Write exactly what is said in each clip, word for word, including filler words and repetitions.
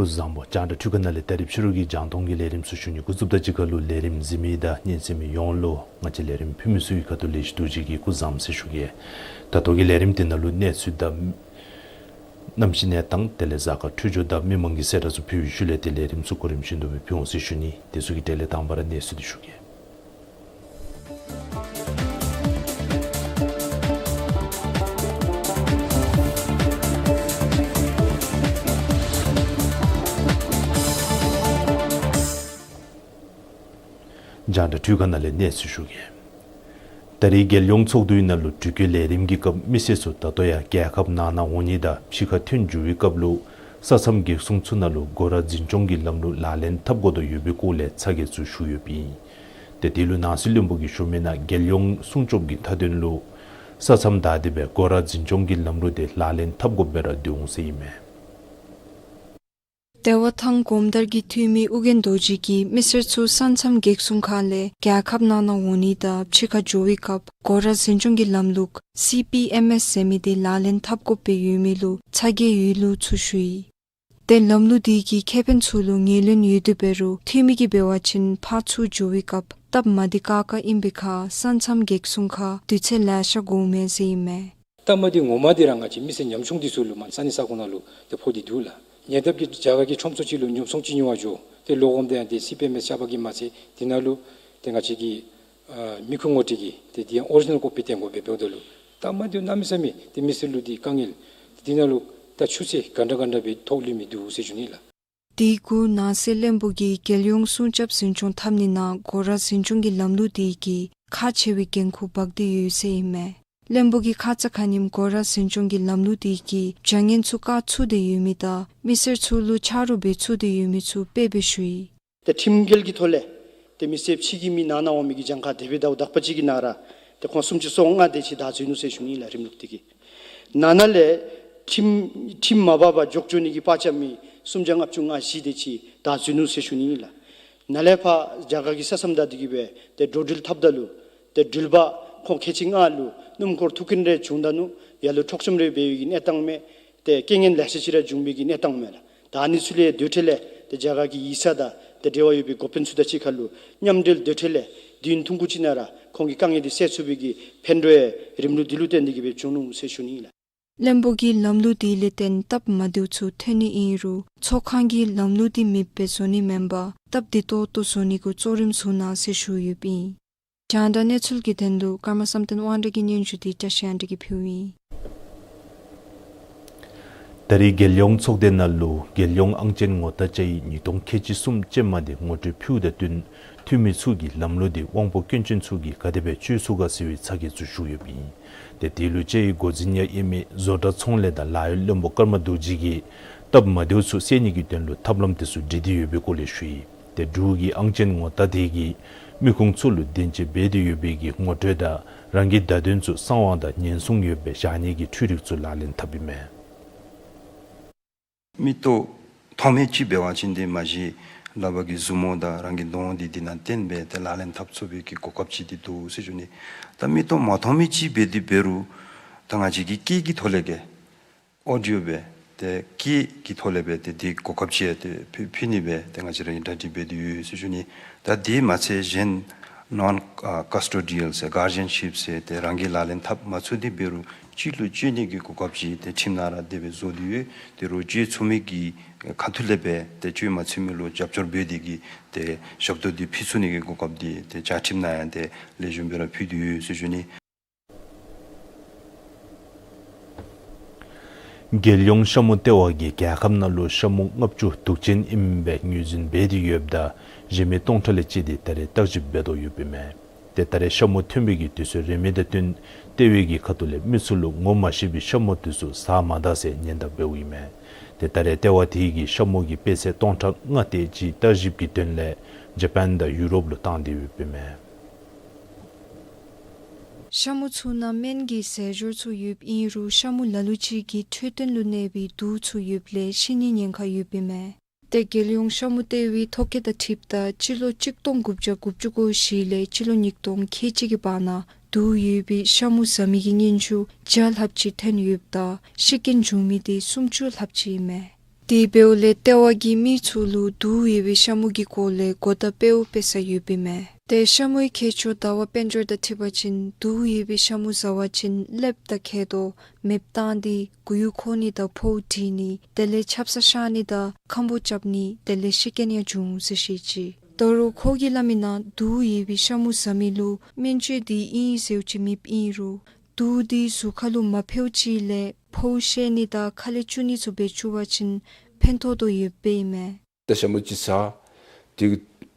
སྐུ་གཟུགས་བཟང་པོ། རྒྱང་བསྒྲགས་འཕྲུལ་ཁང་ནང་ལས་ད་རིས་ཕྱི་རུ་གི་རྒྱང་མཐོང་གི་ལས་རིམ་ཚུ་ཞུ་ནི་འགོ་བཙུགསཔ་ད་གཅིག་ཁར་ལུ་ལས་རིམ་གཟིགས་མི་དང་སྙན་གསན་མི་ཡོངས་ལུ་ང་བཅས་ལས་རིམ་ཕུལ་མི་ཚུ་གི་ཁ་ཐུག་ལས་བཀྲིན་ཏེ་སྐུ་གཟུགས་བཟང་པོ་ཟེར་ཞུ་གེ། ད་ལྟོ་གི་ལས་རིམ་འདི་ནང་ལུ་གནས་ཚུལ་དང་གནམ་གཤིས་གནས་སྟངས་དེ་ལས་གཟའ་སྐར་འཕྲོད་སྦྱོར་དང་མི་མང་གི་གསལ་བསྒྲགས་ཚུ་ཕུལ་བའི་ཤུལ་ལས་ཏེ་ལས་རིམ་ཚུ་གོ་རིམ་བཞིན་དུ་སྦེ་ཕུལ་འོང་ཟེར་ཞུ་ནི། དེ་ཚུ་གི་གྲས་ལས་དང་པ་ར་གནས་ཚུལ་འདི་ཞུ་གེ། རྒྱང་བསྒྲགས་འཕྲུལ་ཁང་ནང་ལས་གནས་ཚུལ་ཞུ་གེ། ད་རིས་རྒྱལ་ཡོངས་ཚོགས་འདུའི་ནང་ལུ་འགྲུལ་སྐྱོད་ལས་རིམ་གྱི་སྐབས་མི་སེར་ཚུ་ད་ལྟོ་ཡང་རྒྱལ་ཁབ་ནང་ན་འོང་ནི་དང་ཕྱི་ཁར་ཐོན་འགྱོ་བའི་སྐབས་ལུ་ས་མཚམས་འགག་སྲུང་ཚུ་ནང་ལུ་སྒོ་ར་འཛིན་སྐྱོང་གི་ལམ་ལུགས་ལག་ལེན་འཐབ་དགོ་དོ་ཡོད་པའི་སྐོར་ལས་ཚ་གྱང་ཚུ་ཞུ་ཡོདཔ་ཨིན། ཏེ་དེ་ལུ་ནང་སྲིད་བློན་པོ་གིས་ཞུ་མི་ནང་རྒྱལ་ཡོངས་སྲུང་སྐྱོབ་ཀྱི་མཐའ་དོན་ལུ་ས་མཚམས་བདའ་སྟེ་སྦེ་སྒོ་ར་འཛིན་སྐྱོང་གི་ལམ་ལུགས་དེ་ལག་ལེན་འཐབ་དགོཔ་སྦེ་ར་འདུག་འོང་ཟེར་ཨིན་མས། ལྟེ་བ་ཐང་གོམ་དར་གྱི་འཐུས་མི་ཨོ་རྒྱན་རྡོ་རྗེ་གིས་མི་སེར་ཚུ་ས་མཚམས་འགག་སྲུང་ཁང་ལས་རྒྱལ་ཁབ་ནང་ན་འོང་ནི་དང་ཕྱི་ཁར་འགྱོ་བའི་སྐབས་སྒོ་ར་འཛིན་སྐྱོང་གི་ལམ་ལུགས་སི་པི་ཨེམ་ཨེས་ཟེར་མི་དེ་ལག་ལེན་འཐབ་དགོཔ་སྦེ་ཡོད་མི་ལུ་ཚ་གྱང་ཡོད་ལུགས་ཚུ་ཞུ་ཡི། ཏེ་ལམ་ལུགས་དེ་གིས་ཁེ་ཕན་ཚུ་ལུ་ངོས་ལེན་ཡོད་དེ་འབད་རུང་འཐུས་མི་གིས་འབད་བ་ཅིན་ཕར་ཚུར་འགྱོ་བའི་སྐབས་སྟབས་མ་བདེ་ཁག་ཁ་ཨིན་པའི་ཁར་ས་མཚམས་འགག་སྲུང་ཁར་དུས་ཚོད་ལེ་ཤ་འགོརཝ་མས་ཟེར་ཨིན་མས། སྟབས་མ་བདེཝ་ངོ་མ་འདི་ར་ང་བཅས་མི་སེར་ཉམ་ཆུང་འདི་ཚུ་ལུ་མ་ས་གནས་ས་ཁོངས་ནང་ལུ་ཏེ་ཕོག་སྟེ་འདུག་ལགས། ཉེ་འདབས་ཀྱི་རྒྱ་གར་གྱི་ཁྲོམ་ཚུ་ཅིག་ལུ་ཉོ་ཚོང་ཅིག་ཉོ་བར་འགྱོ། ཏེ་ལོག་འོངམ་ད་ཡང་ཏེ་སི་པི་ཨེམ་ཨེས་ཆགས་པ་གིས་མ་ཚད་དེ་ནང་ལུ་ཏེ་ང་བཅས་ཀྱི་ཨ་མི་ཁུངས་ངོ་སྤྲོད་ཀྱི་ཏེ་དེ་ཡང་ཨོ་རི་ཇི་ནཱལ་ཀོ་པི་སྟོན་དགོ་པས། འབདཝ་ད་ལུ་སྟབས་མ་བདེཝ་གནམ་མེད་ས་མེད་ཏེ་མི་སེར་ལུ་འདི་དཀའ་ངལ་ཏེ་དེ་ནང་ལུ་ད་ཆུ་ཚོད་ག་འདྲ་ག་འདྲ་སྦེ་ཐོག་ལུས་མི་འདུག་ཟེར་ཞུ་ནི་ལགས། དེ་གུ་ནང་སྲིད་བློན་པོ་གིས་རྒྱལ་ཡོངས་སྲུང་སྐྱོབ་འཛིན་སྐྱོང་འཐབ་ནི་ནང་སྒོ་ར་འཛིན་སྐྱོང་གི་ལམ་ལུགས་དེ་གིས་ཁག་ཆེ་བའི་འགན་ཁུར་འབག་སྟེ་ཡོད་ཟེར་ཨིན་མས། བློན་པོ་གིས་ཁ་ཙ་ཁ་ཉིནམ་སྒོ་ར་འཛིན་སྐྱོང་གི་ལམ་ལུགས་དེ་གིས་བྱ་ངན་ཚུ་བཀག་ཚུགས་ཏེ་ཡོད་མི་དང་མི་སེར་ཚུ་ལུ་ཆ་རོགས་འབད་ཚུགས་ཏེ་ཡོད་མི་ཚུ་དཔེ་སྦེ་ཞུ་ཡི། ཏེ་ཁྲིམས་འགལ་གྱི་ཐོག་ལས་ཏེ་མི་སེར་ཕྱི་གི་མི་ནང་ན་འོང་མི་གི་གྱངས་ཁ་དེ་སྦེ་ཟླཝ་དག་པ་ཅིག་གི་ནང་ར་ཏེ་ཁོང་སུམ་ཅུ་སོ་ལྔ་དེ་ཅིག་བདའ་འཛུལ་ནུག་ཟེར་ཞུ་ནི་ལགས། རིམ་ལུགས་དེ་གིས་ནང་ན་ལས་ཁྲིམས་ཁྲིམས་མ་འབག་པར་འགྱོ་འགྱོ་ནི་གི་པར་རྐྱབ་མི་སུམ་བརྒྱ་ལྔ་བཅུ་ང་བཞི་དེ་ཅིག་བདའ་འཛུལ་ནུག་ཟེར་ཞུ་ནི་ལགས། ནཱ་ལས་ཕར་རྒྱ་གར་གྱི་ས་མཚམས་བདའ་སྟེ་གི་སྦེ་ཏེ་འགྲོ་འགྲུལ་འཐབ་ད་ལུ་ཏེ་འགྲུལ་པ་ཁོང་ཁལ་གཅིག་ལྔ་ལུ་སྣུམ་འཁོར་ཐུག་རྐྱེན་རེ་བྱུང་ད་ནུག། ཡར་ལུ་འཕྲོག་བཅོམ་རེ་འབད་བའི་གི་གནས་སྟངས་མས། ཏེ་རྐྱེན་ངན་ལེ་ཤ་ཅིག་ར་བྱུང་བའི་གི་གནས་སྟངས་མས་ལགས། ད་ཨ་ནི་ཚུ་ལས་སྡོད་ཁྲལ་ལས་ཏེ་རྒྱ་གར་གྱི་ཡིག་ཚང་དང་ཏེ་འབྲེལ་བ་ཡོད་པའི་འགོ་དཔོན་ཚུ་དང་གཅིག་ཁར་ལུ་མཉམ་འབྲེལ་སྡོད་ཁྲལ་ལས་དུས་ཡུན་ཐུང་ཀུ་ཅིག་ནང་ར་ཁོང་གི་དཀའ་ངལ་འདི་སེལ་ཚུགས་པའི་གི་ཕན་ཐོགས་རིམ་ལུགས་འདི་ལུ་བརྟེན་ཏེ་གི་སྦེ་བྱུང་ནུག་ཟེར་ཞུ་ནི་ལགས། བློན་པོ་གིས་ལམ་ལུགས་དེ་ལས་བརྟེན་སྟབས་མ་བདེཝ་ཚུ་ཐོན་ནི་ཨིན་རུང་ཚོགས་ཁང་གིས་ལམ་ལུགས་དེ་མེདཔ་སྦེ་བཟོ་ནི་མེན་པར་སྟབས་བདེ་ཏོག་ཏོ་བཟོ་ནི་གུ་གཙོ་རིམ་བཟུང་གནང་ཟེར་ཞུ་ཡོདཔ་ཨིན། རྒྱང་བསྒྲགས་གནས་ཚུལ་གྱི་དོན་ལུ་ཀརྨ་བསམ་གཏན་དབང་གྲགས་ཀྱི་སྙན་ཞུ་དེ་བཀྲ་ཤིས་དབང་གྲགས་ཀྱིས་ཕུལཝ་ཨིན། ད་རིས་རྒྱལ་ཡོངས་ཚོགས་སྡེ་ནང་ལུ་རྒྱལ་ཡོངས་ཨང་ཅན་ངོ་རྟགས་བཅའ་ཡིག་ཉིས་སྟོང་ཁལ་གཅིག་གསུམ་ཅན་མ་དེ་ངོ་སྤྲོད་ཕུལཝ་དང་བསྟུན་འཐུས་མི་ཚུ་གིས་ལམ་ལུགས་དེ་དབང་པོ་སྐྱོན་ཅན་ཚུ་གིས་ག་དེ་སྦེ་སྤྱོད་ཚུགས་ག་ཟེར་བའི་ཚ་གྱང་ཚུ་ཞུ་ཡོདཔ་ཨིན། ཏེ་དེ་ལུ་བཅའ་ཡིག་འགོ་འཛིན་ཡང་ཨིན་མི་བཟོ་གྲྭ་ཚོང་ལས་དང་ལཱ་གཡོག་བློན་པོ་ཀརྨ་རྡོ་རྗེ་གིས་སྟབས་མ་བདེཝ་ཚུ་སེལ་ནི་གི་དོན་ལུ་ཐབས་ལམ་དེ་ཚུ་སྒྲིག་སྟེ་ཡོད་པའི་སྐོར་ལས་ཞུ་ཡི། ཏེ་འབྲུག་གི་ཨང་ཅན་ངོ་རྟགས་དེ་གིས་མི་ཁུངས་ཚུ་ལུ་བདེན་དཔྱད་འབད་དེ་ཡོད་པའི་གི་ངོ་སྤྲོད་དང་རང་གི་བརྡ་དོན་ཚུ་གསང་བ་དང་ཉེན་སྲུང་ཡོདཔ་སྦེ་བཞག་ནི་གི་འཕྲུལ་རིག་ཚུ་ལག་ལེན་འཐབ་ཨིན་མས། མིག་ཏོ་མཐོང་མི་ཅིག་འབད་བ་ཅིན་ཏེ་མ་གཞི་ལག་པ་གི་མཛུབ་མོ་དང་རང་གི་གདོང་འདི་འདི་ནང་བསྟན་སྦེ་ཏེ་ལག་ལེན་འཐབ་ཚུགས་པའི་གི་གོ་སྐབས་ཅིག་འདི་འདུག་ཟེར་ཞུ་ནི། ད་མིག་ཏོ་མ་མཐོང་མི་ཅིག་འབད་དེ་འབད་རུང་ད་ང་བཅས་ཀྱི་སྐད་ཀྱི་ཐོག་ལས་ཀྱི་ཨོ་ཌི་ཡོ་སྦེ་ཏེ་སྐད་ཀྱི་ཐོག་ལས་སྦེ་ཏེ་འདི་གོ་སྐབས་ཅིག་ཏེ་ཕུལ་ཕུལ་ནི་སྦེ་ཏེ་ང་བཅས་ར་གིས་གྲ་སྒྲིག་འབད་དེ་ཡོད་ཟེར་ཞུ་ནི། ད་དེ་མ་ཚད་གཞན་ནོན་ཨ་ཀས་ཊོ་ཌི་ཡལ་ཟེར་གཱར་ཌི་ཡན་ཤིབ་ཟེར་ཏེ་རང་གིས་ལག་ལེན་འཐབ་མ་ཚུགས་ཏེ་འབད་རུང་སྤྱི་ལུ་སྤྱོད་ནི་གི་གོ་སྐབས་ཅིག་ཏེ་ཁྲིམས་ནང་ར་དེ་སྦེ་བཟོ་སྟེ་ཡོད། དེ་རུང་སྤྱོད་ཚུགས་མི་གི་ཁ་ཐུག་ལས་སྦེ་ཏེ་སྤྱོད་མ་ཚུགས་མི་ལུ་རྒྱབ་སྐྱོར་འབད་དེ་གི་ཏེ་ཞབས་ཏོག་འདི་ཕུལ་ཚུགས་ནི་གི་གོ་སྐབས་འདི་ཏེ་བཅའ་ཁྲིམས་ནང་ཡང་ཏེ་ལེགས་ཤོམ་སྦེ་ར་ཕུལ་ཏེ་ཡོད་ཟེར་ཞུ་ནི། རྒྱལ་ཡོངས་ཤ་མུ་ལྟེ་བ་གིས་རྒྱལ་ཁབ་ནང་ལུ་ཤ་མུ་ལྔ་བཅུ་དུག་ཅན་ཨིནམ་སྦེ་ངོས་འཛིན་འབད་དེ་ཡོདཔ་ད་གཞན་མི་སྟོང་ཕྲག་ལས་བཅད་དེ་ད་རེས་བརྟག་ཞིབ་འབད་དོ་ཡོདཔ་ཨིན་མས། ཏེ་ད་རེས་ཤ་མུ་ཐོན་པའི་གི་དུས་ཚོད་རན་མི་དང་བསྟུན་ལྟེ་བའི་གི་ཁ་ཐུག་ལས་མི་ཚུ་ལུ་ངོ་མ་ཤེས་པའི་ཤ་མུ་དེ་ཚུ་ཟ་མ་ད་ཟེར་ཉེན་བརྡ་འབདཝ་ཨིན་མས། ཏེ་ད་རེས་ལྟེ་བ་དེ་གིས་ཤ་མུ་གི་པད་ཚལ་སྟོང་ཕྲག་ལྔ་དེ་ཅིག་བརྟག་ཞིབ་ཀྱི་དོན་ལས་ཇ་པཱན་དང་ཡུ་རོབ་ལུ་བཏང་སྟེ་ཡོདཔ་ཨིན་མས། ཤ་མུ་ཚུ་ནང་སྨན་གྱི་ཟས་སྦྱོར་ཚུ་ཡོདཔ་ཨིན་རུང་ཤ་མུ་ལ་ལུ་ཅིག་གི་འཕྲོད་བསྟེན་ལུ་གནས་པའི་དུག་ཚུ་ཡོདཔ་ལས་ཤི་ནིའི་ཉེན་ཁ་ཡོདཔ་ཨིན་མས། ཏེ་རྒྱལ་ཡོངས་ཤ་མུ་ལྟེ་བའི་ཐོ་བཀོད་དང་འཁྲིལཝ་ད་སྤྱི་ལོ་གཅིག་སྟོང་དགུ་བརྒྱ་དགུ་བཅུ་གོ་བཞི་ལས་སྤྱི་ལོ་ཉིས་སྟོང་ཁལ་གཅིག་གི་བར་ན་དུག་ཡོད་པའི་ཤ་མུ་ཟ་མི་གི་སྙན་ཞུ་བརྒྱ་ལྷགཔ་ཅིག་ཐོན་ཡོདཔ་ད་ཤི་རྐྱེན་བྱུང་མི་དེ་སུམ་ཅུ་ལྷགཔ་ཅིག་ཨིན་མས། དེ་འབདཝ་ལས་ལྟེ་བ་གིས་མི་ཚུ་ལུ་དུག་ཡོད་པའི་ཤ་མུ་གི་སྐོར་ལས་གོ་བརྡ་སྤྲོད་འབད་ས་ཡོདཔ་ཨིན་མས། ཏེ་ཤ་མུའི་ཁྱད་ཆོས་ཟླ་བ་དཔལ་འབྱོར་དང་འཁྲིལ་བ་ཅིན་དུག་ཡོད་པའི་ཤ་མུ་ཟ་བ་ཅིན་ཀླདཔ་དང་འཁལ་རྡོག་མེདཔ་བཏང་སྟེ་མགུ་ཡུ་འཁོར་ནི་དང་ཕོཝ་འདྲེན་ནི་དེ་ལས་ཆབ་གསང་བཤལ་ནི་དང་ཁམ་བུ་རྐྱབ་ནི་དེ་ལས་ཤི་རྐྱེན་ཡང་འབྱུང་ཟེར་བཤད་ཅི། ད་རུང་ཁོ་གིས་སླབ་མིའི་ནང་དུག་ཡོད་པའི་ཤ་མུ་ཟ་མི་ལུ་སྨན་བཅོས་འདི་ཨིན་ཟེར་ཅིག་མེདཔ་ཨིན་རུང་དུག་འདི་གཟུགས་ཁ་ལུ་མ་ཕོགཔ་ཅིག་ལས་ཕོཝ་ཤེད་ནི་དང་ཁ་ལས་བཅུག་ནི་ཚུ་འབད་བཅུག་པ་ཅིན་ཕན་ཐོགས་དོ་ཡོདཔ་ཨིན་མས། ད་ཤ་མུ་ཅིག་ཟ། དེ་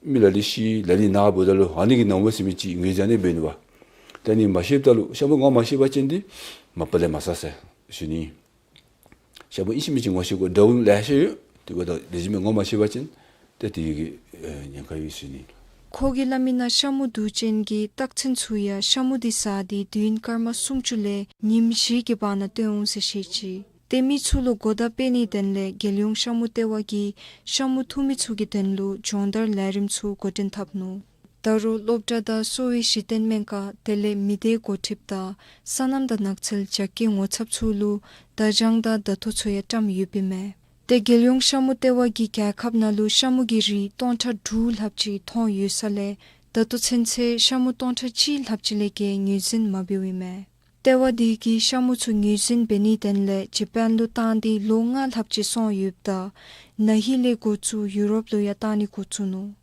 མི་ལ་ལུ་ཤི་ལ་ལུ་ན་འབདཝ་ད་ལུ་ཨ་ནི་གི་ནང་འབད་ཟེར་མི་ཅིག་ངོས་འཛིན་ནི་འབད་ནུག་པ། ད་ནི་མ་ཤེསཔ་ད་ལུ་ཤ་མུ་ངོ་མ་ཤེས་པ་ཅིན་འདི་མ་པ་ལས་མ་ཟ་ཟེར་ཞུ་ནི། ཤ་མུ་ཨིན་ཅི་མིན་ཅི་ངོ་ཤེས་དགོ། འདྲཝ་ལེ་ཤ་ཡོད། དེ་འབདཝ་ད་ལེགས་ཤོམ་སྦེ་ངོ་མ་ཤེས་པ་ཅིན་ཏེ་དེ་གིས་ཨེ་ཉེན་ཁ་ཡོད་ཟེར་ཞུ་ནི། ཁོ་གིས་སླབ་མིའི་ནང་ཤ་མུ་དུག་ཅན་གྱི་རྟགས་མཚན་ཚུ་ཡང་ཤ་མུ་འདི་ཟ་སྟེ་དུས་ཡུན་སྐར་མ་སུམ་ཅུ་ལས་ཉིནམ་བཞི་གི་བར་ན་སྟོན་འོང་ཟེར་བཤད་ཅི། ཏེ་མི་ཚུ་ལུ་གོ་བརྡ་སྤྲོད་ནིའི་དོན་ལས་རྒྱལ་ཡོངས་ཤ་མུ་ལྟེ་བ་གིས་ཤ་མུ་འཐུང་མི་ཚུ་གི་དོན་ལུ་སྦྱོང་བརྡར་ལས་རིམ་ཚུ་འགོ་འདྲེན་འཐབ་ནུག། ད་རུང་སློབ་གྲྭ་དང་གསོ་བའི་གཞི་རྟེན་སྨན་ཁང་དེ་ལས་མི་སྡེ་འགོ་ཁྲིདཔ་དང་སོ་ནམ་དང་ནགས་ཚལ་རྒྱ་སྐྱེད་ངོ་ཚབ་ཚུ་ལུ་བརྡ་བྱང་དང་བརྡ་ཐོ་ཚུ་ཡང་བཀྲམ་ཡོདཔ་ཨིན་མས། ཏེ་རྒྱལ་ཡོངས་ཤ་མུ་ལྟེ་བ་གིས་རྒྱལ་ཁབ་ནང་ལུ་ཤ་མུ་གི་རིགས་སྟོང་ཕྲག་དྲུག་ལྷགཔ་ཅིག་མཐོང་ཡོད་ས་ལས་ད་ལྟོ་ཚུན་ཚོད་ཤ་མུ་སྟོང་ཕྲག་གཅིག་ལྷགཔ་ཅིག་ལས་བརྒལ་ངོས་འཛིན་མ་འབདཝ་ཨིན་མས། ལྟེ་བ་འདི་གིས་ཤ་མུ་ཚུ་ངོས་འཛིན་འབད་ནིའི་དོན་ལས་ཇ་པཱན་ལུ་བཏང་སྟེ་ལོ་ལྔ་ལྷགཔ་ཅིག་སོང་ཡོདཔ་ད་ན་ཧིང་ལས་འགོ་བཙུགས་ཡུ་རོབ་ལུ་ཡང་བཏང་ནི་འགོ་བཙུགས་ནུག།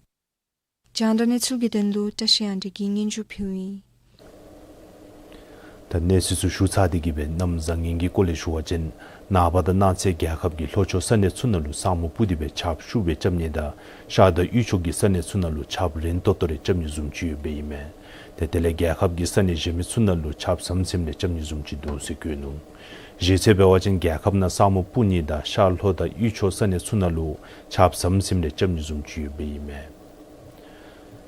རྒྱང་བསྒྲགས་གནས་ཚུལ་གྱི་དོན་ལུ་བཀྲ་ཤིས་དབང་འདུས་ཀྱིས་སྙན་ཞུ་ཕུལཝ་ཨིན། ད་གནས་ཚུལ་ཚུ་ཞུ་ཚར་ཏེ་གི་སྦེ་གནམ་བཟང་ངན་གྱི་སྐོར་ལས་ཞུ་བ་ཅིན་ནངས་པ་དང་གནངས་ཚེ་རྒྱལ་ཁབ་ཀྱི་ལྷོ་ཕྱོགས་ས་གནས་ཚུ་ནང་ལུ་ས་སྨུག་སྤུབས་ཏེ་སྦེ་ཆརཔ་ཤུགས་སྦེ་རྐྱབ་ནི་དང་ཤར་དང་དབུས་ཕྱོགས་ཀྱི་ས་གནས་ཚུ་ནང་ལུ་ཆརཔ་རན་ཏོག་ཏོ་རེ་རྐྱབ་ནི་བཟུམ་ཅིག་ཡོདཔ་ཨིན་མས། ཏེ་དེ་ལས་རྒྱལ་ཁབ་ཀྱི་ས་གནས་གཞན་མི་ཚུ་ནང་ལུ་ཆརཔ་ཟམ་ཟིམ་རེ་རྐྱབ་ནི་བཟུམ་ཅིག་འདུག་ཟེར་བཀོད་ནུག། གཞེས་ཚེས་འབད་བ་ཅིན་རྒྱལ་ཁབ་ནང་ས་སྨུག་སྤུབས་ནི་དང་ཤར་ལྷོ་དང་དབུས་ཕྱོགས་ས་གནས་ཚུ་ནང་ལུ་ཆརཔ་ཟམ་ཟིམ་རེ་རྐྱབ་ནི་བཟུམ་ཅིག་ཡོདཔ་ཨིན་མས།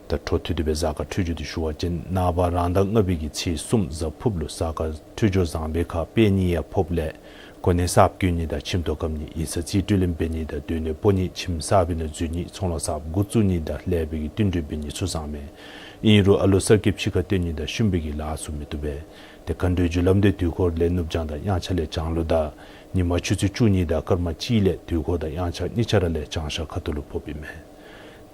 ད་འཕྲོ་མཐུད་དེ་སྦེ་གཟའ་སྐར་འཕྲོད་སྦྱོར་འདི་ཞུ་བ་ཅིན་ནངས་པ་རང་ཟླ་ལྔ་པའི་གི་ཚེས་གསུམ་གཟའ་ཕུརཔ་ལུ་གཟའ་སྐར་འཕྲོད་སྦྱོར་བཟང་པའི་ཁར་དཔལ་གཉིས་ཡང་ཕོགཔ་ལས་གོ་གནས་གསརཔ་བསྐོ་ནི་དང་ཁྱིམ་ཐོག་བཀབ་ནི་ཡིག་ཚང་རྩིས་སྤྲོད་ལེན་འབད་ནི་དང་སྡོད་གནས་སྤོ་ནི་ཁྱིམ་གསར་པའི་ནང་འཛུལ་ནི་ཚོང་ལཱ་གསརཔ་འགོ་བཙུགས་ནི་དང་ལེགས་པའི་གི་བསྟུན་གྲོས་འབད་ནི་ཚུ་བཟང་མས། ཨིན་རུང་ཨ་ལོ་གསར་སྐྱེས་ཕྱི་ཁར་སྟོན་ནི་དང་ཤུམ་པའི་གི་ལཱ་ཚུ་མི་བཏུབ་པས། ཏེ་མཁའ་འགྲོའི་རྒྱུ་ལམ་འདི་དུས་འཁོར་ལས་ནུབ་བྱང་དང་དབྱངས་འཆར་ལས་བྱང་ལུ་དང་ཉི་མ་ཆུ་ཚོད་བཅུ་གཉིས་དང་སྐར་མ་གཅིག་ལས་དུས་འཁོར་དང་དབྱངས་འཆར་གཉིས་ཆ་ར་ལས་བྱང་ཤར་ཁ་ཐུག་ལུ་ཕོགཔ་ཨིན་མས།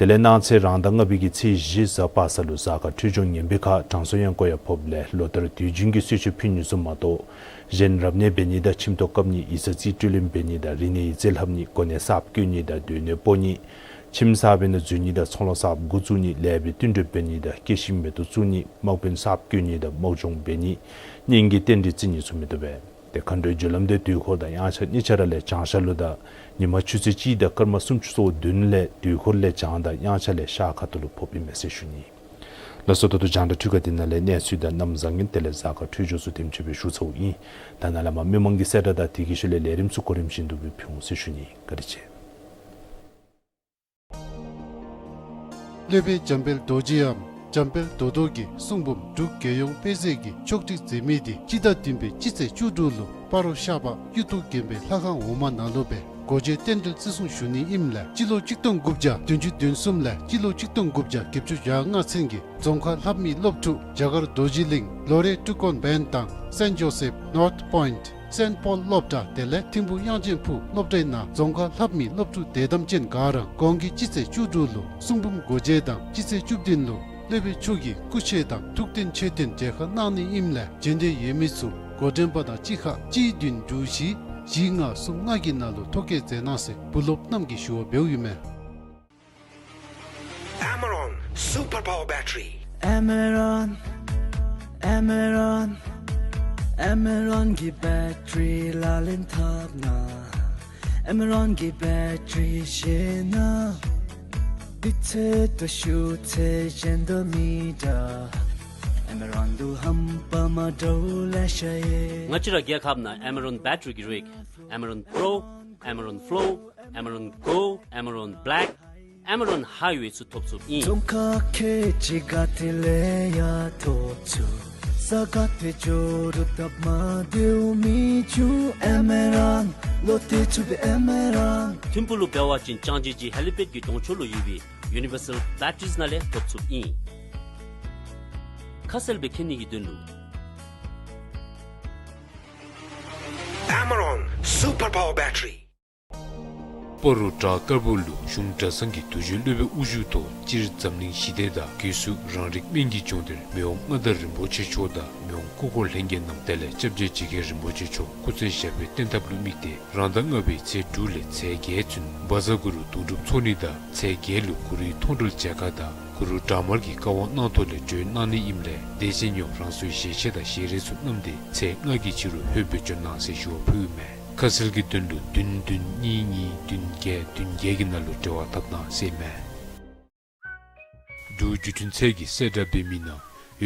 དེ་ལས་གནངས་ཚེ་རང་ཟླ་ལྔ་པའི་གི་ཚེས་བཞི་གཟའ་པ་སངས་ལུ་གཟའ་སྐར་འཕྲོད་སྦྱོར་ངན་པའི་ཁར་དྲང་སྲོང་གཡང་འགུགས་ཡང་ཕོགཔ་ལས་ལོ་ལྟར་དུས་རྒྱུན་གྱི་གསོལ་མཆོད་ཕུལ་ནི་ཚུ་མ་གཏོགས་གཞན་རབ་གནས་འབད་ནི་དང་ཁྱིམ་ཐོག་བཀབ་ནི་ཡིག་ཚང་རྩིས་སྤྲོད་ལེན་འབད་ནི་དང་རིག་གནས་ཡིག་རྩིས་ལྷབ་ནི་གོ་གནས་གསརཔ་བསྐོ་ནི་དང་སྡོད་གནས་སྤོ་ནི་ཁྱིམ་གསར་པའི་ནང་འཛུལ་ནི་དང་ཚོང་ལཱ་གསརཔ་འགོ་བཙུགས་ནི་ལེགས་པའི་བསྟུན་གྲོས་འབད་ནི་དང་སྐྱེད་ཤིང་མེ་ཏོག་བཙུགས་ནི་དམག་དཔོན་གསརཔ་བསྐོ་ནི་དང་དམག་སྦྱོང་འབད་ནི་གཉེན་གྱི་རྟེན་འབྲེལ་བརྩི་ནི་ཚུ་མི་བཏུབ་པས། ཏེ་མཁའ་འགྲོའི་རྒྱུ་ལམ་འདི་དུས་འཁོར་དང་དབྱངས་འཆར་གཉིས་ཆ་ར་ལས་བྱང་ཤར་ལུ་དང་ཉི་མ་ཆུ་ཚོད་གཅིག་དང་སྐར་མ་སུམ་ཅུ་སོ་བདུན་ལས་དུས་འཁོར་ལས་བྱང་དང་དབྱངས་འཆར་ལས་ཤར་ཁ་ཐུག་ལུ་ཕོགཔ་ཨིན་མས་ཟེར་ཞུ་ནི། ལགས་སོ། ད་ལྟོ་རྒྱང་བསྒྲགས་འཕྲུལ་ཁང་འདི་ནང་ལས་གནས་ཚུལ་དང་གནམ་བཟང་ངན་དེ་ལས་གཟའ་སྐར་འཕྲོད་སྦྱོར་ཚུ་དེམ་ཅིག་སྦེ་ཞུ་ཚརཝ་ཨིན། ད་ནཱ་ལས་མར་མི་མང་གི་གསལ་བསྒྲགས་དང་དེ་གི་ཤུལ་ལས་ལས་རིམ་ཚུ་གོ་རིམ་བཞིན་དུ་སྦེ་ཕུལ་འོང་ཟེར་ཞུ་ནི། བཀའ་དྲིན་ཆེ། སློབ་དཔོན་འཇམ་དཔལ་རྡོ་རྗེའམ་འཇམ་དཔལ་མདོ་རྡོར་གྱི་གསུང་འབུམ་འབྲུག་རྒྱལ་ཡོངས་དཔེ་མཛོད་ཀྱིས་ཕྱོགས་སྒྲིག་མཛད་མི་འདི་སྤྱི་ཟླ་བདུན་པའི་སྤྱི་ཚེས་བཅུ་དྲུག་ལུ་སྤ་རོ་ཤར་པ་གཡུ་ཐོག་དགོན་པའི་ལྷ་ཁང་འོག་མ་ནང་ལུ་སྦེ་སྒོ་འབྱེད་རྟེན་འབྲེལ་བརྩི་སྲུང་ཞུ་ནི་ཨིནམ་ལས་སྤྱི་ལོ་གཅིག་སྟོང་དགུ་བརྒྱ་བདུན་ཅུ་དོན་གསུམ་ལས་སྤྱི་ལོ་གཅིག་སྟོང་དགུ་བརྒྱ་བརྒྱད་ཅུ་གྱ་ལྔ་ཚུན་གྱི་རྫོང་ཁ་ལྷབ་མི་སློབ་ཕྲུག་རྒྱ་གར་རྡོ་རྗེ་གླིང་ལོ་རེ་ཀྲུ་ཀོན་བན་དང་སེནཊ་ཇོ་སེཕ་ནོརཐ་པོའིནཊ་སེནཊ་པོལ་སློབ་གྲྭ་དེ་ལས་ཐིམ་ཕུག་དབྱངས་ཅན་ཕུག་སློབ་གྲྭའི་ནང་རྫོང་ཁ་ལྷབ་མི་སློབ་ཕྲུག་དེ་དང་གཅིག་ཁར་གོང་གི་སྤྱི་ཚེས་བཅུ་དྲུག་ལུ་གསུང་འབུམ་སྒོ་འབྱེད་དང་སྤྱི་ཚེས་བཅུ་བདུན་ལུ་སློབ་དཔོན་མཆོག་གི་སྐུ་ཆས་དང་ཐུགས་རྟེན་མཆོད་རྟེན་མཇལ་ཁ་གནང་ནི་ཨིནམ་ལས་བྱོན་འདོད་ཡོད་མི་ཚུ་འགོ་འདྲེན་པ་དང་གཅིག་ཁར་གཅིག་བདུན་དྲུག་བཞི་བཞི་ལྔ་གསུམ་ལྔ་གི་ནང་ལུ་ཐོ་བཀོད་མཛད་གནང་ཟེར་བུ་སློབ་རྣམས་ཀྱིས་ཞུ་བ་འབདཝ་ཨིན་མས། Amaron Super Power Battery. Amaron, Amaron, Amaron གི་བེ་ཊི་རི་ལག་ལེན་འཐབ་ན། Amaron གི་བེ་ཊི་རི་ཤེས་ན། དུས་ཚོད་དང་ཤུགས་ཚད་གཞན་དང་མི་འདྲ། Amaron དང་རྣམ་པ་མ་འདྲཝ་ལེ་ཤ་ཡོད། ང་བཅས་ར་རྒྱལ་ཁབ་ནང་Amaron བེ་ཊི་རི་གི་རིགས་Amaron Pro, Amaron Flow, Amaron Go, Amaron Black, Amaron Highway ཚུ་ཐོབ་ཚུགསཔ་ཨིན། རྫོང་ཁ་ཁལ་གཅིག་ག་ཏེ་ལས་ཡང་ཐོབ་ཚུགས། ས་ག་ཏེ་འགྱོ་རུང་སྟབས་མ་བདེཝ་མི་འབྱུང་། Amaron ལོ་ཏེ་ཚུགས་པའི་Amaron། ཐིམ་ཕུག་ལུ་འབད་བ་ཅིན་ལྕང་སྦྱིས་ཀྱི་ཧེ་ལི་པེཌ་ཀྱི་གདོང་ཕྱོགས་ལུ་ཡོད་པའི་Universal Batteries ནང་ལས་ཐོབ་ཚུགསཔ་ཨིན། ཁ་གསལ་སྦེ་མཁྱེན་ནི་གི་དོན་ལུ། Amaron Super Power Battery. སྤ་རོ་བྲག་དཀར་པོ་ལུ་གཞུང་གྲྭ་ཚང་གི་དུས་རྒྱུན་སློབ་དཔོན་དབུ་བཞུགས་ཐོག་སྤྱིར་འཛམ་གླིང་ཞི་བདེ་དང་སྒོས་སུ་རང་རིགས་སྨན་གྱི་ལྗོངས་འདིར་མི་དབང་མངའ་བདག་རིན་པོ་ཆེ་མཆོག་དང་མི་དབང་སྐུ་འཁོར་ལྷན་རྒྱས་རྣམས་དེ་ལས་སྐྱབས་རྗེ་རྗེ་མཁན་རིན་པོ་ཆེ་མཆོག་སྐུ་ཚེ་ཞབས་པད་བརྟན་ཐབས་ལུ་དམིགས་ཏེ་རང་ཟླ་ལྔ་པའི་ཚེས་དྲུག་ལས་ཚེས་བརྒྱད་ཚུན་བཛྲ་གུ་རུ་དུང་སྒྲུབ་ཚོགས་གཉིས་དང་ཚེས་བརྒྱད་ལུ་གུ་རུའི་མཐོང་གྲོལ་མཇལ་ཁ་དང་གུ་རུ་བྲག་དམར་གྱི་བཀའ་དབང་གནང་ཐོག་ལས་གྲོལ་གནང་ནི་ཨིནམ་ལས་དད་ཅན་ཡོངས་རང་སོའི་ཞལ་ཆས་དང་ཞལ་རས་ཚུ་བསྣམས་ཏེ་ཚེས་ལྔ་གི་ཕྱི་རུ་ལྷོདཔ་སྦེ་བྱོན་གནང་ཟེར་ཞུ་བ་ཕུལཝ་མས། ཁ་གསལ་གྱི་དོན་ལུ་བདུན་བདུན་གཉིས་གཉིས་བདུན་བརྒྱད་བདུན་བརྒྱད་ཀྱི་ནང་ལུ་འབྲེལ་བ་འཐབ་གནང་ཟེར་མས། འབྲུག་བརྒྱུད་འཕྲིན་ཚད་ཀྱིས་གསལ་བསྒྲགས་འབད་མི་ནང་འོས་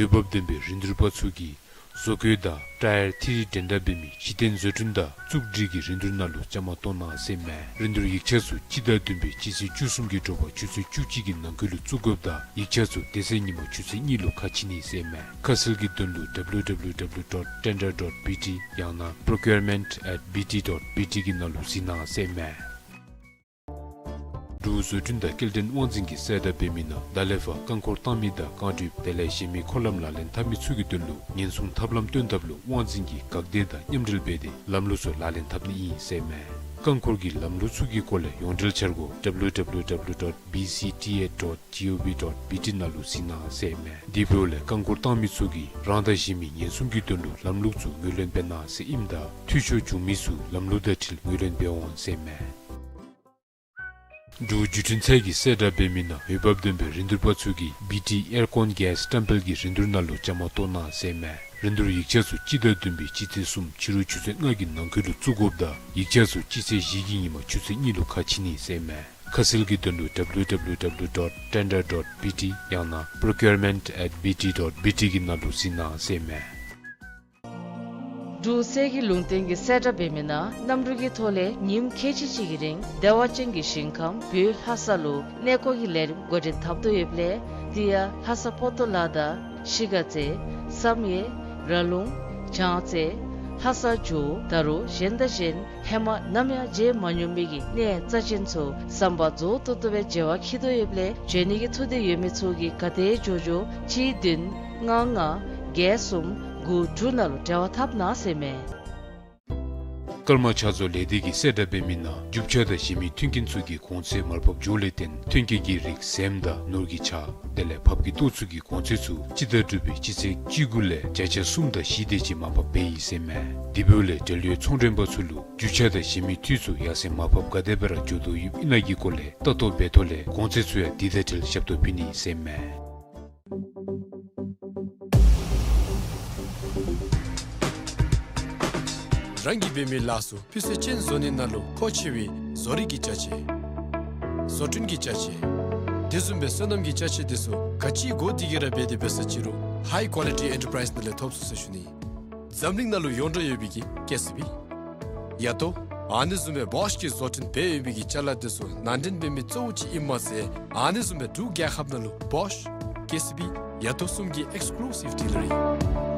འབབ་ལྡན་པའི་རིན་བསྡུར་པ་ཚུ་གིས་བཟོ་བཀོད་དང་ཊ་ཡར་ཐིག་རིས་འགྲན་ཟླ་འབད་མི་གཞི་རྟེན་བཟོ་སྐྲུན་དང་བཙུགས་སྒྲིག་གི་རིན་བསྡུར་ནང་ལུ་བཅའ་མར་གཏོགས་གནང་ཟེར་མས། རིན་བསྡུར་ཡིག་ཆ་ཚུ་སྤྱི་ཟླ་བདུན་པའི་སྤྱི་ཚེས་བཅུ་གསུམ་གྱི་དྲོ་པ་ཆུ་ཚོད་བཅུ་གཅིག་གི་ནང་འཁོད་ལུ་བཙུགས་དགོཔ་དང་ཡིག་ཆ་ཚུ་དེ་ཚེ་ཉིན་མ་ཆུ་ཚོད་གཉིས་ལུ་ཁ་ཕྱེ་ནི་ཟེར་མས། ཁ་གསལ་གྱི་དོན་ལུ་W W W dot tender dot B T ཡང་ན་procurement at B T dot B T གི་ནང་ལུ་གཟིགས་གནང་ཟེར་མས། འབྲུག་བཟོ་སྐྲུན་དང་སྐྱེལ་འདྲེན་དབང་འཛིན་གྱིས་གསལ་བསྒྲགས་འབད་མི་ནང་ད་ལས་ཕར་རྐང་འཁོར་བཏང་མི་དང་རྐང་གྲུ་དེ་ལས་གཞན་མི་འཁོར་ལམ་ལག་ལེན་འཐབ་མི་ཚུ་གི་དོན་ལུ་ཉེན་སྲུང་ཐབས་ལམ་སྟོན་ཐབས་ལུ་དབང་འཛིན་གྱིས་འགག་སྡེ་དང་མཉམ་འབྲེལ་འབད་དེ་ལམ་ལུགས་ཚུ་ལག་ལེན་འཐབ་ནི་ཨིན་ཟེར་མས། རྐང་འཁོར་གྱི་ལམ་ལུགས་ཚུ་གི་སྐོར་ལས་ཡོངས་འབྲེལ་འཆར་སྒོ་W W W dot B C T A dot G O V dot B T ནང་ལུ་གཟིགས་གནང་ཟེར་མས། དེ་འབདཝ་ལས་རྐང་འཁོར་བཏང་མི་ཚུ་གིས་རང་དང་གཞན་མི་ཉེན་སྲུང་གི་དོན་ལུ་ལམ་ལུགས་ཚུ་ངོས་ལེན་འབད་གནང་ཟེར་ཨིནམ་ད་འཐུས་ཤོར་བྱུང་མི་ཚུ་ལམ་ལུགས་དང་འཁྲིལ་ངོས་ལེན་འབད་འོང་ཟེར་མས། འབྲུག་བརྒྱུད་འཕྲིན་ཚད་ཀྱིས་གསལ་བསྒྲགས་འབད་མི་ནང་འོས་འབབ་ལྡན་པའི་རིན་བསྡུར་པ་ཚུ་གིས་B T Aircon Gas བཀྲམ་སྤེལ་གྱི་རིན་བསྡུར་ནང་ལུ་བཅའ་མར་གཏོགས་གནང་ཟེར་མས། རིན་བསྡུར་ཡིག་ཆ་ཚུ་སྤྱི་ཟླ་བདུན་པའི་སྤྱི་ཚེས་གསུམ་ཕྱི་རུ་ཆུ་ཚོད་ལྔ་གི་ནང་འཁོད་ལུ་བཙུགས་དགོཔ་དང་ཡིག་ཆ་ཚུ་སྤྱི་ཚེས་བཞི་གི་ཉིན་མ་ཆུ་ཚོད་གཉིས་ལུ་ཁ་ཕྱེ་ནི་ཟེར་མས། ཁ་གསལ་གྱི་དོན་ལུ W W W dot tender dot B T ཡང་ན་procurement at B T dot B T གི་ནང་ལུ་གཟིགས་གནང་ཟེར་མས། འབྲུག་གསེར་གྱི་ལུང་བསྟན་གྱིས་གསལ་བསྒྲགས་འབད་མི་ནང་གནམ་གྲུ་གི་ཐོག་ལས་ཉིནམ་ཁལ་གཅིག་གཅིག་གི་རིང་བདེ་བ་ཅན་གྱི་ཞིང་ཁམས་བོད་ལྷ་ས་ལུ་གནས་སྐོར་གྱི་ལས་རིམ་འགོ་འདྲེན་འཐབ་དོ་ཡོདཔ་ལས་དེ་ཡང་ལྷ་ས་པོ་ཏོ་ལ་དང་གཞིས་ཀ་རྩེ་བསམ་ཡས་ར་ལུང་བྱང་རྩེ་ལྷ་ས་ཇོ་བོ་ད་རུང་གཞན་དང་གཞན་ཧེ་མ་ནམ་ཡང་མཇལ་མ་མྱོང་མི་གི་གནས་རྩ་ཅན་ཚུ་ཟམ་པ་རྫོགས་ཏོག་ཏོ་སྦེ་མཇལ་བར་འཁྱིད་དོ་ཡོདཔ་ལས་བྱོན་ནི་གི་ཐུགས་འདོད་ཡོད་མི་ཚུ་གིས་ག་དེ་མགྱོགས་མགྱོགས་གཅིག་བདུན་ལྔ་ལྔ་བརྒྱད་གསུམ་དགུ་དྲུག་ནང་ལུ་འབྲེལ་བ་འཐབ་གནང་ཟེར་མས། ཀརྨ་ཕྱག་བཟོ་ལས་སྡེ་གིས་གསལ་བསྒྲགས་འབད་མི་ནང་རྒྱུ་ཆ་དང་གཞན་མི་མཐུན་རྐྱེན་ཚུ་གི་གོང་ཚད་མར་ཕབ་འགྱོཝ་ལས་བརྟེན་ཐོན་སྐྱེད་ཀྱི་རིགས་ཟེངས་དང་ནོར་གྱི་ཆ་དེ་ལས་ཕབ་ཀྱི་ཏོག་ཚུ་གི་གོང་ཚད་ཚུ་སྤྱི་ཟླ་དྲུག་པའི་སྤྱི་ཚེས་བཅུ་དགུ་ལས་བརྒྱ་ཆ་གསུམ་དང་བཞི་དེ་ཅིག་མར་ཕབ་འབད་ཡི་ཟེར་མས། དེ་འབདཝ་ལས་འབྲེལ་ཡོད་ཚོང་མགྲོན་པ་ཚུ་ལུ་རྒྱུ་ཆ་དང་གཞན་མི་འཐུས་ཚུ་ཡར་སེང་མར་ཕབ་ག་དེ་སྦེ་ར་འགྱོ་དོ་ཡོདཔ་ཨིན་ན་གི་སྐོར་ལས་ལྟ་རྟོག་འབད་ཐོག་ལས་གོང་ཚད་ཚུ་ཡང་དེ་དང་འཁྲིལ་ཞབས་ཏོག་ཕུལ་ནི་ཟེར་མས། རང་གིས་འབད་མི་ལཱ་ཚུ་སྤུས་ཚད་ཅན་བཟོ་ནི་ནང་ལུ་མཁོ་ཆེ་བའི་བཟོ་རིག་གི་ཅ་ཆས་བཟོ་སྐྲུན་གྱི་ཅ་ཆས་དེ་བཟུམ་སྦེ་སོ་ནམ་གྱི་ཅ་ཆས་དེ་ཚུ་ག་ཅི་དགོ་དེ་གིས་ར་འབད་དེ་འབད་ས་ཅི་རུང་High Quality Enterprise ནང་ལས་ཐོབ་ཚུགས་ཟེར་ཞུ་ནི། འཛམ་གླིང་ནང་ལུ་ཡོངས་གྲགས་ཡོད་པའི་གི་ཀེ་སི་བི་ཡ་ཏོ་ཨ་ནི་བཟུམ་སྦེ་བོཤ་གིས་བཟོ་སྐྲུན་འབད་ཡོད་པའི་གི་ཅ་ལ་དེ་ཚུ་ནང་འདྲེན་འབད་མི་གཙོ་བོ་ཅིག་ཨིནམ་མ་ཚད་ཨ་ནི་བཟུམ་སྦེ་འབྲུག་རྒྱལ་ཁབ་ནང་ལུ་བོཤ་ཀེ་སི་བི་ཡ་ཏོ་གསུམ་གྱི་ཨེགསི་ཀུ་ལུ་སིབ་ཌི་ལར་ཨིན།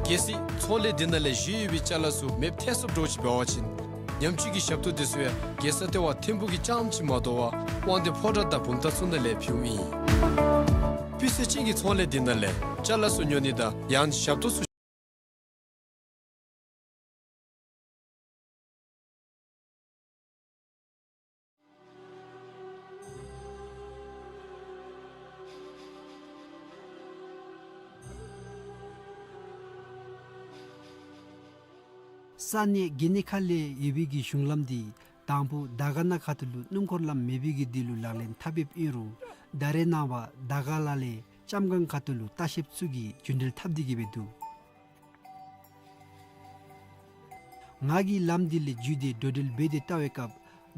གལ་སྲིད་ཚོང་ལས་འདི་ནང་ལས་བཞེས་ཡོད་པའི་ཅ་ལ་ཚུ་མེདཔ་ཐལ་སོངམ་འདྲཝ་ཅིག་འབད་བ་ཅིན་ཉམས་བཅོས་ཀྱི་ཞབས་ཏོག་དེ་ཚུ་ཡང་རྒྱལ་ས་ལྟེ་བ་ཐིམ་ཕུག་གི་རྐྱངམ་ཅིག་མ་དོ་བར་དབང་འདུས་ཕོ་བྲང་དང་བུམ་ཐང་ཚུ་ནང་ལས་ཕུལཝ་ཨིན། སྤུས་ཚད་ཅན་གྱི་ཚོང་ལས་འདི་ནང་ལས་ཅ་ལ་ཚུ་ཉོ་ནི་དང་ཡང་ཞབས་ཏོག་ཚུ་ས་གནས་གྷི་ནི་ཁ་ལས་ཡོད་པའི་གི་གཞུང་ལམ་འདི་དང་ཕུ་དར་དཀར་ན་ཁ་ཐུག་ལུ་སྣུམ་འཁོར་ལམ་མེད་པའི་གི་དུས་ལུ་ལག་ལེན་འཐབ་འབདཝ་ཨིན་རུང་ད་རེས་ནངས་པ་དར་དཀར་ལ་ལས་ལྕམ་སྒང་ཁ་ཐུག་ལུ་ལྟ་བཤལཔ་ཚུ་གིས་རྒྱུན་འགྲུལ་འཐབ་སྟེ་གི་སྦེ་འདུག། ང་གིས་ལམ་འདི་ལས་བརྒྱུད་དེ་འགྲོ་འགྲུལ་འབད་དེ་བལྟ་བའི་སྐབས་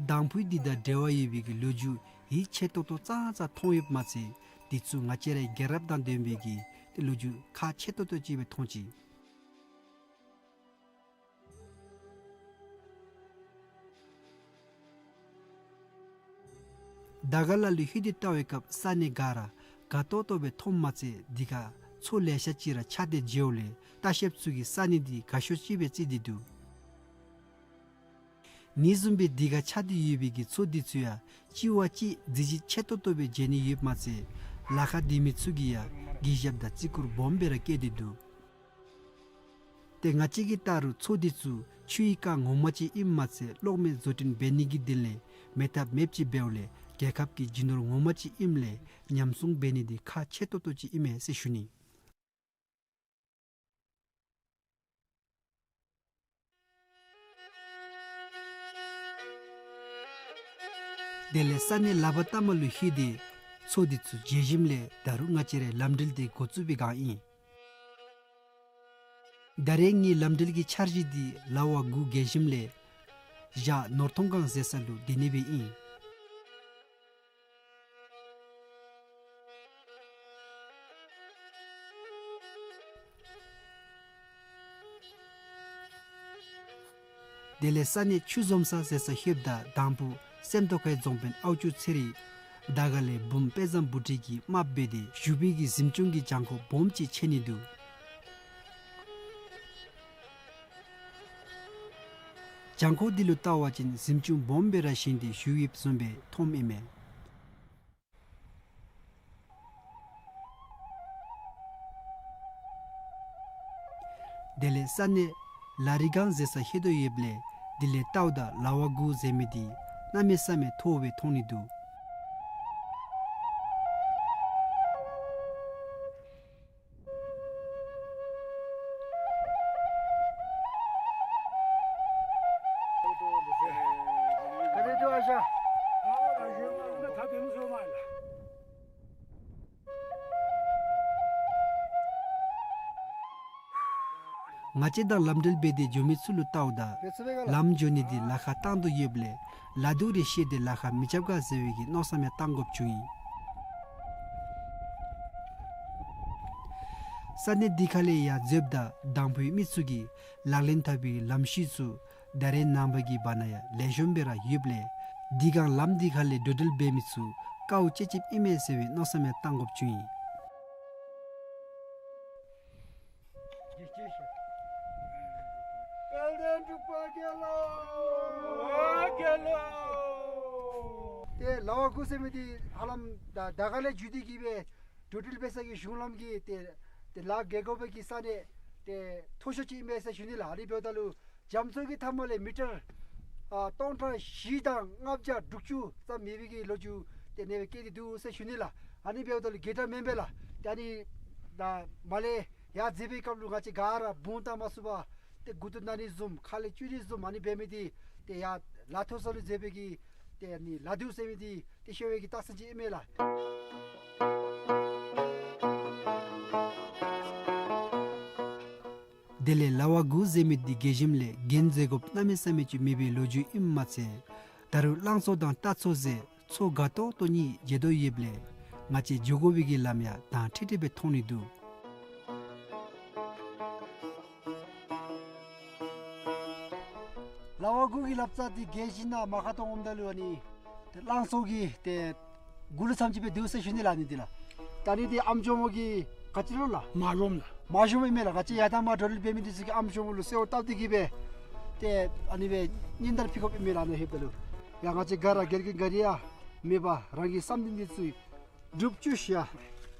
དང་ཕུ་འདི་དང་འབྲེལ་བ་ཡོད་པའི་གི་ལོ་རྒྱུས་ཡིད་ཆེས་ཏོག་ཏོ་ཙང་ཙང་མཐོང་ཡོདཔ་མ་ཚད་དེ་ཚུ་ང་བཅས་རའི་རྒྱལ་རབས་དང་ལྡན་པའི་གི་ལོ་རྒྱུས་ཁག་ཆེ་ཏོག་ཏོ་ཅིག་སྦེ་མཐོང་ཅི། དར་དཀར་ལ་ལུ་ལྷོད་དེ་བལྟ་བའི་སྐབས་ས་གནས་ག་ར་དགའ་ཏོག་ཏོ་སྦེ་མཐོངམ་མ་ཚད་དེ་ཁར་མཚོ་ལེ་ཤ་ཅིག་ར་ཆགས་ཏེ་མཇལཝ་ལས་ལྟ་བཤལཔ་ཚུ་གིས་ས་གནས་འདི་དགའ་ཤོས་ཅིག་སྦེ་བརྩི་སྟེ་འདུག། ཨ་ནི་བཟུམ་སྦེ་དེ་ཁར་ཆགས་ཏེ་ཡོད་པའི་གི་མཚོ་འདི་ཚུ་ཡང་གཅིག་བ་གཅིག་མཛེས་བརྗིད་ཆེ་ཏོག་ཏོ་སྦེ་མཇལ་ནི་ཡོདཔ་མ་ཚད་ ལ་ཁ་འདི་མི་ཚུ་གིས་ཡང་གུས་ཞབས་དང་བརྩི་བཀུར་སྦོམ་སྦེ་ར་བསྐྱེད་དེ་འདུག། ཏེ་ང་བཅས་ཀྱིས་བལྟ་རུང་མཚོ་འདི་ཚུ་ཆུའི་རྐ་ངོ་མ་ཅིག་ཨིནམ་མ་ཚད་གློག་མེ་བཟོ་སྐྲུན་འབད་ནི་གི་དོན་ལས་མེད་ཐབས་མེདཔ་ཅིག་འབདཝ་ལས་རྒྱལ་ཁབ་ཀྱི་རྒྱུ་ནོར་ངོ་མ་ཅིག་ཨིནམ་ལས་ཉམས་སྲུང་འབད་ནི་འདི་ཁག་ཆེ་ཏོག་ཏོ་ཅིག་ཨིན་མས་ཟེར་ཞུ་ནི། དེ་ལས་ས་གནས་ལ་བ་ཏ་མ་ལུ་ལྷོད་དེ་མཚོ་འདི་ཚུ་མཇལ་ཞིནམ་ལས་ད་རུང་ང་བཅས་རའི་ལམ་འགྲུལ་འདི་འགོ་བཙུགས་པའི་བསྒང་ཨིན། ད་རེས་ངེའི་ལམ་འགྲུལ་གྱི་འཆར་གཞི་འདི་ལ་བ་དགུ་བརྒལ་ཞིནམ་ལས་བཞག་ནོར་ཐོང་སྒང་ཟེར་ས་ལུ་སྡོད་ནི་སྦེ་ཨིན། དེ་ལས་ས་གནས་ཆུ་འཛོམས་ས་ཟེར་ས་ལྷོདཔ་ད་དང་ཕུ་སེམས་རྟོགས་ཁའི་རྫོང་དཔོན་ཨའུ་ཅུ་ཚེ་རིང་དར་དཀར་ལས་འབུམ་དཔལ་བཟང་བུ་ཁྲིད་ཀྱིས་དམགཔ་འབད་དེ་བཞུགས་པའི་གི་གཟིམ་ཆུང་གི་གྱང་ཁོག་སྦོམ་ཅིག་མཇལ་ནི་འདུག། གྱང་ཁོག་འདི་ལུ་བལྟ་བ་ཅིན་གཟིམ་ཆུང་སྦོམ་སྦེ་ར་བཞེངས་ཏེ་བཞུགས་ཡོདཔ་བཟུམ་སྦེ་མཐོངམ་ཨིན་མས། དེ་ལས་ས་གནས་ལ་རི་སྒང་ཟེར་ས་ལྷོད་དོ་ཡོདཔ་ལས་འདི་ལས་བལྟཝ་ད་ལ་བ་དགུ་ཟེར་མི་འདི་གནམ་མེད་ས་མེད་མཐོ་བོ་སྦེ་མཐོང་ནི་འདུག། ང་བཅས་དང་ལམ་འགྲུལ་འབད་དེ་འགྱོ་མི་ཚུ་ལུ་བལྟཝ་ད་ལམ་འགྱོ་ནི་འདི་ལ་ཁ་བཏང་དོ་ཡོདཔ་ལས་ལ་དུག་རེ་ཤེས་ཏེ་ལ་ཁ་མི་རྐྱབ་ག་ཟེར་བའི་གི་མནོ་བསམ་ཡང་བཏང་དགོཔ་བྱུང་ཡི། ས་གནས་འདི་ཁ་ལས་ཡར་འཛེགསཔ་ད་དང་ཕུའི་མི་ཚུ་གིས་ལག་ལེན་འཐབ་པའི་ལམ་ཤུལ་ཚུ་ད་རེས་ནངས་པ་གི་བར་ན་ཡང་ལེགས་ཤོམ་སྦེ་ར་ཡོདཔ་ལས་འདི་སྒང་ལམ་འདི་ཁ་ལས་འགྲོ་འགྲུལ་འབད་མི་ཚུ་དཀའཝ་སྤྱད་སྤྱདཔ་ཨིན་མས་ཟེར་བའི་མནོ་བསམ་ཡང་བཏང་དགོཔ་བྱུང་ཡི། དཔལ་ལྡན་འབྲུག་པ་རྒྱལ་ལོ། ཨོ་རྒྱལ་ལོ། ཏེ་ལ་བ་དགུ་ཟེར་མི་འདི་ཧ་ལམ་ད་དར་དཀར་ལས་བརྒྱུད་དེ་གི་སྦེ་འགྲོ་འགྲུལ་འབད་ས་གི་གཞུང་ལམ་གྱི་ཏེ་ཏེ་ལཱ་འགེལ་དགོ་པའི་གི་ས་གནས་ཏེ་མཐོ་ཤོས་ཅིག་ཨིན་མས་ཟེར་ཞུ་ནི་ལགས། ཨ་ནི་འབདཝ་ད་ལུ་རྒྱ་མཚོ་གི་མཐའ་མ་ལས་མི་ཊར་ཨ་སྟོང་ཕྲག་བཞི་དང་ལྔ་བརྒྱ་དྲུག་ཅུ་ཙམ་མེད་པའི་གི་ལོ་རྒྱུས་ཏེ་ཨ་ནི་སྦེ་བཀོད་དེ་འདུག་ཟེར་ཞུ་ནི་ལགས། ཨ་ནི་འབདཝ་ད་ལུ་འགལ་ཟླ་མེན་པས་ལགས། ཏེ་ཨ་ནི་ད་མར་ལས་ཡར་འཛེགས་པའི་སྐབས་ལུ་ང་བཅས་ག་ར་འབུངས་བཏང་མ་ཚུགས་པར་ཏེ་མགུ་ཏོ་ན་ནི་བཟུམ་ཁ་ལས་སྐྱུག་ནི་བཟུམ་ཨ་ནི་འབད་མི་འདི་ཏེ་ཡར་ལ་མཐོ་ས་ལུ་འཛེགས་པའི་གི་ཏེ་ཨ་ནི་ལ་དུག་ཟེར་མི་འདི་ཏེ་ཤོར་བའི་གི་རྟགས་མཚན་ཅིག་ཨིན་མས་ལགས། དེ་ལས་ལ་བ་དགུ་ཟེར་མི་འདི་བརྒལ་ཞིནམ་ལས་གྱོན་འཛེགས་དགོཔ་གནམ་མེད་ས་མེད་ཅིག་མེད་པའི་ལོ་རྒྱུས་ཨིནམ་མ་ཚད་ད་རུང་གླང་མཚོ་དང་རྟ་མཚོ་ཟེར་མཚོ་དགའ་ཏོག་ཏོ་གཉིས་མཇལ་དོ་ཡོདཔ་ལས་ང་བཅས་འགྱོ་དགོ་པའི་གི་ལམ་ཡང་དྭངས་ཁྲིག་ཁྲི་སྦེ་མཐོང་ནི་འདུག། ལ་བ་དགུ་གི་ལབ་རྩ་འདི་བརྒལ་ཞིནམ་ལས་མར་ཁ་ཐོན་འོངམ་ད་ལུ་ཨ་ནི་ཏེ་གླང་མཚོ་གི་ཏེ་མགུ་ལུ་ཙམ་ཅིག་སྦེ་འདུག་ཟེར་ཞུ་ནི་ལགས། ཨ་ནི་འདི་ལགས་ད་ཨ་ནི་འདི་ཨམ་ཅོག་མོ་གི་ག་ཅི་ལོ་ལགས། མ་ཞོམ་ལགས། མ་ཞོམ་ཨིན་མས་ལགས། ང་བཅས་ཡར་དང་མར་འགྲོ་འགྲུལ་འབད་མི་འདི་ཚུ་གིས་ཨམ་ཅོག་མོ་ལུ་གསོལཝ་བཏབ་སྟེ་གི་སྦེ་ཏེ་ཨ་ནི་སྦེ་ཉིན་ལྟར་ཕུལ་དགོཔ་ཨིན་མས་ལགས། ཨ་ནི་ལྷོདཔ་ད་ལུ་ཡ་ང་བཅས་ག་ར་དགེ་རྒན་ག་ར་ཡང་མེད་པར་རང་གི་བསམ་འདུན་འདི་ཚུ་སྒྲུབ་བཅུག་ཤིག་ཡ།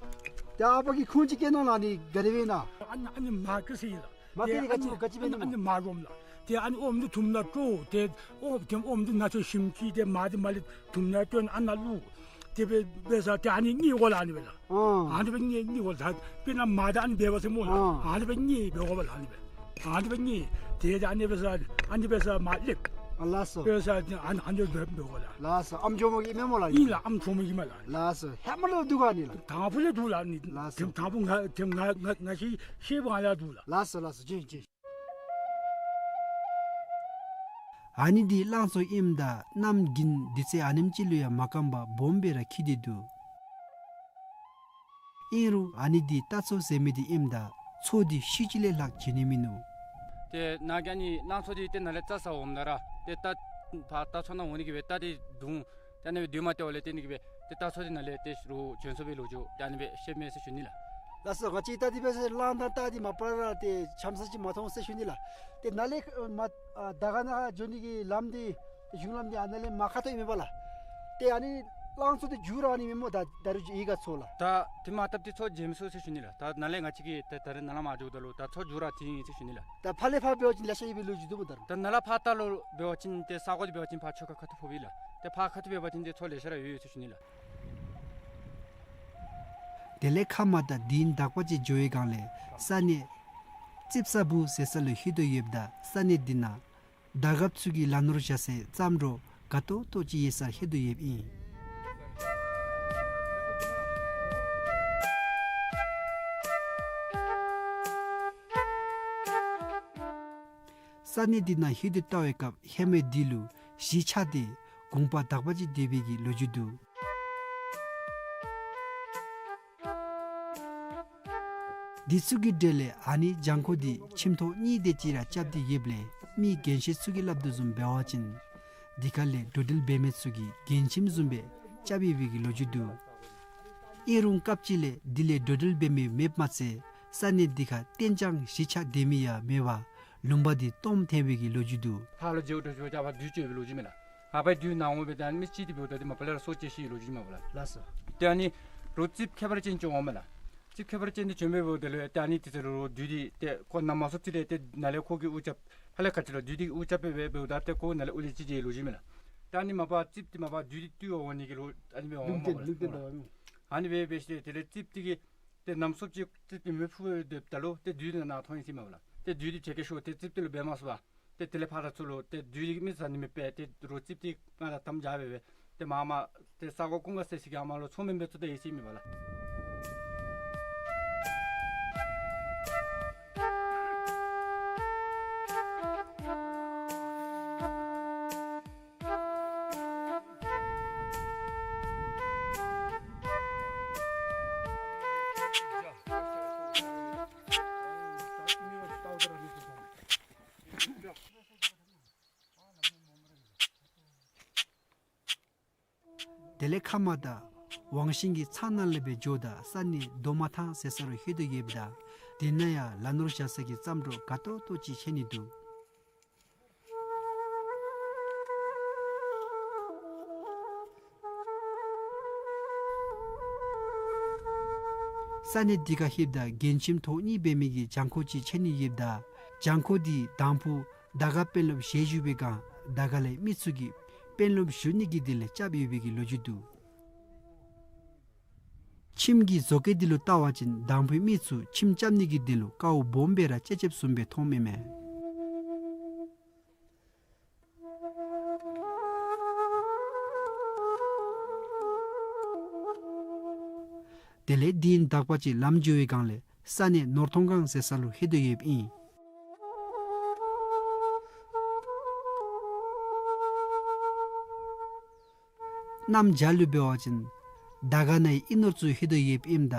ཏེ་ཨ་པ་གིས་ཁུངས་ཅིག་བཀལ་གནང་ལགས། ཨ་ནི་ག་དེ་སྦེ་ཨིན་ན། ཨ་ནི་ཨ་ནི་མ་ཀི་ཟེར་ཨིན་ལགས། མ་ཀི་འདི་ག་ཅི་ག་ཅི་སྦེ་ཨིན་ན། ཨ་ནི་མ་རོམ་ལགས། ཏེ་ཨ་ནི་ཨོམ་འདི་དུམ་ནང་སྤྲོ། ཏེ་ཨོམ་ཏེ་ཨོམ་འདི་ནང་ཚུད་ཞིམ་ཅིག་ཏེ་མར་འདི་མར་ལས་དུམ་ནང་བཏོན་ཨ་ནཱ་བླུགས། ཏེ་འབད་འབད་ས་ཏེ་ཨ་ནི་གཉིད་འོང་ལགས། ཨ་ནི་སྦེ་ཨ་ཨ་ནི་སྦེ་གཉིད་གཉིད་འོང་ལགས། དཔེར་ན་མར་ད་ཨ་ནི་འབད་བ་ཟེར་སྨོ་ལགས། ཨ་ཨ་ནི་སྦེ་གཉིད་འབད་དགོ་པས་ལགས། ཨ་ནི་སྦེ་ཨ་ནི་སྦེ་གཉིད། ཏེ་ཨ་ནི་འབད་ས་ཨ་ནི་འབད་ས་མར་སླེབས། ཨ་ལགས་སོ། འབད་ས་ཨ་ནི་ཨ་ནི་འབད་འབད་དགོ་ལགས། ལགས་སོ། ཨམ་ཅོག་མོ་གི་མེན་སྨོ་ལགས། ཨིན་ལགས། ཨམ་ཅོག་མོ་གི་མས་ལགས། ལགས་སོ། ཧེ་མ་ལས་འདུག་ག་ཨ་ནི་ལགས། དང་ཕུ་ལས་འདུག་ལགས། ཨ་ནི་ལགས་སོ། དང་ཕུ་ང་ཏེ་ང་ང་ང་ཤེས་ཤེས་པ་ལས་འདུག་ལགས། ལགས་སོ་ལགས་སོ། བྱིན་བྱིན། ཨ་ནི་འདི་གླང་མཚོ་ཨིནམ་ད་གནམ་དགུན་དུས་ཚོད་ཨ་ནེམ་ཅིག་ལུ་ཡང་མ་སྐམ་པར་སྦོམ་སྦེ་ར་འཁྱིལ་ཏེ་འདུག། ཨིན་རུང་ཨ་ནི་འདི་རྟ་མཚོ་ཟེར་མི་འདི་ཨིནམ་ད་མཚོ་འདི་ཤུལ་ཅིག་ལས་ལྷག་མཇལ་ནི་མིན་ནུག། ཏེ་ནཱ་གི་ཨ་ནི་གླང་མཚོ་འདི་ཏེ་ནཱ་ལས་རྩ་ས་འོངམ་ད་ར་ཏེ་རྟ་ཕར་རྟ་མཚོ་ནང་འོང་ནི་གི་སྦེ་རྟ་འདི་བརྡུང་། ཏེ་ཨ་ནི་སྦེ་སྡོད་མ་སྟེརཝ་ལས་ཏེ་ཨ་ནི་གི་སྦེ་ཏེ་རྟ་མཚོ་འདི་ནཱ་ལས་ཏེ་རུང་བྱོན་སོང་བའི་ལོ་རྒྱུས་ཏེ་ཨ་ནི་སྦེ་བཤདཔ་མས་ཟེར་ཞུ་ནི་ལགས། ལགས་སོ། ང་བཅས་ད་འདི་འབད་ས་གླང་དང་རྟ་འདི་མ་པ་ར་ཏེ་འཆམ་ས་ཅིག་མ་མཐོང་ཟེར་ཞུ་ནི་ལགས། ཏེ་ནཱ་ལས་མར་ཨ་དར་དཀར་ནང་འགྱོ་ནི་གི་ལམ་འདི་གཞུང་ལམ་འདི་ཨ་ནཱ་ལས་མར་ཁ་ཐོན་ཨིན་མས་པ་ལགས། ཏེ་ཨ་ནི་ གླང་ཚོ་འདི་རྒྱུག་ར་ཨ་ནི་མེན་སྨོ། ད་ད་རུང་ཡི་ག་ཚོ་ལགས། ད་དེ་མ་བཏབ་སྟེ་ཚོ་རྒྱལ་མི་ཚུགས་ཟེར་ཞུ་ནི་ལགས། ད་ནཱ་ལས་ང་བཅས་ཀྱིས་ད་ད་རེས་ནཱ་ལས་མར་འགྱོཝ་ད་ལུ་ད་ཚོ་རྒྱུག་ར་འཐེན་ཡི་ཟེར་ཞུ་ནི་ལགས། ད་ཕར་ལས་ཕར་འབད་བ་ཅིན་ལེ་ཤ་ཡོད་པའི་ལོ་རྒྱུས་འདུག་སྨོ། ད་ད་ནཱ་ལས་ཕར་ལྟ་ལུ་འབད་བ་ཅིན་ཏེ་ས་གོ་འདི་འབད་བ་ཅིན་ཕར་ཆོས་ཁ་ཁ་ཐུག་ཕོགཔ་ཨིན་ལགས། ཏེ་ཕར་ཁ་ཐུག་འབད་བ་ཅིན་ཏེ་ཚོ་ལེ་ཤ་ར་ཡོད་ཡོད་ཟེར་ཞུ་ནི་ལགས། དེ་ལས་ཁ་མ་ད་དིང་དག་པ་ཅིག་འགྱོ་བའི་སྒང་ལས་ས་གནས་རྩིབས་ས་བུ་ཟེར་ས་ལུ་ལྷོད་དོ་ཡོདཔ་ད་ས་གནས་འདི་ནང་ད་རྒཔོ་ཚུ་གིས་ལ་ནོར་བཞག་སའི་རྩྭ་འབྲོག་དགའ་ཏོག་ཏོ་ཅིག་ཡོད་སར་ལྷོད་དོ་ཡོདཔ་ཨིན། ས་གནས་འདི་ནང་ལྷོད་དེ་བལྟ་བའི་སྐབས་ཧེ་མའི་དུས་ལུ་གཞིས་ཆགས་ཏེ་གུང་པ་དག་པ་ཅིག་སྡོད་པའི་གི་ལོ་རྒྱུས་འདུག། འདི་ཚུ་གི་གྲས་ལས་ཨ་ནི་གྱང་ཁོག་འདི་ཁྱིམ་ཐོག་གཉིས་དེ་ཅིག་ར་རྐྱབ་སྟེ་ཡོདཔ་ལས་མི་རྒན་ཤོས་ཚུ་གིས་སླབ་དོ་བཟུམ་འབད་བ་ཅིན་འདི་ཁ་ལས་འགྲོ་འགྲུལ་འབད་མི་ཚུ་གི་རྒན་ཁྱིམ་བཟུམ་སྦེ་རྐྱབ་ཡོད་པའི་གི་ལོ་རྒྱུས་འདུག། ཨིན་རུང་སྐབས་ཅིག་ལས་འདི་ལས་འགྲོ་འགྲུལ་འབད་མི་མེདཔ་མ་ཚད་ས་གནས་འདི་ཁར་གཏན་འཇགས་གཞིས་ཆགས་སྡོད་མི་ཡང་མེད་པར་ལུང་པ་འདི་སྟོངམ་ཐལ་བའི་གི་ལོ་རྒྱུས་འདུག། ཕར་ལུ་མཇལཝ་འགྱོ་འགྱོཝ་ད་ཕར་བདུད་འགྱོ་བའི་ལོ་རྒྱུས་མས་ལགས། ཨ་ཕར་བདུད་ནཱ་འོང་སྦེ་ད་ཨ་ནི་མི་ཅིག་འདི་འབདཝ་ད་འདི་མ་པ་ལས་ར་སྲོག་བཅད་ཤི་བའི་ལོ་རྒྱུས་མས་པ་ལགས། ལགས་སོ། ཏེ་ཨ་ནི་རོགས་རྩིགཔ་ཁྱད་པར་ཅན་ཅིག་འོངམ་མས་ལགས། རྩིགཔ་ཁྱད་པར་ཅན་འདི་བྱོན་སྦེ་འབདཝ་ད་ལུ་ཏེ་ཨ་ནི་དེ་ཚུ་ལུ་བདུད་འདི་ཏེ་ཁོ་ནཱ་མ་སོངམ་ཅིག་ལས་ཏེ་ནཱ་ལས་ཁོ་གིས་དབུ་རྐྱབ་ཧ་ལས་ཁ་ཐུག་ལུ་བདུད་འདི་དབུ་རྐྱབ་སྦེ་འབདཝ་ད་ཏེ་ཁོ་ནཱ་ལས་དབུ་ལས་ཅིག་འགྱོ་བའི་ལོ་རྒྱུས་མས་ལགས། ཏེ་ཨ་ནི་མ་པ་རྩིགཔ་འདི་མ་པ་བདུད་འདི་བཏུལ་བར་འོང་ནི་གི་ལོ་ཨ་ནི་སྦེ་འོངམ་མས་ལགས། ལུང་བསྟན་ལུང་བསྟན་འབདཝ་མས། ཨ་ནི་སྦེ་འབད་ཞིནམ་ལས་དེ་ལས་རྩིགཔ་འདི་གིས་ཏེ་ནཱ་མ་སོངམ་ཅིག་རྩིགཔ་འདི་མེ་ཕུ་སྦེ་སྡོདཔ་ད་ལུ་ཏེ་བདུད་འདི་ནཱ་ཐོན་ཡི་ཟེར་མས་པ་ལགས། ཏེ་བདུད་འདི་བྱེད་སྐད་ཤོར་ཏེ་རྩིགཔ་འདི་ལུ་འབད་མ་ཚུགས་པར་ཏེ་དེ་ལས་ཕར་ར་ཚུར་ལུ་ཏེ་བདུད་འདི་མི་བཟའ་ནི་མེད་པར་ཏེ་རོགས་རྩིགཔ་འདི་ང་དང་དམ་བཅའ་སྦེ་སྦེ་ཏེ་མར་མར་ཏེ་ས་གོ་ཀུན་དགའ་ཟེར་ས་གི་ཨ་མ་ལུ་ཚོང་མི་འབད་ཚུགས་ད་ཡི་ཟེར་མས་པ་ལགས། དེ་ལས་ཁ་མ་ད་ཝང་ཤིང་གི་ཚང་ནང་ལས་སྦེ་འགྱོཝ་ད་ས་གནས་རྡོ་མ་ཐང་ཟེར་ས་ལུ་ལྷོད་དོ་ཡོདཔ་ད་དེ་ནང་ཡང་ལ་ནོར་བཞག་ས་གི་རྩྭ་འབྲོག་དགའ་ཏོག་ཏོ་ཅིག་མཇལ་ནི་འདུག། ས་གནས་འདི་ཁར་ལྷོདཔ་ད་རྒན་ཁྱིམ་ཐོག་གཉིས་འབད་མི་གི་གྱང་ཁོག་ཅིག་མཇལ་ནི་ཡོདཔ་ད་གྱང་ཁོག་འདི་དང་ཕུ་དར་དཀར་དཔོན་སློབ་ཞལ་བཞུགས་པའི་སྒང་དར་དཀར་ལས་མི་ཚུ་གིས་དཔོན་སློབ་བཞུགས་ནི་གི་དོན་ལས་རྐྱབ་ཡོད་པའི་གི་ལོ་རྒྱུས་འདུག། ཁྱིམ་གྱི་བཟོ་བཀོད་འདི་ལུ་བལྟ་བ་ཅིན་དང་ཕུའི་མི་ཚུ་ཁྱིམ་རྐྱབ་ནི་གི་དོན་ལུ་དཀའཝ་སྦོམ་སྦེ་ར་སྤྱད་སྤྱདཔ་བཟུམ་སྦེ་མཐོངམ་ཨིན་མས། དེ་ལས་དིང་དག་པ་ཅིག་ལམ་འགྱོ་བའི་སྒང་ལས་ས་གནས་ནོར་ཐོང་སྒང་ཟེར་ས་ལུ་ལྷོད་དོ་ཡོདཔ་ཨིན། གནམ་བྱཱར་ལུ་འབད་བ་ཅིན་དར་དཀར་ནང་ཡི་ཨིན་ནོར་ཚུ་ལྷོད་དོ་ཡོདཔ་ཨིནམ་ད་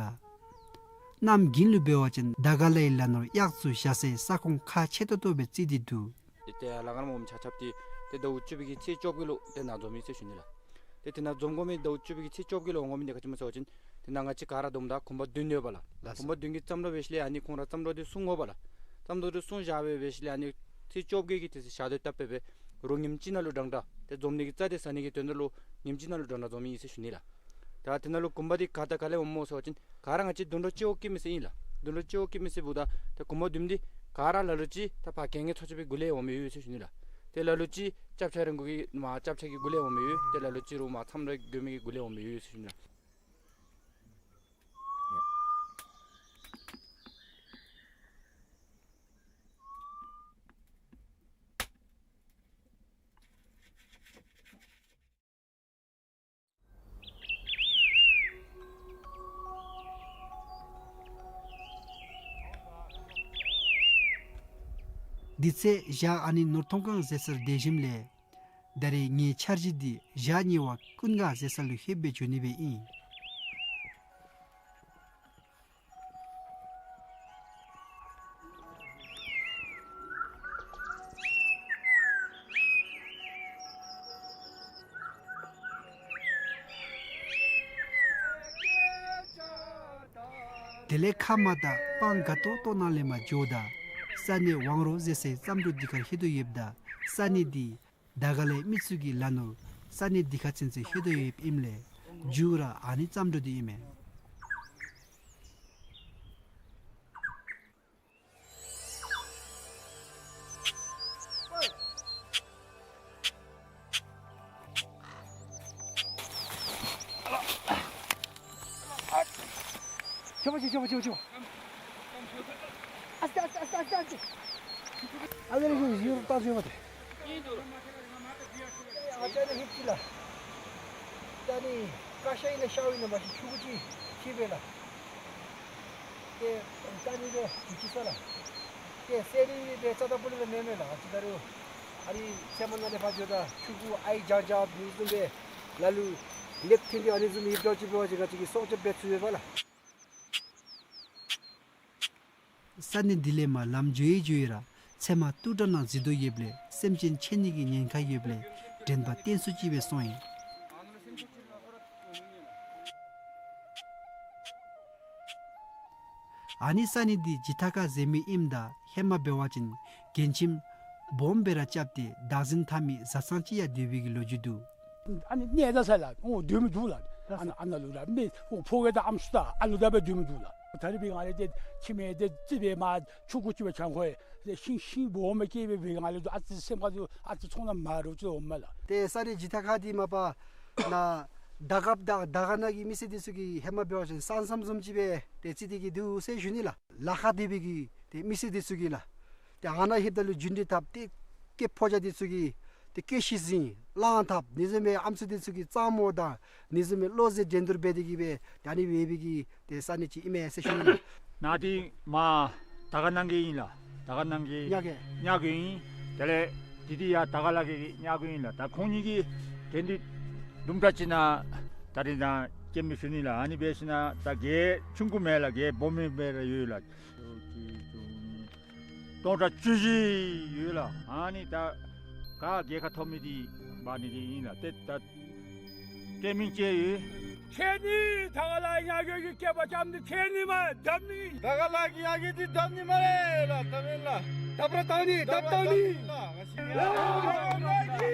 གནམ་དགུན་ལུ་འབད་བ་ཅིན་དར་དཀར་ལ་ཡི་ལ་ནོར་གཡག་ཚུ་བཞག་སའི་ས་ཁོངས་ཁག་ཆེ་ཏོག་ཏོ་སྦེ་བརྩི་སྟེ་འདུག། ཏེ་ལ་ཁར་མོ་མི་ཆ་ཁྱབ་འདི་ཏེ་ཟླཝ་བཅུ་པའི་གི་ཚེས་བཅོ་བརྒྱད་ལུ་ཏེ་ནཱ་འཛོམས་ཡི་ཟེར་ཞུ་ནི་ལགས། ཏེ་དེ་ནང་འཛོམས་དགོ་མི་ཟླཝ་བཅུ་པའི་གི་ཚེས་བཅོ་བརྒྱད་ལུ་འོང་དགོ་མི་འདི་ག་ཅི་སྨོ་ཟེར་བ་ཅིན་ཏེ་ནཱ་ང་བཅས་ག་ར་བསྡོམས་ད་གུང་པ་བདུན་ཡོད་པ་ལགས། ལགས་སོ། གུང་པ་བདུན་གྱི་བརྩམ་བློ་འབད་ཞིནམ་ལས་ཨ་ནི་ཁོང་ར་བརྩམ་བློ་འདི་གསུང་དགོ་པ་ལགས། བརྩམ་བློ་འདི་གསུང་བཞག་སྦེ་འབད་ཞིནམ་ལས་ཨ་ནི་ཚེས་བཅོ་བརྒྱད་ཀྱི་དེ་ཚེ་ཞག་དུས་བཏབ་སྦེ་སྦེ་རོགས་ཉིནམ་གཅིག་ནང་ལུ་འདྲན་འདྲ་ཏེ་འཛོམས་ནི་གི་རྩ་འདི་ཟ་ནི་གི་དོན་དག་ལུ་ཉིནམ་གཅིག་ནང་ལུ་འདྲན་འདྲ་འཛོམས་ཡི་ཟེར་ཞུ་ནི་ལགས། ད་དེ་ནང་ལུ་གུང་པ་འདི་ག་དང་ག་ལས་འོངམ་སྨོ་ཟེར་བ་ཅིན་ག་ར་ང་བཅས་དུམ་གྲོ་སྤྱི་བོ་སྐྱེད་མི་ཟེར་ཨིན་ལགས། དུམ་གྲོ་སྤྱི་བོ་སྐྱེད་མི་ཟེར་འབདཝ་ད་ཏེ་གུང་པ་བདུན་འདི་ག་ར་ལ་ལུ་ཅིག་ད་ཕར་གན་རྐྱལ་ཚོ་ཆེ་བའི་གུ་ལས་འོང་མི་ཡོད་ཟེར་ཞུ་ནི་ལགས། ཏེ་ལ་ལུ་ཅིག་སྐྱབས་ཆ་རིང་གུ་གི་མར་སྐྱབས་ཆ་གི་གུ་ལས་འོང་མི་ཡོད། ཏེ་ལ་ལུ་ཅིག་རོགས་མར་མཚམས་ར་དགོ་མི་གི་གུ་ལས་འོང་མི་ཡོད་ཟེར་ཞུ་ནི་ལགས། དེ་ཚེ་ཞག་ཨ་ནི་ནོར་ཐོང་སྒང་ཟེར་སར་སྡོད་ཞིནམ་ལས་ད་རེས་ངེའི་འཆར་གཞི་འདི་ཞག་གཉིས་པ་ཀུན་དགའ་ཟེར་ས་ལུ་ལྷོདཔ་སྦེ་འགྱོ་ནི་སྦེ་ཨིན། དེ་ལས་ཁ་མ་ད་སྤང་དགའ་ཏོག་ཏོ་ནང་ལས་མར་འགྱོཝ་ད་ས་གནས་ཝང་རོ་ཟེར་སའི་རྩྭ་འབྲོག་འདི་ཁར་ལྷོད་དོ་ཡོདཔ་ད་ས་གནས་འདི་དར་དཀར་ལའི་མི་ཚུ་གི་ལ་ནོར་ས་གནས་འདི་ཁར་ཚུན་ཚོད་ལྷོད་དོ་ཡོདཔ་ཨིནམ་ལས་ མཇུག་ར་ཨ་ནི་ཙམ་འགྲོ་དེ་ཨིན་མས། ཆོ་བ་ཆོ་བ་ཆོ་བ་ཆོ་བ། ཨ་སྟེ་ཨ་སྟེ་ཨ་སྟེ་ཨ་སྟེ། ཨ་ལེ་ལེ་ཡུར་ཏ་ཟེར་བ་ཏེ། ཨ་ཅག་ནི་ཧིབ་ཅི་ལ། ད་ནི་ཀ་ཤ་ཨིན་ན་ཤཝ་ཨིན་ན་མ་ཤེས་ཆུང་ཀུ་ཅིག་ཅིག་སྦེ་ལགས། ཏེ་ད་ནི་སྦེ་ཅིག་ཅིག་ས་ལགས། ཏེ་སེ་རི་སྦེ་རྩ་དང་པོ་ལས་མེན་མས་ལགས། ཨ་ཙི་ད་རུང་ཨ་རིའི་ཚལ་མ་ནང་ལས་ཕར་འགྱོཝ་ད་ཆུང་ཀུ་ཨའི་ལྗང་ལྗང་ཨ་ནི་བཟུམ་སྦེ་ལ་ལུ་ལེབ་ཐོན་ཏེ་ཨ་ནི་བཟུམ་ཧིབ་འདྲཝ་ཅིག་འབད་བ་ཅིན་ང་བཅས་ཀྱིས་སྲོག་སྐྱབས་འབད་ཚུགས་ཡོདཔ་ལགས། ས་གནས་འདི་ལས་མར་ལམ་འགྱོ་ཡི་འགྱོ་ཡི་ར་ཚལ་མ་ཏུག་དྲགས་ནང་འཛུལ་དོ་ཡོདཔ་ལས་སེམས་ཅན་ཆད་ནི་གི་ཉེན་ཁ་ཡོདཔ་ལས་དྲན་པ་བརྟན་སུ་ཅིག་སྦེ་སོང་ཡི། ཨ་ནི་ས་གནས་འདི་ཇི་ཐ་ཁ་ཟེར་མི་ཨིནམ་ད་ཧེ་མ་འབད་བ་ཅིན་རྒན་ཁྱིམ་སྦོམ་སྦེ་ར་རྐྱབ་སྟེ་བདག་འཛིན་འཐབ་མི་བཟའ་ཚང་ཅིག་ཡང་སྡོད་པའི་གི་ལོ་རྒྱུས་འདུག། ཨ་ནི་གནས་ད་ས་ལགས། འོ་སྡོད་མི་འདུག་ལགས། ཨ་ནཱ་ཨ་ནཱ་ལུ་ར་མི་འོ་ཕོ་རྒས་དང་ཨམ་སྲུ་དང་ཨ་ལུ་དང་སྦེ་སྡོད་མི་འདུག་ལགས། ད་རེས་འབད་བའི་སྒང་ལས་ཏེ་ཁྱིམ་ཡང་ཏེ་རྩིག་པའི་མར་ཆུང་ཀུ་ཅིག་སྦེ་བྱང་ཁོ་ཡང་ཤིང་ཤིང་སྦོམ་སྦེ་སྐྱེས་པའི་སྦེ་སྒང་ལས་ཏེ་ཨ་ཙི་སེམས་ཁ་ལུ་ཨ་ཙི་ཚོར་སྣང་མ་འདྲཝ་ཅིག་འོངམ་མས་ལགས། ཏེ་ས་གནས་ཇི་ཐ་ཁ་འདི་མ་པ་ནཱ་དར་དཀརཔོ་དང་དར་དཀར་ན་གི་མི་སེར་འདི་ཚུ་གིས་ཧེ་མ་འབད་བ་ཅིན་ས་མཚམས་བཟུམ་ཅིག་སྦེ་ཏེ་རྩིས་ཏེ་གི་འདུག་ཟེར་ཞུ་ནི་ལགས། ལ་ཁ་སྡོད་པའི་གི་ཏེ་མི་སེར་འདི་ཚུ་གིས་ལགས། ཏེ་ཨ་ནཱ་ལྷོདཔ་ད་ལུ་རྒྱུན་འགྲུལ་འཐབ་སྟེ་སྐྱེས་ཕོ་རྒྱས་འདི་ཚུ་གིས་ཏེ་སྐྱེས་ཤི་ཟིན་གླང་འཐབ་ནི་བཟུམ་མའི་ཨམ་སྲུ་འདི་ཚུ་གི་གཙང་མོ་དང་ནི་བཟུམ་མའི་བློ་རྩེ་འགྲན་བསྡུར་འབད་དེ་གི་སྦེ་ད་ནི་འབད་བའི་གི་ཏེ་ས་གནས་ཅིག་ཨིན་མས་ཟེར་ཞུ་ནི། ནཱ་འདི་མར་དར་དཀར་ན་གི་ཨིན་ལགས། དར་དཀར་ན་གི་ཉ་རྒོད་ཉ་རྒོད་ཨིན། དེ་ལས་འདི་འདི་ཡང་དར་དཀར་ལ་གི་ཉ་རྒོད་ཨིན་ལགས། ད་ཁོང་གཉིས་ཀྱི་གན་འདི་དུམ་གྲ་ཅིག་ནཱ་ད་རིས་ནཱ་སྐྱེལ་མི་ཞུ་ནི་ལགས། ཨ་ནི་འབད་ཞིན་ན་ད་གྱལ་ཆུང་ཀུ་མེན་ལགས། གྱལ་སྦོམ་མི་སྦེ་ར་ཡོད་ལགས། སྟོང་ཕྲག་བཅུ་བཞི་ཡོད་ལགས། ཨ་ནི་ད་ག་གྱལ་ཁར་ཐོབ་མི་འདི་འབག་ནི་འདི་ཨིན་ལགས། ཏེ་ད་ཏེ་མིང་ཅིག་ཡོད། ཁྱེད་ནི་དར་དཀར་ལ་གི་ཉ་རྒོད་ཀྱི་སྐེད་པ་བཅག་ནི། ཁྱེད་ནི་མར་བརྡབ་ནི། དར་དཀར་ལ་གི་ཉ་རྒོད་འདི་བརྡབ་ནི་སྨ་རེ་ལགས། བརྡབ་ཨིན་ལགས། བརྡབ་ར་བརྡབ་ནི། བརྡབ་བརྡབ་ནི།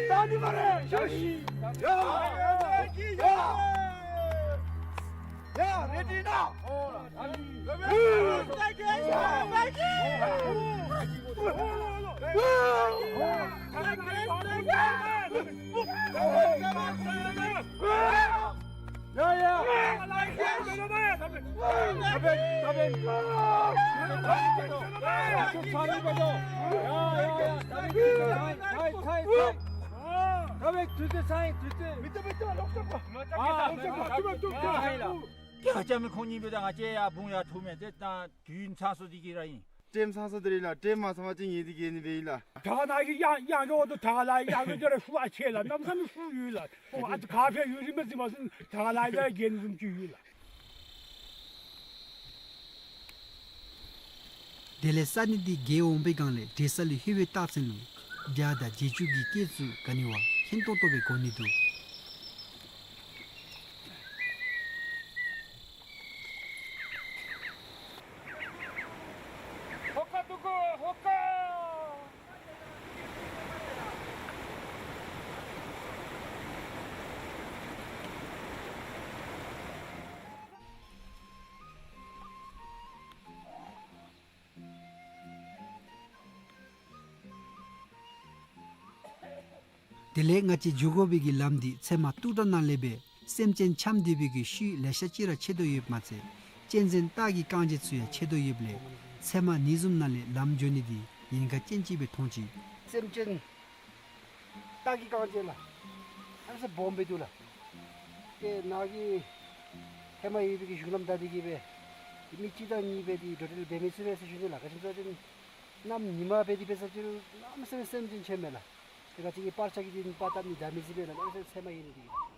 བརྡབ་ནི་སྨ་རེ། ཡ། ཡ། ཡ། རེ་ཌི་ནའོ། ང་བཅས་མི་ཁོང་གཉིས་འབདཝ་ད་ང་བཅས་ཡར་བུང་ཡར་འཐུ་མས། ཏེ་ད་དུས་ཚང་སོང་སྟེ་གི་ར་ཨིན། ཊེམ་ཚང་སོང་སྟེ་ར་ཨིན་ལགས། ཊེམ་མ་ཚང་བ་ཅིན་ངེ་འདི་གྱལ་ནི་འབད་ཨིན་ལགས། དར་དཀར་ན་གི་གཡང་གཡང་འགྱོ་དོ། དར་དཀར་ལ་གཡང་འགྱོ་ར་ཤུགས་ཨ་ཆེ་ལགས། གནམ་མེད་ས་མེད་ཤུགས་ཡོད་ལགས། ཨོ་ཨ་ཙི་ག་ཕེབས་ཡོད་རིན་མེད་རྩིས་མ་ཚུགས། དར་དཀར་ལ་གཡང་གྱལ་ནི་བཟུམ་ཅིག་ཡོད་ལགས། དེ་ལས་ས་གནས་འདི་གྱལ་འོང་པའི་སྒང་ལས་འདྲེས་ས་ལུ་ལྷོད་པའི་རྟགས་མཚན་ལུ་བྱ་དང་བྱི་ཅུང་གི་སྐད་ཚུ་ག་ནི་བ་སྙན་ཏོང་ཏོ་སྦེ་གོ་ནི་འདུག། ཧོ་ཀ་འདུག་གོ་ཧོ་ཀ། དེ་ལས་ང་བཅས་འགྱོ་དགོ་པའི་གི་ལམ་འདི་ཚལ་མ་སྟུག་དྲགས་ནང་ལས་སྦེ་སེམས་ཅན་འཁྱམས་སྡོད་པའི་གི་ཤུལ་ལེ་ཤ་ཅིག་ར་ཆད་དོ་ཡོདཔ་མ་ཚད་གཅན་གཟན་སྟག་གི་རྐང་རྗེས་ཚུ་ཡང་ཆད་དོ་ཡོདཔ་ལས་ཚལ་མ་ནི་བཟུམ་ནང་ལས་ལམ་འགྱོ་ནི་འདི་ཉེན་ཁ་ཅན་ཅིག་སྦེ་མཐོང་ཅི། སེམས་ཅན་སྟག་གི་རྐང་རྗེས་ལགས། ཨ་ཙི་སྦོམ་སྦེ་འདུག་ལགས། ཏེ་ནཱ་གི་ཧེ་མ་ཡོད་པའི་གི་གཞུང་ལམ་བདའ་སྟེ་གི་སྦེ་མི་གཅིག་དང་གཉིས་སྦེ་འདི་འགྲོ་འགྲུལ་འབད་མི་ཚུགས་པས་ཟེར་ཞུ་ནི་ལགས། ག་ཅི་སྨོ་ཟེར་བ་ཅིན་གནམ་ཉི་མ་འབད་དེ་འབད་ས་ཅིག་རུང་གནམ་མེད་ས་མེད་སེམས་ཅན་ཆད་མས་ལགས། ཏེ་ང་བཅས་ཀྱིས་པར་ཆས་ཀྱིས་འདི་པར་བཏབ་ནི་བདའ་མི་ཚུགས་པས་ལགས། གནམ་མེད་ས་མེད་ཚལ་མ་ཡོད་ནི་འདི་གིས་ལགས།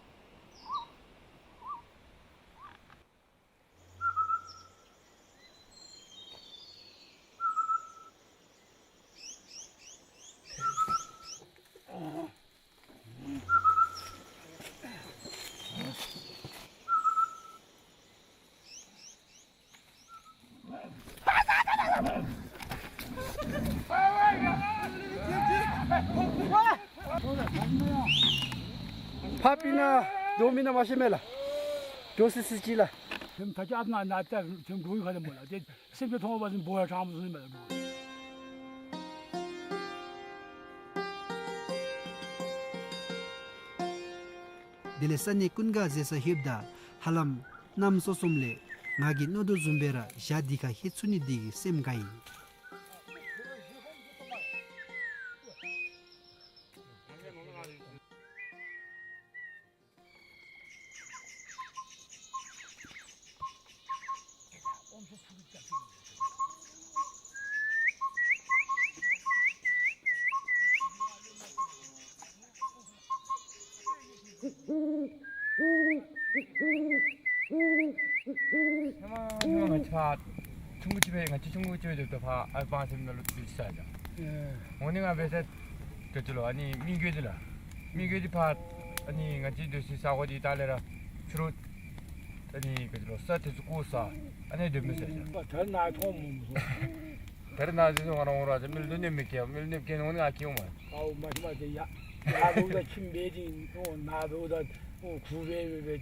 ཕར་ཕྱིན་ན་དོ་མེན་ན་མ་ཤེས་མས་ལགས། འགྱོ་སི་སི་ཅི་ལགས། ཐེམ་ད་ཅི་ཨཔ་ན་ན་ད་ཐེམ་འགྱོ་ཡི་ཁ་ལས་མོ་ལགས། ཏེ་སེམས་ཅན་མཐོང་བ་ཟིན་འབོ་ཡ་དྲང་མོ་ཟིན་མེད་ལགས། དེ་ལས་ས་གནས་ཀུན་དགའ་ཟེར་ས་ལྷོདཔ་ད་ཧ་ལམ་གནམ་སྲོ་གསུམ་ལས་ང་གིས་མནོ་དོ་བཟུམ་སྦེ་ར་བྱག་འདི་ཁར་ལྷོད་ཚུགས་ནི་འདི་གིས་སེམས་དགའ་ཡི། ཧེ་མ་ཧེ་མ་ང་བཅས་ཕར་ཆུང་ཀུ་ཅིག་སྦེ་ང་བཅས་ཆུང་ཀུ་ཅིག་སྦེ་སྡོདཔ་ད་ཕར་ཨ་པང་སེམས་ནང་ལུ་དུས་ས་ཡ། ཨེ། འོ་ནི་ང་འབད་ས་དེ་ཚུ་ལུ་ཨ་ནི་མི་རྒོད་འདི་ལགས། མི་རྒོད་འདི་ཕར་ཨ་ནི་ང་བཅས་སྡོད་སའི་ས་གོ་འདི་ལྟག་ལས་ར་ཕྱི་རུ་ཨ་ནི་ག་ཅི་ལོ་ས་དེ་ཚུ་བརྐོ་ས་ཨ་ནི་སྡོད་མི་ས་ཡ། ད་རེས་ནཱ་མཐོང་མི་མཐོང་། ད་རེས་ནཱ་ཟེར་སོང་ང་ར་འོང་ར་ཟེར་མི་ལུ་གནོདཔ་མི་བཀལ། མི་ལུ་གནོདཔ་བཀལ་ནི་འོང་ནི་ང་བཀལ་འོང་མས། ཨའུ་མ་ཤི་མ་དེ་ཡ། ཡ་འབདཝ་ད་ཁྱིམ་སྦེ་འདི་འོ་ནཱ་འབདཝ་ད་འོ་ཁུ་སྦེ་སྦེ་སྦེ།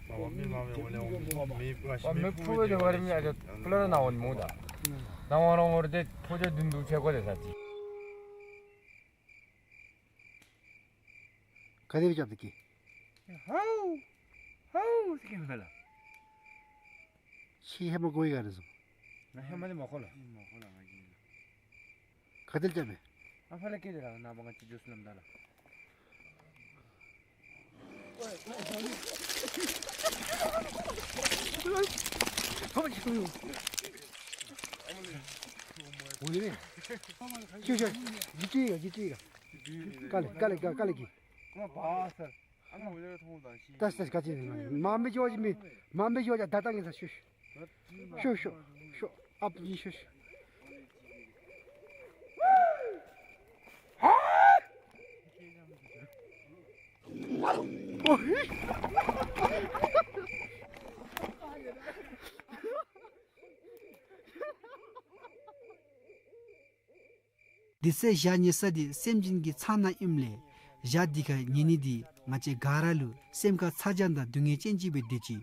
མི་མ་མི་འོང་ལས་འོང་མི་མ་མི་ཨ་ཁུ་སྦེ་འདི་བ་རི་མི་ཨ་ཁུ་ལ་ར་ནཱ་འོང་མོ་ད། ནཱ་འོང་ར་འོང་ར་དེ་ཕོ་རྒྱས་བདུན་འདུག་ཆེ་ཀོ་དེ་ས་ཅིག། ག་དེ་སྦེ་རྐྱབ་སྟེ་སྐྱེ། ཧའུ་ཧའུ་ཟེར་སྐྱེ་མས་ལགས། ཁྱོད་ཧེ་མ་གོ་ཡི་ག་རེ་ཟེར། ང་ཧེ་མ་ལས་མ་གོ་ལགས། ག་དེ་སྦེ་རྐྱབ་མས། ཨ་ཕར་ལས་སྐྱེ་དེ་ལགས། ནཱ་པ་ང་བཅས་འགྱོ་ས་ལམ་ད་ལགས། འོ་ལེ། ཅིག་ཅིག་ཅིག་ཅིག་ཅིག་ཅིག་ཅིག། ཀ་ལེ་ཀ་ལེ་ཀ་ལེ་ཀི། ད་ས་ས་ག་ཅི་མ་མི་ཅོ་ཅི་མི་མ་མི་ཅོ་ཅི་ད་ད་ངེ་ས་ཤུ་ཤུ་ཤུ་ཤུ་ཤུ་ཨཔ་ཉི་ཤུ་ཤུ། དེ་ཚེ་བྱག་ཉལ་ས་འདི་སེམས་ཅན་གྱི་ཚང་ནང་ཨིནམ་ལས་བྱག་འདི་ཁར་ཉལ་ནི་འདི་ང་བཅས་ག་ར་ལུ་སེམས་ཁར་ཚ་གྱང་དང་སྡུག་བསྔལ་ཅན་ཅིག་སྦེ་སྡོད་ཅི།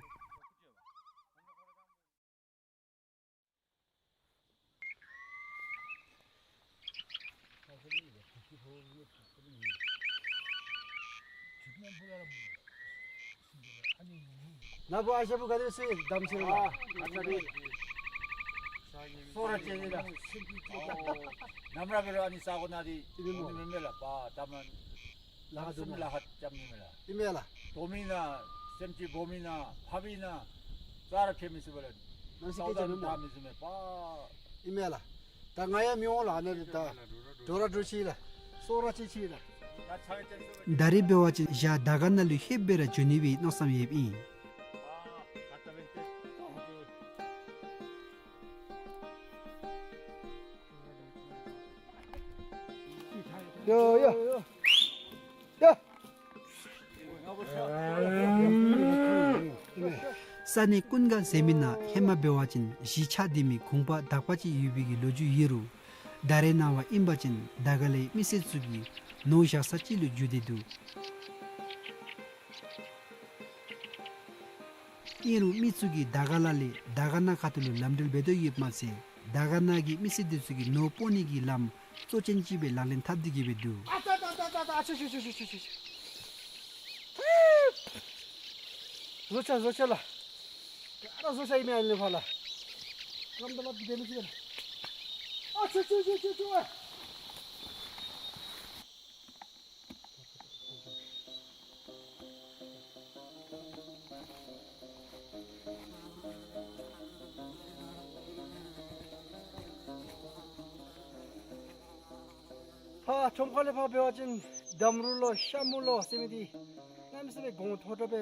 ནཱ་བུ་ཨ་ཞང་བུ་ག་དེ་སྦེ་བདམས་ཅི་རུང་ལགས། ཨ་ཙི་རེ། སོ་ར་ཅིག་ཨིན་ལགས། ནམ་ར་འབད་རུང་ཨ་ནི་ས་གོ་ནང་འདི་ཨིན་མས་མེན་མས་ལགས། པ་ད་མ་ལ་ཧ་སེམས་ལ་ཧ་བཅམ་ནི་མས་ལགས། ཨིན་མས་ལགས། དོ་མི་ན་སེམས་ཅན་འབོ་མི་ན་ཕ་བི་ན་ས་ར་ཁེ་མི་སི་བ་ལ་ནང་སི་ཀེ་ཅ་ནུ་མ་ད་མི་སི་མས་པ། ཨིན་མས་ལགས། ད་ང་ཡང་མི་འོང་ལགས། ཨ་ནི་ད་འགྲོ་ར་འགྲོ་ཅི་ལགས། སོ་ར་ཅིག་ཅིག་ལགས། ད་རེས་འབད་བ་ཅིན་བྱག་དར་དཀར་ནང་ལུ་ལྷོདཔ་སྦེ་ར་འགྱོ་ནི་སྦེ་མནོ་བསམ་ཡོདཔ་ཨིན། ཡ་ཡ་ཡ། ས་གནས་ཀུན་དགའ་ཟེར་མི་ནང་ཧེ་མ་འབད་བ་ཅིན་གཞིས་ཆགས་སྡོད་མི་གུང་པ་དག་པ་ཅིག་ཡོད་པའི་གི་ལོ་རྒྱུས་ཡོད་རུང་ད་རེས་ནངས་པ་ཨིན་པ་ཅིན་དར་དཀར་ལས་མི་སེར་ཚུ་གིས་ནོར་བཞག་ས་ཅིག་ལུ་འགྱུར་ཏེ་འདུག། ཨིན་རུང་མི་ཚུ་གིས་དར་དཀར་ལ་ལས་དར་དཀར་ན་ཁ་ཐུག་ལུ་ལམ་འགྲུལ་འབད་དོ་ཡོདཔ་མ་ཚད་དར་དཀར་ན་གི་མི་སེར་འདི་ཚུ་གིས་ནོར་སྤོ་ནི་གི་ལམ་གཙོ་ཅན་ཅིག་སྦེ་ལག་ལེན་འཐབ་སྟེ་གི་སྦེ་འདུག། ཨ་ཏ་ཏ་ཏ་ཏ་ཏ། ཨ་ཆུ་ཆུ་ཆུ་ཆུ་ཆུ་ཆུ། བཟོ་ཆ་བཟོ་ཆ་ལགས། ཨ་ར་བཟོ་ཆ་ཨིན་མས་ཨ་ནི་ཕར་ལགས། ལམ་འདི་ལ་འདི་འདི་ལུ་ཅིག་ལགས། ཨ་ཆུ་ཆུ་ཆུ་ཆུ་ཆུ། ཕར་ཁྲོམ་ཁ་ལས་ཕར་འབད་བ་ཅིན་འདམ་རུ་ལོ་ཤ་མུ་ལོ་ཟེར་མི་འདི་གནམ་མེད་ས་མེད་གོང་མཐོ་དྲགས་སྦེ་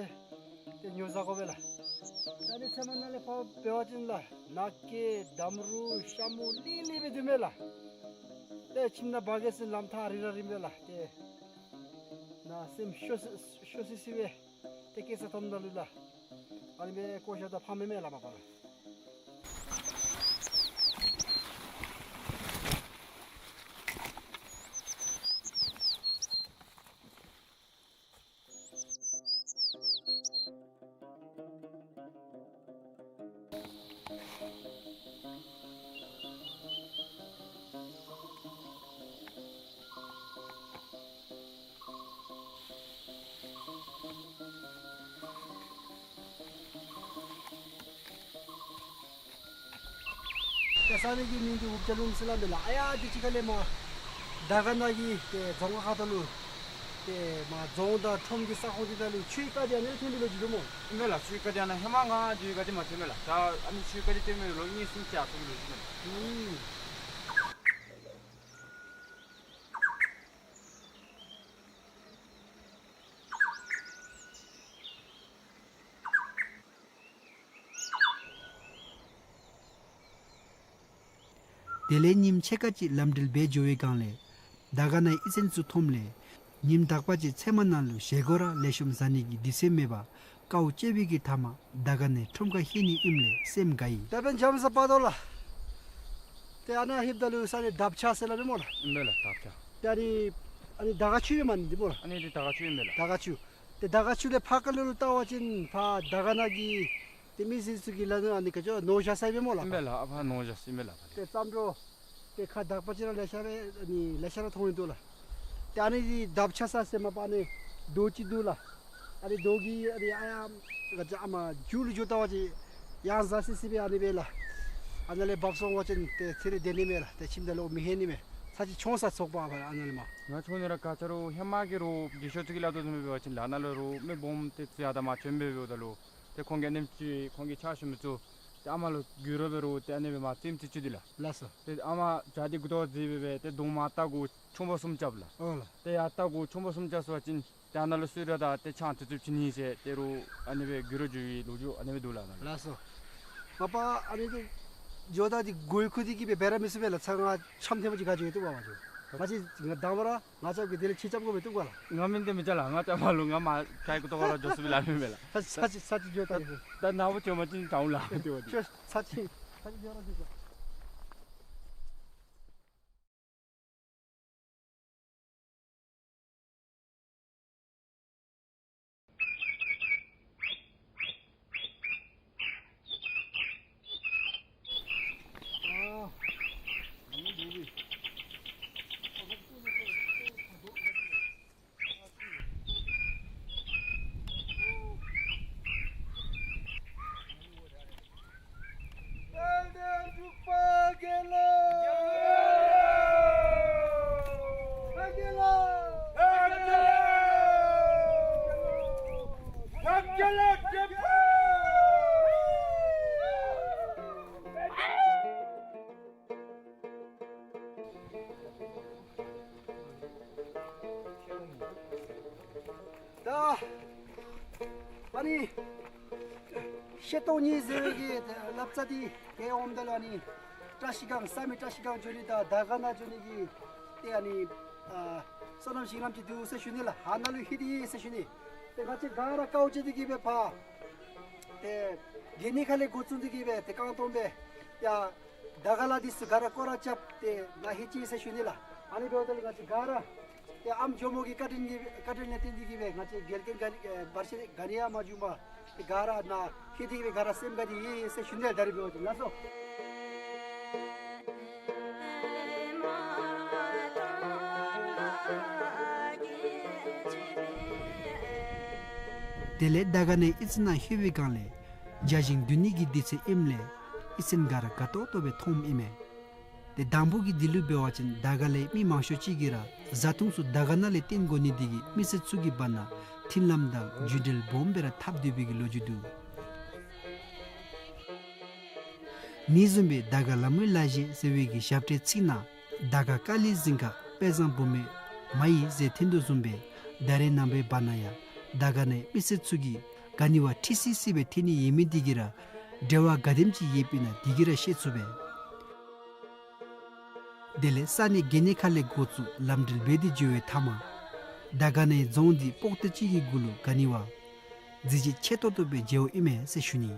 ཏེ་ཉོ་བཟའ་དགོ་པས་ལགས། ད་ནི་ཚལ་མ་ནང་ལས་ཕར་འབད་བ་ཅིན་ལགས་ནཱ་གི་འདམ་རུ་ཤ་མུ་ལེ་ལེ་སྦེ་འདུག་མས་ལགས། ཏེ་ཁྱིམ་ནང་འབག་གེ་ཟེར་ལམ་ཐག་རིང་ར་རིང་པས་ལགས། ཏེ་ནཱ་སེམས་སྐྱོ་སི་སྐྱོ་སི་སི་སྦེ་ཏེ་སྐྱེ་ས་ཐོབ་ནི་ལུ་ལགས། ཨ་ནི་སྦེ་བཀོ་བཞག་ད་ཕངས་མས་མས་ལགས་མ་པ་ལགས། ས་གནས་ཀྱི་མིང་འདི་འུག་ཇ་ལུང་ཟེར་སླབ་མས་ལགས། ཨ་ཡ་འདི་ཅིག་ཁ་ལས་མར་དར་དཀར་ན་གི་ཏེ་རྫོང་ཁག་ཁ་ཐུག་ལུ་ཏེ་མར་རྫོང་དང་ཁྲོམ་གྱི་ས་ཁོངས་འདི་ནང་ལུ་ཆུའི་རྐ་འདི་ཨ་ནི་ལས་ཐོན་པའི་ལོ་རྒྱུས་འདུག་སྨོ། ཨིན་མས་ལགས། ཆུའི་རྐ་འདི་ཨ་ནཱ་ཧེ་མ་ང་འདི་ག་ཏེ་མ་ཐོན་མས་ལགས། ད་ཨ་ནི་ཆུའི་རྐ་འདི་ཐོན་མི་ལོ་གཉིས་གསུམ་ཅིག་ཨ་ཐོན་པའི་ལོ་རྒྱུས་མས་ལགས། ཨུམ། དེ་ལས་ཉིནམ་ཕྱེད་ཀ་ཅིག་ལམ་འགྲུལ་འབད་འགྱོ་བའི་སྒང་ལས་དར་དཀར་ནའི་གཡུས་ཚན་ཚུ་མཐོངམ་ལས་ཉིནམ་དག་པ་ཅིག་ཚལ་མ་ནང་ལུ་བཞེས་སྒོ་ར་ལེགས་ཤོམ་བཟའ་ནི་གི་དུས་ཚོད་མེད་པར་དཀའཝ་སྤྱད་པའི་གི་མཐའ་མར་དར་དཀར་ནའི་ཁྲོམ་ཁར་ལྷོད་ནི་ཨིནམ་ལས་སེམས་དགའ་ཡི། ད་འབདན་འཇམ་ས་པ་ཏོ་ལགས། ཏེ་ཨ་ནཱ་ལྷོདཔ་ད་ལུ་ས་གནས་འདབ་ཆགས་ཟེར་སླབ་མས་སྨོ་ལགས། ཨིན་མས་ལགས། འདབ་ཆགས། ཏེ་ཨ་ནི་ཨ་ནི་དར་དཀར་ཆུ་ཨིན་མས་ནི་འདི་སྨོ་ལགས། ཨ་ནི་འདི་དར་དཀར་ཆུ་ཨིན་མས་ལགས། དར་དཀར་ཆུ། ཏེ་དར་དཀར་ཆུ་ལས་ཕར་ཁ་ལུ་ལུ་བལྟ་བ་ཅིན་ཕར་དར་དཀར་ན་གི་ཏེ་མི་སེར་ཚུ་གིས་སླབ་ནི་ཨ་ནི་ག་ཅི་ནོར་བཞག་ཟེར་མས་སྨོ་ལགས། ཨིན་མས་ལགས། ཨ་ཕར་ནོར་བཞག་ཟེར་མས་ལགས། ཏེ་བརྩམས་འགྱོ། ཏེ་ཁ་དག་པ་ཅིག་ར་ལེ་ཤ་ར་ཨ་ནི་ལེ་ཤ་ར་མཐོང་ཡི་འདུག་ལགས། ཏེ་ཨ་ནི་འདི་འདབ་ཆགས་ས་ཟེར་མ་པ་ཨ་ནི་རྡོ་ཅིག་འདུག་ལགས། ཨ་ནི་རྡོ་གི་ཨ་ནི་ཨ་ཡ་ག་ཅི་ཨ་མར་མཇུག་ལུ་འགྱོ་བལྟ་བ་ཅིན་ཡང་གཟར་སི་སི་སྦེ་ཨ་ནི་སྦེ་ལགས། ཨ་ནཱ་ལས་འབབ་སོང་བ་ཅིན་ཏེ་ཚེ་རིང་སྡོད་ནི་མས་ལགས། ཏེ་ཁྱིམ་ནང་ལུ་མི་ལྷོད་ནི་མས། ཚར་ཅིག་མཆོང་ས་ཚོགས་པ་ཨ་ནཱ་ལས་མར། ང་མཆོང་ནི་ར་ག་ཅི་རུང་ཧེ་མ་གི་རུང་རྒས་ཤོས་ཚུ་གིས་སླབ་དོ་བཟུམ་སྦེ་འབད་བ་ཅིན་ལགས་ཨ་ནཱ་ལུ་རུང་མི་སྦོམ་ཏེ་ཚུ་ཡར་ད་མར་བྱོན་སྦེ་འབདཝ་ད་ལུ་ཏེ་ཁོང་གི་ཨ་ནེམ་ཅིག་ཁོང་གི་ཕྱག་ཞུ་མི་ཚུ་ཏེ་ཨ་མར་ལུ་རྒྱུག་རོགས་འབད་རུང་ཏེ་ཨ་ནི་སྦེ་མར་བཙེམ་ཅི་ཅི་འདུག་ལགས། ལགས་སོ། ཏེ་ཨ་མར་བྱག་འདི་མགུ་ཏོ་བརྫིས་སྦེ་སྦེ་ཏེ་གདོང་མར་བལྟ་དགོ་ཆུང་པ་གསུམ་རྐྱབ་ལགས། ཨོ་ལགས། ཏེ་ཡར་བལྟ་དགོ་ཆུང་པ་གསུམ་རྐྱབ་སོང་བ་ཅིན་ཏེ་ཨ་ནཱ་ལུ་གསོལ་རས་དང་ཏེ་ཆང་དེ་ཚུ་བྱིན་ནི་ཟེར་ཏེ་རུང་ཨ་ནི་སྦེ་རྒྱུག་རོགས་འགྱོ་བའི་ལོ་རྒྱུས་ཨ་ནི་སྦེ་འདུག་ལགས། ལགས་སོ། མ་པ་ཨ་ནི་འདི་འགྱོཝ་ད་འདི་གོ་ཡི་ཁུག་སྟེ་གིས་སྦེ་འབད་ར་མི་ཚུགས་པས་ལགས། ཚར་ང་འཆམ་ཐེངས་མ་ཅིག་ག་འགྱོ་ཡི་བཏུབ་ག་མ་འགྱོ། ང་བཅས་ང་དང་པ་ར་ང་རྐྱབ་གེ། དེ་ལས་ཁྱེད་རྐྱབ་དགོ་པས་བཏུབ་ག་ལགས། ང་མེན་ཏེ་མི་རྐྱབ་ལགས། ང་རྐྱབ་མ་ལུ་ང་མར་ཁའི་ཁུག་ཏོ་ཁར་ར་འགྱོ་ཚུགས་པས་ལགས། མེན་མས་ལགས། ཚར་ཅིག་ཚར་ཅིག་ཚར་ཅིག་འགྱོ་ད་ཡི། ད་ནཱ་བུ་འགྱོ་མ་ཅིན་ད་འོང་ལགས། ཏེ་ཏེ་ཏེ་ཚར་ཅིག་ཚར་ཅིག་འགྱོ་ར་འགྱོ་ད། ད་ཨ་ནི་ཤེལ་ཏོག་གཉིས་ཟེར་བའི་གི་ལབ་རྩ་འདི་གི་འོངམ་ད་ལུ་ཨ་ནི་བཀྲ་ཤིས་སྒང་བསམ་ཡས་བཀྲ་ཤིས་སྒང་འགྱོ་ནི་དང་དར་དཀར་ན་འགྱོ་ནི་གི་ཏེ་ཨ་ནི་ཨ་སོ་ནམ་ཞིང་ལམ་ཅིག་འདུག་ཟེར་ཞུ་ནི་ལགས། ཨ་ནཱ་ལུ་ལྷོད་དེ་ཡོད་ཟེར་ཞུ་ནི། ཏེ་ང་བཅས་ག་ར་དཀའཝ་སྤྱད་དེ་གིས་སྦེ་ཕར་ཏེ་གན་ནི་ཁ་ལས་འགོ་བཙུགས་ཏེ་གིས་སྦེ་ཏེ་རྐང་སྟོང་སྦེ་ཡར་དར་དཀར་ལ་འདི་ཚུ་ག་ར་སྐོར་ར་རྐྱབ་སྟེ་ནཱ་ལྷོད་ཅི་ཟེར་ཞུ་ནི་ལགས། ཨ་ནི་འབདཝ་ད་ལུ་ང་བཅས་ག་ར་ཏེ་ཨམ་ཇོ་མོ་གི་བཀའ་དྲིན་གྱི་བཀའ་དྲིན་ལས་བརྟེན་ཏེ་གིས་སྦེ་ང་བཅས་རྒྱལ་ཁབ་ག་ནི་ཨེ་བར་ཆད་ག་ནི་ཡང་མ་བྱུང་བར་ཏེ་ག་ར་ནཱ་ལྷོད་དེ་གིས་སྦེ་ག་ར་སེམས་དགའ་སྟེ་ཡོད་ཟེར་ཞུ་ནི་ལགས། ད་རིས་འབདཝ་ད་ལགས་སོ། དེ་ལས་དར་དཀར་ནའི་གཡུས་ཚན་ནང་ལྷོད་པའི་སྒང་ལས་འཇའ་ཞིང་སྡུད་ནི་གི་དུས་ཚོད་ཨིནམ་ལས་གཡུས་ཚན་ག་ར་དགའ་ཏོག་ཏོ་སྦེ་མཐོངམ་ཨིན་མས། ཏེ་དང་པོ་གི་དུས་ལུ་འབད་བ་ཅིན་དར་དཀར་ལའི་མི་མང་ཤོས་ཅིག་གིས་ར་བཟའ་འཐུང་ཚུ་དར་དཀར་ན་ལས་བཏོན་དགོ་ནི་དེ་གིས་མི་སེར་ཚུ་གི་བར་ན་མཐུན་ལམ་དང་རྒྱུ་འབྲེལ་སྦོམ་སྦེ་ར་འཐབ་སྡོད་པའི་གི་ལོ་རྒྱུས་འདུག། ཨ་ནི་བཟུམ་སྦེ་དར་དཀར་ལ་མོའི་ལ་བཞེས་ཟེར་བའི་གི་ཞབས་ཁྲའི་ཚིག་ནང་དར་དཀར་དཀར་ལི་རྫིང་ཁ་དཔལ་བཟང་བུ་མོའི་མ་ཡིས་ཟེར་ཐོན་དོ་བཟུམ་སྦེ་ད་རེས་ནངས་པའི་བར་ན་ཡང་དར་དཀར་ནའི་མི་སེར་ཚུ་གིས་ག་ནི་བ་ཁྲི་སི་སི་སྦེ་ཐོན་ནི་ཡོད་མི་དེ་གིས་ར་འབྲེལ་བ་ག་དེམ་ཅིག་ཡོདཔ་ཨིན་ན་དེ་གིས་ར་ཤེས་ཚུགས་པས། དེ་ལས་ས་གནས་གན་ནི་ཁ་ལས་འགོ་བཙུགས་ལམ་འགྲུལ་འབད་དེ་འགྱོ་བའི་མཐའ་མར་དར་དཀར་ནའི་རྫོང་འདི་པོག་ཏོ་ཅིག་གི་གུ་ལུ་ག་ནི་བ་གཟི་བརྗིད་ཆེ་ཏོག་ཏོ་སྦེ་མཇལཝ་ཨིན་མས་ཟེར་ཞུ་ནི།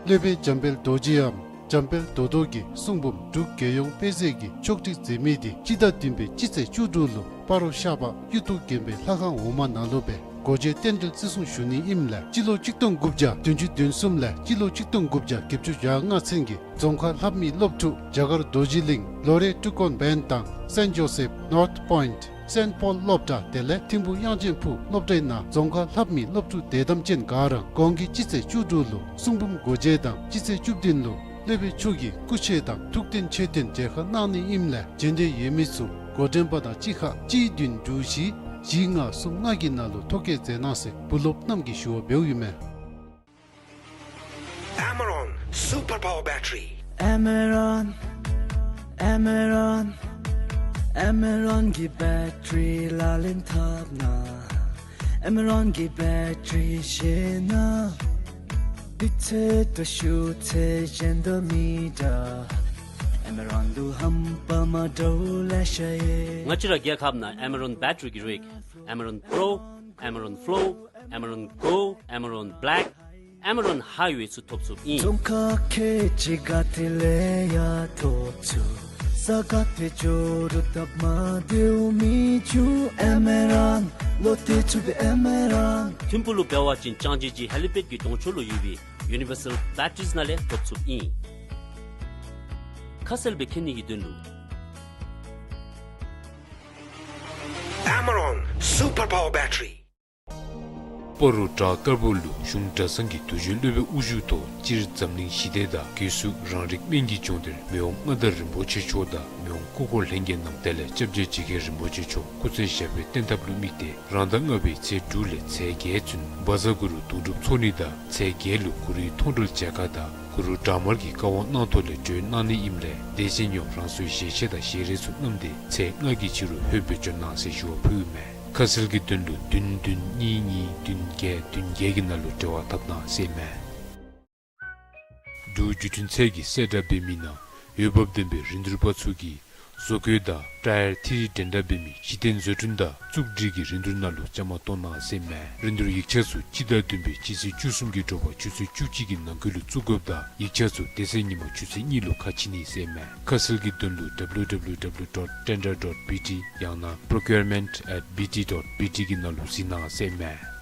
སློབ་དཔོན་འཇམ་དཔལ་རྡོ་རྗེའམ་འཇམ་དཔལ་རྡོ་རྡོ་གིས་གསུང་འབུམ་འབྲུག་རྒྱལ་ཡོངས་དཔེ་མཛོད་ཀྱིས་ཕྱོགས་སྒྲིག་མཛད་མི་དེ་སྤྱི་ཟླ་བདུན་པའི་སྤྱི་ཚེས་བཅུ་དྲུག་ལུ་སྤ་རོ་ཤར་པ་གཡུ་ཐོག་དགོན་པའི་ལྷ་ཁང་འོག་མ་ནང་ལུ་སྦེ་སྒོ་འབྱེད་རྟེན་འབྲེལ་བརྩི་སྲུང་ཞུ་ནི་ཨིནམ་ལས་སྤྱི་ལོ་གཅིག་སྟོང་དགུ་བརྒྱ་བདུན་ཅུ་དོན་གསུམ་ལས་སྤྱི་ལོ་གཅིག་སྟོང་དགུ་བརྒྱ་བརྒྱད་ཅུ་གྱ་ལྔ་ཚུན་གྱི་རྫོང་ཁ་ལྷབ་མི་སློབ་ཕྲུག་རྒྱ་གར་རྡོ་རྗེ་གླིང་ལོ་རེ་ཊུ་ཀོན་བྷེན་དང་སེན་ཇོ་སེབ་ནོརཐ་པོའིནཊ་སེན་ཕོལ་སློབ་གྲྭ་དེ་ལས་ཐིམ་ཕུ་དབྱངས་ཅན་ཕུག་སློབ་གྲྭའི་ནང་རྫོང་ཁ་ལྷབ་མི་སློབ་ཕྲུག་དད་དམ་ཅན་ག་ར་གོང་གི་སྤྱི་ཚེས་བཅུ་དྲུག་ལུ་གསུང་འབུམ་སྒོ་འབྱེད་དང་སྤྱི་ཚེས་བཅུ་བདུན་ལུ་སློབ་དཔོན་མཆོག་གི་སྐུ་ཆས་དང་ཐུགས་རྟེན་མཆོད་རྟེན་མཇལ་ཁ་གནང་ནི་ཨིནམ་ལས་རྗེས་འདེད་ཡོད་མི་ཚུ་འགོ་འདྲེན་པ་དང་གཅིག་ཁར་གཅིག་བདུན་དྲུག་བཞི་བཞི་ལྔ་གསུམ་ལྔ་གི་ནང་ལུ་ཐོ་བཀོད་མཛད་གནང་ཟེར་བུ་སློབ་རྣམས་ཀྱིས་ཞུ་བ་འབདཝ་ཨིན་མས། Amaron Super Power Battery. Amaron, Amaron, Amaron གི་བེ་ཊི་རི་ལག་ལེན་འཐབ་ན། Amaron གི་བེ་ཊི་རི་བཞེས་ན། དུས་ཚོད་དང་ཤུགས་ཚད་གཞན་དང་མི་འདྲ། Amaron ལུ་རྣམ་པ་མ་འདྲཝ་ལེ་ཤ་ཡོད། ང་བཅས་ར་རྒྱལ་ཁབ་ནང་Amaron བེ་ཊི་རི་གི་རིགས་Amaron Pro, Amaron Flow, Amaron Go, Amaron Black, Amaron Highway ཚུ་ཐོབ་ཚུགསཔ་ཨིན། རྫོང་ཁ་ཁལ་གཅིག་ག་ཏེ་ལས་ཡང་ཐོབ་ཚུགས། ས་ག་ཏེ་འགྱོ་རུང་སྟབས་མ་བདེཝ་མི་འབྱུང་། Amaron ལོ་བདེ་ཚུགས་པའི་Amaron། ཐིམ་ཕུག་ལུ་འབད་བ་ཅིན་ཅང་ཅེ་ཇི་ཧེ་ལི་པེཌ་ཀྱི་གདོང་ཕྱོགས་ལུ་ཡོད་པའི་ཡུ་ནི་ཝར་སལ་བེ་ཊི་རིས་ནང་ལས་ཐོབ་ཚུགསཔ་ཨིན། ཁ་གསལ་སྦེ་མཁྱེན་ནི་གི་དོན་ལུ། Amaron Super Power Battery. སྤ་རོ་བྲག་དཀར་པོ་ལུ་གཞུང་གྲྭ་ཚང་གི་དུས་རྒྱུན་སློབ་དཔོན་དབུ་བཞུགས་ཐོག་སྤྱིར་འཛམ་གླིང་ཞི་བདེ་དང་སྒོས་སུ་རང་རིགས་སྨན་གྱི་ལྗོངས་འདིར་མི་དབང་མངའ་བདག་རིན་པོ་ཆེ་མཆོག་དང་མི་དབང་སྐུ་འཁོར་ལྷན་རྒྱས་རྣམས་དེ་ལས་སྐྱབས་རྗེ་རྗེ་མཁན་རིན་པོ་ཆེ་མཆོག་སྐུ་ཚེ་ཞབས་པད་བརྟན་ཐབས་ལུ་དམིགས་ཏེ་རང་ཟླ་ལྔ་པའི་ཚེས་དྲུག་ལས་ཚེས་བརྒྱད་ཚུན་བཛྲ་གུ་རུ་གདུང་སྒྲུབ་ཚོགས་ནི་དང་ཚེས་བརྒྱད་ལུ་གུ་རུའི་མཐོང་གྲོལ་མཇལ་ཁ་དང་གུ་རུ་བྲག་དམར་གྱི་བཀའ་དབང་གནང་ཐོག་ལས་གྲོལ་གནང་ནི་ཨིནམ་ལས་དད་ཅན་ཡོངས་རང་སོའི་ཞལ་ཆས་དང་ཞལ་རས་ཚུ་བསྣམས་ཏེ་ཚེས་ལྔ་གི་ཕྱི་རུ་ལྷོདཔ་སྦེ་འབྱོན་གནང་ཟེར་ཞུ་བ་ཕུལཝ་མས། ཁ་གསལ་གྱི་དོན་ལུ་བདུན་བདུན་གཉིས་གཉིས་བདུན་བརྒྱད་བདུན་བརྒྱད་ཀྱི་ནང་ལུ་འབྲེལ་བ་འཐབ་གནང་ཟེར་མས། འབྲུག་བརྒྱུད་འཕྲིན་ཚད་ཀྱིས་གསལ་བསྒྲགས་འབད་མི་ནང་འོས་འབབ་ལྡན་པའི་རིན་བསྡུར་པ་ཚུ་གིས་བཟོ་བཀོད་དང་ཊ་ཡར་མཐིལ་རི་འགྲན་ཟླ་འབད་མི་གཞི་རྟེན་བཟོ་སྐྲུན་དང་བཙུགས་སྒྲིག་གི་རིན་བསྡུར་ནང་ལུ་བཅའ་མར་གཏོགས་གནང་ཟེར་མས། རིན་བསྡུར་ཡིག་ཆ་ཚུ་སྤྱི་ཟླ་བདུན་པའི་སྤྱི་ཚེས་བཅུ་གསུམ་གྱི་དྲོ་པ་ཆུ་ཚོད་བཅུ་གཅིག་གི་ནང་འཁོད་ལུ་བཙུགས་དགོཔ་དང་ཡིག་ཆ་ཚུ་དེ་ཚེ་ཉིན་མ་ཆུ་ཚོད་གཉིས་ལུ་ཁ་ཕྱེ་ནི་ཟེར་མས། ཁ་གསལ་གྱི་དོན་ལུ་W W W dot tender dot B T ཡང་ན་procurement at B T dot B T གི་ནང་ལུ་གཟིགས་གནང་ཟེར་མས།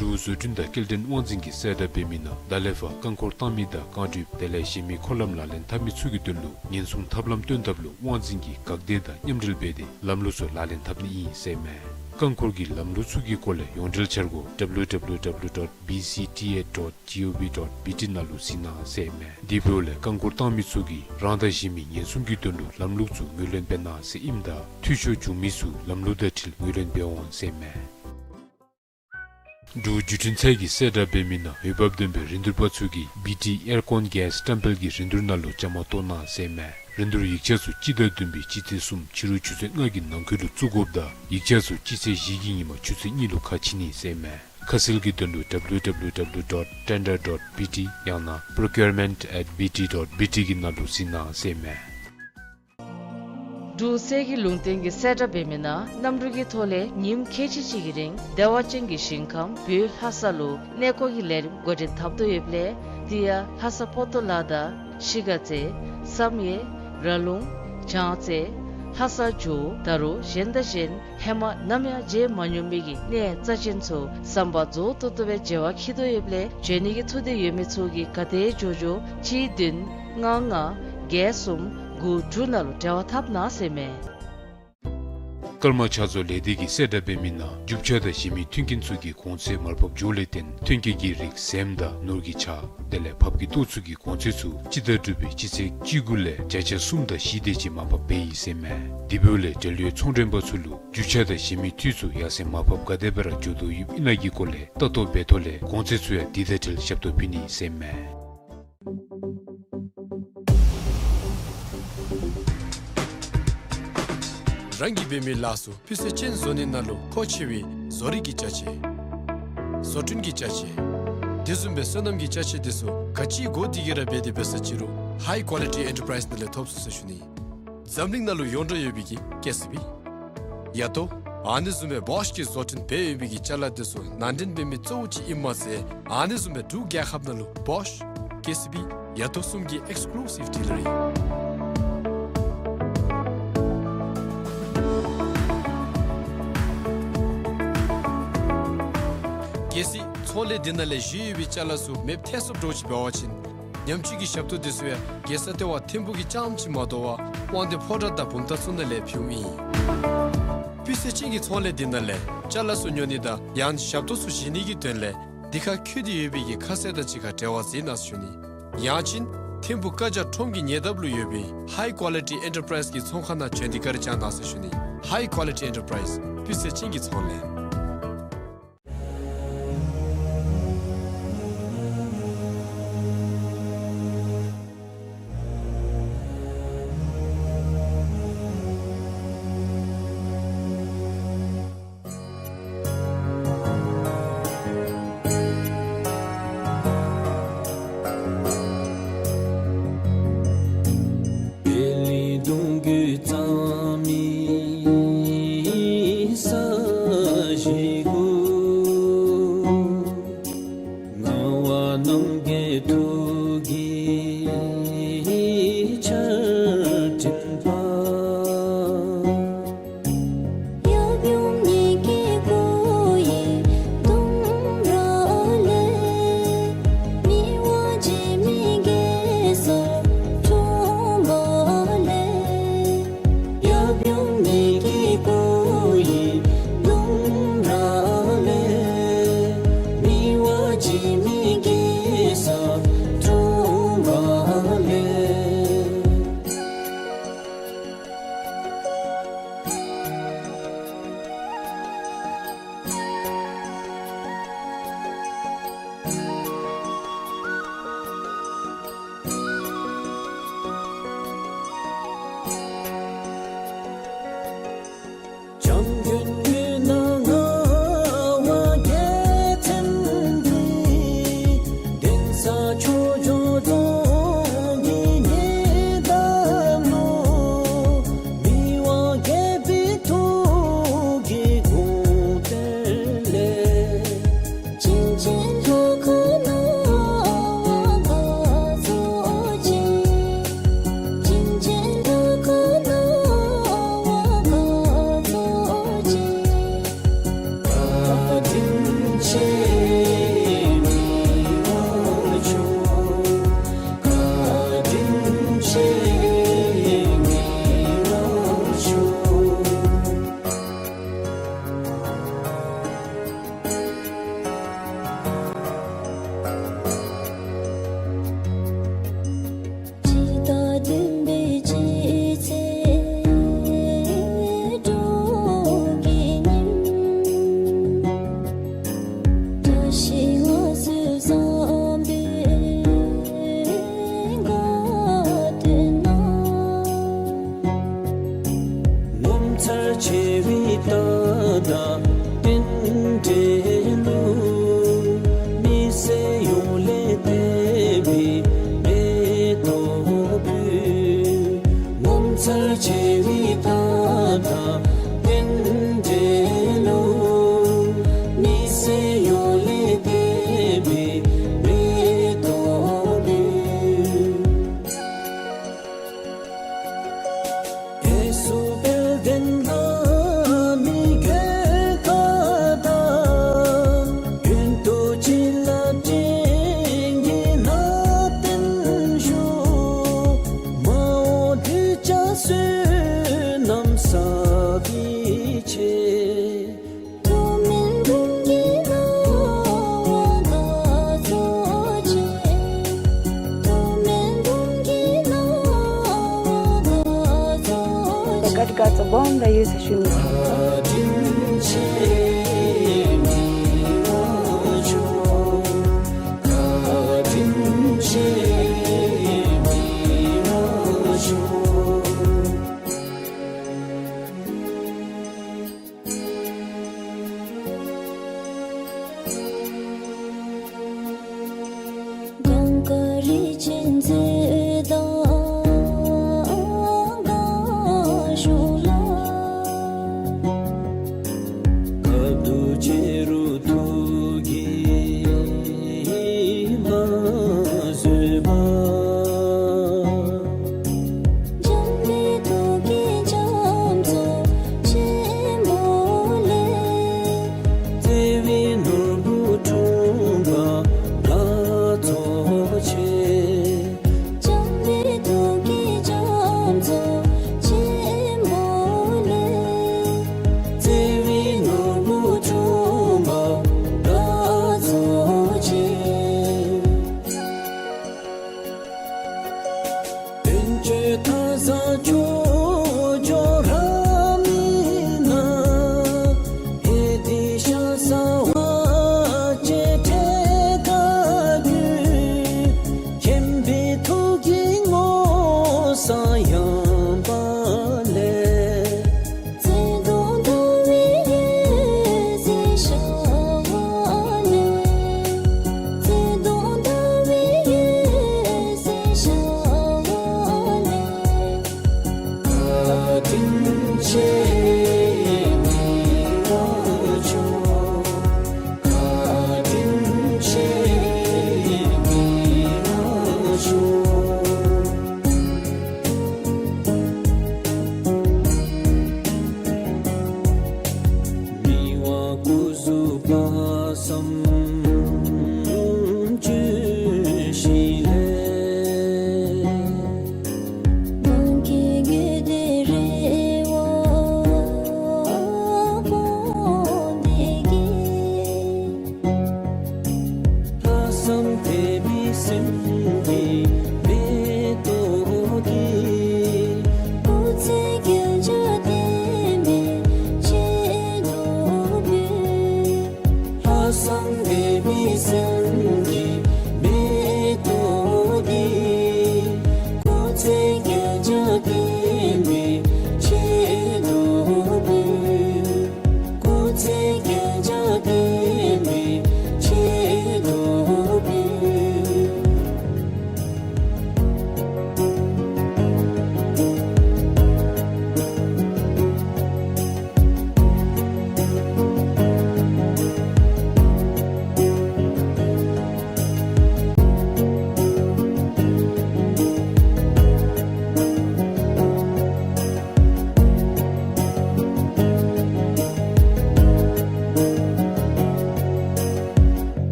འབྲུག་བཟོ་སྐྲུན་དང་སྐྱེལ་འདྲེན་དབང་འཛིན་གྱིས་གསལ་བསྒྲགས་འབད་མི་ནང་ད་ལས་ཕར་རྐང་འཁོར་བཏང་མི་དང་རྐང་གྲུ་དེ་ལས་གཞན་མི་འཁོར་ལམ་ལག་ལེན་འཐབ་མི་ཚུ་གི་དོན་ལུ་ཉེན་སྲུང་ཐབས་ལམ་སྟོན་ཐབས་ལུ་དབང་འཛིན་གྱིས་དགག་སྡེ་དང་མཉམ་འབྲེལ་འབད་དེ་ལམ་ལུགས་ཚུ་ལག་ལེན་འཐབ་ནི་ཨིན་ཟེར་མས། རྐང་འཁོར་གྱི་ལམ་ལུགས་ཚུ་གི་སྐོར་ལས་ཡོངས་འབྲེལ་འཆར་སྒོ་W W W dot B C T A dot G O V dot B T ནང་ལུ་གཟིགས་གནང་ཟེར་མས། དེ་འབདཝ་ལས་རྐང་འཁོར་བཏང་མི་ཚུ་གིས་རང་དང་གཞན་མི་ཉེན་སྲུང་གི་དོན་ལུ་ལམ་ལུགས་ཚུ་ངོས་ལེན་འབད་གནང་ཟེར་ཨིནམ་ད་འཐུས་ཤོར་བྱུང་མི་ཚུ་ལམ་ལུགས་དང་འཁྲིལ་ངོས་ལེན་འབད་འོང་ཟེར་མས། འབྲུག་བརྒྱུད་འཕྲིན་ཚད་ཀྱིས་གསལ་བསྒྲགས་འབད་མི་ནང་འོས་འབབ་ལྡན་པའི་རིན་བསྡུར་པ་ཚུ་གིས་B T Aircon Gas བཀྲམ་སྤེལ་གྱི་རིན་བསྡུར་ནང་ལུ་བཅའ་མར་གཏོགས་གནང་ཟེར་མས། རིན་བསྡུར་ཡིག་ཆ་ཚུ་སྤྱི་ཟླ་བདུན་པའི་སྤྱི་ཚེས་གསུམ་ཕྱི་རུ་ཆུ་ཚོད་ལྔ་གི་ནང་འཁོད་ལུ་བཙུགས་དགོཔ་དང་ཡིག་ཆ་ཚུ་སྤྱི་ཚེས་བཞི་གི་ཉིན་མ་ཆུ་ཚོད་གཉིས་ལུ་ཁ་ཕྱེ་ནི་ཟེར་མས། ཁ་གསལ་གྱི་དོན་ལུ W W W dot tender dot B T ཡང་ན་procurement at B T dot B T གི་ནང་ལུ་གཟིགས་གནང་ཟེར་མས། འབྲུག་གསེར་གྱི་ལུང་བསྟན་གྱིས་གསལ་བསྒྲགས་འབད་མི་ནང་གནམ་གྲུ་གི་ཐོག་ལས་ཉིནམ་ཁལ་གཅིག་གཅིག་གི་རིང་བདེ་བ་ཅན་གྱི་ཞིང་ཁམས་བོད་ལྷ་ས་ལུ་གནས་སྐོར་གྱི་ལས་རིམ་འགོ་འདྲེན་འཐབ་དོ་ཡོདཔ་ལས་དེ་ཡང་ལྷ་ས་པོ་ཏོ་ལ་དང་གཞིས་ཀ་རྩེ་བསམ་ཡས་ར་ལུང་བྱང་རྩེ་ལྷ་ས་ཇོ་བོ་ད་རུང་གཞན་དང་གཞན་ཧེ་མ་ནམ་ཡང་མཇལ་མ་མྱོང་མི་གི་གནས་རྩ་ཅན་ཚུ་ཟམ་པ་རྫོགས་ཏོག་ཏོ་སྦེ་མཇལ་བར་འཁྱིད་དོ་ཡོདཔ་ལས་འབྱོན་ནི་གི་ཐུགས་འདོད་ཡོད་མི་ཚུ་གིས་ག་དེ་མགྱོགས་མགྱོགས་གཅིག་བདུན་ལྔ་ལྔ་བརྒྱད་གསུམ་དགུ་དྲུག་ནང་ལུ་འབྲེལ་བ་འཐབ་གནང་ཟེར་མས། ཀརྨ་ཕྱག་བཟོ་ལས་སྡེ་གིས་གསལ་བསྒྲགས་འབད་མི་ནང་རྒྱུ་ཆ་དང་གཞན་མི་མཐུན་རྐྱེན་ཚུ་གི་གོང་ཚད་མར་ཕབ་འགྱོཝ་ལས་བརྟེན་མཐུན་རྐྱེན་གྱི་རིགས་ཟེངས་དང་ནོར་གྱི་ཆ་དེ་ལས་ཕགཔ་གི་ཏོག་ཚུ་གི་གོང་ཚད་ཚུ་སྤྱི་ཟླ་དྲུག་པའི་སྤྱི་ཚེས་བཅུ་དགུ་ལས་བརྒྱ་ཆ་གསུམ་དང་བཞི་དེ་ཅིག་མར་ཕབ་འབད་ཡི་ཟེར་མས། དེ་འབདཝ་ལས་འབྲེལ་ཡོད་ཚོང་མགྲོན་པ་ཚུ་ལུ་རྒྱུ་ཆ་དང་གཞན་མི་འཐུས་ཚུ་ཡར་སེང་མར་ཕབ་ག་དེ་སྦེ་ར་འགྱོ་དོ་ཡོདཔ་ཨིན་ན་གི་སྐོར་ལས་ལྟ་རྟོག་འབད་ཐོག་ལས་གོང་ཚད་ཚུ་ཡང་དེ་དང་འཁྲིལ་ཞབས་ཏོག་ཕུལ་ནི་ཟེར་མས། རང་གིས་འབད་མི་ལཱ་ཚུ་སྤུས་ཚད་ཅན་བཟོ་ནི་ནང་ལུ་མཁོ་ཆེ་བའི་བཟོ་རིག་གི་ཅ་ཆས་བཟོ་སྐྲུན་གྱི་ཅ་ཆས་དེ་བཟུམ་སྦེ་སོ་ནམ་གྱི་ཅ་ཆས་དེ་ཚུ་ག་ཅི་དགོ་དེ་གིས་ར་འབད་དེ་འབད་ས་ཅི་རུང་High Quality Enterprise ནང་ལས་ཐོབ་ཚུགས་ཟེར་ཞུ་ནི། འཛམ་གླིང་ནང་ལུ་ཡོངས་གྲགས་ཡོད་པའི་གི་ཀེ་སི་བི་ཡ་ཏོ་ ཨ་ནི་བཟུམ་སྦེ་བོཤ་གི་བཟོ་སྐྲུན་འབད་ཡོད་པའི་གི་ཅ་ལ་དེ་ཚུ་ནང་འདྲེན་འབད་མི་གཙོ་བོ་ཅིག་ཨིནམ་མ་ཚད་ཨ་ནི་བཟུམ་སྦེ་འབྲུག་རྒྱལ་ཁབ་ནང་ལུ་བོཤ་ཀེ་སི་བི་ཡ་དོ་གསུམ་གྱི་ཨེགསི་ཀུ་ལུ་སིབ་ཌི་ལར་ཨིན། གལ་སྲིད་ཚོང་ལས་འདི་ནང་ལས་བཞེས་ཡོད་པའི་ཅ་ལ་ཚུ་མེདཔ་ཐལ་སོངམ་འདྲཝ་ཅིག་འབད་བ་ཅིན་ཉམས་བཅོས་ཀྱི་ཞབས་ཏོག་དེ་ཚུ་ཡང་རྒྱལ་ས་ལྟེ་བ་ཐིམ་ཕུག་གི་རྐྱངམ་ཅིག་མ་དོ་བར་དབང་འདུས་ཕོ་བྲང་དང་བུམ་ཐང་ཚུ་ནང་ལས་ཕུལཝ་ཨིན། སྤུས་ཚད་ཅན་གྱི་ཚོང་ལས་འདི་ནང་ལས་ཅ་ལ་ཚུ་ཉོ་ནི་དང་ཡང་ཞབས་ཏོག་ཚུ་བཞེས་ནི་གི་དོན་ལས་འདི་ཁར་འཁོད་དེ་ཡོད་པའི་གི་ཁ་གསལ་དང་གཅིག་ཁར་འབྲེལ་བ་མཛད་གནང་ཟེར་ཞུ་ནི། ཡང་ཅིན་ཐིམ་ཕུག་བཀའ་རྒྱ་ཁྲོམ་གྱི་ཉེ་འདབས་ལུ་ཡོད་པའི་ཧའི་ཀོ་ལི་ཊི་ཨེན་ཊར་པ་རའིཛ་གི་ཚོང་ཁང་ནང་བྱོན་ཏེ་བཀའ་དྲིན་བསྐྱང་གནང་ཟེར་ཞུ་ནི། ཧའི་ཀོ་ལི་ཊི་ཨེན་ཊར་པ་རའིཛ་སྤུས་ཚད་ཅན་གྱི་ཚོང་ལས། ངོ་མཚར་ཆེ་བའི་རྟགས་དང་རྟེན་འབྲེལ་ལུ། མི་སེར་ཡོངས་ལས་དད་པའི་མེ་ཏོག་འབུལ། ངོ་མཚར་ཆེ་བའི་རྟགས་དང་རྟེན་འབྲེལ་ལུ། མི་སེར་ཡོངས་ལས་དད་པའི་མེ་ཏོག་འབུལ། བཀའ་དྲིན་དགའ་ཚོར་སྦོམ་ར་ཡོད་ཟེར་ཞུ་ནི།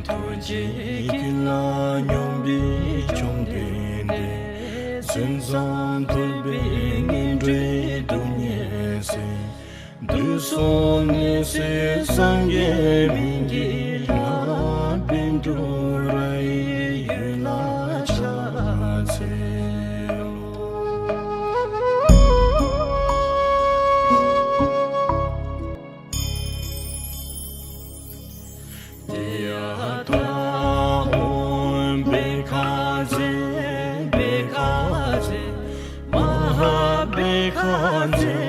ཐུགས་རྗེ་ཀུན་ལ་སྙོམས་པའི་བཅོམ་ལྡན་འདས། མཚན་བཟང་ཐོས་པའི་སྙན་སྒྲས་སྡུག་བསྔལ་སེལ། དུག་གསུམ་ནད་སེལ་སངས་རྒྱས་སྨན་གྱི་བླ་མ། བཻ་ཌཱུརྱ་ཡི་འོད་ལ་ཕྱག་འཚལ་ལོ། ཏདྱ་ཐཱ། ཨོཾ་བྷཻ་ཥ་ཛྱེ་བྷཻ་ཥ་ཛྱེ་མ་ཧཱ་བྷཻ་ཥ་ཛྱེ་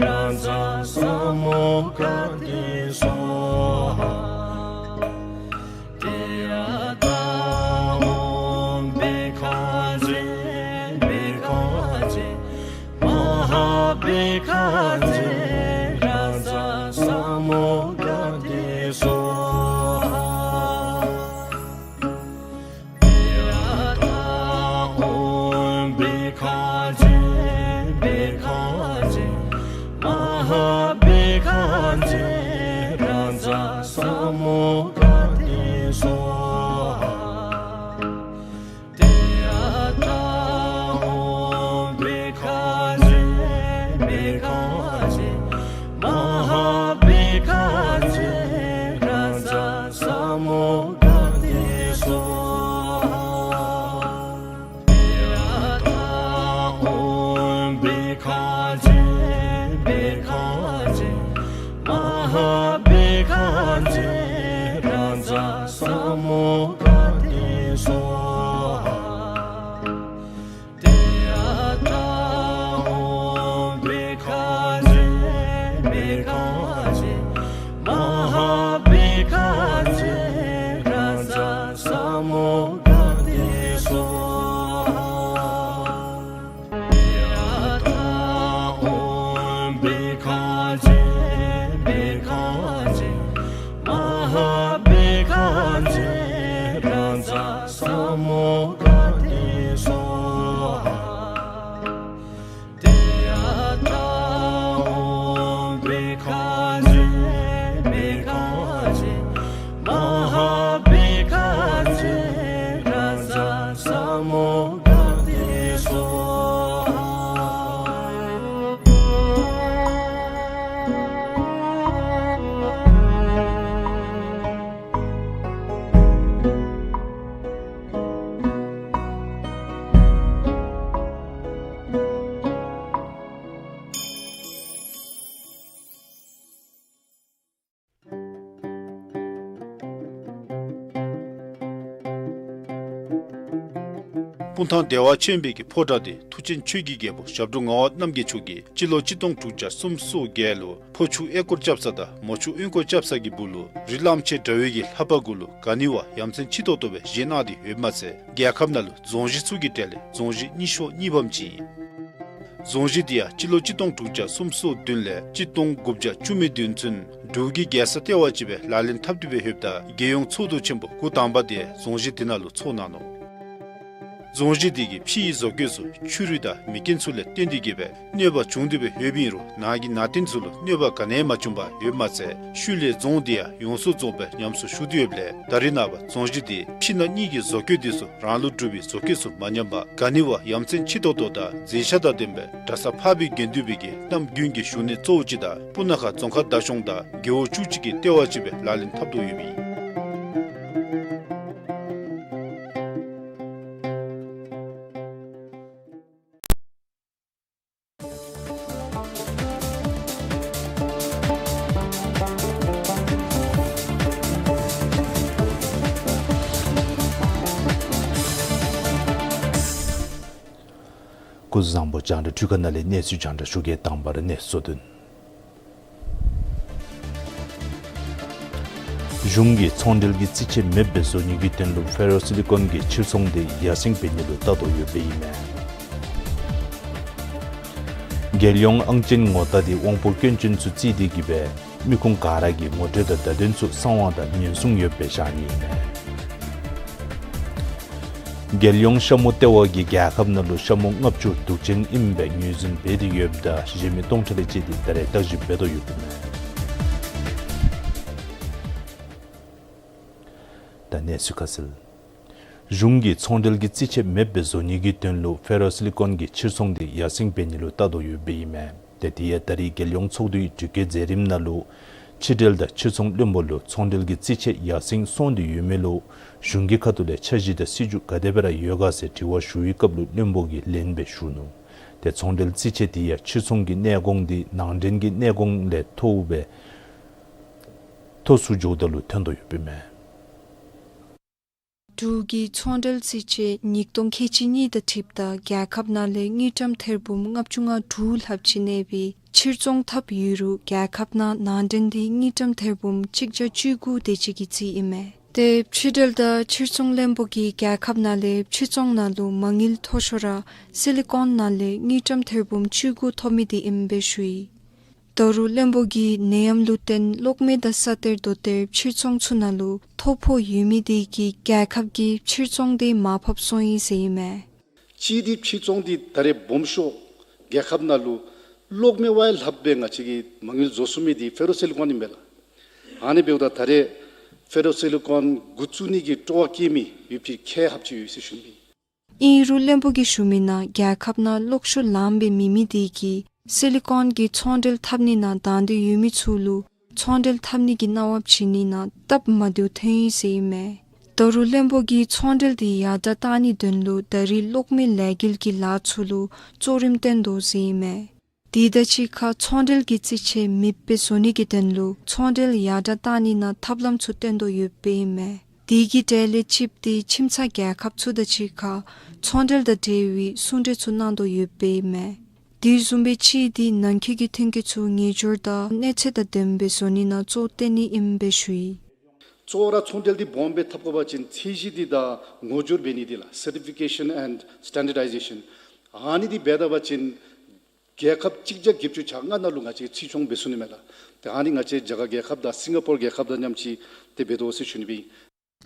རཱ་ཛ་ས་མུདྒ་ཏེ་སྭཱ་ཧཱ། ཏདྱ་ཐཱ། ཨོཾ་བྷཻ་ཥ་ཛྱེ་བྷཻ་ཥ་ཛྱེ་མ་ཧཱ་བྷཻ་ཥ་ཛྱེ་རཱ་ཛ་ས་མུདྒ་ཏེ་སྭཱ་ཧཱ། ཏདྱ་ཐཱ། ཨོཾ་བྷཻ་ཥ་ཛྱེ་བྷཻ་ཥ་ཛྱེ་མ་ཧཱ་བྷཻ་ཥ་ཛྱེ་རཱ་ཛ་ས་མུདྒ་ཏེ་སྭཱ་ཧཱ། ཏདྱ་ཐཱ། ཨོཾ་བྷཻ་ཥ་ཛྱེ་བྷཻ་ཥ་ཛྱེ་མ་ཧཱ་བྷཻ་ཥ་ཛྱེ་རཱ་ཛ་ས་མུདྒ་ཏེ་སྭཱ་ཧཱ། ཏདྱ་ཐཱ། ཨོཾ་བྷཻ་ཥ་ཛྱེ་བྷཻ་ཥ་ཛྱེ་མ་ཧཱ་བྷཻ་ཥ་ཛྱེ་རཱ་ སྤུངས་ཐང་བདེ་བ་ཆེན་པོའི་གི་ཕོ་བྲང་དེ་མཐུ་ཆེན་ཆོས་ཀྱི་རྒྱལ་པོ་ཞབས་དྲུང་ངག་དབང་རྣམ་རྒྱལ་མཆོག་གིས་སྤྱི་ལོ་གཅིག་སྟོང་དྲུག་བརྒྱ་སུམ་ཅུ་སོ་བརྒྱད་ལུ་ཕོ་ཆུ་གཡས་སྐོར་རྐྱབ་ས་དང་མོ་ཆུ་གཡོན་སྐོར་རྐྱབ་ས་གི་སྦུག་ལུ་རི་གླང་ཆེན་འདྲ་བའི་གི་ལྷ་པ་གུ་ལུ་ག་ནི་བ་ཡ་མཚན་ཆེ་ཏོག་ཏོ་སྦེ་བཞེངས་གནང་སྟེ་ཡོདཔ་མ་ཚད་རྒྱལ་ཁབ་ནང་ལུ་རྫོང་གཞི་ཚུ་གི་གྲས་ལས་རྫོང་གཞི་རྙིང་ཤོས་གཉིས་པམ་ཅིག་ཨིན། རྫོང་གཞི་དེ་ཡང་སྤྱི་ལོ་གཅིག་སྟོང་དྲུག་བརྒྱ་སུམ་ཅུ་སོ་བདུན་ལས་གཅིག་སྟོང་དགུ་བརྒྱ་བཅུ་མེད་བདུན་ཚུན་འབྲུག་གི་རྒྱལ་ས་ལྟེ་བ་ཅིག་སྦེ་ལག་ལེན་འཐབ་སྟེ་སྦེ་ཡོདཔ་ད་རྒྱལ་ཡོངས་ཚོགས་འདུ་ཆེན་པོ་འགོ་དང་པ་དེ་རྫོང་གཞི་དེ་ནང་ལུ་ཚོགས་གནང་ནུག། རྫོང་གཞི་དེ་གི་ཕྱི་ཡི་བཟོ་བཀོད་ཚུ་ཆུ་རུད་དང་མེ་རྐྱེན་ཚུ་ལས་བརྟེན་ཏེ་གི་སྦེ་གནོད་པ་བྱུང་སྟེ་སྦེ་ཡོདཔ་ཨིན་རུང་ནང་གི་ནང་རྟེན་ཚུ་ལུ་གནོད་པ་ག་ནི་ཡང་མ་བྱུང་པར་ཡོདཔ་མ་ཚད་ཤུལ་ལས་རྫོང་དེ་ཡང་ཡོངས་སུ་རྫོགས་སྦེ་ཉམས་གསོ་ཞུ་སྟེ་ཡོདཔ་ལས་ད་རེས་ནངས་པ་རྫོང་གཞི་དེ་ཕྱི་ནང་གཉིས་ཀྱི་བཟོ་བཀོད་དེ་ཚུ་རང་ལུགས་གྲུབ་པའི་བཟོ་བཀོད་ཚུ་མ་ཉམས་པར་ག་ནི་བ་ཡ་མཚན་ཆེ་ཏོག་ཏོ་དང་མཛེས་ཆ་དང་ལྡན་པའི་གྲྭ་ས་འཕགས་པའི་དགེ་འདུན་པའི་གི་གནམ་དགུན་གྱི་བཞུགས་གནས་གཙོ་བོ་ཅིག་དང་སྤུ་ན་ཁ་རྫོང་ཁག་བདག་སྐྱོང་དང་རྒེད་འོག་བཅུ་གཅིག་གི་ལྟེ་བ་ཅིག་སྦེ་ལག་ལེན་འཐབ་དོ་ཡོདཔ་ཨིན། སྐུ་གཟུགས་བཟང་པོ། རྒྱང་བསྒྲགས་འཕྲུལ་ཁང་ནང་ལས་གནས་ཚུལ་རྒྱང་བསྒྲགས་ཞུ་གེ། དང་པ་ར་གནས་ཚུལ་དོན། གཞུང་གིས་ཚོང་འབྲེལ་གྱི་རྩིས་ཆད་མེདཔ་སྦེ་བཟོ་ནི་གི་དོན་ལུ་ཕེ་རོ་སི་ལི་ཀོན་གྱི་ཕྱིར་ཚོང་དེ་ཡར་སེང་འབད་ནི་ལུ་བལྟ་དོ་ཡོདཔ་ཨིན་མས། རྒྱལ་ཡོངས་ཨང་ཅན་ངོ་རྟགས་དེ་དབང་པོ་སྐྱོན་ཅན་ཚུ་རྩིས་ཏེ་གི་སྦེ་མི་ཁུངས་ག་ར་གི་ངོ་སྤྲོད་དང་བརྡ་དོན་ཚུ་གསང་བ་དང་ཉེན་སྲུང་ཡོདཔ་སྦེ་བཞག་ནི་ཨིན་མས། རྒྱལ་ཡོངས་ཤ་མུ་ལྟེ་བ་གིས་རྒྱལ་ཁབ་ནང་ལུ་ཤ་མུ་ལྔ་བཅུ་དུག་ཅན་ཨིནམ་སྦེ་ངོས་འཛིན་འབད་དེ་ཡོདཔ་ད་གཞན་མི་སྟོང་ཕྲག་དེ་ཅིག་དེ་ད་རེས་བརྟག་ཞིབ་འབད་དོ་ཡོདཔ་ཨིན་མས། ད་གནས་ཚུལ་ཁ་གསལ། གཞུང་གིས་ཚོང་འབྲེལ་གྱི་རྩིས་ཆད་མེདཔ་སྦེ་བཟོ་ནི་གི་དོན་ལུ་ཕེ་རོ་སི་ལི་ཀོན་གྱི་ཕྱིར་ཚོང་དེ་ཡར་སེང་འབད་ནི་ལུ་བལྟ་དོ་ཡོདཔ་ཨིན་མས། ཏེ་དེ་ཡང་ད་རེས་རྒྱལ་ཡོངས་ཚོགས་འདུའི་དྲི་བཀོད་མཛད་རིམ་ནང་ལུ་ཕྱི་འབྲེལ་དང་ཕྱིར་ཚོང་བློན་པོ་ལུ་ཚོང་འབྲེལ་གྱི་རྩིས་ཆད་ཡར་སེང་སོང་སྟེ་ཡོད་མི་ལུ་གཞུང་གི་ཁ་ཐུག་ལས་འཆར་གཞི་དང་སྲིད་བྱུས་ག་དེ་སྦེ་ར་ཡོད་ག་ཟེར་དྲི་བ་ཞུ་བའི་སྐབས་ལུ་བློན་པོ་གིས་ལན་སྦེ་ཞུ་ནུག། ཏེ་ཚོང་འབྲེལ་རྩིས་ཆད་དེ་ཡང་ཕྱིར་ཚོང་གི་གནད་འགག་དེ་ནང་འདྲེན་གྱི་གནད་འགག་ལས་མཐོ་སྦེ་མཐོ་སུ་འགྱོཝ་ད་ལུ་ཐོན་དོ་ཡོདཔ་ཨིན་མས། འབྲུག་གི་ཚོང་འབྲེལ་རྩིས་ཆད་ཉིས་སྟོང་ཁལ་གཅིག་གཉིས་དང་འཁྲིལཝ་ད་རྒྱལ་ཁབ་ནང་ལས་དངུལ་ཀྲམ་ཐེར་འབུམ་ལྔ་བཅུ་ང་དྲུག་ལྷགཔ་ཅིག་གནས་པའི་ཕྱིར་ཚོང་འཐབ་ཡོད་རུང་རྒྱལ་ཁབ་ནང་ནང་འདྲེན་དེ་དངུལ་ཀྲམ་ཐེར་འབུམ་གཅིག་བརྒྱ་བཅུ་དགུ་དེ་ཅིག་གི་རྩིས་ཨིན་མས། ཏེ་ཕྱི་འབྲེལ་དང་ཕྱིར་ཚོང་བློན་པོ་གིས་རྒྱལ་ཁབ་ནང་ལས་ཕྱིར་ཚོང་ནང་ལུ་མ་དངུལ་མཐོ་ཤོས་ར་སི་ལི་ཀོན་ནང་ལས་དངུལ་ཀྲམ་ཐེར་འབུམ་བཅུ་དགུ་ཐོབ་མི་དེ་ཨིནམ་སྦེ་ཞུ་ཡི། ད་རུང་བློན་པོ་གིས་ནད་ཡམས་ལུ་བརྟེན་གློག་མེ་དང་ས་གཏེར་རྡོ་གཏེར་ཕྱིར་ཚོང་ཚུ་ནང་ལུ་ཐོ་ཕོག་ཡོད་མི་དེ་གིས་རྒྱལ་ཁབ་ཀྱི་ཕྱིར་ཚོང་དེ་མར་ཕབ་སོང་ཡི་ཟེར་ཨིན་མས། གཅིག་དེ་ཕྱིར་ཚོང་དེ་ད་རེས་སྦོམ་ཤོས་རྒྱལ་ཁབ་ནང་ལུ་གློག་མེ་བ་ལྷགཔ་སྦེ་ང་བཅས་ཀྱིས་མ་དངུལ་བཟོ་ཚུགས་མི་དེ་ཕེ་རོ་སི་ལི་ཀོན་ཨིན་པས་ལགས། ཨ་ནི་འབདཝ་ད་ད་རེས་ཕེ་རོ་སི་ལི་ཀོན་འགོ་བཙུགས་ནི་གི་སྤྲོ་བ་བསྐྱེད་མི་ཡོད་པའི་ཁེ་ཧབ་ཅིག་ཡོད་ཟེར་ཞུ་ནི། ཨིན་རུང་བློན་པོ་གིས་ཞུ་མི་ནང་རྒྱལ་ཁབ་ནང་གློག་ཤུགས་ལངམ་སྦེ་མེད་མི་དེ་གིས་སི་ལི་ཀོན་གྱི་ཚོང་འབྲེལ་འཐབ་ནི་ནང་དང་འདོད་ཡོད་མི་ཚུ་ལུ་ཚོང་འབྲེལ་འཐབ་ནི་གི་གནང་བ་བྱིན་ནི་ནང་སྟབས་མ་བདེཝ་ཐོན་ཡི་ཟེར་ཨིན་མས། ད་རུང་བློན་པོ་གིས་ཚོང་འབྲེལ་དེ་ཡར་དྲགས་གཏང་ནིའི་དོན་ལུ་ད་རེས་གློག་མེ་ལས་འགུལ་གྱི་ལཱ་ཚུ་ལུ་གཙོ་རིམ་བཏོན་དོ་ཟེར་ཨིན་མས། དེ་དང་གཅིག་ཁར་ཚོང་འབྲེལ་གྱི་རྩིས་ཆད་མེདཔ་སྦེ་བཟོ་ནི་གི་དོན་ལུ་ཚོང་འབྲེལ་ཡར་དྲགས་གཏང་ནི་ནང་ཐབས་ལམ་ཚུ་བཏོན་དོ་ཡོདཔ་ཨིན་མས། དེ་གི་གྲས་ལས་གཅིག་དེ་ཁྱིམ་ཚང་རྒྱལ་ཁབ་ཚུ་དང་གཅིག་ཁར་ཚོང་འབྲེལ་དང་འབྲེལ་བའི་གསུང་གྲོས་ཚུ་གནང་དོ་ཡོདཔ་ཨིན་མས། དེ་བཟུམ་སྦེ་གཅིག་དེ་ནང་འཁོད་ཀྱི་ཐོན་སྐྱེད་ཚུ་ངེས་སྦྱོར་དང་གནས་ཚད་དང་ལྡནམ་སྦེ་བཟོ་ནི་ནང་གཙོ་བོ་བཏོན་ནི་ཨིནམ་སྦེ་ཞུ་ཡི། གཙོ་བོ་ར་ཚོང་འབྲེལ་འདི་སྦོམ་སྦེ་འཐབ་དགོ་པ་ཅིན་ཚད་གཞི་འདི་དང་ངོ་སྦྱོར་འབད་ནི་འདི་ལགས། Certification and standardization. ཨ་ནི་འདི་འབད་ད་པ་ཅིན་རྒྱལ་ཁབ་གཅིག་བརྒྱ་བརྒྱད་ཅུ་གྱ་ལྔ་ནང་ལུ་ང་བཅས་རྩིས་སྐྱོང་འབད་ཚུགས་ནི་མས་ལགས། ཏེ་ཨ་ནི་ང་བཅས་རྒྱ་གར་རྒྱལ་ཁབ་དང་སིང་ག་པོར་རྒྱལ་ཁབ་དང་མཉམ་གཅིག་ཏེ་འབད་དོ་ཟེར་ཞུ་ནི་སྦེ་ཨིན།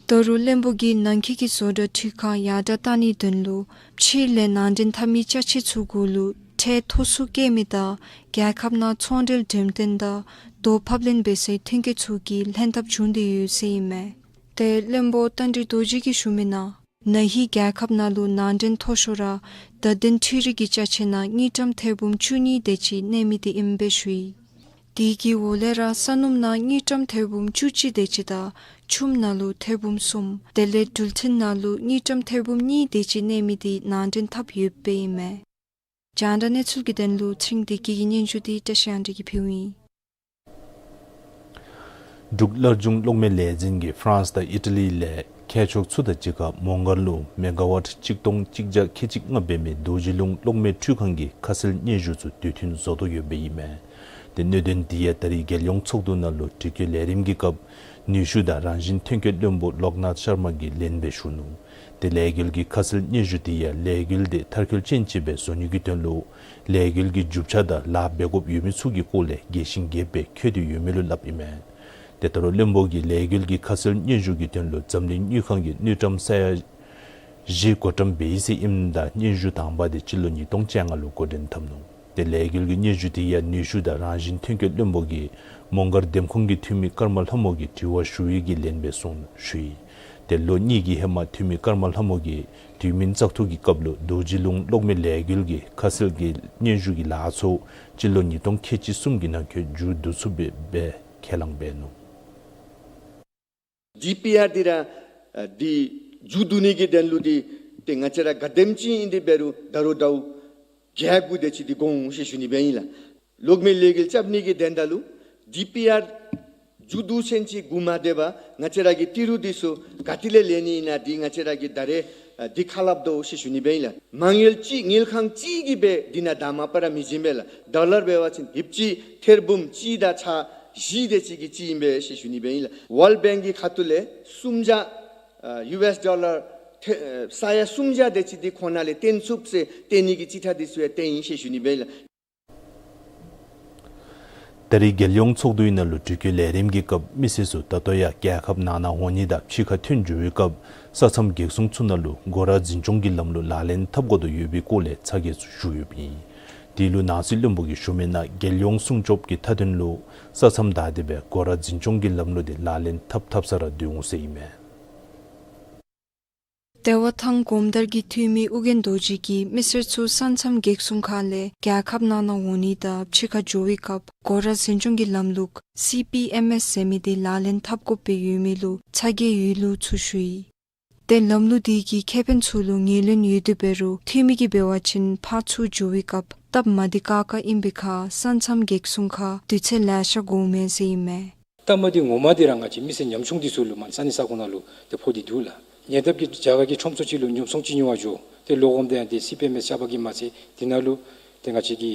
ད་རུང་བློན་པོ་གིས་ནང་འཁོད་ཀྱི་བཟོ་གྲྭ་འཕྲུལ་ཁང་ཡར་དྲགས་གཏང་ནིའི་དོན་ལུ་ཕྱི་ལས་ནང་འདྲེན་འཐབ་མི་ཅ་ཆས་ཚུ་གུ་ལུ་ཁྲལ་མཐོ་སུ་བཀལ་མི་དང་རྒྱལ་ཁབ་ནང་ཚོང་འབྲེལ་འགྲེམས་སྟོན་དང་རྡོ་ཕབ་ལེན་འབད་སའི་ཐོན་སྐྱེད་ཚུ་གི་ལྷན་ཐབས་བྱུང་སྟེ་ཡོད་ཟེར་ཨིན་མས། ཏེ་བློན་པོ་རྟ་མགྲིན་རྡོ་རྗེ་གིས་ཞུ་མི་ནང་ན་ཧིང་རྒྱལ་ཁབ་ནང་ལུ་ནང་འདྲེན་མཐོ་ཤོས་ར་བརྡ་དོན་འཕྲུལ་རིག་གི་ཅ་ཆས་ནང་དངུལ་ཀྲམ་ཐེར་འབུམ་བཅུ་གཉིས་དེ་ཅིག་གནས་མི་དེ་ཨིནམ་སྦེ་ཞུ་ཡི། དེ་གི་འོག་ལས་ར་ས་སྣུམ་ནང་དངུལ་ཀྲམ་ཐེར་འབུམ་བཅུ་གཅིག་དེ་ཅིག་དང་ཆུམ་ནང་ལུ་ཐེར་འབུམ་གསུམ་དེ་ལས་འགྲུལ་འཕྲིན་ནང་ལུ་དངུལ་ཀྲམ་ཐེར་འབུམ་གཉིས་དེ་ཅིག་གནས་མི་དེ་ནང་འདྲེན་འཐབ་ཡོདཔ་ཨིན་མས། རྒྱང་བསྒྲགས་གནས་ཚུལ་གྱི་དོན་ལུ་ཚེ་རིང་བདེ་སྐྱིད་ཀྱི་སྙན་ཞུ་དེ་བཀྲ་ཤིས་དབང་འདུས་ཀྱིས་ཕུལཝ་ཨིན། འབྲུག་སླར་འབྱུང་གློག་མེ་ལས་འཛིན་གྱིས་ཧྥ་རན་སི་དང་ཨི་ཊ་ལི་ལས་ མཁས་མཆོག་ཚུ་དང་གཅིག་ཁར་མོང་སྒར་ལུ་མེ་ག་ཝཊ་གཅིག་སྟོང་གཅིག་བརྒྱ་ཁལ་གཅིག་ལྔ་འབད་མི་རྡོ་རྗེ་ལུང་གློག་མེ་འཕྲུལ་ཁང་གི་ཁ་གསལ་སྙན་ཞུ་ཚུ་དུས་མཐུན་བཟོ་དོ་ཡོདཔ་ཨིན་མས། ཏེ་གནད་དོན་འདི་ཡང་ད་རིས་རྒྱལ་ཡོངས་ཚོགས་འདུ་ནང་ལུ་དྲི་བཀོད་ལས་རིམ་གྱི་སྐབས་ནུས་ཤུགས་དང་རང་བཞིན་ཐོན་སྐྱེད་བློན་པོ་ལོག་ནཱཐ་ཤར་མ་གིས་ལན་སྦེ་ཞུ་ནུག། ཏེ་ལས་འགུལ་གྱི་ཁ་གསལ་སྙན་ཞུ་འདི་ཡང་ལས་འགུལ་འདི་མཐར་འཁྱོལ་ཅན་ཅིག་སྦེ་བཟོ་ནི་གི་དོན་ལུ་ལས་འགུལ་གྱི་རྒྱུ་ཆ་དང་ལཱ་འབད་དགོཔ་ཡོད་མི་ཚུ་གི་སྐོར་ལས་རྒྱས་ཤིང་རྒྱསཔ་སྦེ་བཀོད་དེ་ཡོད་མི་ལུ་སླབ་ཨིན་མས། ཏེ་ད་རུང་བློན་པོ་གིས་ལས་འགུལ་གྱི་ཁ་གསལ་སྙན་ཞུ་གི་དོན་ལུ་འཛམ་གླིང་དངུལ་ཁང་གིས་དངུལ་ཀྲམ་ས་ཡ་བཞི་བགོ་བཀྲམ་འབད་ཡི་ཟེར་ཨིནམ་ད་སྙན་ཞུ་དང་པ་འདི་སྤྱི་ལོ་ཉིས་སྟོང་བཅོ་ལྔ་ལུ་འགོ་འདྲེན་འཐབ་ནུག། ཏེ་ལས་འགུལ་གྱི་སྙན་ཞུ་འདི་ཡང་ནུས་ཤུགས་དང་རང་བཞིན་ཐོན་སྐྱེད་བློན་པོ་གིས་མོང་སྒར་འདེམས་ཁོངས་ཀྱི་འཐུས་མི་ཀརྨ་ལྷ་མོ་གིས་དྲི་བ་ཞུ་བའི་གི་ལན་སྦེ་གསུངས་ཞུ་ཡི། ཏེ་ལོ་གཉིས་ཀྱི་ཧེ་མ་འཐུས་མི་ཀརྨ་ལྷ་མོ་གིས་དུས་མིན་བཙག་འཐུ་གི་སྐབས་ལུ་རྡོ་རྗེ་ལུང་གློག་མེ་ལས་འགུལ་གྱི་ཁ་གསལ་གྱི་སྙན་ཞུ་གི་ལཱ་ཚུ་སྤྱི་ལོ་ཉིས་སྟོང་ཁལ་གཅིག་གསུམ་གྱི་ནང་འཁོད་མཇུག་བསྡུ་ཚུགསཔ་སྦེ་ཁས་བླངས་འབད་ནུག། ཌི་པི་ཨར་འདི་ར་ཨ་འདི་མཇུག་བསྡུ་ནི་གི་དོན་ལུ་འདི་ཏེ་ང་བཅས་ར་ག་དེམ་ཅིག་ཨིན་འདི་འབད་རུང་ད་རུང་ཟླཝ་བརྒྱད་དགུ་དེ་ཅིག་འདི་འགོར་འོང་ཟེར་ཞུ་ནི་སྦེ་ཨིན་ལགས། གློག་མེ་ལས་འགུལ་རྐྱབ་ནི་གི་དོན་དག་ལུ་ཌི་པི་ཨར་མཇུག་བསྡུ་ཚུན་ཅིག་སྒུག་མ་སྡོད་པར་ང་བཅས་ར་གི་ཏི་རུ་འདི་ཚུ་ག་ཏེ་ལས་ལེན་ནི་ཨིན་ན་འདི་ང་བཅས་ར་གིས་ད་རེས་ཨ་འདི་ཁ་སླབ་དོ་ཟེར་ཞུ་ནི་སྦེ་ཨིན་ལགས། མ་དངུལ་གཅིག་དངུལ་ཁང་གཅིག་གིས་སྦེ་འདི་ནང་དང་མ་པ་ར་མི་བྱིན་པས་ལགས། ཌོ་ལར་འབད་བ་ཅིན་ཧིབ་གཅིག་ཐེར་འབུམ་གཅིག་དང་ཚག་བཞི་དེ་ཅིག་གི་གཅིག་ཨིན་པས་ཟེར་ཞུ་ནི་སྦེ་ཨིན་ལགས། ཝཱལཌ་བེངཀ་གི་ཁ་ཐུག་ལས་སུམ་བརྒྱ་ཨ་ཡུ་ཨེསི་ཌོ་ལར་ཐེ་ཨ་ས་ཡ་སུམ་བརྒྱ་དེ་ཅིག་འདི་ཁོང་ནང་ལས་བཏོན་ཚུགས་ཟེར་བཏོན་ནི་གི་ཅིག་ཁྲ་འདི་ཚུ་ཡང་བཏོན་ཡི་ཟེར་ཞུ་ནི་སྦེ་ཨིན་ལགས། ད་རེས་རྒྱལ་ཡོངས་ཚོགས་འདུའི་ནང་ལུ་དྲི་བཀོད་ལས་རིམ་གྱི་སྐབས་མི་སེར་ཚུ་ད་ལྟོ་ཡང་རྒྱལ་ཁབ་ནང་ན་འོང་ནི་དང་ཕྱི་ཁར་ཐོན་འགྱོ་བའི་སྐབས་ས་མཚམས་གེགས་སྲུང་ཚུ་ནང་ལུ་སྒོ་ར་འཛིན་སྐྱོང་གི་ལམ་ལུགས་ལག་ལེན་འཐབ་དགོ་དོ་ཡོད་པའི་སྐོར་ལས་ཚ་གྱང་ཚུ་ཞུ་ཡོདཔ་ཨིན། དེ་ལུ་ནང་སྲིད་བློན་པོ་གིས་ཞུ་མི་ནང་རྒྱལ་ཡོངས་སྲུང་སྐྱོབ་ཀྱི་མཐའ་དོན་ལུ་ས་མཚམས་བདའ་སྟེ་སྦེ་སྒོ་ར་འཛིན་སྐྱོང་གི་ལམ་ལུགས་འདི་ལག་ལེན་འཐབ་འཐབ་ས་ར་སྡོད་འོང་ཟེར་ཨིན་མས། བདེ་བ་ཐང་གོམ་བདར་གྱི་འཐུས་མི་ཨོ་རྒྱན་རྡོ་རྗེ་གིས་མི་སེར་ཚུ་ས་མཚམས་གེགས་སྲུང་ཁང་ལས་རྒྱལ་ཁབ་ནང་ན་འོང་ནི་དང་ཕྱི་ཁར་འགྱོ་བའི་སྐབས་སྒོ་ར་འཛིན་སྐྱོང་གི་ལམ་ལུགས་སི་པི་ཨེམ་ཨེསི་ཟེར་མི་འདི་ལག་ལེན་འཐབ་དགོཔ་སྦེ་ཡོད་མི་ལུ་ཚ་གྱང་ཡོད་ལུགས་ཚུ་ཞུ་ཡི། ཏེ་ལམ་ལུགས་འདི་གིས་ཁེ་ཕན་ཚུ་ལུ་ངོས་ལེན་ཡོད་དེ་འབད་རུང་འཐུས་མི་གིས་འབད་བ་ཅིན་ཕར་ཚུར་འགྱོ་བའི་སྐབས་སྟབས་མ་བདེ་ཁག་ཁ་ཨིན་པའི་ཁར་ས་མཚམས་གེགས་སྲུང་ཁར་དུས་ཚོད་ལེ་ཤ་འགོརཝ་མས་ཟེར་ཨིན་མས། སྟབས་མ་བདེཝ་ངོ་མ་འདི་ར་ང་བཅས་མི་སེར་ཉམ་ཆུང་འདི་ཚུ་ལུ་མ་ས་གནས་ས་ཁོངས་ནང་ལུ་ཏེ་ཕོག་སྟེ་འདུག་ལགས། ཉེ་འདབས་ཀྱི་རྒྱ་གར་གྱི་ཁྲོམ་ཚུ་ཅིག་ལུ་ཉོ་ཚོང་ཅིག་ཉོ་བར་འགྱོ། ཏེ་ལོག་འོངམ་ད་ཡང་ཏེ་སི་པི་ཨེམ་ཨེསི་ཆགས་པ་གིས་མ་ཚད་འདི་ནང་ལུ་ཏེ་ང་བཅས་ཀྱི་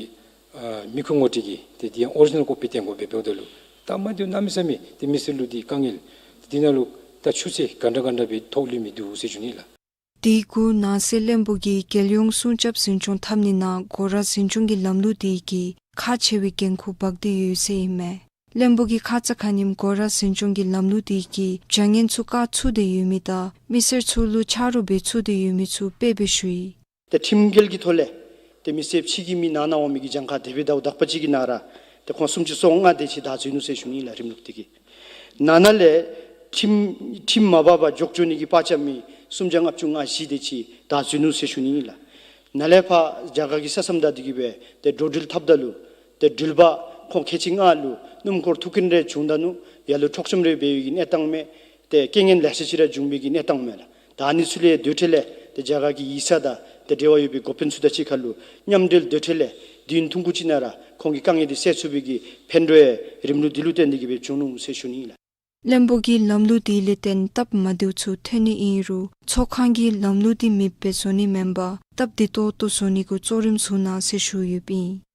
ཨ་མི་ཁུངས་ངོ་སྤྲོད་ཀྱི་ཏེ་འདི་ཡང་ཨོ་རི་ཇི་ནཱལ་ཀོ་པི་སྟོན་དགོ་པས། འབདཝ་ད་ལུ་སྟབས་མ་བདེཝ་གནམ་མེད་ས་མེད་ཏེ་མི་སེར་ལུ་འདི་དཀའ་ངལ་ཏེ་འདི་ནང་ལུ་ད་ཆུ་ཚོད་ག་འདྲ་ག་འདྲ་སྦེ་ཐོག་ལུས་མི་འདུག་ཟེར་ཞུ་ནི་ལགས། དེ་གུ་ནང་སྲིད་བློན་པོ་གིས་རྒྱལ་ཡོངས་སྲུང་སྐྱོབ་འཛིན་སྐྱོང་འཐབ་ནི་ནང་སྒོ་ར་འཛིན་སྐྱོང་གི་ལམ་ལུགས་དེ་གིས་ཁག་ཆེ་བའི་འགན་ཁུར་འབག་སྟེ་ཡོད་ཟེར་ཨིན་མས། བློན་པོ་གིས་ཁ་ཙ་ཁ་ཉིནམ་སྒོ་ར་འཛིན་སྐྱོང་གི་ལམ་ལུགས་དེ་གིས་བྱ་ངན་ཚུ་བཀག་ཚུགས་ཏེ་ཡོད་མི་དང་མི་སེར་ཚུ་ལུ་ཆ་རོགས་འབད་ཚུགས་ཏེ་ཡོད་མི་ཚུ་དཔེ་སྦེ་ཞུ་ཡི། ཏེ་ཁྲིམས་འགལ་གྱི་ཐོག་ལས་ཏེ་མི་སེར་ཕྱི་གི་མི་ནང་ན་འོང་མི་གི་གྱངས་ཁ་དེ་སྦེ་ཟླཝ་དག་པ་ཅིག་གི་ནང་ར་ཏེ་ཁོང་སུམ་ཅུ་སོ་ལྔ་དེ་ཅིག་བདའ་འཛུལ་ནུག་ཟེར་ཞུ་ནི་ལགས། རིམ་ལུགས་དེ་གིས་ནང་ན་ལས་ཁྲིམས་ཁྲིམས་མ་འབག་པར་འགྱོ་འགྱོ་ནི་གི་པར་རྐྱབ་མི་སུམ་བརྒྱ་ལྔ་བཅུ་ང་བཞི་དེ་ཅིག་བདའ་འཛུལ་ནུག་ཟེར་ཞུ་ནི་ཨིན་ལགས། ནཱ་ལས་ཕར་རྒྱ་གར་གྱི་ས་མཚམས་བདའ་སྟེ་གི་སྦེ་ཏེ་འགྲོ་འགྲུལ་འཐབ་ད་ལུ་ཏེ་འགྲུལ་པ་ཁོང་ཁལ་གཅིག་ལྔ་ལུ་སྣུམ་འཁོར་ཐུག་རྐྱེན་རེ་བྱུང་ད་ནུག། ཡར་ལུ་འཕྲོག་བཅོམ་རེ་འབད་བའི་གི་གནས་སྟངས་མས། ཏེ་རྐྱེན་ངན་ལེ་ཤ་ཅིག་ར་བྱུང་བའི་གི་གནས་སྟངས་མས་ལགས། ད་ཨ་ནི་ཚུ་ལས་སྡོད་ཁྲལ་ལས་ཏེ་རྒྱ་གར་གྱི་ཡིག་ཚང་དང་ཏེ་འབྲེལ་བ་ཡོད་པའི་འགོ་དཔོན་ཚུ་དང་གཅིག་ཁར་ལུ་མཉམ་འབྲེལ་སྡོད་ཁྲལ་ལས་དུས་ཡུན་ཐུང་ཀུ་ཅིག་ནང་ར་ཁོང་གི་དཀའ་ངལ་འདི་སེལ་ཚུགས་པའི་གི་ཕན་གྲོགས་ཡང་རིམ་ལུགས་འདི་ལུ་བརྟེན་ཏེ་གི་སྦེ་བྱུང་ནུག་ཟེར་ཞུ་ནི་ཨིན་ལགས། བློན་པོ་གིས་ལམ་ལུགས་འདི་ལས་བརྟེན་སྟབས་མ་བདེཝ་ཚུ་ཐོན་ནི་ཨིན་རུང་ཚོགས་ཁང་གིས་ལམ་ལུགས་འདི་མེདཔ་སྦེ་བཟོ་ནི་མེན་པར་སྟབས་བདེ་ཏོག་ཏོ་བཟོ་ནི་གུ་གཙོ་རིམ་བཟུང་གནང་ཟེར་ཞུ་ཡོདཔ་ཨིན།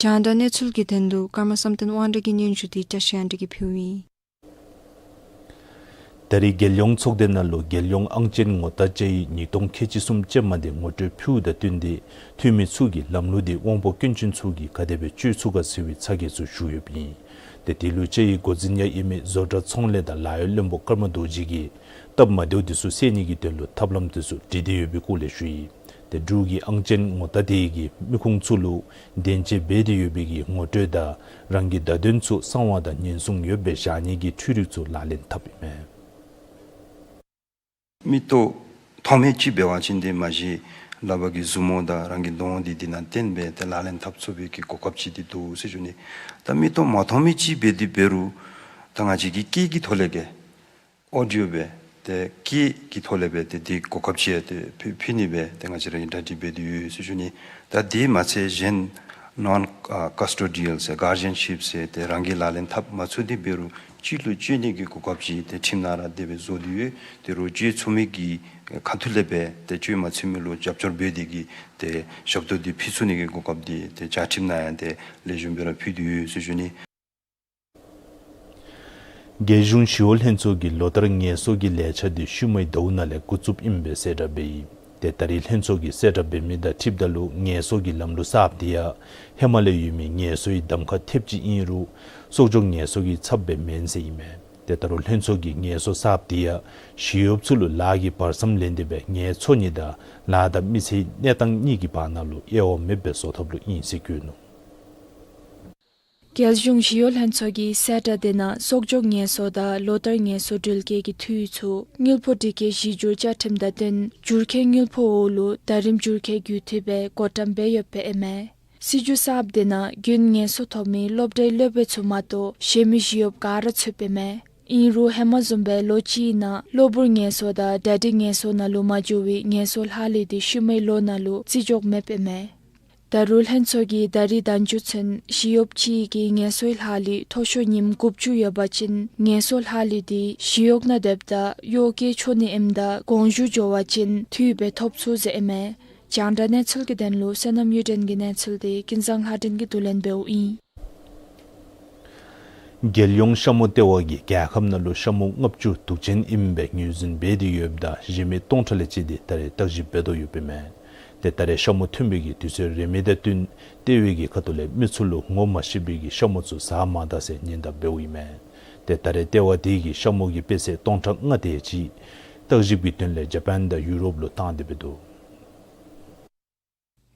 རྒྱང་བསྒྲགས་གནས་ཚུལ་གྱི་དོན་ལུ་ཀརྨ་བསམ་གཏན་དབང་གྲགས་ཀྱི་སྙན་ཞུ་འདི་བཀྲ་ཤིས་དབང་གྲགས་ཀྱིས་ཕུལཝ་ཨིན། ད་རེས་རྒྱལ་ཡོངས་ཚོགས་སྡེ་ནང་ལུ་རྒྱལ་ཡོངས་ཨང་ཅན་ངོ་རྟགས་དཔྱད་ཡིག་ཉིས་སྟོང་ཁལ་གཅིག་གསུམ་ཅན་མ་འདི་ངོ་སྤྲོད་ཕུལཝ་དང་བསྟུན་ཏེ་འཐུས་མི་ཚུ་གིས་ལམ་ལུགས་འདི་དབང་པོ་སྐྱོན་ཅན་ཚུ་གིས་ག་དེ་སྦེ་སྤྱོད་ཚུགས་ག་ཟེར་བའི་ཚ་གྱང་ཚུ་ཞུ་ཡོདཔ་ཨིན། ཏེ་དེ་ལུ་དཔྱད་ཡིག་འགོ་འཛིན་ཡང་ཨིན་མི་བཟོ་གྲྭ་ཚོང་ལས་དང་ལཱ་གཡོག་བློན་པོ་ཀརྨ་རྡོ་རྗེ་གིས་སྟབས་མ་བདེཝ་འདི་ཚུ་སེལ་ནི་གི་དོན་ལུ་ཐབས་ལམ་འདི་ཚུ་བྲིས་ཏེ་ཡོད་པའི་སྐོར་ལས་ཞུ་ཡི། ཏེ་འབྲུག་གི་ཨང་ཅན་ངོ་རྟགས་དེ་གིས་མི་ཁུངས་ཚུ་ལུ་བདེན་དཔྱད་འབད་དེ་ཡོད་པའི་གི་ངོ་སྤྲོད་དང་རང་གི་བརྡ་དོན་ཚུ་གསང་བ་དང་ཉེན་སྲུང་ཡོདཔ་སྦེ་བཞག་ནི་གི་འཕྲུལ་རིག་ཚུ་ལག་ལེན་འཐབ་ཨིན་མས། མིག་ཏོ་མཐོང་མི་ཅིག་འབད་བ་ཅིན་ཏེ་མ་གཞི་ལག་པ་གི་མཛུབ་མོ་དང་རང་གི་གདོང་འདི་འདི་ནང་བསྟན་སྦེ་ཏེ་ལག་ལེན་འཐབ་ཚུགས་པའི་གི་གོ་སྐབས་ཅིག་འདི་འདུག་ཟེར་ཞུ་ནི། ད་མིག་ཏོ་མ་མཐོང་མི་ཅིག་འབད་དེ་འབད་རུང་ད་ང་བཅས་ཀྱིས་སྐད་ཀྱི་ཐོག་ལས་ཀྱི་ཨོ་ཌི་ཡོ་སྦེ་ཏེ་སྐད་ཀྱི་ཐོག་ལས་སྦེ་ཏེ་འདི་གོ་སྐབས་ཅིག་ཏེ་ཕུལ་ཕུལ་ནི་སྦེ་ཏེ་ང་བཅས་ར་གིས་གྲ་སྒྲིག་འབད་དེ་ཡོད་ཟེར་ཞུ་ནི། ད་དེ་མ་ཚད་གཞན་ནོན་ཨ་ཀས་ཊོ་ཌི་ཡལ་ཟེར་གཱར་ཌི་ཡན་ཤིབ་ཟེར་ཏེ་རང་གིས་ལག་ལེན་འཐབ་མ་ཚུགས་ཏེ་འབད་རུང་ སྤྱི་ལུ་སྤྱོད་ནི་གི་གོ་སྐབས་ཅིག་ཏེ་ཁྲིམས་ནང་ར་དེ་སྦེ་བཟོ་སྟེ་ཡོད། ཏེ་རོགས་སྤྱོད་ཚུགས་མི་གི་ཁ་ཐུག་ལས་སྦེ་ཏེ་སྤྱོད་མ་ཚུགས་མི་ལུ་རྒྱབ་སྐྱོར་འབད་དེ་གིས་ཏེ་ཞབས་ཏོག་འདི་ཕུལ་ཚུགས་ནི་གི་གོ་སྐབས་འདི་ཏེ་བཅའ་ཁྲིམས་ནང་ཡང་ཏེ་ལེགས་ཤོམ་སྦེ་ར་ཕུལ་ཏེ་ཡོད་ཟེར་ཞུ་ནི། རྒྱལ་གཞུང་ཞི་གཡོག་ལྷན་ཚོགས་ཀྱིས་ལོ་ལྟར་ངལ་གསོ་གི་ལས་འཆར་འདི་ཤུལ་མའི་ཟླཝ་ནང་ལས་འགོ་བཙུགསཔ་ཨིན་པའི་གསལ་བསྒྲགས་འབད་ཡི། ཏེ་ད་རེས་ལྷན་ཚོགས་ཀྱིས་གསལ་བསྒྲགས་འབད་མི་དང་འཁྲིལཝ་ད་ལུ་ངལ་གསོ་གི་ལམ་ལུགས་གསརཔ་འདི་ཡང་ཧེ་མ་ལས་ཡོད་མི་ངལ་གསོའི་གདམ་ཁ་ཐེབས་ཅིག་ཨིན་རུང་གསོག་འཇོག་ངལ་གསོ་གི་ཚབ་སྦེ་མེན་ཟེར་ཨིན་མས། ཏེ་ད་རུང་ལྷན་ཚོགས་ཀྱིས་ངལ་གསོ་གསརཔ་འདི་ཡང་ཞི་གཡོགཔ་ཚུ་ལུ་ལཱ་གི་བར་མཚམས་ལེན་ཏེ་སྦེ་ངལ་འཚོ་ནི་དང་ལཱ་དང་མི་ཚེའི་གནས་སྟངས་གཉིས་ཀྱི་བར་ན་ལུ་དབྱེ་བ་མེདཔ་སྦེ་བཟོ་ཐབས་ལུ་ཨིན་ཟེར་བཀོད་ནུག། རྒྱལ་གཞུང་ཞི་གཡོག་ལྷན་ཚོགས་ཀྱི་གསལ་བསྒྲགས་འདི་ནང་གསོག་འཇོག་ངལ་གསོ་དང་ལོ་ལྟར་ངལ་གསོ་འགྲུལ་སྐྱེལ་གྱི་འཐུས་ཚུ་དངུལ་ཕོགས་སྒྲིག་བཀོད་གཞི་འགྱུར་བཅའ་ཁྲིམས་དང་བསྟུན་འགྱུར་ཁྱད་དངུལ་ཕོགས་འོག་ལུ་ཟླ་རིམ་འགྱུར་ཁྱད་རྒྱུན་མཐུད་སྦེ་བགོ་བཀྲམ་འབད་ཡོདཔ་ཨིན་མས། སྲིད་བྱུས་གསརཔ་འདི་ནང་རྒྱུན་ངལ་གསོ་ཐོབ་མི་སློབ་གྲྭའི་སློབ་དཔོན་ཚུ་མ་གཏོགས་གཞན་མི་ཞི་གཡོགཔ་ག་ར་ཚུདཔ་ཨིན་མས། ཨིན་རུང་ཧེ་མ་བཟུམ་སྦེ་ལོ་གཅིག་ནང་གློ་བུར་ངལ་གསོ་དང་གྲ་སྒྲིག་ངལ་གསོ་ནང་ལུ་མ་འཛུལ་བའི་ངལ་གསོ་ལྷག་ལུས་འདི་ཤུལ་མའི་ལོ་ནང་ལུ་བརྩི་འཇོག་མེདཔ་ཨིན་མས། ད་རུང་ལྷན་ཚོགས་ཀྱིས་ད་རིས་ཟླ་མཇུག་ཚུན་ཞི་གཡོགཔ་གཅིག་གི་ངལ་གསོའི་ལྷག་ལུས་མཐོ་ཤོས་ཉིནམ་དགུ་བཅུ་ཡོད་པ་ཅིན་ངལ་གསོ་ལྷག་ལུས་འདི་ཞི་གཡོག་ནང་སྡོདཔ་ད་གཡོག་བཀོལ་འཆོག་ནི་ཨིནམ་ད་དགོངས་ཞུ་འབྱོར་བ་ཅིན་འཐུས་སྦེ་ཐོབ་ཚུགས་ཟེར་ཨིན་མས། རྒྱང་བསྒྲགས་གནས་ཚུལ་གྱི་དོན་ལུ་བསོད་ནམས་གཡུ་སྒྲོན་གྱི་གནས་ཚུལ་འདི་ཀུན་བཟང་ལྷ་སྒྲོན་གྱིས་བསྡུ་ལེན་འབདཝ་ཨིན། རྒྱལ་ཡོངས་ཤ་མུ་ལྟེ་བ་གིས་རྒྱལ་ཁབ་ནང་ལུ་ཤ་མུ་ལྔ་བཅུ་དུག་ཅན་ཨིནམ་སྦེ་ངོས་འཛིན་འབད་དེ་ཡོདཔ་ད་གཞན་མི་སྟོང་ཕྲག་ལས་བཅད་དེ་ད་རེས་བརྟག་ཞིབ་འབད་དོ་ཡོདཔ་ཨིན་མས། ཏེ་ད་རེས་ཤ་མུ་ཐོན་པའི་གི་དུས་ཚོད་རན་མི་དང་བསྟུན་ལྟེ་བའི་གི་ཁ་ཐུག་ལས་མི་ཚུ་ལུ་ངོ་མ་ཤེས་པའི་གི་ཤ་མུ་ཚུ་ཟ་མ་ད་ཟེར་ཉེན་བརྡ་འབདཝ་ཨིན་མས། ཏེ་ད་རེས་ལྟེ་བ་དེ་གིས་ཤ་མུ་གི་དཔེ་ཚད་སྟོང་ཕྲག་ལྔ་དེ་ཅིག་བརྟག་ཞིབ་ཀྱི་དོན་ལས་ཇ་པཱན་དང་ཡུ་རོབ་ལུ་བཏང་སྟེ་འབད་དོ།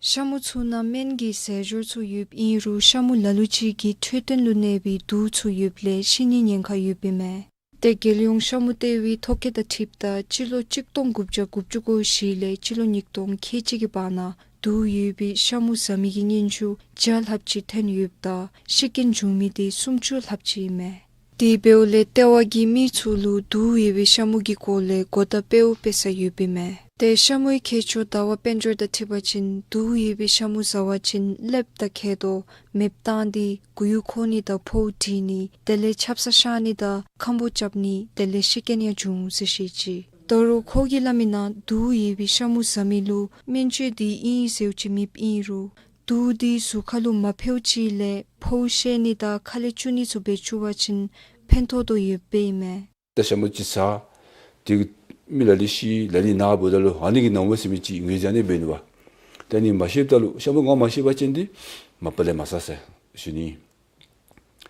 ཤ་མུ་ཚུ་ནང་སྨན་གྱི་ཟས་སྦྱོར་ཚུ་ཡོདཔ་ཨིན་རུང་ཤ་མུ་ལ་ལུ་ཅིག་གི་འཕྲོད་བསྟེན་ལུ་གནས་པའི་དུག་ཚུ་ཡོདཔ་ལས་ཤི་ནིའི་ཉེན་ཁ་ཡོདཔ་ཨིན་མས། ཏེ་རྒྱལ་ཡོངས་ཤ་མུ་ལྟེ་བའི་ཐོ་བཀོད་དང་འཁྲིལཝ་ད་སྤྱི་ལོ་གཅིག་སྟོང་དགུ་བརྒྱ་དགུ་བཅུ་གོ་བཞི་ལས་སྤྱི་ལོ་ཉིས་སྟོང་ཁལ་གཅིག་གི་བར་ན་དུག་ཡོད་པའི་ཤ་མུ་ཟ་མི་གི་སྙན་ཞུ་བརྒྱ་ལྷགཔ་ཅིག་ཐོན་ཡོདཔ་ད་ཤི་རྐྱེན་བྱུང་མི་དེ་སུམ་ཅུ་ལྷགཔ་ཅིག་ཨིན་མས། དེ་འབདཝ་ལས་ལྟེ་བ་གིས་མི་ཚུ་ལུ་དུག་ཡོད་པའི་ཤ་མུ་གི་སྐོར་ལས་གོ་བརྡ་སྤེལཝ་སྤེལ་ས་ཡོདཔ་ཨིན་མས། ཏེ་ཤ་མུའི་ཁྱད་ཆོས་ཟླ་བ་དཔལ་འབྱོར་དང་འཁྲིལ་བ་ཅིན་དུག་ཡོད་པའི་ཤ་མུ་ཟ་བ་ཅིན་ཀླདཔ་དང་མཁལ་རྡོག་མེདཔ་བཏང་སྟེ་མགུ་ཡུ་འཁོར་ནི་དང་ཕོཝ་འདྲིལ་ནི་དེ་ལས་ཆབ་གསང་གཤག་ནི་དང་ཁམ་བུ་རྐྱབ་ནི་དེ་ལས་ཤི་རྐྱེན་ཡང་འབྱུང་ཟེར་བཤད་ཅི། ད་རུང་ཁོ་གིས་སླབ་མི་ནང་དུག་ཡོད་པའི་ཤ་མུ་ཟ་མི་ལུ་སྨན་བཅོས་འདི་ཨིན་ཟེརཝ་ཅིག་མེདཔ་ཨིན་རུང་དུག་འདི་གཟུགས་ཁ་ལུ་མ་ཕོགཔ་ཅིག་ལས་ཕོཝ་བཤལ་ནི་དང་ཁ་ལས་བཅུག་ནི་ཚུ་འབད་བཅུག་པ་ཅིན་ཕན་ཐོགས་དོ་ཡོདཔ་ཨིན་མས། ད་ཤ་མུ་ཅིག་ཟ། དེ་གིས་མི་ལ་ལུ་ཤི་ལ་ལུ་ན་འབདཝ་ད་ལུ་ཨ་ནི་གི་ནང་མ་ཟེར་མི་ཅིག་ངོས་འཛིན་ནི་འབད་ནུག་པ། ད་ནི་མ་ཤེསཔ་ད་ལུ་ཤ་མུ་ངོ་མ་ཤེས་པ་ཅིན་འདི་མ་པ་ལས་མ་ཟ་ཟེར་ཞུ་ནི།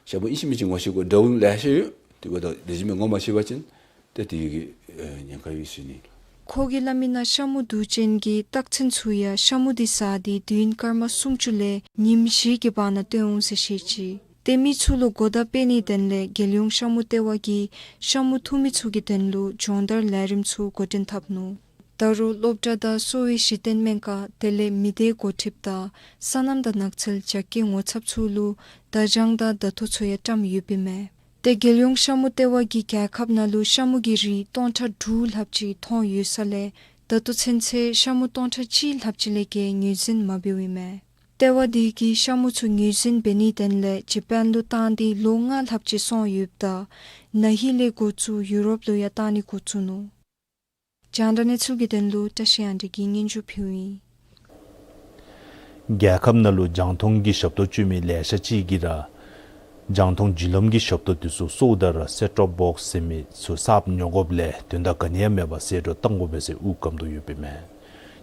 ཤ་མུ་ཨིན་ཤེས་མི་ཅིག་ངོ་ཤེས་དགོ། འདྲཝ་ལེ་ཤ་ཡོད། དེ་འབདཝ་ད་ལེགས་ཤོམ་སྦེ་ངོ་མ་ཤེས་པ་ཅིན་ཏེ་དེ་གིས་ཨེ་ཉེན་ཁ་ཡོད་ཟེར་ཞུ་ནི། ཁོ་གིས་སླབ་མི་ནང་ཤ་མུ་དུག་ཅན་གྱི་རྟགས་མཚན་ཚུ་ཡང་ཤ་མུ་འདི་ཟ་སྟེ་དུས་ཡུན་སྐར་མ་སུམ་ཅུ་ལས་ཉིནམ་བཞི་གི་བར་ན་སྟོན་འོང་ཟེར་བཤད་ཅི། ཏེ་མི་ཚུ་ལུ་གོ་བརྡ་སྤེལ་ནིའི་དོན་ལས་རྒྱལ་ཡོངས་ཤ་མུ་ལྟེ་བ་གིས་ཤ་མུ་འཐུང་མི་ཚུ་གི་དོན་ལུ་སྦྱོང་བརྡར་ལས་རིམ་ཚུ་འགོ་འདྲེན་འཐབ་ནུག། ད་རུང་སློབ་གྲྭ་དང་གསོ་བའི་གཞི་རྟེན་སྨན་ཁང་དེ་ལས་མི་སྡེ་འགོ་ཁྲིདཔ་དང་སོ་ནམ་དང་ནགས་ཚལ་རྒྱ་སྐྱེད་ངོ་ཚབ་ཚུ་ལུ་བརྡ་བྱང་དང་བརྡ་ཐོ་ཚུ་ཡང་བཀྲམ་ཡོདཔ་ཨིན་མས། ཏེ་རྒྱལ་ཡོངས་ཤ་མུ་ལྟེ་བ་གིས་རྒྱལ་ཁབ་ནང་ལུ་ཤ་མུ་གི་རིགས་སྟོང་ཕྲག་དྲུག་ལྷགཔ་ཅིག་མཐོང་ཡོད་ས་ལས་ད་ལྟོ་ཚུན་ཚོད་ཤ་མུ་སྟོང་ཕྲག་གཅིག་ལྷགཔ་ཅིག་ལས་བརྒལ་ངོས་འཛིན་མ་འབདཝ་ཨིན་མས། ལྟེ་བ་འདི་གིས་ཤ་མུ་ཚུ་ངོས་འཛིན་འབད་ནིའི་དོན་ལས་ཇ་པཱན་ལུ་བཏང་སྟེ་ལོ་ལྔ་ལྷགཔ་ཅིག་སོང་ཡོདཔ་ད་ན་ཧིང་ལས་འགོ་བཙུགས་ཡུ་རོབ་ལུ་ཡང་བཏང་ནི་འགོ་བཙུགས་ནུག། རྒྱང་བསྒྲགས་གནས་ཚུལ་གྱི་དོན་ལུ་བཀྲ་ཤིས་དབང་འདུས་ཀྱིས་སྙན་ཞུ་ཕུལཝ་ཨིན། རྒྱལ་ཁབ་ནང་ལུ་རྒྱང་མཐོང་གི་ཞབས་ཏོག་སྤྱོད་མི་ལེ་ཤ་ཅིག་གིས་ར་རྒྱང་མཐོང་བརྒྱུད་ལམ་གྱི་ཞབས་ཏོག་དེ་ཚུ་སོཝ་ད་ར་སེཊ་ཊོབ་བོགསི་ཟེར་མི་ཚུ་གསརཔ་ཉོ་དགོཔ་ལས་དོན་དག་ག་ནི་ཡང་མེད་པར་ཟད་འགྲོ་བཏང་དགོ་པས་ཟེར་དབུགས་སྐམ་དོ་ཡོདཔ་ཨིན་མས།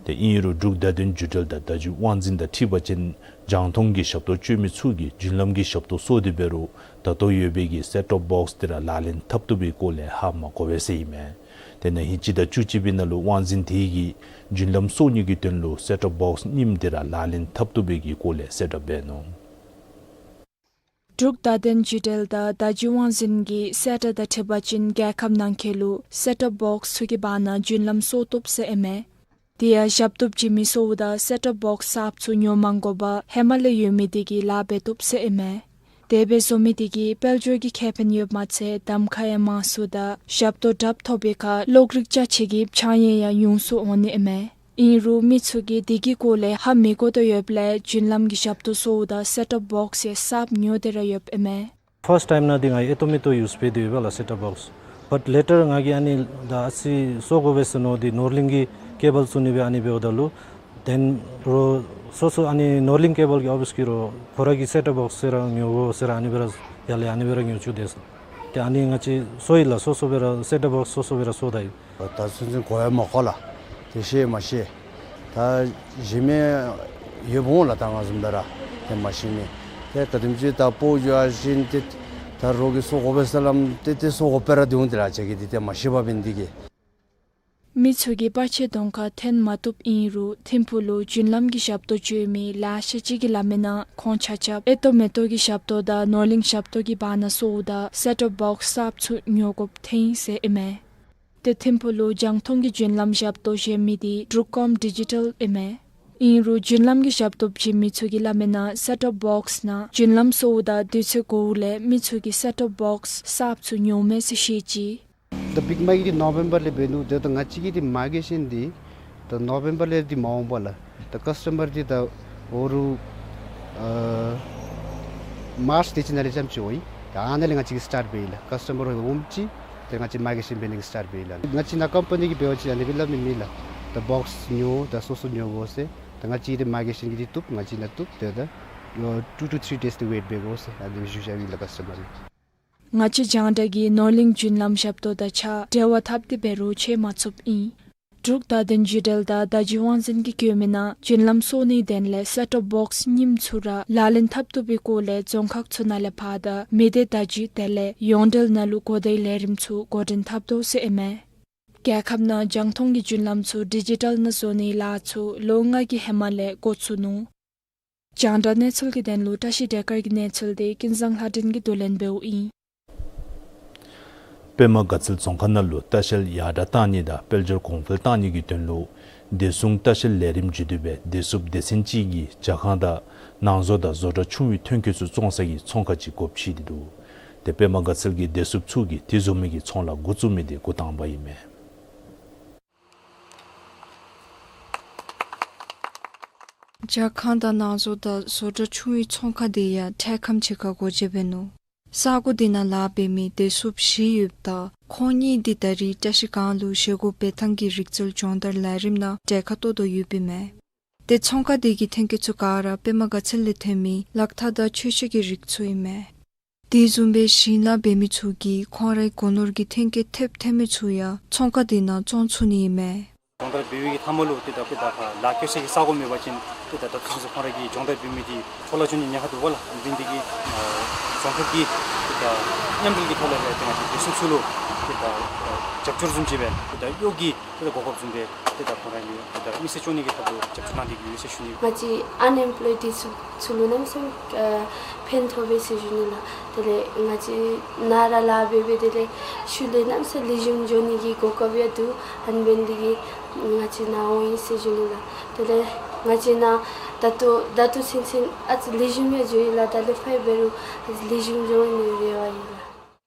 ཏེ་ཨིན་རུང་འབྲུག་བརྡ་དོན་བརྒྱུད་འབྲེལ་དང་བརྡ་བརྒྱུད་དབང་འཛིན་དང་འཁྲིལ་བ་ཅིན་རྒྱང་མཐོང་གི་ཞབས་ཏོག་སྤྱོད་མི་ཚུ་གིས་བརྒྱུད་ལམ་གྱི་ཞབས་ཏོག་སོཝ་ད་འབད་རུང་ད་ལྟོ་ཡོད་པའི་གི་སེཊ་ཊོབ་བོགསི་དེ་ར་ལག་ལེན་འཐབ་བཏུབ་པའི་སྐོར་ལས་ཧ་མ་གོ་བས་ཟེར་ཨིན་མས། ཏེ་ན་ཧིང་སྤྱི་ཟླ་བཅུ་གཅིག་པའི་ནང་ལུ་དབང་འཛིན་དེ་གིས་བརྒྱུད་ལམ་སོ་གཉིས་ཀྱི་དོན་ལུ་སེཊ་ཊོབ་བོགསི་རྙིངམ་དེ་ར་ལག་ལེན་འཐབ་བཏུབ་པའི་གི་སྐོར་ལས་གསལ་བསྒྲགས་འབད་ནུག། འབྲུག་བརྡ་དོན་བརྒྱུད་འབྲེལ་དང་བརྡ་བརྒྱུད་དབང་འཛིན་གྱིས་གསལ་བསྒྲགས་དང་འཁྲིལ་བ་ཅིན་རྒྱལ་ཁབ་ནང་འཁོད་ལུ་སེཊ་ཊོབ་བོགསི་ཚུ་གི་བར་ན་བརྒྱུད་ལམ་སོ་བཏུབ་ཟེར་ཨིན་མས། དེ་ཡང་ཞབས་ཏོག་བྱིན་མི་སོཝ་ད་སེཊ་ཊོབ་བོགསི་གསརཔ་ཚུ་ཉོ་མ་དགོ་པར་ཧེ་མ་ལས་ཡོད་མི་དེ་གིས་ལཱ་འབད་བཏུབ་ཟེར་ཨིན་མས། དེ་སྦེ་བཟོ་མི་དེ་གིས་དཔལ་འབྱོར་གྱི་ཁེ་ཕན་ཡོདཔ་མ་ཚད་གདམ་ཁ་ཡང་མང་སུ་དང་ཞབས་ཏོག་དྲགཔ་ཐོབ་པའི་ཁར་གློག་རིག་ཅ་ཆས་ཀྱི་ཕྱགས་སྙིགས་ཡང་ཉུང་སུ་འོང་ནི་ཨིན་མས། ཨིན་རུང་མི་ཚུ་གིས་དེ་གི་སྐོར་ལས་ཧ་མི་གོ་དོ་ཡོདཔ་ལས་བརྒྱུད་ལམ་གྱི་ཞབས་ཏོག་སོཝ་ད་སེཊ་ཊོབ་བོགསི་ཡང་གསརཔ་ཉོ་སྟེ་ར་ཡོདཔ་ཨིན་མས། ཕརསཊ་ཊའིམ་ནང་འདི་ང་གིས་ཨེ་ཊོ་མེ་ཊོ་ཡུསི་འབད་དེ་ཡོདཔ་ལགས་སེཊ་ཊོཔ་བོགསི། བཊ་ལེ་ཊར་ང་གིས་ཨ་ནི་ད་ཨ་ཙི་བཟོ་དགོ་པས་ཟེར་མནོ་སྟེ་ནོར་གླིང་གི་ཀེ་བཱལ་བཙུགས་ནི་སྦེ་ཨ་ནི་འབདཝ་ད་ལུ་དེ་རོགས་སོ་སོ་ཨ་ནི་ནོར་གླིང་ཀེ་བཱལ་གྱི་ཨོ་ཕིསི་གིས་རོགས་ཁོ་ར་གི་སེཊ་ཊོཔ་བོགསི་ཟེར་ར་ཉོ་དགོ་ཟེར་ར་ཨ་ནི་སྦེ་ར་ཡར་ལས་ཨ་ནི་སྦེ་ར་ཉོ་བཅུག་དེས། ཏེ་ཨ་ནི་ང་བཅས་བཟོ་ཡི་ལགས། སོ་སོ་སྦེ་ར་སེཊ་ཊོཔ་བོགསི་སོ་སོ་སྦེ་ར་བཟོ་ད་ཡི། ད་ཚུན་ཚོད་གོ་ཡང་མ་གོ་ལགས། ཏེ་ཤེས་མ་ཤེས། ད་གཞི་མེད་ཡོདཔ་འོང་ལགས། ད་ང་བཟུམ་སྦེ་ར་ཏེ་མ་ཤེས་མི་ཏེ་ད་དུམ་ཅིག་ད་སྤོ་འགྱོ་ཡར་ཞིནམ་ཏེ་ད་རོགས་ཀྱིས་བཟོ་དགོ་པས་ཟེར་སླབ་ཏེ་ཏེ་བཟོ་དགོ་པས་ར་འདི་འོང་དེ་ལགས། ཅ་གི་འདི་ཏེ་མ་ཤེས་པ་འབད་ནི་འདི་གིས། མི་ཚུ་གིས་པ་ཆེ་གདོང་ཁར་འཐོན་མ་བཏུབ་ཨིན་རུང་ཐིམ་ཕུག་ལུ་བརྒྱུད་ལམ་གྱི་ཞབས་ཏོག་སྤྱོད་མི་ལེ་ཤ་ཅིག་གིས་སླབ་མིའི་ནང་ཁོང་ཆ་ཁྱབ་ཨེ་ཊོ་མེ་ཊོ་གི་ཞབས་ཏོག་དང་ནོར་གླིང་ཞབས་ཏོག་གི་བར་ན་སོཝ་ད་སེཊ་ཊོཔ་བོགསི་གསརཔ་ཚུ་ཉོ་དགོཔ་ཐོན་ཡི་ཟེར་ཨིན་མས། ཏེ་ཐིམ་ཕུག་ལུ་རྒྱང་མཐོང་གི་བརྒྱུད་ལམ་ཞབས་ཏོག་བྱིན་མི་འདི་འབྲུག་ཀོམ་ཌི་ཇི་ཊལ་ཨིན་མས། ཨིན་རུང་བརྒྱུད་ལམ་གྱི་ཞབས་ཏོག་བྱིན་མི་ཚུ་གིས་སླབ་མིའི་ནང་སེཊ་ཊོཔ་བོགསི་ནང་བརྒྱུད་ལམ་སོཝ་ད་དུས་ཚོད་འགོརཝ་ལས་མི་ཚུ་གིས་སེཊ་ཊོཔ་བོགསི་གསརཔ་ཚུ་ཉོཝ་མས་ཟེར་བཤད་ཅི། ད་བིག་མར་ཀེཊ་འདི་ནོ་བེམ་བར་ལས་འབད་ནུག། ཏེ་ད་ང་བཅས་ཀྱི་འདི་མར་ཀེཊ་ཤེན་འདི་ད་ནོ་བེམ་བར་ལས་འདི་མ་འོང་པས་ལགས། ད་ཀས་ཊོམར་འདི་ད་འོ་རུང་ཨ་མཱརཅི་དེ་ཅིག་ནང་ལས་རྐྱངམ་ཅིག་འོང་ཡི། ད་ཨ་ནཱ་ལས་ང་བཅས་ཀྱིས་སི་ཊཱཊ་འབད་ཡི་ལགས། ཀས་ཊོམར་འོངམ་ཅིག་ཏེ་ང་བཅས་མར་ཀེཊ་ཤེན་འབད་ནི་གི་སི་ཊཱཊ་འབད་ཡི་ལགས། ང་བཅས་ནཱ་ཀམ་པ་ནི་གིས་འབད་བ་ཅིན་ཨ་ནི་སྦེ་སླབ་མི་མེད་ལགས། ད་བོགསི་ཉོ་ད་སོ་སོ་ཉོ་དགོ་ཟེར། ད་ང་བཅས་འདི་མར་ཀེཊ་ཤེན་གྱི་འདི་བཏུབ། ང་བཅས་ནཱ་བཏུབ། ཏེ་ད་ཡོ་ཊུ་ཊུ་ཐིརི་ཌེསི་འདི་ཝེཊ་འབད་དགོ་ཟེར་ཨ་ནི་སྦེ་ཞུ་བཞག་ཡི་ལགས་ཀས་ཊོམར་ལུ། ང་བཅས་རྒྱང་བསྒྲགས་ཀྱིས་ནོར་གླིང་བརྒྱུད་ལམ་ཞབས་ཏོག་དང་གཅིག་ཁར་འབྲེལ་བ་འཐབ་སྟེ་འབད་རུང་འཕྱད་མ་ཚུགསཔ་ཨིན། འབྲུག་བརྡ་དོན་བརྒྱུད་འབྲེལ་དང་བརྡ་བརྒྱུད་དབང་འཛིན་གྱིས་བཀོད་མིའི་ནང་བརྒྱུད་ལམ་སོར་ནིའི་དོན་ལས་སེཊ་ཊོཔ་བོགསི་རྙིངམ་ཚུ་ར་ལག་ལེན་འཐབ་བཏུབ་པའི་སྐོར་ལས་རྫོང་ཁག་ཚུ་ནང་ལས་ཕར་དང་མི་སྡེ་བརྡ་བརྒྱུད་དེ་ལས་ཡོངས་འབྲེལ་ནང་ལུ་གོ་བརྡའི་ལས་རིམ་ཚུ་འགོ་འདྲེན་འཐབ་དོ་ཟེར་ཨིན་མས། རྒྱལ་ཁབ་ནང་རྒྱང་མཐོང་གི་བརྒྱུད་ལམ་ཚུ་ཌི་ཇི་ཊལ་ནང་བཟོ་ནིའི་ལཱ་ཚུ་ལོ་ལྔ་གི་ཧེ་མ་ལས་འགོ་བཙུགས་ནུག། རྒྱང་བསྒྲགས་གནས་ཚུལ་གྱི་དོན་ལུ་བཀྲ་ཤིས་བདེ་དཀར་གྱི་གནས་ཚུལ་འདི་ཀུན་བཟང་ལྷ་སྒྲོན་གྱིས་བསྡུ་ལེན་འབདཝ་ཨིན། པདྨ་དགའ་ཚལ་རྫོང་ཁག་ནང་ལུ་ལྟ་བཤལ་ཡར་དྲགས་གཏང་ནི་དང་དཔལ་འབྱོར་གོང་འཕེལ་གཏང་ནི་གི་དོན་ལུ་བདེ་སྲུང་ལྟ་བཤལ་ལས་རིམ་བརྒྱུད་དེ་སྦེ་བདེ་སྲུངཔ་སྡེ་ཚན་ཅིག་གིས་ཇ་ཁང་དང་ནང་བཟོ་དང་བཟོ་གྲྭ་ཆུང་བའི་ཐོན་སྐྱེད་ཚུ་བཙོང་ས་གི་ཚོང་ཁང་ཅིག་སྒོ་ཕྱེ་སྟེ་འདུག། ཏེ་པདྨ་དགའ་ཚལ་གྱི་བདེ་སྲུངཔ་ཚུ་གིས་དེ་བཟོ་མི་གི་ཚོང་ལཱ་འགོ་བཙུགས་མི་འདི་འགོ་དང་པ་ཨིན་མས། ཇ་ཁང་དང་ནང་བཟོ་དང་བཟོ་གྲྭ་ཆུང་བའི་ཚོང་ཁང་འདི་ཡང་འཕྲལ་ཁམས་ཅིག་ཁར་སྒོ་འབྱེད་འབད་ནུག། ས་གོ་འདི་ནང་ལཱ་འབད་མི་བདེ་སྲུངཔ་བཞི་ཡོདཔ་ད་ཁོང་གཉིས་འདི་ད་རིས་བཀྲ་ཤིས་སྒང་ལུ་བཞེས་སྒོ་འབད་ཐངས་ཀྱི་རིག་རྩལ་སྦྱོང་བརྡར་ལས་རིམ་ནང་གྲལ་ཁར་གཏོགས་དོ་ཡོདཔ་ཨིན་མས། ཏེ་ཚོང་ཁང་འདི་གི་ཐོན་སྐྱེད་ཚུ་ག་ར་པདྨ་དགའ་ཚལ་ལས་ཐོན་མི་ལག་རྟགས་དང་མཆོད་ཆས་ཀྱི་རིགས་ཚུ་ཨིན་མས། དེ་བཟུམ་སྦེ་ཞིང་ལཱ་འབད་མི་ཚུ་གིས་ཁོང་རའི་སྒོ་ནོར་གྱི་ཐོན་སྐྱེད་ཐེབས་ཐོན་མི་ཚུ་ཡང་ཚོང་ཁང་འདི་ནང་བཙོང་ཚུགས་ནི་ཨིན་མས། སྦྱོང་བརྡར་འབད་བའི་གི་མཐའ་མ་ལུ་ཏེ་ད་དཔེར་ད་ལཱ་བཀོལ་ས་གི་ས་གོ་མེད་པ་ཅིན་ཏེ་ད་ད་ལྟོ་ཚུ་ཁོང་ར་གིས་སྦྱོང་བརྡར་འབད་མི་འདི་འཕྲོ་བརླག་འགྱོ་ནི་ཉེན་ཁ་འདུག་པ་ལགས། འབད་ནི་འདི་གིས་ཨ་རྫོང་ཁག་གི་ཏེ་ད་མཉམ་འབྲེལ་གྱི་ཐོག་ལས་ཏེ་ང་བཅས་བདེ་སྲུངཔ་ཚུ་ལུ་ཏེ་ད་རྒྱབ་སྐྱོར་བཟུམ་ཅིག་སྦེ་ཏེ་ད་གཡོག་གི་ཏེ་ད་གོ་སྐབས་བཟུམ་སྦེ་ཏེ་ད་ཁོང་ར་གིས་ཏེ་ད་དམིགས་བསལ་སྐྱོང་ནི་གི་ཐབས་ལུ་རྒྱབ་སྐྱོར་གནང་སྟེ་གི་ཡོད་ཟེར་ཞུ་ནི། ང་བཅས་ཨན་ཨེམ་པོ་ལོའི་དེ་ཚུ་ཚུ་ལུ་གནམ་མེད་ས་མེད་ཨ་ཕན་ཐོགས་པས་ཟེར་ཞུ་ནི་ལགས། དེ་ལས་ང་བཅས་ནཱ་ར་ལཱ་འབད་འབད་དེ་ལས་ཤུལ་ལས་གནམ་མེད་ས་མེད་ལེགས་ཤོམ་འགྱོ་ནི་གི་གོ་སྐབས་ཡང་འདུག། ཨ་ནི་འབད་ནི་འདི་གིས་ང་བཅས་ནཱ་འོང་ཡི་ཟེར་ཞུ་ནི་ལགས། དེ་ལས་ང་བཅས་ནཱ་ད་ལྟོ་ད་ལྟོ་ཚུན་ཚོད་ཨ་ཙི་ལེགས་ཤོམ་ཡང་འགྱོ་ཡི་ལགས། ད་ལས་ཕར་འབད་རུང་ཨ་ཙི་ལེགས་ཤོམ་འགྱོ་ནི་རེ་བ་ཡོད་ལགས།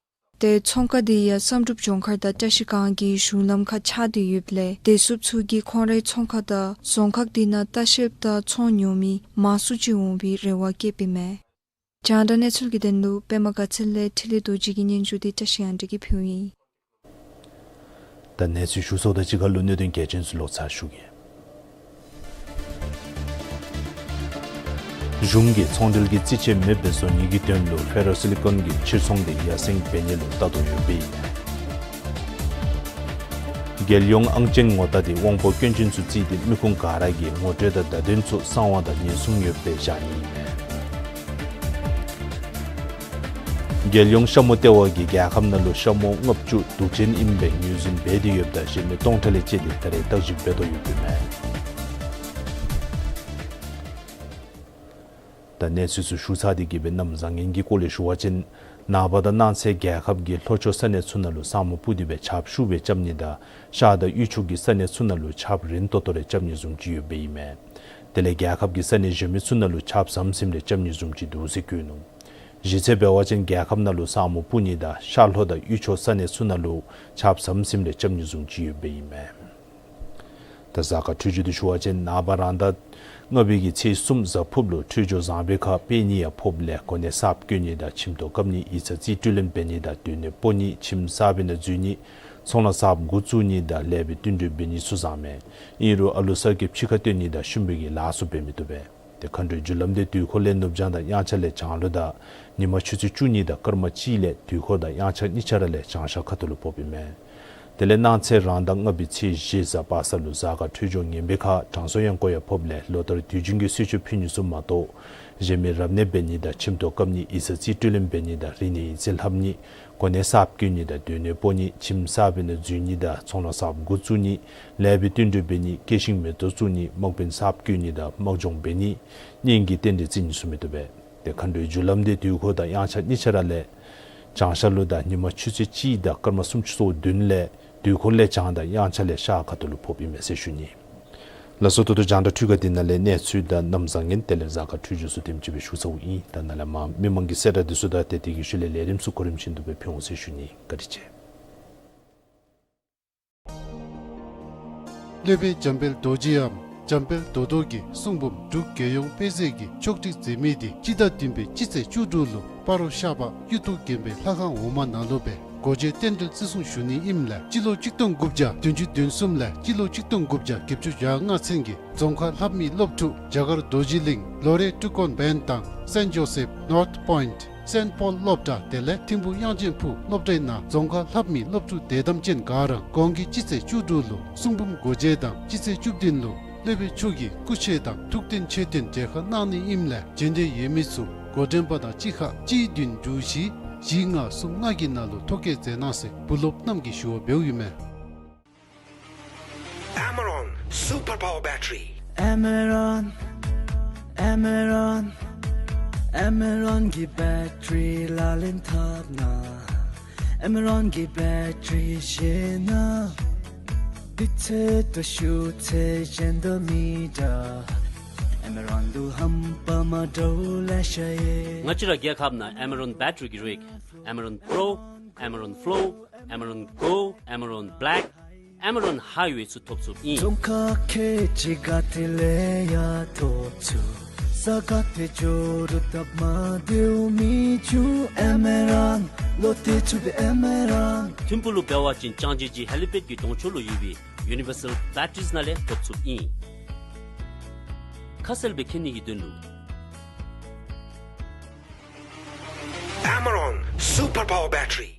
ཏེ་ཚོང་ཁང་འདི་ཡང་བསམ་གྲུབ་ལྗོངས་མཁར་དང་བཀྲ་ཤིས་སྒང་གི་གཞུང་ལམ་ཁར་ཆགས་ཏེ་ཡོདཔ་ལས་བདེ་སྲུངཔ་ཚུ་གིས་ཁོང་རའི་ཚོང་ཁང་དང་རྫོང་ཁག་འདི་ནང་ལྟ་བཤལཔ་དང་ཚོང་ཉོ་མི་མང་སུ་ཅིག་འོང་བའི་རེ་བ་བསྐྱེདཔ་ཨིན་མས། རྒྱང་བསྒྲགས་གནས་ཚུལ་གྱི་དོན་ལུ་པདྨ་དགའ་ཚལ་ལས་འཕྲིན་ལས་རྡོ་རྗེ་གི་སྙན་ཞུ་འདི་བཀྲ་ཤིས་དབང་འདུས་ཀྱིས་ཕུལཝ་ཨིན། ད་གནས་ཚུལ་ཞུ་ཚརཝ་དང་གཅིག་ཁར་ལུ་གནད་དོན་གལ་ཆེན་ཚུ་ལོག་ཚར་ཞུ་གེ། གཞུང་གིས་ཚོང་འབྲེལ་གྱི་རྩིས་ཆད་མེདཔ་སྦེ་བཟོ་ནི་གི་དོན་ལུ་ཕེ་རོ་སི་ལི་ཀོན་གྱི་ཕྱིར་ཚོང་འདི་ཡར་སེང་འབད་ནི་ལུ་ལྟ་དོ་ཡོདཔ་ཨིན། རྒྱལ་ཡོངས་ཨང་ཅན་ངོ་རྟགས་འདི་དབང་པོ་སྐྱོན་ཅན་ཚུ་བརྩིས་ཏེ་མི་ཁུངས་ག་ར་གིས་ངོ་སྤྲོད་དང་བརྡ་དོན་ཚུ་གསང་བ་དང་ཉེན་སྲུང་ཡོདཔ་སྦེ་བཞག་ནི་ཨིན་མས། རྒྱལ་ཡོངས་ཤ་མོ་ལྟེ་བ་གིས་རྒྱལ་ཁབ་ནང་ལུ་ཤ་མོ་ལྔ་བཅུ་དུག་ཅན་ཨིནམ་སྦེ་ངོས་འཛིན་འབད་དེ་ཡོདཔ་དང་གཞན་མི་སྟོང་ཕྲག་ལས་བཅད་དེ་ད་རེས་བརྟག་ཞིབ་འབད་དོ་ཡོདཔ་ཨིན་མས། ད་གནས་ཚུལ་ཚུ་ཞུ་ཚར་ཏེ་གི་སྦེ་གནམ་བཟང་ངན་གྱི་སྐོར་ལས་ཞུ་བ་ཅིན་ནངས་པ་དང་གནངས་ཚེ་རྒྱལ་ཁབ་ཀྱི་ལྷོ་ཕྱོགས་ས་གནས་ཚུ་ནང་ལུ་ས་སྨུག་སྤུབས་ཏེ་སྦེ་ཆརཔ་ཤུགས་སྦེ་རྐྱབ་ནི་དང་ཤར་དང་དབུས་ཕྱོགས་ཀྱི་ས་གནས་ཚུ་ནང་ལུ་ཆརཔ་རན་ཏོག་ཏོ་རེ་རྐྱབ་ནི་བཟུམ་ཅིག་ཡོདཔ་ཨིན་མས། དེ་ལས་རྒྱལ་ཁབ་ཀྱི་ས་གནས་གཞན་མི་ཚུ་ནང་ལུ་ཆརཔ་ཟམ་ཟིམ་རེ་རྐྱབ་ནི་བཟུམ་ཅིག་འདུག་ཟེར་བཀོད་ནུག། གཞི་རྩར་འབད་བ་ཅིན་རྒྱལ་ཁབ་ནང་ལུ་ས་སྨུག་སྤུབས་ནི་དང་ཤར་ལྷོ་དང་དབུས་ཕྱོགས་ས་གནས་ཚུ་ནང་ལུ་ཆརཔ་ཟམ་ཟིམ་རེ་རྐྱབ་ནི་བཟུམ་ཅིག་ཡོདཔ་ཨིན་མས། ད་གཟའ་སྐར་འཕྲོད་སྦྱོར་འདི་ཞུ་བ་ཅིན་ནངས་པ་རང་ཟླ་ལྔ་པའི་གི་ཚེས་གསུམ་གཟའ་ཕུརཔ་ལུ་འཕྲོད་སྦྱོར་བཟང་པའི་ཁར་དཔེ་ཉིད་ཡང་ཕོགཔ་ལས་གོ་གནས་གསརཔ་བསྐོ་ནི་དང་ཁྱིམ་ཐོག་བཀབ་ནི་ཡིག་ཚང་རྩིས་སྤྲོད་ལེན་འབད་ནི་དང་སྡོད་གནས་སྤོ་ནི་ཁྱིམ་གསར་པའི་ནང་འཛུལ་ནི་ཚོང་ལཱ་གསརཔ་འགོ་བཙུགས་ནི་དང་ལེགས་པའི་བསྟུན་གྲོས་འབད་ནི་ཚུ་བཟང་མས། ཨིན་རུང་ཨ་ལུ་གསར་སྐྱེས་ཕྱི་ཁར་སྟོན་ནི་དང་ཤུམ་པའི་གི་ལཱ་ཚུ་འབད་མི་བཏུབ་པས། ཏེ་མཁའ་འགྲོའི་རྒྱུ་ལམ་འདི་དུས་འཁོར་ལས་ནུབ་བྱང་དང་དབྱངས་འཆར་ལས་བྱང་ལུ་དང་ཉིན་མ་ཆུ་ཚོད་བཅུ་གཉིས་དང་སྐར་མ་གཅིག་ལས་དུས་འཁོར་དང་དབྱངས་འཆར་གཉིས་ཆ་ར་ལས་བྱང་ཤར་ཁ་ཐུག་ལུ་ཕོགཔ་ཨིན་མས། དེ་ལས་གནངས་ཚེ་རང་ཟླ་ལྔ་པའི་ཚེས་བཞི་གཟའ་པ་སངས་ལུ་གཟའ་སྐར་འཕྲོད་སྦྱོར་ངན་པའི་ཁར་དྲང་སྲོང་གཡང་འགུགས་ཡང་ཕོགཔ་ལས་ལོ་ལྟར་དུས་རྒྱུན་གྱི་གསོལ་མཆོད་ཕུལ་ནི་ཚུ་མ་གཏོགས་གཞན་མི་རབ་གནས་འབད་ནི་དང་ཁྱིམ་ཐོག་བཀབ་ནི་ཡིག་ཚང་རྩིས་སྤྲོད་ལེན་འབད་ནི་དང་རིག་གནས་ཡིག་རྩིས་ལྷབ་ནི་གོ་གནས་གསརཔ་བསྐོ་ནི་དང་སྡོད་གནས་སྤོ་ནི་ཁྱིམ་གསར་པའི་ནང་འཛུལ་ནི་དང་ཚོང་ལཱ་གསརཔ་འགོ་བཙུགས་ནི་ལེགས་པའི་བསྟུན་གྲོས་འབད་ནི་སྐྱེད་ཤིང་མེ་ཏོག་བཙུགས་ནི་དམག་དཔོན་གསརཔ་བསྐོ་ནི་དང་དམག་སྦྱོང་འབད་ནི་གཉེན་གྱི་རྟེན་འབྲེལ་བརྩི་ནི་ཚུ་མི་བཏུབ་པས། ཏེ་མཁའ་འགྲོའི་རྒྱུ་ལམ་འདི་དུས་འཁོར་དང་དབྱངས་འཆར་གཉིས་ཆ་ར་ལས་བྱང་ཤར་ལུ་དང་ཉིན་མ་ཆུ་ཚོད་གཅིག་དང་སྐར་མ་སུམ་ཅུ་སོ་བདུན་ལས་དུས་འཁོར་ལས་བྱང་དང་དབྱངས་འཆར་ལས་ཤར་ཁ་ཐུག་ལུ་ཕོགཔ་ཨིན་མས་ཟེར་ཞུ་ནི། ལགས་སོ། ད་ལྟོ་རྒྱང་བསྒྲགས་འཕྲུལ་ཁང་འདི་ནང་ལས་གནས་ཚུལ་དང་གནམ་བཟང་ངན་དེ་ལས་གཟའ་སྐར་འཕྲོད་སྦྱོར་ཚུ་དེམ་ཅིག་སྦེ་ཞུ་ཚརཝ་ཨིན། ད་ནཱ་ལས་མར་མི་མང་གི་གསལ་བསྒྲགས་འདི་ཚུ་དང་ཏེ་དེ་གི་ཤུལ་ལས་ལས་རིམ་ཚུ་གོ་རིམ་བཞིན་དུ་སྦེ་ཕུལ་འོང་ཟེར་ཞུ་ནི། བཀའ་དྲིན་ཆེ། སློབ་དཔོན་འཇམ་དཔལ་རྡོ་རྗེའམ་འཇམ་དཔལ་རྡོ་རྡོ་གི་གསུང་འབུམ་འབྲུག་རྒྱལ་ཡོངས་དཔེ་མཛོད་ཀྱིས་ཕྱོགས་སྒྲིག་མཛད་མི་འདི་སྤྱི་ཟླ་བདུན་པའི་སྤྱི་ཚེས་བཅུ་དྲུག་ལུ་སྤ་རོ་ཤར་པ་གཡུ་ཐོག་དགོན་པའི་ལྷ་ཁང་འོག་མ་ནང་ལུ་སྦེ་སྒོ་འབྱེད་རྟེན་འབྲེལ་བརྩི་སྲུང་ཞུ་ནི་ཨིནམ་ལས་སྤྱི་ལོ་ཆིག་སྟོང་དགུ་བརྒྱ་བདུན་ཅུ་དོན་གསུམ་ལས་སྤྱི་ལོ་ཆིག་སྟོང་དགུ་བརྒྱ་བརྒྱད་ཅུ་གྱ་ལྔ་ཚུན་གྱི་རྫོང་ཁ་ལྷབ་མི་སློབ་ཕྲུག་རྒྱ་གར་རྡོ་རྗེ་གླིང་ལོ་རེ་སྤྲུལ་སྐོར་བན་དང་སེནཊ་ཇོ་སེཕ་ནོརཐ་པོའིནཊ་སེནཊ་པོལ་སློབ་གྲྭ་དེ་ལས་ཐིམ་ཕུ་དབྱངས་ཅན་ཕུག་སློབ་གྲྭའི་ནང་རྫོང་ཁ་ལྷབ་མི་སློབ་ཕྲུག་དད་དམ་ཅན་ག་ར་གོང་གི་སྤྱི་ཚེས་བཅུ་དྲུག་ལུ་གསུང་འབུམ་སྒོ་འབྱེད་དང་སྤྱི་ཚེས་བཅུ་བདུན་ལུ་སློབ་དཔོན་མཆོག་གི་སྐུ་ཆས་དང་ཐུགས་རྟེན་མཆོད་རྟེན་མཇལ་ཁ་གནང་ནི་ཨིནམ་ལས་མཇལ་འདོད་ཡོད་མི་ཚུ་འགོ་འདྲེན་པ་དང་གཅིག་ཁར་གཅིག་བདུན་དྲུག་བཞི་བཞི་ལྔ་གསུམ་ལྔ་གི་ནང་ལུ་ཐོ་བཀོད་མཛད་གནང་ཟེར་བུ་སློབ་རྣམས་ཀྱིས་ཞུ་བ་འབདཝ་ཨིན་མས། Amaron Super Power Battery. Amaron, Amaron, Amaron གི་བེ་ཊི་རི་ལག་ལེན་འཐབ་ན། Amaron གི་བེ་ཊི་རི་ཤེས་ན། དུས་ཚོད་དང་ཤུགས་ཚད་གཞན་དང་མི་འདྲ། Amaron དང་ཧམ་པ་མ་འདྲཝ་ལེ་ཤ་ཡོད། ང་བཅས་ར་རྒྱལ་ཁབ་ནང་Amaron བེ་ཊི་རི་གི་རིགས་Amaron Pro, Amaron Flow, Amaron Go, Amaron Black, Amaron Highway ཚུ་ཐོབ་ཚུགསཔ་ཨིན། རྫོང་ཁག་ཁལ་གཅིག་ག་ཏེ་ལས་ཡང་ཐོབ་ཚུགས། ས་ག་ཏེ་འགྱོ་རུང་སྟབས་མ་བདེཝ་མི་འབྱུང་། Amaron ལུ་བལྟ་ཚུགས་པས། Amaron ཐིམ་ཕུག་ལུ་འབད་བ་ཅིན་ལྕང་སྦྱིས་ཀྱི་ཧེ་ལི་པེཌ་ཀྱི་གདོང་ཕྱོགས་ལུ་ཡོད་པའི་Universal Batteries ནང་ལས་ཐོབ་ཚུགསཔ་ཨིན། ཁ་གསལ་སྦེ་མཁྱེན་ནི་གི་དོན་ལུ། Amaron Super Power Battery.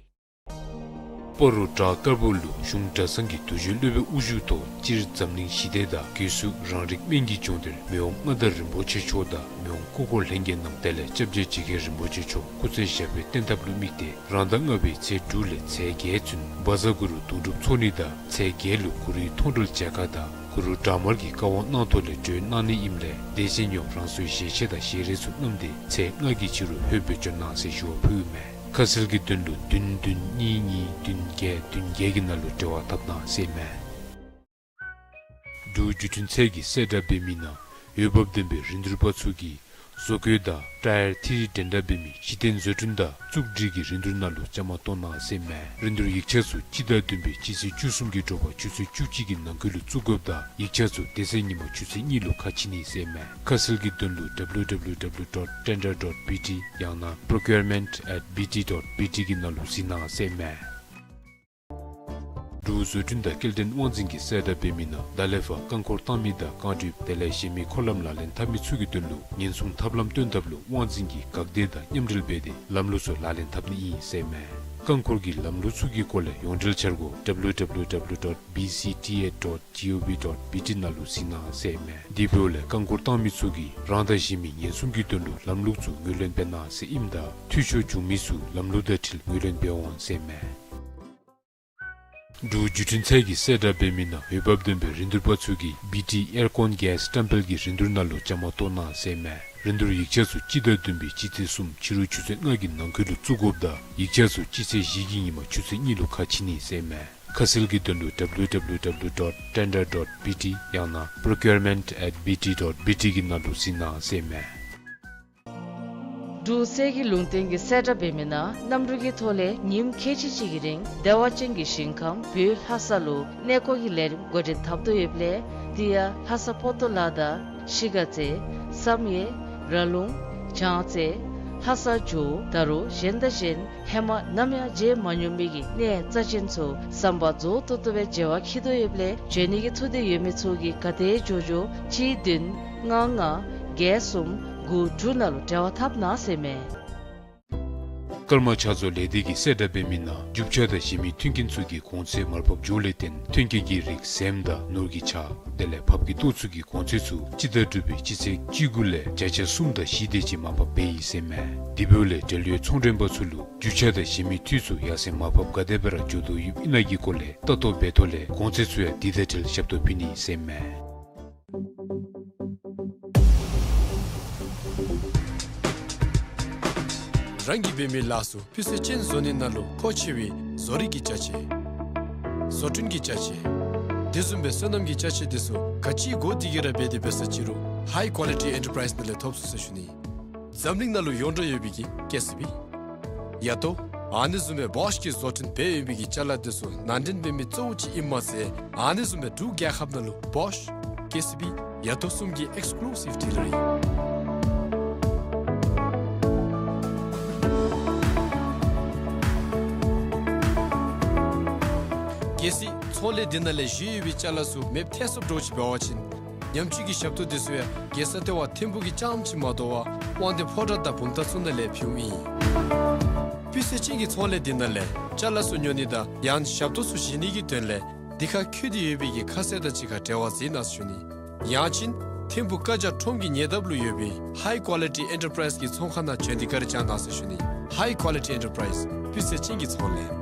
སྤ་རོ་བྲག་དཀར་པོ་ལུ་གཞུང་གྲྭ་ཚང་གི་དུས་ཆེན་སློབ་དཔོན་དབུ་བཞུགས་ཐོག་སྤྱིར་འཛམ་གླིང་ཞི་བདེ་དང་སྒོས་སུ་རང་རིགས་སྨན་གྱི་ལྗོངས་འདིར་མི་དབང་མངའ་བདག་རིན་པོ་ཆེ་མཆོག་དང་མི་དབང་སྐུ་འཁོར་ལྷན་རྒྱས་རྣམས་དེ་ལས་སྐྱབས་རྗེ་འཇིགས་མཁན་རིན་པོ་ཆེ་མཆོག་སྐུ་ཚེ་ཞབས་པད་བརྟན་ཐབས་ལུ་དམིགས་ཏེ་རང་ཟླ་ལྔ་པའི་ཚེས་དྲུག་ལས་ཚེས་བརྒྱད་ཚུན་བཛྲ་གུ་རུ་གདུང་སྒྲུབ་ཚོགས་ནི་དང་ཚེས་བརྒྱད་ལུ་གུ་རུའི་མཐོང་གྲོལ་མཇལ་ཁ་དང་གུ་རུ་དྲག་དམར་གྱི་བཀའ་དབང་གནང་ཐོག་ལས་གྲོལ་གནང་ནི་ཨིནམ་ལས་དད་ཅན་ཡོངས་རང་སོའི་ཞལ་ཆས་དང་ཞལ་རས་ཚུ་བསྣམས་ཏེ་ཚེས་ལྔ་གི་ཕྱི་རུ་ལྷོད་འབད་བྱོན་གནང་ཟེར་ཞུ་བ་ཕུལཝ་མས། ཁ་གསལ་གྱི་དོན་ལུ་བདུན་བདུན་གཉིས་གཉིས་བདུན་བརྒྱད་བདུན་བརྒྱད་ཀྱི་ནང་ལུ་འབྲེལ་བ་འཐབ་གནང་ཟེར་མས། འབྲུག་བརྒྱུད་འཕྲིན་ཚད་ཀྱི་གསལ་བསྒྲགས་འབད་མི་ནང་འོས་འབབ་ལྡན་པའི་རིན་བསྡུར་པ་ཚུ་གིས་བཟོ་བཀོད་དང་ཊ་ཡར་ཐིར་འགྲན་ཟླ་འབད་མི་གཞི་རྟེན་བཟོ་སྐྲུན་དང་བཙུགས་སྒྲིག་གི་རིན་བསྡུར་ནང་ལུ་བཅའ་མར་གཏོགས་གནང་ཟེར་མས། རིན་བསྡུར་ཡིག་ཆ་ཚུ་སྤྱི་ཟླ་བདུན་པའི་སྤྱི་ཚེས་བཅུ་གསུམ་གྱི་དྲོ་པ་ཆུ་ཚོད་བཅུ་གཅིག་གི་ནང་འཁོད་ལུ་བཙུགས་དགོཔ་དང་ཡིག་ཆ་ཚུ་དེ་ཚེ་ཉིན་མ་ཆུ་ཚོད་གཉིས་ལུ་ཁ་ཕྱེ་ནི་ཟེར་མས། ཁ་གསལ་གྱི་དོན་ལུ་www dot tender dot bt ཡང་ན་procurement at bt dot bt གི་ནང་ལུ་གཟིགས་གནང་ཟེར་མས། འབྲུག་བཟོ་སྐྲུན་དང་སྐྱེལ་འདྲེན་དབང་འཛིན་གྱི་གསལ་བསྒྲགས་འབད་མི་ནང་ཟླ་ལེགས་པ་རྐང་འཁོར་བཏང་མི་དང་རྐང་སྒྲོལ་དེ་ལས་གཞན་མི་འཁོར་ལམ་ལག་ལེན་འཐབ་མི་ཚུ་གི་དོན་ལུ་ཉེན་སྲུང་ཐབས་ལམ་སྟོན་ཐབས་ལུ་དབང་འཛིན་གྱིས་འགག་སྡེ་དང་མཉམ་འབྲེལ་འབད་དེ་ལམ་ལུགས་ཚུ་ལག་ལེན་འཐབ་ནི་ཨིན་ཟེར་མས། རྐང་འཁོར་གྱི་ལམ་ལུགས་ཚུ་གི་སྐོར་ལས་ཡོངས་འབྲེལ་འཆར་སྒོ་www dot bcta dot gov dot bt ནང་ལུ་གཟིགས་གནང་ཟེར་མས། དེ་འབདཝ་ལས་རྐང་འཁོར་བཏང་མི་ཚུ་གིས་རང་དང་གཞན་མི་ཉེན་སྲུང་གི་དོན་ལུ་ལམ་ལུགས་ཚུ་ངོས་ལེན་འབད་གནང་ཟེར་ཨིནམ་ད་འཐུས་ཤོར་བྱུང་མི་ཚུ་ལམ་ལུགས་དང་འཁྲིལ་ངོས་ལེན་འབད་འོང་ཟེར་མས། འབྲུག་བརྒྱུད་འཕྲིན་ཚད་ཀྱི་གསལ་བསྒྲགས་འབད་མི་ནང་འོས་འབབ་ལྡན་པའི་རིན་བསྡུར་པ་ཚུ་གིས་བི་ཊི་ཨེར་ཀོན་གེསི་བཀྲམ་སྤེལ་གྱི་རིན་བསྡུར་ནང་ལུ་བཅའ་མར་གཏོགས་གནང་ཟེར་མས། རིན་བསྡུར་ཡིག་ཆ་ཚུ་སྤྱི་ཟླ་བདུན་པའི་སྤྱི་ཚེས་གསུམ་ཕྱི་རུ་ཆུ་ཚོད་ལྔ་གི་ནང་འཁོད་ལུ་བཙུགས་དགོཔ་དང་ཡིག་ཆ་ཚུ་སྤྱི་ཚེས་བཞི་གི་ཉིན་མ་ཆུ་ཚོད་གཉིས་ལུ་ཁ་ཕྱེ་ནི་ཟེར་མས། ཁ་གསལ་གྱི་དོན་ལུ་www dot tender dot bt ཡང་ན་procurement at bt dot bt གི་ནང་ལུ་གཟིགས་གནང་ཟེར་མས། འབྲུག་གསེར་གྱི་ལུང་བསྟན་གྱི་གསལ་བསྒྲགས་འབད་མི་ནང་གནམ་གྲུ་གི་ཐོག་ལས་ཉིནམ་ཁལ་གཅིག་ཅིག་གི་རིང་བདེ་བ་ཅན་གྱི་ཞིང་ཁམས་བོད་ལྷ་ས་ལུ་གནས་སྐོར་གྱི་ལས་རིམ་འགོ་འདྲེན་འཐབ་དོ་ཡོདཔ་ལས་དེ་ཡང་ལྷ་ས་ཕོ་ཏོ་ལ་དང་ཤི་ག་རྩེ་བསམ་ཡས་ར་ལུང་བྱང་རྩེ་ལྷ་ས་ཇོ་བོ་ད་རུང་གཞན་དང་གཞན་ཧེ་མ་ནམ་ཡང་མཇལ་མ་མྱོང་མི་གི་གནས་རྩ་ཅན་ཚུ་ཟམ་པ་རྫོགས་ཏོག་ཏོ་སྦེ་མཇལ་བར་འཁྱིད་དོ་ཡོདཔ་ལས་འབྱོན་ནི་གི་ཐུགས་འདོད་ཡོད་མི་ཚུ་གིས་ག་དེ་མགྱོགས་མགྱོགས་གཅིག་བདུན་ལྔ་ལྔ་བརྒྱད་གསུམ་དགུ་དྲུག་ནང་ལུ་འབྲེལ་བ་འཐབ་གནང་ཟེར་མས། ཀརྨ་ཕྱག་བཟོ་ལས་སྡེ་གི་གསལ་བསྒྲགས་འབད་མི་ནང་རྒྱུ་ཆ་དང་གཞན་མི་མཐུན་རྐྱེན་ཚུ་གི་གོང་ཚད་མར་ཕབ་འགྱོཝ་ལས་བརྟེན་མཐུན་རྐྱེན་གྱི་རིགས་ཟེངས་དང་ནོར་གྱི་ཆ་དེ་ལས་ཕབ་ཀྱི་ཏོག་ཚུ་གི་གོང་ཚད་ཚུ་སྤྱི་ཟླ་དྲུག་པའི་སྤྱི་ཚེས་བཅུ་དགུ་ལས་བརྒྱ་ཆ་གསུམ་དང་བཞི་དེ་ཅིག་མར་ཕབ་འབད་ཡི་ཟེར་མས། དེ་འབདཝ་ལས་འབྲེལ་ཡོད་ཚོང་མགྲོན་པ་ཚུ་ལུ་རྒྱུ་ཆ་དང་གཞན་མི་འཐུས་ཚུ་ཡར་སེང་མར་ཕབ་ག་དེ་སྦེ་ར་འགྱོ་དོ་ཡོདཔ་ཨིན་ན་གི་སྐོར་ལས་ལྟ་རྟོག་འབད་ཐོག་ལས་གོང་ཚད་ཚུ་ཡང་དེ་དང་འཁྲིལ་ཞབས་ཏོག་ཕུལ་ནི་ཟེར་མས། རང་གིས་འབད་མི་ལཱ་ཚུ་སྤུས་ཚད་ཅན་བཟོ་ནི་ནང་ལུ་མཁོ་ཆེ་བའི་བཟོ་རིག་གི་ཅ་ཆས། བཟོ་སྐྲུན་གྱི་ཅ་ཆས། དེ་བཟུམ་སྦེ་སོ་ནམ་གྱི་ཅ་ཆས་དེ་ཚུ་ག་ཅི་དགོ་དེ་གིས་ར་འབད་དེ་འབད་ས་ཅི་རུང་High Quality Enterprise ནང་ལས་ཐོབ་ཚུགས་ཟེར་ཞུ་ནི། འཛམ་གླིང་ནང་ལུ་ཡོངས་གྲགས་ཡོད་པའི་གི་ཀེ་སི་བི། ཡ་ཏོ། ཨ་ནི་བཟུམ་སྦེ་བོཤ་གིས་བཟོ་སྐྲུན་འབད་ཡོད་པའི་གི་ཅ་ལ་དེ་ཚུ་ནང་འདྲེན་འབད་མི་གཙོ་བོ་ཅིག་ཨིནམ་མ་ཚད་ཨ་ནི་བཟུམ་སྦེ་འབྲུག་རྒྱལ་ཁབ་ནང་ལུ་བོཤ་ཀེ་སི་བི་ཡ་ཏོ་གསུམ་གྱི་ཨེགསི་ཀུ་ལུ་སིབ་ཌི་ལར་ཨིན། གལ་སྲིད་ཚོང་ལས་འདི་ནང་ལས་བཞེས་ཡོད་པའི་ཅ་ལ་ཚུ་མེདཔ་ཐལ་སོཔ་འདྲཝ་ཅིག་འབད་བ་ཅིན་ཉམས་བཅོས་ཀྱི་ཞབས་ཏོག་དེ་ཚུ་ཡང་རྒྱལ་ས་ལྟེ་བ་ཐིམ་ཕུག་གི་རྐྱངམ་ཅིག་མ་དོ་བར་དབང་འདུས་ཕོ་བྲང་དང་བུམ་ཐང་ཚུ་ནང་ལས་ཕུལཝ་ཨིན། སྤུས་ཚད་ཅན་གྱི་ཚོང་ལས་འདི་ནང་ལས་ཅ་ལ་ཚུ་ཉོ་ནི་དང་ཡང་ན་ཞབས་ཏོག་ཚུ་བཞེས་ནི་གི་དོན་ལས་འདི་ཁར་འཁོད་དེ་ཡོད་པའི་གི་ཁ་གསལ་དང་གཅིག་ཁར་འབྲེལ་བ་མཛད་གནང་ཟེར་ཞུ་ནི། ཡང་ཅིན་ཐིམ་ཕུག་ཀ་ཇ་ཁྲོམ་གྱི་ཉེ་འདབས་ལུ་ཡོད་པའི་High Quality Enterprise གི་ཚོང་ཁང་ནང་བྱོན་ཏེ་བཀའ་དྲིན་བསྐྱང་གནང་ཟེར་ཞུ་ནི། High Quality Enterprise སྤུས་ཚད་ཅན་གྱི་ཚོང་ལས།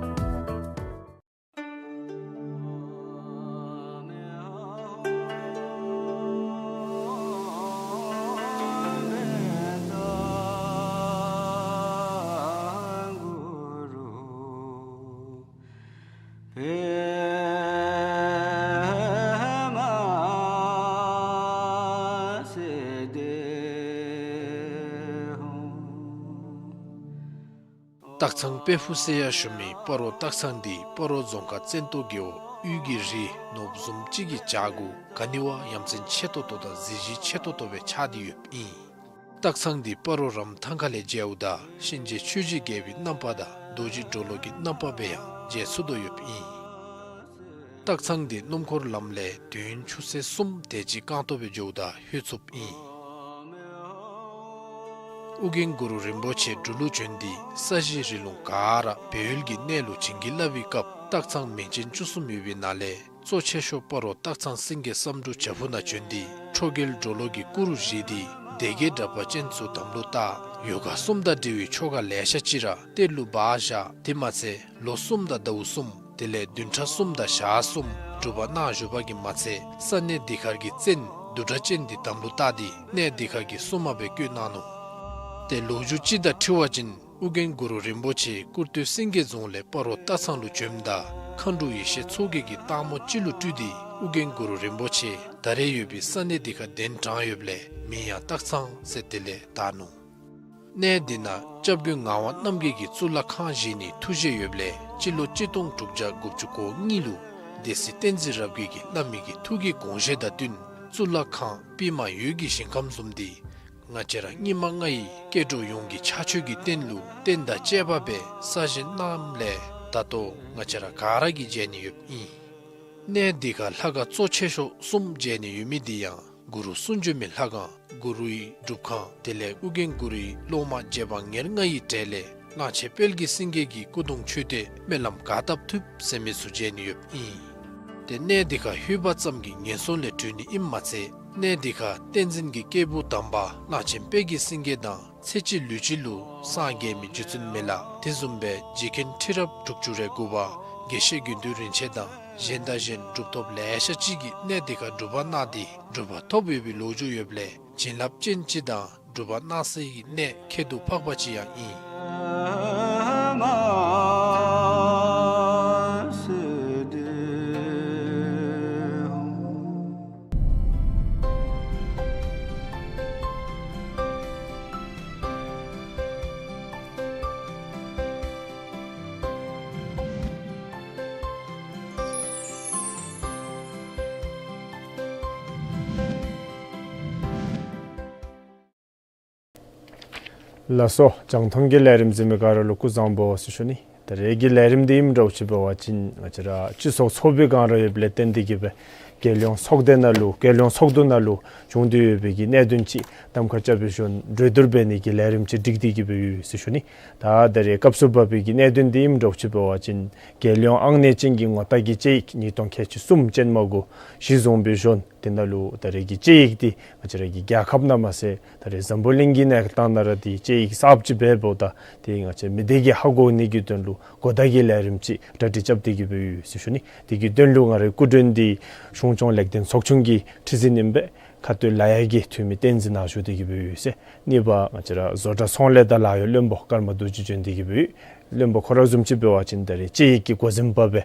སྟག་ཚང་དཔལ་ཕུག་ཟེར་ཡང་ཞུ་མི་སྤ་རོ་སྟག་ཚང་འདི་སྤ་རོ་རྫོང་ཁག་བཙན་ཏོ་རྒེད་འོག་དབུས་ཀྱི་རི་ནོར་བུ་བཟུམ་ཅིག་གི་བྱག་གུ་ག་ནི་བ་ཡ་མཚན་ཆེ་ཏོག་ཏོ་དང་གཟི་བརྗིད་ཆེ་ཏོག་ཏོ་སྦེ་ཆགས་ཏེ་ཡོདཔ་ཨིན། སྟག་ཚང་འདི་སྤ་རོ་རམ་ཐང་ཁ་ལས་མཇལཝ་ད་གཤིན་རྗེ་ཆོས་ཀྱི་རྒྱལ་པོའི་རྣམ་པ་དང་རྡོ་རྗེ་གྲོ་ལོད་ཀྱི་རྣམ་པ་སྦེ་ཡང་མཇལ་ཚུགས་དོ་ཡོདཔ་ཨིན། སྟག་ཚང་འདི་སྣུམ་འཁོར་ལམ་ལས་དུས་ཡུན་ཆུ་ཚོད་གསུམ་དེ་ཅིག་རྐང་ཐང་སྦེ་འགྱོཝ་ད་ལྷོད་ཚུགསཔ་ཨིན། ཨོ་རྒྱན་གུ་རུ་རིན་པོ་ཆེ་འབྲུག་ལུ་བྱོན་ཏེ་ས་གཞི་རི་ལུང་ག་ར་སྦས་ཡུལ་གྱི་གནས་ལུ་བྱིན་གྱིས་བརླབས་པའི་སྐབས་སྟག་ཚང་མིང་ཅན་བཅུ་གསུམ་ཡོད་པའི་ནང་ལས་གཙོ་ཆེ་ཤོས་སྤ་རོ་སྟག་ཚང་སེང་གེ་བསམ་འགྲུབ་བྱག་ཕུག་ནང་བྱོན་ཏེ་ཁྲོ་རྒྱལ་གྲོ་ལོད་ཀྱི་སྐུ་རུ་བཞེངས་ཏེ་སྡེ་བརྒྱད་དྲེགས་པ་ཅན་ཚུ་དམ་ལུ་བཏགས། ཡོ་ག་གསུམ་དང་འབྲེལ་བའི་ཆོ་ག་ལེ་ཤ་ཅིག་ར་གཏེར་ལུ་སྦ་བཞག། དེ་མ་ཚད་ལོ་གསུམ་དང་ཟླཝ་གསུམ་དེ་ལས་བདུན་ཕྲག་གསུམ་དང་ཞག་གསུམ་སྒྲུབ་པ་གནང་བཞུགས་པ་གིས་མ་ཚད་ས་གནས་འདི་ཁར་གྱི་བཙན་བདུད་དྲེགས་ཅན་འདི་དམ་ལུ་བཏགས་ཏེ་གནས་འདི་ཁར་གྱི་སྲུང་མ་སྦེ་བསྐོས་གནང་ནུག། ཏེ་ལོ་རྒྱུས་ཅིག་དང་འཁྲིལ་བ་ཅིན་ཨོ་རྒྱན་གུ་རུ་རིན་པོ་ཆེ་སྐུར་སྟོད་སེང་གེ་རྫོང་ལས་སྤ་རོ་སྟག་ཚང་ལུ་བྱོནམ་ད་མཁའ་འགྲོ་ཡེ་ཤེས་མཚོ་རྒྱལ་གྱིས་སྟག་མོ་ཅིག་ལུ་སྤྲུལ་ཏེ་ཨོ་རྒྱན་གུ་རུ་རིན་པོ་ཆེ་ད་རེས་ཡོད་པའི་ས་གནས་འདི་ཁར་གདན་དྲངས་ཡོདཔ་ལས་མིང་ཡང་སྟག་ཚང་ཟེར་དེ་ལས་བཏགས་ནུག། གནས་འདི་ནང་སྐྱབས་མགོན་ངག་དབང་རྣམ་རྒྱལ་གྱིས་གཙུག་ལག་ཁང་བཞེངས་ནིའི་ཐུགས་བཞེད་ཡོདཔ་ལས་སྤྱི་ལོ་གཅིག་སྟོང་དྲུག་བརྒྱ་དགུ་བཅུ་གོ་གཉིས་ལུ་སྡེ་སྲིད་བསྟན་འཛིན་རབ་རྒྱས་ཀྱིས་བླ་མའི་གི་ཐུགས་ཀྱི་དགོངས་བཞེད་དང་བསྟུན་གཙུག་ལག་ཁང་པདྨ་འོད་ཀྱི་ཞིང་ཁམས་བཟུམ་འདི་ང་བཅས་ར་སྙིགས་མ་ལྔ་ཡི་སྐྱེ་འགྲོ་ཡོངས་ཀྱི་ཕྱག་མཆོད་ཀྱི་རྟེན་ལུ་རྟེན་དང་བཅས་པ་སྦེ་གསར་བཞེངས་གནངམ་ལས་ད་ལྟོ་ང་བཅས་ར་ག་ར་གིས་མཇལ་ནི་ཡོདཔ་ཨིན། གནས་འདི་ཁར་ལྷ་ཁང་གཙོ་ཆེ་ཤོས་གསུམ་མཇལ་ནི་ཡོད་མི་འདི་ཡང་གུ་རུ་གསུང་བྱོན་མའི་ལྷ་ཁང་གུ་རུའི་སྒྲུབ་ཁང་དེ་ལས་ཨོ་རྒྱན་གུ་རུའི་སློབ་མ་རྗེ་འབངས་ཉེར་ལྔ་ཡི་གྲས་ལས་གླང་ཆེན་དཔལ་གྱི་སེང་གེ་གི་སྐུ་གདུང་མཆོད་རྟེན་སྨོན་ལམ་ག་བཏབ་ཐུབ་ཟེར་མི་ཚུ་མཇལ་ནི་ཡོདཔ་ཨིན། ཏེ་གནས་འདི་ཁར་ལྷོད་པ་ཙམ་གྱིས་ངན་སོང་ལས་གྲོལ་ནི་ཨིནམ་མ་ཚད་གནས་འདི་ཁར་བསྟན་འཛིན་གྱི་སྐྱེས་བུ་དམ་པ་གླང་ཆེན་དཔལ་གྱི་སེང་གེ་དང་ཚེ་གཅིག་ལུས་གཅིག་ལུ་སངས་རྒྱས་མི་རྗེ་བཙུན་མི་ལ་དེ་བཟུམ་སྦེ་རྗེ་མཁན་ཁྲི་རབས་དྲུག་ཅུ་རེ་དགུ་པ་དགེ་བཤེས་དགེ་འདུན་རིན་ཆེན་དང་གཞན་དང་གཞན་གྲུབ་ཐོབ་ལེ་ཤ་ཅིག་གིས་གནས་འདི་ཁར་སྒྲུབ་པ་གནང་སྟེ་གྲུབ་པ་ཐོབ་ཡོད་པའི་ལོ་རྒྱུས་ཡོདཔ་ལས་བྱིན་རླབས་ཅན་ཅིག་དང་སྒྲུབ་པ་གནང་སའི་གནས་ཁྱད་དུ་འཕགས་པ་ཅིག་ཡང་ཨིན། ལགས་སོ། རྒྱང་མཐོང་གི་ལས་རིམ་གཟིགས་མི་ག་ར་ལུ་སྐུ་གཟུགས་བཟང་པོ་ཟེར་ཞུ་ནི། ད་རེས་ཀྱི་ལས་རིམ་འདི་ཨིནམ་འདྲཝ་ཅིག་འབད་བ་ཅིན་ང་བཅས་ར་སྤྱི་ཚོགས་ཚོགས་པའི་སྒང་ར་ཡོདཔ་ལས་བརྟེན་ཏེ་གིས་སྦེ་རྒྱལ་ཡོངས་ཚོགས་སྡེ་ནང་ལུ་རྒྱལ་ཡོངས་ཚོགས་འདུ་ནང་ལུ་བྱུང་སྟེ་ཡོད་པའི་གི་གནད་དོན་ཅིག་གདམ་ཁ་རྐྱབ་པའི་ཞོར་གྲོས་བསྡུར་འབད་ནི་གི་ལས་རིམ་ཅིག་སྒྲིག་སྟེ་གིས་སྦེ་ཡོད་ཟེར་ཞུ་ནི། ད་ད་རེས་སྐབས་སུ་བབས་པའི་གི་གནད་དོན་འདི་ཨིནམ་འདྲཝ་ཅིག་འབད་བ་ཅིན་རྒྱལ་ཡོངས་ཨང་གནས་ཅན་གྱི་ངོ་རྟགས་ཀྱི་དཔྱད་ཡིག་ཉིས་སྟོང་ཁལ་གཅིག་གསུམ་ཅན་མ་གུ་གཞི་བཟུང་བའི་ཞོར་དེ་ནང་ལུ་ད་རེས་ཀྱི་དཔྱད་ཡིག་འདི་ང་བཅས་ར་གི་རྒྱལ་ཁབ་ནང་མ་ཚད་ད་རེས་འཛམ་བུ་གླིང་གི་གནས་སྟངས་ནང་ར་འདི་དཔྱད་ཡིག་གསརཔ་ཅིག་འབད་འབདཝ་ད་དེ་ང་བཅས་མི་སྡེ་གིས་ཧ་གོ་ནི་གི་དོན་ལུ་གོ་བརྡ་གི་ལས་རིམ་ཅིག་གྲ་སྒྲིག་རྐྱབ་སྟེ་གིས་སྦེ་ཡོད་ཟེར་ཞུ་ནི། དེ་གི་དོན་ལུ་ང་རའི་སྐུ་མགྲོན་འདི་གཞུང་སྐྱོང་ལེགས་ལྡན་ཚོགས་ཆུང་གི་ཁྲི་འཛིན་ཨིན་པས། ཁ་སྟོད་ལ་ཡ་གི་འཐུས་མི་བསྟན་འཛིན་ནཱ་བཞུགས་ཏེ་གིས་སྦེ་ཡོད་ཟེར། གཉིས་པ་ང་བཅས་ར་བཟོ་གྲྭ་ཚོང་ལས་དང་ལཱ་གཡོག་བློན་པོ་ཀརྨ་རྡོ་རྗེ་བྱོན་ཏེ་གིས་སྦེ་ཡོད། བློན་པོ་ཁོ་ར་བཟུམ་ཅིག་འབད་བ་ཅིན་ད་རེས་དཔྱད་ཡིག་གི་འགོ་འཛིན་པ་སྦེ་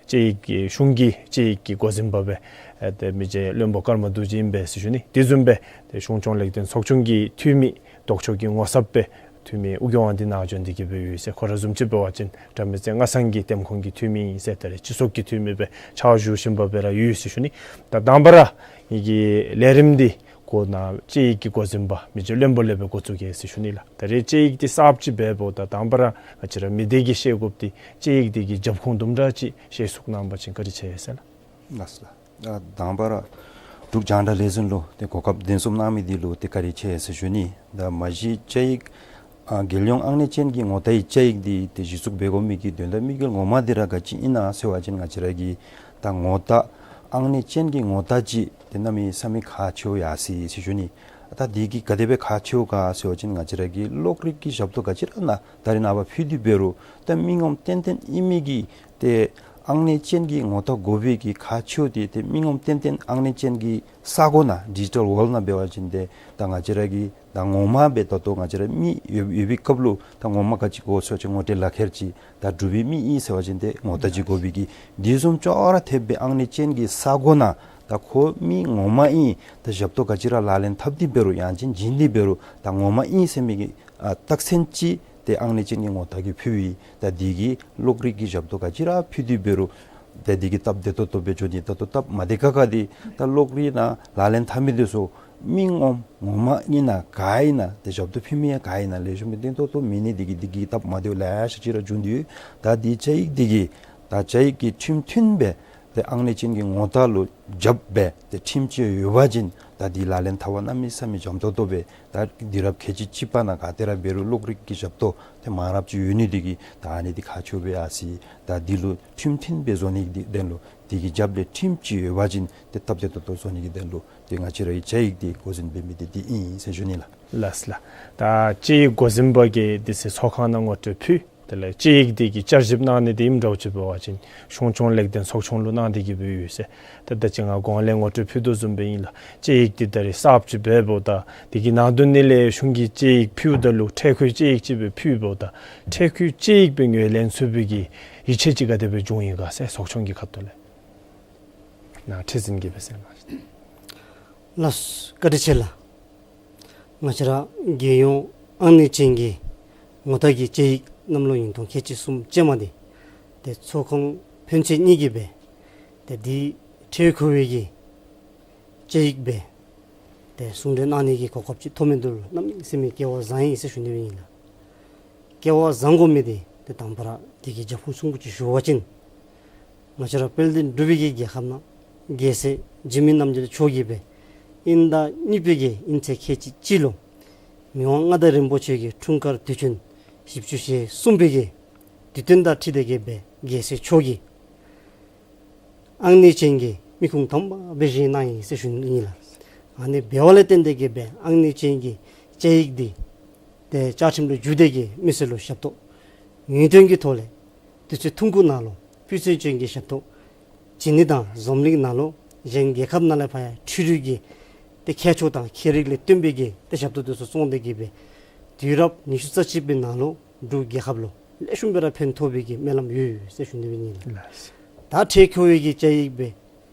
དཔྱད་ཡིག་གི་གཞུང་གི་དཔྱད་ཡིག་གི་འགོ་འཛིན་པ་སྦེ་ཨེ་ཏེ་མི་རྗེ་བློན་པོ་ཀརྨ་རྡོ་རྗེ་ཨིན་པས་ཟེར་ཞུ་ནི། དེ་བཟུམ་སྦེ་ཏེ་གཞུང་སྐྱོང་ལེགས་ལྡན་ཚོགས་ཆུང་གི་འཐུས་མི་ལྡོག་ཕྱོགས་ཀྱི་ངོ་ཚབ་སྦེ་འཐུས་མི་ཨོ་རྒྱན་དབང་འདུས་ནཱ་བྱོན་ཏེ་གིས་སྦེ་ཡོད་ཟེར། ཁོ་ར་བཟུམ་ཅིག་འབད་བ་ཅིན་དགྲ་མེད་རྩེ་རྔ་ཚང་གི་ལྟེམ་ཁོངས་ཀྱི་འཐུས་མི་ཨིན་ཟེར། ད་རེས་སྤྱི་ཚོགས་ཀྱི་འཐུས་མི་སྦེ་ཕྱག་ཞུ་བཞིན་པ་སྦེ་ར་ཡོད་ཟེར་ཞུ་ནི། ད་དང་པ་ར་ངེ་གི་ལས་རིམ་འདི་འགོ་ནཱ་དཔྱད་ཡིག་གི་འགོ་འཛིན་པ་མི་རྗེ་བློན་པོ་ལས་སྦེ་འགོ་བཙུགས་གེ་ཟེར་ཞུ་ནི་ལགས། ད་རེས་དཔྱད་ཡིག་འདི་གསརཔ་ཅིག་འབད་འབདཝ་ད་དང་པ་ར་ང་བཅས་ར་མི་སྡེ་གིས་ཤེས་དགོཔ་འདི་དཔྱད་ཡིག་འདི་གི་རྒྱབ་ཁུངས་དུམ་གྲ་ཅིག་ཞལ་གསུང་གནང་བ་ཅིན་བཀའ་དྲིན་ཆེ་ཟེར་ལགས། ལགས་སོ་ལགས། ཨ་དང་པ་ར་འབྲུག་རྒྱང་བསྒྲགས་ལས་འཛིན་ལུ་ཏེ་གོ་སྐབས་གདན་འཛོམས་གནང་མི་འདི་ལུ་ཏེ་བཀའ་དྲིན་ཆེ་ཟེར་ཞུ་ནི། ད་མ་གཞི་དཔྱད་ཡིག་ཨ་རྒྱལ་ཡོངས་ཨང་གནས་ཅན་གྱི་ངོ་རྟགས་ཀྱི་དཔྱད་ཡིག་འདི་ཏེ་གཞི་བཙུགས་འབད་དགོ་མི་གི་དོན་དག་དམིགས་ཡུལ་ངོ་མ་འདི་ར་ག་ཅི་ཨིན་ན་ཟེར་བ་ཅིན་ང་བཅས་ར་གི་ད་ངོ་རྟགས་ཨང་གནས་ཅན་གྱི་ངོ་རྟགས་ཅིག་ཏེ་གནམ་མེད་ས་མེད་ཁག་ཆེཝ་ཡར་སོ་ཡི་ཟེར་ཞུ་ནི། ད་འདི་གིས་ག་དེ་སྦེ་ཁག་ཆེཝ་ག་ཟེར་བ་ཅིན་ང་བཅས་ར་གི་གློག་རིག་གི་ཞབས་ཏོག་ག་ཅི་ར་ནཱ་ད་རེས་ནངས་པ་ཕུལ་ཏེ་འབད་རུང་ད་མི་ངོམ་ཏན་ཏན་ཨིན་མི་གི་ཏེ་ཨང་གནས་ཅན་གྱི་ངོ་རྟགས་དགོ་པའི་གི་ཁག་ཆེཝ་འདི་ཏེ་མི་ངོམ་ཏན་ཏན་ཨང་གནས་ཅན་གྱི་ས་གོ་ནང་ཌི་ཇི་ཊལ་ཝཱལཌ་ནང་འབད་བ་ཅིན་ཏེ་ད་ང་བཅས་ར་གི་ད་ངོ་མ་སྦེ་ད་ལྟོ་ང་བཅས་ར་མི་ཡོད་ཡོད་པའི་སྐབས་ལུ་ད་ངོ་མ་ག་ཅི་དགོ་ཟེར་བ་ཅིན་ངོ་སྤྲོད་ལག་ཁྱེར་ཅིག་ད་འབྲུག་པའི་མི་ཨིན་ཟེར་བ་ཅིན་ཏེ་ངོ་རྟགས་ཅིག་དགོ་པའི་གི་དེ་བཟུམ་ཅོག་ར་འཐདཔ་སྦེ་ཨང་གནས་ཅན་གྱི་ས་གོ་ནང་ད་ཁོ་མི་ངོ་མ་ཨིན་ད་ཞབས་ཏོག་ག་ཅི་ར་ལག་ལེན་འཐབ་སྟེ་འབད་རུང་ཡང་ཅིན་བྱིན་ཏེ་འབད་རུང་ད་ངོ་མ་ཨིན་ཟེར་མི་གི་ཨ་རྟགས་མཚན་ཅིག་ཏེ་ཨང་གནས་ཅན་གྱི་ངོ་རྟགས་ཀྱི་ཕུལ་བའི་ད་འདི་གིས་གློག་རིག་གི་ཞབས་ཏོག་ག་ཅི་ར་ཕུལ་ཏེ་འབད་རུང་ད་འདི་གིས་སྟབས་བདེ་ཏོག་ཏོ་སྦེ་འགྱོ་ནི། ད་ལྟོ་སྟབས་མ་བདེ་ཁག་ཁ་འདི་ད་གློག་རིག་ནང་ལག་ལེན་འཐབ་མི་འདི་ཚུ་མི་ངོམ་ངོ་མ་ཨིན་ན་ག་ཨིན་ན་ཏེ་ཞབས་ཏོག་ཕུལ་མི་ཡང་ག་ཨིན་ན་ལེགས་ཤོམ་སྦེ་བརྟན་ཏོག་ཏོ་མེད་ནི་འདི་གིས་འདི་གིས་སྟབས་མ་བདེཝ་ལེ་ཤ་ཅིག་ར་འབྱུང་དོ་ཡོད། ད་འདི་དཔྱད་ཡིག་འདི་གིས་ད་དཔྱད་ཡིག་གི་ཁྲིམས་མཐུན་སྦེ་ཏེ་ཨང་གནས་ཅན་གྱི་ངོ་རྟགས་ལུ་རྒྱབ་སྦེ་ཏེ་ཁྲིམས་ཅིག་ཡོད་པ་ཅིན་ད་འདི་ལག་ལེན་འཐབ་པར་གནམ་མེད་ས་མེད་འཇམ་ཏོང་ཏོ་སྦེ་ད་དུས་རབས་ཁལ་གཅིག་གཅིག་པ་ནང་ག་ཏེ་ར་འབད་རུང་གློག་རིག་གི་ཞབས་ཏོག་ཏེ་མང་རབས་ཅིག་ཡོད་ནི་འདི་གིས་ད་ཨ་ནི་འདི་ཁག་ཆེཝ་སྦེ་ཡར་སོ་ཡི། ད་འདི་ལུ་ཁྲིམས་མཐུན་སྦེ་བཟོ་ནི་གི་དོན་ལུ་འདི་གི་རྒྱབ་ལས་ཁྲིམས་ཅིག་ཡོད་པ་ཅིན་ཏེ་སྟབས་བདེ་ཏོག་ཏོ་བཟོ་ནི་གི་དོན་ལུ་ཏེ་ང་བཅས་ར་གི་དཔྱད་ཡིག་འདི་འགོ་འཛིན་འབད་མི་འདི་འདི་ཨིན་ཟེར་ཞུ་ནི་ལགས། ལགས་ལགས། ད་དཔྱད་ཡིག་འགོ་འཛིན་པ་གིས་འདི་ཚུ་ཚོགས་ཁང་ནང་ངོ་སྤྲོད་ཕུལ། དེ་ལས་དཔྱད་ཡིག་འདི་གི་བསྐྱར་ཞིབ་གནང་ནི་འདི་ཨིནམ་འདྲཝ་ཅིག་འབད་བ་ཅིན་གཞུང་སྐྱོང་ལེགས་ལྡན་ཚོགས་ཆུང་ལུ་གནང་སྟེ་གིས་འབད་ཡོད་ཟེར། ད་ད་ཅི་ང་གོང་ལས་ངོ་སྤྲོད་ཕུལ་དོ་བཟུམ་སྦེ་ཨིན་ལགས། དཔྱད་ཡིག་འདི་ད་རེས་གསརཔ་ཅིག་འབད་འབདཝ་ད་འདི་གི་ནང་དོན་ནི་ལས་གཞུང་གིས་དཔྱད་ཡིག་ཕུལཝ་ད་ལུ་འཕྲལ་མཁོའི་དཔྱད་ཡིག་ཅིག་སྦེ་ཕུལ་འབདཝ་ད་འཕྲལ་མཁོའི་དཔྱད་ཡིག་སྦེ་ངོས་ལེན་ཚུགས་པའི་གི་ཡིད་ཆེས་ཅིག་ག་དེ་སྦེ་བྱུང་ཡི་ག་ཟེར་ཚོགས་ཆུང་གི་ཁ་ཐུག་ལས་ནཱ་ཁྲི་འཛིན་གྱིས་སྦེ་གསལ་གནང་། ལགས་སོ། བཀའ་དྲིན་ཆེ་ལགས། ང་བཅས་ར་རྒྱལ་ཡོངས་ཨང་གནས་ཅན་གྱི་ངོ་རྟགས་ཀྱི་དཔྱད་ཡིག་གནམ་ལོ་ཉིས་སྟོང་ཁལ་གཅིག་གསུམ་ཅན་མ་འདི་ཏེ་ཚོགས་ཁང་ཕོན་ཆེ་གཉིས་ཀྱིས་སྦེ་ཏེ་འདི་འཕྲལ་མཁོ་བའི་གི་དཔྱད་ཡིག་སྦེ་ཏེ་གསུང་གྲོས་གནང་ནི་གི་གོ་སྐབས་ཅིག་ཐོབ་མི་འདི་ལུ་གནམ་མེད་ས་མེད་སྐལ་བ་བཟང་ཡི་ཟེར་ཞུ་ནི་སྦེ་ཨིན་ལགས། སྐལ་བ་བཟང་དགོ་མི་འདི་ཏེ་དང་པ་ར་འདི་གི་རྒྱབ་ཁུངས་གསུང་གུ་ཅིག་ཞུ་བ་ཅིན་ང་བཅས་ར་དཔལ་ལྡན་འབྲུག་པའི་གི་རྒྱལ་ཁབ་ནང་རྒྱལ་སྲས་འཇིགས་མེད་རྣམ་རྒྱལ་མཆོག་གིས་སྦེ་དབྱིན་ཟླ་གཉིས་པའི་གི་དབྱིན་ཚེས་ཁལ་གཅིག་གཅིག་ལུ་མི་དབང་མངའ་བདག་རིན་པོ་ཆེ་གི་འཁྲུངས་སྐར་དུས་ཆེན་བཞི་བཅུ་ཞེ་གསུམ་པའི་གི་དུས་སྟོན་དང་འཁྲིལ་ཏེ་གིས་སྦེ་རྒྱལ་སྲས་མཆོག་གིས་ཨང་གནས་ཅན་གྱི་མི་ཁུངས་དམ་པ་སྦེ་བཞེངས་གནང་ཡི་ཟེར་ཞུ་ནི་ཨིན་ལགས། ཨ་ནི་འབདཝ་ལས་བརྟེན་ཏེ་གིས་སྦེ་ཨང་གནས་ཅན་གྱི་དཔྱད་ཡིག་འདི་ཏེ་བཅའ་ཁྲིམས་ལུ་འཇུ་སྟེ་གིས་མི་སེར་ལུ་ཞབས་ཏོག་ངེས་དོན་གྱི་ཐོག་ལས་དུས་ཚོད་ཐུང་ཀུ་ནང་ལུ་སྤུས་ཚད་ཅན་གྱི་ཞབས་ཏོག་བྱིན་ནི་དང་འཛོམས་གླིང་ནང་ལུ་གཞན་རྒྱལ་ཁབ་ནང་ལས་ཕར་ཡང་འཕྲུལ་རིག་གི་ཏེ་ཁྱད་ཆོས་དང་ཁྱད་རིག་ལས་བརྟེན་པའི་གི་ཏེ་ཞབས་ཏོག་འདི་ཚུ་བཙོང་སྟེ་གིས་སྦེ་དུས་རབས་ཉི་ཤུ་རྩ་གཅིག་པའི་ནང་ལུ་འབྲུག་རྒྱལ་ཁབ་ལུ་ལེགས་ཤོམ་སྦེ་ར་ཕན་ཐོགས་པའི་གི་སྨོན་ལམ་ཡོད་ཟེར་ཞུ་ནི་སྦེ་ཨིན་ལགས། ལགས། ད་འཕྲལ་མཁོ་བའི་གི་དཔྱད་ཡིག་སྦེ་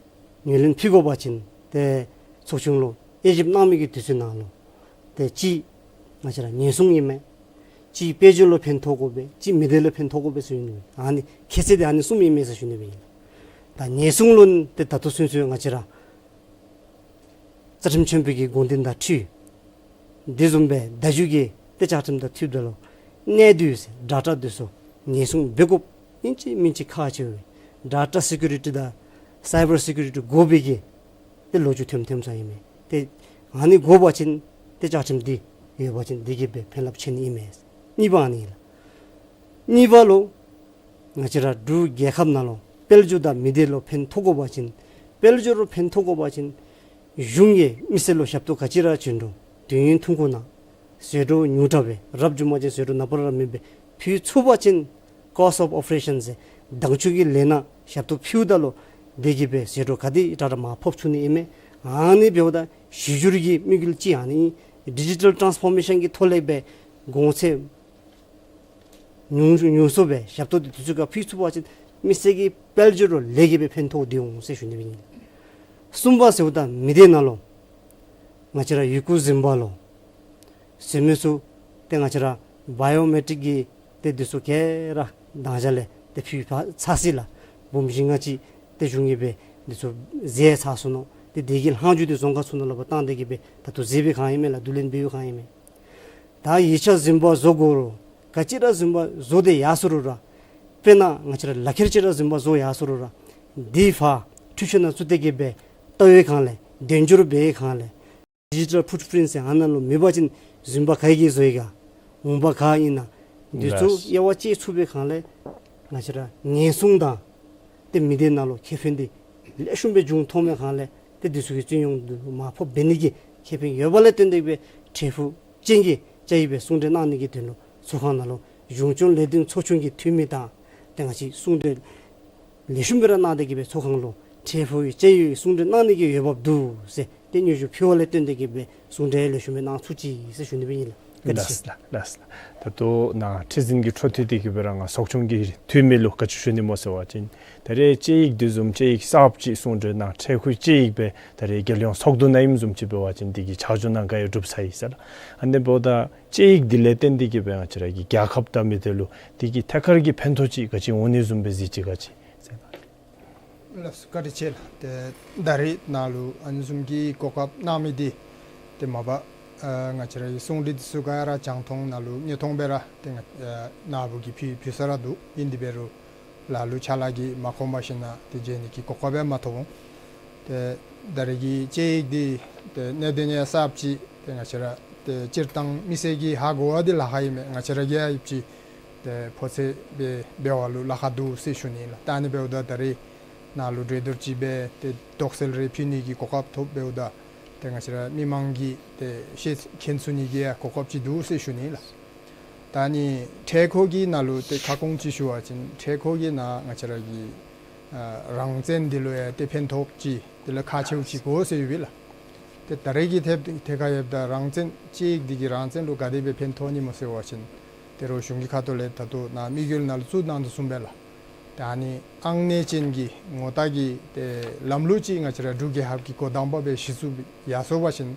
ངོས་ལེན་ཕུལ་དགོ་པ་ཅིན་ཏེ་ཚོགས་ཆུང་ལུ་དབྱེ་ཞིབ་གནང་མི་གི་དུས་ཚོད་ནང་ལུ་ཏེ་གཅིག་ང་བཅས་ར་ཉེན་སྲུང་ཨིན་མས། གཅིག་དཔལ་འབྱོར་ལུ་ཕན་ཐོགས་དགོ་པས། གཅིག་མི་སྡེ་ལུ་ཕན་ཐོགས་དགོ་པས་ཟེར་ཨིན་མས། ཨ་ནི་ཁྱད་ཚད་འདི་ཨ་ནི་གསུམ་ཨིན་མས་ཟེར་ཞུ་ནི་སྦེ་ཨིན་ལགས། ད་ཉེན་སྲུང་ལུ་ཏེ་ད་ལྟོ་ཚུན་ཚོད་ང་བཅས་ར་རྩ་ཁྲིམས་ཆེན་པོའི་གི་དགོངས་དོན་དང་འཁྲིལ་དེ་བཟུམ་སྦེ་བརྡ་བརྒྱུད་ཀྱི་ ཏེ་བཅའ་ཁྲིམས་དང་འཐུས་ད་ལུ་གནད་དོན་ཟེར་ཌེ་ཊ་འདི་ཚུ་ཉེན་སྲུང་འབད་དགོཔ་ཨིན་ཅི་མིན་ཅི་ཁག་ཆེ་བས། ཌེ་ཊ་སེ་ཀུ་རི་ཊི་དང་སའི་བར་སེ་ཀུ་རི་ཊི་དགོ་པའི་གི་ཏེ་ལོ་རྒྱུས་ཐོནམ་ཐོནམ་ས་ཨིན་མས། ཏེ་ཨ་ནི་དགོ་པ་ཅིན་ཏེ་བཅའ་ཁྲིམས་འདི་ཡོད་པ་ཅིན་འདི་གིས་སྦེ་ཕན་རླབས་ཆེ་ནི་ཨིན་མས། གཉིས་པ་ཨ་ནི་ལགས། གཉིས་པ་ལུ་ང་བཅས་ར་འབྲུག་རྒྱལ་ཁབ་ནང་ལུ་དཔལ་འབྱོར་དང་མི་སྡེ་ལུ་ཕན་ཐོགས་དགོ་པ་ཅིན་དཔལ་འབྱོར་ལུ་ཕན་ཐོགས་དགོ་པ་ཅིན་གཞུང་གིས་མི་སེར་ལུ་ཞབས་ཏོག་ག་ཅི་ར་བྱིན་རུང་དུས་ཡུན་ཐུང་ཀུ་ནང་ཟད་འགྲོ་ཉུང་དྲགས་སྦེ་རབ་བྱུང་པ་ཅིན་ཟད་འགྲོ་ནག་པོ་ར་མེད་པར་ཕུལ་ཚུགས་པ་ཅིན་cost of operation ཟེར་དང་ཕྱུག་གི་ལས་ནང་ཞབས་ཏོག་ཕུལཝ་ད་ལུ་དེ་གིས་སྦེ་ཟད་འགྲོ་ག་དེ་དྲག་དྲག་མར་ཕབ་ཚུགས་ནི་ཨིན་མས། ཨ་ནི་འབདཝ་ད་གཞི་བསྒྱུར་གྱི་དམིགས་ཡུལ་ཅིག་ཨ་ནི་ཌི་ཇི་ཊལ་ཊཱནསི་ཕོར་མེ་ཤཱན་གྱི་ཐོག་ལས་སྦེ་གོང་ཚད་ཉུང་ཉུང་སུ་སྦེ་ཞབས་ཏོག་འདི་དུས་ཚོད་ཁར་ཕུལ་ཚུགས་པ་ཅིན་མི་སེར་གྱི་དཔལ་འབྱོར་ལུ་ལེགས་སྦེ་ཕན་ཐོགས་འདི་འོང་ཟེར་ཞུ་ནི་ཨིན། གསུམ་པ་ཟེརཝ་ད་མི་སྡེ་ནང་ལུ་ང་བཅས་ར་ཡི་གུ་འཛིན་པ་ལུ་ཟེར་མི་ཚུ་ཏེ་ང་བཅས་ར་བའི་ཡོ་མེ་ཊིཀ་གི་ཏེ་འདི་ཚུ་ག་ར་དང་ཞག་ལས་ཏེ་ཕུལ་ཚར་ཅི་ལགས། འབུམ་བཞི་ལྔ་ཅིག་ཏེ་གཞུང་གིས་སྦེ་འདི་ཚུ་ཟད་ཚར་སོ་ནུག། ཏེ་དེ་གི་ལྷག་རྒྱུ་འདི་རྫོང་ཁག་ཚུ་ནང་ལུ་འབག་བཏང་སྟེ་གིས་སྦེ་ད་ལྟོ་ཟད་སྦེ་གང་ཨིན་མས་ལགས། བསྡུ་ལེན་འབད་བའི་གང་ཨིན་མས། ད་ཡིག་ཆ་རྫུན་པ་བཟོ་དགོ་རུང་ག་ཅི་ར་རྫུན་པ་བཟོ་སྟེ་ཡར་སོ་རུང་ར་དཔེར་ན་ང་བཅས་ར་ལག་ཁྱེར་ཅིག་ར་རྫུན་པ་བཟོ་ཡར་སོ་རུང་ར་འདི་ཕར་འཕྲུལ་ཆས་ནང་བཙུགས་ཏེ་གིས་སྦེ་ལྟ་བའི་སྒང་ལས་དོན་སྒྱུར་འབད་བའི་སྒང་ལས་ཌི་ཇི་ཊལ་ཕུཊ་པི་རིནཊ་ཟེར་ཨ་ནཱ་ལུ་མེད་པ་ཅིན་རྫུན་པ་ག་གིས་བཟོ་ཡི་ག་འོང་པ་ག་ཨིན་ན་འདི་ཚུ་ལགས། དབྱེ་བ་དཔྱད་ཚུགས་པའི་སྒང་ལས་ང་བཅས་ར་ཉེན་སྲུང་དང་ཏེ་མི་སྡེ་ནང་ལུ་ཁེ་ཕན་འདི་ལེགས་ཤོམ་སྦེ་འབྱུང་ཐོབ་མི་སྒང་ལས་ཏེ་འདི་ཚུ་གི་སྤྱི་ཡོངས་འདི་ལུ་མར་ཕབ་འབད་ནི་གི་ཁེ་ཕན་ཡོད་པ་ལས་བརྟེན་ཏེ་སྦེ་འཕྲལ་ཕུགས་ཅན་གྱི་བཅའ་ཡིག་སྦེ་གསུང་གྲོས་གནང་ནི་གི་དོན་ལུ་ཚོགས་ཁང་ནང་ལུ་གཞུང་སྐྱོང་ལས་དོན་ཚོགས་ཆུང་གི་འཐུས་མི་དང་ཏེ་ང་བཅས་གསུང་གྲོས་ལེགས་ཤོམ་སྦེ་ར་གནང་སྟེ་གིས་སྦེ་ཚོགས་ཁང་ལུ་འཕྲལ་ཕུགས་ཀྱི་བཅའ་ཡིག་གསུང་གྲོས་གནང་ནི་གི་འོས་འབབ་འདུག་ཟེར་ཏེ་སྙན་ཞུ་ཕུལ་བ་ལས་བརྟེན་ཏེ་གིས་སྦེ་གསུང་གྲོས་ལེགས་ཤོམ་སྦེ་གནང་ཚུགས་ཅི་ཟེར་ཞུ་ནི་སྦེ་ཨིན་ལགས། བཀའ་དྲིན་ཆེ། ལགས་ལགས། ད་ལྟོ་ནཱ་ཁྲི་འཛིན་གྱི་འཕྲོ་མཐུད་དེ་གིས་སྦེ་ར་ང་ཚོགས་ཆུང་གི་འཐུས་མི་ལུ་ག་ཅི་ཞུ་ནི་སྨོ་ཟེར་བ་ཅིན་ད་རེས་བཅའ་ཡིག་འདི་བཟུམ་བཅའ་ཡིག་གསརཔ་ཅིག་གསུང་གྲོས་ནང་འཕྲལ་ཕུགས་བཅའ་ཡིག་སྦེ་ད་རེས་རྒྱལ་ཡོངས་ཚོགས་འདུ་ནང་ཨིནམ་བཟུམ་ཅིག་འབད་བ་ཅིན་དེ་གི་ཆ་འཇོག་ནང་ག་ཡོད་གྲུབ་ཚར་ཡི་ཟེར་ལགས། ཨ་ནི་འབདཝ་ད་བཅའ་ཡིག་འདི་ལས་བརྟེན་ཏེ་གིས་སྦེ་ང་བཅས་ར་གི་རྒྱལ་ཁབ་དང་མི་སྡེ་ལུ་དེ་གི་ཐད་ཀར་གྱི་ཕན་ཐོགས་ཅིག་ག་ཅི་འོང་ནི་བཟུམ་སྦེ་གཟིགས་ཅི་ག་ཅི་ཟེར་ལགས། ལགས་སོ། བཀའ་དྲིན་ཆེ་ལགས། ཏེ་ད་རེས་ནཱ་ལུ་ཨ་ནི་བཟུམ་གྱི་གོ་སྐབས་གནང་མི་འདི་ཏེ་མ་པ་ཨ་ང་བཅས་ར་གི་གསུང་གྲོས་འདི་ཚུ་ག་ར་རྒྱང་མཐོང་ནང་ལུ་དངོས་མཐོང་སྦེ་ར་ཏེ་ང་ཨ་ནཱ་བུ་གིས་ཕུལ་ཕུལ་ས་ར་འདུག། ཨིན་དེ་འབད་རུང་ལ་ལུ་ཕྱག་ལཱ་གིས་མ་ཁོམ་པ་ཞིནམ་ལས་ཏེ་མཇལ་ནི་གི་གོ་སྐབས་ཡང་མ་ཐོབ་འོང་། ཏེ་ད་རེས་ཀྱི་བཅའ་ཡིག་འདི་ཏེ་གནད་དོན་ཡང་གསརཔ་ཅིག་ཏེ་ང་བཅས་ར་ཏེ་སྤྱིར་བཏང་མི་སེར་གྱིས་ཧ་གོ་བ་འདི་ལཱ་ཁག་ཨིན་མས། ང་བཅས་ར་གིས་ཡང་ཡོདཔ་ཅིག་ཏེ་ཕོ་ཚོད་འབད་འབད་བ་ལུ་ལཱ་ཁག་འདུག་ཟེར་ཞུ་ནི་ལགས། ད་ཨ་ནི་འབདཝ་ད་ད་རེས་ནཱ་ལུ་གྲོས་བསྡུར་ཅིག་འབད་ཏེ་དོགས་སེལ་རེ་ཕུལ་ནི་གི་གོ་སྐབས་ཐོབ་འབདཝ་ད་ཏེ་ང་བཅས་ར་མི་མང་གིས་ཏེ་ཤེས་མཁྱེན་ཚུགས་ནི་གི་ཡང་གོ་སྐབས་ཅིག་འདུག་ཟེར་ཞུ་ནི་ལགས། ད་ཨ་ནི་འཕྲལ་འཁོར་གྱི་ནང་ལུ་ཏེ་ཁ་སྐོང་ཅིག་ཞུ་བ་ཅིན་འཕྲལ་འཁོར་གྱི་ནང་ང་བཅས་ར་གི་ཨ་རང་བཙན་འདི་ལུ་ཡང་ཏེ་ཕན་ཐོགས་ཅིག་དེ་ལས་ཁག་ཆེཝ་ཅིག་གོ་ཟེར་ཡོད་པས་ལགས། ཏེ་ད་རེས་ཀྱི་ཐད་ཐད་ཁར་ཡོདཔ་ད་རང་བཙན་བཅའ་ཡིག་འདི་གིས་རང་བཙན་ལུ་ག་དེ་སྦེ་ཕན་ཐོགས་ནི་སྨོ་ཟེར་བ་ཅིན་ཏེ་རོགས་གཞུང་གི་ཁ་ཐུག་ལས་ད་ལྟོ་ནཱ་དམིགས་ཡུལ་ནང་ལུ་བཙུགས་གནང་དོ་བཟུམ་སྦེ་ལགས། ཏེ་ཨ་ནི་ཨང་གནས་ཅན་གྱི་ངོ་རྟགས་ཀྱི་ཏེ་ལམ་ལུགས་ཅིག་ང་བཅས་ར་འབྲུག་རྒྱལ་ཁབ་ཀྱིས་འགོ་དང་པ་སྦེ་གཞི་བཙུགས་ཡར་སོང་པ་ཅིན་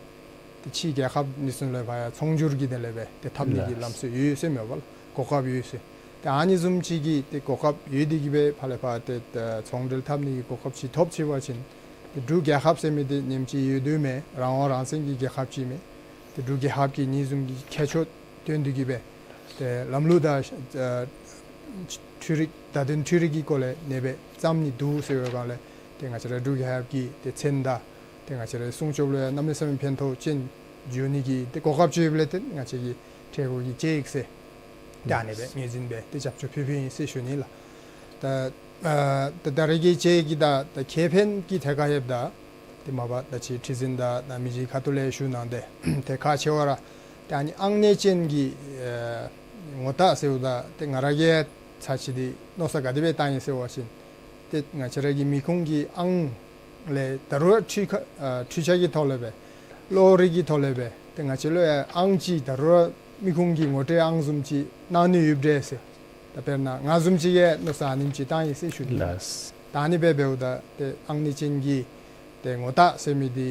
ཏེ་ཕྱི་རྒྱལ་ཁབ་འདི་ཚུ་ལས་ཕར་ཡང་ཚོང་སྒྱུར་གྱི་དེ་ལས་འབད་ཏེ་འཐབ་ནི་གི་ལགས། ལམ་སྲོལ་ཡོད་ཟེར་མས་པ་ལགས། གོ་སྐབས་ཡོད་ཟེར། ཏེ་ཨ་ནི་བཟུམ་ཅིག་གི་ཏེ་གོ་སྐབས་ཡོད་དེ་གིས་སྦེ་ཕར་ལས་ཕར་ཏེ་ཚོང་འབྲེལ་འཐབ་ནི་གི་གོ་སྐབས་ཅིག་ཐོབ་ཅི་པ་ཅིན་ཏེ་འབྲུག་རྒྱལ་ཁབ་ཟེར་མི་འདི་ཉིནམ་གཅིག་ཡོད་དོ་མེན། རང་དབང་རང་བཙན་གྱི་རྒྱལ་ཁབ་ཅིག་མས། ཏེ་འབྲུག་རྒྱལ་ཁབ་ཀྱིས་ཨ་ནི་བཟུམ་གྱི་ཁྱད་ཆོས་སྟོན་ཏེ་གིས་སྦེ་ཏེ་ལམ་ལུགས་དང་ཨ་འཕྲུལ་རིག་བརྡ་དོན་འཕྲུལ་རིག་གི་སྐོར་ལས་ཨ་ནེ་སྦེ་བརྩམ་ནི་འདུག་ཟེར་བའི་སྒང་ལས་ཏེ་ང་བཅས་ར་འབྲུག་རྒྱལ་ཁབ་ཀྱི་ཏེ་མཚན་དང་ཏེ་ང་བཅས་རའི་སྲུང་སྐྱོབ་ལུ་ཡང་གནམ་མེད་ས་མེད་ཕན་ཐོགས་ཅན་འགྱོ་ནི་གི་ཏེ་གོ་སྐབས་ཅིག་ཡོདཔ་ལས་ཏེ་ང་བཅས་ཀྱིས་འཕྲལ་འཁོར་གྱི་བཅའ་ཡིག་ཟེར་ཏེ་ཨ་ནེ་སྦེ་ངོས་འཛིན་འབད་དེ་རྒྱབ་སྐྱོར་ཕུལ་ཕུལཝ་ཨིན་ཟེར་ཞུ་ནི་ལགས། ད་ཨ་ད་ད་རེས་ཀྱི་བཅའ་ཡིག་གི་ད་ད་ཁེ་ཕན་གྱི་ཐད་ཁར་ཡོདཔ་ད་ཏེ་མ་པ་ད་ཅི་ཁྲི་འཛིན་དང་ད་མི་རྗེ་ཁ་ཐུག་ལས་ཞུ་གནང་སྟེ་ཏེ་ཁག་ཆེ་བ་ར་ཏེ་ཨ་ནི་ཨང་གནས་ཅན་གྱི་ཨེ་ངོ་རྟགས་ཟེརཝ་ད་ཏེ་ང་ར་གིས་ཚར་ཅིག་འདི་མནོ་བསམ་ག་དེ་སྦེ་བཏང་ཡི་ཟེར་བ་ཅིན་ཏེ་ང་བཅས་ར་གི་མི་ཁུངས་ཀྱི་ཨང་ལས་ད་རུང་འཕྲུལ་ཁ་ཨ་འཕྲུལ་ཆས་ཀྱི་ཐོག་ལས་སྦེ་གློག་རིག་གི་ཐོག་ལས་སྦེ་ཏེ་ང་བཅས་ལུ་ཡང་ཨང་ཅིག་ད་རུང་མི་ཁུངས་ཀྱི་ངོ་སྤྲོད་ཨང་བཟུམ་ཅིག་གནང་ནི་ཡོད་པས་ཟེར། ད་དཔེར་ན་ང་བཟུམ་ཅིག་གིས་མནོ་བསམ་ཨ་ནེམ་ཅིག་བཏང་ཡི་ཟེར་ཞུ་ནི། ལགས། ད་ཨ་ནི་སྦེ་འབདཝ་ད་ཏེ་ཨང་གནས་ཅན་གྱི་ཏེ་ངོ་རྟགས་ཟེར་མི་འདི་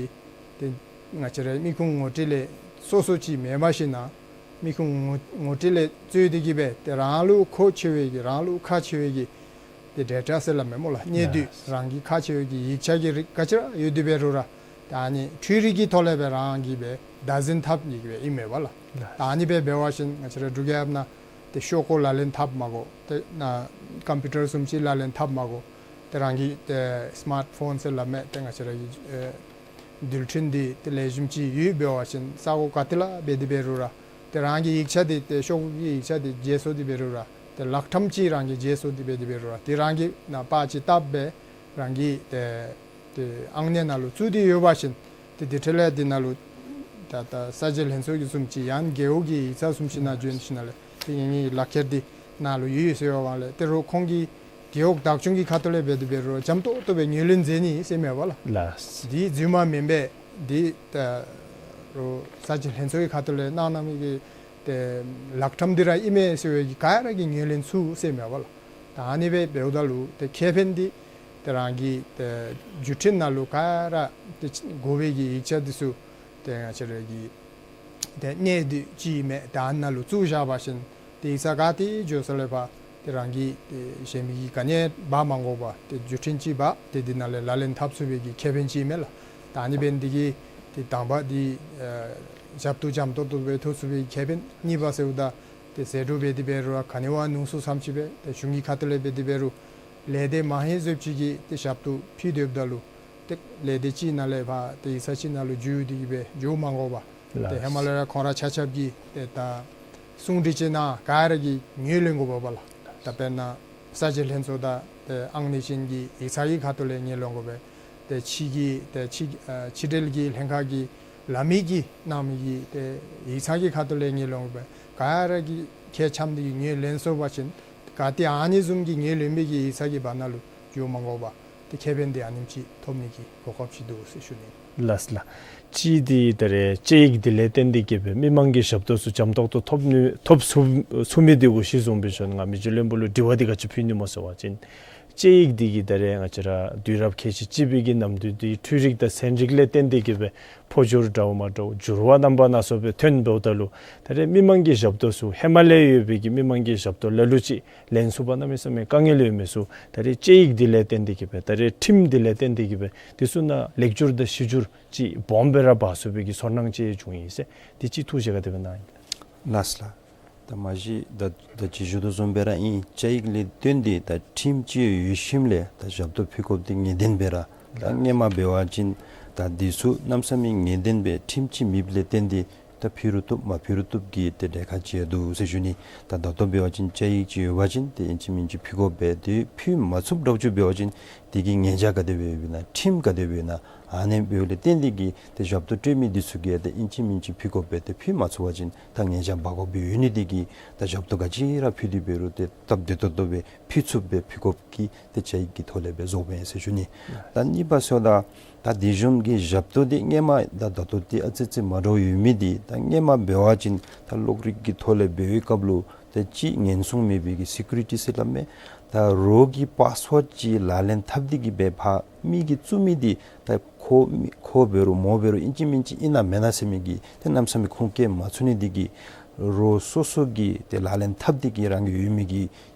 ཏེ་ང་བཅས་རའི་མི་ཁུངས་ངོ་སྤྲོད་ལས་སོ་སོ་ཅིག་མེན་པར་ཞིན་ན་མི་ཁུངས་ངོ་ངོ་སྤྲོད་ལས་འཛོལ་ཏེ་གིས་སྦེ་ཏེ་རང་ལུ་མཁོ་ཆེ་བའི་གི་རང་ལུ་ཁག་ཆེ་བའི་གི་ཏེ་ཌེ་ཊ་ཟེར་སླབ་མས་སྨོ་ལགས། གནས་སྡུད། ལགས། རང་གི་ཁག་ཆེ་བའི་གི་ཡིག་ཆ་གི་རིགས་ག་ཅི་ར་ཡོད་དེ་འབད་རུང་ར་ད་ཨ་ནི་འཕྲུལ་རིག་གི་ཐོག་ལས་སྦེ་རང་གིས་སྦེ་ བདག་འཛིན་འཐབ་ནི་གི་སྦེ་ཨིན་མས་པ་ལགས། ད་ཨ་ནི་སྦེ་འབད་བ་ཅིན་ང་བཅས་ར་འབྲུག་རྒྱལ་ཁབ་ནང་ཏེ་ཤོག་ཀོ་ལག་ལེན་འཐབ་མ་དགོ། ཏེ་ནཱ་ཀམ་པིའུ་ཊར་བཟུམ་ཅིག་ལག་ལེན་འཐབ་མ་དགོ། ཏེ་རང་གི་ཏེ་སི་མཱཊ་ཕོན་ཟེར་སླབ་མི་ཏེ་ང་བཅས་ར་གི་ཨེ་རྡུལ་ཕྲན་འདི་ཏེ་ལེགས་ཤོམ་ཅིག་ཡོདཔ་འབད་བ་ཅིན་ས་གོ་ག་ཏེ་ལུ་འབད་དེ་འབད་རུང་ར་ཏེ་རང་གི་ཡིག་ཆ་འདི་ཏེ་ཤོག་གུ་གི་ཡིག་ཆ་འདི་བརྗེ་སོར་འདི་འབད་རུང་ར་ཏེ་ལེགས་ཤོམ་ཅིག་རང་གིས་བརྗེ་སོར་འདི་འབད་དེ་འབད་རུང་ར་ཏེ་རང་གི་ནང་པར་ཅིག་བཏབ་སྦེ་རང་གི་ཏེ་ཏེ་ཨང་གནས་ནང་ལུ་བཙུགས་ཏེ་ཡོད་པ་ཅིན་ཏེ་དེ་འཕྲལ་ལས་འདི་ནང་ལུ་ད་ད་གསར་བརྗེ་ལྷན་ཚོགས་ཀྱི་བཟུམ་ཅིག་ཡང་རྒེད་འོག་གི་ཡིག་ཚང་བཟུམ་ཅིག་ནང་བྱོན་ཞིནམ་ལས་ཏེ་ངེ་གི་ལག་ཁྱེར་འདི་ནཱ་ལུ་ཡོད་ཟེར་བའི་སྒང་ལས་ཏེ་རོགས་ཁོང་གི་རྒེད་འོག་བདག་སྐྱོང་གི་ཁ་ཐུག་ལས་འབད་དེ་འབད་རུང་འཇམ་ཏོག་ཏོ་སྦེ་ངོས་ལེན་མཛད་ནི་ཟེར་མས་པ་ལགས། ལགས། འདི་རྫུན་མ་མེན་པས། འདི་ད་རོགས་གསར་བརྗེ་ལྷན་ཚོགས་ཀྱི་ཁ་ཐུག་ལས་གནང་གནང་མི་གི་ཏེ་ལེགས་ཤོམ་འདི་ར་ཨིན་མས་ཟེར་བའི་གི་ག་ར་གིས་ངོས་ལེན་ཚུགས་ཟེར་མས་པ་ལགས། ད་ཨ་ནི་སྦེ་འབདཝ་ད་ལུ་ཏེ་ཁེ་ཕན་འདི་ཏེ་རང་གི་ཏེ་བརྒྱུད་འཕྲིན་ནང་ལུ་ག་ར་ཏེ་དགོ་པའི་གི་ཡིག་ཆ་འདི་ཚུ་ཏེ་ང་བཅས་ར་གི་ཏེ་གནས་སྡོད་ཅིག་མས། ད་ཨ་ནཱ་ལུ་བཙུགས་བཞག་པ་ཅིན་ཏེ་ཡིག་ཚང་ག་ཏེ་འགྱོ་ས་ལས་ཕར་ཏེ་རང་གི་ཏེ་གཞན་མི་གིས་ག་ནི་འབག་མ་དགོ་པར་ཏེ་བརྒྱུད་འཕྲིན་ཅིག་འབག་སྟེ་འདི་ནང་ལས་ལག་ལེན་འཐབ་ཚུགས་པའི་གི་ཁེ་ཕན་ཅིག་མས་ལགས། ད་ཨ་ནི་འབད་ནི་འདི་གིས་ཏེ་དང་པ་འདི་ཨེ་ཞབས་ཏོག་འཇམ་ཏོག་ཏོ་སྦེ་ཐོབ་ཚུགས་པའི་ཁེ་ཕན། གཉིས་པ་ཟེརཝ་ད་ཏེ་ཟད་འགྲོ་འབད་དེ་འབད་རུང་ག་ནི་བ་ནུང་སུ་ཙམ་ཅིག་སྦེ་ཏེ་གཞུང་གི་ཁ་ཐུག་ལས་འབད་དེ་འབད་རུང་ལས་སྡེ་མང་ཧེང་བཟུམ་ཅིག་གིས་ཏེ་ཞབས་ཏོག་ཕུལ་སྡོདཔ་ད་ལུ་ཏེ་ལས་སྡེ་གཅིག་ནང་ལས་ཕར་ཏེ་ཡིག་ཚང་གཅིག་ནང་ལུ་འགྱོ་སྟེ་གི་སྦེ་འགྱོ་མ་དགོ་པར། ལགས། ཏེ་ཧེ་མ་ལས་ར་ཁོང་ར་ཆ་ཁྱབ་ཀྱིས་ཏེ་ད་གསུང་སྒྲོས་ཅིག་གནང་ག་ར་གིས་ངོས་ལེན་དགོ་པས་པ་ལགས། ད་དཔེར་ན་གསར་བརྗེ་ལྷན་ཚོགས་དང་ཏེ་ཨང་གནས་ཅན་གྱི་ཡིག་ཚང་གི་ཁ་ཐུག་ལས་ངོས་ལེན་དགོ་པས། ཏེ་ཕྱི་གི་ཏེ་ཕྱི་ཨ་ཕྱི་འབྲེལ་གྱི་ལྷན་ཁག་གི་ལས་མི་གིས་གནང་མི་གི་ཏེ་ཡིག་ཚང་གི་ཁ་ཐུག་ལས་ངོས་ལེན་དགོ་པས། ག་ར་གིས་ཁ་འཆམ་སྟེ་གི་ངོས་ལེན་སོང་པ་ཅིན་ག་ཏེ་ཨ་ནི་བཟུམ་གྱི་ངོས་ལེན་མི་གི་ཡིག་ཚང་གི་བར་ན་ལུ་འགྱོ་མ་དགོ་པར་ཏེ་ཁེ་ཕན་འདི་ཨ་ནེམ་ཅིག་ཐོབ་ནི་གི་གོ་སྐབས་ཅིག་འདུག་ཟེར་ཞུ་ནི། ལགས་ལགས། གཅིག་འདི་ད་རེས་དཔྱད་ཡིག་འདི་ལས་བརྟེན་ཏེ་གི་སྦེ་མི་མང་གི་ཞབས་ཏོག་ཚུ་འཇམ་ཏོག་ཏོ་ཐོབ་ནི་ཐོབ་ཚུགས་ཚུགས་མི་འདི་གུ་གཞི་བཟུང་སྦེ་ཞུ་ནི། ང་མི་རྗེ་བློན་པོ་ལུ་དྲི་བ་འདི་ག་ཅི་ཕུལ་ནི་སྨོ་ཟེར་བ་ཅིན་དཔྱད་ཡིག་འདི་གིས་ད་རེས་ང་བཅས་ར་དུས་རབས་ཁལ་གཅིག་གཅིག་པའི་གི་གནམ་དུས་འདི་འཕྲུལ་རིག་དང་ཚན་རིག་ལས་བརྟེན་ཏེ་གི་སྦེ་འཕོ་འགྱུར་འདྲཝ་མ་འདྲཝ་འགྱུར་བ་རྣམ་པ་སྣ་ཚོགས་སྦེ་ཐོན་འབདཝ་ད་ལུ་ད་རེས་མི་མང་གི་ཞབས་ཏོག་ཚུ་ཧེ་མ་ལས་ཡོད་པའི་གི་མི་མང་གི་ཞབས་ཏོག་ལ་ལུ་ཅིག་ལེན་ཚུགས་པར་གནམ་མེད་ས་མེད་དཀའ་ངལ་ཡོད་མི་ཚུ་ད་རེས་དཔྱད་ཡིག་འདི་ལས་བརྟེན་ཏེ་གི་སྦེ་ད་རེས་ཁྲིམས་འདི་ལས་བརྟེན་ཏེ་གི་སྦེ་འདི་ཚུ་ནང་ལེགས་བསྒྱུར་དང་ཞིབ་འགྱུར་ཅིག་སྦོམ་སྦེ་ར་འབག་ཚུགས་པའི་གི་ཚོར་སྣང་ཅིག་བྱུང་ཡི་ཟེར། འདི་ཅིག་ཐུགས་བཞེད་ག་དེ་སྦེ་གནང་ཡི། ལགས་ལགས། ད་མ་གཞི་ད་ད་ཅི་ཞུ་དོ་བཟུམ་སྦེ་ར་ཨིན། དཔྱད་ཡིག་ལས་བརྟེན་ཏེ་ད་ཁྲིམས་ཅིག་ཡོད་ཞིནམ་ལས་ད་ཞབས་ཏོག་ཕུལ་དགོཔ་འདི་ངེས་བདེན་སྦེ་ར། ད་ལགས། སྔོན་མ་འབད་བ་ཅིན་ད་འདི་ཚུ་གནམ་མེད་ས་མེད་ངེས་བདེན་སྦེ་ཁྲིམས་ཅིག་མེདཔ་ལས་བརྟེན་ཏེ་ད་ཕུལ་རུང་བཏུབ་མ་ཕུལ་རུང་བཏུབ་ཀྱི་ཏེ་གྲལ་ཁར་ཅིག་འདུག་ཟེར་ཞུ་ནི། ད་ད་ལྟོ་འབད་བ་ཅིན་དཔྱད་ཡིག་ཅིག་ཡོད་པ་ཅིན་ཏེ་ཨིན་ཅི་མིན་ཅི་ཕུལ་དགོ་པས། ཏེ་ཕུལ་མ་ཚུགསཔ་འདྲཝ་ཅིག་འབད་བ་ཅིན་དེ་གི་ཉེས་བྱ་ག་དེ་སྦེ་ཡོདཔ་ཨིན་ན་ཁྲིམས་ག་དེ་སྦེ་ཡོདཔ་ཨིན་ན་ཨ་ནི་འབདཝ་ལས་བརྟེན་ཏེ་གི་ཏེ་ཞབས་ཏོག་སྤྲོད་མི་འདི་ཚུ་གིས་ཏེ་ཨིན་ཅི་མིན་ཅི་ཕུལ་དགོ་པས། ཏེ་ཕུལ་མ་ཚུགས་པ་ཅིན་ད་ཉེས་བྱ་འབག་དགོཔ་སྦེ་ཡོད་ནི་དེ་གིས་ད་ཞབས་ཏོག་ག་ཅི་ར་ཕུལ་ཏེ་འབད་རུང་ཏེ་སྟབས་བདེ་ཏོག་ཏོ་སྦེ་ཕུལ་ཚུགསཔ་སྦེ་ཕུལ་དགོཔ་གི་ཏེ་དཔྱད་ཡིག་གི་ཐོག་ལས་སྦེ་བཟོ་བས་ཟེར་ཞུ་ནི། ད་གཉིས་པ་ཟེརཝ་ད་ད་དེ་བཟུམ་གྱི་ཞབས་ཏོག་འདི་སྔོན་མ་ད་ད་ལྟོ་འདི་ཨ་ཙི་ཙི་མ་འདྲཝ་ཡོད་མི་འདི་ད་སྔོན་མ་འབད་བ་ཅིན་ད་གློག་རིག་གི་ཐོག་ལས་འབད་བའི་སྐབས་ལུ་ད་ཅིག་ཉེན་སྲུང་མེད་པའི་གི་སི་ཀུ་རི་ཊི་ཟེར་སླབ་མས། ད་རོགས་ཀྱི་པཱསི་ཝརཌ་ཅིག་ལག་ལེན་འཐབ་སྟེ་གི་སྦེ་ཕར་མི་གིས་བཙུགས་མི་འདི་ད་ཁོ་མི་ཁོ་འབད་རུང་མོ་འབད་རུང་ཨིན་ཅི་མིན་ཅི་ཨིན་ན་མེན་ན་ཟེར་མི་གི་ཏེ་གནམ་མེད་ས་མེད་ཁུངས་སྐྱེལ་མ་ཚུགས་ནི་འདི་གིས་རོགས་སོ་སོ་གིས་ཏེ་ལག་ལེན་འཐབ་སྟེ་གི་རང་གི་ཡོད་མི་གི་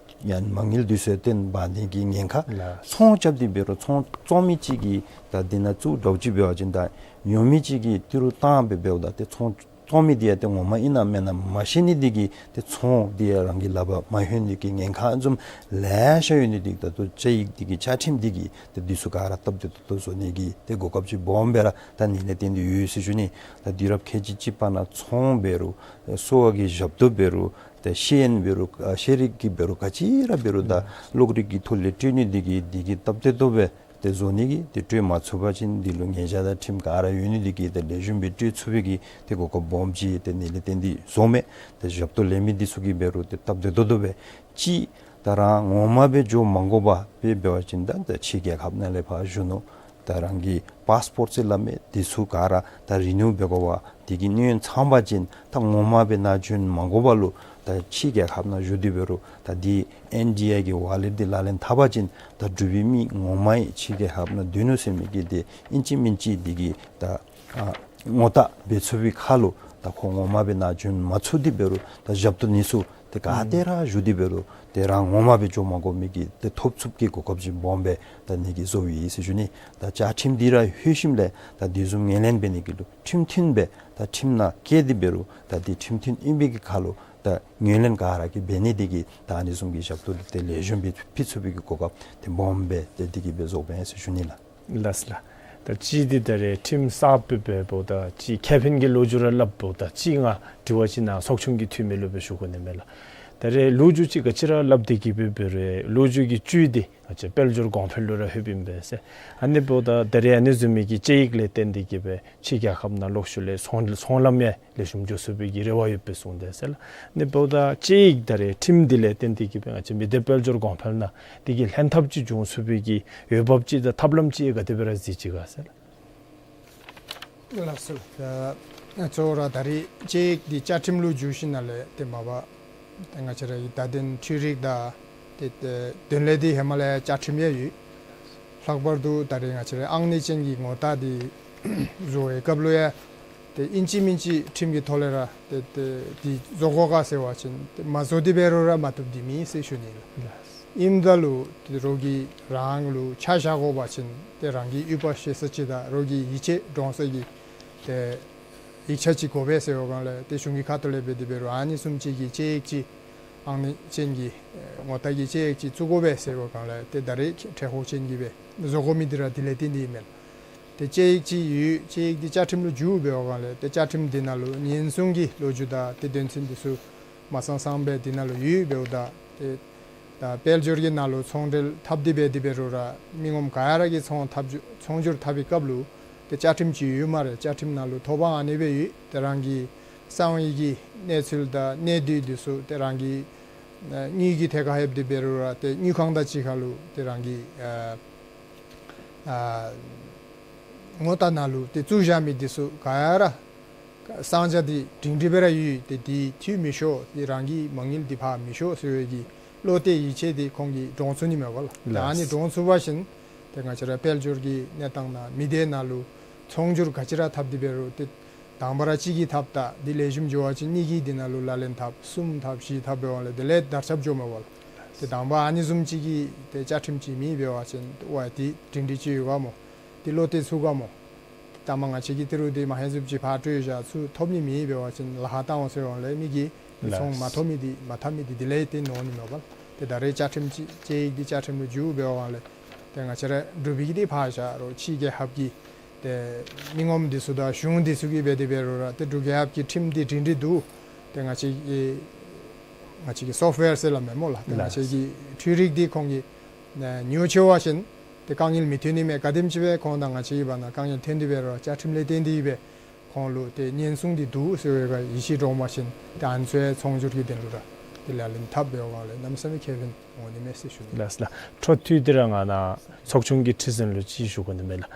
ཡང་མ་དངུལ་འདི་ཚུ་བཏོན་འབག་ནི་གི་ཉེན་ཁ། ལགས། ཚོང་རྐྱབ་སྟེ་འབད་རུང་ཚོང་བཙོང་མི་ཅིག་གིས་ད་འདི་ནང་བཙུགས་འདྲཝ་ཅིག་འབད་བ་ཅིན་ད་ཉོ་མི་ཅིག་གིས་ཏི་རུ་བཏང་སྦེ་འབདཝ་ད་ཏེ་ཚོང་བཙོང་མི་འདི་ཡང་ཏེ་ངོ་མ་ཨིན་ན་མེན་ན་མ་ཤེས་ནི་འདི་གིས་ཏེ་ཚོང་འདི་ཡང་རང་གི་ལག་པར་མ་ལྷོད་ནི་གི་ཉེན་ཁ་ཨ་ནི་བཟུམ་ལེ་ཤ་ཡོད་ནི་འདི་གིས་ད་ལྟོ་དཔྱད་ཡིག་འདི་གི་བཅའ་ཁྲིམས་འདི་གིས་ཏེ་འདི་ཚུ་ག་ར་སྟབས་བདེ་ཏོག་ཏོ་བཟོ་ནི་གི་ཏེ་གོ་སྐབས་ཅིག་སྦོམ་སྦེ་ར་ད་ཨ་ནི་ལས་བརྟེན་ཏེ་ཡོད་ཟེར་ཞུ་ནི། ད་དུས་རབས་ཁལ་གཅིག་གཅིག་པ་ནང་ཚོང་འབད་རུང་གསོ་བ་གི་ཞབས་ཏོག་འབད་རུང་ཏེ་ཤེས་ཡོན་འབད་རུང་ཨ་ཤེས་རིག་གི་འབད་རུང་ག་ཅི་ར་འབད་རུང་ད་གློག་རིག་གི་ཐོག་ལས་སྤྲོད་ནི་འདི་གིས་འདི་གིས་སྟབས་བདེ་ཏོག་སྦེ་ཏེ་བཟོ་ནི་གི་ཏེ་སྤྲོད་མ་ཚུགས་པ་ཅིན་འདི་ལུ་ཉེས་བྱ་དང་ཁྲིམས་ག་ར་ཡོད་ནི་འདི་གིས་ཏེ་ལེགས་ཤོམ་སྦེ་སྤྲོད་ཚུགས་པའི་གི་ཏེ་གོ་སྐབས་སྦོམ་ཅིག་ཏེ་ཨ་ནི་ལས་བརྟེན་ཏེ་བཟོ་མས། ཏེ་ཞབས་ཏོག་ལེན་མི་འདི་ཚུ་གིས་འབད་རུང་ཏེ་སྟབས་བདེ་ཏོག་ཏོ་སྦེ་ཅིག་ད་རང་ངོ་མ་སྦེ་འགྱོ་མ་དགོ་པར་སྦེ་འབད་བ་ཅིན་ད་ད་ཕྱི་རྒྱལ་ཁབ་ནང་ལས་ཕར་བཞུགས་ནུག། ད་རང་གི་པཱསི་པོརཊ་ཟེར་སླབ་མི་འདི་ཚུ་ག་ར་ད་རི་ནིའུ་འབད་དགོ་པ་འདི་གི་གནས་ཡུན་ཚང་པ་ཅིན་ད་ངོ་མ་སྦེ་ནཱ་བྱོན་མ་དགོ་པ་ལུ་ད་ཕྱི་རྒྱལ་ཁབ་ནང་བཞུགས་ཏེ་འབད་རུང་ད་འདི་ཨེན་ཌི་ཨའི་གི་ཝཱ་ལེཊ་འདི་ལག་ལེན་འཐབ་པ་ཅིན་ད་འབྲུག་པའི་མི་ངོ་མ་ཡང་ཕྱི་རྒྱལ་ཁབ་ནང་སྡོད་ནུག་ཟེར་མི་གི་ཏེ་ཨིན་ཅི་མིན་ཅི་འདི་གི་ད་ཨ་ངོ་རྟགས་འབད་ཚུགས་པའི་ཁར་ལུ་ད་ཁོ་ངོ་མ་སྦེ་ནཱ་བྱོན་མ་ཚུགས་ཏེ་འབད་རུང་ད་ཞབས་ཏོག་ནི་ཚུ་ཏེ་ག་ཏེ་ར་བཞུགས་ཏེ་འབད་རུང་ཏེ་ ཏེ་རང་ངོ་མ་སྦེ་འགྱོ་མ་དགོ་མི་གི་ཏེ་ཐོབ་ཚུགསཔ་གི་གོ་སྐབས་ཅིག་སྦོམ་སྦེ་ད་ཨ་ནི་གིས་བཟོ་ཡི་ཟེར་ཞུ་ནི། ད་བཅའ་ཁྲིམས་འདི་ར་ལྷོད་ཞིནམ་ལས་ད་དེ་བཟུམ་ངོས་ལེན་འབད་ནི་གི་ལུ་ཁྲིམས་མཐུན་སྦེ་ད་ཁྲིམས་ནང་བཀལ་ཏེ་འབད་རུང་ད་འདི་ཁྲིམས་མཐུན་ཨིན་པའི་གི་ཁར་ལུ་ད་ངོས་ལེན་ག་ར་གིས་འབད་ནི་འདི་གིས་ད་ཨ་ནི་བཟུམ་གྱི་ཞབས་ཏོག་འདི་ཏེ་ལེགས་ཤོམ་སྦེ་ཕུལ་ཚུགས་པའི་གི་གོ་སྐབས་ཏེ་སྦོམ་སྦེ་ཏེ་འདི་གིས་སྦེ་བཟོཝ་ཨིན་ཟེར་ཞུ་ནི་ལགས། ལགས་ལགས། ད་ཅི་འདི་ད་རེས་ཁྲིམས་གསརཔ་སྦེ་འབདཝ་ད་ཅིག་ཁེ་ཕན་གྱི་ལོ་རྒྱུས་ར་སླབ་འབདཝ་ད་ཅིག་ང་དྲི་བ་ཅིག་ནཱ་ཚོགས་ཆུང་གི་འཐུས་མི་ལུ་སྦེ་ཞུ་དགོ་ནི་མས་ལགས། ད་རེས་ལོ་རྒྱུས་ཅིག་ག་ཅི་ར་སླབ་སྟེ་གི་སྦེ་འབད་རུང་ལོ་རྒྱུས་ཀྱི་བཅུད་འདི་ང་བཅས་དཔལ་འབྱོར་གོང་འཕེལ་ལུ་ར་ལྷོདཔ་ཨིན་པས་ཟེར། ཨ་ནི་འབདཝ་ད་ད་རེས་ཨ་ནི་བཟུམ་མའི་གི་དཔྱད་ཡིག་ལས་བརྟེན་ཏེ་གི་སྦེ་ཕྱི་རྒྱལ་ཁབ་ནང་ལོག་ཞུ་ལས་ཚོང་ཚོང་ལམ་ཡང་ལེགས་ཤོམ་འགྱོ་ཚུགས་པའི་གི་རེ་བ་ཡོད་པས་གསུངས་ཏེ་ཟེར་ལགས། ཨ་ནི་འབདཝ་ད་དཔྱད་ཡིག་ད་རེས་ཁྲིམས་འདི་ལས་བརྟེན་ཏེ་གི་སྦེ་ང་བཅས་མི་སྡེ་དཔལ་འབྱོར་གོང་འཕེལ་ནང་འདི་གི་ལྷན་ཐབས་ཅིག་འབྱུང་ཚུགས་པའི་གི་འོས་འབབ་ཅིག་དང་ཐབས་ལམ་ཅིག་ག་དེ་སྦེ་ར་གཟིགས་ཅི་ག་ཟེར་ལགས། ལགས་སོ། ད་གཙོ་བོ་ར་ད་རེས་དཔྱད་ཡིག་འདི་བཅའ་ཁྲིམས་ལུ་འགྱུར་ཞིནམ་ལས་ཏེ་མ་པ་ཏེ་ང་བཅས་ར་གི་བརྡ་དོན་འཕྲུལ་རིག་དང་ཏེ་ཏེ་དོན་ལས་འདི་ཧེ་མ་ལས་བཅའ་ཁྲིམས་ཡང་ཡོད། ལྷག་པར་དུ་ད་རེས་ང་བཅས་ར་ཨང་གནས་ཅན་གྱི་ངོ་རྟགས་འདི་བཟོ་བའི་སྐབས་ལུ་ཡང་ཏེ་ཨིན་ཅི་མིན་ཅི་ཁྲིམས་ཀྱི་ཐོག་ལས་ར་ཏེ་ཏེ་འདི་བཟོ་དགོ་ག་ཟེར་བ་ཅིན་ཏེ་མ་བཟོ་སྟེ་འབད་རུང་ར་མ་བཏུབ་འདི་མེད་ཟེར་ཞུ་ནི་ལགས། ཨིནམ་ད་ལུ་ཏེ་རོགས་ཀྱིས་རང་ལུ་ཆ་བཞག་དགོ་པ་ཅིན་ཏེ་རང་གི་ཡུལ་པ་ཤེས་ས་ཅིག་དང་རོགས་ཀྱི་ཡིད་ཆེས་འདྲོངས་ས་གི་ཏེ་ཡིག་ཆ་ཅིག་དགོ་པས་ཟེར་བའི་སྒང་ལས་ཏེ་གཞུང་གི་ཁ་ཐུག་ལས་འབད་དེ་འབད་རུང་ཨ་ནི་བཟུམ་ཅིག་གི་དཔྱད་ཡིག་ཅིག་ཨང་གནས་ཅན་གྱི་ངོ་རྟགས་ཀྱི་དཔྱད་ཡིག་ཅིག་བཙུགས་དགོ་པས་ཟེར་བའི་སྒང་ལས་ཏེ་ད་རེས་ཁྲེ་ཧོ་ཅན་གྱིས་སྦེ་བཟོ་དགོ་མི་འདི་ར་དེ་ལས་བརྟེན་ཏེ་ཨིན་མས། ཏེ་དཔྱད་ཡིག་ཅིག་ཡོད། དཔྱད་ཡིག་འདི་བཅའ་ཁྲིམས་ལུ་འགྱུར་འབད་བའི་སྒང་ལས་ཏེ་བཅའ་ཁྲིམས་འདི་ནང་ལུ་ཉེན་སྲུང་གི་ལོ་རྒྱུས་དང་ཏེ་དོན་ཚན་འདི་ཚུ་མ་གསང་གསང་སྦེ་འདི་ནང་ལུ་ཡོད་འབདཝ་ད་ཏེ་ད་དཔལ་འབྱོར་གྱི་ནང་ལུ་ཚོང་འབྲེལ་འཐབ་སྟེ་འབད་དེ་འབད་རུང་ར་མི་ངོམ་ག་ར་གིས་ཚོང་འཐབ་རྒྱུ་ཚོང་སྒྱུར་འཐབ་པའི་སྐབས་ལུ་ཏེ་བཅའ་ཁྲིམས་ཅིག་ཡོད་སྨ་རེ། བཅའ་ཁྲིམས་ནང་ལུ་ཐོ་དཔང་ཨ་ནི་སྦེ་ཡོད། ཏེ་རང་གི་གསང་བའི་གི་གནས་ཚུལ་དང་གནས་སྡུད་འདི་ཚུ་ཏེ་རང་གི་ཨ་དངུལ་གྱི་ཐད་ཁར་ལྷོདཔ་ཏེ་འབད་རུང་ར་ཏེ་དངུལ་ཁང་དང་གཅིག་ཁར་ལུ་ཏེ་རང་གི་ཨ་ཨ་ངོ་རྟགས་ནང་ལུ་ཏེ་བཙུགས་བཞག་མི་འདི་ཚུ་ག་ར་གསང་བྱ་འདི་སྒྲིང་སྒྲི་སྦེ་ར་ཡོད། ཏེ་འདི་འཐུས་མི་ཤོར། ཏེ་རང་གི་མ་དངུལ་འདི་ཕར་མི་ཤོར་ཟེར་བའི་གི་བློ་གཏད་ཡིད་ཆེས་འདི་ཁོང་གིས་འདྲོངས་ཚུགས་ནི་མས་ག་ལགས། ཏེ་ཨ་ནི་ལགས། འདྲོངས་ཚུགས་པ་ཅིན་ཏེ་ང་བཅས་ར་དཔལ་འབྱོར་གྱི་གནས་སྟངས་ནང་མི་སྡེ་ནང་ལུ་ཚོང་སྒྱུར་ག་ཅི་ར་འཐབ་སྟེ་འབད་རུང་ཏེ་དང་པ་ར་གཅིག་གིས་འཐབ་ད་འདི་ལེགས་ཤོམ་འགྱོ་བ་ཅིན་གཉིས་ཀྱིས་འདི་ནང་ལུ་ལག་ལེན་འཐབ། གསུམ་འཐབ་བཞི་འཐབ་འབད་བ་ལས་དེ་ལས་དར་ཁྱབ་འགྱོཝ་མས་ག་ལགས། ཏེ་དང་པ་ཨ་ནི་བཟུམ་ཅིག་གི་ཏེ་བཅའ་ཁྲིམས་ཅིག་མེད་འབད་བ་ཅིན་ཝའི་འདི་སྒྲིང་སྒྲི་ཅིག་ཡོད་ག་མོ། འདི་བློ་གཏད་ཚུགས་ག་མོ། ད་མ་ང་བཅས་ཀྱིས་ཏི་རུ་འདི་མ་ཧེ་ཟུབ་ཅིག་ཕར་སྤྲོད་བཞག་ཚུར་ཐོབ་ནི་མེད་འབད་བ་ཅིན་ལཱ་ཁག་བཏང་འོང་ཟེར་བ་ལས་མི་གིས་ལགས། ཚོང་མ་ཐོབ་མི་འདི་མ་འཐབ་མི་འདི་དེ་ལས་ཏེ་ནོར་ནི་མས་ག་ལགས། ཏེ་ད་རེས་བཅའ་ཁྲིམས་ཅིག་དཔྱད་ཡིག་འདི་བཅའ་ཁྲིམས་ལུ་འགྱུར་འབད་བ་ལས་ཏེ་ང་བཅས་ར་འབྲུག་པའི་གི་འདི་ཕར་བཞག་རོགས་ཕྱི་རྒྱལ་ཁབ་ཀྱི་ཏེ་མི་ངོམ་འདི་ཚུ་དང་གཞུང་འདི་ཚུ་གིས་འབད་དེ་འབད་རུང་ར་ཏེ་འབྲུག་རྒྱལ་ཁབ་ཀྱི་ཁྲིམས་འདི་སྒྲིང་སྒྲི་འདུག། ཏེ་ང་བཅས་ཀྱི་ང་བཅས་ཀྱི་སོཕཊ་ཝེར་ཟེར་སླབ་མས་སྨོ་ལགས། ཏེ་ང་བཅས་ཀྱི་འཕྲུལ་རིག་འདི་ཁོང་གིས་ཨ་ཉོ་ཆེ་བ་ཅིན་ཏེ་དཀའ་ངལ་མི་ཐོན་ནི་མས། ག་དེམ་ཅིག་སྦེ་ཁོང་དང་ང་བཅས་ཀྱི་བར་ན་དཀའ་ངལ་ཐོན་ཏེ་འབད་རུང་བཅའ་ཁྲིམས་ལས་བརྟེན་ཏེ་སྦེ་ཁོང་ལུ་ཏེ་ཉེན་སྲུང་འདི་འདུག་ཟེར་བའི་ག་ཡིད་ཆེས་འདྲོངས་པ་ཅིན་ཏེ་ཨ་ནི་ཚུ་ཡང་ཚོང་སྒྱུར་གྱི་དོན་ལུ་ར་ཏེ་ལག་ལེན་འཐབ་འབད་བ་ལས་གནམ་མེད་ས་མེད་ཁེ་ཕན་འོང་ནི་མས་ཟེར་ཞུ་ནི། ལགས་ལགས། འཕྲོ་མཐུད་དེ་ར་ང་ནཱ་ཚོགས་ཆུང་གི་ཁྲི་འཛིན་ལུ་ཅིག་ཞུ་དགོ་ནི་མས་ལགས།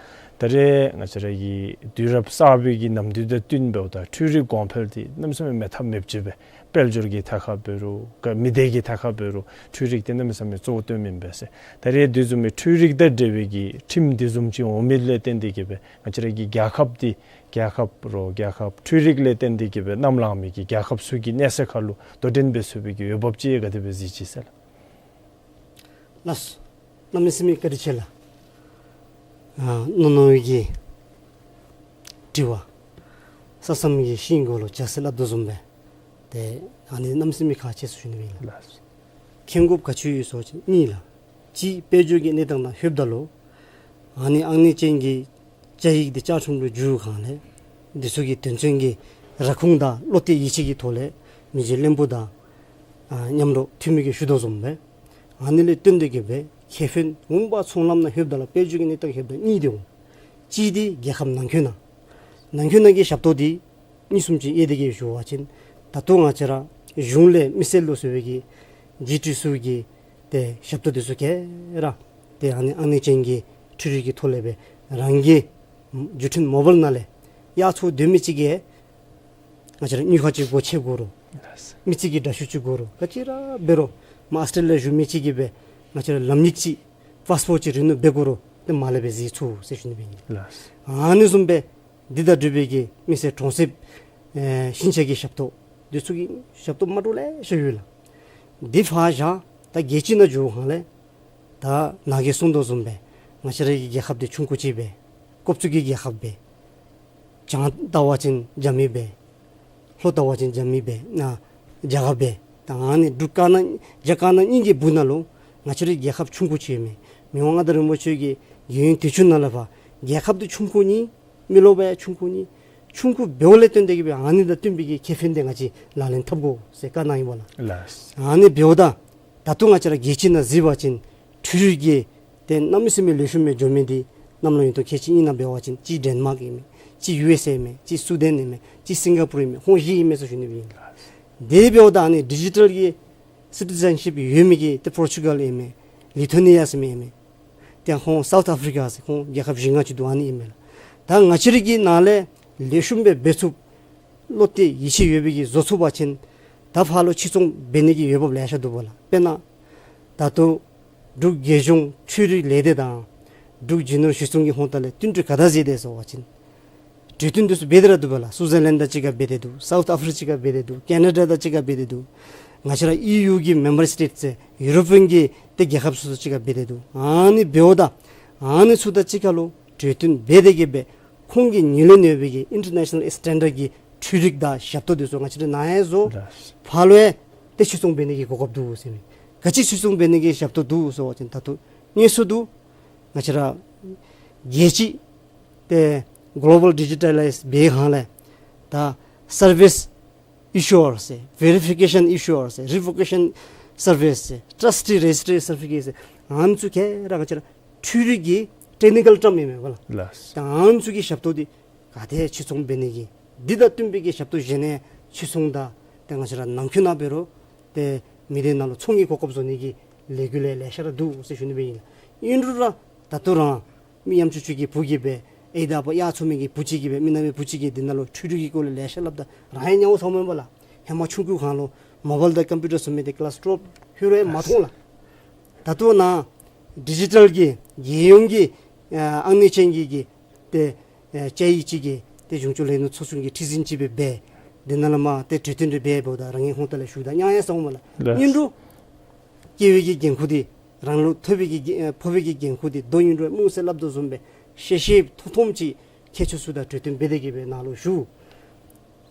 ད་རེས་ང་བཅས་ར་གི་དུས་རབས་གསར་པའི་གི་ནམ་དུས་དང་བསྟུན་འབདཝ་ད་འཕྲུལ་རིག་གོང་འཕེལ་འདི་གནམ་མེད་ས་མེད་མེད་ཐབས་མེདཔ་ཅིག་སྦེ་དཔལ་འབྱོར་གྱི་ཐད་ཁར་འབད་རུང་ག་མི་སྡེ་གི་ཐད་ཁར་འབད་རུང་འཕྲུལ་རིག་འདི་གནམ་མེད་ས་མེད་གཙོ་བོ་བཏོནམ་ཨིན་པས་ཟེར། ད་རེས་དེ་བཟུམ་མའི་འཕྲུལ་རིག་དང་འབྲེལ་བའི་གི་ཁྲིམས་དེ་བཟུམ་ཅིག་འོང་མི་ལས་བརྟེན་ཏེ་གི་སྦེ་ང་བཅས་ར་གི་རྒྱལ་ཁབ་འདི་རྒྱལ་ཁབ་རོགས་རྒྱལ་ཁབ་འཕྲུལ་རིག་ལས་བརྟེན་ཏེ་གི་སྦེ་གནམ་ལངས་མི་གི་རྒྱལ་ཁབ་ཚུ་གི་གནས་ཚད་ཁར་ལུ་དོ་འགྲན་འབད་ཚུགས་པའི་གི་འོས་འབབ་ཅིག་ག་དེ་སྦེ་གཟིགས་ཅི་ཟེར་ལགས། ལགས་སོ། གནམ་མེད་ས་མེད་བཀའ་དྲིན་ཆེ་ལགས། ཨ་ནོ་ནོ་གི་དྲི་བ་ས་མཚམས་ཀྱི་ཤིང་མགོ་ལུ་འཇའ་ཟེར་སླབ་དོ་བཟུམ་སྦེ་ཏེ་ཨ་ནི་གནམ་མེད་ས་མེད་ཁག་ཆེ་ཟེར་ཞུ་ནི་ཨིན་ལགས། ལགས་སོ། མཁྱེན་དགོཔ་ག་ཅི་ཡོད་ཟེར་བ་ཅིན་གཉིས་ལགས། གཅིག་དཔལ་འབྱོར་གྱི་གནས་སྟངས་ནང་ལྷོདཔ་ད་ལུ་ཨ་ནི་ཨང་གནས་ཅན་གྱི་དཔྱད་ཡིག་འདི་བཅའ་ཁྲིམས་ལུ་འགྱུར་སྒང་ལས་འདི་ཚུ་གི་དོན་ཚན་གྱི་ར་ཁུངས་དང་བློ་གཏད་ཡིད་ཆེས་ཀྱི་ཐོག་ལས་མི་རྗེ་བློན་པོ་དང་ཨ་མཉམ་རོགས་འཐུས་མི་གིས་ཞུ་དོ་བཟུམ་སྦེ་ཨ་ནི་ལས་བརྟེན་ཏེ་གི་སྦེ་ཁེ་ཕན་འོང་པ་ཚོང་ལམ་ནང་ལྷོདཔ་ད་ལུ་དཔལ་འབྱོར་གྱི་གནས་སྟངས་ལྷོདཔ་ད་གཉིས་འདི་འོང་། གཅིག་འདི་རྒྱལ་ཁབ་ནང་འཁོད་ནང་ནང་འཁོད་ནང་གི་ཞབས་ཏོག་འདི་གཉིས་གསུམ་ཅིག་དབྱེ་སྟེ་གི་ཞུ་བ་ཅིན་ད་ལྟོ་ང་བཅས་ར་གཞུང་ལས་མི་སེར་ལུ་ཟེར་བའི་གི་ཇི་ཊི་ཚུ་གི་ཏེ་ཞབས་ཏོག་འདི་ཚུ་ག་ར་ཏེ་ཨ་ནི་ཨང་གནས་ཅན་གྱི་འཕྲུལ་རིག་གི་ཐོག་ལས་སྦེ་རང་གི་བརྒྱུད་འཕྲིན་མོ་བཱའིལ་ནང་ལས་གཡག་འཚོ་སྡོད་མི་ཅིག་གིས་ང་བཅས་ར་དངུལ་ཁང་ཅིག་སྒོ་ཕྱེ་དགོ་རུང་མི་ཅིག་གི་འདྲ་བཤུས་ཅིག་དགོ་རུང་ག་ཅི་ར་འབད་རུང་མར་ཨཱོས་ཊེ་ལི་ཡ་བཞུགས་མི་ཅིག་གིས་སྦེ་ང་བཅས་ར་ལམ་ཡིག་ཅིག་པཱསི་པོརཊ་ཅིག་རི་ནིའུ་འབད་དགོ་རུང་ཏེ་མར་ལས་སྦེ་གཟིགས་ཚུགས་ཟེར་ཞུ་ནི་ཨིན། ལགས། ཨ་ནི་བཟུམ་སྦེ་འདི་དང་འབྲེལ་བའི་གི་མི་སེར་གྲོང་གསེབ་ཨེ་ཞིང་ཆ་གི་ཞབས་ཏོག་འདི་ཚུ་གི་ཞབས་ཏོག་མ་འདྲཝ་ལེ་ཤ་ཡོད་ལགས། འདི་ཕར་བཞག་ ད་རྒྱལ་སྤྱི་ནང་འགྱོཝ་ལས་ད་ནཱ་གིས་གསུང་དོ་བཟུམ་སྦེ་ང་བཅས་རའི་གི་རྒྱལ་ཁབ་འདི་ཆུང་ཀུ་ཅིག་སྦེ་ཀོབ་ཙུ་གི་རྒྱལ་ཁབ་སྦེ་བྱང་ལྟ་བ་ཅིན་རྒྱ་མི་སྦེ་ལྷོ་ལྟ་བ་ཅིན་རྒྱ་མི་སྦེ་ནཱ་རྒྱ་གར་སྦེ་ད་ཨ་ནི་འབྲུག་དཀར་ནག་རྒྱ་དཀར་ནག་གཉིས་ཀྱི་སྦུག་ནང་ལུ་ང་བཅས་རའི་རྒྱལ་ཁབ་ཆུང་ཀུ་ཅིག་ཨིན་མས། མི་དབང་མངའ་བདག་རིན་པོ་ཆེ་གིས་རྒྱལ་ཡོངས་དུས་ཆེན་ནང་ལས་ཕར་རྒྱལ་ཁབ་འདི་ཆུང་ཀུ་ཨིན། མི་རློབས་ཡང་ཆུང་ཀུ་ཨིན། ཆུང་ཀུ་འབདཝ་ལས་བརྟེན་ཏེ་གིས་སྦེ་ཨ་ནི་དང་བསྟུན་པའི་གི་ཁེ་ཕན་འདི་ང་བཅས་ལག་ལེན་འཐབ་དགོ་ཟེར་བཀའ་གནང་ཡི་བ་ལགས། ལགས། ཨ་ནི་འབདཝ་ད་ད་ལྟོ་ང་བཅས་ར་རྒྱལ་སྤྱི་ནང་གཟིགས་པ་ཅིན་འཕྲུལ་རིག་གི་ཏེ་གནམ་མེད་ས་མེད་ལེགས་ཤོམ་སྦེ་འགྱོ་མི་འདི་གནམ་ལོ་ཡུན་ཐུང་ཁལ་གཅིག་གཉིས་ནང་འབད་བ་ཅིན་གཅིག་ཌེན་མཱརཀ་ཨིན་མས། གཅིག་ཡུ་ཨེས་ཨེ་ཨིན་མས། གཅིག་སུ་ཌེན་ཨིན་མས། གཅིག་སིང་ག་པུར་ཨིན་མས། ཁོང་བཞི་ཨིན་མས་ཟེར་ཞུ་ནི་སྦེ་ཨིན། དེ་འབདཝ་ད་ཨ་ནི་ཌི་ཇི་ཊལ་གྱི་སི་ཊི་ཛེན་ཤིཔ་ཡོད་མི་གི་ཏེ་པོར་ཅུ་གཱལ་ཨིན་མས། ལི་ཐུ་ནི་ཡ་ཟེར་མི་ཨིན་མས། ཏེ་ཁོང་སའུཐ་ཨཕ་རི་ཀ་ཟེར་ཁོང་རྒྱལ་ཁབ་བཞི་ལྔ་ཅིག་འདུག། ཨ་ནི་ཨིན་མས་ལགས། ད་ང་བཅས་རའི་གི་ནང་ལས་ལེགས་ཤོམ་སྦེ་འབད་ཚུགས་བློ་གཏད་ཡིད་ཆེས་ཡོད་པའི་གི་བཟོ་ཚུགས་པ་ཅིན་ད་ཕར་ལུ་ཕྱིར་ཚོང་འབད་ནི་གི་འོས་འབབ་ལེ་ཤ་འདུག་པ་ལགས། དཔེར་ན་ད་ལྟོ་འབྲུག་རྒྱལ་གཞུང་འཕྲུལ་རིག་ལས་སྡེ་དང་འབྲུག་རྒྱུ་ནོར་གཞི་བཟུང་གི་ཧོང་ཏ་ལས་བསྟུན་གྲོས་ག་དེ་མཛད་དེ་ཟེར་བ་ཅིན་གྲོས་བསྟུན་འདི་ཚུ་འབད་དེ་ར་འདུག་པ་ལགས། སུའུ་ཛར་ལེནཌ་དང་གཅིག་ཁར་འབད་དེ་འདུག། སའུཐ་ཨཕ་རི་ཀ་གཅིག་ཁར་འབད་དེ་འདུག། ཀེ་ན་ཌ་དང་གཅིག་ཁར་འབད་དེ་འདུག། ང་བཅས་ར་ཨི་ཡུ་གི་མེམ་བར་སི་ཊེཊ་ཟེར་ཡུ་རོ་པིའན་གྱི་ཏེ་རྒྱལ་ཁབ་ཚུ་དང་གཅིག་ཁར་འབད་དེ་འདུག། ཨ་ནི་འབདཝ་ད་ཨ་ནི་ཚུ་དང་གཅིག་ཁར་ལུ་གྲོས་བསྟུན་འབད་དེ་གིས་སྦེ་ཁོང་གིས་ངོས་ལེན་ཡོད་པའི་གི་ཨིན་ཊར་ནེ་ཤ་ནཱལ་སི་ཊེན་ཌརཌ་གི་འཕྲུལ་རིག་དང་ཞབས་ཏོག་འདི་ཚུ་ང་བཅས་ར་ནཱ་ཡང་བཟོ། ལགས། ཕར་ལུ་ཡང་ཏེ་ཕྱིར་ཚོང་འབད་ནི་གི་གོ་སྐབས་འདུག་ཟེར་མས། ག་ཅི་ཕྱིར་ཚོང་འབད་ནི་གི་ཞབས་ཏོག་འདུག་ཟེར་བ་ཅིན་ད་ལྟོ་དངོས་སུ་འདུག། ང་བཅས་ར་རྒྱལ་སྤྱི་ཏེ་གོ་ལོ་བཱལ་ཌི་ཇི་ཊ་ལའིཛ་འབད་སྒང་ལས་ད་སར་བིསི་ཨི་ཤུ་ཨར་ཟེར་ཝེ་རི་ཕི་ཀེ་ཤཱན་ཨི་ཤུ་ཨར་ཟེར་རི་བོ་ཀེ་ཤཱན་སར་བིསི་ཟེར་ཊ་རསི་ཊི་རེ་ཇི་སི་ཊི་རི་སར་ཊི་ཕི་ཀེཊ་ཟེར་ཨ་ནི་ཚུ་ག་ར་ང་བཅས་ར་འཕྲུལ་རིག་གི་ཊེག་ནི་ཀཱལ་ཊརམ་ཨིན་མས་པ་ལགས། ལགས། ད་ཨ་ནི་ཚུ་གི་ཞབས་ཏོག་འདི་ག་ཏེ་ཕྱིར་ཚོང་འབད་ནི་གི་འདི་དང་བསྟུན་པའི་གི་ཞབས་ཏོག་གཞན་ཡང་ཕྱིར་ཚོང་དང་ཏེ་ང་བཅས་ར་ནང་འཁོད་ནང་འབད་རུང་ཏེ་མི་སྡེ་ནང་ལུ་ཚོང་གི་གོ་སྐབས་བཟོ་ནི་གི་ལས་འགུལ་ལེ་ལེ་ཤ་ར་འདུག་ཟེར་ཞུ་ནི་སྦེ་ཨིན། ཨིན་རུང་ར་ད་ལྟོ་རང་མི་ཡམ་ཆུང་ཆུང་གི་བུ་གིས་སྦེ་ཨའི་དང་ཨ་པ་གཡག་འཚོ་མི་གི་བུ་ཅིག་གིས་སྦེ་མི་ནག་པའི་བུ་ཅིག་གིས་འདི་ནང་ལུ་འཕྲུལ་རིག་གི་སྐོར་ལས་ལེ་ཤ་སླབ་ད་རང་ཡང་ཉམས་སོངམ་མས་པ་ལགས། ཧེ་མ་ཆུང་ཀུའི་སྒང་ལུ་མོ་བཱའིལ་དང་ཀམ་པིའུ་ཊར་བཟོ་མི་འདི་ཀི་ལཱསི་ཊུ་ཝེལབ་ལྷོད་རུང་ཡང་མ་མཐོང་ལགས། ད་ལྟོ་ནཱ་ཌི་ཇི་ཊལ་གྱི་རྒྱལ་ཡོངས་ཀྱི་ཨ་ཨང་གནས་ཅན་གྱི་གི་ཏེ་ཨེ་བཅའ་ཡིག་ཅིག་གི་ཏེ་གཞུང་ཕྱོགས་ལས་སྣེ་ཚོགས་ཆུང་གི་ཁྲི་འཛིན་ཅིག་སྦེ་འབད་འདི་ནང་ལས་མར་ཏེ་གྲོས་བསྟུན་རེ་འབད་འབདཝ་ད་རང་གི་ཧོང་ཏ་ལས་ཞུཝ་ད་ཉམས་ཡང་སོངམ་མས་ལགས། ལགས། ཨིན་རུང་སྐྱེ་བའི་གི་འགན་ཁུར་འདི་རང་ལུ་ཐོབ་པའི་གི་འགན་ཨེ་ཕོག་པའི་གི་འགན་ཁུར་འདི་དོ་ཨིན་རུང་སྨོན་ཟེར་སླབ་དོ་བཟུམ་སྦེ་ཤེས་ཤེསཔ་མཐོང་མཐོངམ་ཅིག་མཁས་མཆོག་ཚུ་དང་གྲོས་བསྟུན་འབད་དེ་གིས་སྦེ་ནཱ་ལུ་ཞུ།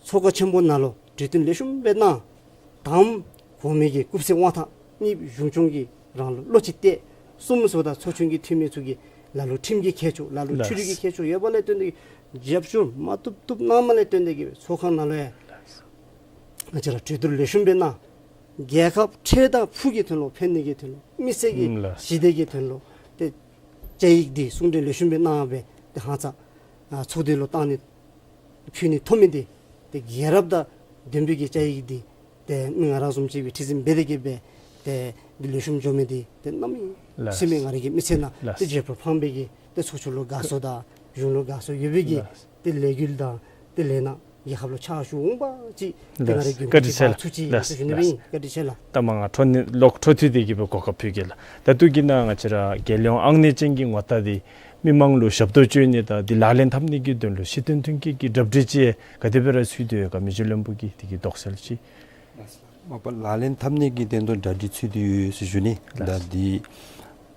ཚོགས་ཁང་ཆེན་པོ་ནང་ལུ་གྲོས་བསྟུན་ལེགས་ཤོམ་སྦེ་གནང་། དང་པ་གོང་མའི་གི་སྐུ་ཚེ་དབང་ཐང་། གཉིས་པ་གཞུང་སྐྱོང་གིས་རང་ལུ་བློ་ཅིག་གཏད། གསུམ་པ་ཟེརཝ་ད་ཚོགས་ཆུང་གི་འཐུས་མི་ཚུ་གིས་ལ་ལུ་ཁྲིམས་ཀྱི་མཁས་མཆོག་ལ་ལུ་ལགས། འཕྲུལ་རིག་གི་མཁས་མཆོག་ཡོད་པ་ལས་བརྟེན་ཏེ་རྒྱབ་སྐྱོར་མ་བཏུབ་བཏུབ་གནངམ་ལས་བརྟེན་ཏེ་གིས་ཚོགས་ཁང་ནང་ལུ་ཡང་ང་བཅས་ར་གྲོས་བསྡུར་ལེགས་ཤོམ་སྦེ་གནང་། རྒྱལ་ཁབ་འཕྲལ་དང་ཕུགས་ཀྱི་དོན་ལུ་ཕན་ནི་གི་དོན་ལུ་མི་སེར་གྱི་ཨུམ་ལགས། ཞི་བདེ་གི་དོན་ལུ་ཏེ་བཅའ་ཡིག་འདི་གསུང་གྲོས་ལེགས་ཤོམ་སྦེ་གནང་སྦེ་ཏེ་ཧང་སང་ཨ་ཚོགས་སྡེ་ལུ་བཏང་ནི་ཕུལ་ནི་ཐོབ་མི་འདི་ཏེ་རྒྱལ་རབས་དང་ལྡན་པའི་གི་བཅའ་ཡིག་འདི་ཏེ་མི་ང་ར་བཟུམ་ཅིག་སྦེ་ཁྲི་འཛིན་འབད་དེ་གིས་སྦེ་ཏེ་འདི་ལེགས་ཤོམ་འགྱོ་མི་འདི་ཏེ་གནམ་མེད་ལགས། ས་མེད་ང་རའི་གི་མི་ཚེ་ནང་ལགས། ཏེ་བརྗེད་པ་ཕངས་པའི་གི་ཏེ་ཚོགས་ཆུང་ལུ་དགའ་ཚོར་དང་གཞུང་ལུ་དགའ་ཚོར་ཡོད་པའི་གི་ལགས། ཏེ་ལས་འགུལ་དང་ཏེ་ལས་སྣ་རྒྱལ་ཁབ་ལུ་ཕྱག་ཞུ་འོང་པ་ཅིན་ཏེ་ང་རའི་ལགས། གི་བཀའ་དྲིན་ཆེ་ལགས། ཚུ་ཅིག་ལགས། ཟེར་ཞུ་ནི་སྦེ་ལགས། ཨིན། བཀའ་དྲིན་ཆེ་ལགས། ད་མ་ང་འཕྲོ་མཐུད་ལོག་འཕྲོ་མཐུད་དེ་གིས་སྦེ་གོ་སྐབས་ཕུལ་གེ་ལགས། ད་ལྟོ་གི་ནང་ང་བཅས་ར་རྒྱལ་ཡོངས་ཨང་གནས་ཅན་གྱི་ངོ་རྟགས་འདི་མི་མང་ལུ་ཞབས་ཏོག་སྤྱོད་ནི་དང་འདི་ལག་ལེན་འཐབ་ནི་གི་དོན་ལུ་སྤྱི་དོན་མཐུན་རྐྱེན་གྱི་གྲ་སྒྲིག་ཅིག་ག་དེ་སྦེ་ར་ཚུད་དེ་ཡོད་ག་མི་རྗེ་བློན་པོ་གིས་དེ་གི་དོགས་སེལ་ཅིག། མ་པ་ལག་ལེན་འཐབ་ནི་གི་དོན་དུ་གྲ་སྒྲིག་ཚུད་དེ་ཡོད་ཟེར་ཞུ་ནི། ལགས། ད་འདི་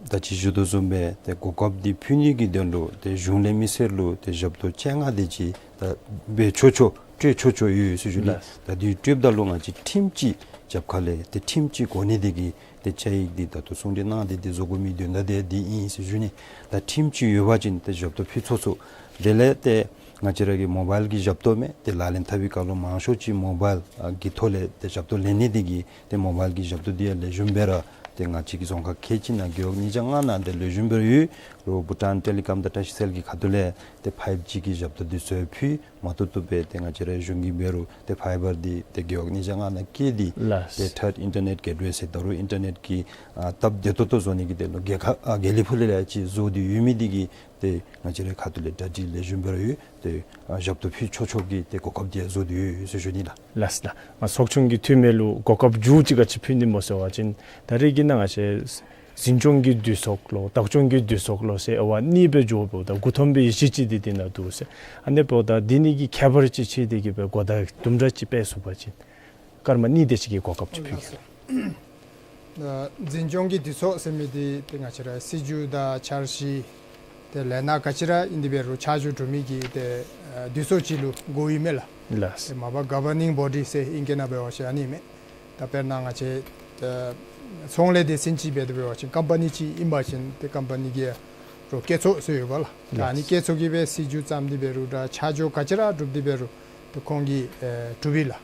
ད་ཅི་ཞུ་དོ་བཟུམ་སྦེ་ཏེ་གོ་སྐབས་འདི་ཕུལ་ནི་གི་དོན་ལུ་ཏེ་གཞུང་ལས་མི་སེར་ལུ་ཏེ་ཞབས་ཏོག་ཅ་ལྔ་དེ་ཅིག་ད་འབད་ཆོག་ཆོག་སྤྲོད་ཆོག་ཆོག་ཡོད་ཟེར་ཞུ་ནི། ལགས། ད་འདི་སྤྲོདཔ་ད་ལུ་ང་བཅས་ཁྲིམས་ཅིག་རྒྱབ་ཁ་ལས་ཏེ་ཁྲིམས་ཅིག་གོ་གནས་དེ་གིས་ཏེ་བཅའ་ཡིག་འདི་ད་ལྟོ་གསུང་གྲོས་གནང་སྟེ་འདི་བཟོ་དགོ་མི་དོན་དག་དེ་འདི་ཨིན་ཟེར་ཞུ་ནི། ད་ཁྲིམས་ཅིག་ཡོད་པ་ཅིན་ཏེ་ཞབས་ཏོག་ཕུལ་ཚུགས་ཚུགས། དེ་ལས་ཏེ་ང་བཅས་ར་གི་མོ་བཱའིལ་གྱི་ཞབས་ཏོག་མས། ཏེ་ལག་ལེན་འཐབ་པའི་སྐབས་ལུ་མང་ཤོས་ཅིག་མོ་བཱའིལ་ཨ་གི་ཐོག་ལས་ཏེ་ཞབས་ཏོག་ལེན་ནི་དེ་གིས་ཏེ་མོ་བཱའིལ་གྱི་ཞབས་ཏོག་འདི་ཡང་ལེགས་ཤོམ་སྦེ་ར་ཏེ་ང་བཅས་ཀྱི་རྫོང་ཁག་ཁལ་གཅིག་ནང་རྒེད་འོག་ཉིས་བརྒྱ་ལྔ་ནང་ཏེ་ལེགས་ཤོམ་སྦེ་ར་ཡོད། རོགས་བྷུ་ཊཱན་ཊེ་ལི་ཀོམ་དང་ཊཱཅ་སེལ་གྱི་ཁ་ཐུག་ལས་ཏེ་ཕའིབ་ཇི་གི་ཞབས་ཏོག་འདི་ཚུ་ཕུལ། མ་བཏུབ་བཏུབ་སྦེ་ཏེ་ང་བཅས་ར་གཞུང་གིས་འབད་རུང་ཏེ་ཕའི་བར་འདི་ཏེ་རྒེད་འོག་ཉིས་བརྒྱ་ལྔ་ནང་བཀལ་ཏེ། ལགས། ཏེ་ཐཱརཌ་ཨིན་ཊར་ནེཊ་གེཊ་ཝེ་ཟེར་ད་རུང་ཨིན་ཊར་ནེཊ་ཀྱི་ཨ་སྟབས་བདེ་ཏོག་ཏོ་བཟོ་ནི་གི་དོན་ལུ་རྒྱལ་ཁ་ཨ་རྒྱལ་ལི་ཕུ་ལེ་ལེ་ཅིག་བཟོ་སྟེ་ཡོད་མི་འདི་གིས་ཏེ་ང་བཅས་རའི་ཁ་ཐུག་ལས་གྲ་སྒྲིག་ལེགས་ཤོམ་སྦེ་ར་ཡོད། ཏེ་ཨ་ཞབས་ཏོག་ཕུལ་ཆོག་ཆོག་གི་ཏེ་གོ་སྐབས་འདི་ཡང་བཟོ་སྟེ་ཡོད་ཟེར་ཞུ་ནི་ལགས། ལགས་ལགས། ང་ཚོགས་ཆུང་གི་འཐུས་མི་ལུ་གོ་སྐབས་མཇུག་ཅིག་ག་ཅི་ཕུལ་ནི་སྨོ་ཟེར་བ་ཅིན་ད་རེས་ཀྱི་ནང་ང་བཅས་འཛིན་སྐྱོང་གི་འདུས་ཚོགས་ལོ་བདག་སྐྱོང་གི་འདུས་ཚོགས་ལོ་ཟེར་དབྱེ་བ་གཉིས་སྦེ་འགྱོཝ་འབདཝ་ད་མགུ་འཐོམ་སྦེ་ཡི་ཆད་ཅིག་འདི་འདི་ནང་འདུག་ཟེར། ཨ་ནི་འབདཝ་ད་འདི་གཉིས་ཀྱི་ཁྱད་པར་ཅིག་ཕྱེ་སྟེ་གིས་སྦེ་གོ་བརྡ་དུམ་གྲ་ཅིག་སྤེལ་ཚུགས་པ་ཅིན་སྐར་མ་གཉིས་དེ་ཅིག་གི་གོ་སྐབས་ཅིག་ཕུལ་གེ་ལགས། ཨ་འཛིན་སྐྱོང་གི་དུས་ཚོད་ཟེར་མི་འདི་ཏེ་ང་བཅས་ར་སྲིད་བྱུས་དང་འཆར་གཞི་ཏེ་ལས་སྣ་ག་ཅི་ར་ཨིན་དེ་འབད་རུང་ཆ་འཇོག་གྲུབ་མི་གི་ཏེ་ཨ་དུས་ཚོད་ཅིག་ལུ་དགོ་ཡི་མས་ལགས། ལགས། ཏེ་མ་པ་governing body ཟེར་ཨིང་སྐད་ནང་འབད་བ་ཅིན་ཨ་ནི་མས། ད་དཔེར་ན་ང་བཅས་ཨ་ཚོང་ལས་སྡེ་ཚན་ཅིག་འབད་དེ་འབད་བ་ཅིན་ཀམ་པ་ནི་ཅིག་ཨིན་པ་ཅིན་ཏེ་ཀམ་པ་ནི་གི་རོགས་བཀོད་ཚོགས་ཟེར་ཡོདཔ་ལགས། ད་ཨ་ནི་ལགས། བཀོད་ཚོགས་ཀྱིས་སྦེ་སྲིད་བྱུས་བརྩམས་ཏེ་འབད་རུང་ད་ཆ་འཇོག་ག་ཅི་ར་གྲུབ་སྟེ་འབད་རུང་ཏེ་ཁོང་གིས་ཨེ་གྲུབ་ཨིན་ལགས།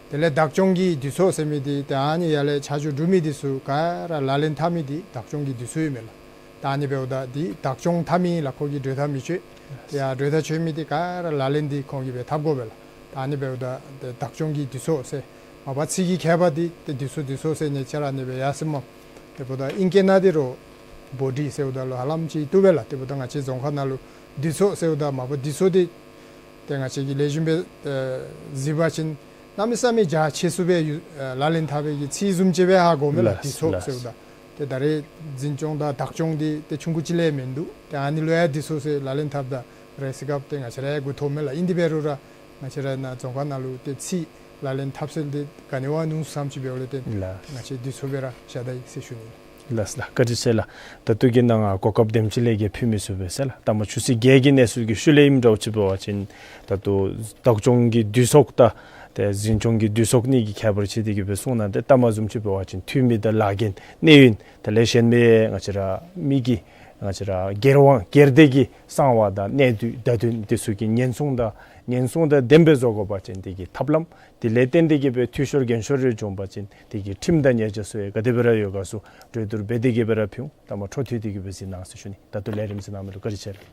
དེ་ལས་བདག་སྐྱོང་གི་དུས་ཚོད་ཟེར་མི་འདི་ཏེ་ཨ་ནི་ཡར་ལས་ཆ་འཇོག་གྲུབ་མི་འདི་ཚུ་ག་ར་ལག་ལེན་འཐབ་མི་འདི་བདག་སྐྱོང་གི་དུས་ཚོད་ཨིན་མས་ལགས། ད་ཨ་ནི་འབདཝ་ད་འདི་བདག་སྐྱོང་འཐབ་མི་ལགས་ཁོ་གིས་གྲོས་ཐག་མི་ཆོད། ཏེ་ཡར་གྲོས་ཐག་ཆོད་མི་འདི་ག་ར་ལག་ལེན་འདི་ཁོང་གིས་སྦེ་འཐབ་དགོ་པས་ལགས། ད་ཨ་ནི་འབདཝ་ད་ཏེ་བདག་སྐྱོང་གི་དུས་ཚོད་ཟེར་མ་པ་ཚིག་གི་ཁྱད་པར་འདི་ཏེ་དུས་ཚོད་དུས་ཚོད་ཟེར་ཉེ་ཆ་ར་ཨ་ནི་སྦེ་ཡར་སོ་མས། དེ་འབདཝ་ད་ཨིང་སྐད་ནང་འདི་རོགས་བོ་ཌི་ཟེརཝ་ད་ལུ་ཧ་ལམ་ཅིག་བཏུབ་པས་ལགས། དེ་འབདཝ་ད་ང་བཅས་རྫོང་ཁག་ནང་ལུ་དུས་ཚོད་ཟེརཝ་ད་མ་པ་དུས་ཚོད་འདི་ཏེ་ང་བཅས་ཀྱིས་ལེགས་ཤོམ་སྦེ་ཨེ་གཟིགས་པ་ཅིན་གནམ་མེད་ས་མེད་རྒྱ་ཆེ་སུ་སྦེ་ཡོད། ཨེ་ལག་ལེན་འཐབ་པའི་གི་ཚིག་བཟུམ་ཅིག་སྦེ་ཧ་གོཝ་མས་ལགས། ལགས། དུས་ཚོད་ཟེརཝ་ད་ཏེ་ད་རེས་འཛིན་སྐྱོང་དང་བདག་སྐྱོང་འདི་ཏེ་ཆུང་ཀུ་ཅིག་ལས་མིན་འདུག། ཏེ་ཨ་ནི་ལུ་ཡང་དུས་ཚོད་ཟེར་ལག་ལེན་འཐབ་ད་རེས་སྐབས་ཏེ་ང་བཅས་ར་ཡང་མགུ་འཐོམ་མས་ལགས། ཨིན་དེ་འབད་རུང་ར་ང་བཅས་ར་ནཱ་རྫོང་ཁག་ནང་ལུ་ཏེ་ཚིག་ལག་ལེན་འཐབ་སྲོལ་འདི་ག་ནི་བ་ནུས་སམ་ཅིག་འབདཝ་ལས་ཏེ་ལགས། ང་བཅས་དུས་ཚོད་སྦེ་ར་བཞག་ད་ཡི་ཟེར་ཞུ་ནི། ལགས་ལགས། བཀའ་དྲིན་ཆེ་ལགས། ད་ལྟོ་གི་ནང་གོ་སྐབས་དེམ་ཅིག་ལས་བརྒལ་ཕུལ་མི་ཚུགས་པས་ཟེར་ལགས། ད་མ་ཆུ་ཚོད་བརྒྱད་ཀྱི་གནས་ཚུལ་གྱི་ཤུལ་ལས་ཨིནམ་འདྲཝ་ཅིག་འབད་བ་ཅིན་ད་ལྟོ་བདག་སྐྱོང་གི་དུས་ཚོད་དང་ཏེ་འཛིན་སྐྱོང་གི་དུས་ཚོད་གཉིས་ཀྱི་ཁྱད་པར་ཕྱེ་སྟེ་གི་སྦེ་གསུངས་གནང་སྟེ་ད་མ་བཟུམ་ཅིག་འབད་བ་ཅིན་འཐུས་མི་དང་ལཱ་འགན་གནས་ཡུན་དེ་ལས་གཞན་མི་ང་བཅས་ར་མི་གི་ང་བཅས་ར་སྒེར་དབང་སྒེར་སྡེ་གི་གསང་བ་དང་གནད་དོན་བརྡ་དོན་དེ་ཚུ་གི་ཉེན་སྲུང་དང་ཉེན་སྲུང་དང་ལྡནམ་སྦེ་བཟོ་དགོ་པ་ཅིན་དེ་གི་ཐབས་ལམ་དེ་ལས་བརྟེན་ཏེ་གི་སྦེ་འཐུས་ཤོར་འགན་ཤོར་རེ་འབྱུང་པ་ཅིན་དེ་གི་ཁྲིམས་དང་ཉེས་ཆད་ཚུ་ཡང་ག་དེ་སྦེ་ར་ཡོད་ག་ཚུ་གྲོས་བསྡུར་འབད་དེ་གི་སྦེ་ར་ཕུལ་འོང་། ད་མ་འཕྲོ་མཐུད་དེ་གི་སྦེ་གཟིགས་གནང་ཟེར་ཞུ་ནི། ད་ལྟོ་ལས་རིམ་གཟིགས་གནང་མི་ལུ་བཀའ་དྲིན་ཆེ་ལགས།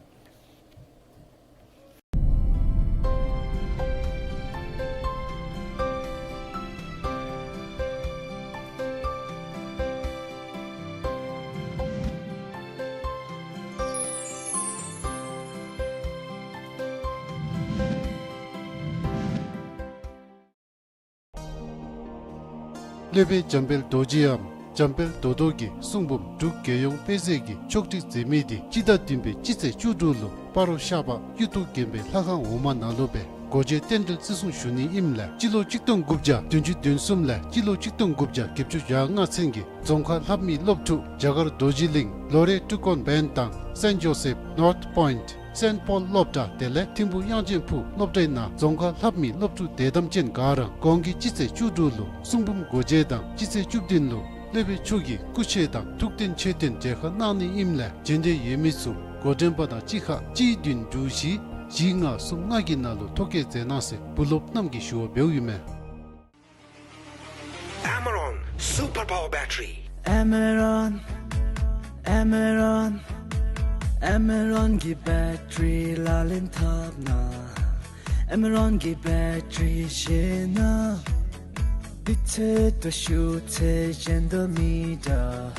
སློབ་དཔོན་འཇམ་དཔལ་རྡོ་རྗེའམ་འཇམ་དཔལ་རྡོ་རྡོ་གི་གསུང་འབུམ་འབྲུག་རྒྱལ་ཡོངས་དཔེ་མཛོད་ཀྱིས་ཕྱོགས་སྒྲིག་མཛད་མི་འདི་སྤྱི་ཟླ་བདུན་པའི་སྤྱི་ཚེས་བཅུ་དྲུག་ལུ་སྤ་རོ་ཤར་པ་གཡུ་ཐོག་དགོན་པའི་ལྷ་ཁང་འོག་མ་ནང་ལུ་སྦེ་སྒོ་འབྱེད་རྟེན་འབྲེལ་བརྩི་སྲུང་ཞུ་ནི་ཨིནམ་ལས་སྤྱི་ལོ་གཅིག་སྟོང་དགུ་བརྒྱ་བདུན་ཅུ་དོན་གསུམ་ལས་སྤྱི་ལོ་གཅིག་སྟོང་དགུ་བརྒྱ་བརྒྱད་ཅུ་གྱ་ལྔ་ཚུན་གྱི་རྫོང་ཁ་ལྷབ་མི་སློབ་ཕྲུག་རྒྱ་གར་རྡོ་རྗེ་གླིང་ལོ་རེ་ཊུ་ཀོན་བཱན་དང་སེནཊ་ཇོ་སེཕ་ནོརཐ་པོའིནཊ་སེནཊ་པོལ་སློབ་གྲྭ་དེ་ལས་ཐིམ་ཕུ་དབྱངས་ཅན་ཕུག་སློབ་གྲྭའི་ནང་རྫོང་ཁ་ལྷབ་མི་སློབ་ཕྲུག་དད་དམ་ཅན་ག་ར་གོང་གི་སྤྱི་ཚེས་བཅུ་དྲུག་ལུ་གསུང་འབུམ་སྒོ་འབྱེད་དང་སྤྱི་ཚེས་བཅུ་བདུན་ལུ་སློབ་དཔོན་མཆོག་གི་སྐུ་ཆས་དང་ཐུགས་རྟེན་མཆོད་རྟེན་མཇལ་ཁ་གནང་ནི་ཨིནམ་ལས་རྗེས་འདེད་ཡོད་མི་ཚུ་འགོ་འདྲེན་པ་དང་གཅིག་ཁར་གཅིག་བདུན་དྲུག་བཞི་བཞི་ལྔ་གསུམ་ལྔ་གི་ནང་ལུ་ཐོ་བཀོད་མཛད་གནང་ཟེར་བུ་སློབ་རྣམས་ཀྱིས་ཞུ་བ་འབདཝ་ཨིན་མས། Amaron Super Power Battery. Amaron, Amaron, Amaron གི་བེ་ཊ་རི་ལག་ལེན་འཐབ་ན། Amaron གི་བེ་ཊ་རི་ཤེས་ན། དུས་ཚོད་དང་ཤུགས་ཚད་གཞན་དང་མི་འདྲ།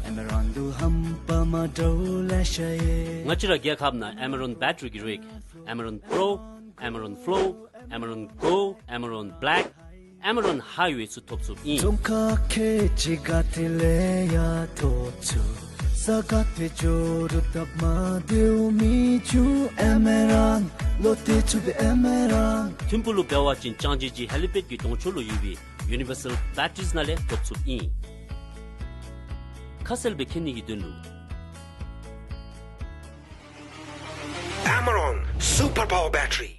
Amaron ལུ་རྣམ་པ་མ་འདྲཝ་ལེ་ཤ་ཡོད། ང་བཅས་ར་རྒྱལ་ཁབ་ནང་Amaron བེ་ཊ་རི་གི་རིགས་Amaron Pro, Amaron Flow, Amaron Go, Amaron Black, Amaron Highway ཚུ་ཐོབ་ཚུགསཔ་ཨིན། རྫོང་ཁག་ཁལ་གཅིག་ག་ཏེ་ལས་ཡང་ཐོབ་ཚུགས། ས་ག་ཏེ་འགྱོ་རུང་སྟབས་མ་བདེཝ་མི་འབྱུང་། Amaron ལུ་བརྟེན་ཚུགས་པའི་Amaron། ཐིམ་ཕུག་ལུ་འབད་བ་ཅིན་ལྕང་སྦྱིས་ཀྱི་ཧེ་ལི་པེཌ་ཀྱི་གདོང་ཕྱོགས་ལུ་ཡོད་པའི་Universal Batteries ནང་ལས་ཐོབ་ཚུགསཔ་ཨིན། ཁ་གསལ་སྦེ་མཁྱེན་ནི་གི་དོན་ལུ། Amaron Super Power Battery.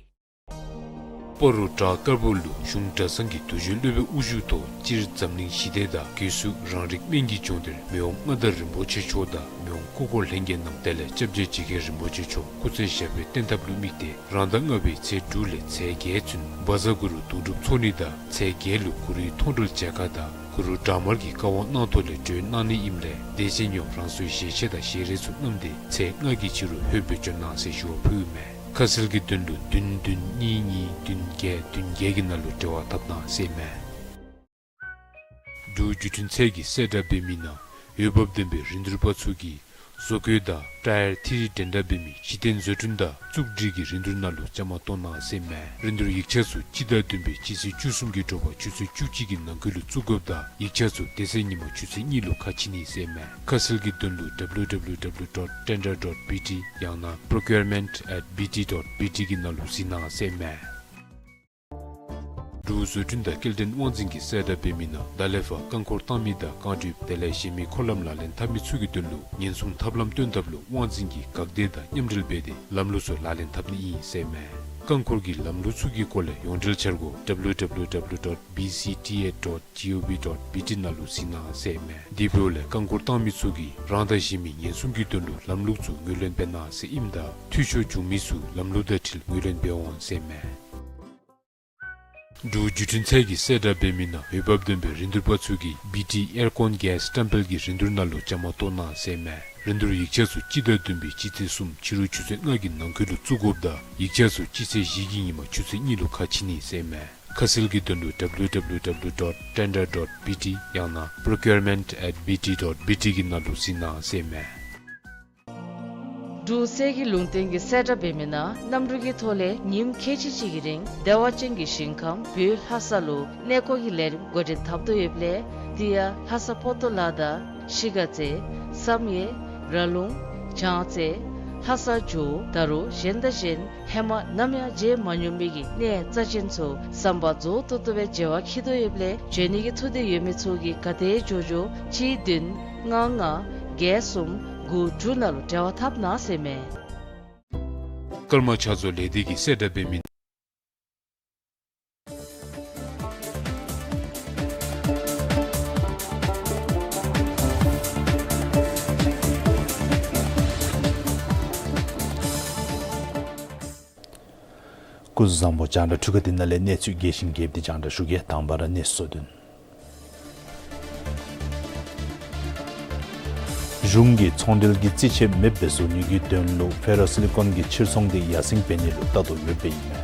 སྤ་རོ་བྲག་དཀར་པོ་ལུ་གཞུང་གྲྭ་ཚང་གི་དུས་ཆེན་སློབ་དཔོན་དབུ་བཞུགས་ཐོག་སྤྱིར་འཛམ་གླིང་ཞི་བདེ་དང་སྒོས་སུ་རང་རིགས་སྨན་གྱི་ལྗོངས་འདིར་མི་དབང་མངའ་བདག་རིན་པོ་ཆེ་མཆོག་དང་མི་དབང་སྐུ་འཁོར་ལྷན་རྒྱས་རྣམས་དེ་ལས་སྐྱབས་རྗེ་འཇིགས་མཁན་རིན་པོ་ཆེ་མཆོག་སྐུ་ཚེ་ཞབས་པད་བརྟན་ཐབས་ལུ་དམིགས་ཏེ་རང་ཟླ་ལྔ་པའི་ཚེས་དྲུག་ལས་ཚེས་བརྒྱད་ཚུན་བཛྲ་གུ་རུ་གདུང་སྒྲུབ་ཚོགས་གཉིས་དང་ཚེས་བརྒྱད་ལུ་གུ་རུའི་མཐོང་གྲོལ་མཇལ་ཁ་དང་གུ་རུ་བྲག་དམར་གྱི་བཀའ་དབང་གནང་ཐོག་ལས་གྲོལ་གནང་ནི་ཨིནམ་ལས་དད་ཅན་ཡོངས་རང་སོའི་ཞལ་ཆས་དང་ཞལ་རས་ཚུ་བསྣམས་ཏེ་ཚེས་ལྔ་གི་ཕྱི་རུ་ལྷོད་སྦེ་འབྱོན་གནང་ཟེར་ཞུ་བ་ཕུལཝ་མས། ཁ་གསལ་གྱི་དོན་ལུ་བདུན་བདུན་གཉིས་གཉིས་བདུན་བརྒྱད་བདུན་བརྒྱད་ཀྱི་ནང་ལུ་འབྲེལ་བ་འཐབ་གནང་ཟེར་མས། འབྲུག་བརྒྱུད་འཕྲིན་ཚད་ཀྱིས་གསལ་བསྒྲགས་འབད་མི་ནང་འོས་འབབ་ལྡན་པའི་རིན་བསྡུར་པ་ཚུ་གིས་བཟོ་བཀོད་དང་ཊ་ཡར་ཐི་རི་འགྲན་ཟླ་འབད་མི་གཞི་རྟེན་བཟོ་སྐྲུན་དང་བཙུགས་སྒྲིག་གི་རིན་བསྡུར་ནང་ལུ་བཅའ་མར་གཏོགས་གནང་ཟེར་མས། རིན་བསྡུར་ཡིག་ཆ་ཚུ་སྤྱི་ཟླ་བདུན་པའི་སྤྱི་ཚེས་བཅུ་གསུམ་གྱི་དྲོ་པ་ཆུ་ཚོད་བཅུ་གཅིག་གི་ནང་འཁོད་ལུ་བཙུགས་དགོཔ་དང་ཡིག་ཆ་ཚུ་དེ་ཚེ་ཉིན་མ་ཆུ་ཚོད་གཉིས་ལུ་ཁ་ཕྱེ་ནི་ཟེར་མས། ཁ་གསལ་གྱི་དོན་ལུ་W W W dot tender dot B T ཡང་ན་procurement at B T dot B T གི་ནང་ལུ་གཟིགས་གནང་ཟེར་མས། འབྲུག་བཟོ་སྐྲུན་དང་སྐྱེལ་འདྲེན་དབང་འཛིན་གྱིས་གསལ་བསྒྲགས་འབད་མི་ནང་ད་ལས་ཕར་རྐང་འཁོར་བཏང་མི་དང་རྐང་གྲུབ་དེ་ལས་གཞན་མི་འཁོར་ལམ་ལག་ལེན་འཐབ་མི་ཚུ་གི་དོན་ལུ་ཉེན་སྲུང་ཐབས་ལམ་སྟོན་ཐབས་ལུ་དབང་འཛིན་གྱིས་འགག་སྡེ་དང་མཉམ་འབྲེལ་འབད་དེ་ལམ་ལུགས་ཚུ་ལག་ལེན་འཐབ་ནི་ཨིན་ཟེར་མས། རྐང་འཁོར་གྱི་ལམ་ལུགས་ཚུ་གི་སྐོར་ལས་ཡོངས་འབྲེལ་འཆར་སྒོ་W W W dot B C T A dot gov dot B T ནང་ལུ་གཟིགས་གནང་ཟེར་མས། དེ་འབདཝ་ལས་རྐང་འཁོར་བཏང་མི་ཚུ་གིས་རང་དང་གཞན་མི་ཉེན་སྲུང་གི་དོན་ལུ་ལམ་ལུགས་ཚུ་ངོས་ལེན་འབད་གནང་ཟེར་ཨིནམ་ད་འཐུས་ཤོར་བྱུང་མི་ཚུ་ལམ་ལུགས་དང་འཁྲིལ་ངོས་ལེན་འབད་འོང་ཟེར་མས། འབྲུག་བརྒྱུད་འཕྲིན་ཚད་ཀྱིས་གསལ་བསྒྲགས་འབད་མི་ནང་འོས་འབབ་ལྡན་པའི་རིན་བསྡུར་པ་ཚུ་གིས་བི་ཊི་ཨེར་ཀོན་གེསི་བཀྲམ་སྤེལ་གྱི་རིན་བསྡུར་ནང་ལུ་བཅའ་མར་གཏོགས་གནང་ཟེར་མས། རིན་བསྡུར་ཡིག་ཆ་ཚུ་སྤྱི་ཟླ་བདུན་པའི་སྤྱི་ཚེས་གསུམ་ཕྱི་རུ་ཆུ་ཚོད་ལྔ་གི་ནང་འཁོད་ལུ་བཙུགས་དགོཔ་ད་ཡིག་ཆ་ཚུ་སྤྱི་ཚེས་བཞི་གི་ཉིནམ་ཆུ་ཚོད་གཉིས་ལུ་ཁ་ཕྱེ་ནི་ཟེར་མས། ཁ་གསལ་གྱི་དོན་ལུ་W W W dot tender dot B T ཡང་ན་procurement at B T dot B T གི་ནང་ལུ་གཟིགས་གནང་ཟེར་མས། འབྲུག་གསེར་གྱི་ལུང་བསྟན་གྱིས་གསལ་བསྒྲགས་འབད་མི་ནང་གནམ་གྲུ་གི་ཐོག་ལས་ཉིནམ་ཁལ་གཅིག་གཅིག་གི་རིང་བདེ་བ་ཅན་གྱི་ཞིང་ཁམས་བོད་ལྷ་ས་ལུ་གནས་སྐོར་གྱི་ལས་རིམ་འགོ་འདྲེན་འཐབ་དོ་ཡོདཔ་ལས་དེ་ཡང་ལྷ་ས་པོ་ཏོ་ལ་དང་ཤི་ག་རྩེ་བསམ་ཡས་ར་ལུང་བྱང་རྩེ་ལྷ་ས་ཇོ་བོ་ད་རུང་གཞན་དང་གཞན་ཧེ་མ་ནམ་ཡང་མཇལ་མ་མྱོང་མི་གི་གནས་རྩ་ཅན་ཚུ་ཟམ་པ་རྫོགས་ཏོག་ཏོ་སྦེ་མཇལ་བར་འཁྱིད་དོ་ཡོདཔ་ལས་འབྱོན་ནི་གི་ཐུགས་འདོད་ཡོད་མི་ཚུ་གིས་ག་དེ་མགྱོགས་མགྱོགས་གཅིག་བདུན་ལྔ་ལྔ་བརྒྱད་གསུམ་དགུ་དྲུག་ནང་ལུ་འབྲེལ་བ་འཐབ་གནང་ཟེར་མས། ཀརྨ་ཕྱག་བཟོ་ལས་སྡེ་གིས་གསལ་བསྒྲགས་འབད་མི། སྐུ་གཟུགས་བཟང་པོ། རྒྱང་བསྒྲགས་འཕྲུལ་ཁང་འདི་ནང་ལས་གནས་ཚུལ་རྒྱས་ཤིང་རྒྱསཔ་འདི་རྒྱང་བསྒྲགས་ཞུ་གེ། དང་པ་ར་གནས་ཚུལ་བསྡུ་ནི། གཞུང་གིས་ཚོང་འབྲེལ་གྱི་རྩིས་ཆད་མེདཔ་སྦེ་བཟོ་ནི་གི་དོན་ལུ་ཕེ་རོ་སི་ལི་ཀོན་གྱི་ཕྱིར་ཚོང་འདི་ཡར་སེང་འབད་ནི་ལུ་བལྟ་དོ་ཡོདཔ་ཨིན་མས།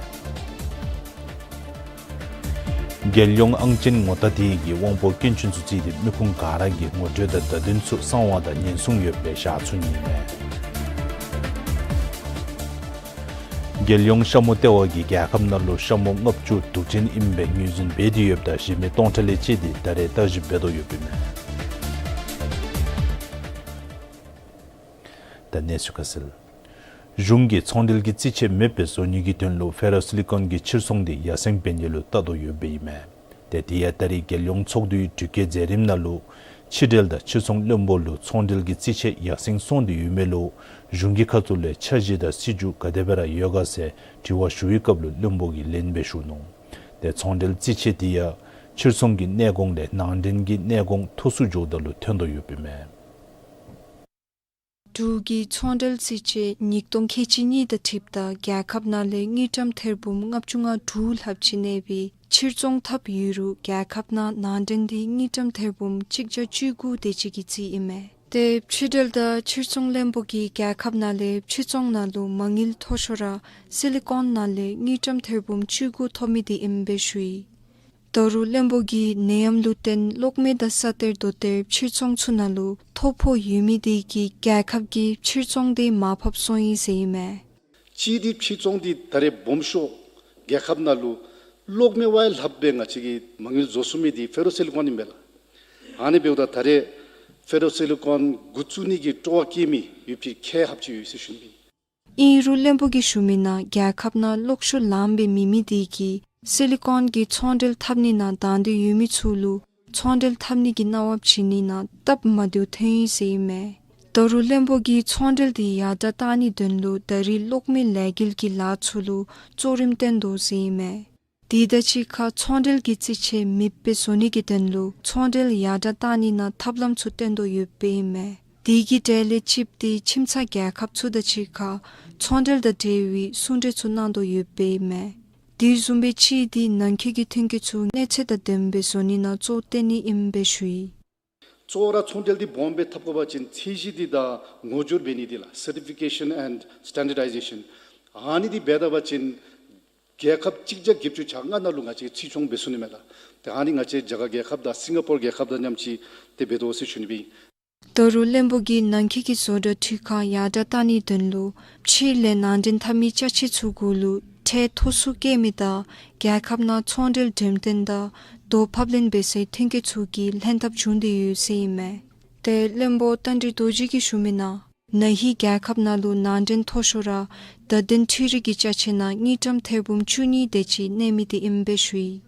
རྒྱལ་ཡོངས་ཨང་ཅན་ངོ་རྟགས་དེ་གིས་དབང་པོ་སྐྱོན་ཅན་ཚུ་བརྩིས་ཏེ་མི་ཁུངས་ག་ར་གིས་ངོ་སྤྲོད་དང་བརྡ་དོན་ཚུ་གསང་བ་དང་ཉེན་སྲུང་ཡོདཔ་སྦེ་བཞག་ཚུགས་ནི་ཨིན་མས། རྒྱལ་ཡོངས་ཤ་མོ་ལྟེ་བ་གིས་རྒྱལ་ཁབ་ནང་ལུ་ཤ་མོ་ལྔ་བཅུ་དུག་སྲིན་ཨིནམ་སྦེ་ངོས་འཛིན་འབད་དེ་ཡོདཔ་ད་གཞན་མི་སྟོང་ཕྲག་ལས་བཅད་དེ་ད་རེས་བརྟག་ཞིབ་འབད་དོ་ཡོདཔ་ཨིན་མས། ད་གནས་ཚུལ་ཁ་གསལ། གཞུང་གིས་ཚོང་འབྲེལ་གྱི་རྩིས་ཆད་མེདཔ་སྦེ་བཟོ་ནི་གི་དོན་ལུ་ཕེ་རོ་སི་ལི་ཀོན་གྱི་ཕྱིར་ཚོང་འདི་ཡར་སེང་འབད་ནི་ལུ་བལྟ་དོ་ཡོདཔ་ཨིན་མས། ཏེ་དེ་ཡང་ད་རེས་རྒྱལ་ཡོངས་ཚོགས་འདུའི་དྲི་བཀོད་མཛད་རིམ་ནང་ལུ་ཕྱི་འབྲེལ་དང་ཕྱིར་ཚོང་བློན་པོ་ལུ་ཚོང་འབྲེལ་གྱི་རྩིས་ཆད་ཡར་སེང་སོང་སྟེ་ཡོད་མེད་ལུ་གཞུང་གི་ཁ་ཐུག་ལས་འཆར་གཞི་དང་སྲིད་བྱུས་ག་དེ་སྦེ་ར་ཡོད་ག་ཟེར་དྲི་བ་ཞུ་བའི་སྐབས་ལུ་བློན་པོ་གིས་ལན་སྦེ་ཞུ་ནུག། ཏེ་ཚོང་འབྲེལ་རྩིས་ཆད་དེ་ཡང་ཕྱིར་ཚོང་གི་གནས་གོང་ལས་ནང་འདྲེན་གྱི་གནས་གོང་མཐོ་སུ་འགྱོཝ་ད་ལུ་ཐོན་དོ་ཡོདཔ་ཨིན་མས། འབྲུག་གི་ཚོང་འབྲེལ་རྩིས་ཆད་ཉིས་སྟོང་ཁལ་གཅིག་གཉིས་དང་འཁྲིལཝ་ད་རྒྱལ་ཁབ་ནང་ལས་དངུལ་ཀྲམ་ཐེར་འབུམ་ལྔ་བཅུ་ང་དྲུག་ལྷགཔ་ཅིག་གནས་པའི་ཕྱིར་ཚོང་འཐབ་ཡོད་རུང་རྒྱལ་ཁབ་ནང་ནང་འདྲེན་འདི་དངུལ་ཀྲམ་ཐེར་འབུམ་གཅིག་བརྒྱ་བཅུ་དགུ་དེ་ཅིག་གི་རྩིས་ཨིན་མས། ཏེ་ཕྱི་འབྲེལ་དང་ཕྱིར་ཚོང་བློན་པོ་གིས་རྒྱལ་ཁབ་ནང་ལས་ཕྱིར་ཚོང་ནང་ལུ་མ་དངུལ་མཐོ་ཤོས་ར་སི་ལི་ཀོན་ནང་ལས་དངུལ་ཀྲམ་ཐེར་འབུམ་བཅུ་དགུ་ཐོབ་མི་དེ་ཨིནམ་སྦེ་ཞུ་ཡི། ད་རུང་བློན་པོ་གིས་ནད་ཡམས་ལུ་བརྟེན་གློག་མེ་དང་ས་གཏེར་རྡོ་གཏེར་ཕྱིར་ཚོང་ཚུ་ནང་ལུ་ཐོ་ཕོག་ཡོད་མི་དེ་གིས་རྒྱལ་ཁབ་ཀྱི་ཕྱིར་ཚོང་དེ་མར་ཕབ་སོང་ཡི་ཟེར་ཨིན་མས། གཅིག་འདི་ཕྱིར་ཚོང་འདི་ད་རེས་སྦོམ་ཤོས་རྒྱལ་ཁབ་ནང་ལུ་གློག་མེ་བ་ལྷགཔ་སྦེ་ང་བཅས་ཀྱིས་མ་དངུལ་བཟོ་ཚུགས་མི་འདི་ཕེ་རོ་སི་ལི་ཀོན་ཨིན་པས་ལགས། ཨ་ནི་འབདཝ་ད་ད་རེས་ཕེ་རོ་སི་ལི་ཀོན་འགོ་བཙུགས་ནི་གི་སྤྲོ་བ་བསྐྱེད་མི་ཡོད་པའི་ཁེ་ཧབ་ཅིག་ཡོད་ཟེར་ཞུ་ནི། ཨིན་རུང་བློན་པོ་གིས་ཞུ་མི་ནང་རྒྱལ་ཁབ་ནང་གློག་ཤུགས་ལངམ་སྦེ་མེད་མི་དེ་གིས་སི་ལི་ཀོན་གྱི་ཚོང་འབྲེལ་འཐབ་ནི་ནང་དང་འདོད་ཡོད་མི་ཚུ་ལུ་ཚོང་འབྲེལ་འཐབ་ནི་གི་གནང་བ་བྱིན་ནི་ནང་སྟབས་མ་བདེཝ་ཐོན་ཡི་ཟེར་ཨིན་མས། ད་རུང་བློན་པོ་གིས་ཚོང་འབྲེལ་དེ་ཡར་དྲགས་གཏང་ནིའི་དོན་ལུ་ད་རེས་གློག་མེ་ལས་འགུལ་གྱི་ལཱ་ཚུ་ལུ་གཙོ་རིམ་བཏོན་དོ་ཟེར་ཨིན་མས། དེ་དང་གཅིག་ཁར་ཚོང་འབྲེལ་གྱི་རྩིས་ཆད་མེདཔ་སྦེ་བཟོ་ནི་གི་དོན་ལུ་ཚོང་འབྲེལ་ཡར་དྲགས་གཏང་ནི་ནང་ཐབས་ལམ་ཚུ་བཏོན་དོ་ཡོདཔ་ཨིན་མས། དེ་གི་གྲལ་ལས་གཅིགཔ་དེ་ཁྱིམ་ཚང་རྒྱལ་ཁབ་ཚུ་དང་གཅིག་ཁར་ཚོང་འབྲེལ་དང་འབྲེལ་བའི་གསུང་གྲོས་ཚུ་གནང་དོ་ཡོདཔ་ཨིན་མས། དེ་བཟུམ་སྦེ་གཅིག་དེ་ནང་འཁོད་ཀྱི་ཐོན་སྐྱེད་ཚུ་གནས་ཚད་དང་ལྡནམ་སྦེ་བཟོ་ནི་ནང་གཙོ་བོ་བཏོན་ནི་ཨིནམ་སྦེ་ཞུ་ཡི། གཙོ་བོ་ར་ཚོང་འབྲེལ་འདི་སྦོམ་སྦེ་འཐབ་དགོ་པ་ཅིན་ཚད་གཞི་འདི་དང་ངོ་སྦྱོར་འབད་ནི་འདི་ལགས། Certification and Standardization། ཨ་ནི་འདི་འབད་ད་པ་ཅིན་རྒྱལ་ཁབ་གཅིག་བརྒྱ་བརྒྱད་ཅུ་གྱ་ལྔ་ནང་ལུ་ང་བཅས་ཚད་ཆུང་འབད་ཚུགས་ནི་མས་ལགས། ཏེ་ཨ་ནི་ང་བཅས་རྒྱ་གར་རྒྱལ་ཁབ་དང་སིང་ག་པོར་རྒྱལ་ཁབ་དང་མཉམ་གཅིག་ཏེ་འབད་དོ་ཟེར་ཞུ་ནི་སྦེ་ཨིན། ད་རུང་བློན་པོ་གིས་ནང་འཁོད་ཀྱི་བཟོ་གྲྭ་འཕྲུལ་ཁང་ཡར་དྲགས་གཏང་ནིའི་དོན་ལུ་ཕྱི་ལས་ནང་འདྲེན་འཐབ་མི་ཅ་ཆས་ཚུ་གུ་ལུ་ཁྲལ་མཐོ་སུ་བཀལ་མི་དང་རྒྱལ་ཁབ་ནང་ཚོང་འབྲེལ་འགྲེམས་སྟོན་དང་རྡོ་ཕབ་ལེན་འབད་སའི་ཐོན་སྐྱེད་ཚུ་གི་ལྷན་ཐབས་བྱུང་སྟེ་ཡོད་ཟེར་ཨིན་མས། ཏེ་བློན་པོ་རྟ་མགྲིན་རྡོ་རྗེ་གིས་ཞུ་མི་ནང་ན་ཧིང་རྒྱལ་ཁབ་ནང་ལུ་ནང་འདྲེན་མཐོ་ཤོས་ར་བརྡ་དོན་འཕྲུལ་རིག་གི་ཅ་ཆས་ནང་དངུལ་ཀྲམ་ཐེར་འབུམ་བཅུ་གཉིས་དེ་ཅིག་གནས་མི་དེ་ཨིནམ་སྦེ་ཞུ་ཡི།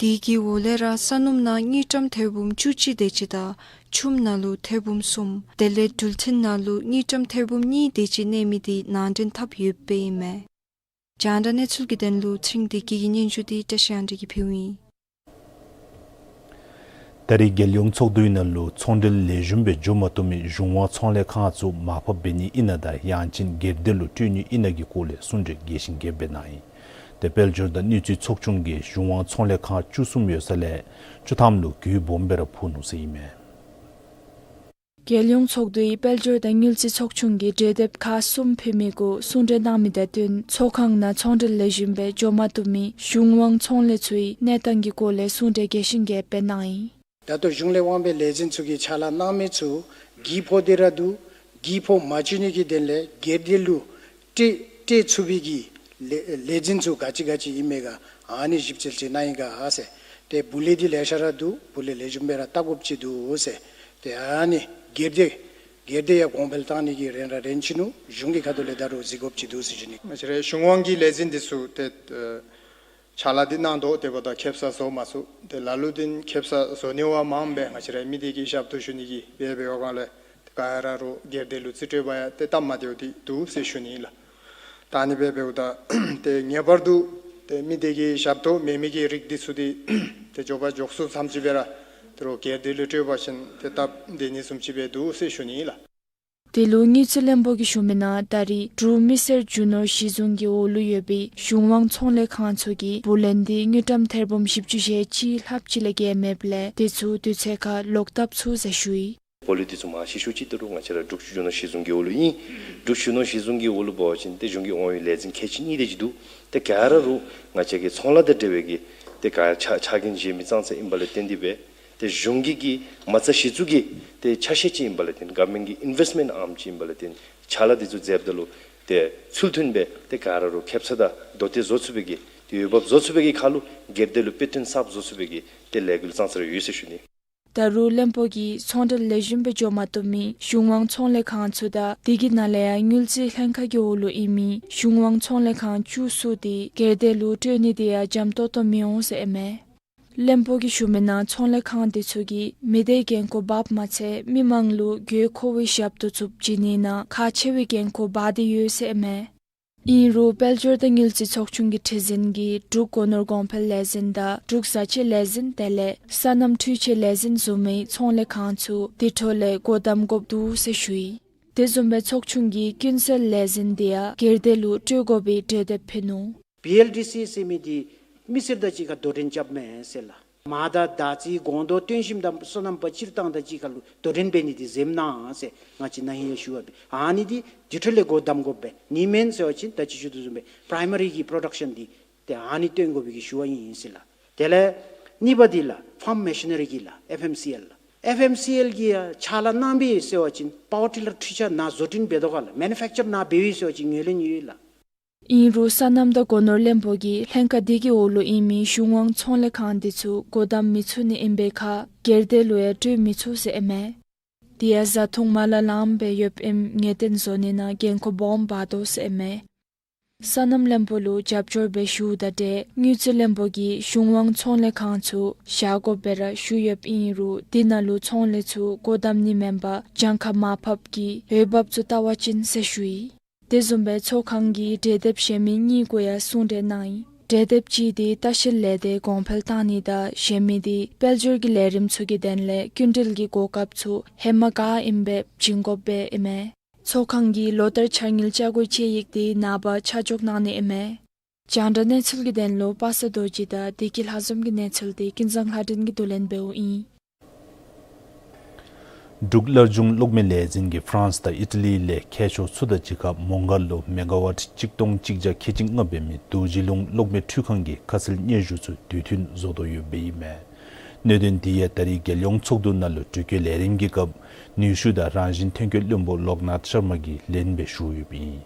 དེ་གི་འོག་ལས་ར་ས་སྣུམ་ནང་དངུལ་ཀྲམ་ཐེར་འབུམ་བཅུ་གཅིག་དེ་ཅིག་དང་ཆུམ་ནང་ལུ་ཐེར་འབུམ་གསུམ་དེ་ལས་འགྲུལ་འཕྲིན་ནང་ལུ་དངུལ་ཀྲམ་ཐེར་འབུམ་གཉིས་དེ་ཅིག་གནས་མི་དེ་ནང་འདྲེན་འཐབ་ཡོདཔ་ཨིན་མས། རྒྱང་བསྒྲགས་གནས་ཚུལ་གྱི་དོན་ལུ་ཚེ་རིང་བདེ་སྐྱིད་ཀྱི་སྙན་ཞུ་དེ་བཀྲ་ཤིས་དབང་འདུས་ཀྱིས་ཕུལཝ་ཨིན། ད་རེས་རྒྱལ་ཡོངས་ཚོགས་འདུའི་ནང་ལུ་ཚོང་འབྲེལ་ལེགས་ཤོམ་སྦེ་འགྱོ་མ་བཏུབ་མི་གཞུང་དབང་ཚོང་ལས་ཁང་ཚུ་མར་ཕབ་འབད་ནི་ཨིན་ན་དང་ཡང་ཅིན་སྒེར་སྡེ་ལུ་སྤྲོད་ནི་ཨིན་ན་གི་སྐོར་ལས་གསུང་གྲོས་རྒྱས་ཤིང་རྒྱསཔ་སྦེ་གནང་ཡི། ཏེ་དཔལ་འབྱོར་དང་ནུས་རྩིས་ཚོགས་ཆུང་གིས་གཞུང་དབང་ཚོང་ལས་ཁང་བཅུ་གསུམ་ཡོད་ས་ལས་བཅུ་ཐམ་ལུ་གུ་སྦོམ་སྦེ་ར་ཕོག་ནུག་ཟེར་ཨིན་མས། རྒྱལ་ཡོངས་ཚོགས་འདུའི་དཔལ་འབྱོར་དང་དངུལ་རྩིས་ཚོགས་ཆུང་གིས་གྲོས་དེབ་ཁག་གསུམ་ཕུལ་མི་གུ་གསུང་གྲོས་གནང་མི་དང་བསྟུན་ཚོགས་ཁང་ནང་ཚོང་འབྲེལ་ལེགས་ཤོམ་སྦེ་འགྱོ་མ་བཏུབ་མི་གཞུང་དབང་ཚོང་ལས་ཚུའི་གནས་སྟངས་ཀྱི་སྐོར་ལས་གསུང་གྲོས་རྒྱས་ཤིང་རྒྱསཔ་སྦེ་གནང་ཡི། ད་ལྟོ་གཞུང་ལས་དབང་པོའི་ལས་འཛིན་ཚུ་གིས་ཕྱག་ལཱ་གནང་མི་ཚུ་གུ་ཕོག་སྟེ་ར་འདུག། གུ་ཕོག་མ་བཅུག་ནི་གི་དོན་ལས་སྒེར་སྡེ་ལུ་སྤྲོད་སྤྲོད་ཚུགས་པའི་གི་ལས་ལས་འཛིན་ཚུ་ག་ཅི་ག་ཅི་ཨིན་མས་ག་ཨ་ནི་ཞིབ་འཚོལ་ཅིག་གནང་ཡི་ག་ཟེར། ཏེ་བུ་ལས་འདི་ལེ་ཤ་ར་འདུག། བུ་ལས་ལེགས་ཤོམ་སྦེ་ར་བལྟ་དགོཔ་ཅིག་འདུག་ཟེར། ཏེ་ཨ་ནི་སྒེར་སྡེ་སྒེར་སྡེ་ཡང་གོང་འཕེལ་བཏང་ནི་གི་རན་ར་རན་ཅི་ནུག། གཞུང་གི་ཁ་ཐུག་ལས་ད་རུང་གཟིགས་དགོཔ་ཅིག་འདུག་ཟེར་ཞུ་ནི། ང་བཅས་རའི་གཞུང་དབང་གི་ལས་འཛིན་འདི་ཚུ་ཏེ་ཨ་ཕྱག་ལཱ་འདི་གནང་དོ། དེ་འབདཝ་ད་ཁེབ་ས་བཟོ་མ་ཚུགས། ཏེ་ལ་ལུ་འདི་ཁེབ་ས་བཟོ་ནི་བ་མངམ་སྦེ་ང་བཅས་རའི་མི་སྡེ་གི་ཞབས་ཏོག་ཞུ་ནི་གི་འབད་འབདཝ་ལས་ཏེ་ག་ར་རུང་སྒེར་སྡེ་ལུ་རྩིས་སྤྲོད་པ་ཡང་ཏེ་སྟབས་མ་བདེཝ་འདི་འདུག་ཟེར་ཞུ་ནི་ལགས། ད་ཨ་ནི་སྦེ་འབདཝ་ད་ཏེ་ངེས་པར་དུ་ཏེ་མི་སྡེ་གི་ཞབས་ཏོག་མེད་མི་གི་རིགས་འདི་ཚུ་འདི་ཏེ་འགྱོ་བ་འགྱོ་ཚུགསཔ་ཙམ་ཅིག་སྦེ་ར་ཏེ་རུང་སྒེར་སྡེ་ལུ་སྤྲོད་པ་ཅིན་ཏེ་སྟབས་བདེ་ནི་བཟུམ་ཅིག་སྦེ་འདུག་ཟེར་ཞུ་ནི་ལགས། དེ་ལུ་དངུལ་རྩིས་བློན་པོ་གིས་ཞུ་མི་ནང་ད་རེས་འབྲུག་མི་སེར་རྒྱུ་ནོར་གཞི་བཟུང་གི་འོག་ལུ་ཡོད་པའི་གཞུང་དབང་ཚོང་ལས་ཁང་ཚུ་གིས་བུ་ལོན་འདི་དངུལ་ཀྲམ་ཐེར་འབུམ་བཞི་བཅུ་ཞེ་གཅིག་ལྷགཔ་ཅིག་ལས་བརྒལ་མེདཔ་ལས་དེ་ཚུ་དུས་ཚོད་ཁར་ལོག་བཏབ་ཚུགས་ཟེར་ཞུ་ཡི། བུ་ལོན་འདི་ཚུ་མང་ཤོས་ཤོས་ཅིག་ད་རུང་ང་བཅས་ར་འབྲུག་རྒྱུ་ནོར་གཞི་བཟུང་གི་འོག་ལུ་ཨིན། འབྲུག་རྒྱུ་ནོར་གཞི་བཟུང་གི་འོག་ལུ་འབད་བ་ཅིན་ཏེ་གཞུང་གི་དབང་ཡོད་ལས་འཛིན་ཁལ་གཅིག་གཉིས་དེ་ཅིག་འདུག། ཏེ་ག་ར་རུང་ང་བཅས་ཀྱི་ཚོང་ལཱ་དང་འབྲེལ་བའི་གི་ཏེ་ག་ཆ་ཆ་རྐྱེན་བཞེས་མི་ཙང་ཙ་ཨིན་པ་ལས་བརྟེན་ཏེ་སྦེ་ཏེ་གཞུང་གི་གི་མ་རྩ་གཞི་བཙུགས་ཀྱི་ཏེ་ཆ་ཤས་ཅིག་ཨིན་པ་ལས་བརྟེན་ག་མེན་གྱི་ཨིན་ཝེསཊ་མེནཊ་ཨམ་ཅིག་ཨིན་པ་ལས་བརྟེན་ཕྱག་ལཱ་འདི་ཚུ་མཛདཔ་ད་ལུ་ཏེ་ཚུལ་མཐུན་སྦེ་ཏེ་ག་ར་རུང་ཁེབ་ས་དང་དོ་ཏེ་བཟོ་ཚུགས་པའི་གི་ཏེ་འོས་འབབ་བཟོ་ཚུགས་པའི་གི་ཁར་ལུ་སྒེར་སྡེ་ལུ་དཔེ་སྟོན་གསརཔ་བཟོ་ཚུགས་པའི་གི་ཏེ་ལས་འགུལ་ཙང་ཙ་ར་ཡོད་ཟེར་ཞུ་ནི། ད་རུང་བློན་པོ་གིས་ཚོང་འབྲེལ་ལེགས་ཤོམ་སྦེ་འགྱོ་མ་བཏུབ་མི་གཞུང་དབང་ཚོང་ལས་ཁང་ཚུ་དང་དེ་གི་ནང་ལས་ཡང་དངུལ་རྩིས་ལྷན་ཁག་གི་འོག་ལུ་ཨིན་མི་གཞུང་དབང་ཚོང་ལས་ཁང་བཅུ་གསུམ་དེ་སྒེར་སྡེ་ལུ་སྤྲོད་ནི་དེ་ཡང་འཇམ་ཏོང་ཏོ་མི་འོང་ཟེར་ཨིན་མས། བློན་པོ་གིས་ཞུ་མི་ནང་ཚོང་ལས་ཁང་དེ་ཚུ་གིས་མི་སྡེའི་འགན་ཁུར་འབགཔ་མ་ཚད་མི་མང་ལུ་དགོས་མཁོ་བའི་ཞབས་ཏོག་ཚུ་བྱིན་ནི་ནང་ཁག་ཆེ་བའི་འགན་ཁུར་འབག་སྟེ་ཡོད་ཟེར་ཨིན་མས། ཨིན་རུང་དཔལ་འབྱོར་དང་དངུལ་རྩིས་ཚོགས་ཆུང་གི་ཁྲི་འཛིན་གྱིས་འབྲུག་སྒོ་ནོར་གོང་འཕེལ་ལས་འཛིན་དང་འབྲུག་བཟའ་ཆས་ལས་འཛིན་དེ་ལས་སོ་ནམ་འཕྲུལ་ཆས་ལས་འཛིན་བཟུམ་མའི་ཚོང་ལས་ཁང་ཚུ་དེ་འཕྲོ་ལས་སྒོ་བསྡམ་དགོཔ་འདུག་ཟེར་ཞུ་ཡི། དེ་བཟུམ་སྦེ་ཚོགས་ཆུང་གིས་ཀུན་གསལ་ལས་འཛིན་དེ་ཡང་སྒེར་སྡེ་ལུ་སྤྲོད་དགོ་པའི་གྲོས་འདེབས་ཕུལ་ནུག། བི་ཨེལ་ཌི་སི་ཟེར་མི་འདི་མི་སེར་དང་གཅིག་ཁར་དོ་འགྲན་རྐྱབ་མས་ཟེར་ལགས། མར་དང་དར་ཚི་སྒོང་རྡོག་སྟོན་ཞིམ་དང་སོ་ནམ་པ་སྤྱིར་བཏང་དང་གཅིག་ཁར་ལུ་དོ་འགྲན་འབད་ནི་འདི་འཛེམ་གནང་ཟེར་ང་བཅས་ནཱ་ཧིང་ཡང་ཞུ་བ་སྦེ། ཨ་ནི་འདི་དེ་འཕྲོ་ལས་སྒོ་བསྡམ་དགོ་པས། ནི་མེན་ཟེར་བ་ཅིན་ད་ཅི་ཞུ་དོ་བཟུམ་སྦེ་པ་རའི་མ་རི་གི་པོརོ་ཌག་ཤཱན་འདི་ཏེ་ཨ་ནི་བཏོན་དགོ་པའི་གི་ཞུ་བ་ཨིན་ཟེར་ལགས། དེ་ལས་གཉིས་པ་འདི་ལགས་ཕཱརམ་མེ་ཤི་ནེ་རི་གི་ལགས་ཨེཕ་ཨེམ་སི་ཨེལ་ལགས། ཨེཕ་ཨེམ་སི་ཨེལ་གྱིས་ཡང་ཕྱག་ལཱ་གནང་པས་ཟེར་བ་ཅིན་པ་ཝར་ཊི་ལར་འཕྲུལ་ཆས་ནཱ་བཟོ་སྐྲུན་འབད་དོ་ག་ལགས། མེ་ནུ་ཕེཀ་ཅར་ནཱ་འབདཝ་ཨིན་ཟེར་བ་ཅིན་ངོས་ལེན་ཡོད་ལགས། ཨིན་རུང་སོ་ནམ་དང་སྒོ་ནོར་བློན་པོ་གིས་ལྷན་ཁག་དེ་གི་འོག་ལུ་ཨིན་མི་གཞུང་དབང་ཚོང་ལས་ཁང་འདི་ཚུ་སྒོ་བསྡམ་མི་ཚུགས་ནི་ཨིན་པའི་ཁར་སྒེར་སྡེ་ལུ་ཡང་སྤྲོད་མི་ཚུགས་ཟེར་ཨིན་མས། དེ་ཡང་བཟའ་འཐུང་མ་ལ་ལངམ་སྦེ་ཡོདཔ་ཨིནམ་ངེས་བསྟན་བཟོ་ནི་ནང་འགན་ཁུར་སྦོམ་འབག་དོ་ཟེར་ཨིན་མས། སོ་ནམ་བློན་པོ་ལུ་རྒྱབ་སྐྱོར་འབད་ཞུཝ་དང་འབྲེལ་དངུལ་རྩིས་བློན་པོ་གིས་གཞུང་དབང་ཚོང་ལས་ཁང་ཚུ་བཞག་དགོཔ་སྦེ་ར་ཞུ་ཡོདཔ་ཨིན་རུང་དེ་ནང་ལུ་ཚོང་ལས་ཚུ་སྒོ་བསྡམ་ནི་མེན་པར་གྱངས་ཁ་མར་ཕབ་ཀྱི་འོས་འབབ་ཚུ་བལྟ་བ་ཅིན་ཟེར་ཞུ་ཡི། དེ་བཟུམ་སྦེ་ཚོགས་ཁང་གིས་གྲོས་འདེབས་གཞན་མི་གཉིས་གུ་ཡང་གསུང་གྲོས་གནང་ཡི། གྲོས་འདེབས་གཅིག་འདི་ལྟ་བཤལ་ལས་སྡེ་གོང་འཕེལ་བཏང་ནི་དང་གཞན་མི་འདི་དཔལ་འབྱོར་གྱི་ལས་རིམ་ཚུ་གི་དོན་ལས་སྐྱིན་འགྲུལ་གྱི་གོ་སྐབས་ཚུ་ཧེ་མ་ག་ཨིནམ་སྦེ་བྱིན་དགོཔ་སྦེ་ཨིན་མས། ཚོགས་ཁང་གིས་ལོ་ལྟར་འཆར་དངུལ་བཅའ་སྒོའི་དཔྱད་ཡིག་འདི་ནངས་པ་ཆ་འཇོག་གནང་ནི་ཨིན་མས། རྒྱང་བསྒྲགས་གནས་ཚུལ་གྱི་དོན་ལུ་པ་སངས་རྡོ་རྗེ་དང་བདེ་སྐྱིད་ལྷ་འཛོམས་ཀྱི་གནས་ཚུལ་འདི་ཀུན་བཟང་ལྷ་སྒྲོན་གྱིས་བསྡུ་ལེན་འབདཝ་ཨིན། འབྲུག་སླར་འབྱུང་གློག་མེ་ལས་འཛིན་གྱིས་ཧྥ་རན་སི་དང་ཨི་ཊ་ལི་ལས་མཁས་མཆོག་ཚུ་དང་གཅིག་ཁར་མོང་སྒར་ལུ་མེ་ག་ཝཊ་གཅིག་སྟོང་གཅིག་བརྒྱ་ཁལ་གཅིག་ལྔ་འབད་མི་རྡོ་རྗེ་ལུང་གློག་མེ་འཕྲུལ་ཁང་གི་ཁ་གསལ་སྙན་ཞུ་ཚུ་དུས་མཐུན་བཟོ་དོ་ཡོདཔ་ཨིན་མས། གནད་དོན་འདི་ཡང་ད་རེས་རྒྱལ་ཡོངས་ཚོགས་འདུ་ནང་ལུ་དྲི་བཀོད་ལས་རིམ་གྱི་སྐབས་ནུས་ཤུགས་དང་རང་བཞིན་ཐོན་སྐྱེད་བློན་པོ་ལོག་ནཱཐ་ཤར་མ་གིས་ལན་སྦེ་ཞུ་ཡོདཔ་ཨིན།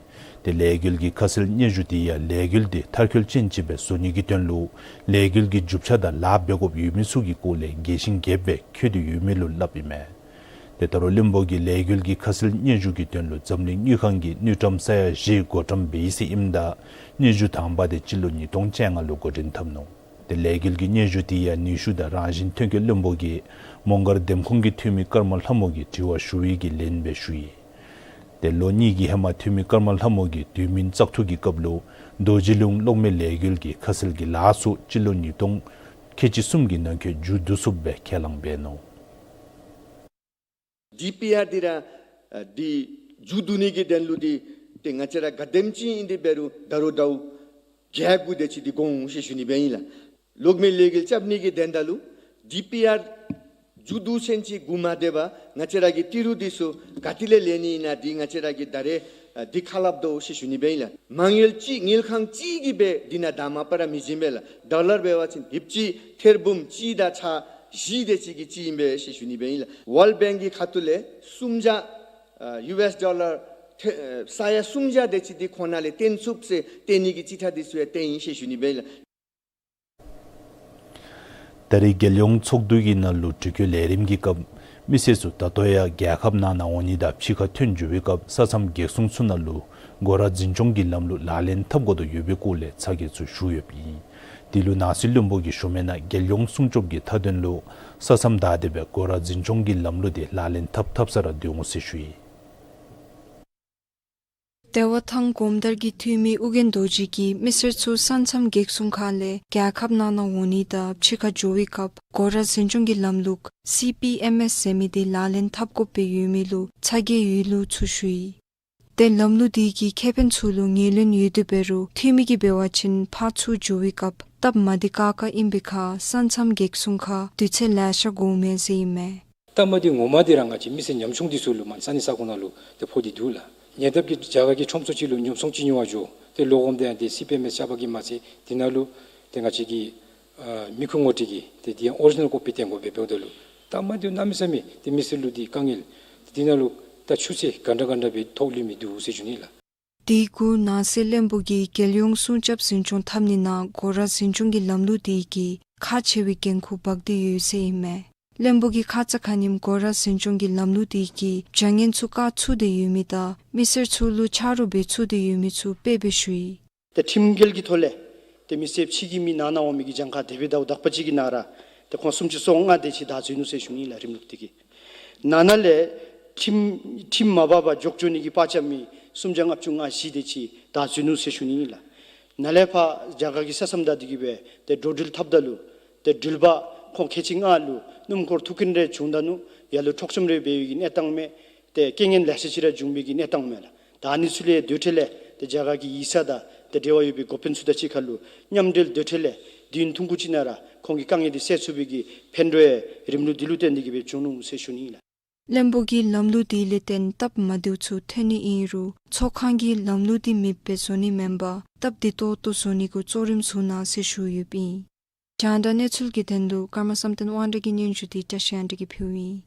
ཏེ་ལས་འགུལ་གྱི་ཁ་གསལ་སྙན་ཞུ་འདི་ཡང་ལས་འགུལ་འདི་མཐར་འཁྱོལ་ཅན་ཅིག་སྦེ་བཟོ་ནི་གི་དོན་ལུ་ལས་འགུལ་གྱི་རྒྱུ་ཆ་དང་ལཱ་འབད་དགོཔ་ཡོད་མི་ཚུ་གི་སྐོར་ལས་རྒྱས་ཤིང་རྒྱསཔ་སྦེ་འཁོད་དེ་ཡོད་མི་ལུ་སླབ་ཨིན་མས། ཏེ་ད་རུང་བློན་པོ་གིས་ལས་འགུལ་གྱི་ཁ་གསལ་སྙན་ཞུ་གི་དོན་ལུ་འཛམ་གླིང་དངུལ་ཁང་གིས་དངུལ་ཀྲམ་ས་ཡ་བཞི་བགོ་བཀྲམ་འབད་ཡི་ཟེར་ཨིནམ་ད་སྙན་ཞུ་དང་པ་དེ་སྤྱི་ལོ་ཉིས་སྟོང་བཅོ་ལྔ་ལུ་འགོ་འདྲེན་འཐབ་ནུག། ཏེ་ལས་འགུལ་གྱི་སྙན་ཞུ་དེ་ཡང་ནུས་ཤུགས་དང་རང་བཞིན་ཐོན་སྐྱེད་བློན་པོ་གིས་མོང་སྒར་འདེམས་ཁོངས་ཀྱི་འཐུས་མི་ཀརྨ་ལྷ་མོ་གིས་དྲི་བ་ཞུ་བའི་གི་ལན་སྦེ་ཞུ་ཡི། ཏེ་ལོ་གཉིས་ཀྱི་ཧེ་མ་འཐུས་མི་ཀརྨ་ལྷ་མོ་གིས་དུས་མིན་བཙག་འཐུ་གི་སྐབས་ལུ་རྡོ་རྗེ་ལུང་གློག་མེ་ལས་འགུལ་གྱི་ཁ་གསལ་གྱི་ལཱ་ཚུ་སྤྱི་ལོ་ཉིས་སྟོང་ཁལ་གཅིག་གསུམ་གྱི་ནང་འཁོད་མཇུག་བསྡུ་ཚུགསཔ་སྦེ་ཁས་བླངས་འབད་ནུག། ཌི་པི་ཨར་འདི་ར་ཨ་འདི་མཇུག་བསྡུ་ནི་གི་དོན་ལུ་འདི་ཏེ་ང་བཅས་ར་ག་དེམ་ཅིག་ཨིན་ཏེ་འབད་རུང་ད་རུང་ཟླཝ་བརྒྱད་དགུ་དེ་ཅིག་འདི་འགོར་འོང་ཟེར་ཞུ་ནི་སྦེ་ཨིན་ལགས། གློག་མེ་ལས་འགུལ་རྐྱབ་ནི་གི་དོན་དག་ལུ་ཌི་པི་ཨར་མཇུག་བསྡུ་ཚུན་ཅིག་འགོར་མ་སྡོད་པར་ང་བཅས་ར་གི་ཏི་རུ་འདི་ཚུ་ག་ཏེ་ལས་ལེན་ནི་ཨིན་ན་འདི་ང་བཅས་ར་གིས་ད་རེས་ཨ་འདི་ཁ་སླབ་དོ་ཟེར་ཞུ་ནི་སྦེ་ཨིན་ལགས། མ་དངུལ་གཅིག་དངུལ་ཁང་གཅིག་གིས་སྦེ་འདི་ནང་དང་མ་པ་ར་མི་བྱིན་པས་ལགས། ཌོ་ལར་འབད་བ་ཅིན་ཧིབ་གཅིག་ཐེར་འབུམ་གཅིག་དང་ཚག་བཞི་དེ་ཅིག་གི་གཅིག་ཨིན་པས་ཟེར་ཞུ་ནི་སྦེ་ཨིན་ལགས། ཝཱལཌ་བེངཀ་གི་ཁ་ཐུག་ལས་སུམ་བརྒྱ་ཨ་ཡུ་ཨེསི་ཌོ་ལར་ཐེ་ཨ་ས་ཡ་སུམ་བརྒྱ་དེ་ཅིག་འདི་ཁོང་ནང་ལས་བཏོན་ཚུགས་ཟེར་བཏོན་ནི་གི་ཅིག་ཁྲ་འདི་ཚུ་ཡང་བཏོན་ཡི་ཟེར་ཞུ་ནི་སྦེ་ཨིན་ལགས། ད་རེས་རྒྱལ་ཡོངས་ཚོགས་འདུ་གི་ནང་ལུ་དྲི་བཀོད་ལས་རིམ་གྱི་སྐབས་མི་སེར་ཚུ་ད་ལྟོ་ཡང་རྒྱལ་ཁབ་ནང་ན་འོང་ནི་དང་ཕྱི་ཁར་ཐོན་འགྱོ་བའི་སྐབས་ས་མཚམས་གེགས་སྲུང་ཚུ་ནང་ལུ་སྒོ་ར་འཛིན་སྐྱོང་གི་ལམ་ལུགས་ལག་ལེན་འཐབ་དགོ་དོ་ཡོད་པའི་སྐོར་ལས་ཚ་གྱང་ཚུ་ཞུ་ཡོདཔ་ཨིན། དེ་ལུ་ནང་སྲིད་བློན་པོ་གིས་ཞུ་མི་ནང་རྒྱལ་ཡོངས་སྲུང་སྐྱོབ་ཀྱི་མཐའ་དོན་ལུ་ས་མཚམས་བདའ་སྟེ་སྦེ་སྒོ་ར་འཛིན་སྐྱོང་གི་ལམ་ལུགས་དེ་ལག་ལེན་འཐབ་འཐབ་ས་ར་སྡོད་འོང་ཟེར་ཞུ་ཡི། བདེ་བ་ཐང་གོམ་བདར་གྱི་འཐུས་མི་ཨྱོན་རྡོ་རྗེ་གིས་མི་སེར་ཚུ་ས་མཚམས་གེགས་སྲུང་ཁང་ལས་རྒྱལ་ཁབ་ནང་ན་འོང་ནི་དང་ཕྱི་ཁར་འགྱོ་བའི་སྐབས་སྒོ་ར་འཛིན་སྐྱོང་གི་ལམ་ལུགས་སི་པི་ཨེམ་ཨེསི་ཟེར་མི་དེ་ལག་ལེན་འཐབ་དགོཔ་སྦེ་ཡོད་མི་ལུ་ཚ་གྱང་ཡོད་ལུགས་ཚུ་ཞུ་ཡི། ཏེ་ལམ་ལུགས་དེ་གིས་ཁེ་ཕན་ཚུ་ལུ་ངོས་ལེན་ཡོད་དེ་འབད་རུང་འཐུས་མི་གིས་འབད་བ་ཅིན་ཕར་ཚུར་འགྱོ་བའི་སྐབས་སྟབས་མ་བདེ་ཁག་ཁ་ཨིན་པའི་ཁར་ས་མཚམས་གེགས་སྲུང་ཁར་དུས་ཚོད་ལེ་ཤ་འགོརཝ་མས་ཟེར་ཨིན་མས། སྟབས་མ་བདེཝ་ངོ་མ་འདི་ར་ང་བཅས་མི་སེར་ཉམ་ཆུང་འདི་ཚུ་ལུ་མ་ས་གནས་ས་ཁོངས་ནང་ལུ་ཏེ་ཕོག་སྟེ་འདུག་ལགས། ཉེ་འདབས་ཀྱི་རྒྱ་གར་གྱི་ཁྲོམ་ཚོགས་ཅིག་ལུ་ཉོ་ཚོང་ཅིག་ཉོ་བར་འགྱོ། ཏེ་ལོག་འོངམ་ད་ཡང་ཏེ་སི་པི་ཨེམ་ཨེསི་ཅ་པ་གིས་མ་ཚད་དེ་ནང་ལུ་ཏེ་ང་བཅས་ཀྱི་ཨ་མི་ཁུངས་ངོ་སྤྲོད་ཀྱི་ཏེ་དེ་ཡང་ཨོ་རི་ཇི་ནཱལ་ཀོ་པི་བཏོན་དགོཔ་སྦེ་འབདཝ་ད་ལུ་སྟབས་མ་བདེཝ་གནམ་མེད་ས་མེད་ཏེ་མི་སེར་ལུ་འདི་དཀའ་ངལ་ཏེ་དེ་ནང་ལུ་ད་ཆུ་ཚོད་ག་འདྲ་ག་འདྲ་སྦེ་ཐོག་ལུས་མི་འདུག་ཟེར་ཞུ་ནི་ལགས། དེ་གུ་ནང་སྲིད་བློན་པོ་གིས་རྒྱལ་ཡོངས་སྲུང་སྐྱོབ་འཛིན་སྐྱོང་འཐབ་ནི་ནང་སྒོ་ར་འཛིན་སྐྱོང་གི་ལམ་ལུགས་དེ་གིས་ཁག་ཆེ་བའི་འགན་ཁུར་འབག་སྟེ་ཡོད་ཟེར་ཨིན་མས། བློན་པོ་གིས་ཁ་ཙ་ཁ་ཉིནམ་སྒོ་ར་འཛིན་སྐྱོང་གི་ལམ་ལུགས་དེ་གིས་བྱ་ངན་ཚུ་བཀག་ཚུགས་ཏེ་ཡོད་མི་དང་མི་སེར་ཚུ་ལུ་ཆ་རོགས་འབད་ཚུགས་ཏེ་ཡོད་མི་ཚུ་དཔེ་སྦེ་ཞུ་ཡི། ཏེ་ཁྲིམས་འགལ་གྱི་ཐོག་ལས་ཏེ་མི་སེར་ཕྱི་གི་མི་ནང་ན་འོང་མི་གི་གྱངས་ཁ་དེ་སྦེ་ཟླཝ་དག་པ་ཅིག་གི་ནང་ར་ཏེ་ཁོང་སུམ་ཅུ་སོ་ལྔ་དེ་ཅིག་བདའ་འཛུལ་ནུག་ཟེར་ཞུ་ནི་ལགས། རིམ་ལུགས་དེ་གིས་ནང་ན་ལས་ཁྲིམས་ཁྲིམས་མ་འབག་པར་འགྱོ་འགྱོ་ནི་གི་པར་རྐྱབ་མི་སུམ་བརྒྱ་ལྔ་བཅུ་ང་བཞི་དེ་ཅིག་བདའ་འཛུལ་ནུག་ཟེར་ཞུ་ནི་ལགས། ནཱ་ལས་ཕར་རྒྱ་གར་གྱི་ས་མཚམས་བདའ་སྟེ་གི་སྦེ་ཏེ་འགྲོ་འགྲུལ་འཐབ་ད་ལུ་ཏེ་འགྲུལ་པ་ཁོང་ཁལ་གཅིག་ལྔ་ལུ་སྣུམ་འཁོར་ཐུག་རྐྱེན་རེ་བྱུང་ད་ནུག། ཡར་ལུ་འཕྲོག་བཅོམ་རེ་འབད་བའི་གི་གནས་སྟངས་མས། ཏེ་རྐྱེན་ངན་ལེ་ཤ་ཅིག་ར་འབྱུང་བའི་གི་གནས་སྟངས་མས་ལགས། ད་ཨ་ནི་ཚུ་ལས་དོ་འཕྲལ་ལས་ཏེ་རྒྱ་གར་གྱི་ཡིག་ཚང་དང་ཏེ་འབྲེལ་བ་ཡོད་པའི་འགོ་དཔོན་ཚུ་དང་གཅིག་ཁར་ལུ་མཉམ་འབྲེལ་དོ་འཕྲལ་ལས་དུས་ཡུན་ཐུང་ཀུ་ཅིག་ནང་ར་ཁོང་གི་དཀའ་ངལ་འདི་སེལ་ཚུགས་པའི་གི་ཕན་གྲོགས་ཡང་རིམ་ལུགས་འདི་ལུ་བརྟེན་ཏེ་གི་སྦེ་བྱུང་ནུག་ཟེར་ཞུ་ནི་ཨིན་ལགས། བློན་པོ་གིས་ལམ་ལུགས་དེ་ལས་བརྟེན་སྟབས་མ་བདེཝ་ཚུ་ཐོན་ནི་ཨིན་རུང་ཚོགས་ཁང་གིས་ལམ་ལུགས་དེ་མེདཔ་སྦེ་བཟོ་ནི་མེན་པར་སྟབས་བདེ་ཏོག་ཏོ་བཟོ་ནི་གུ་གཙོ་རིམ་བཟུང་གནང་ཟེར་ཞུ་ཡོདཔ་ཨིན། རྒྱང་བསྒྲགས་གནས་ཚུལ་གྱི་དོན་ལུ་ཀརྨ་བསམ་གཏན་དབང་གྲགས་ཀྱི་སྙན་ཞུ་འདི་བཀྲ་ཤིས་དབང་གྲགས་ཀྱིས་ཕུལཝ་ཨིན།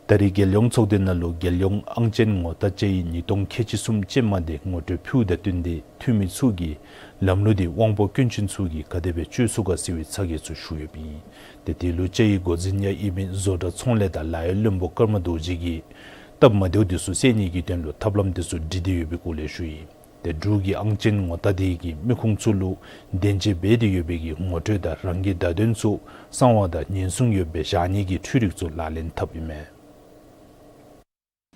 ད་རེས་རྒྱལ་ཡོངས་ཚོགས་སྡེ་ནང་ལུ་རྒྱལ་ཡོངས་ཨང་ཅན་ངོ་རྟགས་དཔྱད་ཡིག་ཉིས་སྟོང་ཁལ་གཅིག་གསུམ་ཅན་མ་དེ་ངོ་སྤྲོད་ཕུལཝ་དང་བསྟུན་ཏེ་འཐུས་མི་ཚུ་གིས་ལམ་ལུགས་དེ་དབང་པོ་སྐྱོན་ཅན་ཚུ་གིས་ག་དེ་སྦེ་སྤྱོད་ཚུགས་ག་ཟེར་བའི་ཚ་གྱང་ཚུ་ཞུ་ཡོདཔ་ཨིན། ཏེ་དེ་ལུ་དཔྱད་ཡིག་འགོ་འཛིན་ཡང་ཨིན་མི་བཟོ་གྲྭ་ཚོང་ལས་དང་ལཱ་གཡོག་བློན་པོ་ཀརྨ་རྡོ་རྗེ་གིས་སྟབས་མ་བདེཝ་དེ་ཚུ་སེལ་ནི་གི་དོན་ལུ་ཐབས་ལམ་དེ་ཚུ་སྒྲིག་སྟེ་ཡོད་པའི་སྐོར་ལས་ཞུ་ཡི། ཏེ་འབྲུག་གི་ཨང་ཅན་ངོ་རྟགས་དེ་གིས་མི་ཁུངས་ཚུ་ལུ་བདེན་དཔྱད་འབད་དེ་ཡོད་པའི་གི་ངོ་སྤྲོད་དང་རང་གི་བརྡ་དོན་ཚུ་གསང་བ་དང་ཉེན་སྲུང་ཡོདཔ་སྦེ་བཞག་ནི་གི་འཕྲུལ་རིག་ཚུ་ལག་ལེན་འཐབ་ཨིན་མས།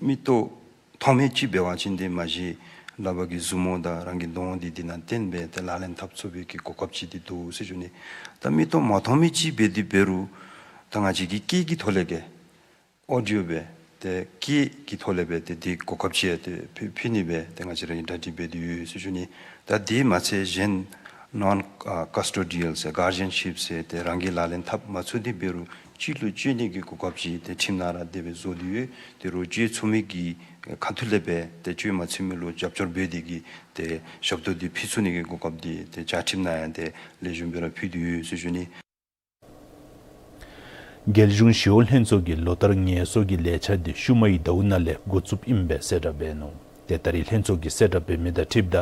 མིག་ཏོ་མཐོང་མི་ཅིག་འབད་བ་ཅིན་ཏེ་མ་གཞི་ལག་པ་གི་མཛུབ་མོ་དང་རང་གི་གདོང་འདི་འདི་ནང་བསྟན་སྦེ་ཏེ་ལག་ལེན་འཐབ་ཚུགས་པའི་གི་གོ་སྐབས་ཅིག་འདི་འདུག་ཟེར་ཞུ་ནི། ད་མིག་ཏོ་མ་མཐོང་མི་ཅིག་འབད་དེ་འབད་རུང་ད་ང་བཅས་ཀྱིས་སྐད་ཀྱི་ཐོག་ལས་ཀྱི་ཨོ་ཌི་ཡོ་སྦེ་ཏེ་སྐད་ཀྱི་ཐོག་ལས་སྦེ་ཏེ་འདི་གོ་སྐབས་ཅིག་ཏེ་ཕུལ་ཕུལ་ནི་སྦེ་ཏེ་ང་བཅས་ར་གིས་གྲ་སྒྲིག་འབད་དེ་ཡོད་ཟེར་ཞུ་ནི། ད་དེ་མ་ཚད་གཞན་ནཱོན་ཀ་སི་ཊོ་ཌི་ཡལ་ཟེར་གཱར་ཌི་ཡཱན་ཤིཔ་ཟེར་ཏེ་རང་གིས་ལག་ལེན་འཐབ་མ་ཚུགས་དེ་འབད་རུང་གཅིག་ལུ་སྤྱོད་ནི་གི་གོ་སྐབས་ཅིག་ཏེ་ཁྲིམས་ནང་ར་དེ་སྦེ་བཟོ་སྟེ་ཡོད། དེ་རུང་སྤྱོད་ཚུགས་མི་གི་ཁ་ཐུག་ལས་སྦེ་ཏེ་སྤྱོད་མ་ཚུགས་མི་ལུ་རྒྱབ་སྐྱོར་འབད་དེ་གིས་ཏེ་ཞབས་ཏོག་འདི་ཕུལ་ཚུགས་ནི་གི་གོ་སྐབས་འདི་ཏེ་བཅའ་ཁྲིམས་ནང་ཡང་ཏེ་ལེགས་ཤོམ་སྦེ་ར་ཕུལ་དེ་ཡོད་ཟེར་ཞུ་ནི། རྒྱལ་གཞུང་ཞི་གཡོག་ལྷན་ཚོགས་ཀྱིས་ལོ་ལྟར་ངལ་གསོ་གི་ལས་འཆར་འདི་ཤུལ་མའི་ཟླཝ་ནང་ལས་འགོ་བཙུགསཔ་ཨིནམ་སྦེ་གསལ་བསྒྲགས་འབད་ནུག། ཏེ་ད་རེས་ལྷན་ཚོགས་ཀྱིས་གསལ་བསྒྲགས་འབད་མི་དང་འཁྲིལཝ་ད་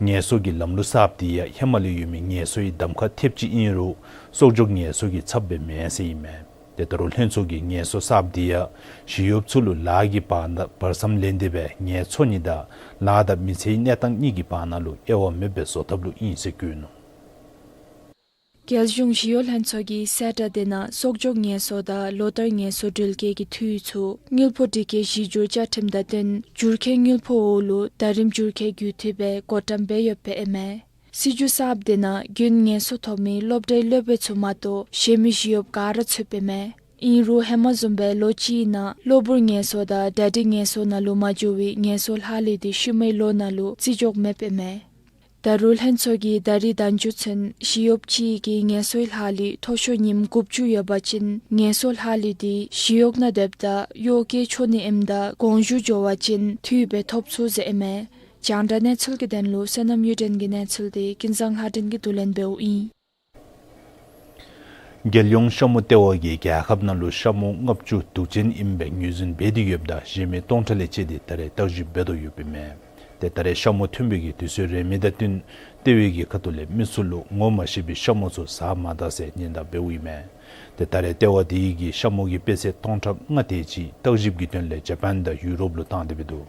ངལ་གསོ་གི་ལམ་ལུགས་གསརཔ་འདི་ཡང་ཧེ་མ་ལས་ཡོད་མི་ངལ་གསོའི་གདམ་ཁ་ཐེབས་ཅིག་ཨིན་རུང་གསོག་འཇོག་ངལ་གསོ་གི་ཚབ་སྦེ་མེན་ཟེར་ཨིན་མས། ཏེ་ད་རུང་ལྷན་ཚོགས་ཀྱིས་ངལ་གསོ་གསརཔ་འདི་ཡང་ཞི་གཡོགཔ་ཚུ་ལུ་ལཱ་གི་བར་ན་བར་མཚམས་ལེན་ཏེ་སྦེ་ངལ་འཚོ་ནི་དང་ལཱ་དང་མི་ཚེའི་གནས་སྟངས་གཉིས་ཀྱི་བར་ན་ལུ་དབྱེ་བ་མེདཔ་སྦེ་བཟོ་ཐབས་ལུ་ཨིན་ཟེར་བཀོད་ནུག། རྒྱལ་གཞུང་ཞི་གཡོག་ལྷན་ཚོགས་ཀྱིས་གསལ་བསྒྲགས་དེ་ནང་གསོག་འཇོག་ངལ་གསོ་དང་ལོ་ལྟར་ངལ་གསོ་སྤྲོད་སྐྱེལ་གྱི་འཐུས་ཚུ་དངུལ་ཕོགས་སྒྲིག་སྐྱེལ་གཞི་འགྱུར་བཅའ་ཁྲིམས་དང་བསྟུན་འགྱུར་ཁེ་དངུལ་ཕོགས་འོག་ལུ་ཟླ་རིམ་འགྱུར་ཁེ་བརྒྱུད་འཐུས་སྦེ་བགོ་བཀྲམ་འབད་ཡོདཔ་ཨིན་མས། སྲིད་བྱུས་གསརཔ་དེ་ནང་རྒྱུན་ངལ་གསོ་ཐོབ་མི་སློབ་གྲྭའི་སློབ་དཔོན་ཚུ་མ་གཏོགས་གཞན་མི་ཞི་གཡོགཔ་ག་ར་ཚུདཔ་ཨིན་མས། ཨིན་རུང་ཧེ་མ་བཟུམ་སྦེ་ལོ་གཅིག་ནང་གློ་བུར་ངལ་གསོ་དང་གྲ་སྒྲིག་ངལ་གསོ་ནང་ལུ་མ་འགྱོ་བའི་ངལ་གསོ་ལྷག་ལུས་དེ་ཤུལ་མའི་ལོ་ནང་ལུ་བརྩི་འཇོག་མེདཔ་ཨིན་མས། ད་རུང་ལྷན་ཚོགས་ཀྱིས་ད་རིས་ཟླ་མཇུག་ཚུན་ཞི་གཡོགཔ་གཅིག་གི་ངལ་གསོའི་ལྷག་ལུས་མཐོ་ཤོས་ཉིནམ་དགུ་བཅུ་ཡོད་པ་ཅིན་ངལ་གསོ་ལྷག་ལུས་དེ་ཞི་གཡོག་ནང་སྡོདཔ་ད་གཡོག་བཀོལ་ཆོག་ནི་ཨིནམ་ད་དགོངས་ཞུ་འབྱོར་བ་ཅིན་འཐུས་སྦེ་ཐོབ་ཚུགས་ཟེར་ཨིན་མས། རྒྱང་བསྒྲགས་གནས་ཚུལ་གྱི་དོན་ལུ་བསོད་ནམས་གཡུ་སྒྲོན་གྱི་གནས་ཚུལ་དེ་ཀུན་བཟང་ལྷ་སྒྲོན་གྱིས་བསྡུ་ལེན་འབདཝ་ཨིན། རྒྱལ་ཡོངས་ཤ་མུ་ལྟེ་བ་གིས་རྒྱལ་ཁབ་ནང་ལུ་ཤ་མུ་ལྔ་བཅུ་དུག་ཅན་ཨིན་པའི་ངོས་འཛིན་འབད་དེ་ཡོདཔ་ད་གཞན་མི་སྟོང་ཕྲག་ལས་བཅད་དེ་ད་རེས་བརྟག་ཞིབ་འབད་དོ་ཡོདཔ་ཨིན་མས། ཏེ་ད་རེས་ཤ་མུ་ཐོན་པའི་གི་དུས་ཚོད་རན་མི་དང་བསྟུན་ལྟེ་བའི་གི་ཁ་ཐུག་ལས་མི་ཚུ་ལུ་ངོ་མ་ཤེས་པའི་ཤ་མུ་ཚུ་ཟ་མ་ད་ཟེར་ཉེན་བརྡ་འབདཝ་ཨིན་མས། ཏེ་ད་རེས་ལྟེ་བ་དེ་གིས་ཤ་མུ་གི་དཔེ་ཚད་སྟོང་ཕྲག་ལྔ་དེ་ཅིག་བརྟག་ཞིབ་ཀྱི་དོན་ལས་ཇ་པཱན་དང་ཡུ་རོབ་ལུ་བཏང་སྟེ་འབད་དོ།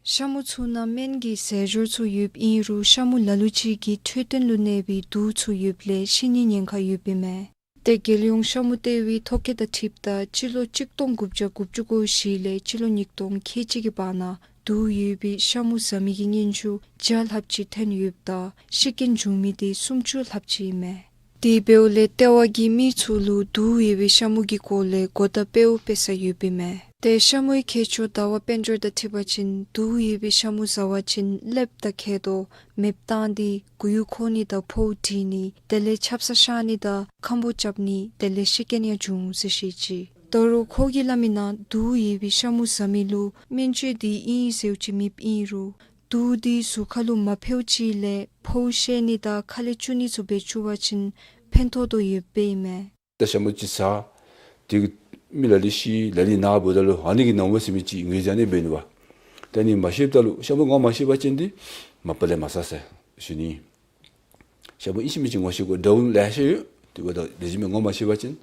ཤ་མུ་ཚུ་ནང་སྨན་གྱི་ཟས་ཞོར་ཚུ་ཡོདཔ་ཨིན་རུང་ཤ་མུ་ལ་ལུ་ཅིག་གི་འཕྲོད་བསྟེན་ལུ་གནོད་པའི་དུག་ཚུ་ཡོདཔ་ལས་ཤི་ནིའི་ཉེན་ཁ་ཡོདཔ་ཨིན་མས། ཏེ་རྒྱལ་ཡོངས་ཤ་མུ་ལྟེ་བའི་ཐོ་བཀོད་དང་འཁྲིལཝ་ད་སྤྱི་ལོ་གཅིག་སྟོང་དགུ་བརྒྱ་དགུ་བཅུ་གོ་བཞི་ལས་སྤྱི་ལོ་ཉིས་སྟོང་ཁལ་གཅིག་གི་བར་ན་དུག་ཡོད་པའི་ཤ་མུ་ཟ་མི་གི་སྙན་ཞུ་བརྒྱ་ལྷགཔ་ཅིག་ཐོན་ཡོདཔ་ད་ཤི་རྐྱེན་བྱུང་མི་དེ་སུམ་ཅུ་ལྷགཔ་ཅིག་ཨིན་མས། དེ་འབདཝ་ལས་ལྟེ་བ་གིས་མི་ཚུ་ལུ་དུག་ཡོད་པའི་ཤ་མུ་གི་སྐོར་ལས་གོ་བརྡ་སྤེལཝ་སྤེལ་ས་ཡོདཔ་ཨིན་མས། ཏེ་ཤ་མུའི་ཁྱད་ཆོས་ཟླ་བ་དཔལ་འབྱོར་དང་འཁྲིལ་བ་ཅིན་དུག་ཡོད་པའི་ཤ་མུ་ཟ་བ་ཅིན་ཀླདཔ་དང་མཁལ་རྡོག་མེདཔ་བཏང་སྟེ་མགུ་ཡུ་འཁོར་ནི་དང་ཕོཝ་འདྲེན་ནི་དེ་ལས་ཆབ་གསང་བཤལ་ནི་དང་ཁམ་བུ་རྐྱབ་ནི་དེ་ལས་ཤི་རྐྱེན་ཡང་འབྱུང་ཟེར་བཤད་ཅི། ད་རུང་ཁོ་གིས་སླབ་མིའི་ནང་དུག་ཡོད་པའི་ཤ་མུ་ཟ་མི་ལུ་སྨན་བཅོས་དེ་ཨིན་ཟེརཝ་ཅིག་མེདཔ་ཨིན་རུང་དུག་དེ་གཟུགས་ཁ་ལུ་མ་ཕོགཔ་ཅིག་ལས་ཕོཝ་ཤེད་ནི་དང་ཁ་ལས་བཅུག་ནི་ཚུ་འབད་བཅུག་པ་ཅིན་ཕན་ཐོགས་དོ་ཡོདཔ་ཨིན་མས། ད་ཤ་མུ་ཅིག་ཟ། དེ་གིས་མི་ལ་ལུ་ཤི་ལ་ལུ་ན་འབདཝ་ད་ལུ་ཨ་ནི་གིས་ན་འོང་ཟེར་མི་ཅིག་ངོས་འཛིན་ཨ་ནི་འབད་ནུག་པ། ད་ནི་མ་ཤེསཔ་ད་ལུ་ཤ་མུ་ངོ་མ་ཤེས་པ་ཅིན་དེ་མ་པ་ལས་མ་ཟ་ཟེར་ཞུ་ནི། ཤ་མུ་ཨིན་ཅི་མིན་ཅི་ངོ་ཤེས་དགོ། འདྲཝ་ལེ་ཤ་ཡོད། དེ་འབདཝ་ད་ལེགས་ཤོམ་སྦེ་ངོ་མ་ཤེས་པ་ཅིན་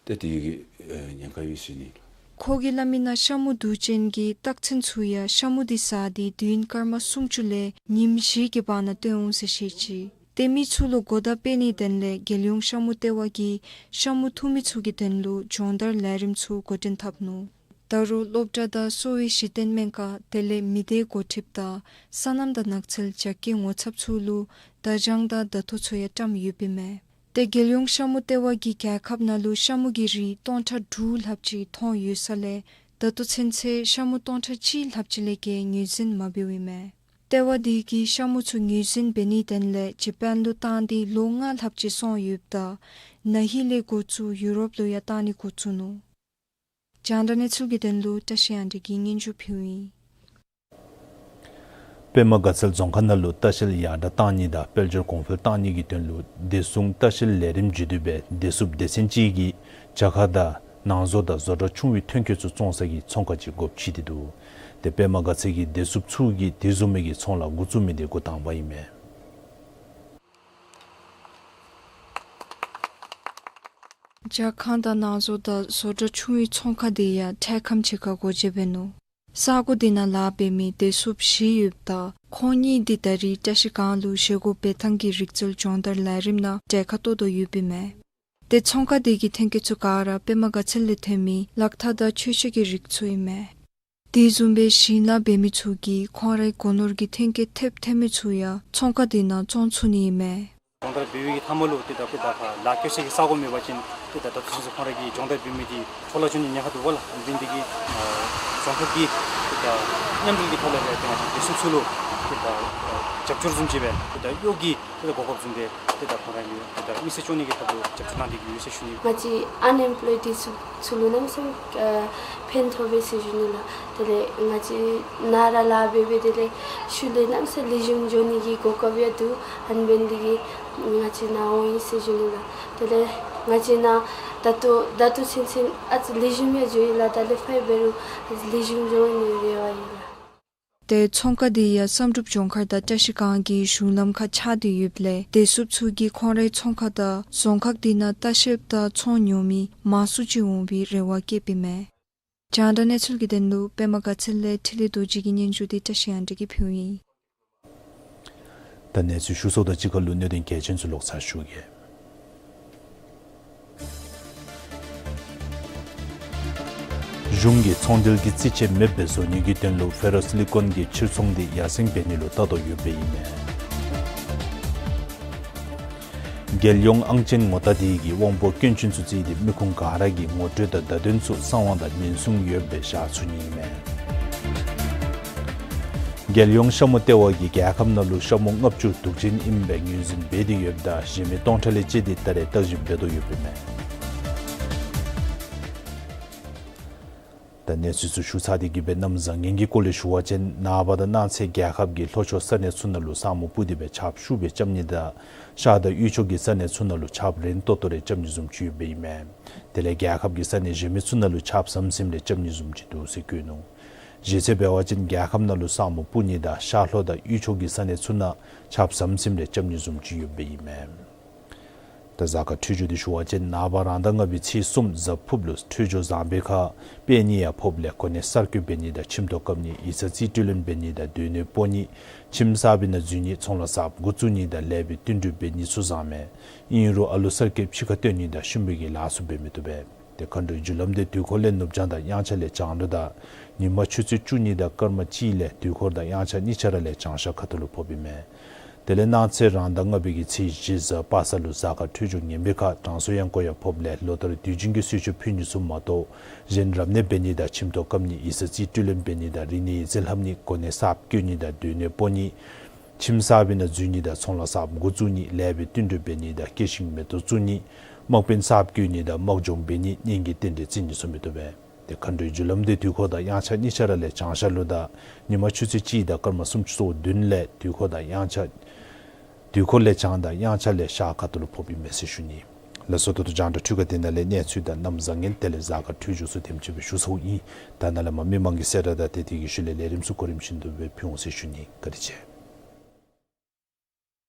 ཏེ་དེ་གིས་ཨེ་ཉེན་ཁ་ཡོད་ཟེར་ཞུ་ནི། ཁོ་གིས་སླབ་མིའི་ནང་ཤ་མུ་དུག་ཅན་གྱི་རྟགས་མཚན་ཚུ་ཡང་ཤ་མུ་དེ་ཟ་སྟེ་དུས་ཡུན་སྐར་མ་སུམ་ཅུ་ལས་ཉིནམ་བཞི་གི་བར་ན་སྟོན་འོང་ཟེར་བཤད་ཅི། ཏེ་མི་ཚུ་ལུ་གོ་བརྡ་སྤེལ་ནིའི་དོན་ལས་རྒྱལ་ཡོངས་ཤ་མུ་ལྟེ་བ་གིས་ཤ་མུ་འཐུང་མི་ཚུ་གི་དོན་ལུ་སྦྱོང་བརྡར་ལས་རིམ་ཚུ་འགོ་འདྲེན་འཐབ་ནུག། ད་རུང་སློབ་གྲྭ་དང་གསོ་བའི་གཞི་རྟེན་སྨན་ཁང་དེ་ལས་མི་སྡེ་འགོ་ཁྲིདཔ་དང་སོ་ནམ་དང་ནགས་ཚལ་རྒྱ་སྐྱེད་ངོ་ཚབ་ཚུ་ལུ་བརྡ་བྱང་དང་བརྡ་ཐོ་ཚུ་ཡང་བཀྲམ་ཡོདཔ་ཨིན་མས། ཏེ་རྒྱལ་ཡོངས་ཤ་མུ་ལྟེ་བ་གིས་རྒྱལ་ཁབ་ནང་ལུ་ཤ་མུ་གི་རིགས་སྟོང་ཕྲག་དྲུག་ལྷགཔ་ཅིག་མཐོང་ཡོད་ས་ལས་ད་ལྟོ་ཚུན་ཚོད་ཤ་མུ་སྟོང་ཕྲག་གཅིག་ལྷགཔ་ཅིག་ལས་བརྒལ་ངོས་འཛིན་མ་འབདཝ་ཨིན་མས། ལྟེ་བ་དེ་གིས་ཤ་མུ་ཚུ་ངོས་འཛིན་འབད་ནིའི་དོན་ལས་ཇ་པཱན་ལུ་བཏང་སྟེ་ལོ་ལྔ་ལྷགཔ་ཅིག་སོང་ཡོདཔ་ད་ན་ཧིང་ལས་འགོ་བཙུགས་ཡུ་རོབ་ལུ་ཡང་བཏང་ནི་འགོ་བཙུགས་ནུག། རྒྱང་བསྒྲགས་གནས་ཚུལ་གྱི་དོན་ལུ་བཀྲ་ཤིས་དབང་འདུས་ཀྱིས་སྙན་ཞུ་ཕུལཝ་ཨིན། པདྨ་དགའ་ཚལ་རྫོང་ཁག་ནང་ལུ་ལྟ་བཤལ་ཡར་དྲག་གཏང་ནི་དང་དཔལ་འབྱོར་གོང་འཕེལ་གཏང་ནི་གི་དོན་ལུ་བདེ་སྲུང་ལྟ་བཤལ་ལས་རིམ་བརྒྱུད་དེ་སྦེ་བདེ་སྲུངཔ་སྡེ་ཚན་ཅིག་གིས་བྱ་ཁ་དང་ནང་བཟོ་དང་བཟོ་གྲྭ་ཆུང་བའི་ཐོན་སྐྱེད་ཚུ་བཙོང་ས་གི་ཚོང་ཁང་ཅིག་སྒོ་ཕྱེ་སྟེ་འདུག། ཏེ་པདྨ་དགའ་ཚལ་གྱི་བདེ་སྲུངཔ་ཚུ་གིས་དེ་བཟུམ་མའི་གི་ཚོང་ལཱ་འགོ་བཙུགས་མི་དེ་འགོ་དང་པ་ཨིན་མས། ཇ་ཁང་དང་ནང་བཟོ་དང་བཟོ་གྲྭ་ཆུང་བའི་ཚོང་ཁང་དེ་ཡང་འཕྲལ་ཁམས་ཅིག་ཁར་སྒོ་འབྱེད་འབད་ནུག། ས་གོ་དེ་ནང་ལཱ་འབད་མི་བདེ་སྲུངཔ་བཞི་ཡོདཔ་ད་ཁོང་གཉིས་དེ་ད་རིས་བཀྲ་ཤིས་སྒང་ལུ་བཞེས་སྒོ་འབད་ཐངས་ཀྱི་རིག་རྩལ་སྦྱོང་བརྡར་ལས་རིམ་ནང་གྲལ་ཁར་གཏོགས་དོ་ཡོདཔ་ཨིན་མས། ཏེ་ཚོང་ཁང་དེ་གི་ཐོན་སྐྱེད་ཚུ་ག་ར་པདྨ་དགའ་ཚལ་ལས་ཐོན་མི་ལག་ཐག་དང་མཆོད་ཆས་ཀྱི་རིགས་ཚུ་ཨིན་མས། དེ་བཟུམ་སྦེ་ཞིང་ལཱ་འབད་མི་ཚུ་གིས་ཁོང་རའི་སྒོ་ནོར་གྱི་ཐོན་སྐྱེད་ཐེབས་ཐོན་མི་ཚུ་ཡང་ཚོང་ཁང་དེ་ནང་བཙོང་ཚུགས་ནི་ཨིན་མས། སྦྱོང་བརྡར་འབད་བའི་གི་མཐའ་མ་ལུ་ཏེ་ད་ཏེ་ད་ལཱ་བཀོལ་ས་གི་ས་གོ་མེད་པ་ཅིན་ཏེ་ད་ད་ལྟོ་ཚུན་ཚོད་ཁོང་ར་གིས་སྦྱོང་བརྡར་འབད་མི་དེ་འཕྲོ་བརླག་འགྱོ་ནི་ཉེན་ཁ་འདུག་པ་ལགས། འབད་ནི་དེ་གིས་ཨ་རྫོང་ཁག་གིས་ཏེ་ད་མཉམ་འབྲེལ་གྱི་ཐོག་ལས་སྦེ་ཏེ་ང་བཅས་བདེ་སྲུངཔ་ཚུ་ལུ་ཏེ་ད་ཨ་རྒྱབ་སྐྱོར་བཟུམ་ཅིག་སྦེ་ཏེ་ད་གཡོག་གི་ཏེ་ད་གོ་སྐབས་བཟུམ་སྦེ་ཏེ་ད་ཁོང་ར་གིས་ཏེ་ད་དམིགས་བསལ་སྐྱོང་ནི་གི་ཐབས་ལུ་རྒྱབ་སྐྱོར་གནང་སྟེ་གི་ཡོད་ཟེར་ཞུ་ནི། ང་བཅས་ཨན་ཨེམ་པོ་ལོའི་བདེ་སྲུངཔ་ཚུ་ལུ་གནམ་མེད་ས་མེད་ཨ་ཕན་ཐོགས་པས་ཟེར་ཞུ་ནི་ལགས། དེ་ལས་ང་བཅས་ནཱ་ར་ལཱ་འབད་འབད་དེ་ལས་ཤུལ་ལས་གནམ་མེད་ས་མེད་ལེགས་ཤོམ་འགྱོ་ནི་གི་གོ་སྐབས་ཡང་འདུག། ཨ་ནི་འབད་ནི་དེ་གིས་ང་བཅས་ནཱ་འོང་ཡི་ཟེར་ཞུ་ནི་ལགས། དེ་ལས་ང་བཅས་ནཱ་ད་ལྟོ་ད་ལྟོ་ཚུན་ཚོད་ཨ་ཙི་ལེགས་ཤོམ་ཡང་འགྱོ་ཡི་ལགས། ད་ལས་ཕར་འབད་རུང་ཨ་ཙི་ལེགས་ཤོམ་འགྱོ་ནི་རེ་བ་ཡོད་ལགས། ཏེ་ཚོང་ཁང་དེ་ཡང་བསམ་གྲུབ་ལྗོངས་མཁར་དང་བཀྲ་ཤིས་སྒང་གི་གཞུང་ལམ་ཁར་ཆགས་ཏེ་ཡོདཔ་ལས་བདེ་སྲུངཔ་ཚུ་གིས་ཁོང་རའི་ཚོང་ཁང་དང་རྫོང་ཁག་དེ་ནང་ལྟ་བཤལཔ་དང་ཚོང་ཉོ་མི་མང་སུ་ཅིག་འོང་བའི་རེ་བ་བསྐྱེདཔ་ཨིན་མས། རྒྱང་བསྒྲགས་གནས་ཚུལ་གྱི་དོན་ལུ་པདྨ་དགའ་ཚལ་ལས་འཕྲིན་ལས་རྡོ་རྗེ་གི་སྙན་ཞུ་དེ་བཀྲ་ཤིས་དབང་འདུས་ཀྱིས་ཕུལཝ་ཨིན། ད་གནས་ཚུལ་ཞུ་ཚརཝ་དང་གཅིག་ཁར་ལུ་གནད་དོན་གལ་ཆེན་ཚུ་ལོག་ཚར་ཞུ་གེ། གཞུང་གིས་ཚོང་འབྲེལ་གྱི་རྩིས་ཆད་མེདཔ་སྦེ་བཟོ་ནི་གི་དོན་ལུ་ཕེ་རོ་སི་ལི་ཀོན་གྱི་ཕྱིར་ཚོང་འདི་ཡར་སེང་འབད་ནི་ལུ་ལྟ་དོ་ཡོདཔ་ཨིན་མས། རྒྱལ་ཡོངས་ཨང་ཅན་ངོ་རྟགས་དེ་གིས་དབང་པོ་སྐྱོན་ཅན་ཚུ་བརྩིས་ཏེ་མི་ཁུངས་ག་ར་གི་ངོ་སྤྲོད་དང་བརྡ་དོན་ཚུ་གསང་བ་དང་ཉེན་སྲུང་ཡོདཔ་སྦེ་བཞག་ཚུགས་ནི་ཨིན་མས། རྒྱལ་ཡོངས་ཤ་མོ་ལྟེ་བ་གིས་རྒྱལ་ཁབ་ནང་ལུ་ཤ་མོ་ལྔ་བཅུ་དུག་ཅན་ཨིནམ་སྦེ་ངོས་འཛིན་འབད་དེ་ཡོདཔ་ད་གཞན་མི་སྟོང་ཕྲག་ལས་བཅད་དེ་ད་རེས་བརྟག་ཞིབ་འབད་དོ་ཡོདཔ་ཨིན་མས། ད་གནས་ཚུལ་ཚུ་ཞུ་ཚར་ཏེ་གི་སྦེ་གནམ་བཟང་ངན་གྱི་སྐོར་ལས་ཞུ་བ་ཅིན་ནངས་པ་དང་གནངས་ཚེ་རྒྱལ་ཁབ་ཀྱི་ལྷོ་ཕྱོགས་ས་གནས་ཚུ་ནང་ལུ་ས་སྨུག་སྤུབས་ཏེ་སྦེ་ཆརཔ་ཤུགས་སྦེ་རྐྱབ་ནི་དང་ཤར་དང་དབུས་ཕྱོགས་ཀྱི་ས་གནས་ཚུ་ནང་ལུ་ཆརཔ་རན་ཏོག་ཏོ་རེ་རྐྱབ་ནི་བཟུམ་ཅིག་ཡོདཔ་ཨིན་མས། དེ་ལས་རྒྱལ་ཁབ་ཀྱི་ས་གནས་གཞན་མི་ཚུ་ནང་ལུ་ཆརཔ་ཟམ་ཟིམ་རེ་རྐྱབ་ནི་བཟུམ་ཅིག་འདུག་ཟེར་བཀོད་ནུག། གཞི་རྩ་འབད་བ་ཅིན་རྒྱལ་ཁབ་ནང་ལུ་ས་སྨུག་སྤུབས་ནི་དང་ཤར་ལྷོ་དང་དབུས་ཕྱོགས་ཀྱི་ས་གནས་ཚུ་ནང་ཆརཔ་ཟམ་ཟིམ་རེ་རྐྱབ་ནི་བཟུམ་ཅིག་ཡོདཔ་ཨིན་མས། ད་གཟའ་སྐར་འཕྲོད་སྦྱོར་འདི་ཞུ་བ་ཅིན་ནངས་པ་རང་ཟླ་ལྔ་པའི་ཚེས་གསུམ་གཟའ་ཕུརཔ་ལུ་འཕྲོད་སྦྱོར་བཟང་པའི་ཁར་དཔལ་གཉིས་ཡང་ཕོགཔ་ལས་གོ་གནས་གསར་བསྐོ་འབད་ནི་དང་ཁྱིམ་ཐོག་བཀབ་ནི་ཡིག་ཚང་རྩིས་སྤྲོད་ལེན་འབད་ནི་དང་སྡོད་གནས་སྤོ་ནི་ཁྱིམ་གསར་པའི་ནང་འཛུལ་ནི་ཚོང་ལཱ་གསརཔ་འགོ་བཙུགས་ནི་དང་ལེགས་པའི་བསྟུན་གྲོས་འབད་ནི་ཚུ་བཟང་མས། ཨིན་རུང་ཨ་ལུ་གསར་སྐྱེས་ཕྱི་ཁར་བཏོན་ནི་དང་ཤུམ་པའི་གི་ལཱ་ཚུ་འབད་མི་བཏུབ་པས། དེ་མཁའ་འགྲོའི་རྒྱུ་ལམ་དེ་དུས་འཁོར་ལས་ནུབ་བྱང་དང་དབྱངས་འཆར་ལས་བྱང་ལུ་དང་ཉིན་མ་ཆུ་ཚོད་བཅུ་གཉིས་དང་སྐར་མ་གཅིག་ལས་དུས་འཁོར་དང་དབྱངས་འཆར་གཉིས་ཆ་ར་ལས་བྱང་ཤར་ཁ་ཐུག་ལུ་ཕོགཔ་ཨིན་མས། དེ་ལས་གནངས་ཚེ་རང་ཟླ་ལྔ་པའི་གི་ཚེས་བཞི་གཟའ་པ་སངས་ལུ་གཟའ་སྐར་འཕྲོད་སྦྱོར་ངན་པའི་ཁར་དྲང་སྲོང་དབྱངས་སྐོར་ཡང་ཕོགཔ་ལས་ལོ་ལྟར་དུས་རྒྱུན་གྱི་གསོལ་མཆོད་ཕུལ་ནི་ཚུ་མ་གཏོགས་གཞན་རབ་གནས་འབད་ནི་དང་ཁྱིམ་ཐོག་བཀབ་ནི་ཡིག་ཚང་རྩིས་སྤྲོད་ལེན་འབད་ནི་དང་རིག་གནས་ཡིག་རྩིས་ལྷབ་ནི་གོ་གནས་གསརཔ་བསྐོ་ནི་དང་སྡོད་གནས་སྤོ་ནི་ཁྱིམ་གསར་པའི་ནང་འཛུལ་ནི་དང་ཚོང་ལཱ་གསརཔ་འགོ་བཙུགས་ནི་ལེགས་པའི་བསྟུན་གྲོས་འབད་ནི་དང་སྐྱེད་ཤིང་མེ་ཏོག་བཙུགས་ནི་དམག་དཔོན་གསརཔ་བསྐོ་ནི་དང་དམག་སྦྱོང་འབད་ནི་གཉེན་གྱི་རྟེན་འབྲེལ་བརྩི་ནི་ཚུ་མི་བཏུབ་པས། དེ་མཁའ་འགྲོའི་རྒྱུ་ལམ་དེ་དུས་འཁོར་དང་དབྱངས་འཆར་གཉིས་ཆ་ར་ལས་བྱང་ཤར་ལུ་དང་ཉིན་མ་ཆུ་ཚོད་གཅིག་དང་སྐར་མ་སུམ་ཅུ་སོ་བདུན་ལས་དུས་འཁོར་དང་དབྱངས་འཆར་དུས་འཁོར་ལས་བྱང་དང་དབྱངས་འཆར་ལས་ཤར་ཁ་ཐུག་ལུ་ཕོགཔ་ཨིན་མས་ཟེར་ཞུ་ནི། ལགས་སོ། ད་ལྟོ་རྒྱང་བསྒྲགས་འཕྲུལ་ཁང་འདི་ནང་ལས་གནས་ཚུལ་དང་གནམ་བཟང་ངན་དེ་ལས་གཟའ་སྐར་འཕྲོད་སྦྱོར་ཚུ་དེམ་ཅིག་སྦེ་ཞུ་ཚརཝ་ཨིན། ད་ནཱ་ལས་མར་མི་མང་གི་གསལ་བསྒྲགས་དང་དེ་དེ་གི་ཤུལ་ལས་ལས་རིམ་ཚུ་གོ་རིམ་བཞིན་དུ་སྦེ་ཕུལ་འོང་ཟེར་ཞུ་ནི། བཀའ་དྲིན་ཆེ།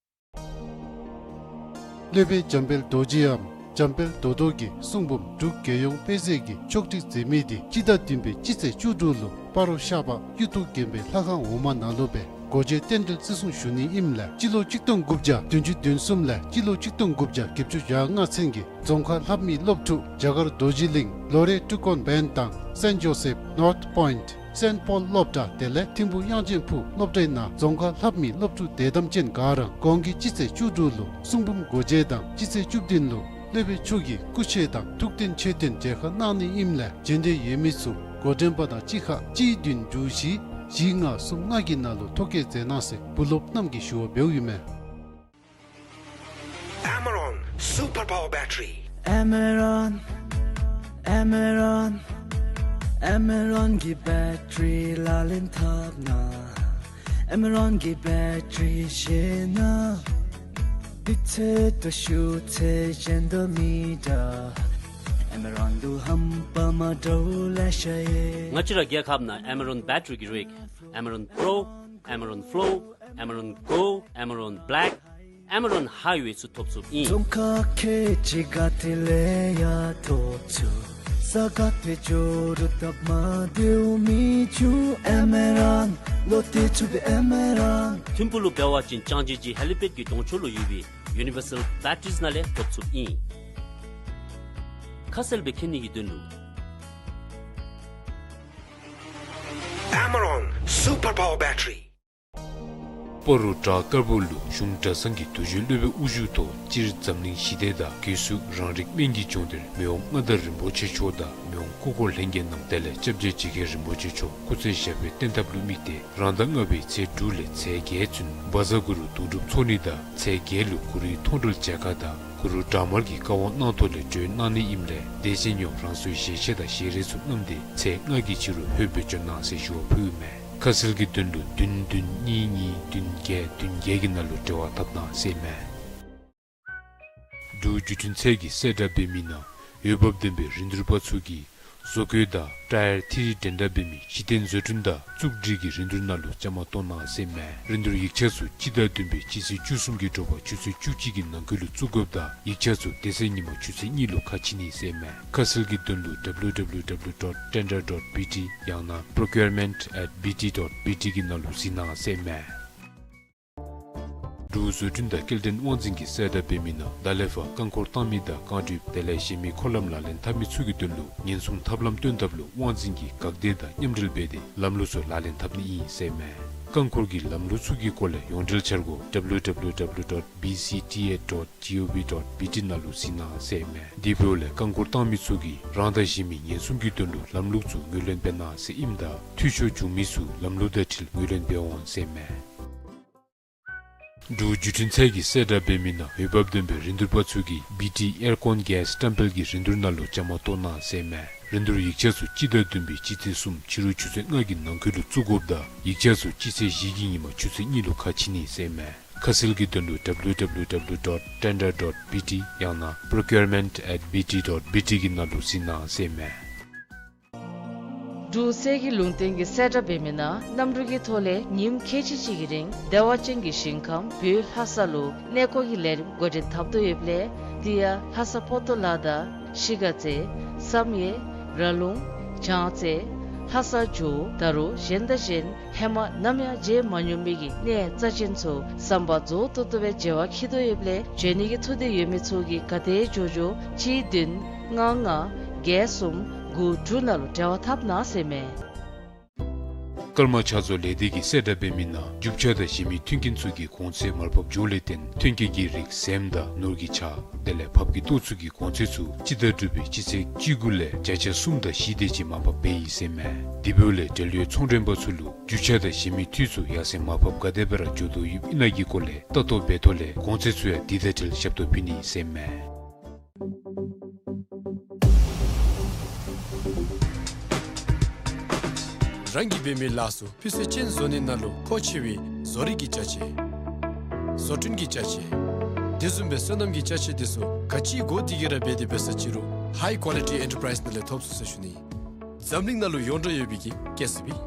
སློབ་དཔོན་འཇམ་དཔལ་རྡོ་རྗེའམ་འཇམ་དཔལ་རྡོ་རྡོར་གྱི་གསུང་འབུམ་འབྲུག་རྒྱལ་ཡོངས་དཔེ་མཛོད་ཀྱིས་ཕྱོགས་སྒྲིག་མཛད་མི་དེ་སྤྱི་ཟླ་བདུན་པའི་སྤྱི་ཚེས་བཅུ་དྲུག་ལུ་སྤ་རོ་ཤར་པ་གཡུ་ཐོག་དགོན་པའི་ལྷ་ཁང་འོག་མ་ནང་ལུ་སྦེ་སྒོ་འབྱེད་རྟེན་འབྲེལ་བརྩི་སྲུང་ཞུ་ནི་ཨིནམ་ལས་སྤྱི་ལོ་གཅིག་སྟོང་དགུ་བརྒྱ་བདུན་ཅུ་དོན་གསུམ་ལས་སྤྱི་ལོ་གཅིག་སྟོང་དགུ་བརྒྱ་བརྒྱད་ཅུ་གྱ་ལྔ་ཚུན་གྱི་རྫོང་ཁ་ལྷབ་མི་སློབ་ཕྲུག་རྒྱ་གར་རྡོ་རྗེ་གླིང་ལོ་རེ་ཀྲུ་ཀོན་བན་དང་སེནཊ་ཇོ་སེཕ་ནོརཐ་པོའིནཊ་སེནཊ་པོལ་སློབ་གྲྭ་དེ་ལས་ཐིམ་ཕུ་དབྱངས་ཅན་ཕུག་སློབ་གྲྭའི་ནང་རྫོང་ཁ་ལྷབ་མི་སློབ་ཕྲུག་དེ་དེམ་ཅིག་ག་ར་གོང་གི་སྤྱི་ཚེས་བཅུ་དྲུག་ལུ་གསུང་འབུམ་སྒོ་འབྱེད་དང་སྤྱི་ཚེས་བཅུ་བདུན་ལུ་སློབ་དཔོན་མཆོག་གི་སྐུ་ཆས་དང་ཐུགས་རྟེན་མཆོད་རྟེན་མཇལ་ཁ་གནང་ནི་ཨིནམ་ལས་རྗེས་འདེད་ཡོད་མི་ཚུ་འགོ་འདྲེན་པ་དང་གཅིག་ཁར་གཅིག་བདུན་དྲུག་བཞི་བཞི་ལྔ་གསུམ་ལྔ་གི་ནང་ལུ་ཐོ་བཀོད་མཛད་གནང་ཟེར་བུ་སློབ་རྣམས་ཀྱིས་ཞུ་བ་འབདཝ་ཨིན་མས། Amaron Super Power Battery. Amaron, Amaron, Amaron གི་བེཊ་རི་ལག་ལེན་འཐབ་ན། Amaron གི་བེཊ་རི་བཞེས་ན། དུས་ཚོད་དང་ཤུགས་ཚད་གཞན་དང་མི་འདྲ། Amaron ལུ་རྣམ་པ་མ་འདྲཝ་ལེ་ཤ་ཡོད། ང་བཅས་ར་རྒྱལ་ཁབ་ནང་Amaron བེཊ་རི་གི་རིགས་Amaron Pro, Amaron Flow, Amaron Go, Amaron Black, Amaron Highway ཚུ་ཐོབ་ཚུགསཔ་ཨིན། རྫོང་ཁ་ཁལ་གཅིག་ག་ཏེ་ལས་ཡང་ཐོབ་ཚུགས། ས་ག་ཏེ་འགྱོ་རུང་སྟབས་མ་བདེཝ་མི་འབྱུང་། Amaron ལུ་བརྟེན་ཚུགས་པའི་Amaron། ཐིམ་ཕུག་ལུ་འབད་བ་ཅིན་ལྕང་སྦྱིས་ཀྱི་ཧེ་ལི་པེཌ་ཀྱི་གདོང་ཕྱོགས་ལུ་ཡོད་པའི་Universal Batteries ནང་ལས་ཐོབ་ཚུགསཔ་ཨིན། ཁ་གསལ་སྦེ་མཁྱེན་ནི་གི་དོན་ལུ། Amaron Super Power Battery. སྤ་རོ་བྲག་དཀར་པོ་ལུ་གཞུང་གྲྭ་ཚང་གི་རྡོ་རྗེ་སློབ་དཔོན་དབུ་བཞུགས་ཐོག་སྤྱིར་འཛམ་གླིང་ཞི་བདེ་དང་སྒོས་སུ་རང་རིགས་སྨན་གྱི་ལྗོངས་འདིར་མི་དབང་མངའ་བདག་རིན་པོ་ཆེ་མཆོག་དང་མི་དབང་སྐུ་འཁོར་ལྷན་རྒྱས་རྣམས་དེ་ལས་སྐྱབས་རྗེ་འཇིགས་མཁན་རིན་པོ་ཆེ་མཆོག་སྐུ་ཚེ་ཞབས་པད་བརྟན་ཐབས་ལུ་དམིགས་ཏེ་རང་ཟླ་ལྔ་པའི་ཚེས་དྲུག་ལས་ཚེས་བརྒྱད་ཚུན་བཛྲ་གུ་རུ་དུང་སྒྲུབ་ཚོགས་གཉིས་དང་ཚེས་བརྒྱད་ལུ་གུ་རུའི་མཐོང་གྲོལ་མཇལ་ཁ་དང་གུ་རུ་དྲག་དམར་གྱི་བཀའ་དབང་གནང་ཐོག་ལས་གྲོལ་གནང་ནི་ཨིནམ་ལས་དེ་བཞིན་ཡང་རང་སོའི་ཞལ་ཆས་དང་ཞལ་རས་ཚུ་བསྣམས་ཏེ་ཚེས་ལྔ་གི་ཕྱི་རུ་ལྷོད་འབད་བྱོན་གནང་ཟེར་ཞུ་བ་ཕུལཝ་མས། ཁ་གསལ་གྱི་དོན་ལུ་བདུན་བདུན་གཉིས་གཉིས་བདུན་བརྒྱད་བདུན་བརྒྱད་ཀྱི་ནང་ལུ་འབྲེལ་བ་འཐབ་གནང་ཟེར་མས། འབྲུག་བརྒྱུད་འཕྲིན་ཚད་ཀྱི་གསལ་བསྒྲགས་འབད་མི་ནང་འོས་འབབ་ལྡན་པའི་རིན་བསྡུར་པ་ཚུ་གིས་བཟོ་བཀོད་དང་ཊ་ཡར་ཐི་རི་འགྲན་ཟླ་འབད་མི་གཞི་རྟེན་བཟོ་སྐྲུན་དང་བཙུགས་སྒྲིག་གི་རིན་བསྡུར་ནང་ལུ་བཅའ་མར་གཏོགས་གནང་ཟེར་མས། རིན་བསྡུར་ཡིག་ཆ་ཚུ་སྤྱི་ཟླ་བདུན་པའི་སྤྱི་ཚེས་བཅུ་གསུམ་གྱི་དྲོ་པ་ཆུ་ཚོད་བཅུ་གཅིག་གི་ནང་འཁོད་ལུ་བཙུགས་དགོཔ་དང་ཡིག་ཆ་ཚུ་དེ་ཚེ་ཉིན་མ་ཆུ་ཚོད་གཉིས་ལུ་ཁ་ཕྱེ་ནི་ཟེར་མས། ཁ་གསལ་གྱི་དོན་ལུ་W W W dot tender dot B T ཡང་ན་procurement at B T dot B T གི་ནང་ལུ་གཟིགས་གནང་ཟེར་མས། འབྲུག་བཟོ་སྐྲུན་དང་སྐྱེལ་འདྲེན་དབང་འཛིན་གྱིས་གསལ་བསྒྲགས་འབད་མི་ནང་ད་ལས་ཕར་རྐང་འཁོར་བཏང་མི་དང་རྐང་གྲུབ་དེ་ལས་གཞན་མི་འཁོར་ལམ་ལག་ལེན་འཐབ་མི་ཚུ་གི་དོན་ལུ་ཉེན་སྲུང་ཐབས་ལམ་སྟོན་ཐབས་ལུ་དབང་འཛིན་གྱིས་འགག་སྡེ་དང་མཉམ་འབྲེལ་འབད་དེ་ལམ་ལུགས་ཚུ་ལག་ལེན་འཐབ་ནི་ཨིན་ཟེར་མས། རྐང་འཁོར་གྱི་ལམ་ལུགས་ཚུ་གི་སྐོར་ལས་ཡོངས་འབྲེལ་འཆར་སྒོ་W W W dot B C T A dot gov dot B T ནང་ལུ་གཟིགས་གནང་ཟེར་མས། དེ་འབདཝ་ལས་རྐང་འཁོར་བཏང་མི་ཚུ་གིས་རང་དང་གཞན་མི་ཉེན་སྲུང་གི་དོན་ལུ་ལམ་ལུགས་ཚུ་ངོས་ལེན་འབད་གནང་ཟེར་ཨིནམ་ད་འཐུས་ཤོར་བྱུང་མི་ཚུ་ལམ་ལུགས་དང་འཁྲིལ་ངོས་ལེན་འབད་འོང་ཟེར་མས། འབྲུག་བརྒྱུད་འཕྲིན་ཚད་ཀྱིས་གསལ་བསྒྲགས་འབད་མི་ནང་འོས་འབབ་ལྡན་པའི་རིན་བསྡུར་པ་ཚུ་གིས་B T Aircon Gas བཀྲམ་སྤེལ་གྱི་རིན་བསྡུར་ནང་ལུ་བཅའ་མར་གཏོགས་གནང་ཟེར་མས། རིན་བསྡུར་ཡིག་ཆ་ཚུ་སྤྱི་ཟླ་བདུན་པའི་སྤྱི་ཚེས་གསུམ་ཕྱི་རུ་ཆུ་ཚོད་ལྔ་གི་ནང་འཁོད་ལུ་བཙུགས་དགོཔ་ད་ཡིག་ཆ་ཚུ་སྤྱི་ཚེས་བཞི་གི་ཉིནམ་ཆུ་ཚོད་གཉིས་ལུ་ཁ་ཕྱེ་ནི་ཟེར་མས། ཁ་གསལ་གྱི་དོན་ལུ་W W W dot tender dot B T ཡང་ན་procurement at B T dot B T གི་ནང་ལུ་གཟིགས་གནང་ཟེར་མས། འབྲུག་གསེར་གྱི་ལུང་བསྟན་གྱིས་གསལ་བསྒྲགས་འབད་མི་ནང་གནམ་གྲུ་གི་ཐོག་ལས་ཉིནམ་ཁལ་གཅིག་གཅིག་གི་རིང་བདེ་བ་ཅན་གྱི་ཞིང་ཁམས་བོད་ལྷ་ས་ལུ་གནས་སྐོར་གྱི་ལས་རིམ་འགོ་འདྲེན་འཐབ་དོ་ཡོདཔ་ལས་དེ་ཡང་ལྷ་ས་པོ་ཏོ་ལ་དང་ཤི་ག་རྩེ་བསམ་ཡས་ར་ལུང་བྱང་རྩེ་ལྷ་ས་ཇོ་བོ་ད་རུང་གཞན་དང་གཞན་ཧེ་མ་ནམ་ཡང་མཇལ་མ་མྱོང་མི་གི་གནས་རྩ་ཅན་ཚུ་ཟམ་པ་རྫོགས་ཏོག་ཏོ་སྦེ་མཇལ་བར་འཁྱིད་དོ་ཡོདཔ་ལས་འབྱོན་ནི་གི་ཐུགས་འདོད་ཡོད་མི་ཚུ་གིས་ག་དེ་མགྱོགས་མགྱོགས་གཅིག་བདུན་ལྔ་ལྔ་བརྒྱད་གསུམ་དགུ་དྲུག་ནང་ལུ་འབྲེལ་བ་འཐབ་གནང་ཟེར་མས། ཀརྨ་ཕྱག་མཛོད་ལས་སྡེ་གིས་གསལ་བསྒྲགས་འབད་མི་ནང་རྒྱུ་ཆ་དང་གཞན་མི་མཐུན་རྐྱེན་ཚུ་གི་གོང་ཚད་མར་ཕབ་འགྱོཝ་ལས་བརྟེན་ཐོན་སྐྱེད་ཀྱི་རིགས་ཟེངས་དང་ནོར་གྱི་ཆ་དེ་ལས་ཕགཔ་གི་ཏོག་ཚུ་གི་གོང་ཚད་ཚུ་སྤྱི་ཟླ་དྲུག་པའི་སྤྱི་ཚེས་བཅུ་དགུ་ལས་བརྒྱ་ཆ་གསུམ་དང་བཞི་དེ་ཅིག་མར་ཕབ་འབད་ཡི་ཟེར་མས། དེ་འབདཝ་ལས་འབྲེལ་ཡོད་ཚོང་མགྲོན་པ་ཚུ་ལུ་རྒྱུ་ཆ་དང་གཞན་མི་འཐུས་ཚུ་ཡར་སེང་མར་ཕབ་ག་དེ་སྦེ་ར་འགྱོ་དོ་ཡོདཔ་ཨིན་ན་གི་སྐོར་ལས་ལྟ་རྟོག་འབད་ཐོག་ལས་གོང་ཚད་ཚུ་ཡང་དེ་དང་འཁྲིལ་ཞབས་ཏོག་ཕུལ་ནི་ཟེར་མས། རང་གིས་འབད་མི་ལཱ་ཚུ་སྤུས་ཚད་ཅན་བཟོ་ནི་ནང་ལུ་མཁོ་ཆེ་བའི་བཟོ་རིག་གི་ཅ་ཆས། བཟོ་སྐྲུན་གྱི་ཅ་ཆས། དེ་བཟུམ་སྦེ་སོ་ནམ་གྱི་ཅ་ཆས་དེ་ཚུ་ག་ཅི་དགོ་དེ་གིས་ར་འབད་དེ་འབད་ས་ཅི་རུང་High Quality Enterprise ནང་ལས་ཐོབ་ཚུགས་ཟེར་ཞུ་ནི། འཛམ་གླིང་ནང་ལུ་ཡོངས་གྲགས་ཡོད་པའི་གི་ཀེ་སི་བི།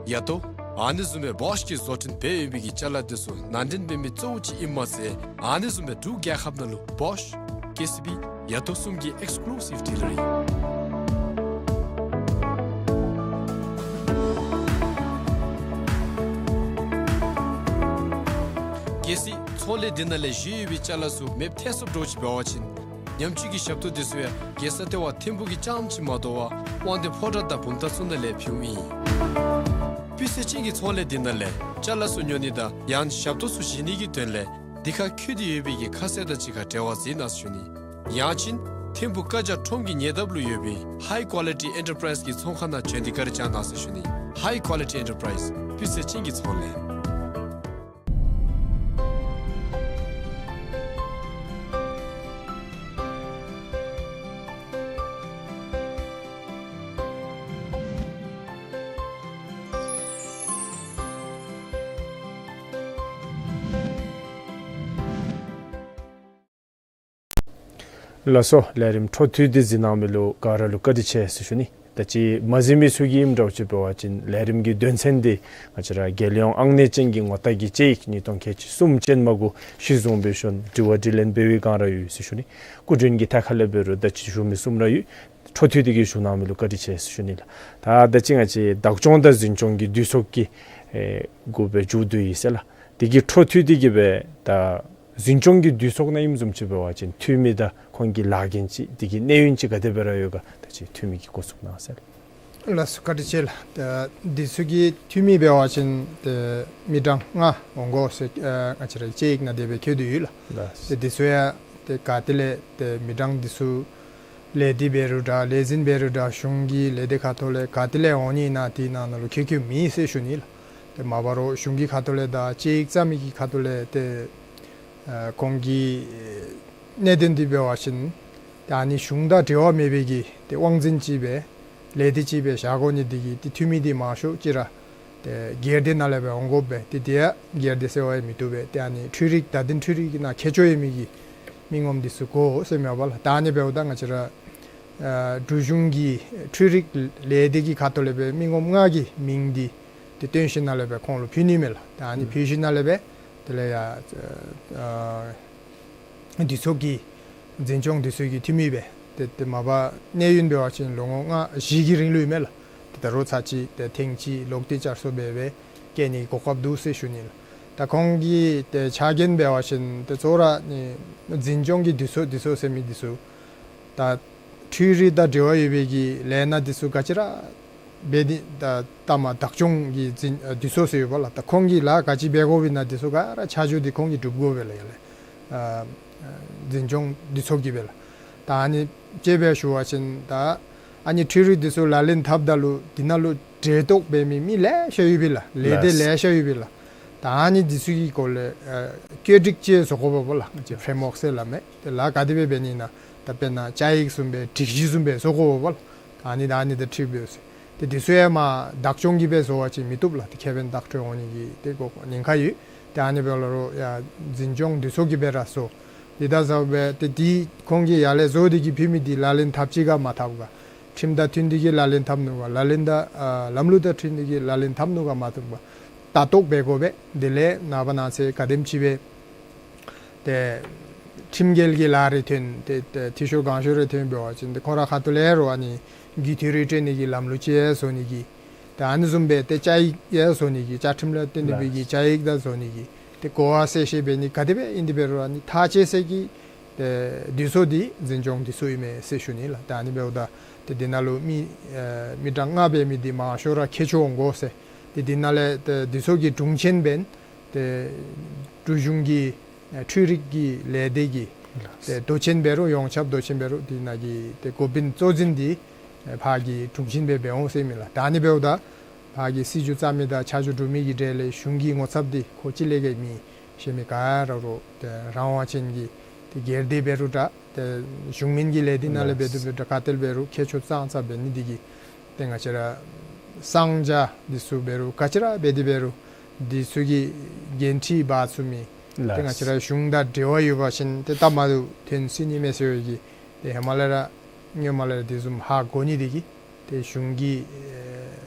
ཡ་ཏོ། ཨ་ནི་བཟུམ་སྦེ་བོཤ་གིས་བཟོ་སྐྲུན་འབད་ཡོད་པའི་གི་ཅ་ལ་དེ་ཚུ་ནང་འདྲེན་འབད་མི་གཙོ་བོ་ཅིག་ཨིནམ་མ་ཚད་ཨ་ནི་བཟུམ་སྦེ་འབྲུག་རྒྱལ་ཁབ་ནང་ལུ་བོཤ་ཀེ་སི་བི་ཡ་ཏོ་གསུམ་གྱི་ཨེགསི་ཀུ་ལུ་སིབ་ཌི་ལར་ཨིན། གལ་སྲིད་ཚོང་ལས་འདི་ནང་ལས་བཞེས་ཡོད་པའི་ཅ་ལ་ཚུ་མེདཔ་ཐལ་སོངམ་འདྲཝ་ཅིག་འབད་བ་ཅིན་ཉམས་བཅོས་ཀྱི་ཞབས་ཏོག་འདི་ཚུ་ཡང་རྒྱལ་ས་ལྟེ་བ་ཐིམ་ཕུག་གི་རྐྱངམ་ཅིག་མ་དོ་བར་དབང་འདུས་ཕོ་བྲང་དང་བུམ་ཐང་ཚུ་ནང་ལས་ཕུལཝ་ཨིན། སྤུས་ཚད་ཅན་གྱི་ཚོང་ལས་འདི་ནང་ལས་ཅ་ལ་ཚུ་ཉོ་ནི་དང་ཡང་ཞབས་ཏོག་ཚུ་བཞེས་ནི་གི་དོན་ལས་འདི་ཁར་བཀོད་དེ་ཡོད་པའི་གི་ཁ་གསལ་དང་གཅིག་ཁར་འབྲེལ་བ་འཛིན་གནང་ཟེར་ཞུ་ནི། ཡང་ཅིན་ཐིམ་ཕུག་བཀའ་རྒྱ་ཁྲོམ་གྱི་ཉེ་འདབས་ལུ་ཡོད་པའི་High Quality Enterprise གི་ཚོང་ཁང་ནང་བྱོན་ཏེ་བཀའ་དྲིན་བསྐྱང་གནང་ཟེར་ཞུ་ནི། High Quality Enterprise སྤུས་ཚད་ཅན་གྱི་ཚོང་ལས། ལགས་སོ། ལས་རིམ་འཕྲོ་མཐུད་དེ་གཟིགས་གནང་མི་ལུ་ག་ར་ལུ་བཀའ་དྲིན་ཆེ་ཟེར་ཞུ་ནི། ད་ཅི་མ་གཟིགས་མི་ཚུ་གིས་ཨིནམ་འདྲཝ་ཅིག་འབད་བ་ཅིན་ལས་རིམ་གྱི་དོན་ཚན་འདི་ང་བཅས་ར་རྒྱལ་ཡོངས་ཨང་གནས་ཅན་གྱི་ངོ་རྟགས་ཀྱི་དཔྱད་ཡིག་ཉིས་སྟོང་ཁལ་གཅིག་གསུམ་ཅན་མ་གུ་གཞི་བཟུང་འབད་ཞིནམ་དྲི་བ་དྲིས་ལན་འབད་བའི་བསྒང་ར་ཡོད་ཟེར་ཞུ་ནི། སྐུ་མགྲོན་གྱི་ཐད་ཁར་ལས་འབད་རུང་ད་ཅི་ཞུ་མི་གསུམ་ར་ཡོད། འཕྲོ་མཐུད་དེ་གིས་ཞུ་གནང་མི་ལུ་བཀའ་དྲིན་ཆེ་ཟེར་ཞུ་ནི་ལགས། ད་ད་ཅི་ང་བཅས་བདག་སྐྱོང་དང་འཛིན་སྐྱོང་གི་འདུས་ཚོགས་ཀྱི་ཨེ་འགོ་སྦེ་མཇུག་བསྡུ་ཡི་ཟེར་ལགས། དེ་གི་འཕྲོ་མཐུད་དེ་གིས་སྦེ་ད་འཛིན་སྐྱོང་གི་འདུས་ཚོགས་ནང་ཨིནམ་བཟུམ་ཅིག་འབད་བ་ཅིན་འཐུས་མི་དང་ཁོང་གི་ལཱ་འགན་ཅིག་དེ་གི་གནས་ཡུན་ཅིག་ག་དེ་སྦེ་ར་ཡོད་ག་ད་ཅི་འཐུས་མི་གིས་འགོ་བཙུགས་གནང་ཟེར། ལགས་སོ་བཀའ་དྲིན་ཆེ་ལགས། ད་འདི་ཚུ་གི་འཐུས་མི་འབད་བ་ཅིན་ཏེ་མི་གྲངས་ལྔ་འོང་དགོ་ཟེར་ཨ་ང་བཅས་ར་དཔྱད་ཡིག་ནང་དེ་སྦེ་བཀོད་དེ་ཡོད་ལགས། ལགས། ཏེ་འདི་ཚུ་ཡང་ཏེ་ག་ཏེ་ལས་ཏེ་མི་གྲངས་འདི་ཚུ་ལས་སྡེ་འབད་རུང་འདྲ་ལས་འཛིན་འབད་རུང་འདྲ་གཞུང་གི་ལས་སྡེ་ཁ་ཐུག་ལས་ག་ཏེ་ལས་འོང་ནི་ཨིན་ན་དེ་ནང་ན་ལུ་ཁྱད་ཁྱད་མེད་ཟེར་ཞུ་ནི་ལགས། ཏེ་མ་པ་རོགས་གཞུང་གི་ཁ་ཐུག་ལས་དང་དཔྱད་ཡིག་བརྩམ་མི་གི་ཁ་ཐུག་ལས་ཏེ་ཨ་ཁོང་གི་ཨེ་གནད་དོན་འདི་འབད་བ་ཅིན་ཏེ་ཨ་ནི་གཞུང་དང་འབྲེལ་བ་མེད་པའི་གི་ཏེ་དབང་འཛིན་ཅིག་སྦེ་ལས་སྡེ་ཅིག་སྦེ་བཞག་དགོ་ནི་འདི་གིས་ཏེ་འཐུས་མི་འདི་མང་ཤོས་ཅིག་ར་ཏེ་སྒེར་སྡེ་ནང་ལས་སྦེ་འོང་དགོཔ་སྦེ་ཏེ་དེ་ཡང་སྒེར་སྡེ་ཟེར་བ་ཡང་མི་བཏུབ་པས། ཏེ་ཨ་ནི་འཕྲུལ་རིག་བརྡ་དོན་འཕྲུལ་རིག་གི་ནང་མཁས་མཆོག་ཡོད་མི་གི་མི་ངོམ་འདི་ཚུ་དགོ་ཟེར་མས་པ་ལགས། ད་ཨ་ནི་འབདཝ་ད་ང་བཅས་ར་ཨ་འབྲུག་གཞུང་གི་འཕྲུལ་རིག་ལས་སྡེ་གི་ཁ་ཐུག་ལས་སྦེ་མི་ངོམ་ལྔ་གི་མིང་འདི་ཏེ་སྟོན་ཞིནམ་ལས་སྦེ་ཁོང་ལུ་ཕུལ་ནི་མས་ལགས། ད་ཨ་ནི་ཕུལ་ཞིནམ་ལས་སྦེ་དེ་ལས་ཡང་ཨ་འདུས་ཚོགས་ཀྱི་འཛིན་སྐྱོང་འདུས་ཚོགས་ཀྱི་འཐུས་མི་སྦེ་ཏེ་ཏེ་མ་པ་གནས་ཡུན་འབད་བ་ཅིན་ལོ་ངོ་ལྔ་བཞི་གི་རིང་ལུ་ཨིན་མས་ལགས། ཏེ་ད་རུང་ཚར་གཅིག་ཏེ་ཐེངས་གཅིག་ལོག་སྟེ་བསྐྱར་གསོ་འབད་སྦེ་བསྐྱལ་ནི་གོ་སྐབས་འདུག་ཟེར་ཞུ་ནི་ལགས། ད་ཁོང་གི་ཏེ་ཕྱག་འགན་འབད་བ་ཅིན་ཏེ་གཙོ་བོ་ར་ནི་འཛིན་སྐྱོང་གི་དུས་ཚོད་དུས་ཚོད་ཟེར་མི་འདི་ཚུ་ད་འཕྲུལ་རིག་དང་འབྲེལ་བ་ཡོད་པའི་གི་ལས་སྣ་འདི་ཚུ་ག་ཅི་ར་འབད་དེ་ད་ལྟ་མ་བདག་སྐྱོང་གི་འཛིན་ཨ་དུས་ཚོད་ཟེར་ཡོད་པ་ལགས། ད་ཁོང་གིས་ལཱ་ག་ཅི་འབད་དགོཔ་ཨིན་ན་འདི་ཚུ་ག་ར་ཆ་འཇོག་འདི་ཁོང་གིས་སྒྲུབ་དགོ་པས་ལགས། ཡ་ལགས། ཨ་འཛིན་སྐྱོང་དུས་ཚོད་ཀྱི་སྦེ་ལགས། ད་ཨ་ནི་དཔྱེ་སྦེ་ཞུ་བ་ཅིན་ད་ཨ་ནི་འཕྲུལ་རིག་འདི་ཚུ་ལག་ལེན་འཐབ་ད་ལུ་འདི་ནང་ལུ་འབྲེལ་གཏོགས་འབད་མི་མི་ལེ་ཤ་ཡོད་པས་ལགས། ལས་སྡེ་ལགས། ལེ་ཤ་ཡོད་པས་ལགས། ད་ཨ་ནི་འདི་ཚུ་གི་སྐོར་ལས་ཨ་བཀོད་སྒྲིག་ཅིག་བཟོ་དགོཔ་འབདཝ་ལགས། ཅིག་ཕྲེམ་ཝོརཀ་ཟེར་སླབ་མས། ཏེ་ལཱ་ག་དེ་སྦེ་འབད་ནི་ཨིན་ན་ད་དཔེར་ན་བཅའ་ཡིག་བཟུམ་སྦེ་སྒྲིག་གཞི་བཟུམ་སྦེ་བཟོ་དགོཔ་འབདཝ་ལགས། ད་ཨ་ནི་ད་ཨ་ནི་དང་འཁྲིལ་སྦེ་ཟེར། ཏེ་འདི་ཚུ་ཡང་མ་བདག་སྐྱོང་གིས་སྦེ་བཟོ་བ་ཅིན་མི་བཏུབ་ལགས། ཏེ་ཁེ་ཕན་བཏགས་གྲོལ་འོང་ནི་གི་ཏེ་གོ་ཉེན་ཁ་ཡོད། ཏེ་ཨ་ནི་འབདཝ་ད་ལུ་ཡ་འཛིན་སྐྱོང་འདི་ཚུ་གིས་སྦེ་ར་བཟོ། འདི་ད་བཟོ་སྦེ་ཏེ་འདི་ཁོང་གིས་ཡར་ལས་བཟོ་སྟེ་གིས་ཕུལ་མི་འདི་ལག་ལེན་འཐབ་ཅི་ག་མ་འཐབ་ག། ཁྲིམས་དང་མཐུན་ཏེ་གིས་ལག་ལེན་འཐབ་ནུག་ག། ལག་ལེན་དང་ཨ་ལམ་ལུགས་དང་མཐུན་ཏེ་གིས་ལག་ལེན་འཐབ་ནུག་ག་མ་འཐབ་ག། ལྟ་རྟོག་འབད་དགོ་པས། དེ་ལས་ནངས་པ་གནངས་ཚེ་ག་དེམ་ཅིག་སྦེ་ཏེ་ཁྲིམས་འགལ་གྱི་ལཱ་རེ་ཐོན་ཏེ་ཏེ་འཐུས་ཤོར་གང་ཤོར་རེ་ཐོན་འབད་བ་ཅིན་ཏེ་ཁོང་ར་ཁ་ཐུག་ལས་ར་ཨ་ནི་རྒུད་འཐུས་རེ་སྤྲོད་ནི་གི་ལམ་ལུགས་ཅིག་ཡང་བཟོ་ནི་གི། ཏེ་ཨ་ནི་བཟུམ་སྦེ་ཏེ་བཅའ་ཡིག་ཡང་བཟོ་ནི་གི། བཅའ་ཁྲིམས་ལུ་བརྟེན་ཏེ་འབད་གི་བཅའ་ཡིག་དང་བཟོ་ནི་གི། ཏེ་གོ་བ་གསལ་བཤད་འབད་ནི་ག་དེ་སྦེ་ཨིན་དེ་འབད་རུང་ཨ་ནི་ཐག་བཅད་ས་གི་ཏེ་དུས་ཚོད་འདི་འཛིན་སྐྱོང་དུས་ཚོད་ཨིན་མས་ཟེར་ཞུ་ནི་ལགས། ཏེ་ཨ་ནི་འབདཝ་ད་ཏེ་འདི་ནང་ལུ་མི་ཨེ་མི་གྲངས་ལྔ་འབད་མི་འདི་མང་ཤོས་ར་ཁྱད་ཆོས་འོང་དགོ་ཟེར། ཏེ་འདི་ནང་ལས་ཏེ་དུས་ཚོད་ཀྱི་དྲུང་ཆེན་འབད་ནི་ཏེ་འབྲུག་གཞུང་གི་ཨེ་འཕྲུལ་རིག་གི་ལས་སྡེ་གི་ཏེ་མདོ་ཆེན་འབད་རུང་ཡོངས་ཁྱབ་མདོ་ཆེན་འབད་རུང་འདི་ནང་གི་ཏེ་འགོ་དཔོན་གཙོ་འཛིན་འདི་ཨེ་ཕར་གྱི་དྲུང་ཆེན་སྦེ་འབད་འོང་ཟེར་མས་ལགས། ད་ཨ་ནི་འབདཝ་ད་ཕར་གྱི་སྲིད་བྱུས་བརྩམ་མི་དང་ཆ་འཇོག་སྒྲུབ་མི་གི་གྲས་ལས་གཞུང་གི་ངོ་ཚབ་འདི་ཁོ་གཅིག་ལས་ག་མེད་ཟེར་མི་ག་ར་རུང་ཏེ་རང་དབང་ཅན་གྱི་ཏེ་སྒེར་སྡེ་འབད་རུང་འདྲ་ཏེ་གཞུང་མིན་གྱི་ལས་སྡེ་ནང་ལས་འབད་དེ་འབད་རུང་འདྲ་ག་ཏེ་ལས་འབད་རུང་ཁྱད་ཆོས་ཙང་ཙ་འབད་ནི་འདི་གིས་ཏེ་ང་བཅས་ར་གསང་རྒྱ་འདི་ཚུ་འབད་རུང་ག་ཅི་ར་འབད་དེ་འབད་རུང་འདི་ཚུ་གི་འགན་འཁྲི་འབག་ཚུགས་མི་ཏེ་ང་བཅས་ར་གཞུང་དང་འབྲེལ་བ་ཡོད་པ་ཅིན་ཏེ་ལྟ་མ་ཐོན་སྲིད་ནི་མས་ཟེར་བའི་གི་ཏེ་ཧེ་མ་ལས་ར་སྔོན་མ་ལས་ར་དེ་བཟུམ་ཧ་གོ་ནི་འདི་གིས་ཏེ་གཞུང་གི་ཨེ་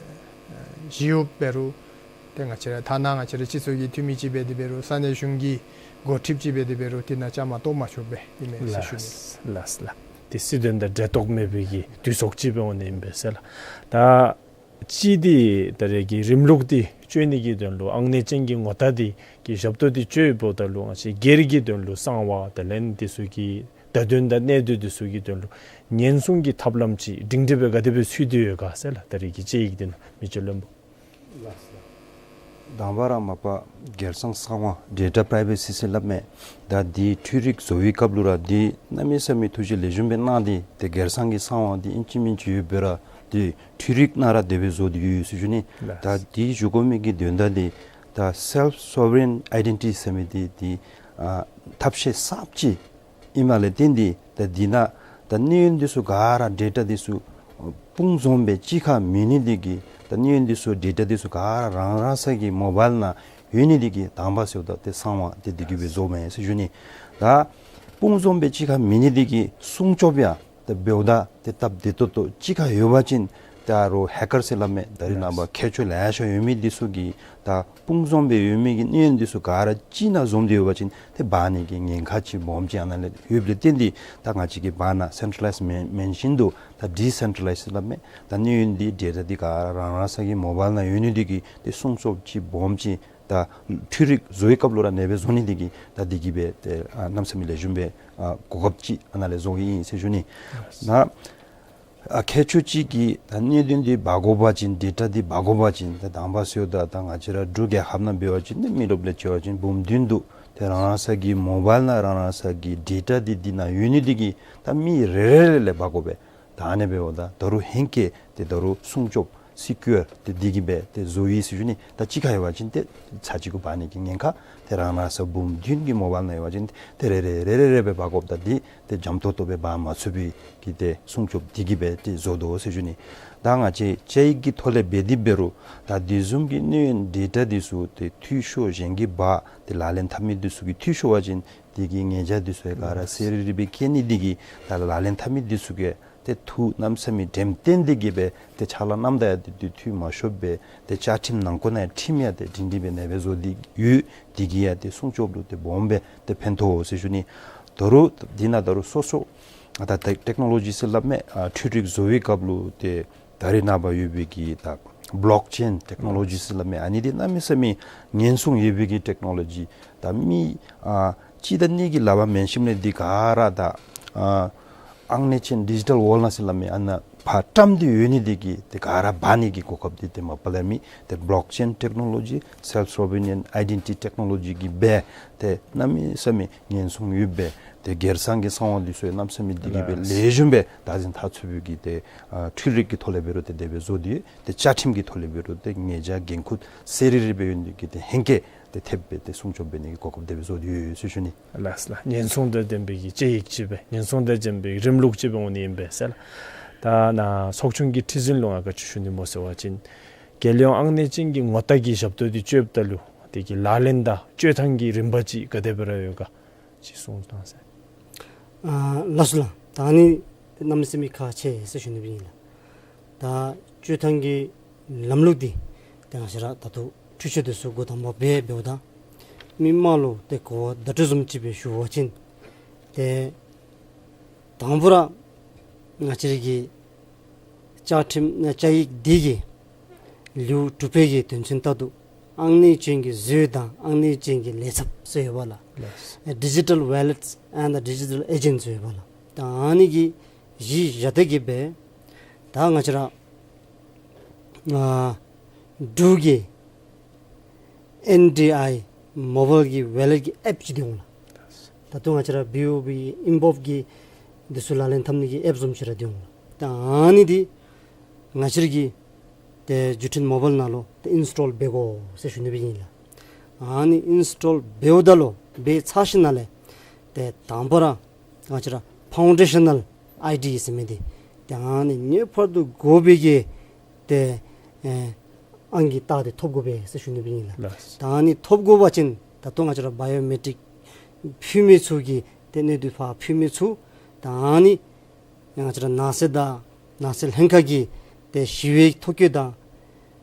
ཨེ་ཞི་གཡོགཔ་འབད་རུང་ཏེ་ང་བཅས་ར་ཐ་ན་ང་བཅས་ར་སྤྱི་ཚོགས་ཀྱི་འཐུས་མི་ཅིག་འབད་དེ་འབད་རུང་ས་གནས་གཞུང་གི་འགོ་ཁྲིདཔ་ཅིག་འབད་དེ་འབད་རུང་དེ་ནང་བཅའ་མར་གཏོགས་མ་ཆོགཔ་སྦེ་ཨིན་མས་ཟེར་ཞུ་ནི། ལགས་ལགས། ཏེ་སྲིད་དོན་དང་འབྲེལ་གཏོགས་མེད་པའི་གི་དུས་ཚོད་ཅིག་སྦེ་འོང་ནི་ཨིན་པས་ཟེར་ལགས། ད་ཅི་འདི་ད་རེས་ཀྱི་རིམ་ལུགས་འདི་བཅོས་ནི་གི་དོན་ལུ་ཨང་གནས་ཅན་གྱི་ངོ་རྟགས་འདི་གི་ཞབས་ཏོག་འདི་བཅོ་འབདཝ་ད་ལུ་ང་བཅས་སྒེར་གྱི་དོན་ལུ་གསང་བ་དེ་ལས་འདི་ཚུ་གི་བརྡ་དོན་དང་གནད་དོན་འདི་ཚུ་གི་དོན་ལུ་ཉེན་སྲུང་གི་ཐབས་ལམ་ཅིག་སྒྲིང་སྒྲི་སྦེ་ག་དེ་སྦེ་ཚུད་དེ་ཡོད་ག་ཟེར་ལགས། ད་རེས་ཀྱི་དཔྱད་ཡིག་འདི་ནང་མི་རྗེ་བློན་པོ། དང་པ་ར་མ་པ་སྒེར་གསང་གསང་བ་ཌེ་ཊ་པ་རའི་ཝེ་སི་ཟེར་སླབ་མས། ད་འདི་འཕྲུལ་རིག་བཟོ་བའི་སྐབས་ལུ་ར་འདི་གནམ་མེད་ས་མེད་ཐུགས་རྗེ་ལེགས་ཤོམ་སྦེ་གནང་སྟེ་ཏེ་སྒེར་གསང་གི་གསང་བ་འདི་ཨིན་ཅི་མིན་ཅི་ཡོད་པའི་ར་འདི་འཕྲུལ་རིག་ནང་ར་དེ་སྦེ་བཟོ་སྟེ་ཡོད་ཟེར་ཞུ་ནི། ལགས། ད་འདི་ཞུ་དགོ་མི་གི་དོན་དག་འདི་ད་སེལཕ་སོ་ཝ་རེན་ཨའི་ཌེན་ཊི་ཊི་ཟེར་མི་འདི་འདི་ཨ་ཐབས་ཤེས་གསརཔ་ཅིག་ཨིནམ་ལས་བརྟེན་ཏེ་ད་འདི་ནང་ད་གནས་ཡུན་འདི་ཚུ་ག་ར་ཌེ་ཊ་འདི་ཚུ་སྤུངས་འཛོམས་སྦེ་གཅིག་ཁར་མེད་ནི་འདི་གིས་ད་གནས་ཡུན་འདི་ཚུ་ཌེ་ཊ་འདི་ཚུ་ག་ར་རང་རང་སོའི་གི་མོ་བཱའིལ་ནང་ཡོད་ནི་འདི་གིས་དང་པ་ཟེརཝ་ད་ཏེ་གསང་བ་ཏེ་འདི་གིས་སྦེ་བཟོཝ་མས་ཟེར་ཞུ་ནི། ད་སྤུངས་འཛོམས་སྦེ་གཅིག་ཁར་མེད་ནི་འདི་གིས་སྲུང་སྐྱོབ་ཡང་ཏེ་འབདཝ་ད་ཏེ་སྟབས་བདེ་ཏོག་ཏོ་གཅིག་ཁར་ཡོད་པ་ཅིན་ད་རུང་ཧེ་ཀར་ཟེར་སླབ་མས། ད་རེས་ནངས་པ་ཁྱད་ཆོས་ལེ་ཤ་ཡོད་མི་འདི་ཚུ་གིས་ད་སྤུངས་འཛོམས་སྦེ་ཡོད་མི་གི་གནས་ཡུན་འདི་ཚུ་ག་ར་གཅིག་ནང་འཛོམས་ཏེ་ཡོད་པ་ཅིན་ཏེ་འབག་ནི་གི་ཉེན་ཁ་ཅིག་སྦོམ་ཅིག་ཨ་ནཱ་ལས་ཡོདཔ་ལས་བརྟེན་ཏེ་ད་ང་བཅས་ཀྱིས་འབག་ནི་སེན་ཊ་ར་ལའིཛ་མེན་མེན་བཞིན་དུ་ད་ཌི་སེན་ཊ་ར་ལའིཛ་ཟེར་སླབ་མས། ད་གནས་ཡུན་འདི་ཌེ་ཊ་འདི་ག་ར་རང་རང་སོའི་གི་མོ་བཱའིལ་ནང་ཡོད་ནི་འདི་གིས་ཏེ་སྲུང་སྐྱོབ་ཅིག་སྦོམ་ཅིག་ད་འཕྲུལ་རིག་བཟོ་བའི་སྐབས་ལུ་ར་ཨ་ནེ་སྦེ་བཟོ་ནི་འདི་གིས་ད་འདི་གིས་སྦེ་ཏེ་ཨ་གནམ་མེད་ས་མེད་ལེགས་ཤོམ་སྦེ་ཨ་གོ་སྐབས་ཅིག་ཨ་ནཱ་ལས་བཟོ་ཡི་ཨིན་ཟེར་ཞུ་ནི། ད་ཨ་ཁྱད་ཆོས་ཅིག་གིས་ད་གནད་དོན་འདི་འབག་དགོ་པ་ཅིན་ཌེ་ཊ་འདི་འབག་དགོ་པ་ཅིན་ད་དང་པ་ཟེརཝ་ད་ད་ང་བཅས་ར་འབྲུག་རྒྱལ་ཁབ་ནང་འབད་བ་ཅིན་ཏེ་མི་རློབས་ལས་བྱ་བ་ཅིན་འབུམ་བདུན་འདུག། ཏེ་རང་རང་སོའི་གི་མོ་བཱའིལ་ནང་རང་རང་སོའི་གི་ཌེ་ཊ་འདི་འདི་ནང་ཡོད་ནི་འདི་གིས་ད་མི་རེ་རེ་རེ་ལས་འབག་དགོ་པས། ད་ཨ་ནེ་འབདཝ་ད་ད་རུང་ཧེང་སྐལ་ཏེ་ད་རུང་སྲུང་སྐྱོབ་སི་ཀིའུར་ཏེ་འདི་གིས་སྦེ་ཏེ་བཟོ་ཡི་ཟེར་ཞུ་ནི། ད་གཅིག་ཁར་ཡོད་པ་ཅིན་ཏེ་ཚར་གཅིག་གུ་འབག་ནི་གི་ཉེན་ཁ། ཏེ་རང་རང་སོ་འབུམ་བདུན་གྱི་མོ་བཱའིལ་ནང་ཡོད་པ་ཅིན་ཏེ་རེ་རེ་རེ་རེ་རེ་སྦེ་འབག་དགོཔ་ད་འདི་ཏེ་འཇམ་ཏོག་ཏོ་སྦེ་འབག་མ་ཚུགས་པའི་གི་ཏེ་སྲུང་སྐྱོབ་འདི་གིས་སྦེ་ཏེ་བཟོ་དོ་ཟེར་ཞུ་ནི། ད་ང་བཅས་དཔྱད་ཡིག་གི་ཐོག་ལས་འབད་དེ་འབད་རུང་ད་འདི་བཟུམ་གྱི་གནས་ཡུན་ཌེ་ཊ་འདི་ཚུ་ཏེ་འཐུས་ཤོར་གཞན་གྱིས་འབག་ཏེ་ལག་ལེན་འཐབ་མི་འདི་ཚུ་གིས་འཐུས་ཤོར་བ་ཅིན་འདི་གི་ཉེས་བྱ་འདི་ཚུ་ཡང་ག་ར་གསལ་རི་རི་སྦེ་བཀལ་ནི་འདི་གིས་ད་ལག་ལེན་འཐབ་མི་འདི་ཚུ་གིས་ཏེ་ཐུགས་གནམ་མེད་ས་མེད་དྲནམ་བཏོན་ཏེ་གིས་སྦེ་ཏེ་ཕྱག་ལཱ་གནངམ་ད་ཡང་ཏེ་ཏེ་འཐུས་མ་ཤོར་བར་ཏེ་བཅའ་ཁྲིམས་ནང་འཁོད་ནང་ཡང་ཁྲིམས་ཡང་ཏེ་སྒྲིང་སྒྲི་སྦེ་ཨ་ནེ་སྦེ་བཟོ་སྟེ་ཡོད། འདི་གིས་ཡང་ཏེ་སྲུང་སྐྱོབ་ལུ་ཏེ་སྦོམ་སྦེ་ཏེ་ཕན་ཐོགས་ཟེར་ཞུ་ནི། ད་རུང་འདི་ནང་ད་རུང་སོ་སོ་ཨ་ད་ཏེ་ཊེག་ནོ་ལོ་ཇི་ཟེར་སླབ་མས། ཨ་འཕྲུལ་རིག་བཟོ་བའི་སྐབས་ལུ་ཏེ་ད་རེས་ནངས་པ་ཡོད་པའི་གི་ད་ བློག་ཅེན་ཊེཀ་ནོ་ལོ་ཇི་ཟེར་སླབ་མི་ཨ་ནི་འདི་གནམ་མེད་ས་མེད་ཉེན་སྲུང་ཡོད་པའི་གི་ཊེཀ་ནོ་ལོ་ཇི། ད་མི་ཨ་གཅིག་དང་གཉིས་ཀྱིས་ལག་པར་མེན་ཞིནམ་ལས་འདི་ག་ར་ད་ཨ་ཨང་གནས་ཅན་ཌི་ཇི་ཊལ་ཝོརལཌ་ནང་ཟེར་སླབ་མི་ཨ་ནཱ་ཕར་བཀྲམ་སྟེ་ཡོད་ནི་འདི་གིས་ཏེ་ག་ར་འབག་ནི་གི་གོ་སྐབས་འདི་ཏེ་མ་པ་ལས་མེད། ཏེ་བློག་ཅེན་ཊེཀ་ནོ་ལོ་ཇི་སེལཕ་སོ་ཝེར་ནེན་ཨའི་ཌེན་ཊི་ཊི་ཊེཀ་ནོ་ལོ་ཇི་གིས་སྦེ་ཏེ་གནམ་མེད་ས་མེད་ཉེན་སྲུང་ཡོད་པའི་ཏེ་སྒེར་སང་གི་གསང་བ་འདི་ཚུ་ཡང་གནམ་མེད་ས་མེད་འདི་གིས་སྦེ་ལེགས་ཤོམ་སྦེ་བདག་འཛིན་འཐབ་ཚུགས་པའི་གི་ཏེ་ཨ་འཕྲུལ་རིག་གི་ཐོག་ལས་འབད་རུང་ཏེ་དེ་སྦེ་བཟོ་སྟེ་ཡོད། ཏེ་བཅའ་ཁྲིམས་ཀྱི་ཐོག་ལས་འབད་རུང་ཏེ་ཉེས་བྱ་འགན་ཁུར་གསལ་རི་རི་སྦེ་ཡོད་ནི་འདི་གིས་ཏེ་ཧེང་སྐལ་ཏེ་ཐེབས་སྦེ་ཏེ་སྲུང་སྐྱོབ་འབད་ནི་གི་གོ་སྐབས་དེ་སྦེ་བཟོ་སྟེ་ཡོད་ཟེར་ཞུ་ནི། ལགས་སོ་ལགས། ཉེན་སྲུང་དང་ལྡན་པའི་གི་དཔྱད་ཡིག་ཅིག་སྦེ་ཉེན་སྲུང་དང་ལྡན་པའི་རིམ་ལུགས་ཅིག་སྦེ་འོང་ནི་ཨིན་པས་ཟེར་ལགས། ད་ནཱ་ཚོགས་ཆུང་གི་ཁྲི་འཛིན་ལུ་ང་ག་ཅི་ཞུ་ནི་སྨོ་ཟེར་བ་ཅིན་རྒྱལ་ཡོངས་ཨང་གནས་ཅན་གྱི་ངོ་རྟགས་ཀྱི་ཞབས་ཏོག་འདི་སྤྱོདཔ་ད་ལུ་དེ་གི་ལག་ལེན་དང་སྤྱོད་ཐངས་ཀྱི་རིམ་པ་ཅིག་ག་དེ་སྦེ་ར་ཡོད་ག་ཅིག་གསུངས་གནང་ཟེར། ཨ་ལགས་སོ་ལགས། ད་ཨ་ནི་གནམ་མེད་ས་མེད་ཁག་ཆེ་ཟེར་ཞུ་ནི་སྦེ་ཨིན་ལགས། ད་སྤྱོད་ཐངས་ཀྱི་ལམ་ལུགས་འདི་ཏེ་ང་བཅས་ར་ད་ལྟོ་འཕྲུལ་ཆས་འདི་ཚུ་འགོ་དང་པ་སྦེ་འབདཝ་ད་མི་དམངས་ལུ་ཏེ་གོ་བ་བརྡ་སྤྲོད་བཟུམ་ཅིག་སྦེ་ཞུ་བ་ཅིན་ཏེ་དང་པ་ར་ང་བཅས་ར་གི་བཅའ་ཁྲིམས་ཨ་བཅའ་ཡིག་འདི་གི་ལེའུ་དྲུག་པའི་གི་དོན་ཚན་ལྟར་དུ་ཨང་གནས་ཅན་གྱི་གཟུགས་དང་ཨང་གནས་ཅན་གྱི་ལས་ཚབ་ཟེར་ཡོདཔ་ལགས། ལགས། ཨེ་ཌི་ཇི་ཊལ་ཝོ་ལེཊ་ཨེནཌ་ཌི་ཇི་ཊལ་ཨེ་ཇེནཊ་ཟེར་ཡོདཔ་ལགས། ད་ཨ་ནི་གི་གཞི་བཞག་སྟེ་གི་སྦེ་ད་ང་བཅས་ར་ཨ་འབྲུག་གི་ཨེན་ཌི་ཨའི་མོ་བཱའིལ་གྱི་ཝོ་ལེཊ་ཀྱི་ཨེཔ་ཅིག་འདི་འོང་ལགས། ད་ལྟོ་ང་བཅས་ར་བི་ཨོ་བི་ཨིན་བོལབ་ཀྱི་འདི་ཚུ་ལག་ལེན་འཐབ་ནི་གི་ཨེཔ་བཟུམ་ཅིག་ར་འདི་འོང་ལགས། ད་ཨ་ནི་འདི་ང་བཅས་ར་གི་ཏེ་བརྒྱུད་འཕྲིན་མོ་བཱའིལ་ནང་ལུ་ཏེ་ཨིནསི་ཊོལ་འབད་དགོ་ཟེར་ཞུ་ནི་སྦེ་ཨིན་ལགས། ཨ་ནི་ཨིནསི་ཊོལ་འབདཝ་ད་ལུ་འབད་ཚར་ཞིནམ་ལས་ཏེ་དང་པ་ར་ང་བཅས་ར་ཕའུན་ཌེ་ཤ་ནཱལ་ཨའི་ཌི་ཟེར་མི་འདི་ཏེ་ཨ་ནི་ངེས་པར་དུ་དགོ་པའི་གི་ཏེ་ཨེ་ཨང་ཀི་རྟགས་འདི་ཐོབ་དགོ་པས་ཟེར་ཞུ་ནི་སྦེ་ཨིན་ལགས། ལགས། ད་ཨ་ནི་ཐོབ་དགོ་པ་ཅིན་ད་ལྟོ་ང་བཅས་ར་བའི་ཡོ་མེ་ཊིཀ་ཕུལ་མི་ཚུ་གི་ཏེ་གནས་ཚུལ་ཕར་ཕུལ་མི་ཚུ་ད་ཨ་ནི་ང་བཅས་ར་ནགས་ཚལ་དང་ནགས་ཚལ་ལྷན་ཁག་གི་ཏེ་ཞི་གཡོག་ཐོ་བཀོད་དང་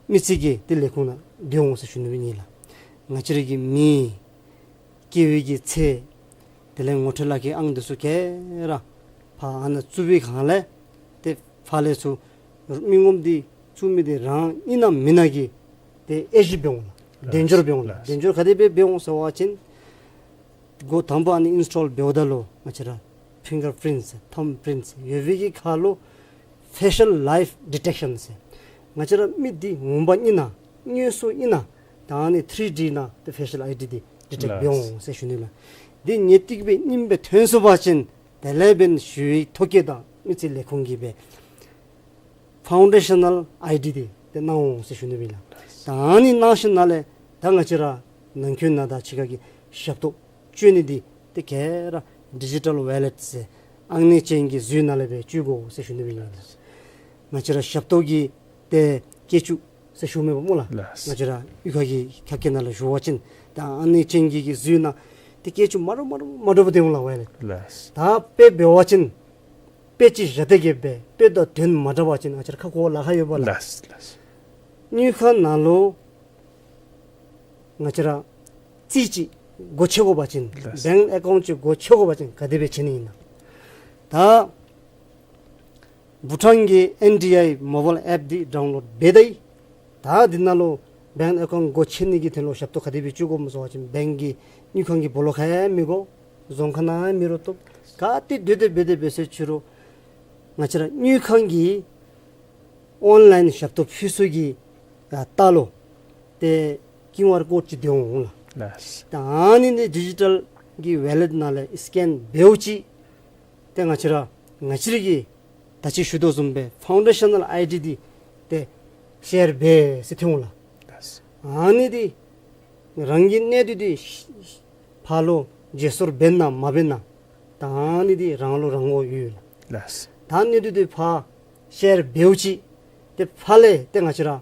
མི་རྩིས་ཀྱི་ཏེ་ལས་ཁུངས་ནང་འདི་འོང་ཟེར་ཞུ་ནི་སྦེ་ཨིན་ལགས། ང་བཅས་ར་གི་མི་སྐྱེ་བའི་གི་ཚེས་དེ་ལས་ངོ་སྤྲོད་ལག་ཁྱེར་ཨང་འདི་ཚུ་ག་ར་ཕར་ཨ་ནཱ་བཙུགས་པའི་སྒང་ལས་ཏེ་ཕར་ལས་ཚུར་མི་ངོམ་འདི་བཙུགས་མི་འདི་རང་ཨིན་ན་མེན་ན་གི་ཏེ་དབྱེ་ཞིབ་འབད་འོང་ལགས། ལགས། དལ་འབྱོར་འབད་འོང་ལགས། ལགས། དལ་འབྱོར་ག་དེ་སྦེ་འབད་འོང་ཟེར་བ་ཅིན་འགོ་དང་པ་ཨ་ནི་ཨིནསི་ཊོལ་འབདཝ་ད་ལུ་ང་བཅས་ར་ཕིང་གར་པིརིནཊ་ཐམ་པི་རིནཊ་ཡོད་པའི་གི་ཁར་ལུ་ཕེ་ཤལ་ལའིཕ་ཌི་ཊེཀ་ཤཱན་ཟེར་ང་བཅས་ར་མི་འདི་འོངམ་ཨིན་ན་དངོས་སུ་ཨིན་ན་ད་ཨ་ནི་ཐི་རི་ཌི་ནང་ཏེ་ཕེ་ཤལ་ཨའི་ཌི་འདི་ཌི་ཊེཀ་འབད་འོང་ཟེར་ཞུ་ནི་ལགས། འདི་ངེས་ཏིག་སྦེ་ཨིནམ་སྦེ་ཐོན་སོང་པ་ཅིན་དེ་ལས་འབདན་ཞི་གཡོག་ཐོ་བཀོད་དང་མི་རྩིས་ལས་ཁུངས་ཀྱིས་སྦེ་ཕའུན་ཌེ་ཤ་ནཱལ་ཨའི་ཌི་འདི་ཏེ་གནང་འོང་ཟེར་ཞུ་ནི་སྦེ་ཨིན་ལགས། ད་ཨ་ནི་གནང་ཞིནམ་ལས་ད་ང་བཅས་ར་ནང་འཁོད་ནང་དང་ཕྱི་ཁ་གི་ཞབས་ཏོག་སྤྱོད་ནི་འདི་ཏེ་ག་ར་ཌི་ཇི་ཊལ་ཝོ་ལེཊ་ཟེར་ཨང་གནས་ཅན་གྱི་གཟུགས་ནང་ལས་སྦེ་སྤྱོད་དགོ་ཟེར་ཞུ་ནི་སྦེ་ཨིན་ལགས། ང་བཅས་ར་ཞབས་ཏོག་གི་ཏེ་སྐྱེད་ཅུང་ཟེར་ཞུཝ་མས་པ་སྨོ་ལགས། ལགས། ང་བཅས་ར་གཡུས་ཁ་གི་ཁ་སྐད་ནང་ལུ་ཞུ་བ་ཅིན་ད་ཨང་གནས་ཅན་གྱི་གཟུགས་ནང་ཏེ་སྐྱེད་ཅུང་མ་འདྲཝ་མ་འདྲཝ་མ་འདྲཝ་སྦེ་ཏེ་འོང་ལགས་ཝོ་ལེཊ། ལགས། ད་དཔེ་འབད་བ་ཅིན་དཔེ་ཅིག་བཞག་སྟེ་གི་སྦེ་དཔེ་དང་དོན་མ་འདྲ་བ་ཅིན་ང་བཅས་ར་ཁ་གོ་ལཱ་ཁག་ཡོདཔ་ལགས། ལགས་ལགས། དངུལ་ཁང་ནང་ལུ་ང་བཅས་ར་རྩིས་ཅིག་སྒོ་ཕྱེ་དགོ་པ་ཅིན་ལགས། བེངཀ་ཨེ་ཀའུནཊ་ཅིག་སྒོ་ཕྱེ་དགོ་པ་ཅིན་ག་དེ་སྦེ་ཕྱེ་ནི་ཨིན་ན། ད་བུ་ཊཱན་གྱི་ཨེན་ཌི་ཨའི་མོ་བཱའིལ་ཨེཔ་འདི་ཌའུན་ལོཌ་འབད་དེ་ད་འདི་ནང་ལུ་བེངཀ་ཨེ་ཀའུནཊ་སྒོ་ཕྱེ་ནི་གི་དོན་ལུ་ཞབས་ཏོག་ག་དེ་སྦེ་སྤྱོད་དགོཔ་སྨོ་ཟེར་བ་ཅིན་བེངཀ་གི་དངུལ་ཁང་གི་སྦོ་ལོགས་ཁར་ཡང་མི་དགོ། རྫོང་ཁ་ནང་ཡང་མི་རོགས་བཏུབ། ག་ཏེ་སྡོད་དེ་འབད་དེ་འབད་ཟེར་ཅི་རུང་ང་བཅས་ར་དངུལ་ཁང་གི་ཨོན་ལའིན་ཞབས་ཏོག་ཕུལ་ས་གི་ཡར་ལྟག་ལུ་ཏེ་ཀིའུ་ཨར་ཀོཌ་ཅིག་འདི་འོང་ལགས། ལགས། ད་ཨ་ནི་འདི་ཌི་ཇི་ཊལ་གྱི་ཝོ་ལེཊ་ནང་ལས་སི་ཀེན་འབདཝ་ཅིག་ཏེ་ང་བཅས་ར་ང་བཅས་ར་གི་ད་ཅི་ཞུ་དོ་བཟུམ་སྦེ་ཕའུན་ཌེ་ཤ་ནཱལ་ཨའི་ཌི་འདི་ཏེ་ཤེར་འབད་ཟེར་ཐོན་འོང་ལགས། ལགས། ཨ་ནི་འདི་རང་གི་གནས་སྡུད་འདི་ཕར་ལུ་བརྗེ་སོར་འབད་ན་མ་འབད་ན་ད་ཨ་ནི་འདི་རང་ལུ་རང་དབང་ཡོད་ལགས། ལགས། ད་གནས་སྡུད་འདི་ཕར་ཤེར་འབདཝ་ཅིག་ཏེ་ཕར་ལས་ཏེ་ང་བཅས་ར་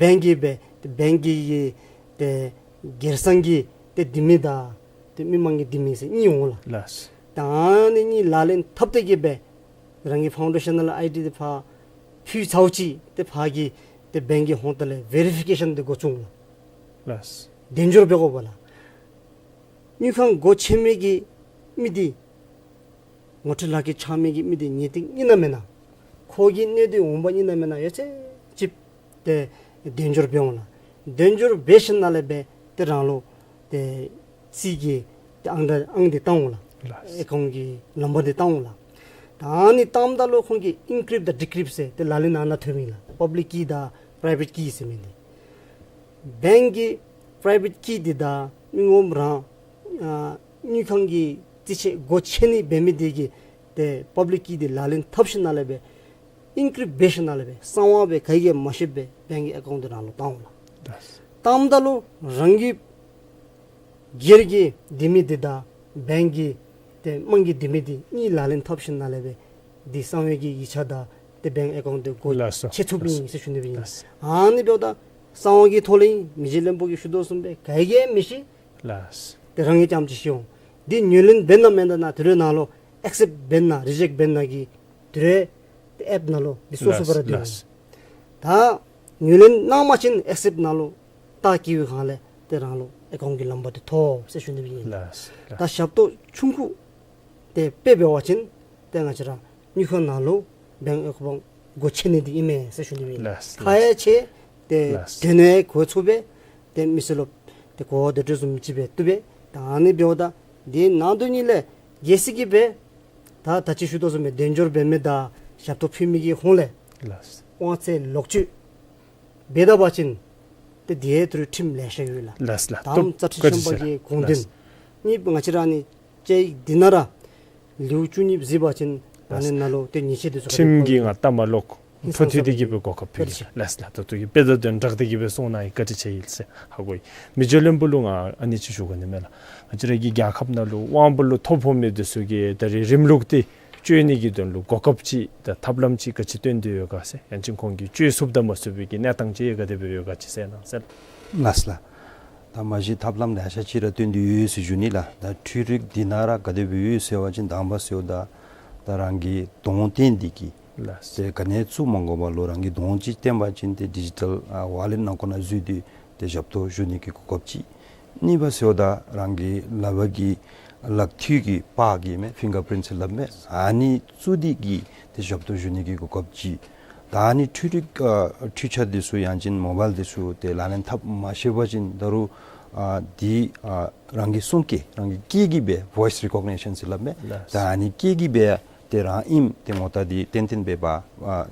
བེངཀ་གི་སྦེ་ཏེ་བེངཀ་གི་ཏེ་སྒེར་སང་གི་ཏེ་འདི་མི་དང་ཏེ་མི་མང་གི་འདི་མི་ཟེར་གཉིས་འོང་ལགས། ལགས། ད་ཨ་ནི་གཉིས་ལག་ལེན་འཐབ་སྟེ་གི་སྦེ་རང་གི་ཕའུན་ཌེ་ཤ་ནཱལ་ཨའི་ཌི་འདི་ཕར་ཕུལ་ཚརཝ་ཅིག་ཏེ་ཕར་གྱི་ཏེ་བེངཀ་གི་ཧོངས་ཏོ་ལས་ཝེ་རི་ཕི་ཀེ་ཤཱན་འདི་འགོ་བཙུགས་འོང་ལགས། ལགས། དལ་འབྱོར་འབད་དགོ་པས་ལགས། དངུལ་ཁང་སྒོ་ཕྱེ་མི་གི་མི་འདི་ངོ་སྤྲོད་ལག་ཁྱེར་འཆང་མི་གི་མི་འདི་ངེས་ཏིག་ཨིན་ན་མེན་ན། ཁོ་གི་གནས་སྡུད་འོངམ་ཨིན་ན་མེན་ན་ཡོད་ཚད་ཅིག་ ཏེ་དོན་སྦྱོར་འབད་འོང་ལགས། དོན་སྦྱོར་འབད་ཞིནམ་ལས་སྦེ་ཏེ་རང་ལུ་ཏེ་རྩིས་ཀྱི་ཏེ་ཨང་གྲངས་ཨང་འདི་བཏང་འོང་ལགས། ལགས། ཨེ་ཀའུནཊ་ཀྱི་ནམ་བར་འདི་བཏང་འོང་ལགས། ད་ཨ་ནི་བཏངམ་ད་ལུ་ཁོང་གིས་ཨེན་ཀྲིཔཊ་དང་ཌི་ཀྲིཔཊ་ཟེར་ཏེ་ལག་ལེན་ནང་ན་ཐོན་མི་ལགས། པབ་ལིཀ་ཀི་དང་པྲའི་ཝེཊ་ཀི་ཟེར་མི་འདི། བེངཀ་གི་པྲའི་ཝེཊ་ཀི་འདི་དང་མི་ངོམ་རང་ཨ་དངུལ་ཁང་གི་རྩིས་ཆད་སྒོ་ཕྱེ་ནི་འབད་མི་འདི་གིས་ཏེ་པབ་ལིཀ་ཀི་འདི་ལག་ལེན་འཐབ་ཞིནམ་ལས་སྦེ་ཨེན་ཀྲིཔཊ་འབད་ཞིནམ་ལས་སྦེ་གསང་བ་སྦེ་ག་གིས་ཡང་མ་ཤེསཔ་སྦེ་བེངཀ་གི་ཨེ་ཀའུནཊ་འདི་རང་ལུ་བཏང་འོང་ལགས། ལགས། བཏངམ་ད་ལུ་རང་གི་སྒེར་གྱི་ལྡེ་མིག་འདི་དང་བེངཀ་གི་ཏེ་དམངས་ཀྱི་ལྡེ་མིག་འདི་གཉིས་ལག་ལེན་འཐབ་ཞིནམ་ལས་སྦེ་འདི་གསང་བའི་གི་ཡིག་ཆ་དང་ཏེ་བེངཀ་ཨེ་ཀའུནཊ་འདི་སྒོ་ལགས་སོ། ཕྱེ་ཚུགསཔ་ཨིན་ཟེར་ཞུ་ནི་སྦེ་ཨིན། ལགས། ཨ་ནི་འབདཝ་ད་གསང་བ་གི་ཐོག་ལས་ཨིན། མི་རྗེ་བློན་པོ་གིས་ཞུ་དོ་བཟུམ་སྦེ་ག་གིས་ཡང་མི་ཤེས། ལགས། ཏེ་རང་གིས་རྐྱངམ་ཅིག་ཤེས་འོང་། འདི་ངོས་ལེན་འབད་ན་མེན་ན་དེ་རེ་ནང་ལུ་ཨེག་སེཔཊ་འབད་ན་རི་ཇེཀཊ་འབད་ན་གི་དེ་རེ་ཏེ་ཨེཔ་ནང་ལུ་འདི་སོ་སོ་ལགས་སྦེ་ར་སྡོད་འོང་། ལགས། ད་ངོས་ལེན་གནང་པ་ཅིན་ཨེག་སེཔཊ་ནང་ལུ་རྟགས་བཀོད་པའི་སྒང་ལས་ཏེ་རང་ལུ་ཨེ་ཀའུནཊ་ཀྱི་ནམ་བར་འདི་ཐོབ་ཟེར་ཞུ་ནི་སྦེ་ཨིན། ལགས། ད་ཞབས་ཏོག་ཆུང་ཀུ་ཏེ་དཔེ་འབད་བ་ཅིན་ཏེ་ང་བཅས་ར་དངུལ་ཁང་ནང་ལུ་བེངཀ་ཨེ་ཀའུནཊ་སྒོ་ཕྱེ་ནི་འདི་ཨིན་མས་ཟེར་ཞུ་ནི་སྦེ་ཨིན། ལགས། ལགས། ཁ་ཡང་ཆེ་ཏེ་ལགས། དོན་ཡང་གོ་ཚུགས་པས། ཏེ་མི་སེར་ལུ་ཏེ་གོ་བ་བདེ་སྒྲོག་བཟུམ་ཅིག་སྦེ་བཏུབ་པས། ད་ཨ་ནི་འབདཝ་ད་འདི་ནང་དོན་ཉིད་ལས་གལ་སྲིད་ཀྱི་སྦེ་ད་ད་ཅི་ཞུ་དོ་བཟུམ་སྦེ་དོན་སྦྱོར་འབད་མི་དང་ཞབས་ཏོག་ཕུལ་མི་གི་ཧོངས་ལས་ལགས། དབང་ཚད་ལོག་སྤྱོད་འབད་ད་པ་ཅིན་ཏེ་འདི་ཡང་ཏེ་རུ་ཁྲིམས་ལེ་ཤ་ཡོད་ལགས། ལགས་ལགས། དང་པ་རྩ་ཁྲིམས་ཆེན་པ་གི་དགོངས་དོན། ལགས། གཉིས་པ་ང་བཅས་ར་ཨ་ནི་བཅའ་ཡིག་འདི་ནང་ར་ལེའུ་བཅུ་གཉིས་གཟིགས་པ་ཅིན་ཨ་ནི་ནང་ལུ་ཏེ་ཉེས་ཆད་འདི་ཚུ་ག་དེ་ཁྲིམས་ཀྱི་ང་ལྟ་མ་ལོག་ཧིང་སངས་ས་འཕྲོ་མཐུད་དེ་གི་སྦེ་གོ་སྐབས་ཕུལ་ལགས། ལགས་ལགས། ད་ལྟོ་གི་དཔེ་དང་དོན་སྦྲགས་ཏེ་གི་སྦེ་གསུངས་གནང་ཡི། བཀའ་དྲིན་ཆེ་ཡི་ཟེར་ཧ་གོ་ཡི། མི་རྗེ་བློན་པོ་ལུ་ང་ཨ་ནི་ཅིག་ཞུ་དགོ་ནི་མས་ལགས། ང་བཅས་ར་གི་རྒྱལ་ཁབ་ནང་ལུ་དབང་པོ་ལུ་ཐོ་ཕོག་མི་འདི་ཚུ་གིས་ད་རེས་རིམ་ལུགས་ཏེ་སྤྱོད་ནི་གི་དོན་ལུ་གོ་སྐབས་ཅིག་དང་ཐབས་ལམ་ཅིག་ག་ཅི་སྟོན་ཏེ་ཡོད་ག་ཟེར། ཡང་ཅིན་ཁོང་གིས་སྤྱོད་ཚུགསཔ་དང་མ་ཚུགས་པའི་གི་གནས་སྟངས་ཅིག་ག་དེ་སྦེ་ཡོད་ག་ཅིག་གསལ་གནང་ཟེར། ལགས་ལགས། ད་མ་གཞི་ཐབས་ལམ་ལེ་ཤ་ཅིག་ར་སྟོན་ཏེ་ཡོད་ཟེར་ཞུ་ནི་ལགས། ད་འཕྲུལ་རིག་འདི་ནང་ར་ག་དེ་སྦེ་ཡོད་ཟེར་བ་ཅིན་དང་པ་ཟེརཝ་ད་ད་རང་གི་གདོང་བསྟན་འདི་གིས་ལགས། ཏེ་ག་ནི་བཙུགས་མ་དགོ་པར་ལུ་རང་གི་གདོང་ཅིག་བསྟན་པ་ཅིན་ཏེ་ཌི་ཇི་ཊལ་ཨ་ཝ་ལེཊ་ནང་འཁོད་ནང་འཛུལ་ཏེ་ཏེ་ཞབས་ཏོག་ཞུ་ནི་གི་གོ་སྐབས་ཅིག། གཉིས་པ་ཟེརཝ་ད་རང་གི་ལག་པ་གི་ལག་མཐིལ་གྱི་པར་གྱི་མས་ཕིང་གར་པིརིནཊ་ཟེར་སླབ་མས། ཨ་ནི་བཙུགས་ཏེ་གི་ཏེ་ཞབས་ཏོག་ཞུ་ནི་གི་གོ་སྐབས་ཅིག། ད་ཨ་ནི་འཕྲུལ་རིག་ཨ་འཕྲུལ་ཆས་འདི་ཚུ་ཡང་ཅིན་མོ་བཱའིལ་འདི་ཚུ་ཏེ་ལག་ལེན་འཐབ་མ་ཤེས་པ་ཅིན་ད་རུང་ཨ་འདི་ཨ་རང་གི་གསུང་སྐད་རང་གི་སྐད་ཀྱིས་སྦེ་ཝོའིསི་རི་ཀོག་ནི་ཤཱན་ཟེར་སླབ་མས། ལགས། ད་ཨ་ནི་སྐད་ཀྱིས་སྦེ་ཏེ་རང་ཨིནམ་ཏེ་ངོ་རྟགས་འདི་ཏན་ཏན་སྦེ་འབག་ཨ་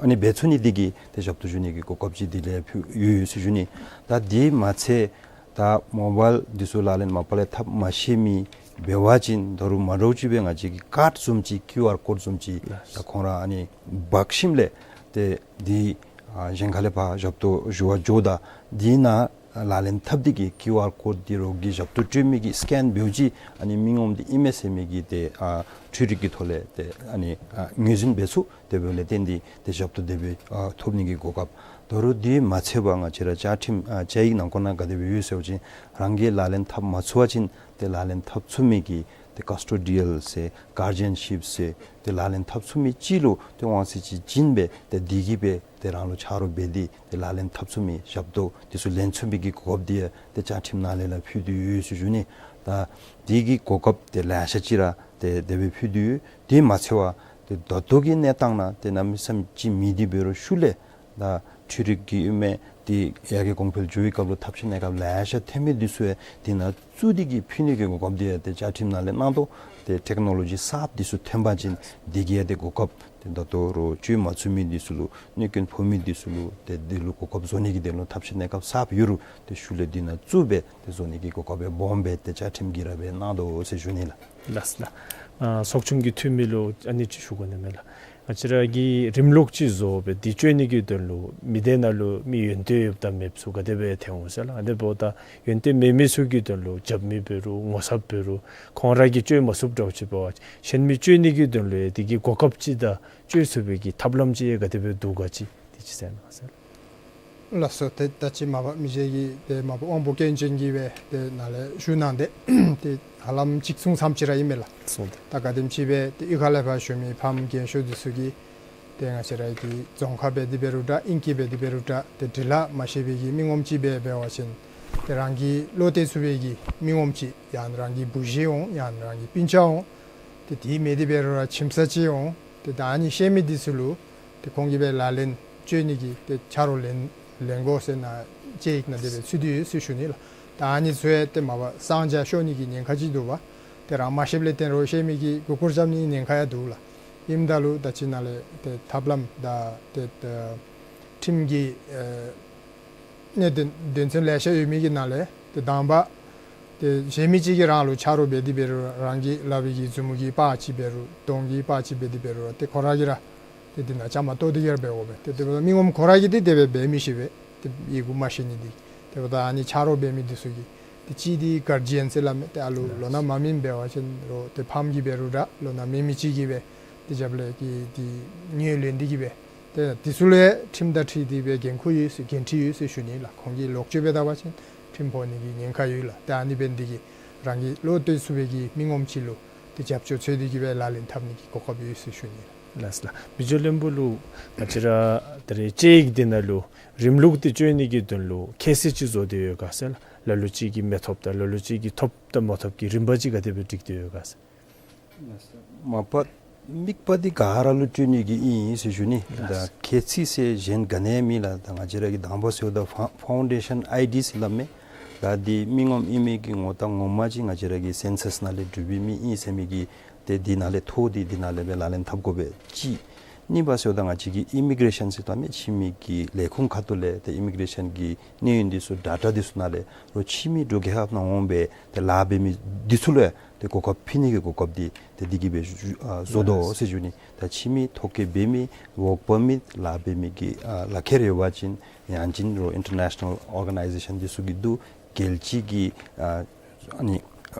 ཨ་ནི་འབད་ཚུགས་ནི་འདི་གིས་ཏེ་ཞབས་ཏོག་ཞུ་ནི་གི་གོ་སྐབས་ཅིག་འདི་ལས་ཕུལ་ཡོད་ཟེར་ཞུ་ནི། ད་འདི་མ་ཚད་ད་མོ་བཱའིལ་འདི་ཚུ་ལག་ལེན་མ་པ་ལས་འཐབ་མ་ཤེས་མི་འབད་བ་ཅིན་ད་རུང་མ་འདྲཝ་ཅིག་སྦེ་ང་བཅས་ཀྱི་ཀཱཌ་བཟུམ་ཅིག་ཀིའུ་ཨར་ཀོཌ་བཟུམ་ཅིག་ལགས། ད་ཁོང་ར་ཨ་ནི་འབག་ཞིནམ་ལས་ཏེ་འདི་ཨ་གཞན་ཁ་ལས་ཕར་ཞབས་ཏོག་ཞུ་བར་འགྱོཝ་ད་འདི་ནང་ལག་ལེན་འཐབ་སྟེ་གི་ཀིའུ་ཨར་ཀོཌ་འདི་རོགས་ཀྱིས་ཞབས་ཏོག་སྤྲོད་མི་གི་སི་ཀེན་འབདཝ་ཅིག་ཨ་ནི་མི་ངོམ་འདི་ཨིན་མས་ཟེར་མི་གི་ཏེ་ཨ་འཕྲུལ་རིག་གི་ཐོག་ལས་ཏེ་ཨ་ནི་ཨ་ངོས་འཛིན་འབད་ཚུགས། དེ་འབདཝ་ལས་བརྟེན་ཏེ་ཏེ་ཞབས་ཏོག་དེ་སྦེ་ཨ་ཐོབ་ནི་གི་གོ་སྐབས། ད་རུང་དེ་མ་ཚད་པར་ང་བཅས་ར་བཅའ་ཁྲིམས་ཨ་བཅའ་ཡིག་ནང་འཁོད་ནང་ག་དེ་སྦེ་ཡོད་ཟེར་བ་ཅིན་རང་གིས་ལག་ལེན་འཐབ་མ་ཚུགས་པ་ཅིན་ཏེ་ལག་ལེན་འཐབ་ཚུགས་མི་གི་ཏེ་ཀསི་ཊོ་ཌི་ཡལ་ཟེར་གཱར་ཇི་ཡཱན་ཤིཔ་ཟེར་ཏེ་ལག་ལེན་འཐབ་ཚུགས་མི་ཅིག་ལུ་ཏེ་དབང་ཚད་ཅིག་བྱིན་སྦེ་ཏེ་དེ་གིས་སྦེ་ཏེ་རང་ལུ་ཆ་རོགས་འབད་དེ་ཏེ་ལག་ལེན་འཐབ་ཚུགས་མི་ཞབས་ཏོག་དེ་ཚུ་ལེན་ཚུགས་མི་གི་གོ་སྐབས་དེ་ཏེ་བཅའ་ཁྲིམས་ནང་ལས་ལགས་ཕུལ་ཏེ་ཡོད་ཟེར་ཞུ་ནི། ད་དེ་གི་གོ་སྐབས་ཏེ་ལེ་ཤ་ཅིག་ར་ཏེ་དེ་སྦེ་ཕུལ་ཏེ་ཡོད། དེ་མ་ཚད་པར་ཏེ་ད་ལྟོ་གི་གནས་སྟངས་ནང་ཏེ་གནམ་མེད་ས་མེད་ཅིག་མེད་དེ་འབད་རུང་ཤུལ་ལས་ད་འཕྲུལ་རིག་གི་ཨིན་མས། ཏེ་ཡར་རྒྱས་གོང་འཕེལ་འགྱོ་བའི་སྐབས་ལུ་ཐབས་ཤེས་གནས་སྐབས་ལེ་ཤ་ཐོན་མི་འདི་ཚུ་ཡང་དེ་ནང་བཙུགས་ཏེ་གི་ཕུལ་ནི་གི་གོ་སྐབས་དེ་ཡང་ཏེ་བཅའ་ཁྲིམས་ནང་ལས་གནང་དོ། ཏེ་ཊེཀ་ནོ་ལོ་ཇི་གསརཔ་འདི་ཚུ་ཐོན་པ་ཅིན་དེ་གིས་ཡང་ཏེ་གོ་སྐབས་ཏེ་ད་ལྟོ་རོགས་སྤྱོད་མ་ཚུགས་མི་འདི་ཚུ་ལུ་གནོད་སྐྱོན་ཕོག་མི་འདི་ཚུ་ལུ་ཏེ་དེ་ལུ་གོ་སྐབས་བཟོ་ནི་གི་དོན་ལུ་ཐབས་ཤེས་གནས་སྐབས་གསརཔ་ཡོད་རུང་ཏེ་ཤུལ་ལས་དེ་ནང་བཙུགས་སྦེ་ཏེ་བཟོ་ནི་གི་གོ་སྐབས་སྦོམ་སྦེ་ཏེ་བཅའ་ཁྲིམས་ཀྱིས་ར་སྦེ་གནང་དོ་ཟེར་ཞུ་ནི་ལགས། ལགས་ལགས། ཨ་ཚོགས་ཆུང་གི་འཐུས་མི་ལུ་ཨ་ནི་ཅིག་ཞུ་དགོ་ནི་མས་ལགས། ང་བཅས་ར་གིས་རིམ་ལུགས་ཅིག་བཟོ་སྦེ་དེ་སྤྱོད་ནི་གི་དོན་ལུ་མི་སྡེ་ནང་ལུ་མི་ཡོན་ཏན་ཡོདཔ་དང་མེདཔ་ཚུ་ག་དེ་སྦེ་ཐོན་འོང་ཟེར་ལགས། ཨ་ནི་འབདཝ་ད་ཡོན་ཏན་མེད་མི་ཚུ་གི་དོན་ལུ་རྒྱབ་མི་འབད་རུང་ངོ་ཚབ་འབད་རུང་ཁོང་ར་གིས་སྤྱོད་མ་ཚུགསཔ་འདྲཝ་ཅིག་འབད་བ་ཅིན་གཞན་མི་སྤྱོད་ནི་གི་དོན་ལུ་ཡང་དེ་གི་གོ་སྐབས་ཅིག་དང་སྤྱོད་ཚུགས་པའི་གི་ཐབས་ལམ་ཅིག་ཡང་ག་དེ་སྦེ་འདུག་ག་ཅིག་དེ་ཅིག་གསལ་གནང་ཟེར། ལགས་སོ། ཏེ་ད་ཅི་མ་པ་མི་རྗེ་གིས་ཏེ་མ་པ་དབང་པོ་སྐྱོན་ཅན་གྱིས་སྦེ་ཏེ་ནཱ་ལས་ཞུ་གནང་སྟེ་ཏེ་ཧ་ལམ་གཅིག་མཚུངས་ཙམ་ཅིག་ར་ཨིན་མས་ལགས། གསུངས་ཏེ། ད་ག་དེམ་ཅིག་སྦེ་ཏེ་གཡུས་ཁ་ལས་ཕར་བྱོན་མི་ཕམ་རྒན་ཤོས་འདི་ཚུ་གིས་ཏེ་ང་བཅས་ར་གི་རྫོང་ཁ་འབད་དེ་འབད་རུང་འདྲ་ཨིང་སྐད་འབད་དེ་འབད་རུང་འདྲ་ཏེ་འབྲི་ལྷག་མ་ཤེས་པའི་གི་མི་ངོམ་ཅིག་སྦེ་འབད་བ་ཅིན་ཏེ་རང་གི་བློ་གཏད་ཚུགས་པའི་གི་མི་ངོམ་ཅིག་ཡང་རང་གི་བུ་གཞི་འོང་ཡང་རང་གི་སྤུན་ཆ་འོང་ཏེ་དེ་མེད་དེ་འབད་རུང་ར་ཁྱིམ་ཚང་ཅིག་འོང་ཏེ་ད་ཨ་ནི་ཤེས་མི་འདི་ཚུ་ལུ་ཏེ་ཁོང་གིས་སྦེ་ལག་ལེན་ བཅོས་ནི་གི་ཏེ་ཆ་རོགས་ལེན་ལེན་དགོ་ཟེར་ནཱ་དཔྱད་ཡིག་ནང་དེ་སྦེ་ཚུད་དེ་ཡོད་ཟེར་ཞུ་ནི་ལགས། ད་ཨ་ནི་ཚུ་ཡང་ཏེ་མ་པ་གསང་རྒྱ་ཤོར་ནི་གི་ཉེན་ཁ་ཅིག་འདུག་པ། ཏེ་རང་མ་ཤེསཔ་ལས་བརྟེན་རོགས་ཤེས་མི་གིས་མགུ་སྐོར་རྐྱབ་ནི་ཉེན་ཁ་ཡང་འདུག་ལགས། ཨིནམ་ད་ལུ་ད་ཅི་ནཱ་ལས་ཏེ་ཐབས་ལམ་དང་ཏེ་ཁྲིམས་ཀྱི་ཨེ་གནད་དོན་དོན་ཚན་ལེ་ཤ་ཡོད་མི་གི་ནང་ལས་ཏེ་དང་པ་ཏེ་གཞན་མི་ཅིག་གིས་རང་ལུ་ཆ་རོགས་འབད་དེ་འབད་རུང་རང་གི་ལག་པའི་གི་མཛུབ་མོ་གི་པར་ཅིག་འབད་རུང་གདོང་གི་པར་ཅིག་འབད་དེ་འབད་རུང་ཏེ་ཁོ་ར་གིས་ར་ཏེ་དེ་ནང་བཅའ་མར་གཏོགས་ཏེ་གིས་ར་འབད་དགོ་པས། ཏེ་དེ་འབདཝ་ད་མི་ངོམ་ཁོ་ར་གིས་ཏེ་དེ་སྦེ་འབད་མི་ཤེས་པས། ཏེ་ཡི་གུ་མ་ཤེས་ནི་འདི་དེ་འབདཝ་ད་ཨ་ནི་ཆ་རོགས་འབད་མི་འདི་ཚུ་གིས་ཏེ་གཅིག་འདི་གར་ཇི་ཡཱན་ཟེར་སླབ་མས། ཏེ་ཨ་ལུ་ལོ་ན་མ་སྨིནམ་འབད་བ་ཅིན་རོགས་ཏེ་ཕམ་གིས་འབད་རུང་ར་ལོ་ན་མེད་མི་ཅིག་གིས་སྦེ་ཏེ་རྒྱབ་ལས་ཀྱི་ཏེ་ཉེས་ལེན་ཏེ་གིས་སྦེ་ཏེ་འདི་ཚུ་ལུ་ཡང་ཁྲིམས་དང་འཁྲིལ་ཏེ་སྦེ་འགན་ཁུར་ཡོད་ཟེར་འགན་འཁྲི་ཡོད་ཟེར་ཞུ་ནི་ལགས། ཁོང་གིས་ལོག་སྤྱོད་འབད་ད་པ་ཅིན་ཁྲིམས་ཕོག་ནི་གི་ཉེན་ཁ་ཡོད་ལགས། ཏེ་ཨ་ནི་འབད་ནི་འདི་གིས་རང་གི་བློ་གཏད་ཚུགས་པའི་གི་མི་ངོམ་ཅིག་ལུ་ཏེ་རྒྱབ་སྐྱོར་འཚོལ་ཏེ་གིས་སྦེ་ལག་ལེན་འཐབ་ནི་གི་གོ་སྐབས་ཡོད་ཟེར་ཞུ་ནི་ལགས། ལགས་ལགས། མི་རྗེ་བློན་པོ་ལུ་ང་བཅས་ར་ད་རེས་དཔྱད་ཡིག་འདི་ནང་ལུ་རིམ་ལུགས་འདི་བཅོས་ནི་གི་དོན་ལུ་ཁྱད་གསོད་ཅིག་བཟོ་སྟེ་ཡོད་ག་ཟེར་ལགས། ལ་ལུ་ཅིག་གིས་མི་ཐོབ་དང་ལ་ལུ་ཅིག་གིས་ཐོབ་དང་མ་ཐོབ་ཀྱི་རིམ་པ་ཅིག་ག་དེ་སྦེ་སྒྲིག་སྟེ་ཡོད་ག་ཟེར། མ་པ་དམིགས་པ་འདི་ག་ར་ལུ་བཅོས་ནི་གི་ཨིན་ཟེར་ཞུ་ནི། ལགས། ད་ཁྱད་གསོད་ཟེར་གཞན་ག་ནི་ཡང་མེད་ལགས། ད་ང་བཅས་ར་གི་དང་པ་ཟེརཝ་ད་ཕའུ་ཕའུན་ཌེ་ཤཱན་ཨའི་ཌི་ཟེར་སླབ་མས། ད་འདི་མི་ངོམ་ཨིན་མི་གི་ངོ་རྟགས་ངོ་མ་ཅིག་ང་བཅས་ར་གི་སེན་སཱས་ནང་ལས་གྲུབ་པའི་མི་ཨིན་ཟེར་མི་གི་ཏེ་འདི་ནང་ལས་ཐོབ་སྟེ་འདི་ནང་ལས་སྦེ་ལག་ལེན་འཐབ་དགོ་པས་གཅིག། གཉིས་པ་ཟེརཝ་ད་ང་བཅས་ཀྱི་ཨི་མི་གྲེ་ཤཱན་ཟེར་སླབ་མི་ཕྱི་མི་གི་ལས་ཁུངས་ཁ་ཐུག་ལས་ཏེ་ཨི་མི་གྲེ་ཤཱན་གྱི་གནས་ཡུན་འདི་ཚུ་ཌེ་ཊ་འདི་ཚུ་ནང་ལས་རོགས་ཕྱི་མི་འབྲུག་རྒྱལ་ཁབ་ནང་འོང་སྦེ་ཏེ་ལཱ་འབད་མི་འདི་ཚུ་ལུ་ཡང་ཏེ་གོ་སྐབས་ཕུལ་ནི་གི་གོ་སྐབས་འདི་ཏེ་འདི་གིས་སྦེ་ཞུ་ཨ་བཟོ་དོ་ཟེར་ཞུ་ནི། ད་ཕྱི་མི་ཐོ་བཀོད་འབད་མི་འོག་མ་མི་ལཱ་འབད་མི་གི་ཨ་ལག་ཁྱེར་ཡོད་པ་ཅིན་ཡང་ཅིན་རོགས་ཨིན་ཊར་ནེ་ཤ་ནཱལ་ཨོར་ག་ནའི་ཟེ་ཤཱན་འདི་ཚུ་གི་འདུག། རྒྱལ་སྤྱི་གི་ཨ་ཨ་ནི་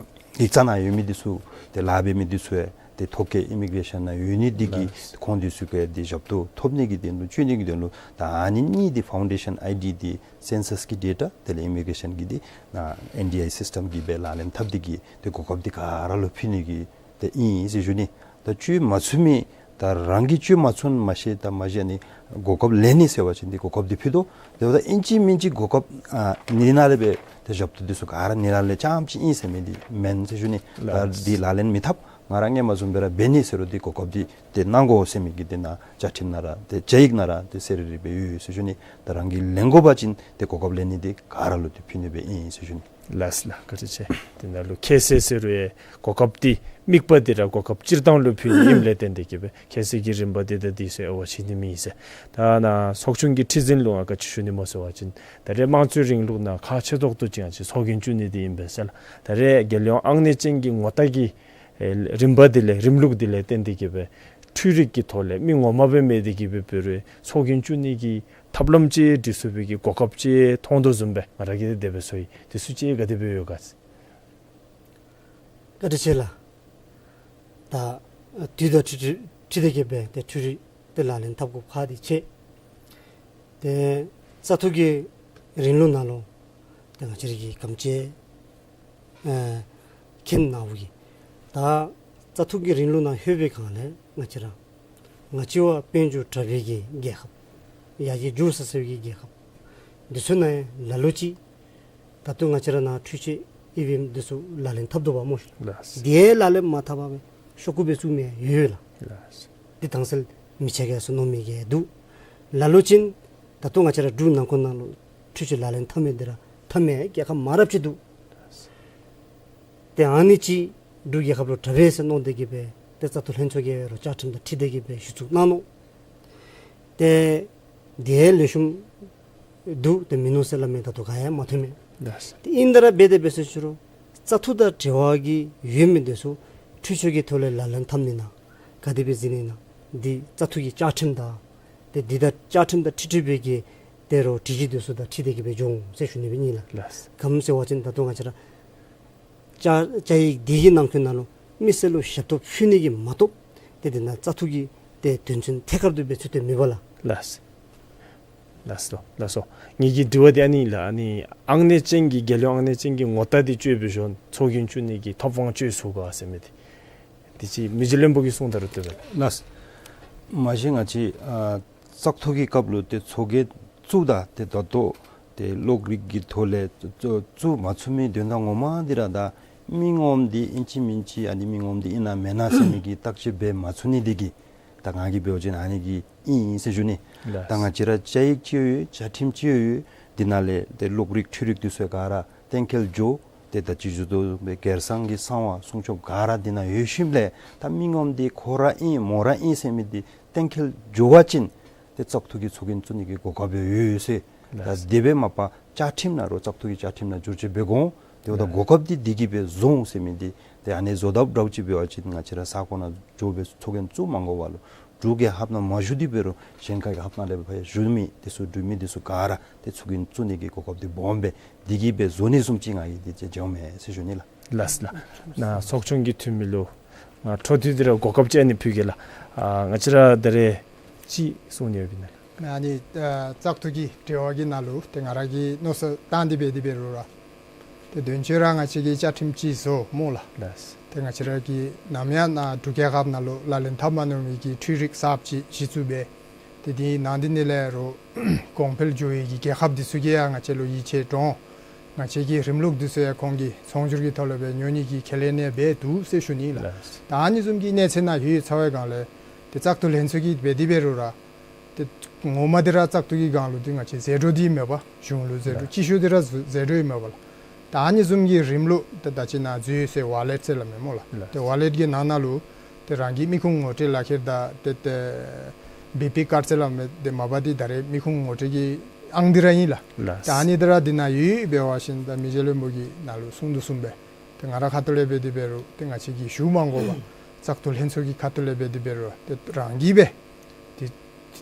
ཡིག་ཚང་ནང་ཡོད་མི་འདི་ཚུ་ཏེ་ལཱ་འབད་མི་འདི་ཚུ་ཡང་ཏེ་ཐོ་བཀོད་ཨི་མི་གྲེ་ཤཱན་ནང་ཡོད་ནི་འདི་གིས་ལགས། ཁོང་འདི་ཚུ་གིས་ཏེ་ཞབས་ཏོག་ཐོབ་ནི་གི་དོན་ལུ་བཅོས་ནི་གི་དོན་ལུ་ད་ཨ་ནི་གཉིས་འདི་ཕའུན་ཌེ་ཤཱན་ཨའི་ཌི་འདི་སེན་སཱས་ཀྱི་ཌེ་ཊ་དེ་ལས་ཨི་མི་གྲེ་ཤཱན་གྱི་འདི་ནཱ་ཨེན་ཌི་ཨའི་སིསི་ཊེམ་གྱི་སྦེ་ལག་ལེན་འཐབ་སྟེ་གིས་ཏེ་གོ་སྐབས་འདི་ག་ར་ལུ་ཕུལ་ནི་གི་ཏེ་ཨིན་ཟེར་ཞུ་ནི། ད་བཅོས་མ་ཚུགས་མི་ད་རང་གིས་བཅོས་མ་ཚུགས་མ་ཤེས་ད་མ་གཞི་ཨ་ནི་གོ་སྐབས་ལེན་ནི་ཟེར་བ་ཅིན་འདི་གོ་སྐབས་འདི་ཕུལ་དོ། དེ་འབདཝ་ད་ཨིན་ཅི་མིན་ཅི་གོ་སྐབས་ཨ་འདི་ནང་ལས་སྦེ་ཏེ་ཞབས་ཏོག་འདི་ཚུ་ག་ར་འདི་ནང་ལས་རྐྱངམ་ཅིག་ཨིན་ཟེར་མི་འདི་མེན་ཟེར་ཞུ་ནི། ད་ལགས། འདི་ལག་ལེན་མི་འཐབ་ང་ར་སྔོན་མ་བཟུམ་སྦེ་ར་འབད་ནི་ཟེར་རུང་འདི་གོ་སྐབས་འདི་ཏེ་གནང་དགོ་ཟེར་མི་གི་འདི་ནཱ་བཅའ་ཁྲིམས་ནང་ར་ཏེ་བཅའ་ཡིག་ནང་ར་ཏེ་གསལ་རི་རི་སྦེ་ཡོད་ཟེར་ཞུ་ནི། ད་རང་གིས་ལེན་དགོ་པ་ཅིན་ཏེ་གོ་སྐབས་ལེན་ནི་འདི་ག་ར་ལུ་ཏེ་ཕུལ་ནི་སྦེ་ཨིན་ཟེར་ཞུ་ནི། ལགས་ལགས། བཀའ་དྲིན་ཆེ། དེ་ནང་ལུ་ཁྱད་གསོད་ཟེར་རུང་ཡང་གོ་སྐབས་འདི་དམིགས་པ་འདི་ར་གོ་སྐབས་སྤྱིར་བཏང་ལུ་ཕུལ་ནི་ཨིནམ་ལས་བརྟེན་ཏེ་གིས་སྦེ་ཁྱད་གསོད་ཀྱི་རིམ་པ་འདི་དང་འདི་ཚུ་ཨེ་ཝ་ཅིག་ནི་མེད་ཟེར། ད་ནཱ་ཚོགས་ཆུང་གི་ཁྲི་འཛིན་ལུ་ང་ག་ཅི་ཞུ་ནི་སྨོ་ཟེར་བ་ཅིན་ད་རེས་དམངས་གཙོའི་རིང་ལུགས་ནང་ཁག་ཆེ་ཏོག་ཏོ་ཅིག་ང་བཅས་ཚོགས་རྒྱན་བཙུགས་ནི་འདི་ཨིན་པས་ཟེར་ལགས། ད་རེས་རྒྱལ་ཡོངས་ཨང་གནས་ཅན་གྱི་ངོ་རྟགས་ཀྱི་ཨེ་རིམ་པ་འདི་ལས་རིམ་ལུགས་འདི་ལས་བརྟེན་ཏེ་གིས་སྦེ་འཕྲུལ་རིག་གི་ཐོག་ལས་མི་ངོ་མ་སྦེ་མེད་དེ་གིས་སྦེ་འབད་རུང་ཚོགས་རྒྱན་བཙུགས་ནི་གི་ཐབས་ལམ་ཅིག་སྒྲིག་ཚུགས་པའི་གི་གོ་སྐབས་ཅིག་མཐོང་དོ་བཟུམ་སྦེ་ང་ར་གིས་དེ་སྦེ་ཚོར་ཡི། དེ་ཚུ་ཅིག་ག་དེ་སྦེ་ཡོད་ག་ཟེར། བཀའ་དྲིན་ཆེ་ལགས། ད་དུས་དང་འཁྲིལ་འཁྲིལ་འཁྲིལ་ཏེ་གིས་སྦེ་ཏེ་འཕྲུལ་རིག་འདི་ལག་ལེན་འཐབ་དགོཔ་ཁག་འདི་ཆེ། ཏེ་བཙག་འཐུ་གི་རིང་ལུགས་ནང་ལུ་ཏེ་ང་བཅས་ར་གི་གམ་བཅས་ཨེ་མཁྱེན་གནང་བའི་གི་ད་བཙག་འཐུ་གི་རིང་ལུགས་ནང་ལྷོད་པའི་སྒང་ལས་ང་བཅས་ར་ང་བཅས་བ་དཔལ་འབྱོར་དྲག་པོའི་གི་རྒྱལ་ཁབ་ཡར་རྒྱས་འགྱོ་ས་ས་པའི་གི་རྒྱལ་ཁབ་འདི་ཚུ་ནང་ལ་ལུ་ཅིག་ད་ལྟོ་ང་བཅས་ར་ནཱ་འཕྲུལ་ཆས་ཨི་ཝི་ཨེམ་འདི་ཚུ་ལག་ལེན་འཐབ་དོ་བ་སྨོ་ཤིག། ལགས། དེ་ལག་ལེན་མ་འཐབ་པར་ཤོག་གུ་སྦེ་བཙུགས་མི་ཡོད་ལགས། ལགས། འདི་དྭངས་གསལ་མི་ཆ་ག་སུ་མནོ་མི་གི་འདུག། ལ་ལུ་ཅིག་ད་ལྟོ་ང་བཅས་ར་འབྲུག་ནང་འཁོད་ནང་ལུ་འཕྲུལ་ཆས་ལག་ལེན་འཐབ་མི་འདི་ར་འཐབ་མི་རྒྱལ་ཁབ་མང་རབས་ཅིག་འདུག། ཏེ་ཨ་ནི་ཅིག་འབྲུག་རྒྱལ་ཁབ་ལུ་དྲག་པས་ཟེར་མནོ་སྟེ་གིས་སྦེ་ཏེ་བཙག་འཐུ་ལྷན་ཚོགས་ཀྱིས་རོགས་བཅའ་ཁྲིམས་དང་འཁྲིལ་ཏེ་གིས་སྦེ་གཞི་བཙུགས་གནང་ནུག། ཏེ་དེ་ལེགས་ཤོམ་འདུག་ཏེ་མིན་ནུག་ཟེར་སླབ་མི་ད་ལྟོ་ག་ཡང་མ་ཐོན་མས། ལགས། ཏེ་ཨིན་ཏེ་ར་འབད་དེ་འབད་ཟེར་ཞུ་རུང་བཙག་འཐུ་དང་འབྲེལ་བ་གི་ཡོད་མི་འདི་ཚུ་འཕྲུལ་ཆས་ཀྱི་ཐོག་ལས་ལག་ལེན་འཐབ་ནི་ནང་ག་དེ་སྦེ་མཛད་ནི་ནང་འདི་བཙག་འཐུ་གི་བཅའ་ཁྲིམས་དང་ཏེ་འདི་དང་བཅའ་ཁྲིམས་དང་འཁྲིལ་འཁྲིལ་བའི་གི་ཏེ་རོགས་སྒྲིག་གཞི་འདི་ཚུ་དང་འཁྲིལ་ཏེ་གིས་སྦེ་འགྱོ་འོང་ཟེར་ཞུ་ནི་སྦེ་ཨིན་ལགས། ལགས། ག་ཅི་ཟེར་བ་ཅིན་ད་ལྟོ་ང་བཅས་ར་བཅའ་བཅའ་ཡིག་འདི་གི་ནང་འཁོད་ནང་ལུ་མི་སེར་ལུ་ཞབས་ཏོག་ཕུལ་ནི་གི་མ་གཏོགས་ཏེ་དེ་ནང་བཙག་འཐུ་གི་ཏེ་དོན་ཚན་ཐད་ཀར་དུ་སྦེ་ཚུད་དེ་མེད་པ་ལགས། ལགས། ལགས་སོ་ལགས་སོ། ངེ་གི་དྲི་བ་འདི་ཨ་ནི་ལགས། ཨ་ནི་ཨང་གནས་ཅན་གྱི་རྒྱལ་ཡོངས་ཨང་གནས་ཅན་གྱི་ངོ་རྟགས་འདི་སྤྱོད་པའི་ཤུལ་ཚོགས་རྒྱན་བཙུགས་ནི་གི་ཐོབ་དབང་སྤྱོད་ཚུགས་ག་ཟེར་མི་འདི་འདི་ཅིག་མི་རྗེ་བློན་པོ་གིས་གསུངས་ད་རུང་བཏུབ་པས་ལགས། ལགས། མ་གཞི་ང་བཅས་ཨ་བཙག་འཐུ་གི་སྐབས་ལུ་ཏེ་ཚོགས་རྒྱན་བཙུགས་ད་ཏེ་ད་ལྟོ་ཏེ་གློག་རིག་གི་ཐོག་ལས་བཙུགས་བཙུགས་མ་ཚུགས་མི་དོན་དག་ངོ་མ་འདི་ར་ད་མི་ངོམ་འདི་ཨིན་ཅི་མིན་ཅི་ཨ་ནི་མི་ངོམ་འདི་ཨིན་ན་མེན་ན་ཟེར་མི་གི་བརྟག་དཔྱད་འབད་མ་ཚུགས་ནི་འདི་གིས་ ད་ང་གིས་འབད་བ་ཅིན་ཨ་ནི་གི་ཨིན་ཟེར་ཞུ་ནི། ལགས། ད་ང་བཅས་ར་བཅའ་ཡིག་ཅིག་ཡོད། བཅའ་ཁྲིམས་ཅིག་ཡོད། འདི་ནང་ལས་ཏེ་གློག་རིག་འཕྲུལ་རིག་འདི་ཚུ་ག་ར་གཏན་འཁེལ་འགྱོ། ཏེ་ད་ཅི་ཞུ་དོ་སྦེ་སྒེར་སྲུང་གི་གསང་བ་སྲུང་སྐྱོབ་ག་ར་འདི་ནང་ཡོད་ཞིནམ་ལས་ད་མི་ངོམ་འདི་ཁོ་ར་ཨིན་མོ་ར་ཨིན་ཟེར་མི་འདི་གཏན་འཁེལ་འགྱོ་བ་ཅིན་ཏེ་བཙག་འཐུ་གི་ཚོགས་རྒྱན་བཙུགས་ནི་གི་གོ་སྐབས་ཡོད་ཟེར། ད་དེ་སྦེ་མ་པ་བཅའ་ཁྲིམས་ནང་རུང་བཙག་འཐུ་གི་བཅའ་ཁྲིམས་ནང་བསྒྱུར་བཅོས་འབད་དགོ། ཏེ་འོ་ད་གོ་སྐབས་འདི་འདི་གིས་སྦེ་བཟུང་ཟེར་མི་འདི་ཏེ་ཨ་ནི་བཟོ་ད་འདྲཝ་ཅིག་འབད་བ་ཅིན་ང་བཅས་ར་ས་གོ་ནང་འགྱོ་སྦེ་ཚོགས་རྒྱན་བཙུགས་མ་དགོ་པར་ལུ་འབྲུག་རྒྱལ་ཁབ་ནང་མ་བཞུགས་ཏེ་འབད་རུང་གཞན་ཁ་གི་ཁབ་ནང་ལས་ཕར་བཞུགས་མི་འདི་ཚུ་འབྲུག་མི་འདི་ཚུ་ག་ར་ཏེ་ཚོགས་རྒྱན་བཙུགས་ནི་གི་གོ་སྐབས་འདི་སྦོམ་སྦེ་འདི་གིས་སྦེ་བཟོ་ནི་བཟུམ་ཅིག་ང་གིས་འདི་ཅིག་འབྱོན་མས་ཟེར་ཞུ་ནི་ལགས། ལགས་ལགས། ནཱ་ཚོགས་ཆུང་གི་འཐུས་མི་ལུ་ང་འཕྲོ་མཐུད་དེ་ར་གོ་སྐབས་ཅིག་ཨ་ནི་ཕུལ་གེ་ལགས། ཨ་ང་བཅས་ར་ད་རེས་ཅིག་གསུང་ནི་ཡོད་པས་ན། ཨ་ནི་ཨ་བཙག་འཐུ་གི་འབྲེལ་བ་གི་ནང་ལུ་ཏེ་ང་ར་གིས་མནོ་བསམ་བཏང་སྟེ་འབད་དེ་འབད་རུང་ར་ཏེ་དོན་ཚན་ར་ང་བཅས་ཀྱིས་བཅའ་ཁྲིམས་ཅིག་བཟོ་སྨོ་ལགས། ལགས། ཏེ་ང་བཅས་ར་གིས་ནམ་ཡང་ནཱ་འབྲུག་རྒྱལ་ཁབ་ནང་ལུ་ལག་ལེན་འཐབ་མ་མྱོང་མི་གི་འཕྲུལ་རིག་གསརཔ་ཅིག་གཞི་བཙུགས་འབད། ཏེ་འདི་ནང་འདི་ནང་ལས་རུང་གོང་འཕེལ་འགྱོ་བའི་གི་རྒྱལ་ཁབ་འདི་ཚུ་གིས་ཡང་ང་བཅས་ལུ་ཡིད་ཆེས་འདྲོངས། ང་བཅས་ཀྱི་རིམ་ལུགས་འདི་ཚུ་ཡང་ཁོང་གིས་ཚོང་སྒྱུར་གྱི་ཐོག་ལས་འབད་ཉོ་ནི་གི་ཁས་ལེན་ཡང་འབད་འདུག་ཟེར་ཞུ་ནི་ལགས། ལགས། ད་ཨ་ནི་བཟུམ་གྱི་གནས་ཚད་ནང་ཡོད་ཚར་བའི་སྒང་ལས་ཏེ་བཙག་འཐུ་ལྷན་ཚོགས་ཀྱིས་འབད་དེ་འབད་རུང་ར་ཏེ་ངོ་མ་འདི་ར་བཙག་འཐུ་གི་སྒང་ལུ་འདི་ང་བཅས་ཟད་འགྲོ་འདི་མེད་པ། གཞུང་ལུ་ཟད་འགྲོ། ལགས། སྤྱི་ཤོག་འདི་ར་ཟད་འགྲོ་ཡི་མེད་པ་ལགས། ད་ཨ་ནི་བཟུམ་གྱི་རིམ་ལུགས་ཏེ་ད་ཅི་ནཱ་འཛུལ་ཡོད་ཟེར་ཝ་ལེཊ་ཟེར་སླབ་མས་སྨོ་ལགས། ལགས། ཏེ་ཝ་ལེཊ་གི་ནང་ན་ལུ་ཏེ་རང་གི་མི་ཁུངས་ངོ་སྤྲོད་ལག་ཁྱེར་དང་ཏེ་ཏེ་བི་པི་ཀཱཌ་ཟེར་སླབ་མས། ཏེ་མ་པ་འདི་ད་རེས་མི་ཁུངས་ངོ་སྤྲོད་ཀྱི་ཨང་འདི་ར་ཨིན་ལགས། ལགས། ཏེ་ཨ་ནི་འདི་ར་འདི་ནང་ཡོད་འབད་བ་ཅིན་ད་མི་རྗེ་བློན་པོ་གིས་ནཱ་ལུ་གསུངས་དོ་བཟུམ་སྦེ་ཏེ་ང་ར་ཁ་ཐུག་ལས་འབད་དེ་འབད་རུང་ཏེ་ང་བཅས་ཀྱིས་ཞུ་མ་དགོ་པར་བཙག་འཐུ་ལྷན་ཚོགས་ཀྱི་ཁ་ཐུག་ལས་འབད་དེ་འབད་རུང་ཏེ་རང་གིས་སྦེ་ཏེ་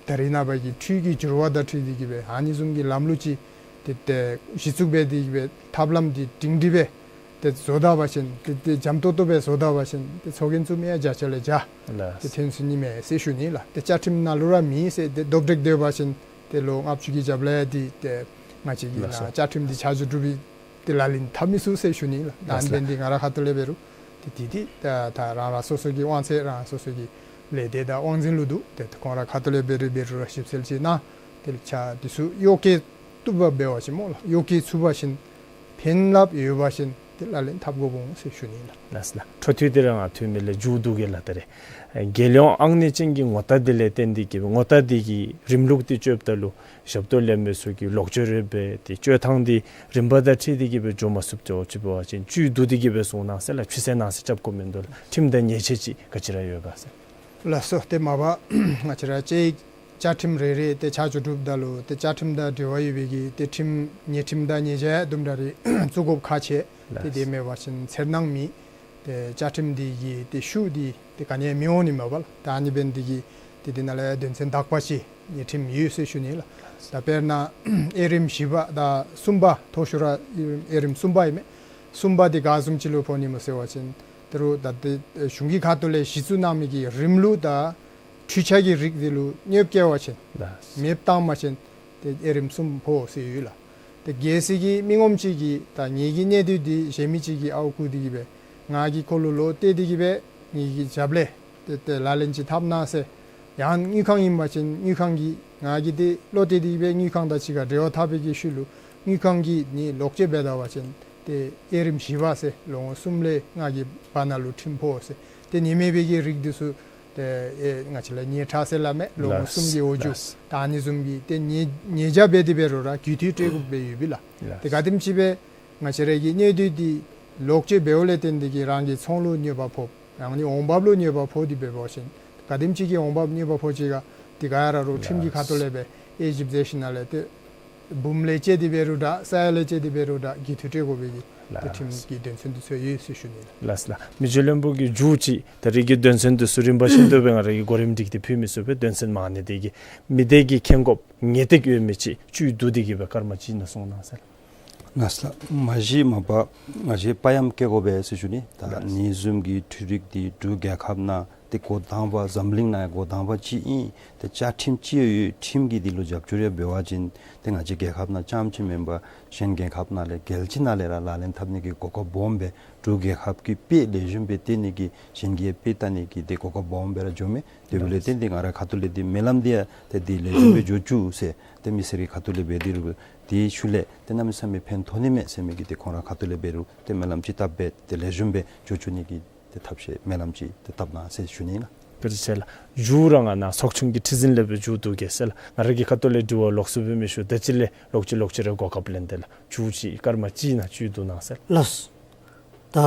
ད་རེས་ནངས་པ་གི་འཕྲུལ་གྱི་འགྱུར་བ་དང་འཁྲིལ་ཏེ་གིས་སྦེ་ཨ་ནི་བཟུམ་གྱི་ལམ་ལུགས་ཅིག་ཏེ་ཏེ་གཞི་བཙུགས་འབད་དེ་གིས་སྦེ་ཐབས་ལམ་འདི་སྒྲིང་སྒྲི་སྦེ་ཏེ་བཟོ་ད་པ་ཅིན་ཏེ་ཏེ་འཇམ་ཏོང་ཏོ་སྦེ་བཟོ་ད་པ་ཅིན་ཏེ་ཚོགས་རྒྱན་བཙུགས་མི་ཡང་བརྒྱ་ཆ་ལས་བརྒྱ་ལགས། ཏེ་ཐོན་ཚུགས་ནི་མས་ཟེར་ཞུ་ནི་ལགས། ཏེ་བཅའ་ཁྲིམས་ནང་ལུ་ར་མེད་ཟེར། ཏེ་རྡོག་རྡེག་སྡོད་པ་ཅིན་ཏེ་ལོ་ལྔ་བཅུ་གི་རྒྱབ་ལས་འདི་ཏེ་ང་བཅས་ཀྱིས་ལགས་སོ། ནཱ་བཅའ་ཁྲིམས་འདི་ཆ་འཇོག་གྲུབ་པའི་ཏེ་ལག་ལེན་འཐབ་མི་ཚུགས་ཟེར་ཞུ་ནི་ལགས། ད་ཨ་ནི་ལགས་སོ། འབད་ནི་འདི་ང་ར་ཁ་ཐུག་ལས་འབད་རུང་ཏེ་འདི་འདི་ད་ད་རང་རང་སོ་སོ་གི་དབང་ཚད་རང་སོ་སོ་གི་ལས་སྡེ་དང་དབང་འཛིན་ལུ་འདུག། ཏེ་ཁོང་ར་ཁ་ཐུག་ལས་འབད་རུང་འབད་རུང་ར་ཞིབ་འཚོལ་ཅིག་གནང་། ཏེ་ཆ་འདི་ཚུ་གཡོག་བཀོལ་བཏུབ་པ་འབད་བ་ཅིན་སྨོ་ལགས། གཡོག་བཀོལ་ཚུགས་པ་ཅིན་ཕན་རླབས་ཡོད་པ་ཅིན་ཏེ་ལག་ལེན་འཐབ་དགོཔ་འོང་ཟེར་ཞུ་ནི་ལགས། ལགས་ལགས། འཕྲོ་མཐུད་དེ་ར་ང་འཐུས་མི་ལས་མཇུག་བསྡུ་གེ་ལགས། ད་རེས་རྒྱལ་ཡོངས་ཨང་གཉིས་ཅན་གྱི་ངོ་རྟགས་འདི་ལས་བརྟེན་ཏེ་གིས་སྦེ་ངོ་རྟགས་འདི་གི་རིམ་ལུགས་འདི་སྤྱོདཔ་ད་ལུ་ཞབས་ཏོག་ལེན་མི་ཚུ་གིས་ལོག་སྤྱོད་རེ་འབད་དེ་སྤྱོད་ཐངས་འདི་རིམ་པ་དང་འཁྲིལ་ཏེ་གིས་སྦེ་འགྱོ་མ་ཚུགསཔ་འདྲཝ་ཅིག་འབད་བ་ཅིན་བཅུད་བསྡུ་སྟེ་གིས་སྦེ་གསུང་གནང་ཟེར་ལགས། ཕྱི་གསལ་ནང་གསལ་རྐྱབ་དགོ་མི་འདུག་ལགས། ཁྲིམས་དང་ཉེས་ཆད་ཅིག་ག་ཅི་ར་ཡོད་ག་ཟེར། ལགས་སོ། ཏེ་མ་པ་ང་བཅས་ར་བཅའ་ཡིག་བཅའ་ཁྲིམས་རེ་རེ་ཏེ་ཆ་འཇོག་གྲུབ་ད་ལུ་ཏེ་བཅའ་ཁྲིམས་དང་འབྲེལ་བ་ཡོད་པའི་གི་ཏེ་ཁྲིམས་ཉེས་ཁྲིམས་དང་ཉེས་བྱ་དུམ་གྲ་རེ་བཙུགས་དགོཔ་ཁག་ཆེ། ཏེ་ལགས། དེ་མེད་པ་ཅིན་འཚེར་སྣང་མེད། ཏེ་བཅའ་ཁྲིམས་འདི་གི་ཏེ་ཤུགས་འདི་ཏེ་ག་ནི་ཡང་མི་འོང་ནི་མས་པ་ལགས། ད་ཨ་ནི་འབད་ནི་འདི་གིས་ཏེ་འདི་ནང་ལས་དོན་ཚན་དག་པ་ཅིག་ཉེས་ཁྲིམས་ཡོད་ཟེར་ཞུ་ནི་ལགས། ད་དཔེར་ན་དབྱེ་རིམ་བཞི་པ་དང་གསུམ་པ་མཐོ་ཤོས་ར་དབྱེ་རིམ་གསུམ་པ་ཨིན་མས། གསུམ་པ་འདི་ག་བཟུམ་ཅིག་ལུ་ཕོག་ནི་སྨོ་ཟེར་བ་ཅིན་ད་རུང་ད་ཏེ་གཞུང་གི་ཁ་ཐུག་ལས་གཞི་བཙུགས་གནང་མི་གི་རིམ་ལུགས་དང་འཕྲུལ་ཆས་ཀྱི་རིགས་འདི་ལུ་གནོདཔ་བཀལ་བ་ཅིན་ལགས། མེདཔ་བཏང་པ་ཅིན་ཏེ་དབྱེ་རིམ་གསུམ་ཕོག་ཟེར་ཡོད་ལགས། ཏེ་གལ་སྲིད་ཀྱི་མི་ངོམ་ཅིག་གིས་ད་ངེ་གི་གནད་དོན་འདི་གཞན་མི་ཅིག་གི་ཨརཝ་བརྐུ་སྟེ་གིས་སྦེ་ང་གིས་ཁོ་ལུ་ལོག་སྟེར་ཏེ་གིས་སྦེ་ངེ་གི་རྒྱབ་ལས་ཏེ་ཏེ་ལག་ལེན་ཅིག་འཐབ་གནང་ཟེར། ཡང་དངུལ་ཁང་ཨིན་པ་ཅིན་དངུལ་ཁང་གིས་ང་གིས་ཏེ་ལོག་སྟེར་ཏེ་གིས་སྦེ་དངུལ་ཁང་དང་གཅིག་ཁར་འབྲེལ་བ་འཐབ་པའི་གི་ཤུལ་ལུ་དངུལ་ཁང་གིས་ནི་ལོག་སྤྱོད་འབད་ད་པ་ཅིན་ཏེ་དབྱེ་རིམ་བཞི་པ་ཟེར་ལོ་ངོ་གསུམ་ལས་ལྔ་གི་བར་ན་ལུ་ཁྲིམས་ཕོག་ཟེར། ཏེ་ཉེས་མེད་པའི་གི་རིགས་འདི་ཚུ་ཏེ་ཨེ་ང་བཅས་ལས་ཉེས་ཁྲག་ཟེར་སླབ་མས། ལོ་ངོ་ལགས། གསུམ་གྱི་འོག་འཇུག། ལགས། ད་ཨ་ནི་བཟུམ་གྱི་ཏེ་ཉེས་ཉེས་བྱ་འབད་དེ་འབད་རུང་ར་རྒུད་འཐུས་སྤྲོད་དགོཔ་སྦེ་ཡོད་པས་ལགས། ལགས། ཏེ་ག་དེམ་ཅིག་སྦེ་ང་བཅས་ར་གི་གནད་དོན་འདི་ལོག་སྤྱོད་འབདཝ་ལས་བརྟེན་ཏེ་གིས་རང་གི་ཚོང་ལུ་གནོད་པ་ཕོག། ཡང་ནི་འོང་འབབ་ལུ་གནོད་པ་ཕོག་སྟེ་འབད་བ་ཅིན་ག་དེམ་ཅིག་གི་འོང་འབབ་གནོད་པ་ཕོག་ཅི་ག་འདི་ག་ར་རུང་ཁྲིམས་ཀྱི་ཁ་ཐུག་ལས་སྦེ་དབྱེ་ཞིབ་མཛད་ཞིནམ་ལས་ཏེ་འབུམ་ལས་བཅད་དེ་འབད་རུང་འདྲ་ས་ཡ་ལས་བཅད་དེ་འབད་རུང་འདྲ་རྒུད་འཐུས་སྤྲོད་དགོ་པའི་གི་ཏེ་ཁྲིམས་ཀྱི་དོན་ཚན་འདི་ཚུ་ཡོད་ཟེར་ཞུ་ནི་ལགས། ལགས་ལགས། མི་རྗེ་བློན་པོ་གིས་མཇུག་ཅིག་ད་རེས་ཀྱི་དོན་ཚན་འདི་ཚུ་རིམ་པ་བཞིན་དུ་སྦེ་ང་ར་གིས་གོ་རིམ་སྒྲིག་སྟེ་ཕུལ་མི་ཚུགས་པས། དོན་ཚན་མང་ནི་དེ་གིས་མི་སྡེ་གིས་མཁྱེན་དགོཔ་ངེས་ཏིག་ཡོད་མི་ཅིག་བཅུད་བསྡུ་སྟེ་གིས་སྦེ་སྐར་མ་གཅིག་ནང་གསུང་གནང་ཟེར། ལགས་ལགས། མ་གཞི་མ་པ་ང་བཅས་དཔའ་ཡམས་བསྐྱེད་དགོ་པས་ཟེར་ཞུ་ནི། ད་ལགས། ཨ་ནི་བཟུམ་གྱི་འཕྲུལ་རིག་འདི་འབྲུག་རྒྱལ་ཁབ་ནང་ཏེ་འགོ་དང་པ་འཛམ་གླིང་ནང་ཡང་འགོ་དང་པ་ཅིག་ཨིན། ཏེ་བཅའ་ཁྲིམས་ཅིག་ཡོད། ཁྲིམས་ཀྱིས་འདི་ལུ་རྒྱབ་སྐྱོར་ཡང་འབད་བ་ཅིན་ཏེ་ང་བཅས་རྒྱལ་ཁབ་ནང་རྐྱངམ་ཅིག་མེན་པར་གཞན་རྒྱལ་ཁབ་ནང་ལས་རྒྱལ་སྤྱི་ནང་ལས་ར་ལག་ལེན་འཐབ་ནི་གི་གོ་སྐབས་སྦོམ་སྦེ་འབྲུག་རྒྱལ་ཁབ་ཀྱི་དཔེ་ལེགས་ཤོམ་སྦེ་སྟོན་ནི་གི་གཞན་གྱིས་དཔེ་བལྟ་ནི་གི་ཏེ་གོ་སྐབས་སྦོམ་སྦེ་ར་འགྱོཝ་མས། དེ་འབདཝ་ལས་ཏེ་འདི་ང་ར་ཁ་ཐུག་ལས་འདི་སྨོན་ལམ་འདི་ཡང་ཏེ་འདི་ལེགས་ཤོམ་སྦེ་འགྱོ་བཅུག་ཟེར་ཏེ་མི་སེར་གྱི་ཁ་ཐུག་ལས་འབད་དེ་རུང་དེའི་ཤུལ་ལས་ཏེ་གནམ་མེད་ས་མེད་ཕན་ཐོགས་ནི་མས་ཟེར་མི་གི་ཏེ་ཁོང་ར་ཁ་ཐུག་ལས་འབད་རུང་ཏེ་སྨོན་ལམ་ཅིག་བཏབ་སྦེ་ཏེ་ལེགས་ཤོམ་སྦེ་འགྱོ་བཅུག་ནི་གི་ཏེ་ཐབས་ཤེས་སྨོན་ལམ་ཅིག་ཏེ་བཏབ་གནང་ཟེར་ཞུ་ནི་ལགས། བཀའ་དྲིན་ཆེ་ལགས། མཇུག་ར་ང་ནཱ་ཚོགས་ཆུང་གི་ཁྲི་འཛིན་ལས་སྦེ་མཇུག་བསྡུ་གེ་ཟེར་ལགས། ང་ར་གི་ཁ་ཐུག་ལས་དྲི་བ་ལོགས་སུ་སྦེ་མི་ཞུ། དེ་ཅིག་ལས་ལོག་ཅི་ལོག་ཅི་རེ་གོ་སྐབས་ལེན་ཏེ་ལགས། མཇུག་ཅིག་སྐར་མ་གཅིག་ནང་བཅུད་བསྡུ་གནང་ཟེར་ལགས། ལགས་སོ། ད་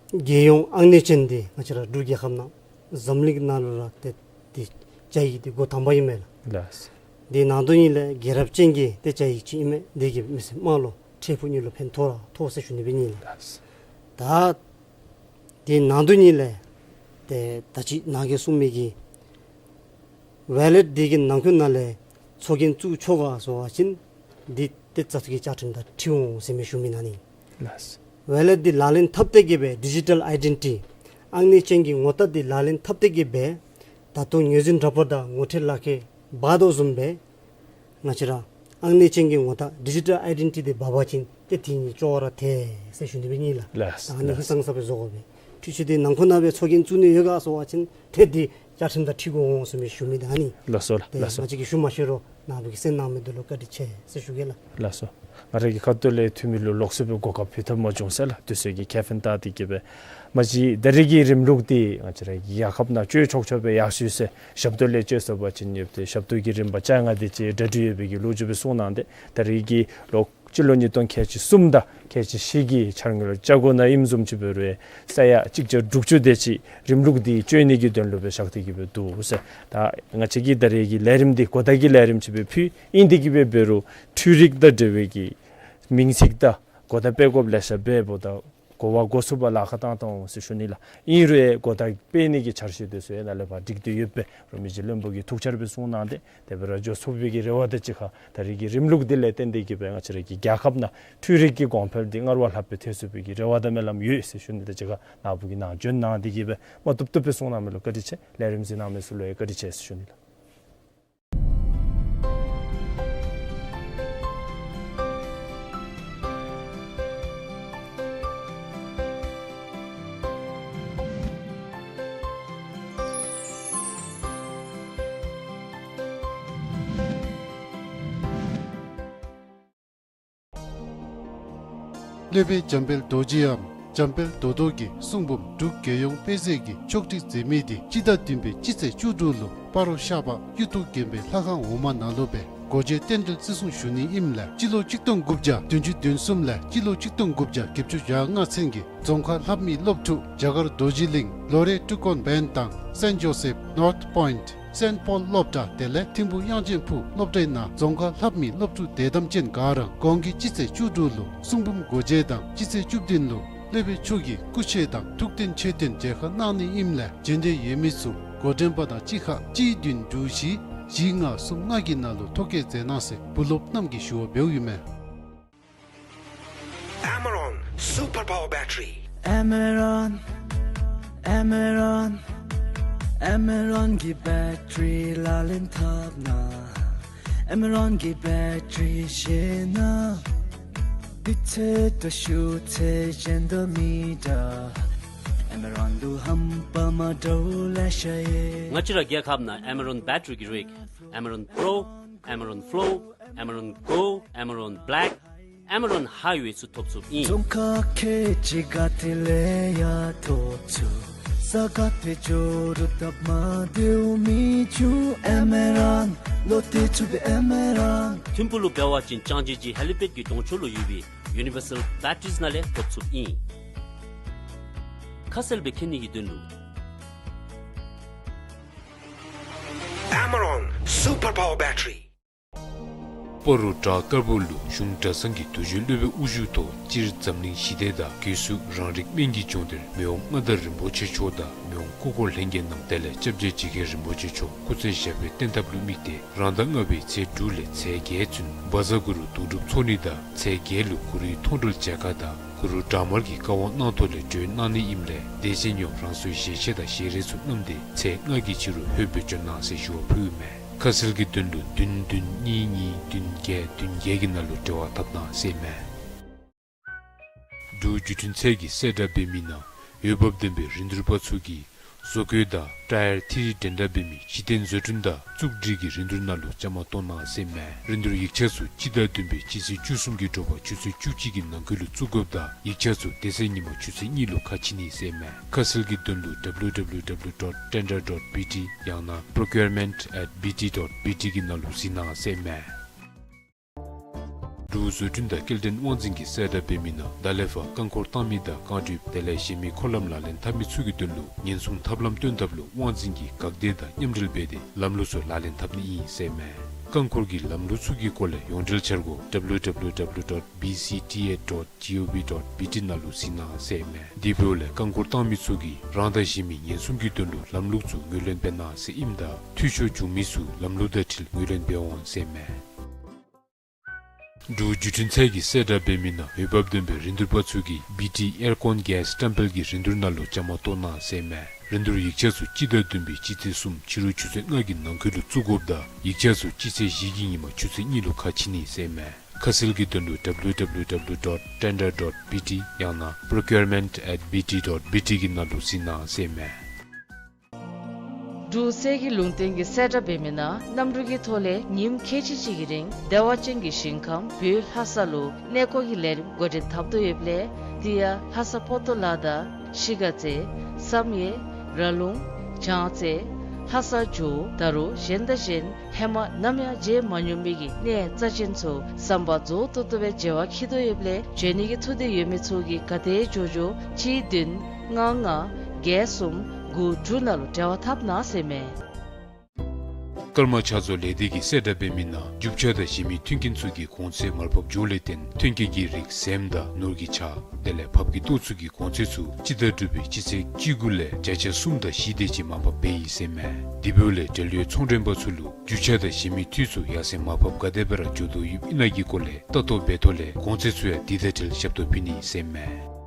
རྒྱལ་ཡོངས་ཨང་གནས་ཅན་འདི་ང་བཅས་ར་འབྲུག་རྒྱལ་ཁབ་ནང་འཛམ་གླིང་ནང་ལུ་ར་ཏེ་འདི་བཅའ་ཡིག་འདི་འགོ་དང་པ་ཨིན་མས་ལགས། ལགས་སོ། འདི་ནང་དོན་ཉིད་ལས་རྒྱལ་རབས་ཅན་གྱི་ཏེ་བཅའ་ཡིག་ཅིག་ཨིན་མས། འདི་གིས་མི་སེར་དམངས་ལུ་འཕྲལ་ཕུགས་གཉིས་ལུ་ཕན་ཐོགས་ར་ཐོགས་ཟེར་ཞུ་ནི་སྦེ་ཨིན་ལགས། ལགས་སོ། ད་དེ་ནང་དོན་ཉིད་ལས་ཏེ་ད་ཅི་ནཱ་གིས་གསུངས་མི་གི་ཝེ་ལེཊ་འདི་གི་ནང་འཁོད་ནང་ལས་ཚོགས་རྒྱན་བཙུགས་ཆོག་ག་ཟེར་བ་ཅིན་འདི་ཏེ་བཙག་འཐུ་གི་བཅའ་ཁྲིམས་དང་འཁྲིལ་འོང་ཟེར་མི་ཞུ་མི་ཨིན་ན་ནི། ལགས་སོ། ཝེ་ལེཊ་འདི་ལག་ལེན་འཐབ་སྟེ་གི་སྦེ་ཌི་ཇི་ཊལ་ཨའི་ཌེན་ཊི་ཊི་ཨང་གནས་ཅན་གྱི་ངོ་རྟགས་འདི་ལག་ལེན་འཐབ་སྟེ་གི་སྦེ་ད་ལྟོ་ངོས་འཛིན་ར་པོརཊ་དང་ངོ་འཕྲོད་ལག་ཁྱེར་འབག་དོ་བཟུམ་སྦེ་ང་བཅས་ར་ཨང་གནས་ཅན་གྱི་ངོ་རྟགས་ཌི་ཇི་ཊལ་ཨའི་ཌེན་ཊི་ཊི་འདི་འབག་པ་ཅིན་ཏེ་དེ་ནི་ཅོག་ར་འཐད་ཟེར་ཞུ་ནི་སྦེ་ཨིན་ལགས། ལགས་སོ། ད་ཨ་ནི་ལགས་སོ། ཧིང་སངས་ས་སྦེ་བཟོ་དགོ་པས། འཕྲུལ་ཆས་འདི་ནང་འཁོད་ནང་སྦེ་ཚོགས་རྒྱན་བཙུགས་ནི་ཡོད་ག་ཟེར་བ་ཅིན་ཏེ་འདི་བཅའ་ཁྲིམས་དང་འཁྲིལ་དགོ་འོང་ཟེར་མི་ཞུ་མི་ད་ཨ་ནི། ལགས་སོ་ལགས། ཏེ་ལགས་སོ། ང་བཅས་ཀྱིས་ཞུ་མ་ཤེས་རུང་ནཱ་བུ་གིས་གསན་གནང་མི་འདི་ལུ་བཀའ་དྲིན་ཆེ་ཟེར་ཞུ་གེ་ལགས། ལགས་སོ། ང་ར་གི་ཁ་ཐུག་ལས་འཐུས་མི་ལུ་ལོགས་སུ་སྦེ་གོ་སྐབས་ཕུལ་ཐབས་མ་བྱུང་ཟེར་ལགས། དུས་ཚོད་ཀྱི་ཁེ་ཕན་བལྟ་སྟེ་གི་སྦེ། མ་གཞི་ད་རེས་ཀྱི་རིམ་ལུགས་འདི་ང་བཅས་ར་གི་རྒྱལ་ཁབ་ནང་སྤྱོད་ཆོག་ཆོག་སྦེ་ཡར་སོང་ཡི་ཟེར་ཞབས་ཏོག་ལས་སྤྱོད་ཟེར་བ་ཅིན་ཡོདཔ་ཏེ་ཞབས་ཏོག་གི་རིམ་པ་བཅོ་ལྔ་དེ་ཅིག་གྲ་སྒྲིག་ཡོད་པའི་གི་ལོ་རྒྱུས་སྦེ་གསུངས་གནང་སྟེ་ད་རེས་ཀྱི་ལོ་སྤྱི་ལོ་ཉིས་སྟོང་ཁལ་གཅིག་གསུམ་དང་ཁལ་གཅིག་བཞི་གི་འཆར་དངུལ་ལོ་བཅུ་དགུ་ནང་ཨིནམ་བཟུམ་ཅིག་འབད་རུང་ས་ཡ་གཅིག་བརྒྱ་དྲུག་ཅུ་དེ་ཅིག་རིམ་ལུགས་འདི་སྤྱོད་ནི་གི་དོན་ལུ་སྦེ་བཞག་སྟེ་གི་སྦེ་འདུག་ཟེར། ད་ང་བཅས་ཀྱིས་ད་རེས་ཀྱི་ལས་རིམ་འདི་གོ་བརྡ་གི་ལས་རིམ་ཅིག་སྦེ་ཕུལ་ཨིན། དེ་གིས་སྦེ་འབད་རུང་འཕྲུལ་རིག་དང་འབྲེལ་བའི་གི་མིང་ཚིག་དང་གོ་བརྡ་སྤེལ་དགོཔ་ལེ་ཤ་འབདཝ་ད་གོ་བ་གོ་ཚུགས་པར་ལཱ་ཁག་བཏང་བཏངམ་འོང་ཟེར་ཞུ་ནི་ལགས། ཨིན་རུང་གོ་བརྡ་སྤེལ་ནི་གི་འཆར་གཞི་དེ་ཚུ་ཡང་ནཱ་ལས་ཕར་སྒྲིག་སྟེ་ཡོདཔ་སྦེ་རོགས་མི་རྗེ་བློན་པོ་གིས་ཐུགས་འཆར་སྦེ་གསུངས་གནང་སྟེ་དེ་སྦེ་ར་འགྱོ་ཚུགས་པའི་གི་རེ་བ་དང་གཅིག་ཁར་ད་རེས་ཀྱི་རིམ་ལུགས་འདི་ལས་བརྟེན་ཏེ་གི་སྦེ་ང་བཅས་ར་གི་རྒྱལ་ཁབ་ནང་འཕྲུལ་རིག་གི་གོང་འཕེལ་འདི་སྔར་བ་ལྷག་སྦེ་ཐོན་ཚུགས་པའི་གི་རེ་བ་དང་སྨོན་ལམ་ཡོད་ཟེར་ཞུ་ནི་དང་གཅིག་ཁར་ནཱ་བུ་གིས་ནཱ་བྱོན་གནང་སྟེ་གི་སྦེ་མ་བཏུབ་བཏུབ་སྦེ་གསུངས་གནང་མི་ལུ་བཀའ་དྲིན་ཆེ། ལས་རིམ་གཟིགས་གནང་མི་ཚུ་ལུ་ཡང་བཀའ་དྲིན་ཆེ་ཟེར་ཞུ་ནི་ལགས། སློབ་དཔོན་འཇམ་དཔལ་རྡོ་རྗེའམ་འཇམ་དཔལ་རྡོ་རྡོ་གི་གསུང་འབུམ་འབྲུག་རྒྱལ་ཡོངས་དཔེ་མཛོད་ཀྱིས་ཕྱོགས་སྒྲིག་མཛད་མི་འདི་སྤྱི་ཟླ་བདུན་པའི་སྤྱི་ཚེས་བཅུ་དྲུག་ལུ་སྤ་རོ་ཤར་པ་གཡུ་ཐོག་དགོན་པའི་ལྷ་ཁང་འོག་མ་ནང་ལུ་སྦེ་སྒོ་འབྱེད་རྟེན་འབྲེལ་བརྩི་སྲུང་ཞུ་ནི་ཨིནམ་ལས་སྤྱི་ལོ་གཅིག་སྟོང་དགུ་བརྒྱ་བདུན་ཅུ་དོན་གསུམ་ལས་སྤྱི་ལོ་གཅིག་སྟོང་དགུ་བརྒྱ་བརྒྱད་ཅུ་གྱ་ལྔ་ཚུན་གྱི་རྫོང་ཁ་ལྷབ་མི་སློབ་ཕྲུག་རྒྱ་གར་རྡོ་རྗེ་གླིང་ལོ་རེ་ཀྲུ་ཀོན་བན་དང་སེན་ཇོ་སེབ་ནོརཐ་པོའིནཊ་སེན་པོལ་སློབ་གྲྭ་དེ་ལས་ཐིམ་ཕུ་དབྱངས་ཅན་ཕུག་སློབ་གྲྭའི་ནང་རྫོང་ཁ་ལྷབ་མི་སློབ་ཕྲུག་དད་དམ་ཅན་ག་ར་གོང་གི་སྤྱི་ཚེས་བཅུ་དྲུག་ལུ་གསུང་འབུམ་སྒོ་འབྱེད་དང་སྤྱི་ཚེས་བཅུ་བདུན་ལུ་སློབ་དཔོན་མཆོག་གི་སྐུ་མཆོད་དང་ཐུགས་རྟེན་མཆོད་རྟེན་མཇལ་ཁ་གནང་ནི་ཨིནམ་ལས་བྱོན་འདོད་ཡོད་མི་ཚུ་འགོ་འདྲེན་པ་དང་གཅིག་ཁར་གཅིག་བདུན་དྲུག་བཞི་བཞི་ལྔ་གསུམ་ལྔ་གི་ནང་ལུ་ཐོ་བཀོད་མཛད་གནང་ཟེར་བུ་སློབ་རྣམས་ཀྱིས་ཞུ་བ་འབདཝ་ཨིན་མས། Amaron Super Power Battery. Amaron, Amaron, Amaron གི་བེ་ཊི་རི་ལག་ལེན་འཐབ་ན། Amaron གི་བེ་ཊི་རི་ཤེས་ན། དུས་ཚོད་དང་ཤུགས་ཚད་གཞན་དང་མི་འདྲ། Amaron ལུ་རྣམ་པ་མ་འདྲཝ་ལེ་ཤ་ཡོད། ང་བཅས་ར་རྒྱལ་ཁབ་ནང་Amaron བེ་ཊི་རི་གི་རིགས་Amaron Pro, Amaron Flow, Amaron Go, Amaron Black, Amaron Highway ཚུ་ཐོབ་ཚུགསཔ་ཨིན། རྫོང་ཁ་ཁལ་གཅིག་ག་ཏེ་ལས་ཡང་ཐོབ་ཚུགས། ས་ག་ཏེ་འགྱོ་རུང་སྟབས་མ་བདེཝ་མི་འབྱུང་། Amaron ལུ་བརྟེན་ཚུགས་པའི་Amaron། ཐིམ་ཕུག་ལུ་འབད་བ་ཅིན་ལྕང་སྦྱིས་ཀྱི་ཧེ་ལི་པེཌ་ཀྱི་གདོང་ཕྱོགས་ལུ་ཡོད་པའི་Universal Batteries ནང་ལས་ཐོབ་ཚུགསཔ་ཨིན། ཁ་གསལ་སྦེ་མཁྱེན་ནི་གི་དོན་ལུ། Amaron Super Power Battery. སྤ་རོ་བྲག་དཀར་པོ་ལུ་གཞུང་གྲྭ་ཚང་གི་རྡོ་རྗེ་སློབ་དཔོན་དབུ་བཞུགས་ཐོག་སྤྱིར་འཛམ་གླིང་ཞི་བདེ་དང་སྒོས་སུ་རང་རིགས་སྨན་གྱི་ལྗོངས་འདིར་མི་དབང་མངའ་བདག་རིན་པོ་ཆེ་མཆོག་དང་མི་དབང་སྐུ་འཁོར་ལྷན་རྒྱས་རྣམས་དེ་ལས་སྐྱབས་རྗེ་འཇིགས་མཁན་རིན་པོ་ཆེ་མཆོག་སྐུ་ཚེ་ཞབས་པད་བརྟན་ཐབས་ལུ་དམིགས་ཏེ་རང་ཟླ་ལྔ་པའི་ཚེས་དྲུག་ལས་ཚེས་བརྒྱད་ཚུན་བཛྲ་གུ་རུ་གདུང་སྒྲུབ་འཚོགས་ནི་དང་ཚེས་བརྒྱད་ལུ་གུ་རུའི་མཐོང་གྲོལ་མཇལ་ཁ་དང་གུ་རུ་དྲག་དམར་གྱི་བཀའ་དབང་གནང་ཐོག་ལས་གྲོལ་གནང་ནི་ཨིནམ་ལས་དད་ཅན་ཡོངས་རང་སོའི་ཞལ་ཆས་དང་ཞལ་རས་ཚུ་བསྣམས་ཏེ་ཚེས་ལྔ་གི་ཕྱི་རུ་ལྷོདཔ་སྦེ་འབྱོན་གནང་ཟེར་ཞུ་བ་ཕུལཝ་མས། ཁ་གསལ་གྱི་དོན་ལུ་བདུན་བདུན་གཉིས་གཉིས་བདུན་བརྒྱད་བདུན་བརྒྱད་ཀྱི་ནང་ལུ་འབྲེལ་བ་འཐབ་གནང་ཟེར་མས། འབྲུག་བརྒྱུད་འཕྲིན་ཚད་ཀྱི་གསལ་བསྒྲགས་འབད་མི་ནང་འོས་འབབ་ལྡན་པའི་རིན་བསྡུར་པ་ཚུ་གིས་ བཟོ་བཀོད་དང་ཊ་ཡར་ཐི་རི་འགྲན་ཟླ་འབད་མི་གཞི་རྟེན་བཟོ་སྐྲུན་དང་བཙུགས་སྒྲིག་གི་རིན་བསྡུར་ནང་ལུ་བཅའ་མར་གཏོགས་གནང་ཟེར་མས། རིན་བསྡུར་ཡིག་ཆ་ཚུ་སྤྱི་ཟླ་བདུན་པའི་སྤྱི་ཚེས་བཅུ་གསུམ་གྱི་དྲོ་པ་ཆུ་ཚོད་བཅུ་གཅིག་གི་ནང་འཁོད་ལུ་བཙུགས་དགོཔ་དང་ཡིག་ཆ་ཚུ་དེ་ཚེ་ཉིན་མ་ཆུ་ཚོད་གཉིས་ལུ་ཁ་ཕྱེ་ནི་ཟེར་མས། ཁ་གསལ་གྱི་དོན་ལུ་W W W dot tender dot B T ཡང་ན་procurement at B T dot B T གི་ནང་ལུ་གཟིགས་གནང་ཟེར་མས། འབྲུག་བཟོ་སྐྲུན་དང་སྐྱེལ་འདྲེན་དབང་འཛིན་གྱི་གསལ་བསྒྲགས་འབད་མི་ནང་ད་ལས་ཕར་རྐང་འཁོར་བཏང་མི་དང་རྐང་གྲུབ་དེ་ལས་གཞན་མི་འཁོར་ལམ་ལག་ལེན་འཐབ་མི་ཚུ་གི་དོན་ལུ་ཉེན་སྲུང་ཐབས་ལམ་སྟོན་ཐབས་ལུ་དབང་འཛིན་གྱིས་འགག་སྡེ་དང་མཉམ་འབྲེལ་འབད་དེ་ལམ་ལུགས་ཚུ་ལག་ལེན་འཐབ་ནི་ཨིན་ཟེར་མས། རྐང་འཁོར་གྱི་ལམ་ལུགས་ཚུ་གི་སྐོར་ལས་ཡོངས་འབྲེལ་འཆར་སྒོ་W W W dot B C T A dot G O V dot B T ནང་ལུ་གཟིགས་གནང་ཟེར་མས། དེ་འབདཝ་ལས་རྐང་འཁོར་བཏང་མི་ཚུ་གིས་རང་དང་གཞན་མི་ཉེན་སྲུང་གི་དོན་ལུ་ལམ་ལུགས་ཚུ་ངོས་ལེན་འབད་གནང་ཟེར་ཨིནམ་ད་འཐུས་ཤོར་བྱུང་མི་ཚུ་ལམ་ལུགས་དང་འཁྲིལ་ངོས་ལེན་འབད་འོང་ཟེར་མས། འབྲུག་བརྒྱུད་འཕྲིན་ཚད་ཀྱི་གསལ་བསྒྲགས་འབད་མི་ནང་འོས་འབབ་ལྡན་པའི་རིན་བསྡུར་པ་ཚུ་གིས་B T Aircon Gas བཀྲམ་སྤེལ་གྱི་རིན་བསྡུར་ནང་ལུ་བཅའ་མར་གཏོགས་གནང་ཟེར་མས། རིན་བསྡུར་ཡིག་ཆ་ཚུ་སྤྱི་ཟླ་བདུན་པའི་སྤྱི་ཚེས་གསུམ་ཕྱི་རུ་ཆུ་ཚོད་ལྔ་གི་ནང་འཁོད་ལུ་བཙུགས་དགོཔ་དང་ཡིག་ཆ་ཚུ་སྤྱི་ཚེས་བཞི་གི་ཉིན་མ་ཆུ་ཚོད་གཉིས་ལུ་ཁ་ཕྱེ་ནི་ཟེར་མས། ཁ་གསལ་གྱི་དོན་ལུ W W W dot tender dot B T ཡང་ན་procurement at B T dot B T གི་ནང་ལུ་གཟིགས་གནང་ཟེར་མས། འབྲུག་གསེར་གྱི་ལུང་བསྟན་གྱི་གསལ་བསྒྲགས་འབད་མི་ནང་གནམ་གྲུ་གི་ཐོག་ལས་ཉིནམ་ཁལ་གཅིག་གཅིག་གི་རིང་བདེ་བ་ཅན་གྱི་ཞིང་ཁམས་བོད་ལྷ་ས་ལུ་གནས་སྐོར་གྱི་ལས་རིམ་འགོ་འདྲེན་འཐབ་དོ་ཡོདཔ་ལས་དེ་ཡང་ལྷ་ས་ཕོ་ཏོ་ལ་དང་གཞིས་ཀ་རྩེ་བསམ་ཡས་ར་ལུང་བྱང་རྩེ་ལྷ་ས་ཇོ་བོ་ད་རུང་གཞན་དང་གཞན་ཧེ་མ་ནམ་ཡང་མཇལ་མ་མྱོང་མི་གི་གནས་རྩ་ཅན་ཚུ་བསམ་པ་རྫོགས་ཏོག་ཏོ་སྦེ་མཇལ་བར་འཁྱིད་དོ་ཡོདཔ་ལས་འབྱོན་ནི་གི་ཐུགས་འདོད་ཡོད་མི་ཚུ་གིས་ག་དེ་མགྱོགས་མགྱོགས་གཅིག་བདུན་ལྔ་ལྔ་བརྒྱད་གསུམ་དགུ་དྲུག་ནང་ལུ་འབྲེལ་བ་འཐབ་གནང་ཟེར་མས། ཀརྨ་ཕྱག་བཟོ་ལས་སྡེ་གི་གསལ་བསྒྲགས་འབད་མི་ནང་རྒྱུ་ཆ་དང་གཞན་མི་མཐུན་རྐྱེན་ཚུ་གི་གོང་ཚད་མར་ཕབ་འགྱོཝ་ལས་བརྟེན་མཐུན་རྐྱེན་གྱི་རིགས་ཟེངས་དང་ནོར་གྱི་ཆ་དེ་ལས་ཕབ་ཀྱི་ལྟོ་ཚུ་གི་གོང་ཚད་ཚུ་སྤྱི་ཟླ་དྲུག་པའི་སྤྱི་ཚེས་བཅུ་དགུ་ལས་བརྒྱ་ཆ་གསུམ་དང་བཞི་དེ་ཅིག་མར་ཕབ་འབད་ཡི་ཟེར་མས། དེ་འབདཝ་ལས་འབྲེལ་ཡོད་ཚོང་མགྲོན་པ་ཚུ་ལུ་རྒྱུ་ཆ་དང་གཞན་མི་འཐུས་ཚུ་ཡར་སེང་མར་ཕབ་ག་དེ་སྦེ་ར་འགྱོ་དོ་ཡོདཔ་ཨིན་ན་གི་སྐོར་ལས་ལྟ་རྟོག་འབད་ཐོག་ལས་གོང་ཚད་ཚུ་ཡང་དེ་དང་འབྲེལ་ཞབས་ཏོག་ཕུལ་ནི་ཟེར་མས།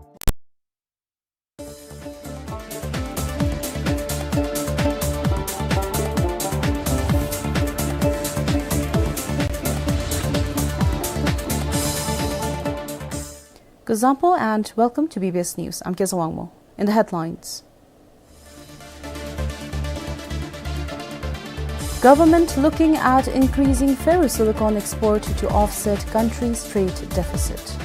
Kuzuzangpo and welcome to B B S News. I'm Kezha Wangmo. In the headlines, government looking at increasing ferrosilicon export to offset country's trade deficit.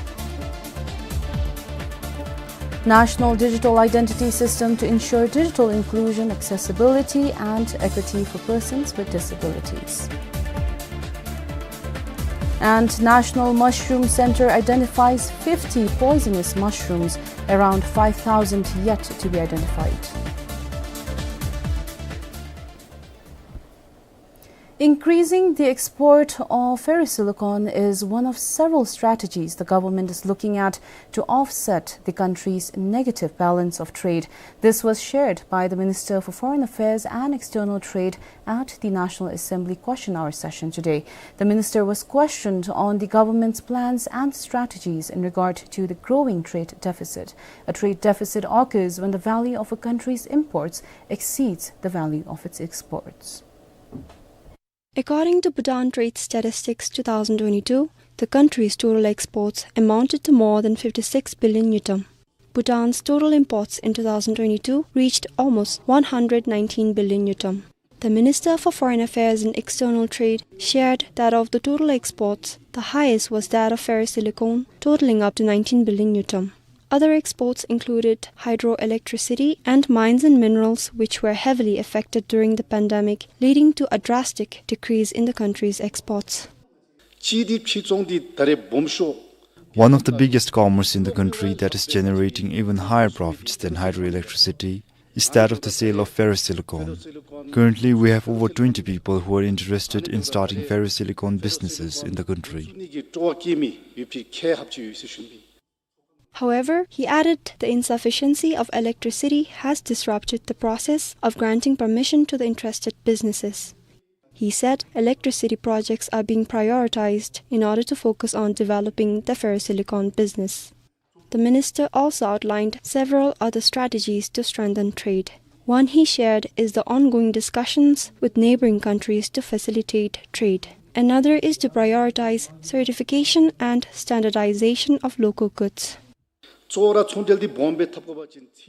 National digital identity system to ensure digital inclusion, accessibility, and equity for persons with disabilities. And National Mushroom Center identifies fifty poisonous mushrooms, around five thousand yet to be identified. Increasing the export of ferrosilicon is one of several strategies the government is looking at to offset the country's negative balance of trade. This was shared by the Minister for Foreign Affairs and External Trade at the National Assembly Question Hour session today. The minister was questioned on the government's plans and strategies in regard to the growing trade deficit. A trade deficit occurs when the value of a country's imports exceeds the value of its exports. According to Bhutan Trade Statistics two thousand twenty-two, the country's total exports amounted to more than fifty-six billion ngultrum. Bhutan's total imports in two thousand twenty-two reached almost one hundred nineteen billion ngultrum. The Minister for Foreign Affairs and External Trade shared that of the total exports, the highest was that of ferrosilicon, totaling up to nineteen billion ngultrum. Other exports included hydroelectricity and mines and minerals, which were heavily affected during the pandemic, leading to a drastic decrease in the country's exports. One of the biggest commerce in the country that is generating even higher profits than hydroelectricity is that of the sale of ferrosilicon. Currently, we have over twenty people who are interested in starting ferrosilicon businesses in the country. However, he added the insufficiency of electricity has disrupted the process of granting permission to the interested businesses. He said electricity projects are being prioritized in order to focus on developing the ferrosilicon business. The minister also outlined several other strategies to strengthen trade. One he shared is the ongoing discussions with neighboring countries to facilitate trade. Another is to prioritize certification and standardization of local goods.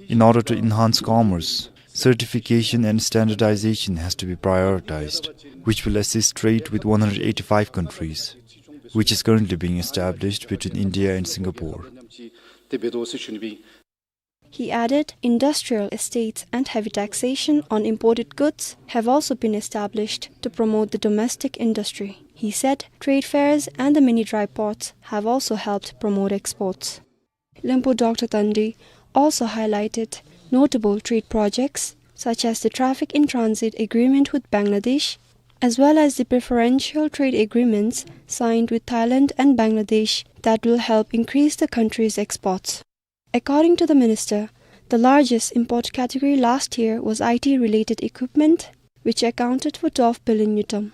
In order to enhance commerce, Certification and standardization has to be prioritized, which will assist trade with one hundred eighty-five countries, which is currently being established between India and Singapore. He added, industrial estates and heavy taxation on imported goods have also been established to promote the domestic industry. He said trade fairs and the mini dry ports have also helped promote exports. Lempo Doctor Tandi also highlighted notable trade projects such as the traffic in transit agreement with Bangladesh, as well as the preferential trade agreements signed with Thailand and Bangladesh that will help increase the country's exports. According to the minister, the largest import category last year was I T related equipment, which accounted for twelve billion ngultrum.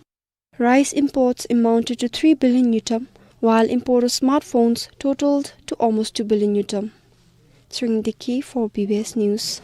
Rice imports amounted to three billion ngultrum, while import of smartphones totaled to almost two billion ngultrum. Tshering Deki for B B S News.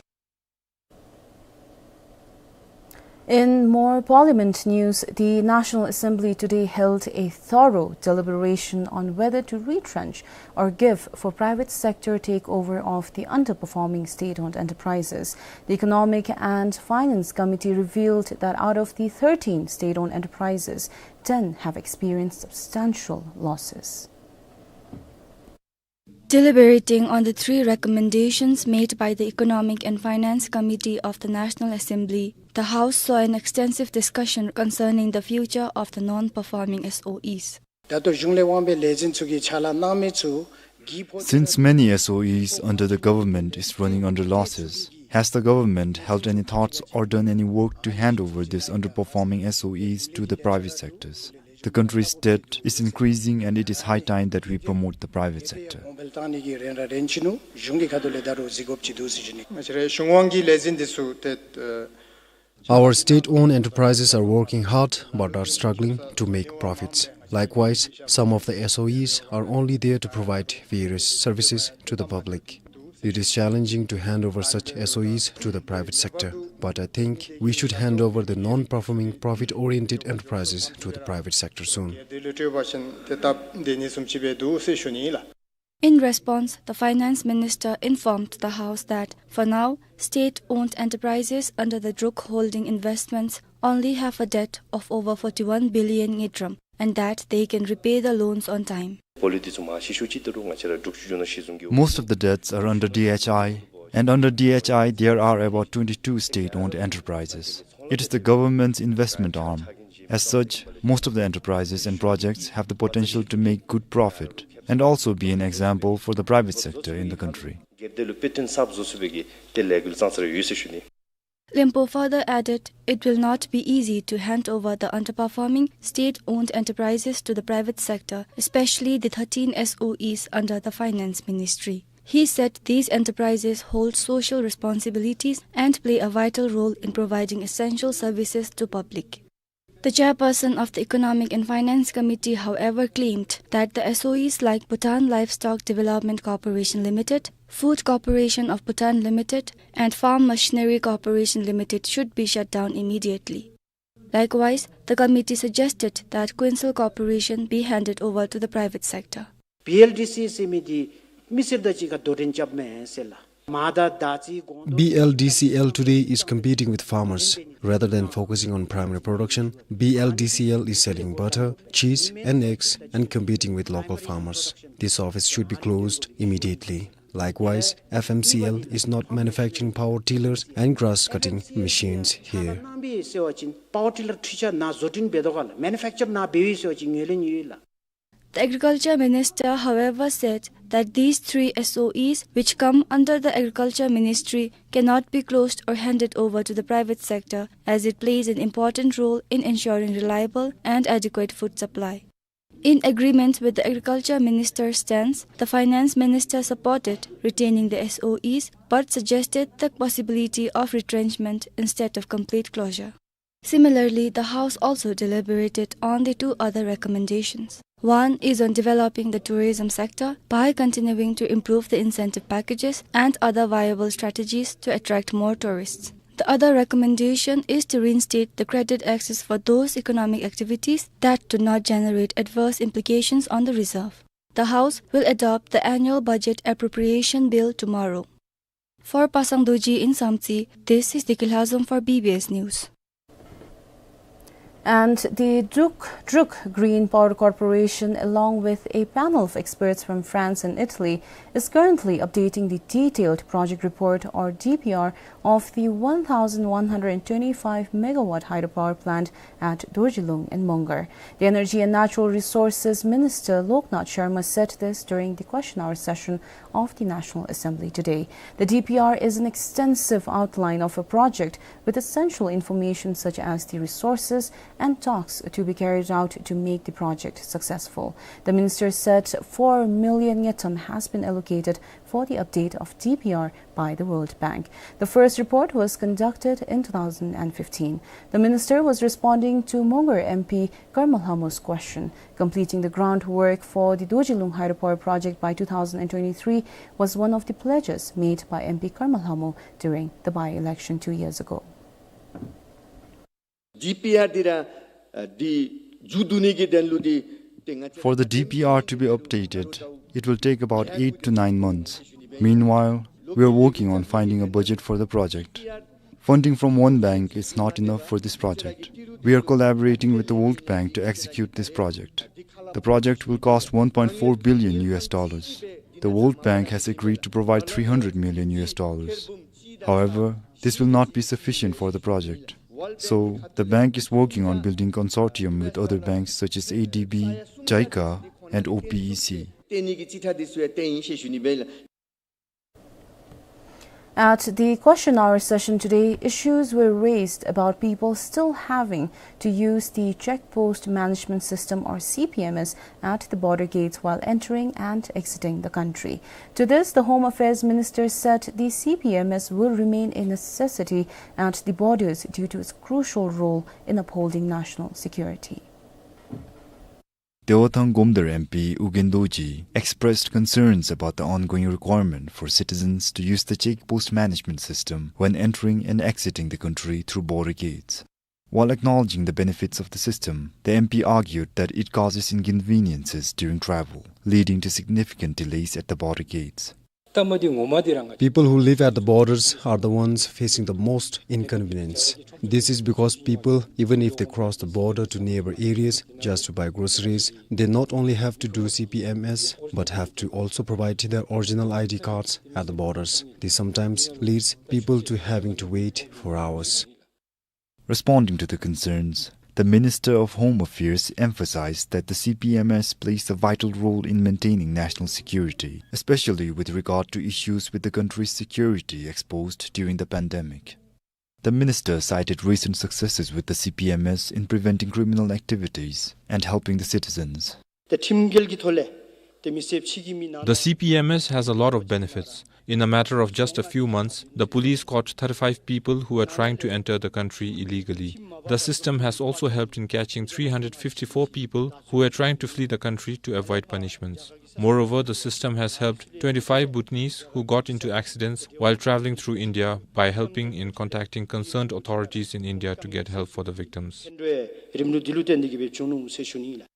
In more Parliament news, the National Assembly today held a thorough deliberation on whether to retrench or give for private sector takeover of the underperforming state-owned enterprises. The Economic and Finance Committee revealed that out of the thirteen state-owned enterprises, ten have experienced substantial losses. Deliberating on the three recommendations made by the Economic and Finance Committee of the National Assembly, the House saw an extensive discussion concerning the future of the non-performing S O Es. ད་ལྟོ་གཞུང་ལས་དབང་པའི་ལས་འཛིན་ཚུ་གིས་ཕྱག་ལཱ་གནང་མི་ཚུ་གི་ཕོ- Since many S O Es under the government is running under losses, has the government held any thoughts or done any work to hand over these underperforming S O Es to the private sectors? The country's debt is increasing and it is high time that we promote the private sector. གོང་འཕེལ་བཏང་ནི་གི་རན་ར་རན་ཅི་ནུག། གཞུང་གི་ཁ་ཐུག་ལས་ད་རུང་གཟིགས་དགོཔ་ཅིག་འདུག་ཟེར་ཞུ་ནི། ང་བཅས་རའི་གཞུང་དབང་གི་ལས་འཛིན་འདི་ཚུ་ཏེ་ཨ། Our state-owned enterprises are working hard but are struggling to make profits. Likewise, some of the S O Es are only there to provide various services to the public. It is challenging to hand over such S O Es to the private sector, but I think we should hand over the non-performing profit-oriented enterprises to the private sector soon. In response, the Finance Minister informed the House that, for now, state-owned enterprises under the Druk Holding Investments only have a debt of over forty-one billion ngultrum, and that they can repay the loans on time. Most of the debts are under D H I, and under D H I there are about twenty-two state-owned enterprises. It is the government's investment arm. As such, most of the enterprises and projects have the potential to make good profit and also be an example for the private sector in the country. Lempo further added, it will not be easy to hand over the underperforming state-owned enterprises to the private sector, especially the thirteen S O Es under the Finance Ministry. He said these enterprises hold social responsibilities and play a vital role in providing essential services to public. The chairperson of the Economic and Finance Committee, however, claimed that the S O Es like Bhutan Livestock Development Corporation Limited, Food Corporation of Bhutan Limited, and Farm Machinery Corporation Limited should be shut down immediately. Likewise, the committee suggested that Quincil Corporation be handed over to the private sector. B L D C ཟེར་མི་འདི་མི་སེར་དང་གཅིག་ཁར་དོ་འགྲན་རྐྱབ་མས་ཟེར་ལགས། མ་དང་ད་ཅི་གོང་དུ། B L D C L today is competing with farmers. Rather than focusing on primary production, B L D C L is selling butter, cheese, and eggs, and competing with local farmers. This office should be closed immediately. Likewise, F M C L is not manufacturing power tillers and grass cutting machines here. ཁ་ནང་འབད་ཟེར་བ་ཅིན་པ་ཝར་ཊི་ལར་འཕྲུལ་ཆས་ནཱ་བཟོ་སྐྲུན་འབད་དོ་ག་ལགས། མེ་ནུ་ཕེཀ་ཅར་ནཱ་འབད་ཡི་ཟེར་བ་ཅིན་ངོས་ལེན་ཡོད་ལགས། The Agriculture Minister, however, said that these three S O Es, which come under the Agriculture Ministry, cannot be closed or handed over to the private sector, as it plays an important role in ensuring reliable and adequate food supply. In agreement with the Agriculture Minister's stance, the Finance Minister supported retaining the S O Es, but suggested the possibility of retrenchment instead of complete closure. Similarly, the House also deliberated on the two other recommendations. One is on developing the tourism sector by continuing to improve the incentive packages and other viable strategies to attract more tourists. The other recommendation is to reinstate the credit access for those economic activities that do not generate adverse implications on the reserve. The House will adopt the annual budget appropriation bill tomorrow. For Pasang Dorji in Samtse, this is Deki Lhazom for B B S News. And the Druk, Druk Green Power Corporation, along with a panel of experts from France and Italy, is currently updating the detailed project report, or D P R, of the one thousand one hundred twenty-five megawatt hydropower plant at Dorjilung in Mongar. The Energy and Natural Resources Minister Loknath Sharma said this during the question hour session of the National Assembly today. The D P R is an extensive outline of a project with essential information such as the resources and talks to be carried out to make the project successful. The minister said four million ngultrum has been allocated for the update of D P R by the World Bank. The first report was conducted in two thousand fifteen. The minister was responding to Mongar M P Karma Lhamo's question. Completing the groundwork for the Dorjilung hydropower project by two thousand twenty-three was one of the pledges made by M P Karma Lhamo during the by-election two years ago. D P R འདི་ར་ཨ་འདི་མཇུག་བསྡུ་ནི་གི་དོན་ལུ་འདི་ཏེ་ང་བཅས། For the D P R to be updated, it will take about eight to nine months. Meanwhile, we are working on finding a budget for the project. Funding from one bank is not enough for this project. We are collaborating with the World Bank to execute this project. The project will cost one point four billion U S dollars. The World Bank has agreed to provide three hundred million U S dollars. However, this will not be sufficient for the project. So, the bank is working on building consortium with other banks such as A D B, JICA, and O P E C. ཏེ་ནི་གི་ཅིག་ཐ་དེ་ཚུ་ཡང་བཏོན་ཡི་ཟེར་ཞུ་ནི་སྦེ་ལགས། At the question hour session today, issues were raised about people still having to use the Check Post Management System, or C P M S, at the border gates while entering and exiting the country. To this, the Home Affairs Minister said the C P M S will remain a necessity at the borders due to its crucial role in upholding national security. Dewathang Gomdar M P Ugyen Dorji expressed concerns about the ongoing requirement for citizens to use the Check Post Management System when entering and exiting the country through border gates. While acknowledging the benefits of the system, the M P argued that it causes inconveniences during travel, leading to significant delays at the border gates. ད་མ་འདི་ངོ་མ་འདི་རང་ང་། People who live at the borders are the ones facing the most inconvenience. This is because people, even if they cross the border to neighbor areas just to buy groceries, they not only have to do C P M S, but have to also provide their original I D cards at the borders. This sometimes leads people to having to wait for hours. Responding to the concerns, the Minister of Home Affairs emphasized that the C P M S plays a vital role in maintaining national security, especially with regard to issues with the country's security exposed during the pandemic. The minister cited recent successes with the C P M S in preventing criminal activities and helping the citizens. ཏེ་ཁྲིམས་འགལ་གྱི་ཐོག་ལས་ཏེ་མི་སེར་ཕྱི་གི་མི་ནང་། The C P M S has a lot of benefits. In a matter of just a few months, the police caught thirty-five people who were trying to enter the country illegally. The system has also helped in catching three hundred fifty-four people who were trying to flee the country to avoid punishments. Moreover, the system has helped twenty-five Bhutanese who got into accidents while traveling through India by helping in contacting concerned authorities in India to get help for the victims. རིམ་ལུགས་འདི་ལུ་བརྟེན་ཏེ་གི་སྦེ་བྱུང་ནུག་ཟེར་ཞུ་ནི་ལགས།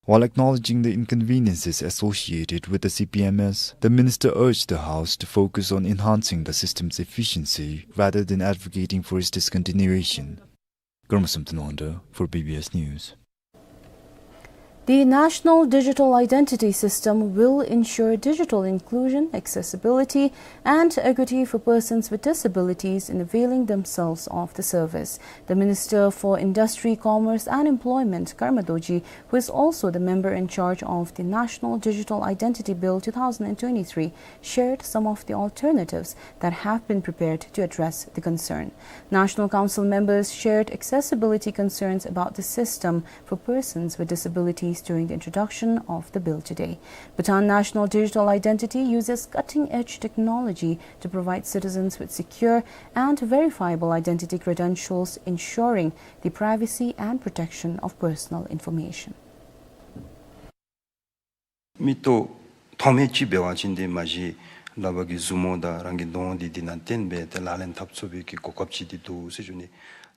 While acknowledging the inconveniences associated with the C P M S, the minister urged the House to focus on enhancing the system's efficiency rather than advocating for its discontinuation. Karmasum Tanwangda for B B S News. The National Digital Identity System will ensure digital inclusion, accessibility, and equity for persons with disabilities in availing themselves of the service. The Minister for Industry, Commerce and Employment, Karma Dorji, who is also the member in charge of the National Digital Identity Bill two thousand twenty-three, shared some of the alternatives that have been prepared to address the concern. National Council members shared accessibility concerns about the system for persons with disabilities during the introduction of the bill today. Bhutan National Digital Identity uses cutting-edge technology to provide citizens with secure and verifiable identity credentials, ensuring the privacy and protection of personal information. མིག་ཏོ་མཐོང་མི་ཅིག་འབད་བ་ཅིན་ཏེ་མ་གཞི་ལག་པ་གི་མཛུབ་མོ་དང་རང་གི་གདོང་འདི་འདི་ནང་བསྟན་སྦེ་ཏེ་ལག་ལེན་འཐབ་ཚུགས་པའི་གི་གོ་སྐབས་ཅིག་འདི་འདུག་ཟེར་ཞུ་ནི།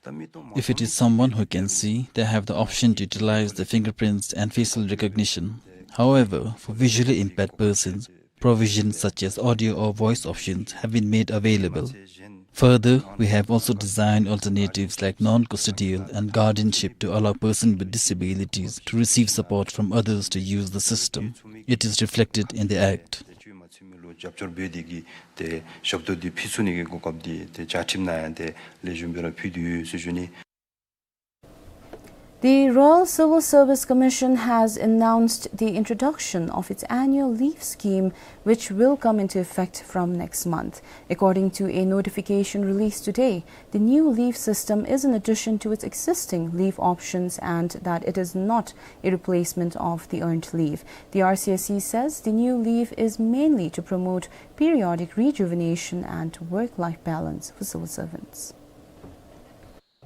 ད་མིག་ཏོ་མ་If it is someone who can see, they have the option to utilize the fingerprints and facial recognition. However, for visually impaired persons, Provisions such as audio or voice options have been made available. Further, we have also designed alternatives like non-custodial and guardianship to allow persons with disabilities to receive support from others to use the system. It is reflected in the Act. The Royal Civil Service Commission has announced the introduction of its annual leave scheme, which will come into effect from next month. According to a notification released today, the new leave system is in addition to its existing leave options and that it is not a replacement of the earned leave. The R C S C says the new leave is mainly to promote periodic rejuvenation and work-life balance for civil servants.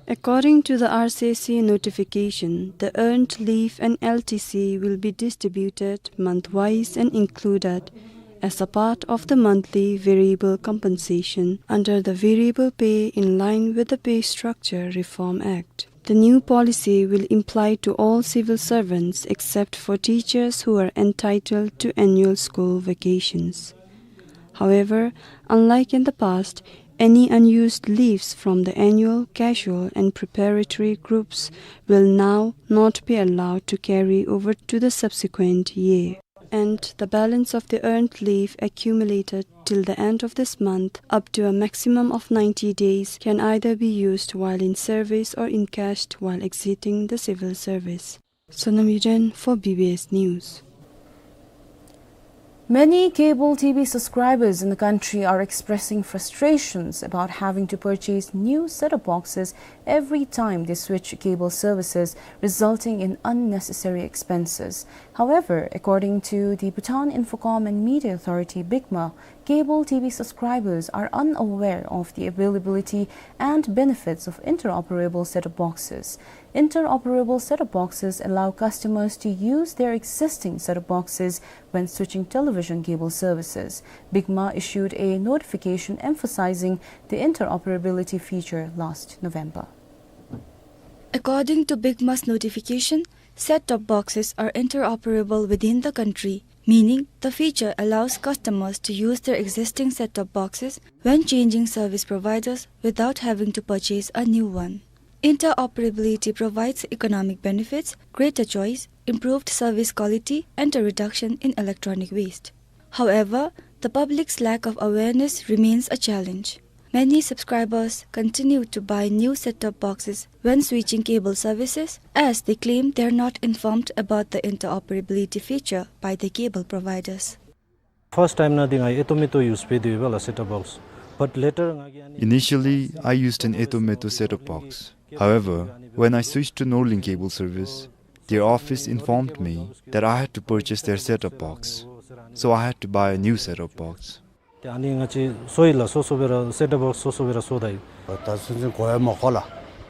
According to the R C S C notification, the earned leave and L T C will be distributed month-wise and included as a part of the monthly variable compensation under the Variable Pay in Line with the Pay Structure Reform Act. The new policy will apply to all civil servants except for teachers who are entitled to annual school vacations. However, unlike in the past, any unused leaves from the annual, casual, and preparatory groups will now not be allowed to carry over to the subsequent year. And the balance of the earned leave accumulated till the end of this month, up to a maximum of ninety days, can either be used while in service or encashed while exiting the civil service. Sonam Yuden for B B S News. Many cable T V subscribers in the country are expressing frustrations about having to purchase new set-top boxes every time they switch cable services, resulting in unnecessary expenses. However, according to the Bhutan Infocom and Media Authority, BICMA, cable T V subscribers are unaware of the availability and benefits of interoperable set-top boxes. Interoperable set-top boxes allow customers to use their existing set-top boxes when switching television cable services. BICMA issued a notification emphasizing the interoperability feature last November. According to BICMA's notification, set-top boxes are interoperable within the country, meaning the feature allows customers to use their existing set-top boxes when changing service providers without having to purchase a new one. Interoperability provides economic benefits, greater choice, improved service quality, and a reduction in electronic waste. However, the public's lack of awareness remains a challenge. Many subscribers continue to buy new set-top boxes when switching cable services, as they claim they are not informed about the interoperability feature by the cable providers. First time ནང་འདི་ང་ཨེ་ཏོ་མེ་ཏོ་ཡུས་འབད་དེ་ཡོདཔ་ལགས་set-top box. But later ང་གིས་ཨ་ནི Initially, I used an Ato Meto set-top box. However, when I switched to Norlink cable service, their office informed me that I had to purchase their set-top box. So I had to buy a new set-top box. ཏེ་ཨ་ནི་ང་བཅས་སོ་ཡི་ལགས་སོ་སོ་སྦེ་ར་set-top box སོ་སོ་སྦེ་ར་བཟོ་ད་ཡི། ད་སུན་སུན་གོ་ཡང་མ་གོ་ལགས།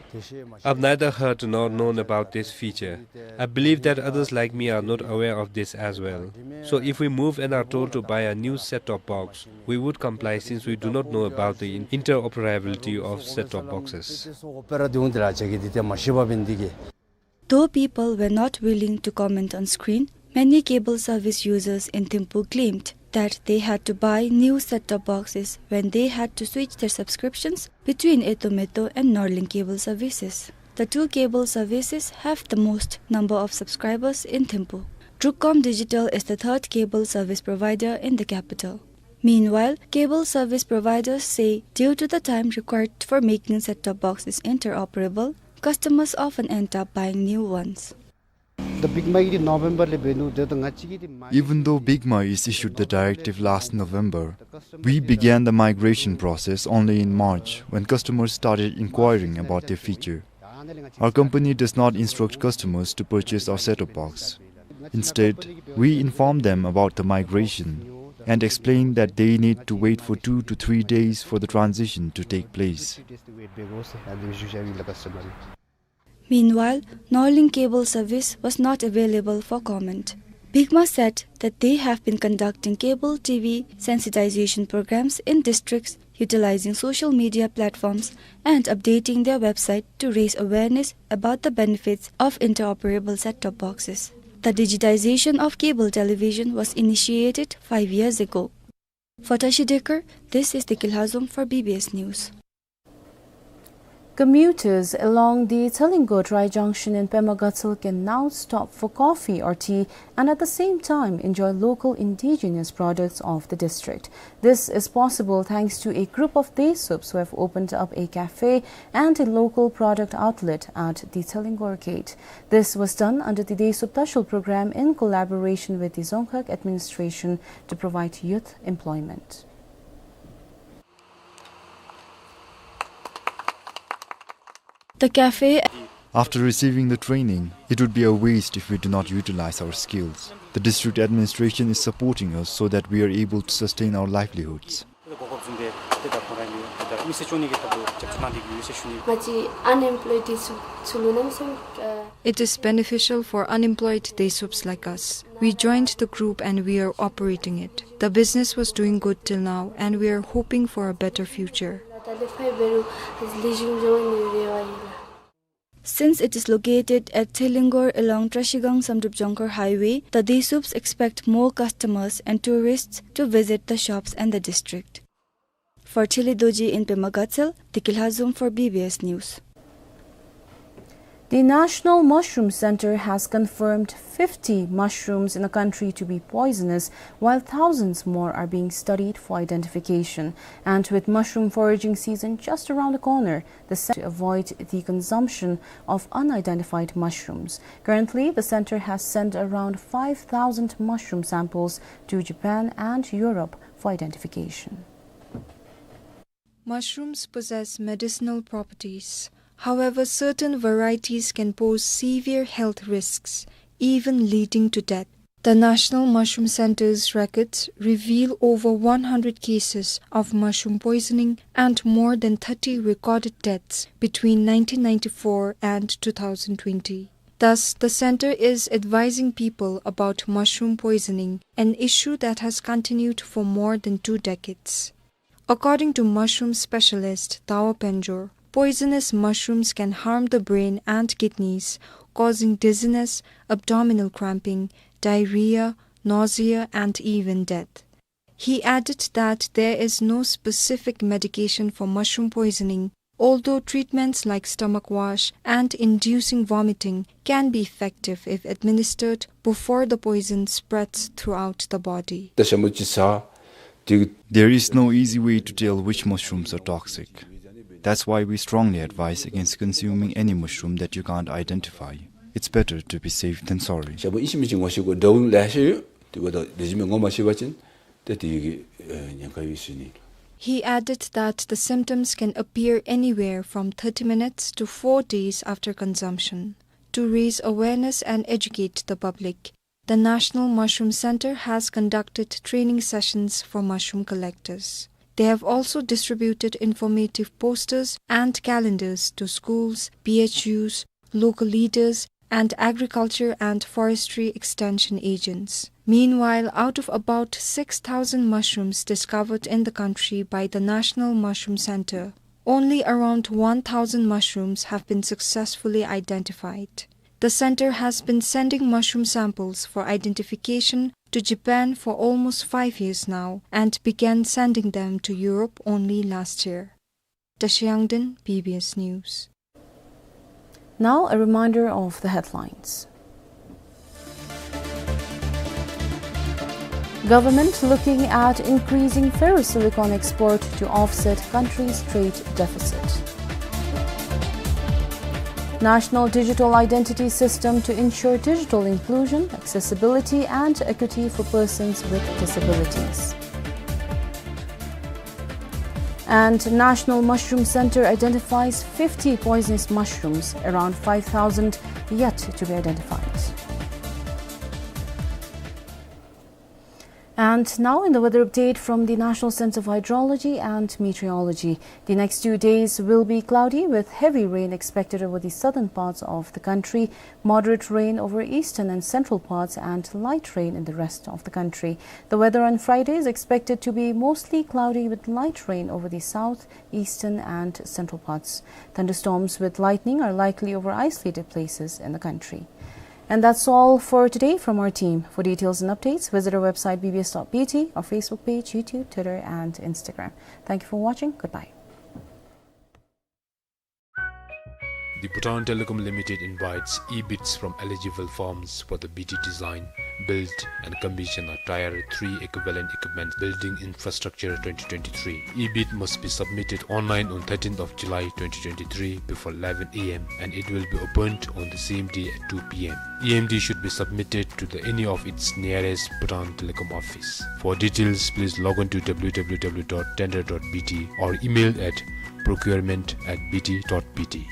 ཏེ་ཤེས་མ་I've neither heard nor known about this feature. I believe that others like me are not aware of this as well. So if we move and are told to buy a new set-top box, we would comply since we do not know about the in- interoperability of set-top boxes. སོ་ཨོ་པེ་ར་དེ་འོང་དེ་ར་ཅིག་གིས་འདི་ཏེ་མ་ཤེས་པ་འབད་ནི་འདི་གིས། Though people were not willing to comment on screen, many cable service users in Thimphu claimed that they had to buy new set-top boxes when they had to switch their subscriptions between Ato Meto and Norlink cable services. The two cable services have the most number of subscribers in Thimphu. Trucom Digital is the third cable service provider in the capital. Meanwhile, cable service providers say due to the time required for making set-top boxes interoperable, customers often end up buying new ones. ད་བིག་མ་གིས་འདི་ནོ་བེམ་བར་ལས་འབད་ནུག། དེ་ད་ང་བཅས་ཀྱིས་འདི་མ། Even though BICMA is issued the directive last November, we began the migration process only in March when customers started inquiring about their feature. Our company does not instruct customers to purchase our set-top box. Instead, we inform them about the migration and explain that they need to wait for two to three days for the transition to take place. Meanwhile, Norlink cable service was not available for comment. BICMA said that they have been conducting cable T V sensitization programs in districts utilizing social media platforms and updating their website to raise awareness about the benefits of interoperable set-top boxes. The digitization of cable television was initiated five years ago. For Tashi Dekar, this is Tikil Hazum for B B S News. Commuters along the Thalingor Trai Junction in Pema Gatshel can now stop for coffee or tea and at the same time enjoy local indigenous products of the district. This is possible thanks to a group of Desuups who have opened up a cafe and a local product outlet at the Thalingor Gate. This was done under the Desuup Tashul program in collaboration with the Dzongkhag administration to provide youth employment. The cafe. After receiving the training, it would be a waste if we do not utilize our skills. The district administration is supporting us so that we are able to sustain our livelihoods. It is beneficial for unemployed Desuups like us. We joined the group and we are operating it. The business was doing good till now, and we are hoping for a better future. Since it is located at Thalingor along Trashigang Samdrup Jongkhar Highway, the Desuups expect more customers and tourists to visit the shops and the district. For Thili Dorji in Pema Gatshel, Tikil Hazum for B B S News. The National Mushroom Center has confirmed fifty mushrooms in the country to be poisonous, while thousands more are being studied for identification. And with mushroom foraging season just around the corner, the center to avoid the consumption of unidentified mushrooms. Currently, the center has sent around five thousand mushroom samples to Japan and Europe for identification. Mushrooms possess medicinal properties. However, certain varieties can pose severe health risks, even leading to death. The National Mushroom Center's records reveal over one hundred cases of mushroom poisoning and more than thirty recorded deaths between nineteen ninety-four and two thousand twenty. Thus, the center is advising people about mushroom poisoning, an issue that has continued for more than two decades. According to mushroom specialist Tawo Penjor, poisonous mushrooms can harm the brain and kidneys, causing dizziness, abdominal cramping, diarrhea, nausea, and even death. He added that there is no specific medication for mushroom poisoning, although treatments like stomach wash and inducing vomiting can be effective if administered before the poison spreads throughout the body. ད་ཞྭ་མོ་ཅིག་ཟ། དེ། There is no easy way to tell which mushrooms are toxic. That's why we strongly advise against consuming any mushroom that you can't identify. It's better to be safe than sorry. ཞྭ་མོ་ཨིན་ཅི་མིན་ཅི་ངོ་ཤེས་དགོ། འདྲཝ་ལེ་ཤ་ཡོད། དེ་འབདཝ་ད་ལེགས་ཤོམ་སྦེ་ངོ་མ་ཤེས་པ་ཅིན་ཏེ་དེ་གིས་ཨེ་ཉེན་ཁ་ཡོད་ཟེར་ཨིན། He added that the symptoms can appear anywhere from thirty minutes to four days after consumption. To raise awareness and educate the public, the National Mushroom Center has conducted training sessions for mushroom collectors. They have also distributed informative posters and calendars to schools, P H Us, local leaders, and agriculture and forestry extension agents. Meanwhile, out of about six thousand mushrooms discovered in the country by the National Mushroom Center, only around one thousand mushrooms have been successfully identified. The center has been sending mushroom samples for identification to Japan for almost five years now and began sending them to Europe only last year. Tashi Yangden, B B S News. Now, a reminder of the headlines. Government looking at increasing ferrosilicon export to offset country's trade deficit. National digital identity system to ensure digital inclusion, accessibility and equity for persons with disabilities. And National Mushroom Center identifies fifty poisonous mushrooms, around five thousand yet to be identified. And now in the weather update from the National Center of Hydrology and Meteorology. The next two days will be cloudy with heavy rain expected over the southern parts of the country, moderate rain over eastern and central parts, and light rain in the rest of the country. The weather on Friday is expected to be mostly cloudy with light rain over the south, eastern, and central parts. Thunderstorms with lightning are likely over isolated places in the country. And that's all for today from our team. For details and updates, visit our website B B S dot B T, our Facebook page, YouTube, Twitter, and Instagram. Thank you for watching. Goodbye. The Bhutan Telecom Limited invites e-bids from eligible firms for the B T Design, Build and Commission of Tier three Equivalent Equipment Building Infrastructure twenty twenty-three. E-bid must be submitted online on thirteenth of July twenty twenty-three before eleven A M and it will be opened on the same day at two P M. E M D should be submitted to the any of its nearest Bhutan Telecom office. For details, please log on to W W W dot tender dot B T or email at procurement at B T dot B T.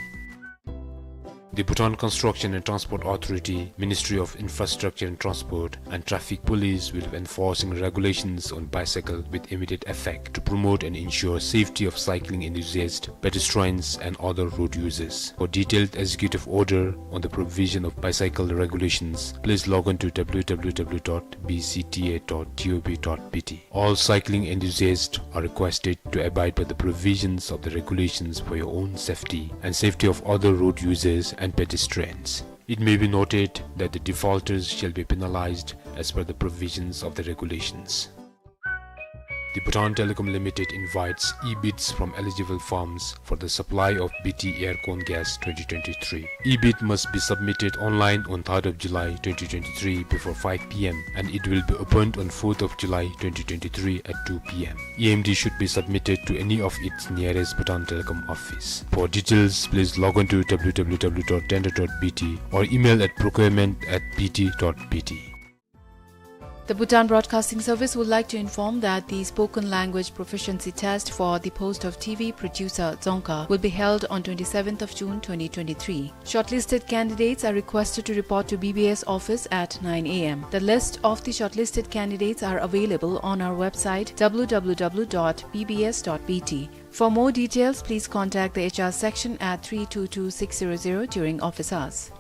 The Bhutan Construction and Transport Authority, Ministry of Infrastructure and Transport, and Traffic Police will be enforcing regulations on bicycle with immediate effect to promote and ensure safety of cycling enthusiasts, pedestrians, and other road users. For detailed executive order on the provision of bicycle regulations, please log on to W W W dot B C T A dot G O V dot B T. All cycling enthusiasts are requested to abide by the provisions of the regulations for your own safety and safety of other road users and pedestrians. It may be noted that the defaulters shall be penalized as per the provisions of the regulations. The Bhutan Telecom Limited invites e-bids from eligible firms for the supply of B T aircon gas twenty twenty-three. E-bid must be submitted online on third of July twenty twenty-three before five P M and it will be opened on fourth of July twenty twenty-three at two P M. E M D should be submitted to any of its nearest Bhutan Telecom office. For details, please log on to W W W dot tender dot B T or email at procurement at B T dot B T. The Bhutan Broadcasting Service would like to inform that the spoken language proficiency test for the post of T V producer Dzongkha will be held on twenty-seventh of June twenty twenty-three. Shortlisted candidates are requested to report to B B S office at nine A M. The list of the shortlisted candidates are available on our website W W W dot B B S dot B T. For more details, please contact the H R section at three two two six zero zero during office hours.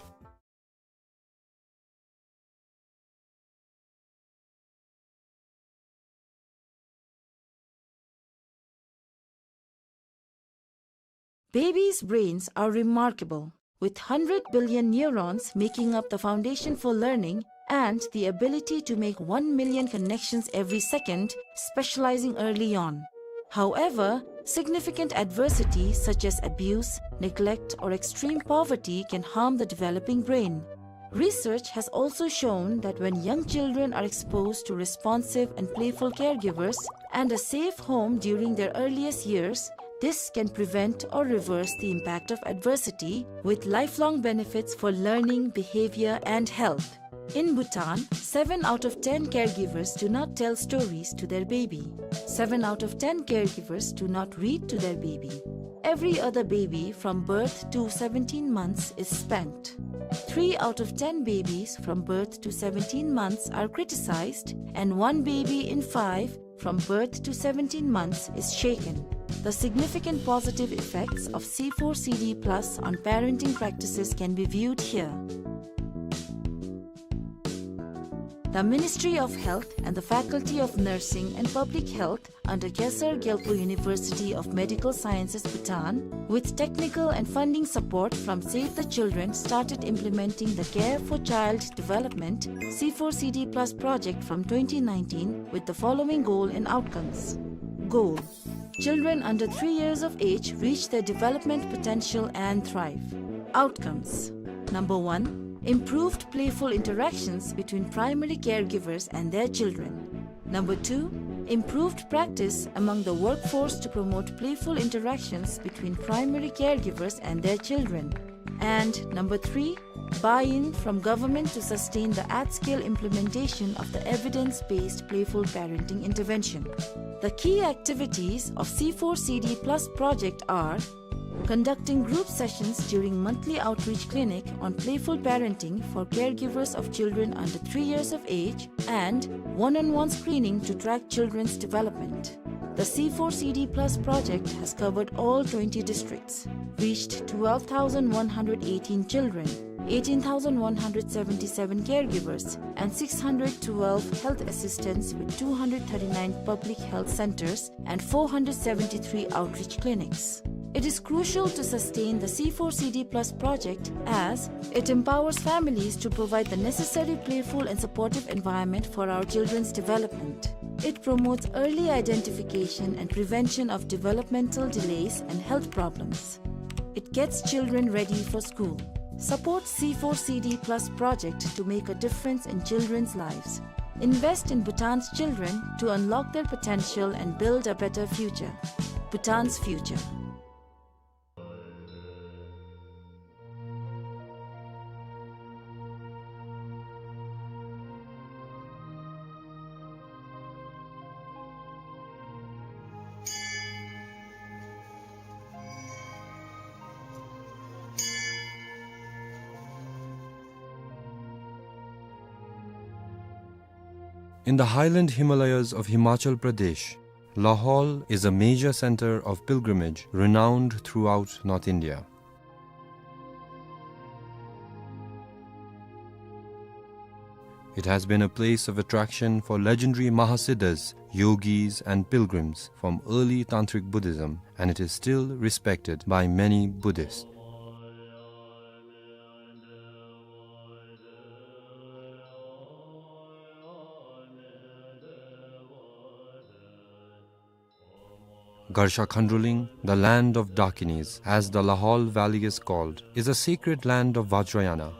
Babies' brains are remarkable, with hundred billion neurons making up the foundation for learning and the ability to make one million connections every second, specializing early on. However, significant adversity such as abuse, neglect, or extreme poverty can harm the developing brain. Research has also shown that when young children are exposed to responsive and playful caregivers and a safe home during their earliest years, this can prevent or reverse the impact of adversity, with lifelong benefits for learning, behavior, and health. In Bhutan, seven out of ten caregivers do not tell stories to their baby. Seven out of ten caregivers do not read to their baby. Every other baby from birth to seventeen months is spanked. Three out of ten babies from birth to seventeen months are criticized, and one baby in five from birth to seventeen months is shaken. The significant positive effects of C four C D plus on parenting practices can be viewed here. The Ministry of Health and the Faculty of Nursing and Public Health under Khesar Gyalpo University of Medical Sciences, Bhutan, with technical and funding support from Save the Children, started implementing the Care for Child Development C four C D plus project from twenty nineteen with the following goal and outcomes. Goal: children under three years of age reach their development potential and thrive. Outcomes: number one, improved playful interactions between primary caregivers and their children. Number two, improved practice among the workforce to promote playful interactions between primary caregivers and their children. And number three, buy-in from government to sustain the at-scale implementation of the evidence-based playful parenting intervention. The key activities of C four C D plus project are conducting group sessions during monthly outreach clinic on playful parenting for caregivers of children under three years of age, and one-on-one screening to track children's development. The C four C D plus project has covered all twenty districts, reached twelve thousand one hundred eighteen children, eighteen thousand one hundred seventy-seven caregivers, and six hundred twelve health assistants with two hundred thirty-nine public health centers and four hundred seventy-three outreach clinics. It is crucial to sustain the C four C D plus project as it empowers families to provide the necessary playful and supportive environment for our children's development. It promotes early identification and prevention of developmental delays and health problems. It gets children ready for school. Support C four C D plus project to make a difference in children's lives. Invest in Bhutan's children to unlock their potential and build a better future. Bhutan's future. In the highland Himalayas of Himachal Pradesh, Lahaul is a major center of pilgrimage renowned throughout North India. It has been a place of attraction for legendary Mahasiddhas, yogis, and pilgrims from early Tantric Buddhism, and it is still respected by many Buddhists. Garsha Khandroling, the land of Dakinis, as the Lahaul Valley is called, is a sacred land of Vajrayana.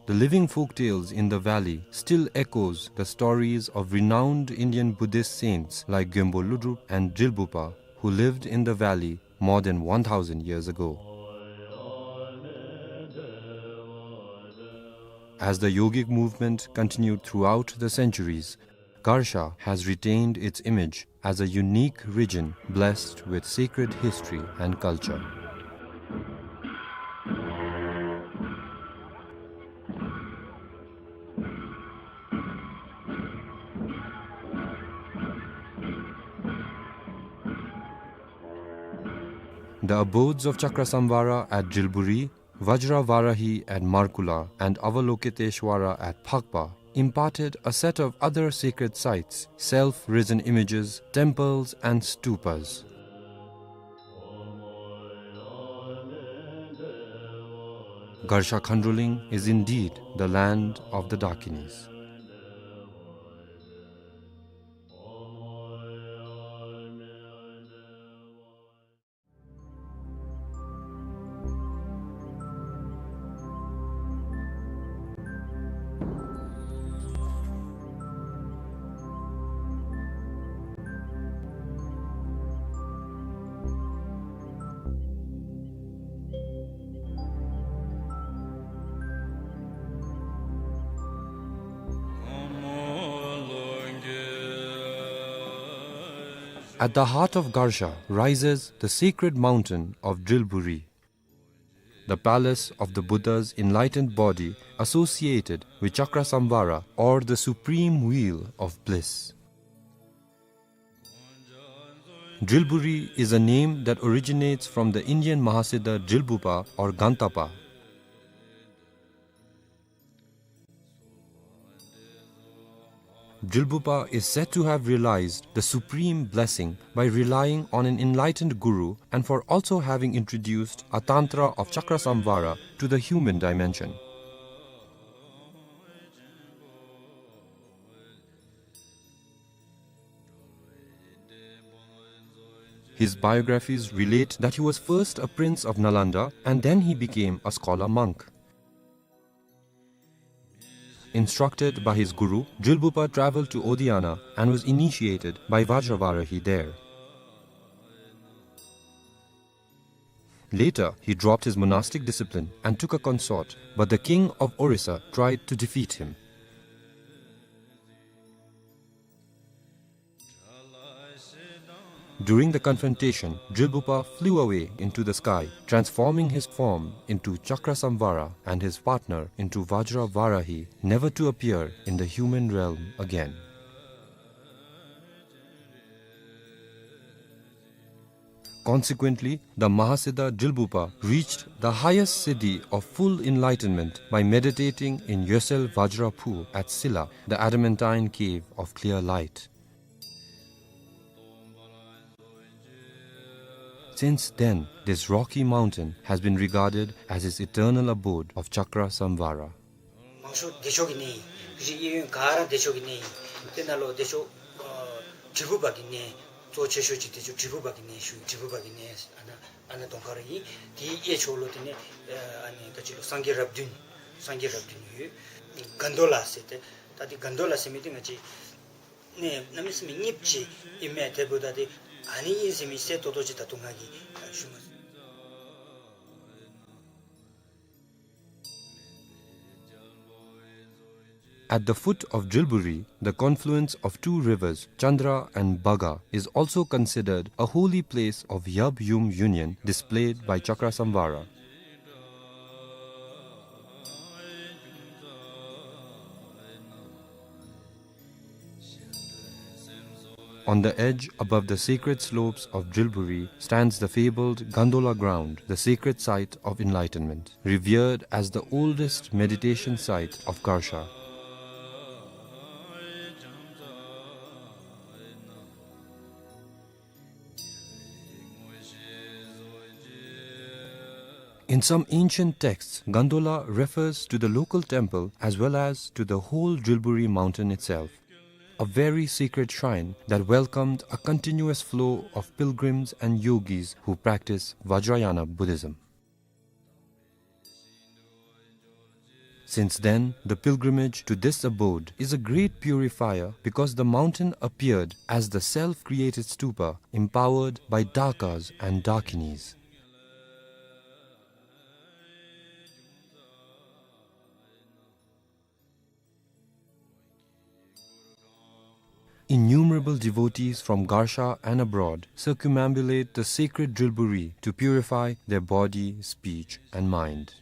The living folk tales in the valley still echoes the stories of renowned Indian Buddhist saints like Gyonpo Lodrop and Drilbugpa, who lived in the valley more than one thousand years ago. As the yogic movement continued throughout the centuries, Garsha has retained its image as a unique region blessed with sacred history and culture. The abodes of Chakrasamvara at Drilburi, Vajra Varahi at Markula, and Avalokiteshwara at Phakpa imparted a set of other sacred sites, self-risen images, temples, and stupas. Garsha Khandroling is indeed the land of the Dakinis. At the heart of Garsha rises the sacred mountain of Drilburi, the palace of the Buddha's enlightened body associated with Chakrasamvara, or the supreme wheel of bliss. Drilburi is a name that originates from the Indian Mahasiddha Drilbugpa or Gantapa. Drilbugpa is said to have realized the supreme blessing by relying on an enlightened guru and for also having introduced a tantra of Chakrasamvara to the human dimension. His biographies relate that he was first a prince of Nalanda and then he became a scholar monk. Instructed by his guru, Drilbugpa traveled to Odiyana and was initiated by Vajravarahi there. Later, he dropped his monastic discipline and took a consort, but the king of Orissa tried to defeat him. During the confrontation, Drilbugpa flew away into the sky, transforming his form into Chakrasamvara and his partner into Vajra Varahi, never to appear in the human realm again. Consequently, the Mahasiddha Drilbugpa reached the highest siddhi of full enlightenment by meditating in Yosel Vajra Phu at Silla, the adamantine cave of clear light. Since then, this rocky mountain has been regarded as his eternal abode of Chakrasamvara. མང་ཤོས་བདེ་མཆོག་གི་གནས་ཨིན། རི་གཡས་གཡོན་ག་ར་བདེ་མཆོག་གི་གནས་ཨིན། དེ་ནང་ལུ་བདེ་མཆོག་ཨ་དྲིལ་བུ་པ་གི་གནས་གཙོ་ཆེ་ཤོས་ཅིག་བདེ་མཆོག་དྲིལ་བུ་པ་གི་གནས་ཞུ། དྲིལ་བུ་པ་གི་གནས་ཨ་ནཱ་ཨ་ནཱ་གདོང་ཁར་ཨིན། དེའི་གཡས་ཕྱོགས་ལུ་དེ་ནི་ཨ་ནི་ག་ཅི་ལོ་སངས་རྒྱས་རབས་བདུན། སངས་རྒྱས་རབས་བདུན་ཡོད། གན་དྷོ་ལ་ཟེར་ཏེ། ད་དེ་གན་དྷོ་ལ་ཟེར་མི་དེ་ང་བཅས་ནི་གནམ་མེད་ས་མེད་རྙིངམ་ཅིག་ཨིན་མས། དེ་འབདཝ་ད་དེ་ཨ་ནི་ཨིན་ཟེར་མི་གསལ་ཏོག་ཏོ་ཅིག་ད་ལྟོ་ང་གིས་ཞུ་མ་ཚུགས། At the foot of Drilburi, the confluence of two rivers, Chandra and Bhaga, is also considered a holy place of Yab-Yum union displayed by Chakrasamvara. On the edge, above the sacred slopes of Drilburi, stands the fabled Gandola ground, the sacred site of enlightenment, revered as the oldest meditation site of Garsha. In some ancient texts, Gandola refers to the local temple as well as to the whole Drilburi mountain itself, a very sacred shrine that welcomed a continuous flow of pilgrims and yogis who practice Vajrayana Buddhism. Since then, the pilgrimage to this abode is a great purifier because the mountain appeared as the self-created stupa empowered by dakas and dakinis. Innumerable devotees from Garsha and abroad circumambulate the sacred Drilburi to purify their body, speech, and mind.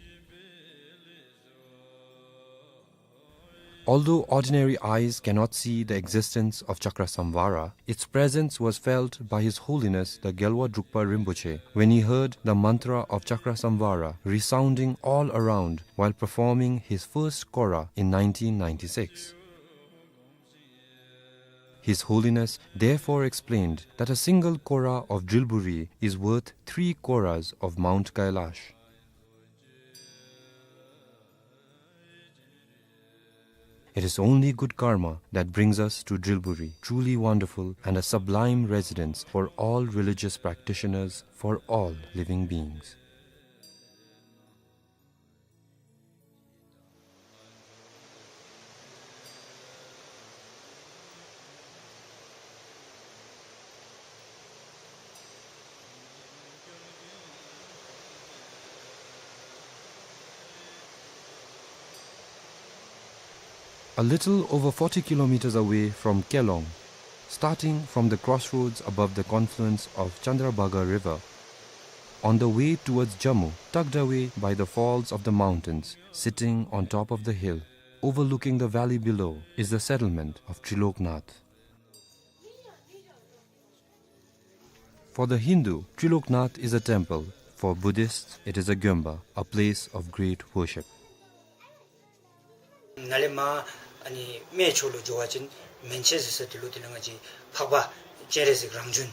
Although ordinary eyes cannot see the existence of Chakrasamvara, its presence was felt by His Holiness the Gyalwa Drukpa Rinpoche when he heard the mantra of Chakrasamvara resounding all around while performing his first kora in nineteen ninety-six. His Holiness therefore explained that a single kora of Drilburi is worth three koras of Mount Kailash. It is only good karma that brings us to Drilburi, truly wonderful and a sublime residence for all religious practitioners, for all living beings. A little over forty kilometers away from Kelong, starting from the crossroads above the confluence of Chandrabhaga River, on the way towards Jammu, tucked away by the falls of the mountains, sitting on top of the hill, overlooking the valley below, is the settlement of Triloknath. For the Hindu, Triloknath is a temple. For Buddhists, it is a gyomba, a place of great worship. ནཱ་ལས་མར་ཨ་ནི་སྨད་ཕྱོགས་ལུ་འགྱོ་བ་ཅིན་མན་ཆད་ཟེར་ས་དེ་ལུ་དེ་ལས་ང་བཅས་འཕགས་པ་སྤྱན་རས་གཟིགས་རང་བྱོན་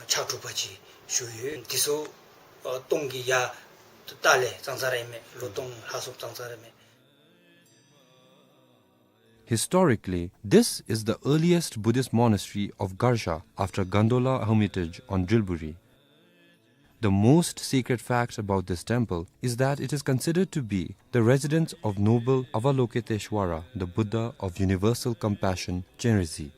ཕྱག་དྲུག་པ་ཅིག་བཞུགས་ཡོད། དེ་ཚུ་ཨ་སྟོང་གི་ཡར་ལྟག་ལས་ཙང་ཙང་ར་ཨིན་མས། ལོ་སྟོང་ལྷག་སོངམ་ཙང་ཙང་ར་ཨིན་མས། Historically, this is the earliest Buddhist monastery of Garsha after Gandola Hermitage on Drilburi. The most sacred fact about this temple is that it is considered to be the residence of noble Avalokiteshvara, the Buddha of universal compassion, Chenrezig.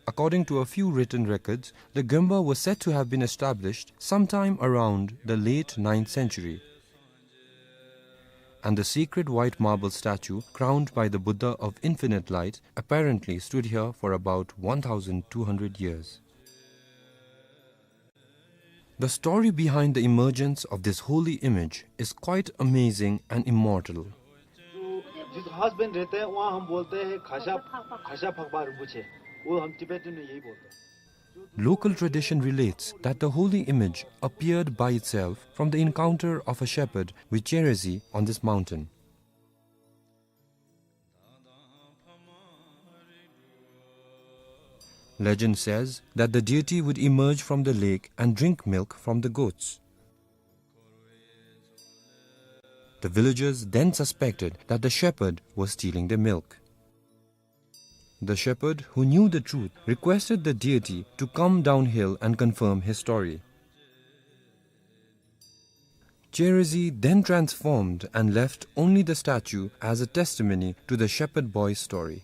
According to a few written records, the gyomba was said to have been established sometime around the late ninth century, and the sacred white marble statue crowned by the Buddha of Infinite Light apparently stood here for about one thousand two hundred years. The story behind the emergence of this holy image is quite amazing and immortal. जो जिस घास बन रहते हैं, वहाँ हम बोलते हैं खासा, खासा फकबा रिंपोछे। वो हम तिब्बत में यही बोलते हैं। Local tradition relates that the holy image appeared by itself from the encounter of a shepherd with Chenrezig on this mountain. Legend says that the deity would emerge from the lake and drink milk from the goats. The villagers then suspected that the shepherd was stealing their milk. The shepherd, who knew the truth, requested the deity to come downhill and confirm his story. Cherezi then transformed and left only the statue as a testimony to the shepherd boy's story.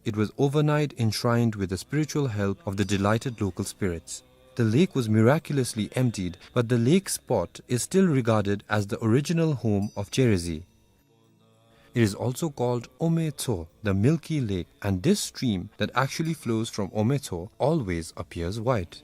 It was overnight enshrined with the spiritual help of the delighted local spirits. The lake was miraculously emptied, but the lake spot is still regarded as the original home of Cherezi. It is also called Ometso, the milky lake, and this stream that actually flows from Ometso always appears white.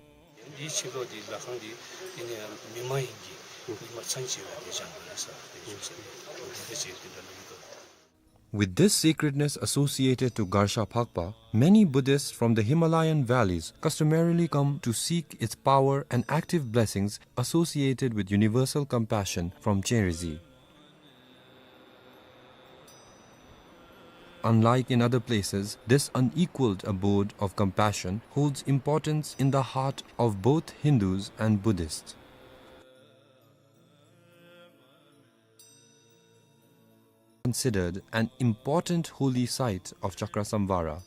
འདིའི་ཕྱི་ལོགས་འདི་ལྷ་ཁང་འདི་འདི་ནི་མི་མ་ཡིན་གྱི་ཉི་མ་མཚན་ཆེ་བ་འདི་བྱང་གི་རེད་ས། འདི་བྱུང་ས་འདི་འདི་འདྲ་ཅིག་འདི་འདྲ་ལ་ཡོད་དོ། With this sacredness associated to Garsha Phakpa, many Buddhists from the Himalayan valleys customarily come to seek its power and active blessings associated with universal compassion from Cherezi. Unlike in other places, this unequaled abode of compassion holds importance in the heart of both Hindus and Buddhists. Considered an important holy site of Chakrasamvara,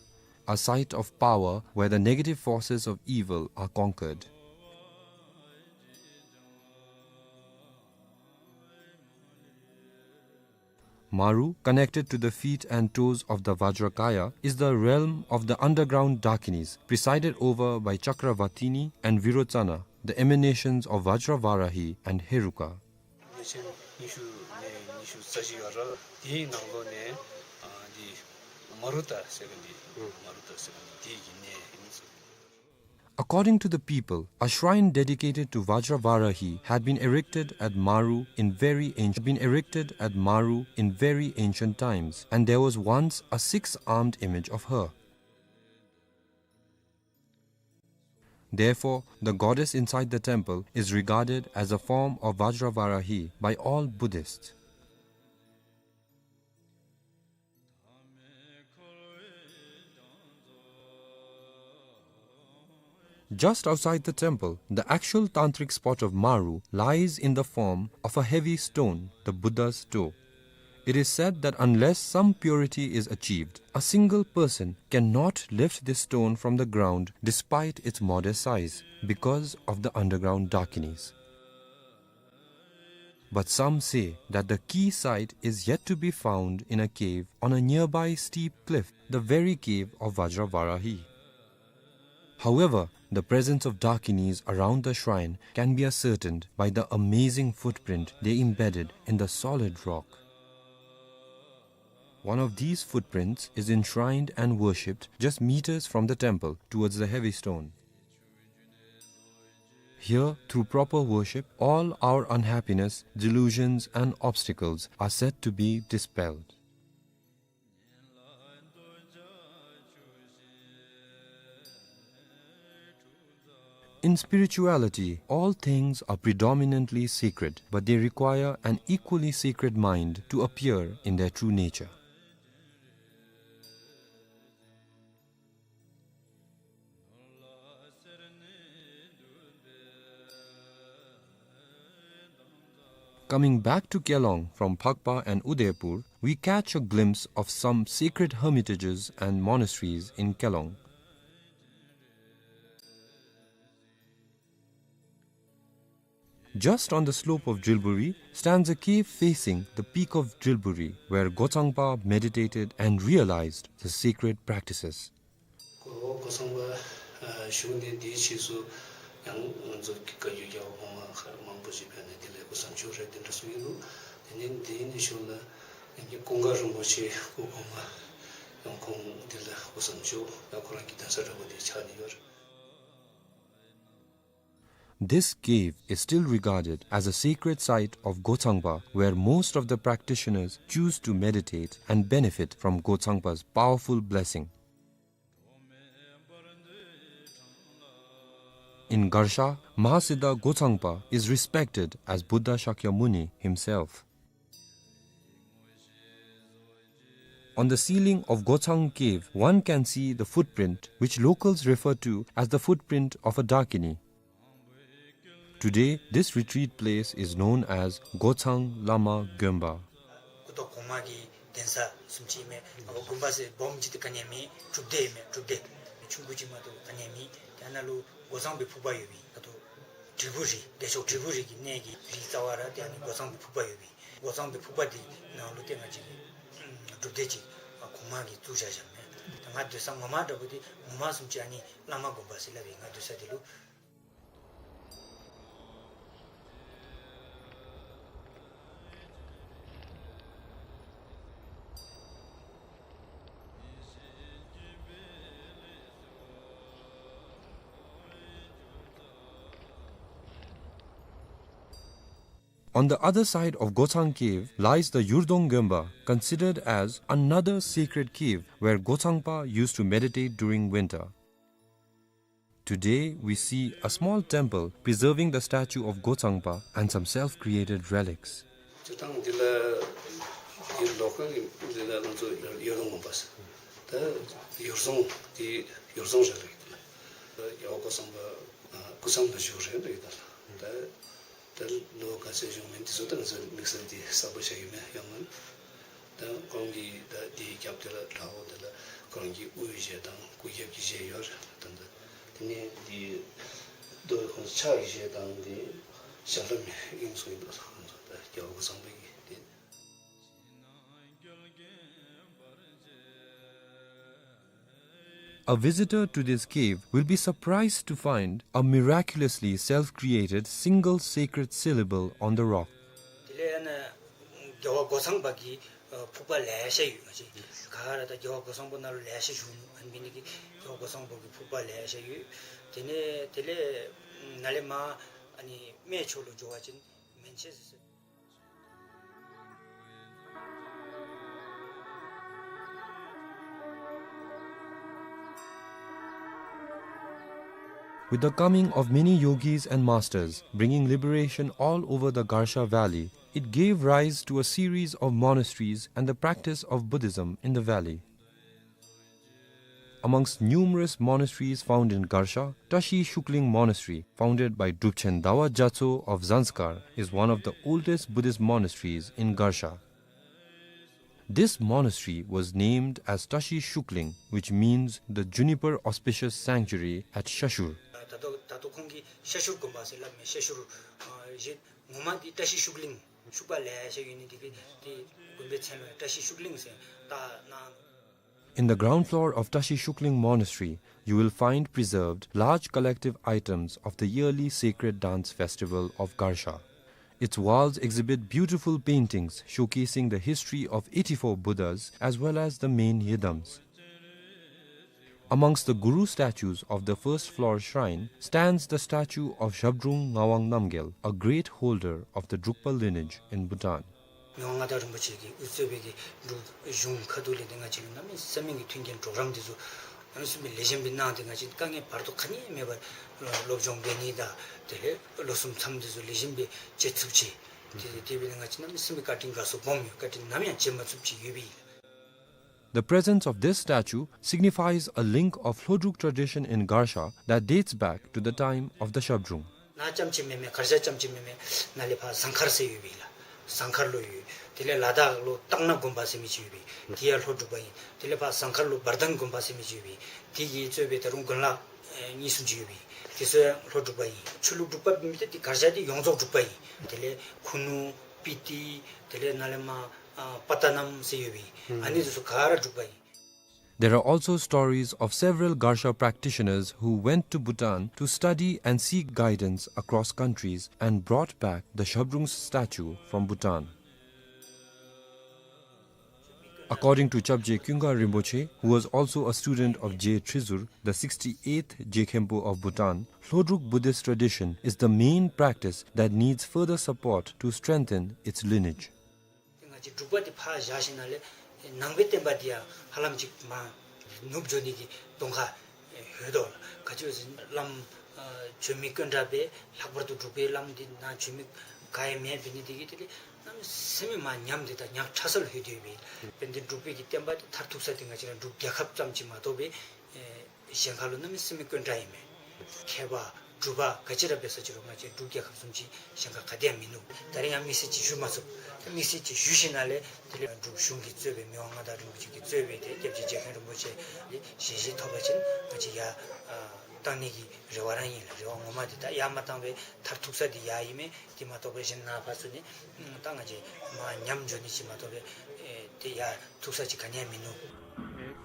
a site of power where the negative forces of evil are conquered. Maru, connected to the feet and toes of the Vajrakaya, is the realm of the underground Dakinis, presided over by Chakravatini and Virochana, the emanations of Vajravarahi and Heruka. གནས་ཆེན་ཉི་ཤུ་ནས་ཉི་ཤུ་རྩ་བཞི་ཡོད་རེད། དེའི་ནང་ལོགས་ནས་ཨ་འདི་མ་རུ་ཏ་ཟེར་མཁན་འདི། ཨུམ། མ་རུ་ཏ་ཟེར་མཁན་འདི་དེའི་གི་གནས་ཡིན་ཟེར། According to the people, a shrine dedicated to Vajravarahi had been erected at Maru in very ancient, been erected at Maru in very ancient times, and there was once a six-armed image of her. Therefore, the goddess inside the temple is regarded as a form of Vajravarahi by all Buddhists. Just outside the temple, the actual tantric spot of Maru lies in the form of a heavy stone, the Buddha's toe. It is said that unless some purity is achieved, a single person cannot lift this stone from the ground despite its modest size, because of the underground Dakinis. But some say that the key site is yet to be found in a cave on a nearby steep cliff, the very cave of Vajravarahi. However, the presence of Dakinis around the shrine can be ascertained by the amazing footprint they embedded in the solid rock. One of these footprints is enshrined and worshipped just meters from the temple towards the heavy stone. Here, through proper worship, all our unhappiness, delusions, and obstacles are said to be dispelled. In spirituality, all things are predominantly sacred, but they require an equally sacred mind to appear in their true nature. Coming back to Kelong from Phakpa and Udaipur, we catch a glimpse of some sacred hermitages and monasteries in Kelong. Just on the slope of Drilburi stands a cave facing the peak of Drilburi, where Gochangpa meditated and realized the sacred practices. གོ་གོ་ཚང་པ་ཨ་བཞུགས་ནས་དེའི་རྗེས་སུ་ཡང་ང་ཚོ་གི་བཀའ་བརྒྱུད་རྒྱལ་བ་གོང་མ་མང་པོ་ཞིག་ཕེབས་ནས་དེ་ལས་སྐུ་མཚམས་འཇོག་རེད་དེ་འདྲ་གསུངས་ཡོད་འདུག། དེ་ནས་དེ་ནས་བཞུགས་ལ་ཡང་ཀུན་དགའ་རིན་པོ་ཆེ་སྐུ་གོང་མ་ཡང་ཁོང་དེ་ལས་སྐུ་མཚམས་འཇོག་ཡང་ཁོ་རང་གི་གདན་ས་འདྲ་པོ་དེ་ཆགས་ནས་ཡོད་རེད། This cave is still regarded as a sacred site of Gochangpa, where most of the practitioners choose to meditate and benefit from Gochangpa's powerful blessing. In Garsha, Mahasiddha Gochangpa is respected as Buddha Shakyamuni himself. On the ceiling of Gochang Cave, one can see the footprint, which locals refer to as the footprint of a Dakini. Today, this retreat place is known as Gochang Lama Gonpa. སྐུ་ཐོག་གོང་མ་གི་གདན་ས་བཟུམ་ཅིག་མས། ཨ་དགོན་པ་ཟེར་སྦོམ་ཅིག་ཏེ་ག་ནི་ཡང་མེད། སྒྲུབ་སྡེ་མས། སྒྲུབ་སྡེ་ཆུང་ཀུ་ཅིག་མ་གཏོགས་ག་ནི་ཡང་མེད། ཏེ་ཨ་ནཱ་ལུ་སྒོ་བཟང་པོའི་ཕུག་པ་ཡོད་པས། ད་ལྟོ་དྲིལ་བུ་རི་བདེ་མཆོག་དྲིལ་བུ་རི་གི་གནས་ཀྱི་རིའི་རྩ་བར་ཏེ་ཨ་ནི་སྒོ་བཟང་པོའི་ཕུག་པ་ཡོད་པས། སྒོ་བཟང་པོའི་ཕུག་པ་འདི་ནང་ལུ་ཏེ་ང་བཅས་ཀྱིས་སྒྲུབ་སྡེ་ཅིག་གོང་མ་གིས་བཙུགས་བཞག་བཞགཔ་མས། ད་ང་སྡོད་ས་ངོ་མ་འདྲ་པོ་འདི་ངོ་མ་བཟུམ་ཅིག་ཨ་ནི་བླ་མ་དགོན་པ་ཟེར་སླབ་པས། ང་སྡོད་ས་འདི་ལུ། On the other side of Gochang Cave lies the Yurdong Gonpa, considered as another sacred cave where Gochangpa used to meditate during winter. Today, we see a small temple preserving the statue of Gochangpa and some self-created relics. སྤྱིར་བཏང་འདི་ལུ་ཡུལ་ལོ་ཀལ་གྱི་འདི་ལུ་ང་བཅས་ཡུར་རྫོང་དགོན་པ་ཟེར། ད་ཡུར་རྫོང་འདི་ཡུར་རྫོང་ཟེར་སླབ་ཨིན་ལགས། ད་རྒྱལ་བ་སྐུ་བསམ་པ་སྐུ་མཚམས་ལུ་བཞུགས་རེད་ལབ་ཨིན་ལགས། ད་ད་ལོ་ག་ཚོད་བཞུགས་མིན་འདི་ཚུ་ད་ང་བཅས་དམིགས་བསལ་འདི་གསལ་པོ་ཆགས་ཡོད་མེད་ཡང་མིན། ད་ཁོང་གི་ད་འདི་རྒྱབ་འདི་ལུ་དགྲ་བོ་འདི་ལུ་ཁོང་གི་དབུའི་གཞས་དང་སྐུ་རྒྱབ་ཀྱི་གཞས་ཡོད་རེད། ད་ད་དེ་ནས་འདི་རྡོ་ཁོང་ཕྱག་གི་གཞས་དང་འདི་ཞྭ་ལུ་མེ་ཨིན་སོང་ཡིན་འདུག་ཁོང་ཚོ་ད་རྒྱལ་བ་སྐུ་བསམ་པའི་གི་འདི། A visitor to this cave will be surprised to find a miraculously self-created single sacred syllable on the rock. དེ་ལས་ཨ་ནི་རྒྱལ་བ་སྒོ་ཚང་པ་གི་ཨ་ཕུག་པ་ལེ་ཤ་ཡོད། ང་བཅས་ག་ར་ད་རྒྱལ་བ་སྒོ་ཚང་པ་ནང་ལུ་ལེ་ཤ་བཞུགས་ནུག། ཨ་ནི་འབད་ནི་དེ་གིས་རྒྱལ་བ་སྒོ་ཚང་པ་གི་ཕུག་པ་ལེ་ཤ་ཡོད། དེ་ནས་དེ་ལས་ནཱ་ལས་མར་ཨ་ནི་སྨད་ཕྱོགས་ལུ་འགྱོ་བ་ཅིན་མན་ཆད་ཟེར། With the coming of many yogis and masters, bringing liberation all over the Garsha Valley, it gave rise to a series of monasteries and the practice of Buddhism in the valley. Amongst numerous monasteries found in Garsha, Tashi Shukling Monastery, founded by Drupchen Dawa Gyatso of Zanskar, is one of the oldest Buddhist monasteries in Garsha. This monastery was named as Tashi Shukling, which means the juniper auspicious sanctuary at Shashur. ད་ལྟོ་ད་ལྟོ་ཁོང་གིས་ཤ་ཤུར་དགོན་པ་ཟེར་སླབ་མས། ཤ་ཤུར་ཨ་གཞི་ངོ་མ་འདི་བཀྲ་ཤིས་ཤུགས་གླིང་ཤུག་པ་ལེ་ཤ་ཡོད་ནི་འདི་གིས་འདི་དགོན་པའི་མཚན་ལུ་བཀྲ་ཤིས་ཤུགས་གླིང་ཟེར་བཏགས་གནང་། In the ground floor of Tashi Shukling Monastery, you will find preserved large collective items of the yearly sacred dance festival of Garsha. Its walls exhibit beautiful paintings showcasing the history of eighty-four Buddhas as well as the main yidams. Amongst the Guru statues of the first floor shrine stands the statue of Zhabdrung Ngawang Namgyel, a great holder of the Drukpa lineage in Bhutan. ངག་དབང་མངའ་བདག་རིན་པོ་ཆེ་གིས་དབུ་གཙོས་པའི་གི་འབྲུག་གཞུང་ཁ་ཐུག་ལས་ཏེ་ང་བཅས་ལུ་གནམ་མེད་ས་མེད་ཀྱི་མཐུན་རྐྱེན་གྲོགས་རམ་འདི་ཚུ་གནམ་མེད་ས་མེད་ལེགས་ཤོམ་སྦེ་གནང་སྟེ་ང་བཅས་དཀའ་ངལ་བར་དོ་ག་ནི་ཡང་མེད་པར་སློབ་སྦྱོང་འབད་ནི་དང་དེ་ལས་ལོ་གསུམ་མཚམས་འདི་ཚུ་ལེགས་ཤོམ་སྦེ་བཅད་ཚུགསཔ་ཅིག། དེ་དེ་འབད་ནི་ང་བཅས་གནམ་མེད་ས་མེད་བཀའ་དྲིན་དགའ་ཚོར་སྦོམ་ཡོད། བཀའ་དྲིན་ནམ་ཡང་བརྗེད་མ་ཚུགསཔ་ཅིག་ཡོད་པས། The presence of this statue signifies a link of Hlodruk tradition in Garsha that dates back to the time of the Zhabdrung. ནཱ་རྐྱངམ་ཅིག་མེན་མས། གར་ཞ་རྐྱངམ་ཅིག་མེན་མས། ནཱ་ལས་ཕར་ཟངས་མཁར་ཟེར་ཡོད་པས་ལགས། ཟངས་མཁར་ལུ་ཡོད། དེ་ལས་ལ་དྭགས་ལུ་སྟག་སྣ་དགོན་པ་ཟེར་མི་ཅིག་ཡོད་པས། དེ་ཡང་ལྷོ་འབྲུག་པ་ཨིན། དེ་ལས་ཕར་ཟངས་མཁར་ལུ་བར་ལྡན་དགོན་པ་ཟེར་མི་ཅིག་ཡོད་པས། དེ་གིས་གཙོས་པའི་ད་རུང་དགོན་ལག་ཨེ་གཉིས་གསུམ་ཅིག་ཡོད་པས། དེ་ཚུ་ཡང་ལྷོ་འབྲུག་པ་ཨིན། ཆོས་ལུགས་འབྲུག་པ་མེན་མི་དེ་གར་ཞ་དེ་ཡོངས་རྫོགས་འབྲུག་པ་ཨིན། དེ་ལས་ཁུ་ནུ་སྤི་ཏི་དེ་ལས་ནཱ་ལས་མར་ཨ་པ་ཏ་ནམ་ཟེར་ཡོད་པས། ཨ་ནི་དེ་ཚུ་ག་ར་འབྲུག་པ་ཨིན། There are also stories of several Garsha practitioners who went to Bhutan to study and seek guidance across countries and brought back the Zhabdrung's statue from Bhutan. According to Chapje Kyunga Rinpoche, who was also a student of Je Trizur, the sixty-eighth Je Khenpo of Bhutan, Hlodruk Buddhist tradition is the main practice that needs further support to strengthen its lineage. ང་བཅས་འབྲུག་པ་འདི་ཕར་བཞག་ཞིནམ་ལས་ནང་པའི་བསྟན་པ་འདི་ཡང་ཧ་ལམ་ཅིག་མར་ནུབ་འགྱོ་ནི་གི་གདོང་ཁ་ཡོད་དོ་ལགས། ག་ཅི་ཟེར་བླམ་ཨ་བྱོན་མི་དཀོན་དྲགས་པས། ལྷག་པར་དུ་འབྲུག་པའི་བླམ་འདི་ནཱ་བྱོན་མི་ག་ཡང་མེད་པའི་ནི་འདི་གིས་དེ་ལས་ གནམ་མེད་ས་མེད་མར་ཉམས་ཏེ་ད་ཉག་ཕྲ་ས་ལུ་ལྷོད་དེ་ཡོད་པས། དཔལ་ལྡན་འབྲུག་པའི་གི་བསྟན་པ་འདི་མཐར་ཐུག་ས་འདི་ང་བཅས་ར་འབྲུག་རྒྱལ་ཁབ་ཙམ་ཅིག་མ་གཏོགས་པའི་ཨེ་གཞན་ཁ་ལུ་གནམ་མེད་ས་མེད་དཀོན་དྲགས་ཨིན་མས། མཁས་པ་གྲུབ་པ་ག་ཅི་ར་འབད་ས་ཅིག་རུང་ང་བཅས་འབྲུག་རྒྱལ་ཁབ་བཟུམ་ཅིག་གཞན་ཁ་ག་ཏེ་ཡང་མིན་ནུག། ད་རིས་ཡང་དམིགས་བསལ་ཅིག་ཞུ་མ་ཚུགས། ད་དམིགས་བསལ་ཅིག་ཞུ་ཞིནམ་ལས་དེ་ལས་འབྲུག་གཞུང་གིས་གཙོས་པའི་མི་དབང་མངའ་བདག་རིན་པོ་ཆེ་གིས་གཙོས་པའི་དེ་སྐྱབས་རྗེ་རྗེ་མཁན་རིན་པོ་ཆེ་ལས་ཞལ་བཞེས་ཐོབ་པ་ཅིན་ང་བཅས་ཡར་ཨ་བཏང་ནི་གི་རེ་བ་ར་ཨིན་ལགས། རེ་བ་ངོ་མ་འདི་ད་ཡར་མ་བཏང་བའི་མཐར་ཐུག་ས་འདི་ཡར་ཨིན་མས། དེ་མ་གཏོགས་པའི་གཞན་ནཱ་ཕར་ཚུར་ནི་ཨ་ད་ང་བཅས་མར་ཉམས་འགྱོ་ནི་ཅིག་མ་གཏོགས་པའི་ཨེ་དེ་ཡར་ཐུག་ས་ཅིག་ག་ནི་ཡང་མིན་ནུག།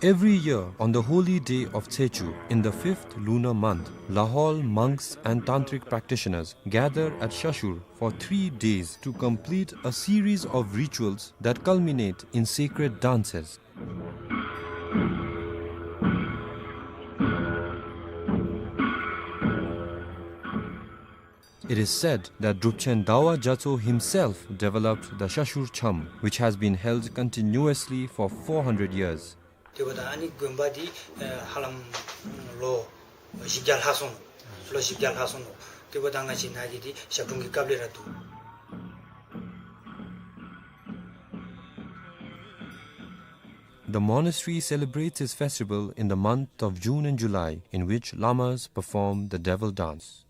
Every year, on the holy day of Tsechu, in the fifth lunar month, Lahaul monks and tantric practitioners gather at Shashur for three days to complete a series of rituals that culminate in sacred dances. It is said that Drupchen Dawa Gyatso himself developed the Shashur Cham, which has been held continuously for four hundred years. དེ་འབདཝ་ད་ཨ་ནི་དགོན་པ་འདི་ཨེ་ཧ་ལམ་ལོ་བཞི་བརྒྱ་ལྷག་སོང་ནུག། ལོ་བཞི་བརྒྱ་ལྷག་སོང་ནུག། དེ་འབདཝ་ད་ང་བཅས་ནཱ་གི་འདི་ཞབས་དྲུང་གི་སྐབས་ལས་ར་འདུག། The monastery celebrates its festival in the month of June and July, in which lamas perform the devil dance.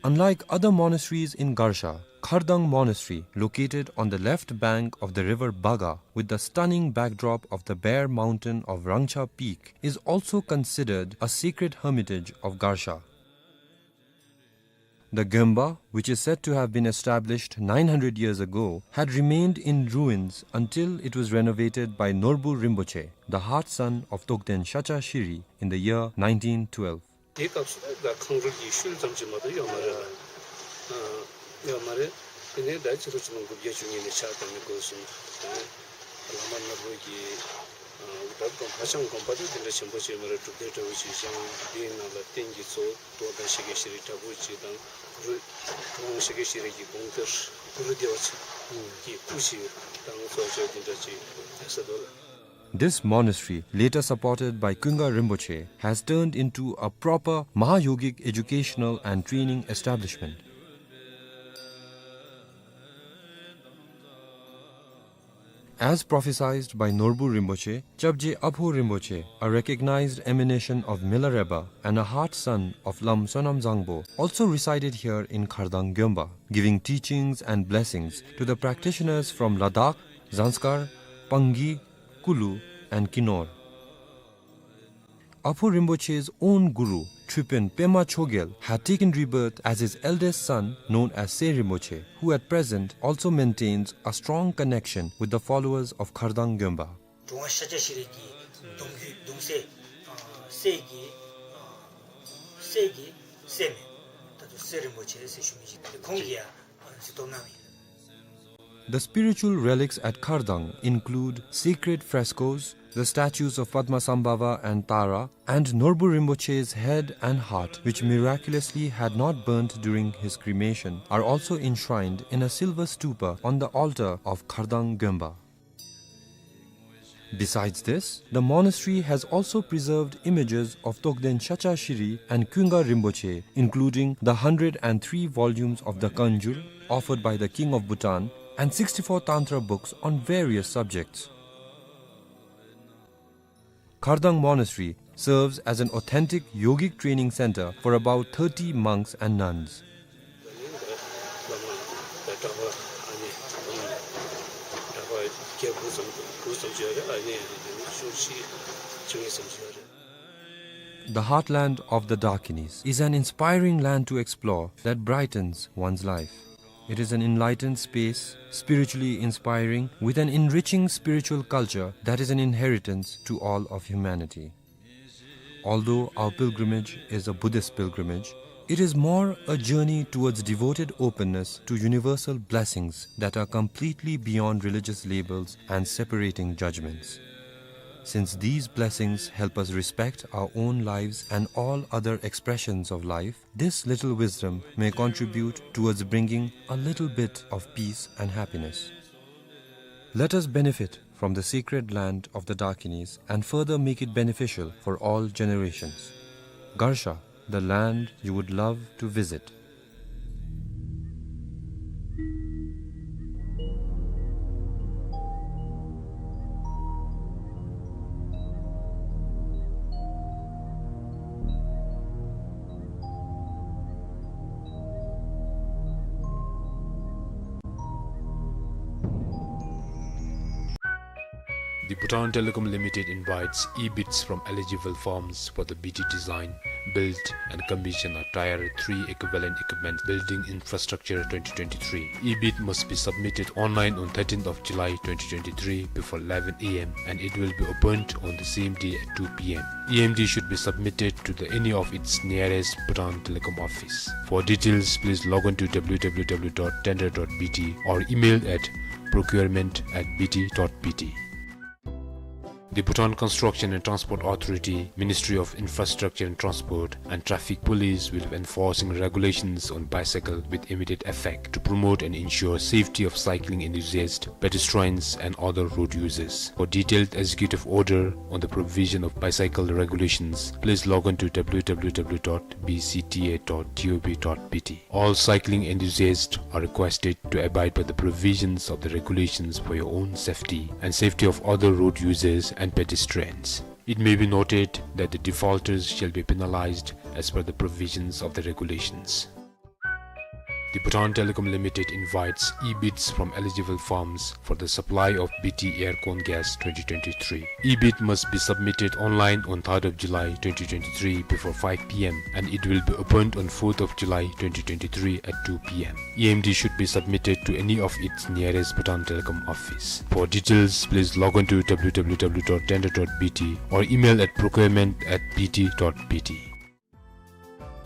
Unlike other monasteries in Garsha, Khardang Monastery, located on the left bank of the river Baga, with the stunning backdrop of the bare mountain of Rangcha Peak, is also considered a sacred hermitage of Garsha. The Gyomba, which is said to have been established nine hundred years ago, had remained in ruins until it was renovated by Norbu Rinpoche, the heart son of Togden Shacha Shiri, in the year nineteen twelve. དེའི་སྐབས་སུ་ད་ཁང་རུལ་གྱི་ཤུལ་ཙམ་ཅིག་མ་གཏོགས་ཡོད་མ་རེད་ལགས། ཨ་ཡོད་མ་རེད། དེ་ནས་ད་ཕྱི་རུ་ཕྱི་ལོ་དགུ་བརྒྱ་བཅུ་གཉིས་ནས་ཕྱག་བཏབ་ནས་འགོ་བཟུང་། དེ་ནས་བླ་མ་ནོར་བུ་གིས་ཨ་ད་དགོན་ཧ་ཅང་དགོན་པ་དེ་དེ་འདྲ་ཆེན་པོ་ཅིག་མ་རེད། གྲུབ་སྡེ་འདྲ་བོ་ཅིག་བཞེངས། དེའི་ནང་ལ་རྟེན་གྱི་གཙོ་བོ་རྡོ་དང་ཤཱཀྱ་ཤྲཱི་ཕྲ་ཕུང་ཅིག་དང་གུ་རུ་ཁོང་ཤཱཀྱ་ཤྲཱི་གི་དགོངས་གཏེར་གུ་རུ་བདེ་བ་ཆེན་གྱི་སྐུ་ཅིག་དང་གཙོ་བོ་དེ་འདྲ་ཅིག་ཡོད་ས་འདུག་ལགས། This monastery, later supported by Kunga Rinpoche, has turned into a proper Mahayogic educational and training establishment. As prophesied by Norbu Rinpoche, Chapje Apho Rinpoche, a recognized emanation of Milarepa and a heart son of Lam Sonam Zangpo, also resided here in Khardang Gyomba, giving teachings and blessings to the practitioners from Ladakh, Zanskar, Pangi, Kulu, and Kinor. Apho Rinpoche's own guru, Tripin Pema Chogyal, had taken rebirth as his eldest son, known as Se Rinpoche, who at present also maintains a strong connection with the followers of Khardang Gyomba. གྲུབ་དབང་ཤཱཀྱ་ཤྲཱི་གི་གདུང་བརྒྱུད་གདུང་སྲས་ཨ་སྲས་ཀྱི་ཨ་སྲས་ཀྱི་སྲས་མོ་ད་ལྟོ་སེ་རིན་པོ་ཆེ་ཟེར་ཞུ་མི་ཅིག་ཁོང་གིས་ཡང་གཟིགས་རྟོག་གནང་མི། The spiritual relics at Khardang include sacred frescoes, the statues of Padmasambhava and Tara, and Norbu Rinpoche's head and heart, which miraculously had not burnt during his cremation, are also enshrined in a silver stupa on the altar of Khardang Gyomba. Besides this, the monastery has also preserved images of Togden Shacha Shiri and Kunga Rinpoche, including the hundred and three volumes of the Kanjur offered by the King of Bhutan and sixty-four Tantra books on various subjects. Khardang Monastery serves as an authentic yogic training center for about thirty monks and nuns. The heartland of the Dakinis is an inspiring land to explore that brightens one's life. It is an enlightened space, spiritually inspiring, with an enriching spiritual culture that is an inheritance to all of humanity. Although our pilgrimage is a Buddhist pilgrimage, it is more a journey towards devoted openness to universal blessings that are completely beyond religious labels and separating judgments. Since these blessings help us respect our own lives and all other expressions of life, this little wisdom may contribute towards bringing a little bit of peace and happiness. Let us benefit from the sacred land of the Dakinis and further make it beneficial for all generations. Garsha, the land you would love to visit. The Bhutan Telecom Limited invites e-bids from eligible firms for the B T design, build and commission of Tier three equivalent equipment building infrastructure twenty twenty-three. E-bid must be submitted online on thirteenth of July twenty twenty-three before eleven A M and it will be opened on the same day at two P M. E M D should be submitted to the any of its nearest Bhutan Telecom office. For details, please log on to W W W dot tender dot B T or email at procurement at B T dot B T. The Bhutan Construction and Transport Authority, Ministry of Infrastructure and Transport, and Traffic Police will be enforcing regulations on bicycle with immediate effect to promote and ensure safety of cycling enthusiasts, pedestrians, and other road users. For detailed executive order on the provision of bicycle regulations, please log on to W W W dot B C T A dot G O V dot B T. All cycling enthusiasts are requested to abide by the provisions of the regulations for your own safety and safety of other road users and pedestrians. It may be noted that the defaulters shall be penalized as per the provisions of the regulations. The Bhutan Telecom Limited invites e-bids from eligible firms for the supply of B T aircon gas twenty twenty-three. E-bid must be submitted online on third of July twenty twenty-three before five P M and it will be opened on fourth of July twenty twenty-three at two P M. E M D should be submitted to any of its nearest Bhutan Telecom office. For details, please log on to W W W dot tender dot B T or email at procurement at B T dot B T.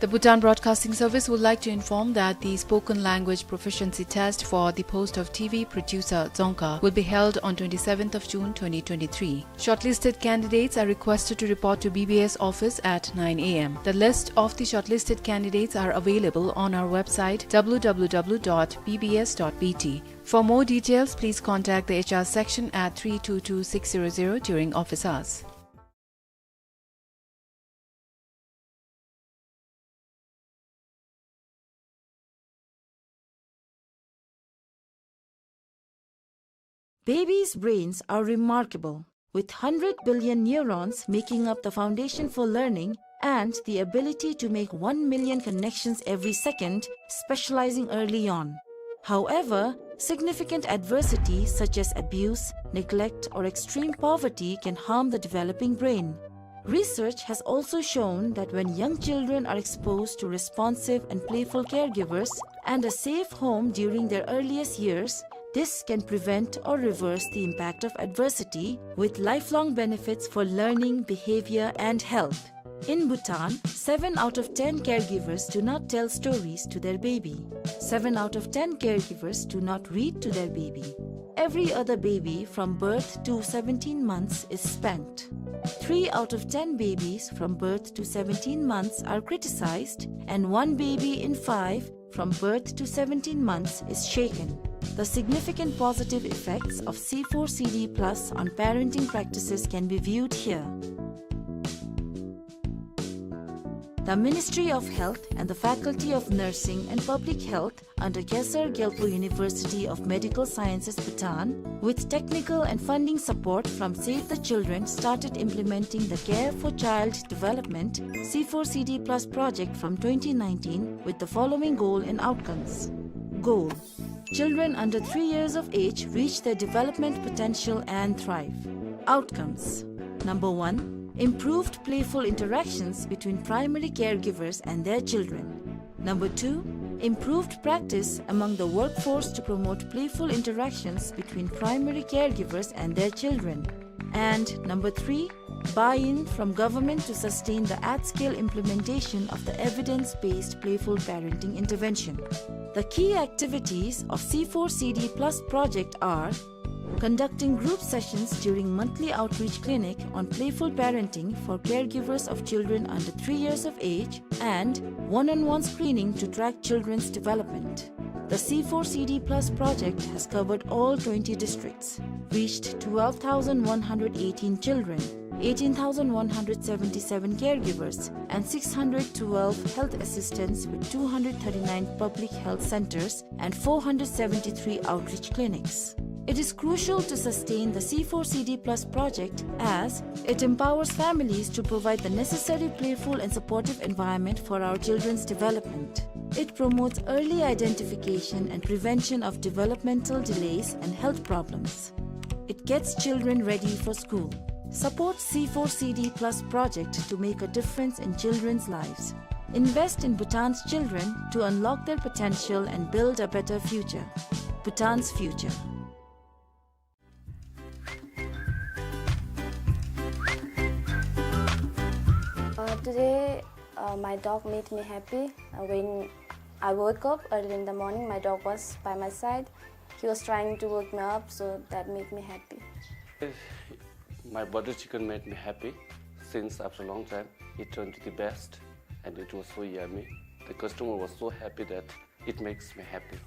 The Bhutan Broadcasting Service would like to inform that the spoken language proficiency test for the post of T V producer Dzongkha will be held on twenty-seventh of June twenty twenty-three. Shortlisted candidates are requested to report to B B S office at nine A M. The list of the shortlisted candidates are available on our website W W W dot B B S dot B T. For more details, please contact the H R section at three two two six zero zero during office hours. Babies' brains are remarkable, with hundred billion neurons making up the foundation for learning and the ability to make one million connections every second, specializing early on. However, significant adversity such as abuse, neglect, or extreme poverty can harm the developing brain. Research has also shown that when young children are exposed to responsive and playful caregivers and a safe home during their earliest years, this can prevent or reverse the impact of adversity, with lifelong benefits for learning, behavior, and health. In Bhutan, seven out of ten caregivers do not tell stories to their baby. Seven out of ten caregivers do not read to their baby. Every other baby from birth to seventeen months is spanked. Three out of ten babies from birth to seventeen months are criticized, and one baby in five from birth to seventeen months is shaken. The significant positive effects of C four C D plus on parenting practices can be viewed here. The Ministry of Health and the Faculty of Nursing and Public Health under Khesar Gyalpo University of Medical Sciences, Bhutan, with technical and funding support from Save the Children, started implementing the Care for Child Development C four C D plus project from twenty nineteen with the following goal and outcomes. Goal: children under three years of age reach their development potential and thrive. Outcomes: number one, improved playful interactions between primary caregivers and their children. Number two, improved practice among the workforce to promote playful interactions between primary caregivers and their children. And number three, buy-in from government to sustain the at-scale implementation of the evidence-based playful parenting intervention. The key activities of C four C D plus project are conducting group sessions during monthly outreach clinic on playful parenting for caregivers of children under three years of age, and one-on-one screening to track children's development. The C four C D plus project has covered all twenty districts. reached twelve thousand one hundred eighteen children, eighteen thousand one hundred seventy-seven caregivers, and six hundred twelve health assistants with two hundred thirty-nine public health centers and four hundred seventy-three outreach clinics. It is crucial to sustain the C four C D plus project as it empowers families to provide the necessary playful and supportive environment for our children's development. It promotes early identification and prevention of developmental delays and health problems. It gets children ready for school. Support C four C D plus project to make a difference in children's lives. Invest in Bhutan's children to unlock their potential and build a better future. Bhutan's future. Uh, today, uh, my dog made me happy. Uh, when I woke up early in the morning, my dog was by my side. He was trying to wake me up, so that made me happy. My butter chicken made me happy since after a long time. It turned to the best, and it was so yummy. The customer was so happy that it makes me happy.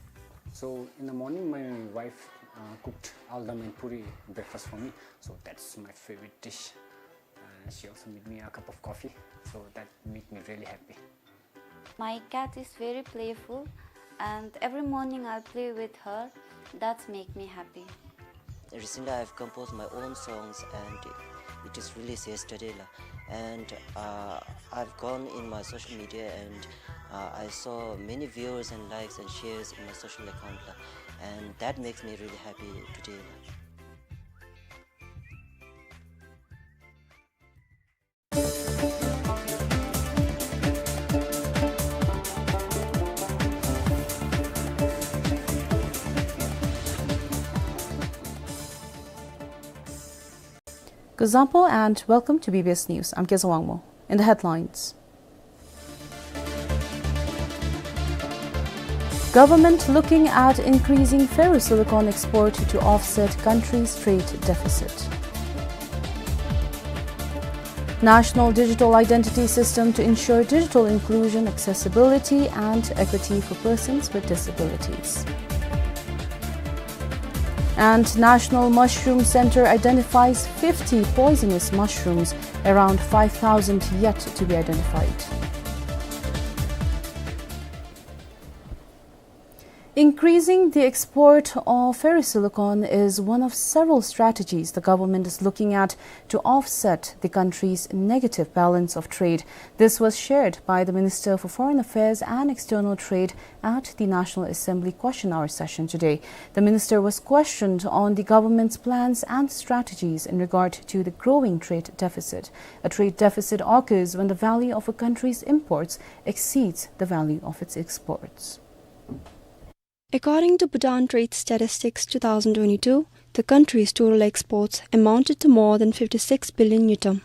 So in the morning, my wife, uh, cooked aldam and puri breakfast for me. So that's my favorite dish. Uh, she also made me a cup of coffee. So that made me really happy. My cat is very playful, and every morning I play with her. That's make me happy. Recently, I've composed my own songs, and it is released yesterday, la. And, uh, I've gone in my social media, and, uh, I saw many viewers and likes and shares in my social account, la. And that makes me really happy today, la. Kuzuzangpo and welcome to B B S News. I'm Keza Wangmo. In the headlines. Government looking at increasing ferrosilicon export to offset country's trade deficit. National digital identity system to ensure digital inclusion, accessibility, and equity for persons with disabilities. And National Mushroom Center identifies fifty poisonous mushrooms, around five thousand yet to be identified. Increasing the export of ferrosilicon is one of several strategies the government is looking at to offset the country's negative balance of trade. This was shared by the Minister for Foreign Affairs and External Trade at the National Assembly question hour session today. The minister was questioned on the government's plans and strategies in regard to the growing trade deficit. A trade deficit occurs when the value of a country's imports exceeds the value of its exports. According to Bhutan Trade Statistics two thousand twenty-two, the country's total exports amounted to more than fifty-six billion ngultrum.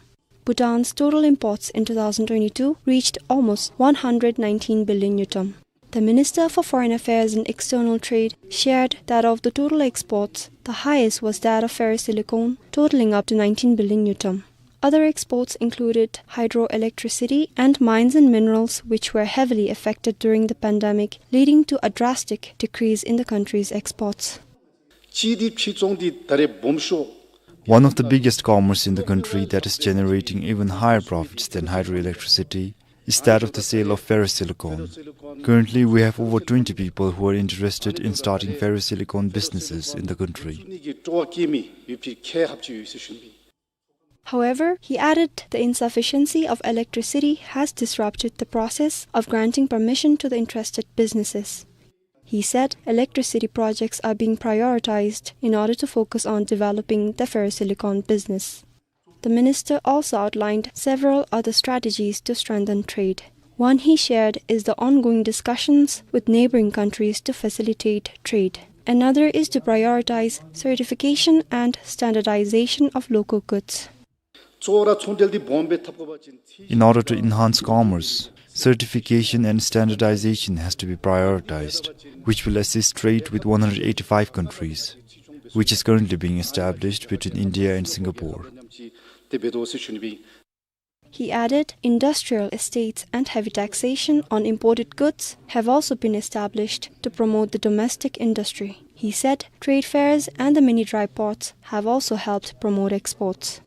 Bhutan's total imports in two thousand twenty-two reached almost one hundred nineteen billion ngultrum. The Minister for Foreign Affairs and External Trade shared that of the total exports, the highest was that of ferrosilicon, totaling up to nineteen billion ngultrum. Other exports included hydroelectricity and mines and minerals, which were heavily affected during the pandemic, leading to a drastic decrease in the country's exports. One of the biggest commerce in the country that is generating even higher profits than hydroelectricity is that of the sale of ferrosilicon. Currently, we have over twenty people who are interested in starting ferrosilicon businesses in the country. However, he added the insufficiency of electricity has disrupted the process of granting permission to the interested businesses. He said electricity projects are being prioritized in order to focus on developing the ferrosilicon business. The minister also outlined several other strategies to strengthen trade. One he shared is the ongoing discussions with neighboring countries to facilitate trade. Another is to prioritize certification and standardization of local goods. In order to enhance commerce, certification and standardization has to be prioritized, which will assist trade with one hundred eighty-five countries, which is currently being established between India and Singapore. He added, industrial estates and heavy taxation on imported goods have also been established to promote the domestic industry. He said trade fairs and the mini dry ports have also helped promote exports.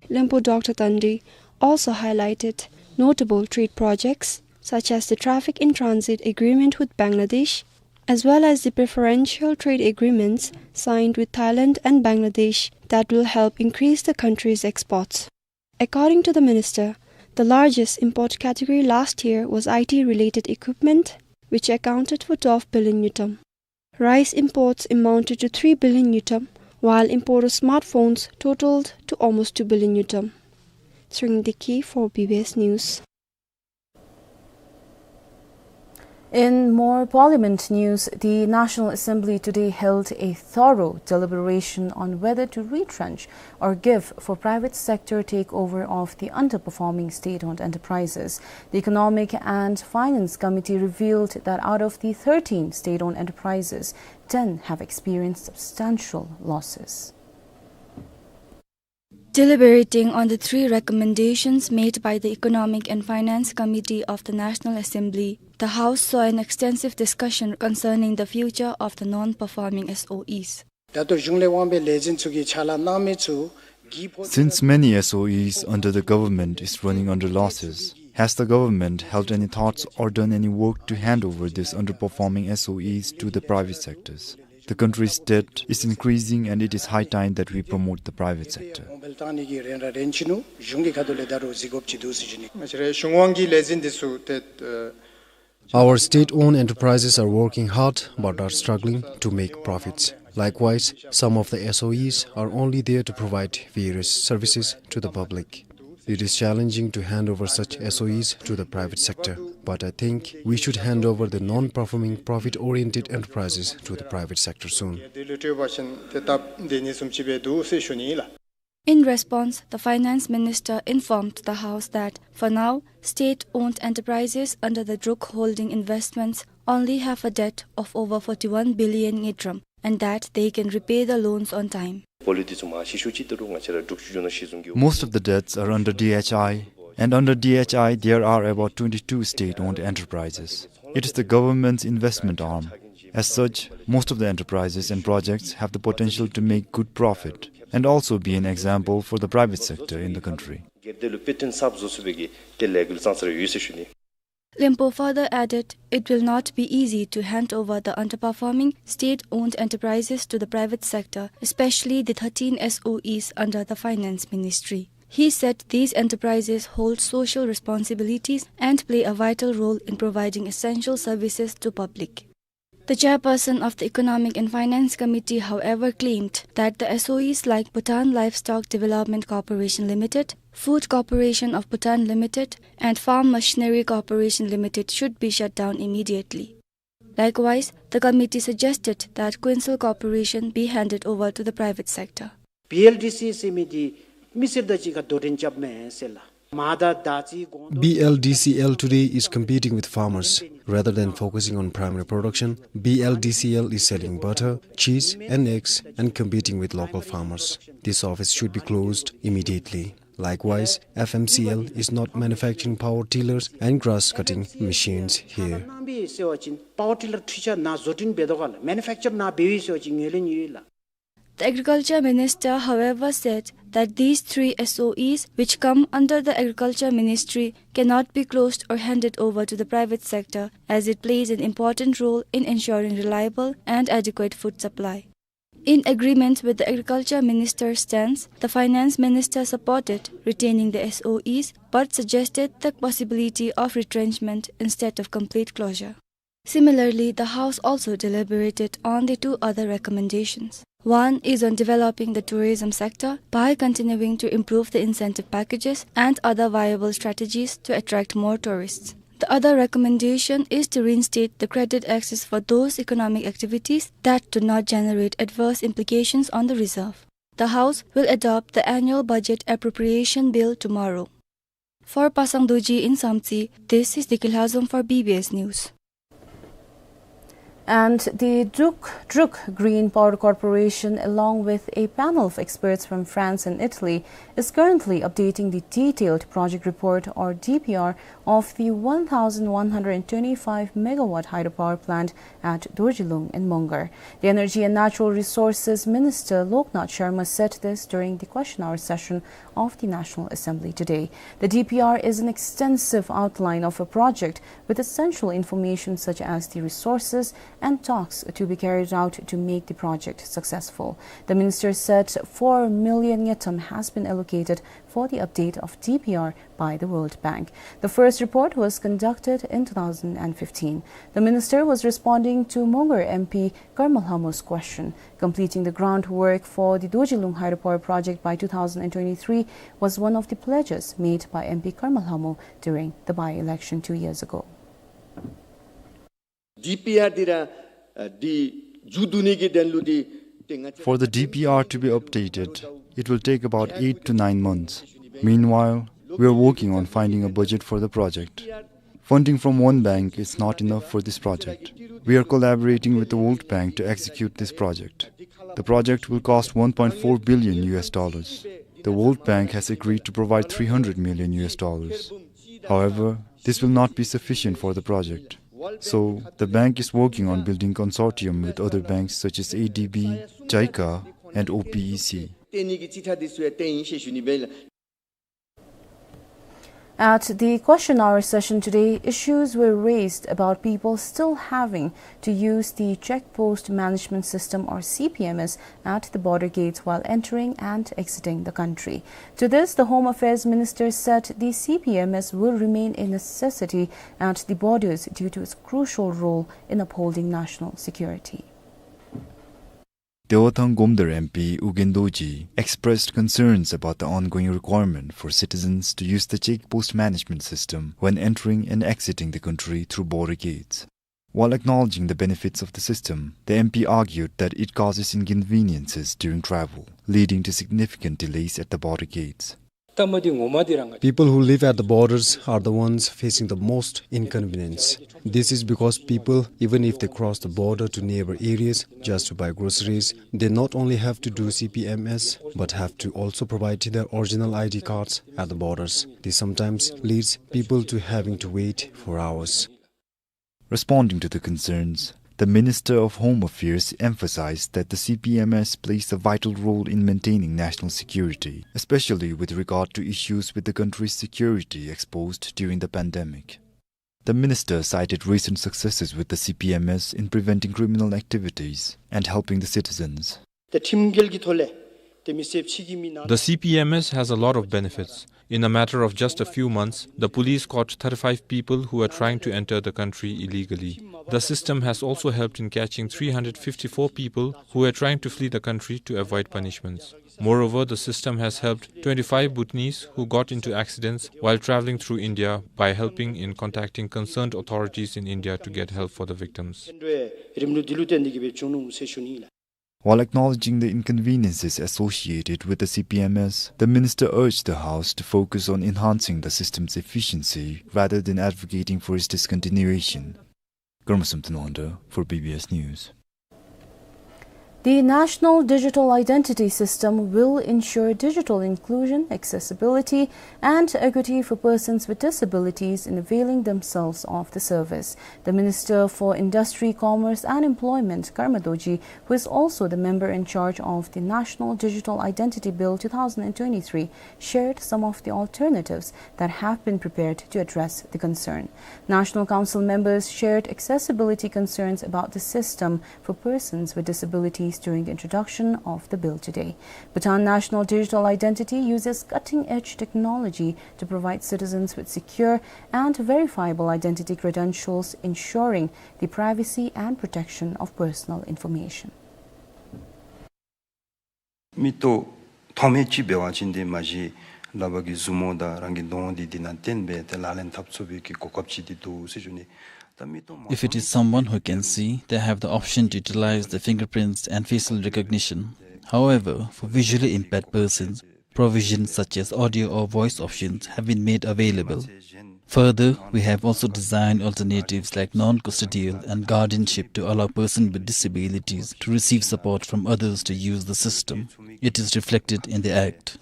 Lempo Doctor Tandi also highlighted notable trade projects such as the traffic in transit agreement with Bangladesh, as well as the preferential trade agreements signed with Thailand and Bangladesh that will help increase the country's exports. According to the minister, the largest import category last year was I T related equipment, which accounted for twelve billion ngultrum. Rice imports amounted to three billion ngultrum, while import of smartphones totaled to almost two billion ngultrum. Tshering Deki for B B S News. In more parliament news, the National Assembly today held a thorough deliberation on whether to retrench or give for private sector takeover of the underperforming state-owned enterprises. The Economic and Finance Committee revealed that out of the thirteen state-owned enterprises, ten have experienced substantial losses. Deliberating on the three recommendations made by the Economic and Finance Committee of the National Assembly, the House saw an extensive discussion concerning the future of the non-performing S O Es. ད་ལྟོ་གཞུང་ལས་དབང་པའི་ལས་འཛིན་ཚུ་གིས་ཕྱག་ལཱ་གནང་མི་ཚུ་གི་ཕོགས། Since many S O Es under the government is running under losses, has the government held any thoughts or done any work to hand over these underperforming S O Es to the private sectors? The country's debt is increasing and it is high time that we promote the private sector. གཞུང་གི་ཁ་ཐུག་ལས་ད་རུང་གཟིགས་དགོཔ་ཅིག་འདུག་ཟེར་ཞུ་ནི། ང་བཅས་རའི་གཞུང་དབང་གི་ལས་འཛིན་འདི་ཚུ་ཏེ་ཨ། Our state-owned enterprises are working hard but are struggling to make profits. Likewise, some of the S O Es are only there to provide various services to the public. It is challenging to hand over such S O Es to the private sector, but I think we should hand over the non-performing profit-oriented enterprises to the private sector soon. In response, the finance minister informed the House that, for now, state-owned enterprises under the Druk Holding Investments only have a debt of over forty-one billion ngultrum and that they can repay the loans on time. Most of the debts are under D H I, and under D H I there are about twenty-two state-owned enterprises. It is the government's investment arm. As such, most of the enterprises and projects have the potential to make good profit and also be an example for the private sector in the country. Lempo further added, it will not be easy to hand over the underperforming state-owned enterprises to the private sector, especially the thirteen S O Es under the Finance Ministry. He said these enterprises hold social responsibilities and play a vital role in providing essential services to public. The chairperson of the Economic and Finance Committee, however, claimed that the S O Es like Bhutan Livestock Development Corporation Limited, Food Corporation of Bhutan Limited, and Farm Machinery Corporation Limited should be shut down immediately. Likewise, the committee suggested that Quincil Corporation be handed over to the private sector. B L D C ཟེར་མི་འདི་མི་སེར་དང་གཅིག་ཁར་དོ་འགྲན་རྐྱབ་མས་ཟེར་ལགས། མ་དང་ད་ཅི་གོང་དུ། B L D C L today is competing with farmers. Rather than focusing on primary production, B L D C L is selling butter, cheese, and eggs and competing with local farmers. This office should be closed immediately. Likewise, F M C L is not manufacturing power tillers and grass cutting machines here. Power tiller འཕྲུལ་ཆས་ནཱ་བཟོ་སྐྲུན་འབད་དོ་ག་ལགས། Manufacture ནཱ་འབད་བས་ཟེར་བ་ཅིན་ངོས་ལེན་ཡོད་ལགས། The Agriculture Minister, however, said that these three S O Es, which come under the Agriculture Ministry, cannot be closed or handed over to the private sector, as it plays an important role in ensuring reliable and adequate food supply. In agreement with the Agriculture Minister's stance, the Finance Minister supported retaining the S O Es but suggested the possibility of retrenchment instead of complete closure. Similarly, the House also deliberated on the two other recommendations. One is on developing the tourism sector by continuing to improve the incentive packages and other viable strategies to attract more tourists. The other recommendation is to reinstate the credit access for those economic activities that do not generate adverse implications on the reserve. The House will adopt the annual budget appropriation bill tomorrow. For Pasang Dorji in Samtse, this is Deki Lhazom for B B S News. And the Druk, Druk Green Power Corporation, along with a panel of experts from France and Italy, is currently updating the detailed project report, or D P R, of the one thousand one hundred twenty-five megawatt hydropower plant at Dorjilung in Mongar. The Energy and Natural Resources Minister Loknath Sharma said this during the question hour session of the National Assembly today. The D P R is an extensive outline of a project with essential information such as the resources and talks to be carried out to make the project successful. The minister said four million ngultrum has been allocated for the update of D P R by the World Bank. The first report was conducted in two thousand fifteen. The minister was responding to Mongar M P Karma Lhamo's question. Completing the groundwork for the Dorjilung hydropower project by two thousand twenty-three was one of the pledges made by M P Karma Lhamo during the by-election two years ago. D P R འདི་ར་འདི་མཇུག་བསྡུ་ནི་གི་དོན་ལུ་འདི་ཏེ་ང་བཅས། For the D P R to be updated, it will take about eight to nine months. Meanwhile, we are working on finding a budget for the project. Funding from one bank is not enough for this project. We are collaborating with the World Bank to execute this project. The project will cost one point four billion U S dollars. The World Bank has agreed to provide three hundred million U S dollars. However, this will not be sufficient for the project. So, the bank is working on building consortium with other banks such as A D B, JICA, and O P E C. At the question hour session today, issues were raised about people still having to use the Check Post Management System, or C P M S, at the border gates while entering and exiting the country. To this, the Home Affairs Minister said the C P M S will remain a necessity at the borders due to its crucial role in upholding national security. Dewathang Gomdar M P Ugyen Dorji expressed concerns about the ongoing requirement for citizens to use the Check Post Management System when entering and exiting the country through border gates. While acknowledging the benefits of the system, the M P argued that it causes inconveniences during travel, leading to significant delays at the border gates. People who live at the borders are the ones facing the most inconvenience. This is because people, even if they cross the border to neighbor areas just to buy groceries, they not only have to do C P M S, but have to also provide their original I D cards at the borders. This sometimes leads people to having to wait for hours. Responding to the concerns, the Minister of Home Affairs emphasized that the C P M S plays a vital role in maintaining national security, especially with regard to issues with the country's security exposed during the pandemic. The minister cited recent successes with the C P M S in preventing criminal activities and helping the citizens. ད་ཁྲིམས་འགལ་གྱི་ཐོག་ལས་ཏེ་མི་སེར་ཕྱི་གི་མི་ནང་། The C P M S has a lot of benefits. In a matter of just a few months, the police caught thirty-five people who were trying to enter the country illegally. The system has also helped in catching three hundred fifty-four people who were trying to flee the country to avoid punishments. Moreover, the system has helped twenty-five Bhutanese who got into accidents while traveling through India by helping in contacting concerned authorities in India to get help for the victims. རིམ་ལུགས་འདི་ལུ་བརྟེན་ཏེ་གི་སྦེ་བྱུང་ནུག་ཟེར་ཞུ་ནི་ཨིན་ལགས། While acknowledging the inconveniences associated with the C P M S, the minister urged the House to focus on enhancing the system's efficiency rather than advocating for its discontinuation. Karmasum Tanwangdar for B B S News. The National Digital Identity System will ensure digital inclusion, accessibility, and equity for persons with disabilities in availing themselves of the service. The Minister for Industry, Commerce and Employment, Karma Dorji, who is also the member in charge of the National Digital Identity Bill two thousand twenty-three, shared some of the alternatives that have been prepared to address the concern. National Council members shared accessibility concerns about the system for persons with disabilities during the introduction of the bill today. Bhutan National Digital Identity uses cutting-edge technology to provide citizens with secure and verifiable identity credentials, ensuring the privacy and protection of personal information. མིག་ཏོ་མཐོང་མི་ཅིག་འབད་བ་ཅིན་དེ་མ་གཞི་ལག་པ་གི་མཛུབ་མོ་དང་རང་གི་གདོང་འདི་འདི་ནང་བསྟན་སྦེ་ཏེ་ལག་ལེན་འཐབ་ཚུགས་པའི་གི་གོ་སྐབས་ཅིག་འདི་འདུག་ཟེར་ཞུ་ནི། ད་མིག་ཏོ་མ་If it is someone who can see, they have the option to utilize the fingerprints and facial recognition. However, for visually impaired persons, provisions such as audio or voice options have been made available. Further, we have also designed alternatives like non-custodial and guardianship to allow persons with disabilities to receive support from others to use the system. It is reflected in the Act.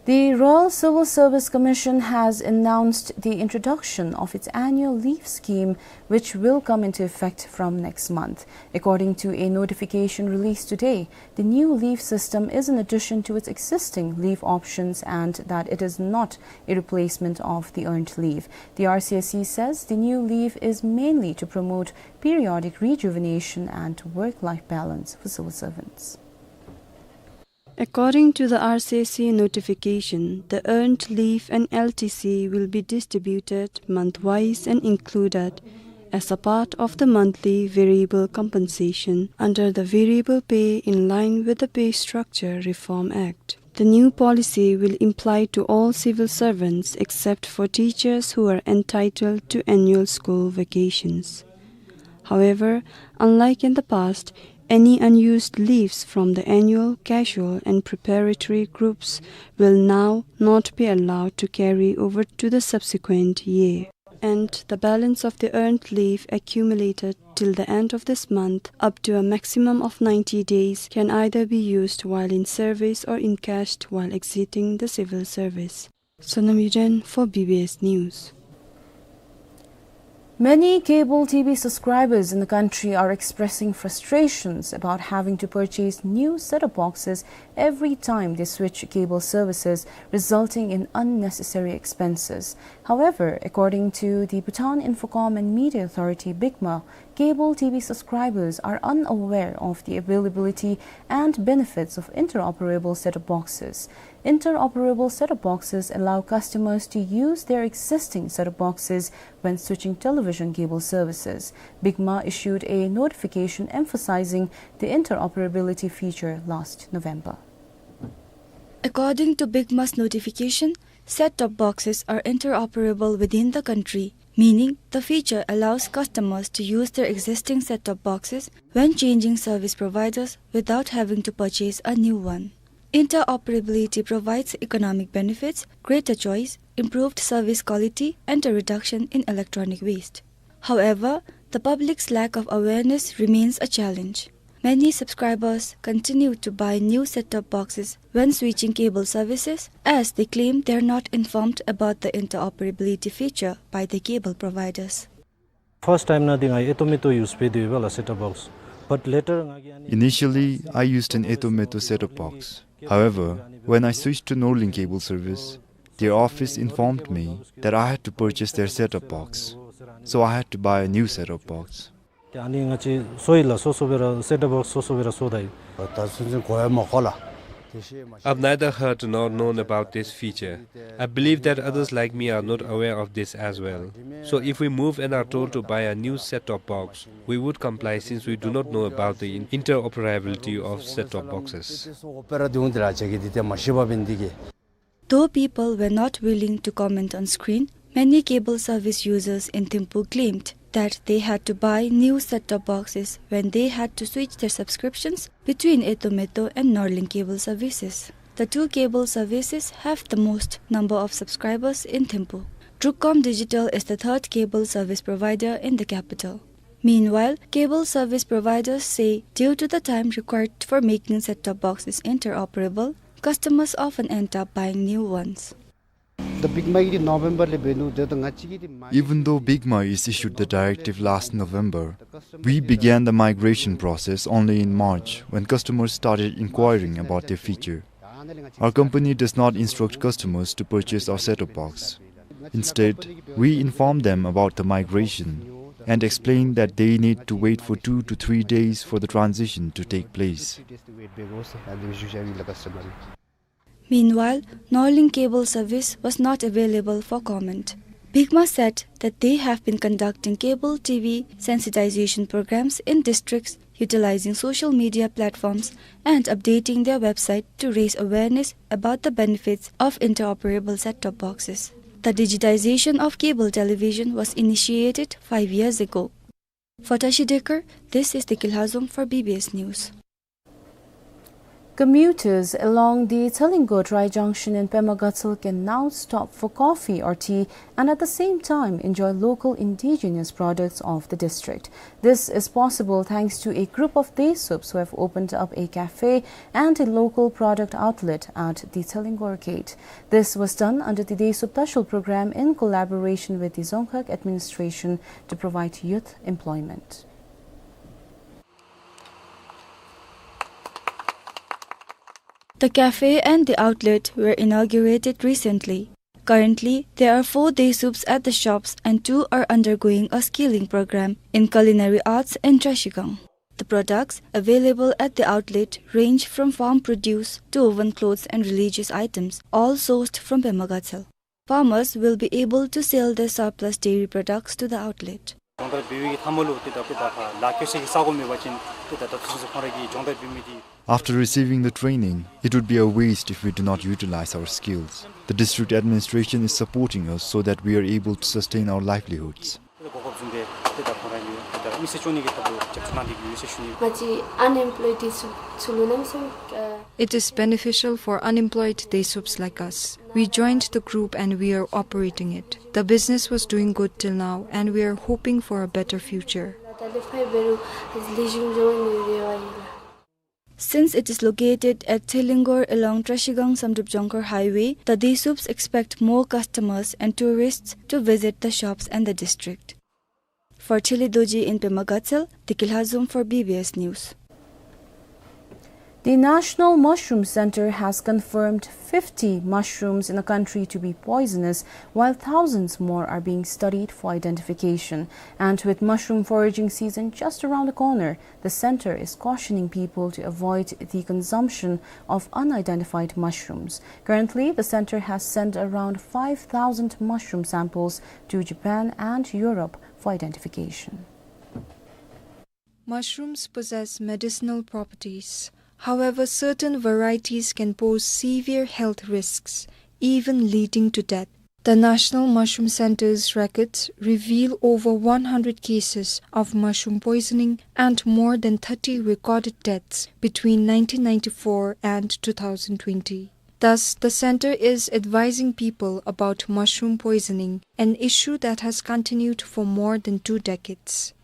The Royal Civil Service Commission has announced the introduction of its annual leave scheme, which will come into effect from next month. According to a notification released today, the new leave system is in addition to its existing leave options and that it is not a replacement of the earned leave. The R C S C says the new leave is mainly to promote periodic rejuvenation and work-life balance for civil servants. According to the R C S C notification, the earned leave and L T C will be distributed month-wise and included as a part of the monthly variable compensation under the Variable Pay in Line with the Pay Structure Reform Act. The new policy will apply to all civil servants except for teachers who are entitled to annual school vacations. However, unlike in the past, any unused leaves from the annual, casual, and preparatory groups will now not be allowed to carry over to the subsequent year. And the balance of the earned leave accumulated till the end of this month, up to a maximum of ninety days, can either be used while in service or encashed while exiting the civil service. Sonam Yuden for B B S News. Many cable T V subscribers in the country are expressing frustrations about having to purchase new set-top boxes every time they switch cable services, resulting in unnecessary expenses. However, according to the Bhutan Infocom and Media Authority, BICMA, cable T V subscribers are unaware of the availability and benefits of interoperable set-top boxes. Interoperable set-top boxes allow customers to use their existing set-top boxes when switching television cable services. BICMA issued a notification emphasizing the interoperability feature last November. According to BICMA's notification, set-top boxes are interoperable within the country, meaning the feature allows customers to use their existing set-top boxes when changing service providers without having to purchase a new one. Interoperability provides economic benefits, greater choice, improved service quality, and a reduction in electronic waste. However, the public's lack of awareness remains a challenge. Many subscribers continue to buy new set-top boxes when switching cable services, as they claim they are not informed about the interoperability feature by the cable providers. First time ནང་འདི་ང་ཨེ་ཏོ་མེ་ཏོ་ཡུས་འབད་དེ་ཡོདཔ་ལགས་set-top box. But later ང་གིས་ཨ་ནི Initially, I used an Etometo set-top box. However, when I switched to Norlink cable service, their office informed me that I had to purchase their set-top box. So I had to buy a new set-top box. ཏེ་ཨ་ནི་ང་བཅས་སོ་ཡི་ལགས་སོ་སོ་སྦེ་ར་set-top box སོ་སོ་སྦེ་ར་སོ་ད་ཡི། ད་ཚུན་ཚོད་གོ་ཡང་མ་གོ་ལགས། I've neither heard nor known about this feature. I believe that others like me are not aware of this as well. So if we move and are told to buy a new set-top box, we would comply since we do not know about the in-, interoperability of set-top boxes. Though people were not willing to comment on screen, many cable service users in Thimphu claimed that they had to buy new set-top boxes when they had to switch their subscriptions between Etometo and Norlink cable services. The two cable services have the most number of subscribers in Thimphu. Drucom Digital is the third cable service provider in the capital. Meanwhile, cable service providers say due to the time required for making set-top boxes interoperable, customers often end up buying new ones. The BICMA གིས་འདི་November ལས་འབད་ནུག། དེ་ད་ང་བཅས་ཀྱིས་འདི་མ། Even though BICMA is issued the directive last November, we began the migration process only in March when customers started inquiring about their feature. Our company does not instruct customers to purchase our set-top box. Instead, we inform them about the migration and explain that they need to wait for two to three days for the transition to take place. Meanwhile, Norlink cable service was not available for comment. BICMA said that they have been conducting cable T V sensitization programs in districts, utilizing social media platforms and updating their website to raise awareness about the benefits of interoperable set-top boxes. The digitization of cable television was initiated five years ago. For Tashi Dekar, this is Dekil Hazom for B B S News. Commuters along the Thalingor Tri Junction in Pema Gatshel can now stop for coffee or tea and at the same time enjoy local indigenous products of the district. This is possible thanks to a group of Desups who have opened up a cafe and a local product outlet at the Thalingor gate. This was done under the Desup Tashul program in collaboration with the Dzongkhag administration to provide youth employment. The cafe and the outlet were inaugurated recently. Currently, there are four Desups at the shops and two are undergoing a skilling program in culinary arts in Trashigang. The products available at the outlet range from farm produce to woven clothes and religious items, all sourced from Pema Gatshel. Farmers will be able to sell their surplus dairy products to the outlet. སྦྱོང་བརྡར་འབད་བའི་གི་མཐའ་མ་ལུ་ཏེ་ད་དཔེ་ད་ལཱ་ཁྱོད་ཚེ་གི་ས་གོ་མེད་པ་ཅིན་ཏེ་ད་ད་ཐུགས་སུ་ཁོང་ར་གི་སྦྱོང་བརྡར་འབད་མི་འདི། After receiving the training, it would be a waste if we do not utilize our skills. The district administration is supporting us so that we are able to sustain our livelihoods. ཏེ་གོ་སྐབས་བཟུམ་སྦེ་ཏེ་ད་ཁོང་ར་གིས་ཏེ་ད་མི་སེར་སྐྱོང་ནི་གི་ཐབས་ལུ་རྒྱབ་སྐྱོར་གནང་སྟེ་གི་ཡོད་ཟེར་ཞུ་ནི། ང་བཅས་unemployed Desup་ཚུ་ལུ་གནམ་མེད་ས་མེད་ཨ། It is beneficial for unemployed Desups like us. We joined the group and we are operating it. The business was doing good till now and we are hoping for a better future. ད་ལས་ཕར་འབད་རུང་ལེགས་ཤོམ་འགྱོ་ནི་རེ་བ་ཡོད་ལགས། Since it is located at Thalingor along Trashigang Samdrup Dzongkhag Highway, the Desups expect more customers and tourists to visit the shops and the district. For Chili Dorji in Pema Gatshel, Deki Lhazom for B B S News. The National Mushroom Center has confirmed fifty mushrooms in the country to be poisonous, while thousands more are being studied for identification. And with mushroom foraging season just around the corner, the center is cautioning people to avoid the consumption of unidentified mushrooms. Currently, the center has sent around five thousand mushroom samples to Japan and Europe for identification. Mushrooms possess medicinal properties. However, certain varieties can pose severe health risks, even leading to death. The National Mushroom Center's records reveal over one hundred cases of mushroom poisoning and more than thirty recorded deaths between nineteen ninety-four and two thousand twenty. Thus, the center is advising people about mushroom poisoning, an issue that has continued for more than two decades.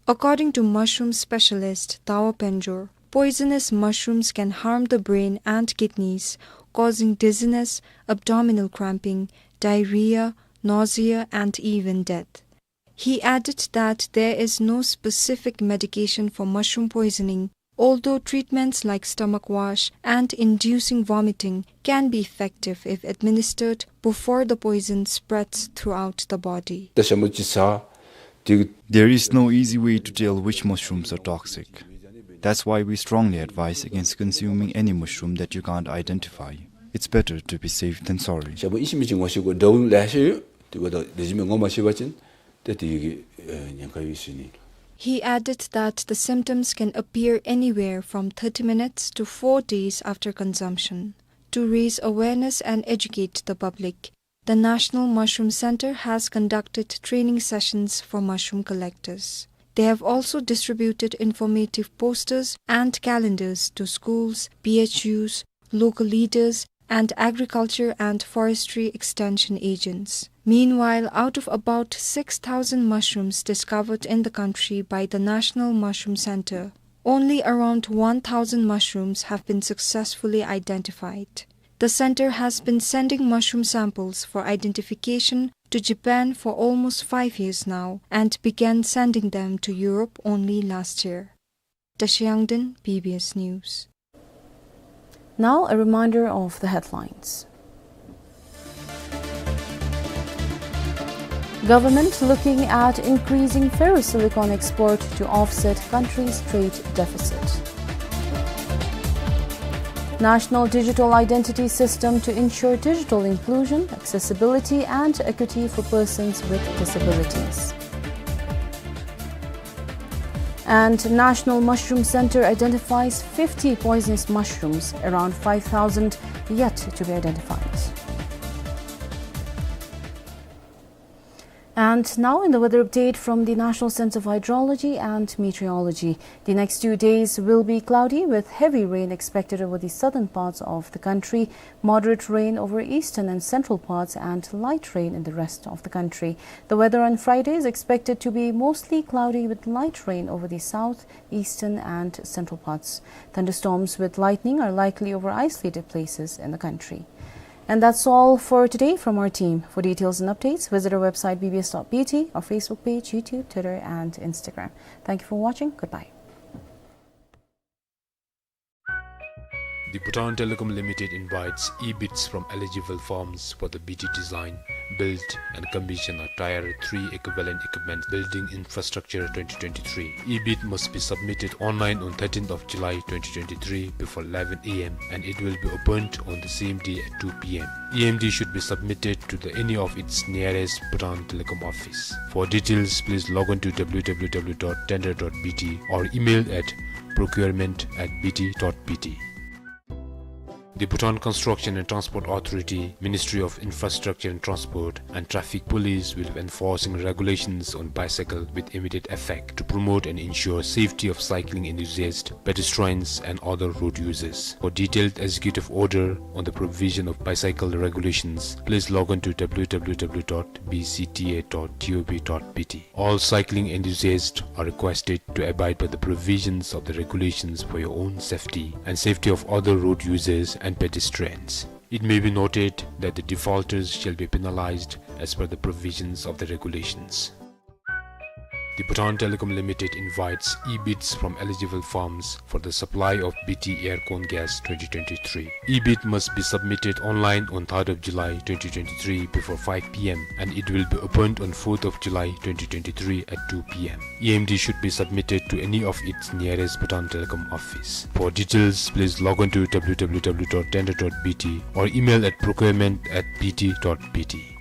According to mushroom specialist Dawa Panjor, poisonous mushrooms can harm the brain and kidneys, causing dizziness, abdominal cramping, diarrhea, nausea, and even death. He added that there is no specific medication for mushroom poisoning, although treatments like stomach wash and inducing vomiting can be effective if administered before the poison spreads throughout the body. ད་ཤ་མོ་ཅིག་ཟ། དེ། There is no easy way to tell which mushrooms are toxic. That's why we strongly advise against consuming any mushroom that you can't identify. It's better to be safe than sorry. ཤ་མོ་ཨིན་ཅི་མིན་ཅི་ངོ་ཤེས་དགོ། འདྲཝ་ལེ་ཤ་ཡོད། དེ་འབདཝ་ད་ལེགས་ཤོམ་སྦེ་ངོ་མ་ཤེས་པ་ཅིན་ཏེ་དེ་གིས་ཨེ་ཉེན་ཁ་ཡོད་ཟེར་ཞུ་ནི། He added that the symptoms can appear anywhere from thirty minutes to four days after consumption. To raise awareness and educate the public, the National Mushroom Center has conducted training sessions for mushroom collectors. They have also distributed informative posters and calendars to schools, P H Us, local leaders, and agriculture and forestry extension agents. Meanwhile, out of about six thousand mushrooms discovered in the country by the National Mushroom Center, only around one thousand mushrooms have been successfully identified. The center has been sending mushroom samples for identification to Japan for almost five years now and began sending them to Europe only last year. Tashi Yangden, B B S News. Now, a reminder of the headlines. Government looking at increasing ferrosilicon export to offset country's trade deficit. National Digital Identity System to ensure digital inclusion, accessibility and equity for persons with disabilities. And National Mushroom Center identifies fifty poisonous mushrooms, around five thousand yet to be identified. And now in the weather update from the National Center of Hydrology and Meteorology. The next two days will be cloudy with heavy rain expected over the southern parts of the country, moderate rain over eastern and central parts, and light rain in the rest of the country. The weather on Friday is expected to be mostly cloudy with light rain over the south, eastern, and central parts. Thunderstorms with lightning are likely over isolated places in the country. And that's all for today from our team. For details and updates, visit our website B B S dot B T, our Facebook page, YouTube, Twitter, and Instagram. Thank you for watching. Goodbye. The Bhutan Telecom Limited invites e-bids from eligible firms for the B T Design, Build and Commission a Tier three Equivalent Equipment Building Infrastructure twenty twenty-three. E-bid must be submitted online on thirteenth of July twenty twenty-three before eleven A M and it will be opened on the same day at two P M. E M D should be submitted to the any of its nearest Bhutan Telecom office. For details, please log on to W W W dot tender dot B T or email at procurement at B T dot B T. The Bhutan Construction and Transport Authority, Ministry of Infrastructure and Transport, and Traffic Police will be enforcing regulations on bicycle with immediate effect to promote and ensure safety of cycling enthusiasts, pedestrians, and other road users. For detailed executive order on the provision of bicycle regulations, please log on to W W W dot B C T A dot G O V dot B T. All cycling enthusiasts are requested to abide by the provisions of the regulations for your own safety and safety of other road users and pedestrians. It may be noted that the defaulters shall be penalized as per the provisions of the regulations. The Bhutan Telecom Limited invites e-bids from eligible firms for the supply of B T aircon gas twenty twenty-three. E-bid must be submitted online on third of July twenty twenty-three before five P M and it will be opened on fourth of July twenty twenty-three at two P M. E M D should be submitted to any of its nearest Bhutan Telecom office. For details, please log on to W W W dot tender dot B T or email at procurement at B T dot B T.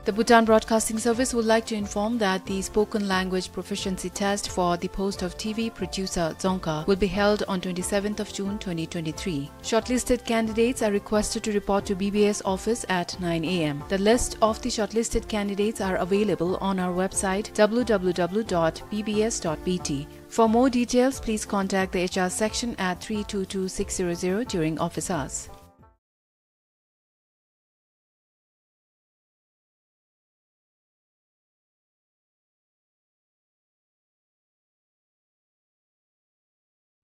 The Bhutan Broadcasting Service would like to inform that the spoken language proficiency test for the post of T V producer Dzongkha will be held on twenty-seventh of June twenty twenty-three. Shortlisted candidates are requested to report to B B S office at nine A M. The list of the shortlisted candidates are available on our website W W W dot B B S dot B T. For more details, please contact the H R section at three two two six zero zero during office hours.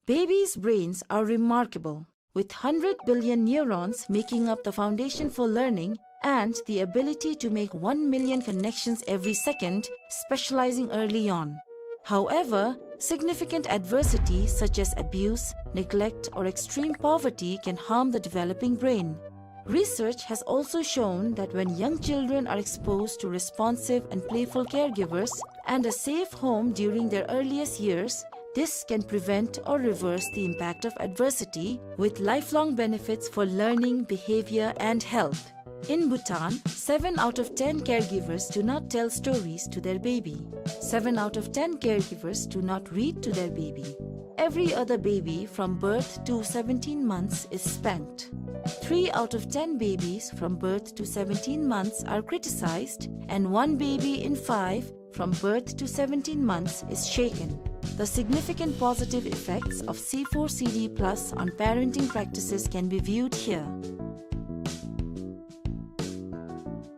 Babies' brains are remarkable, with hundred billion neurons making up the foundation for learning and the ability to make one million connections every second, specializing early on. However, significant adversity such as abuse, neglect, or extreme poverty can harm the developing brain. Research has also shown that when young children are exposed to responsive and playful caregivers and a safe home during their earliest years, this can prevent or reverse the impact of adversity, with lifelong benefits for learning, behavior, and health. In Bhutan, seven out of ten caregivers do not tell stories to their baby. Seven out of ten caregivers do not read to their baby. Every other baby from birth to seventeen months is spanked. Three out of ten babies from birth to seventeen months are criticized, and one baby in five from birth to seventeen months is shaken. The significant positive effects of C four C D plus on parenting practices can be viewed here.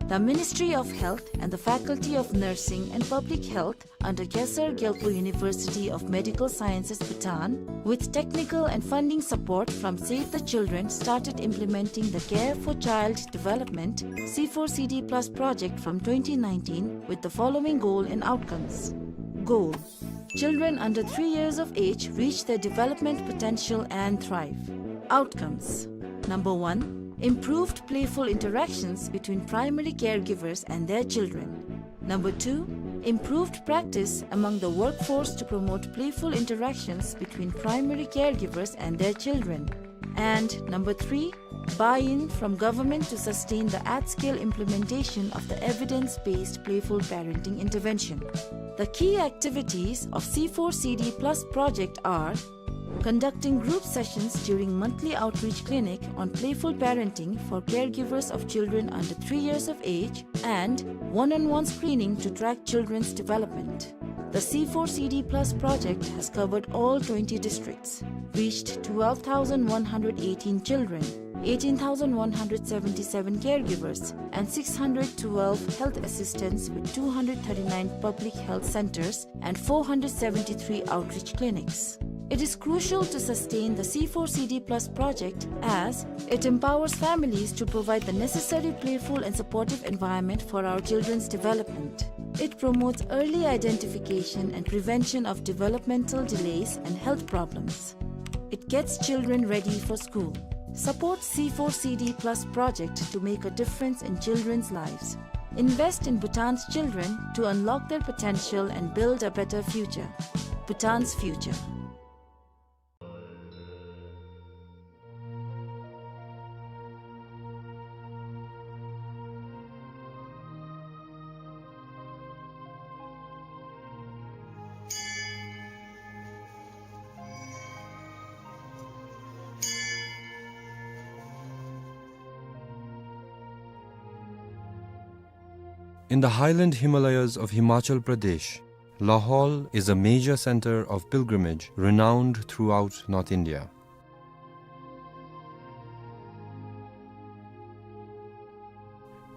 The Ministry of Health and the Faculty of Nursing and Public Health under Khesar Gyalpo University of Medical Sciences, Bhutan, with technical and funding support from Save the Children, started implementing the Care for Child Development C four C D plus project from twenty nineteen with the following goal and outcomes. Goal: children under three years of age reach their development potential and thrive. Outcomes: number one, improved playful interactions between primary caregivers and their children. Number two, improved practice among the workforce to promote playful interactions between primary caregivers and their children. And number three, buy-in from government to sustain the at-scale implementation of the evidence-based playful parenting intervention. The key activities of C four C D plus project are conducting group sessions during monthly outreach clinic on playful parenting for caregivers of children under three years of age, and one-on-one screening to track children's development. The C four C D plus project has covered all twenty districts, reached twelve thousand one hundred eighteen children, eighteen thousand one hundred seventy-seven caregivers, and six hundred twelve health assistants with two hundred thirty-nine public health centers and four hundred seventy-three outreach clinics. It is crucial to sustain the C four C D plus project as it empowers families to provide the necessary playful and supportive environment for our children's development. It promotes early identification and prevention of developmental delays and health problems. It gets children ready for school. Support C four C D plus project to make a difference in children's lives. Invest in Bhutan's children to unlock their potential and build a better future. Bhutan's future. In the highland Himalayas of Himachal Pradesh, Lahaul is a major center of pilgrimage renowned throughout North India.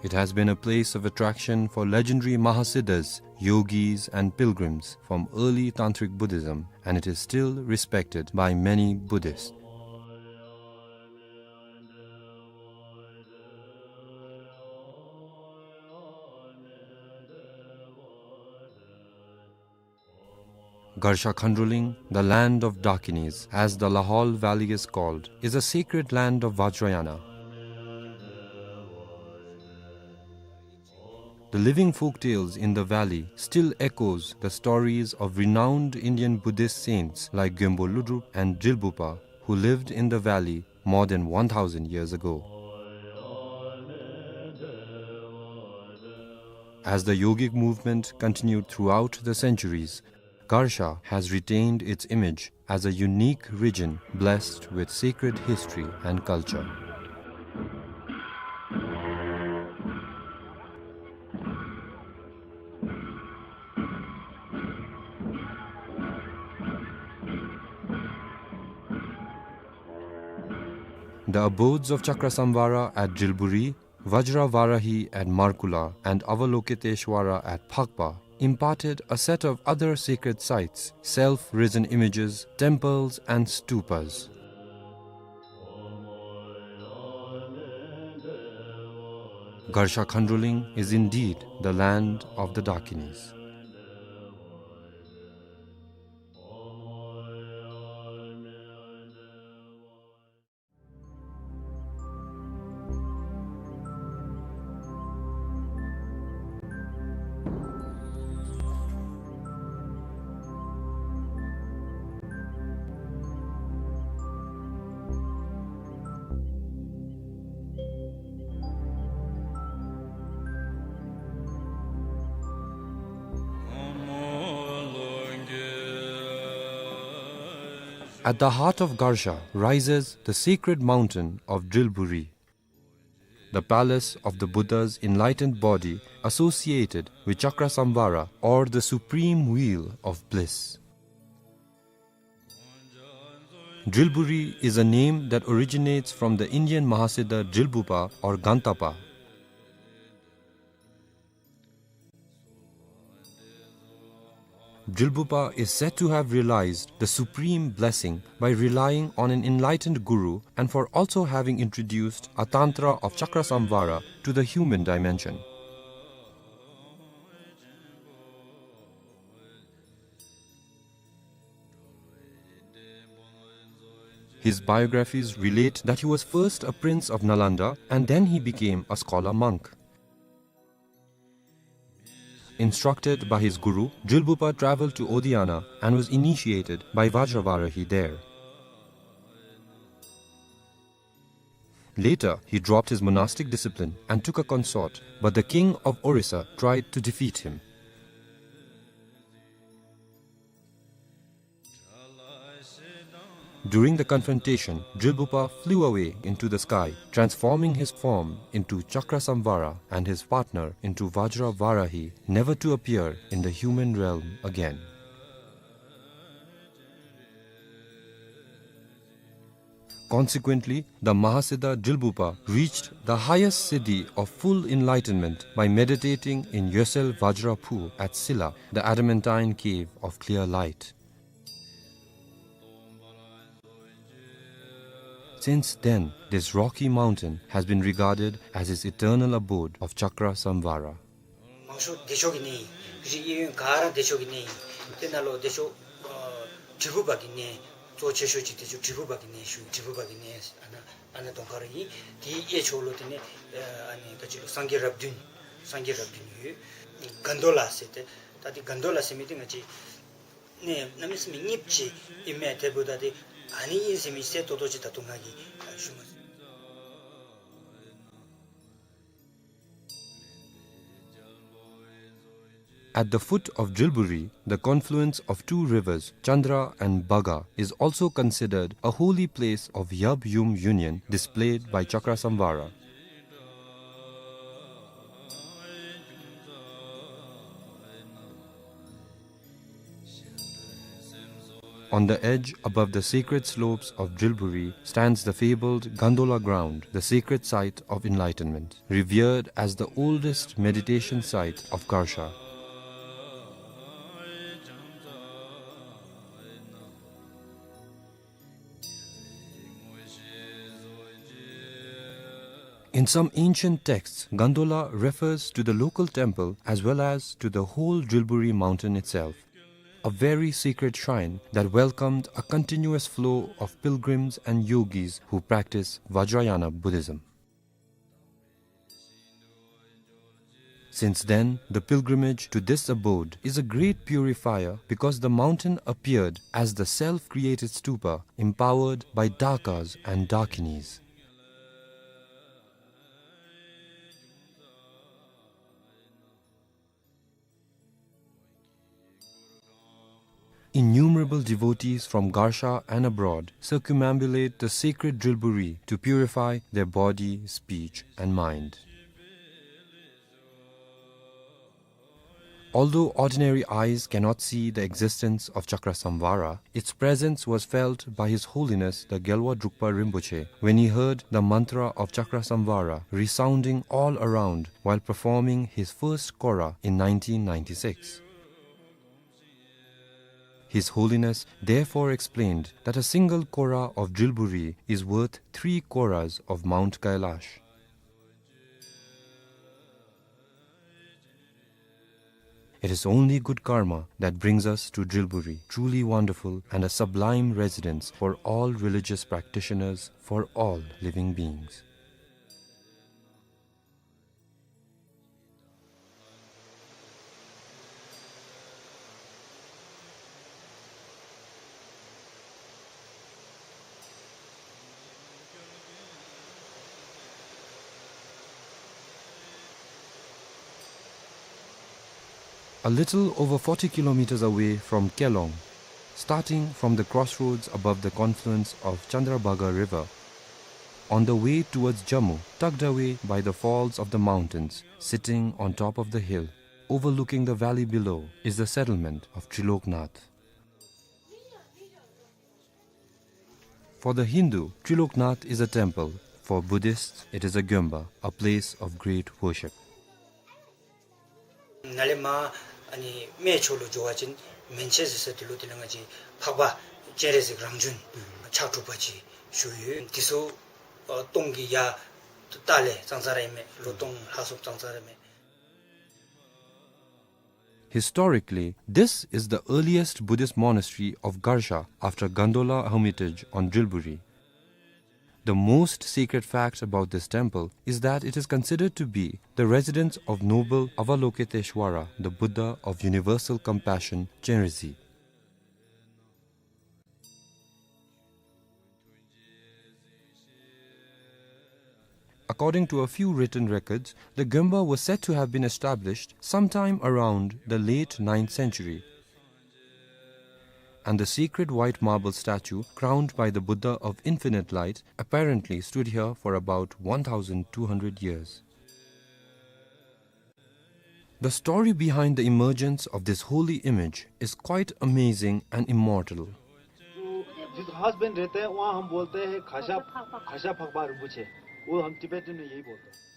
It has been a place of attraction for legendary Mahasiddhas, yogis, and pilgrims from early Tantric Buddhism, and it is still respected by many Buddhists. Garsha Khandruling, the land of Dakinis, as the Lahaul Valley is called, is a sacred land of Vajrayana. The living folktales in the valley still echoes the stories of renowned Indian Buddhist saints like Gyönpo Lodrop and Drilbugpa, who lived in the valley more than one thousand years ago. As the yogic movement continued throughout the centuries, Garsha has retained its image as a unique region blessed with sacred history and culture. The abodes of Chakrasamvara at Drilburi, Vajravarahi at Markula, and Avalokiteshvara at Phakpa imparted a set of other sacred sites, self-risen images, temples, and stupas. Garsha Khandruling is indeed the land of the Dakinis. At the heart of Garsha rises the sacred mountain of Drilburi, the palace of the Buddha's enlightened body associated with Chakrasamvara, or the supreme wheel of bliss. Drilburi is a name that originates from the Indian Mahasiddha Drilbugpa or Gantapa. Drilbugpa is said to have realized the supreme blessing by relying on an enlightened guru and for also having introduced a tantra of Chakrasamvara to the human dimension. His biographies relate that he was first a prince of Nalanda and then he became a scholar monk. Instructed by his guru, Drilbugpa traveled to Odiyana and was initiated by Vajravarahi there. Later, he dropped his monastic discipline and took a consort, but the king of Orissa tried to defeat him. During the confrontation, Drilbupa flew away into the sky, transforming his form into Chakrasamvara and his partner into Vajra Varahi, never to appear in the human realm again. Consequently, the Mahasiddha Drilbupa reached the highest siddhi of full enlightenment by meditating in Yosel Vajra Phu at Silla, the adamantine cave of clear light. Since then, this rocky mountain has been regarded as his eternal abode of Chakrasamvara. མང་ཤོས་བདེ་མཆོག་གི་གནས་ཨིན། གཞི་གཡས་གཡོན་ག་ར་བདེ་མཆོག་གི་གནས་ཨིན། དེ་ནང་ལུ་བདེ་མཆོག་ཨ་དྲིལ་བུ་པ་གི་གནས་གཙོ་ཆེ་ཤོས་ཅིག་བདེ་མཆོག་དྲིལ་བུ་པ་གི་གནས་ཞུ། དྲིལ་བུ་པ་གི་གནས་ཨ་ནཱ་ཨ་ནཱ་གདོང་ཁར་ཨིན། དེའི་གཡས་ཕྱོགས་ལུ་དེ་ནི་ཨ་ནི་ག་ཅི་ལོ་སངས་རྒྱས་རབས་བདུན། སངས་རྒྱས་རབས་བདུན་ཡོད། གན་དྷོ་ལ་ཟེར་ཏེ། ད་དེ་གན་དྷོ་ལ་ཟེར་མི་དེ་ང་བཅས་གནས་གནམ་མེད་ས་མེད་རྙིངམ་ཅིག་ཨིན་མས། དེ་འབདཝ་ད་དེ་ཨ་ནི་ཨིན་ཟེར་མི་གསལ་ཏོག་ཏོ་ཅིག་ད་ལྟོ་ང་གིས་ཞུ་མ་ཚུགས། At the foot of Drilburi, the confluence of two rivers, Chandra and Bhaga, is also considered a holy place of Yab-Yum union displayed by Chakrasamvara. On the edge, above the sacred slopes of Drilburi, stands the fabled Gandola ground, the sacred site of enlightenment, revered as the oldest meditation site of Garsha. In some ancient texts, Gandola refers to the local temple as well as to the whole Drilburi mountain itself, a very sacred shrine that welcomed a continuous flow of pilgrims and yogis who practice Vajrayana Buddhism. Since then, the pilgrimage to this abode is a great purifier because the mountain appeared as the self-created stupa empowered by Dakas and Dakinis. Innumerable devotees from Garsha and abroad circumambulate the sacred Drilburi to purify their body, speech, and mind. Although ordinary eyes cannot see the existence of Chakrasamvara, its presence was felt by His Holiness the Gyalwa Drukpa Rinpoche when he heard the mantra of Chakrasamvara resounding all around while performing his first kora in nineteen ninety-six. His Holiness therefore explained that a single kora of Drilburi is worth three koras of Mount Kailash. It is only good karma that brings us to Drilburi, truly wonderful and a sublime residence for all religious practitioners, for all living beings. A little over forty kilometers away from Kelong, starting from the crossroads above the confluence of Chandrabhaga River, on the way towards Jammu, tucked away by the falls of the mountains, sitting on top of the hill, overlooking the valley below, is the settlement of Triloknath. For the Hindu, Triloknath is a temple. For Buddhists, it is a gyomba, a place of great worship. ནཱ་ལས་མར་ཨ་ནི་སྨད་ཕྱོགས་ལུ་འགྱོ་བ་ཅིན་མན་ཆད་ཟེར་ས་དེ་ལུ་དེ་ལས་ང་བཅས་འཕགས་པ་སྤྱན་རས་གཟིགས་རང་བྱོན་ཕྱག་དྲུག་པ་ཅིག་བཞུགས་ཡོད། དེ་ཚུ་ཨ་སྟོང་གི་ཡར་ལྟག་ལས་ཙང་ཙང་ར་ཨིན་མས། ལོ་སྟོང་ལྷག་སོངམ་ཙང་ཙང་ར་ཨིན་མས། Historically, this is the earliest Buddhist monastery of Garsha after Gandola Hermitage on Drilburi. The most sacred fact about this temple is that it is considered to be the residence of noble Avalokiteshvara, the Buddha of universal compassion, Chenrezig. According to a few written records, the gyomba was said to have been established sometime around the late ninth century. And the sacred white marble statue, crowned by the Buddha of Infinite Light, apparently stood here for about one thousand two hundred years. The story behind the emergence of this holy image is quite amazing and immortal. जो जिस खास बहन रहते हैं, वहाँ हम बोलते हैं खासा खासा फकबा रिम्पोछे। वो हम टिबेटन में यही बोलते हैं।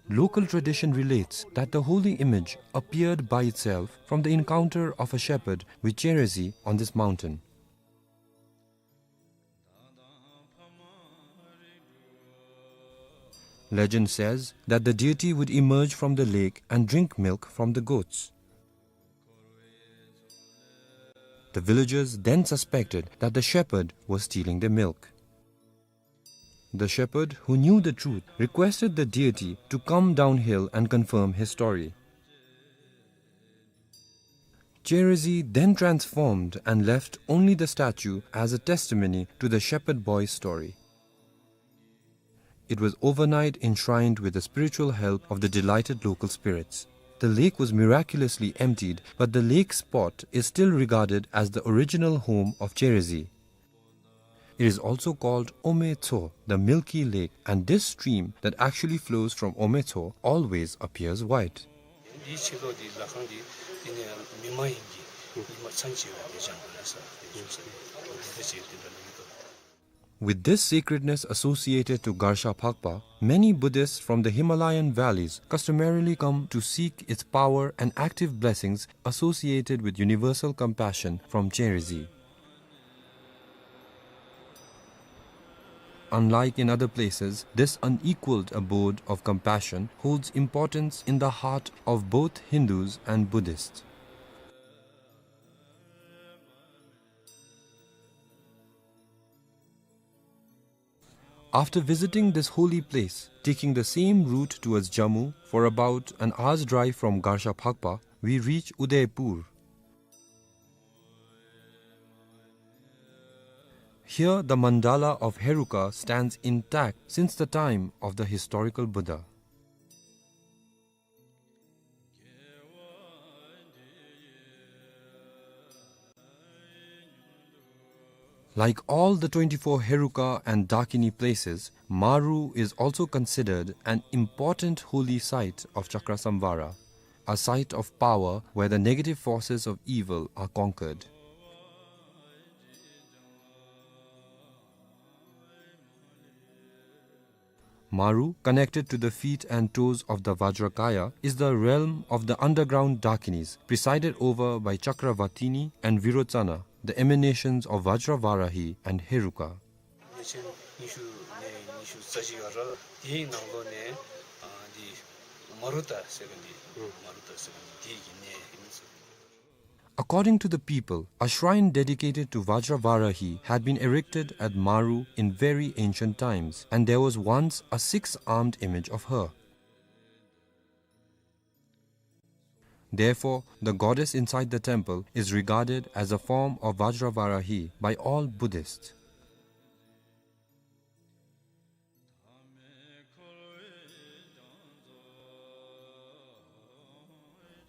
Local tradition relates that the holy image appeared by itself from the encounter of a shepherd with Cherezi on this mountain. Legend says that the deity would emerge from the lake and drink milk from the goats. The villagers then suspected that the shepherd was stealing their milk. The shepherd, who knew the truth, requested the deity to come downhill and confirm his story. Cherezi then transformed and left only the statue as a testimony to the shepherd boy's story. It was overnight enshrined with the spiritual help of the delighted local spirits. The lake was miraculously emptied, but the lake spot is still regarded as the original home of Cherezi. It is also called Ome Tso, the milky lake, and this stream that actually flows from Ome Tso always appears white. འདིའི་ཕྱི་ལོགས་འདི་ལྷ་ཁང་འདི་དེ་ནས་མི་མ་ཡིན་གྱི་ཉི་མ་མཚན་ཆེ་བའི་གནས་ཆགས་འདུག་ལ་ས་དེ་བཞུགས་ས་འདི་འདི་འདྲ་ཅིག་དེ་འདྲ་ལ་མི་འདུག With this sacredness associated to Garsha Phakpa, many Buddhists from the Himalayan valleys customarily come to seek its power and active blessings associated with universal compassion from Cherezi. Unlike in other places, this unequaled abode of compassion holds importance in the heart of both Hindus and Buddhists. After visiting this holy place, taking the same route towards Jammu for about an hour's drive from Garsha Phakpa, we reach Udaipur. Here, the mandala of Heruka stands intact since the time of the historical Buddha. Like all the twenty-four Heruka and Dakini places, Maru is also considered an important holy site of Chakrasamvara, a site of power where the negative forces of evil are conquered. Maru, connected to the feet and toes of the Vajrakaya, is the realm of the underground Dakinis, presided over by Chakravatini and Virochana, the emanations of Vajravarahi and Heruka. གནས་ཆེན་ཉི་ཤུ་ནས་ཉི་ཤུ་རྩ་བཞི་བར་དེའི་ནང་ལོགས་ནས་ཨ་འདི་མ་རུ་ཏ་ཟེར་མཁན་འདི་མ་རུ་ཏ་ཟེར་མཁན་འདི་དེའི་གི་གནས་ཨིན་ཟེར། According to the people, a shrine dedicated to Vajravarahi had been erected at Maru in very ancient times, and there was once a six-armed image of her. Therefore, the goddess inside the temple is regarded as a form of Vajravarahi by all Buddhists.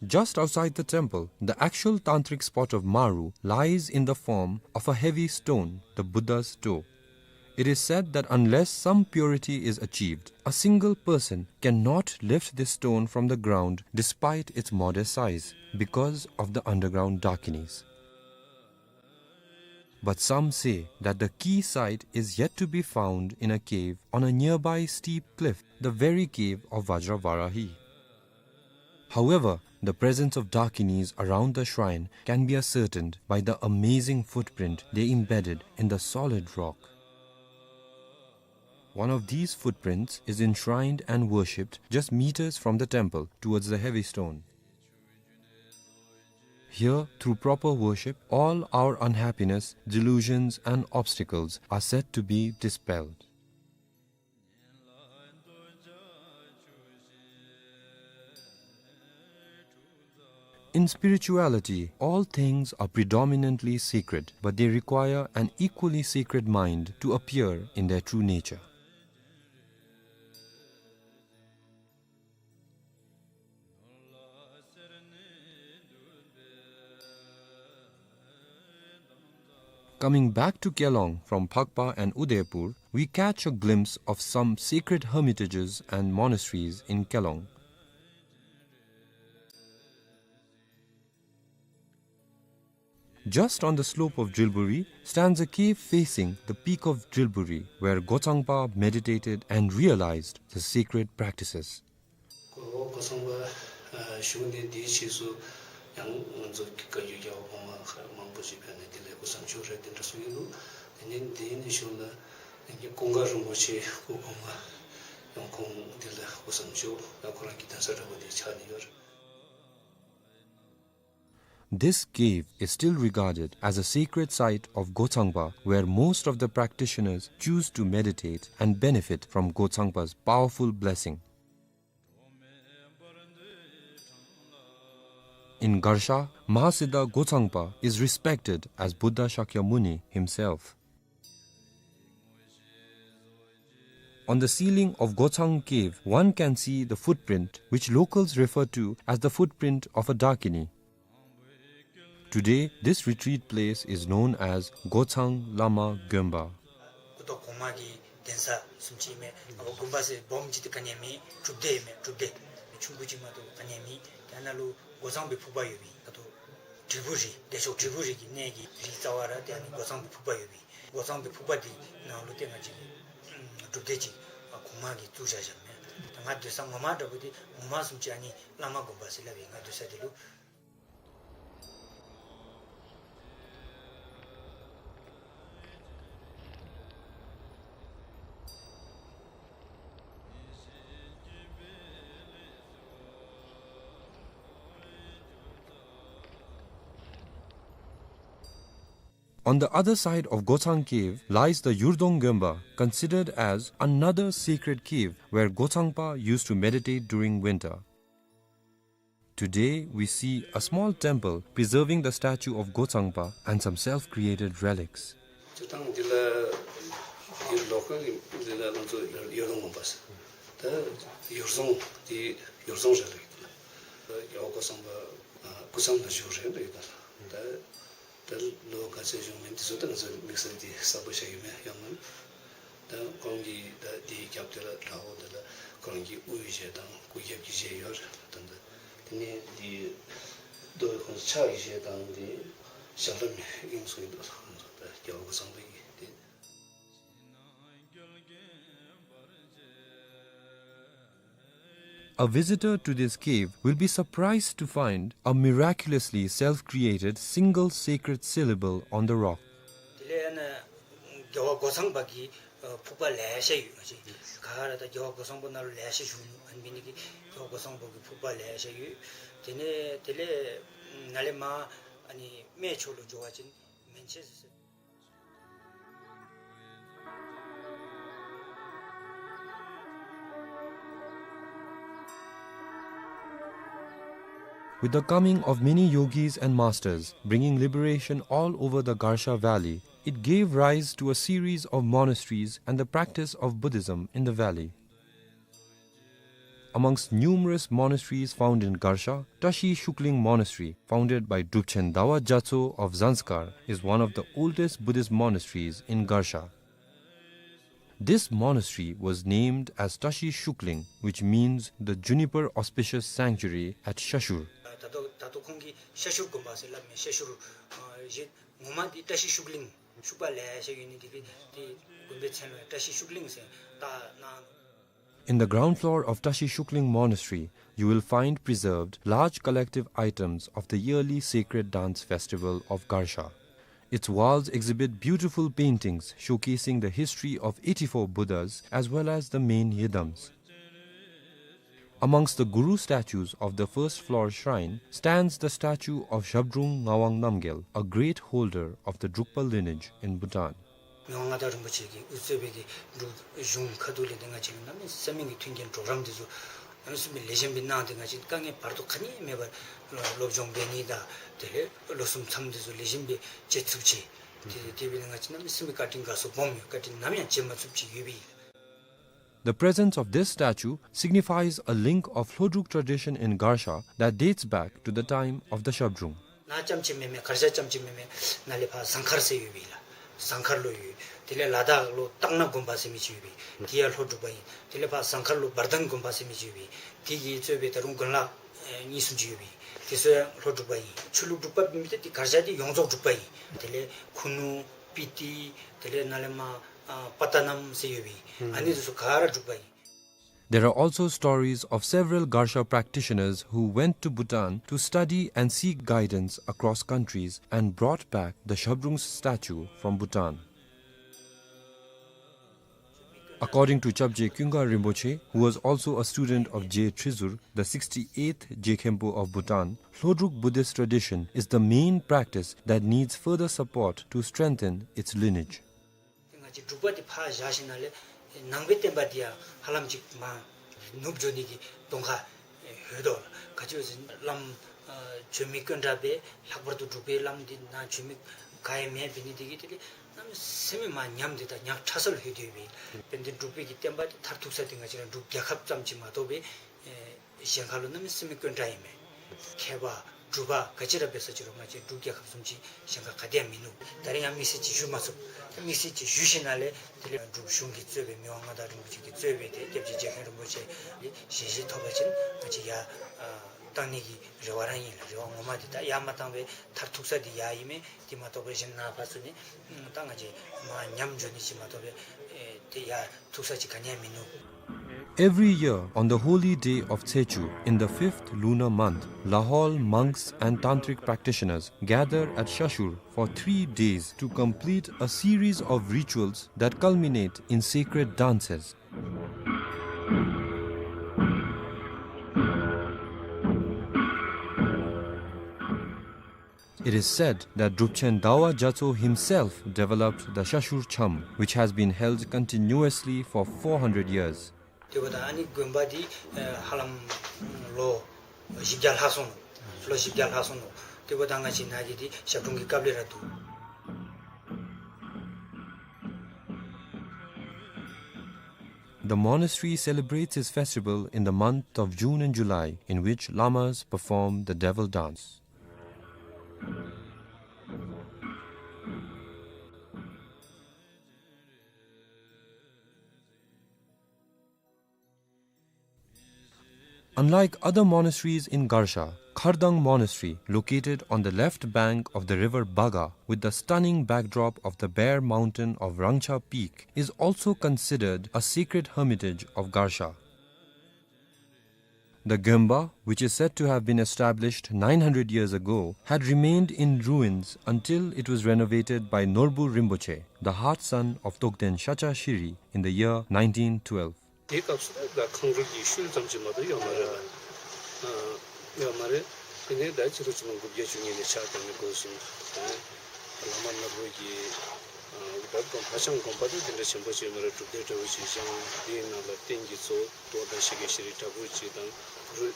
Just outside the temple, the actual tantric spot of Maru lies in the form of a heavy stone, the Buddha's toe. It is said that unless some purity is achieved, a single person cannot lift this stone from the ground despite its modest size, because of the underground Dakinis. But some say that the key site is yet to be found in a cave on a nearby steep cliff, the very cave of Vajravarahi. However, the presence of Dakinis around the shrine can be ascertained by the amazing footprint they embedded in the solid rock. One of these footprints is enshrined and worshipped just meters from the temple towards the heavy stone. Here, through proper worship, all our unhappiness, delusions, and obstacles are said to be dispelled. In spirituality, all things are predominantly sacred, but they require an equally sacred mind to appear in their true nature. Coming back to Kelong from Phakpa and Udaipur, we catch a glimpse of some sacred hermitages and monasteries in Kelong. Just on the slope of Drilburi stands a cave facing the peak of Drilburi, where Gochangpa meditated and realized the sacred practices. གོ་གོ་སངས་པ་ཨ་བཞུགས་གནས་འདིའི་ཕྱིས་སུ་ཡང་ང་ཚོ་བཀའ་བརྒྱུད་རྒྱལ་བ་གོང་མ་མང་པོ་ཞིག་ཕེབས་ནས་དེ་ལས་སྐུ་མཚམས་བཞུགས་རེད་དེ་འདྲ་གསུངས་ཡོད་འདུག་དེ་ནས་འདི་ནས་བཞུགས་ལ་ཀུན་དགའ་རིན་པོ་ཆེ་སྐུ་གོང་མ་ཡང་ཁོང་དེ་ལ་སྐུ་མཚམས་བཞུགས་ཡང་ཁོ་རང་གི་གདན་ས་འདྲ་པོ་དེ་ཆགས་ནས་ཡོད་རེད། This cave is still regarded as a sacred site of Gochangpa, where most of the practitioners choose to meditate and benefit from Gochangpa's powerful blessing. In Garsha, Mahasiddha Gochangpa is respected as Buddha Shakyamuni himself. On the ceiling of Gochang Cave, one can see the footprint, which locals refer to as the footprint of a Dakini. Today, this retreat place is known as Gochang Lama Gonpa. སྐུ་ཐོག་གོང་མ་གི་གདན་ས་བཟུམ་ཅིག་མས། ཨ་དགོན་པ་ཟེར་སྦོམ་ཅིག་ཏུ་ག་ནི་ཡང་མེད། སྒྲུབ་སྡེ་མས། སྒྲུབ་སྡེ་ཆུང་ཀུ་ཅིག་མ་གཏོགས་ག་ནི་ཡང་མེད། དེ་ནང་ལུ་སྒོ་མཚམས་པའི་ཕུག་པ་ཡོད་པས། ད་ལྟོ་དྲིལ་བུ་རི་བདེ་མཆོག་དྲིལ་བུ་རི་གི་གནས་ཀྱི་རི་རྩ་བ་ར་དེ་ཨ་ནི་སྒོ་མཚམས་པའི་ཕུག་པ་ཡོད་པས། སྒོ་མཚམས་པའི་ཕུག་པ་འདི་ནང་ལུ་ཏེ་ང་བཅས་ཀྱི་སྒྲུབ་སྡེ་ཅིག་གོང་མ་གིས་བཙུགས་བཞག་བཞགཔ་མས། ད་ང་སྡོད་ས་ངོ་མ་འདྲ་པོ་འདི་ངོ་མ་བཟུམ་ཅིག་ཨ་ནི་བླ་མ་དགོན་པ་ཟེར་སླབ་པས། ང་སྡོད་ས་འདི་ལུ། On the other side of Gochang Cave lies the Yurdong Gonpa, considered as another sacred cave where Gochangpa used to meditate during winter. Today, we see a small temple preserving the statue of Gochangpa and some self-created relics. སྤྱིར་བཏང་འདི་ལ་འདི་ལོ་ཀལ་འདི་ལ་ང་ཚོ་ཡོར་རྫོང་དགོན་པ་ཟེར། ད་ཡོར་རྫོང་འདི་ཡོར་རྫོང་རེད་ལ་ཡོད་ལ། རྒྱལ་བ་སྐུ་བསམ་པ་སྐུ་མཚམས་ནང་བཞུགས་རེད་ལ་ཡོད་ལ། ད་ད་ལོ་ག་ཚོད་བཞུགས་མིན་འདི་ཚོ་ད་ང་ཚོ་དམིགས་བསལ་འདི་གསལ་པོ་བཤད་ཡོད་མེད་ཡང་མིན། ད་ཁོང་གི་ད་འདི་རྒྱབ་དེ་ལ་དགྲ་བོ་དེ་ལ་ཁོ་རང་གི་དབུ་བཞེས་དང་སྐུ་རྒྱབ་ཀྱི་བཞེས་ཡོད་རེད། ད་ད་དེ་ནས་འདི་རྡོ་ཁོང་ཕྱག་གི་བཞེས་དང་འདི་ཞབས་ལྷམ་ཨིན་སུ་ཨིན་འདུག་ཁོང་ཚོ་ད་རྒྱལ་བ་སྐུ་བསམ་པའི་གི་དེ། A visitor to this cave will be surprised to find a miraculously self-created single sacred syllable on the rock. དེ་ལས་ཨ་ནི་རྒྱལ་བ་སྒོ་ཚང་པ་གི་ཕུག་པ་ལེ་ཤ་ཡོད། ང་བཅས་ག་ར་ད་རྒྱལ་བ་སྒོ་ཚང་པ་ནང་ལུ་ལེ་ཤ་བཞུགས་ནུག། ཨ་ནི་འབད་ནི་དེ་གིས་རྒྱལ་བ་སྒོ་ཚང་པ་གི་ཕུག་པ་ལེ་ཤ་ཡོད། དེ་ནས་དེ་ལས་ནཱ་ལས་མར་ཨ་ནི་སྨད་ཕྱོགས་ལུ་འགྱོ་བ་ཅིན་མན་ཆད་ཟེར། With the coming of many yogis and masters bringing liberation all over the Garsha Valley, it gave rise to a series of monasteries and the practice of Buddhism in the valley. Amongst numerous monasteries found in Garsha, Tashi Shukling Monastery, founded by Drupchen Dawa Gyatso of Zanskar, is one of the oldest Buddhist monasteries in Garsha. This monastery was named as Tashi Shukling, which means the juniper auspicious sanctuary at Shashur. ད་ལྟོ་ད་ལྟོ་ཁོང་གིས་ཤ་ཤུར་དགོན་པ་ཟེར་སླབ་མས། ཤ་ཤུར་ཨ་གཞི་ངོ་མ་འདི་བཀྲ་ཤིས་ཤུགས་གླིང་ཤུག་པ་ལེ་ཤ་ཡོད་ནི་དེ་གིས་དེ་དགོན་པའི་མཚན་ལུ་བཀྲ་ཤིས་ཤུགས་གླིང་ཟེར་བཏགས་གནང་། In the ground floor of Tashi Shukling Monastery, you will find preserved large collective items of the yearly sacred dance festival of Garsha. Its walls exhibit beautiful paintings showcasing the history of eighty-four Buddhas as well as the main yidams. Amongst the Guru statues of the first floor shrine stands the statue of Zhabdrung Ngawang Namgyal, a great holder of the Drukpa lineage in Bhutan. མི་དབང་མངའ་བདག་རིན་པོ་ཆེ་གིས་དབུ་གཙོས་པའི་གི་འབྲུག་གཞུང་ཁ་ཐུག་ལས་ཏེ་ང་བཅས་ཀྱི་གནམ་མེད་ས་མེད་ཀྱི་མཐུན་རྐྱེན་གྲོགས་རམ་འདི་ཚུ་གནམ་མེད་ས་མེད་ལེགས་ཤོམ་སྦེ་གནང་སྟེ་ང་བཅས་དཀའ་ངལ་བར་དོ་ག་ནི་མེད་པར་སློབ་སྦྱོང་འབད་ནི་དང་དེ་ལས་ལོ་གསུམ་མཚམས་འདི་ཚུ་ལེགས་ཤོམ་སྦེ་བཅད་ཚུགས་ཅི། དེ་དེ་འབད་ནི་ང་བཅས་གནམ་མེད་ས་མེད་བཀའ་དྲིན་དགའ་ཚོར་སྦོམ་ཡོད། བཀའ་དྲིན་ནམ་ཡང་བརྗེད་མ་ཚུགསཔ་ཅིག་ཡོད་པས། The presence of this statue signifies a link of Lhodruk tradition in Garsha that dates back to the time of the Zhabdrung. ནཱ་རྐྱངམ་ཅིག་མེན་མས། གར་ཞ་རྐྱངམ་ཅིག་མེན་མས། ནཱ་ལས་ཕར་ཟངས་མཁར་ཟེར་ཡོད་པས་ལགས། ཟངས་མཁར་ལུ་ཡོད། དེ་ལས་ལ་དྭགས་ལུ་སྟག་སྣ་དགོན་པ་ཟེར་མི་ཅིག་ཡོད་པས། དེ་ཡང་ལྷོ་འབྲུག་པ་ཨིན། དེ་ལས་ཕར་ཟངས་མཁར་ལུ་བར་ལྡན་དགོན་པ་ཟེར་མི་ཅིག་ཡོད་པས། དེ་གིས་གཙོས་པའི་ད་རུང་དགོན་ལག་ཨེ་གཉིས་གསུམ་ཅིག་ཡོད་པས། དེ་ཚུ་ཡང་ལྷོ་འབྲུག་པ་ཨིན། ཆོས་ལུགས་འབྲུག་པ་མེན་ཏེ་དེ་གར་ཞ་དེ་ཡོངས་རྫོགས་འབྲུག་པ་ཨིན། དེ་ལས་ཁུ་ནུ་སྤི་ཏི་དེ་ལས་ནཱ་ལས་མར་ཨ་པ་ཏ་ནམ་ཟེར་ཡོད་པས། ཨ་ནི་དེ་ཚུ་ག་ར་འབྲུག་པ་ཨིན། There are also stories of several Garsha practitioners who went to Bhutan to study and seek guidance across countries and brought back the Shabdrung's statue from Bhutan. According to Chapje Kyunga Rinpoche, who was also a student of Je Trizur, the sixty-eighth Je Khenpo of Bhutan, Lhodruk Buddhist tradition is the main practice that needs further support to strengthen its lineage. ང་བཅས་འབྲུག་པ་འདི་ཕར་བཞག་ཞིནམ་ལས་ནང་པའི་བསྟན་པ་འདི་ཡང་ཧ་ལམ་ཅིག་མར་ནུབ་འགྱོ་ནི་གི་གདོང་ཁར་ལྷོད་དོ་ལགས། ག་ཅི་ཟེར་བླམ་ཨ་བྱོན་མི་དཀོན་དྲགས་པས། ལྷག་པར་དུ་འབྲུག་པའི་བླམ་འདི་ནཱ་བྱོན་མི་ག་ཡང་མེདཔ་འབད་ནི་འདི་གིས་དེ་ལས་གནམ་མེད་ས་མེད་མར་ཉམས་ཏེ་ད་ཉག་ཕྲ་ས་ལུ་ལྷོད་དེ་ཡོད་པས། དཔལ་ལྡན་འབྲུག་པའི་གི་བསྟན་པ་འདི་མཐར་ཐུག་ས་འདི་ང་བཅས་ར་འབྲུག་རྒྱལ་ཁབ་ཙམ་ཅིག་མ་གཏོགས་པའི་ཨེ་གཞན་ཁ་ལུ་གནམ་མེད་ས་མེད་དཀོན་དྲགས་ཨིན་མས། མཁས་པ་གྲུབ་པ་ག་ཅི་ར་འབད་ས་ཅི་རུང་ང་བཅས་འབྲུག་རྒྱལ་ཁབ་བཟུམ་ཅིག་གཞན་ཁ་ག་ཏེ་ཡང་མིན་ནུག། ད་རེས་ཡང་དམིགས་བསལ་ཅིག་ཞུ་མ་ཚུགས། དམིགས་བསལ་ཅིག་ཞུ་ཞིནམ་ལས་དེ་ལས་འབྲུག་གཞུང་གིས་གཙོས་པའི་མི་དབང་མངའ་བདག་རིན་པོ་ཆེ་གིས་གཙོས་པའི་དེ་སྐྱབས་རྗེ་རྗེ་མཁན་རིན་པོ་ཆེ་ལས་ཞལ་བཞེས་ཐོབ་པ་ཅིན་ང་བཅས་ཡར་ཨ་བཏང་ནི་གི་རེ་བ་ར་ཨིན་ལགས། རེ་བ་ངོ་མ་འདི་ད་ཡར་མ་བཏང་བའི་མཐར་ཐུག་ས་འདི་ཡར་ཨིན་མས། དེ་མ་གཏོགས་པའི་གཞན་ནཱ་ཕར་ཚུར་ནི་ད་ང་བཅས་མར་ཉམས་འགྱོ་ནི་ཅིག་མ་གཏོགས་པའི་ཨེ་དེ་ཡར་ཐུག་ས་ཅིག་ག་ནི་ཡང་མིན་ནུག། Every year, on the holy day of Tsechu, in the fifth lunar month, Lahaul monks and tantric practitioners gather at Shashur for three days to complete a series of rituals that culminate in sacred dances. It is said that Drupchen Dawa Gyatso himself developed the Shashur Cham, which has been held continuously for four hundred years. དེ་འབདཝ་ད་ཨ་ནི་དགོན་པ་འདི་ཨེ་ཧ་ལམ་ལོ་བཞི་བརྒྱ་ལྷག་སོང་ནུག། ལོ་བཞི་བརྒྱ་ལྷག་སོང་ནུག། དེ་འབདཝ་ད་ང་བཅས་ནཱ་གི་འདི་ཞབས་དྲུང་གི་སྐབས་ལས་ར་འདུག། The monastery celebrates its festival in the month of June and July, in which lamas perform the devil dance. Unlike other monasteries in Garsha, Khardang Monastery, located on the left bank of the river Baga, with the stunning backdrop of the bare mountain of Rangcha Peak, is also considered a sacred hermitage of Garsha. The Gyomba, which is said to have been established nine hundred years ago, had remained in ruins until it was renovated by Norbu Rinpoche, the heart son of Togden Shacha Shiri, in the year nineteen twelve. དེའི་སྐབས་སུ་ད་ཁང་རུལ་གྱི་ཤུལ་ཙམ་ཅིག་མ་གཏོགས་ཡོད་མ་རེད་ལགས། ཨ་ཡོད་མ་རེད། དེ་ནས་ད་ཕྱི་རུ་ཆུ་མོ་དགུ་བརྒྱ་བཅུ་གཉིས་ནས་ཕྱག་བཏབ་ནས་འགོ་བཟུང་། དེ་ནས་བླ་མ་ནོར་བུ་གིས་ཨ་ད་དགོན་ཕ་ཤང་དགོན་པ་དེ་དེ་འདྲ་ཆེན་པོ་ཅིག་ཡོད་མ་རེད། སྒྲུབ་སྡེ་འདྲ་བོ་ཅིག་བཞེངས། དེའི་ནང་ལ་རྟེན་གྱི་གཙོ་བོ་དོ་དང་ཤཱཀྱ་ཤྲཱི་ཏ་གུ་རུ་ཅིག་དང་གུ་རུ་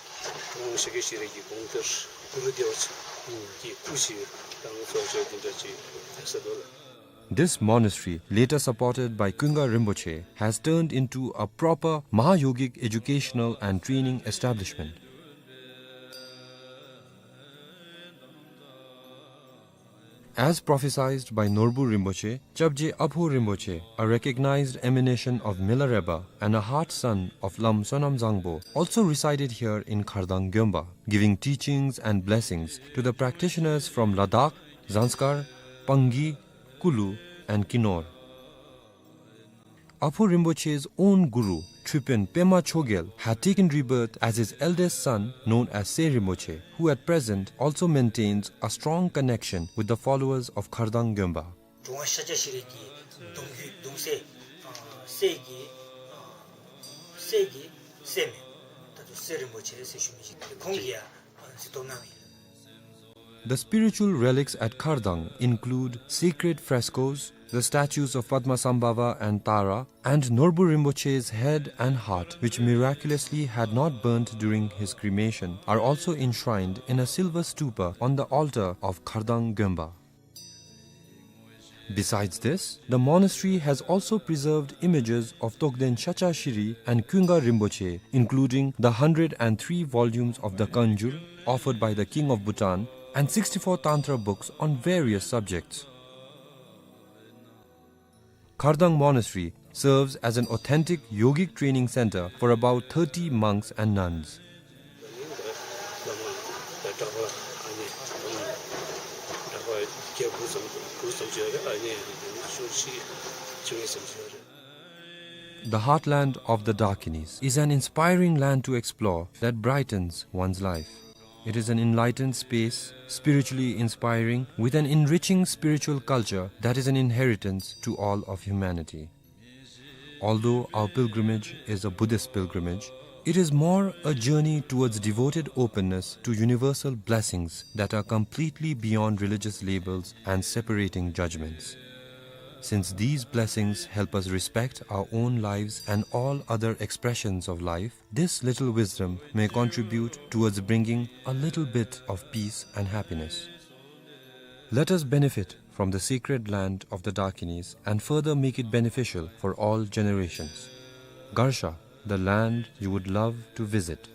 ཁོང་ཤཱཀྱ་ཤྲཱི་ཡི་དགོངས་གཏེར་གུ་རུ་བདེ་བ་ཆེན་གྱི་སྐུ་ཅིག་དང་གཙོ་བོ་དེ་འདྲ་ཅིག་ཡོད་ས་འདུག་ལགས། This monastery, later supported by Kunga Rinpoche, has turned into a proper Mahayogic educational and training establishment. As prophesied by Norbu Rinpoche, Chapje Apho Rinpoche, a recognized emanation of Milarepa and a heart son of Lam Sonam Zangpo, also resided here in Khardang Gyomba, giving teachings and blessings to the practitioners from Ladakh, Zanskar, Pangi, Kulu, and Kinor. Apho Rinpoche's own guru, Tripin Pema Chogyal, had taken rebirth as his eldest son, known as Se Rinpoche, who at present also maintains a strong connection with the followers of Khardang Gyomba. དྲུང་པ་ཤཱཀྱ་ཤྲཱི་གི་གདུང་བརྒྱུད་གདུང་སྲས་ཨ་སྲས་ཀྱི་ཨ་སྲས་ཀྱི་སྲས་མོ་ད་ལྟོ་སེ་རིན་པོ་ཆེ་ཟེར་ཞུ་མི་ཅིག་ཁོང་གིས་ཡང་གཟིགས་རྟོག་གནང་ཡི། The spiritual relics at Khardang include sacred frescoes, the statues of Padmasambhava and Tara, and Norbu Rinpoche's head and heart, which miraculously had not burnt during his cremation, are also enshrined in a silver stupa on the altar of Khardang Gyomba. Besides this, the monastery has also preserved images of Togden Shacha Shiri and Kunga Rinpoche, including the hundred and three volumes of the Kanjur offered by the King of Bhutan and sixty-four Tantra books on various subjects. Khardang Monastery serves as an authentic yogic training center for about thirty monks and nuns. The heartland of the Dakinis is an inspiring land to explore that brightens one's life. It is an enlightened space, spiritually inspiring, with an enriching spiritual culture that is an inheritance to all of humanity. Although our pilgrimage is a Buddhist pilgrimage, it is more a journey towards devoted openness to universal blessings that are completely beyond religious labels and separating judgments. Since these blessings help us respect our own lives and all other expressions of life, this little wisdom may contribute towards bringing a little bit of peace and happiness. Let us benefit from the sacred land of the Dakinis and further make it beneficial for all generations. Garsha, the land you would love to visit.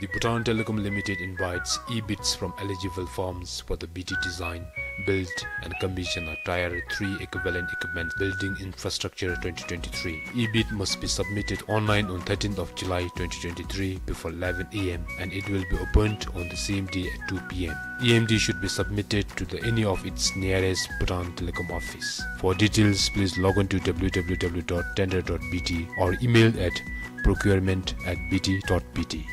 The Bhutan Telecom Limited invites e-bids from eligible firms for the B T Design, Build and Commission a Tier three Equivalent Equipment Building Infrastructure twenty twenty-three. E-bid must be submitted online on thirteenth of July twenty twenty-three before eleven A M and it will be opened on the same day at two P M. E M D should be submitted to the any of its nearest Bhutan Telecom office. For details, please log on to W W W dot tender dot B T or email at procurement at B T dot B T.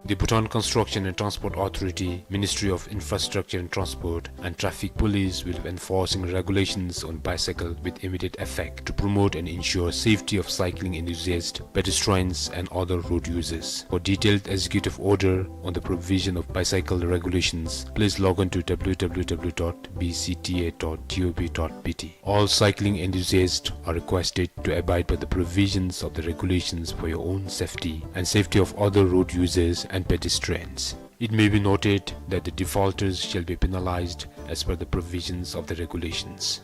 The Bhutan Construction and Transport Authority, Ministry of Infrastructure and Transport, and Traffic Police will be enforcing regulations on bicycle with immediate effect to promote and ensure safety of cycling enthusiasts, pedestrians, and other road users. For detailed executive order on the provision of bicycle regulations, please log on to W W W dot B C T A dot G O V dot B T. All cycling enthusiasts are requested to abide by the provisions of the regulations for your own safety and safety of other road users and pedestrians. It may be noted that the defaulters shall be penalized as per the provisions of the regulations.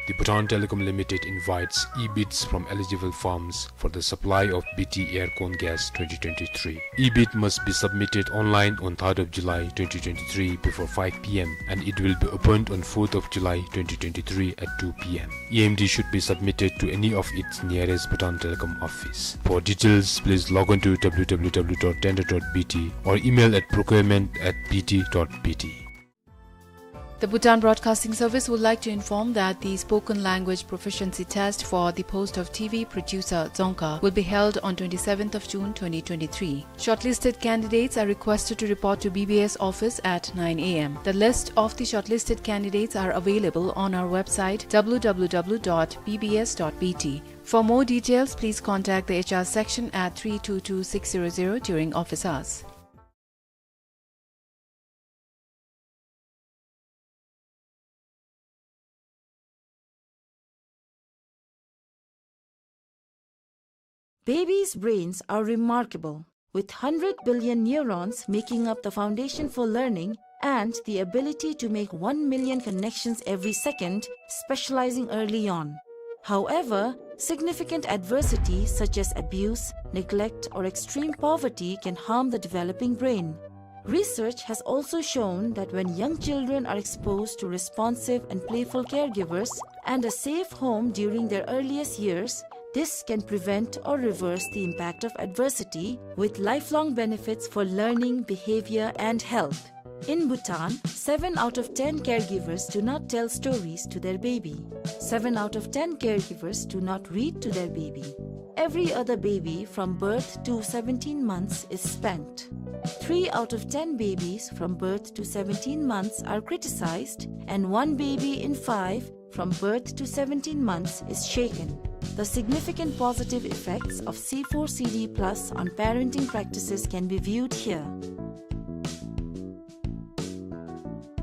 The Bhutan Telecom Limited invites e-bids from eligible firms for the supply of B T aircon gas twenty twenty-three. E-bid must be submitted online on third of July twenty twenty-three before five P M and it will be opened on fourth of July twenty twenty-three at two P M. E M D should be submitted to any of its nearest Bhutan Telecom office. For details, please log on to W W W dot tender dot B T or email at procurement at B T dot B T. The Bhutan Broadcasting Service would like to inform that the spoken language proficiency test for the post of T V producer Dzongkha will be held on twenty-seventh of June twenty twenty-three. Shortlisted candidates are requested to report to B B S office at nine A M. The list of the shortlisted candidates are available on our website W W W dot B B S dot B T. For more details, please contact the H R section at three two two six zero zero during office hours. Babies' brains are remarkable, with hundred billion neurons making up the foundation for learning and the ability to make one million connections every second, specializing early on. However, significant adversity such as abuse, neglect, or extreme poverty can harm the developing brain. Research has also shown that when young children are exposed to responsive and playful caregivers and a safe home during their earliest years, this can prevent or reverse the impact of adversity, with lifelong benefits for learning, behavior, and health. In Bhutan, seven out of ten caregivers do not tell stories to their baby. Seven out of ten caregivers do not read to their baby. Every other baby from birth to seventeen months is spanked. Three out of ten babies from birth to seventeen months are criticized, and one baby in five from birth to seventeen months is shaken. The significant positive effects of C four C D plus on parenting practices can be viewed here.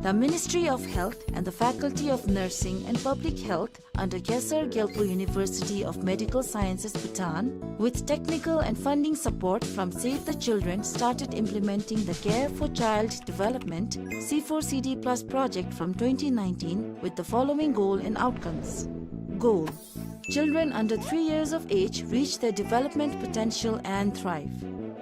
The Ministry of Health and the Faculty of Nursing and Public Health under Khesar Gyalpo University of Medical Sciences, Bhutan, with technical and funding support from Save the Children, started implementing the Care for Child Development C four C D plus project from twenty nineteen with the following goal and outcomes. Goal: children under three years of age reach their development potential and thrive.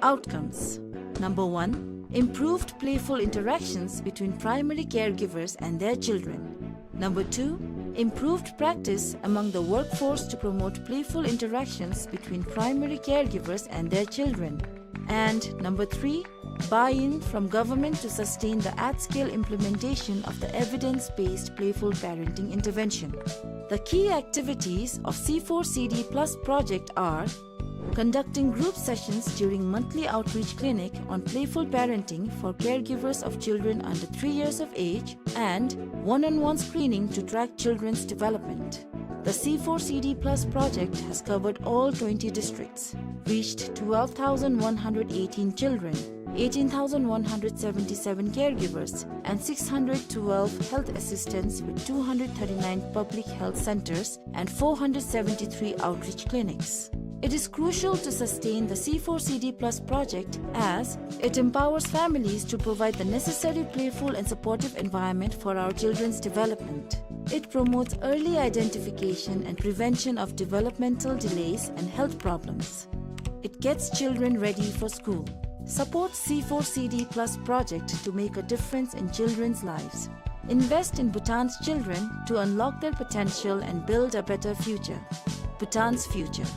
Outcomes: number one, improved playful interactions between primary caregivers and their children. Number two, improved practice among the workforce to promote playful interactions between primary caregivers and their children. And number three, buy-in from government to sustain the at-scale implementation of the evidence-based playful parenting intervention. The key activities of C four C D plus project are conducting group sessions during monthly outreach clinic on playful parenting for caregivers of children under three years of age, and one-on-one screening to track children's development. The C four C D plus project has covered all twenty districts, reached twelve thousand one hundred eighteen children, eighteen thousand one hundred seventy-seven caregivers, and six hundred twelve health assistants with two hundred thirty-nine public health centers and four hundred seventy-three outreach clinics. It is crucial to sustain the C four C D plus project as it empowers families to provide the necessary playful and supportive environment for our children's development. It promotes early identification and prevention of developmental delays and health problems. It gets children ready for school. Support C four C D plus project to make a difference in children's lives. Invest in Bhutan's children to unlock their potential and build a better future. Bhutan's future.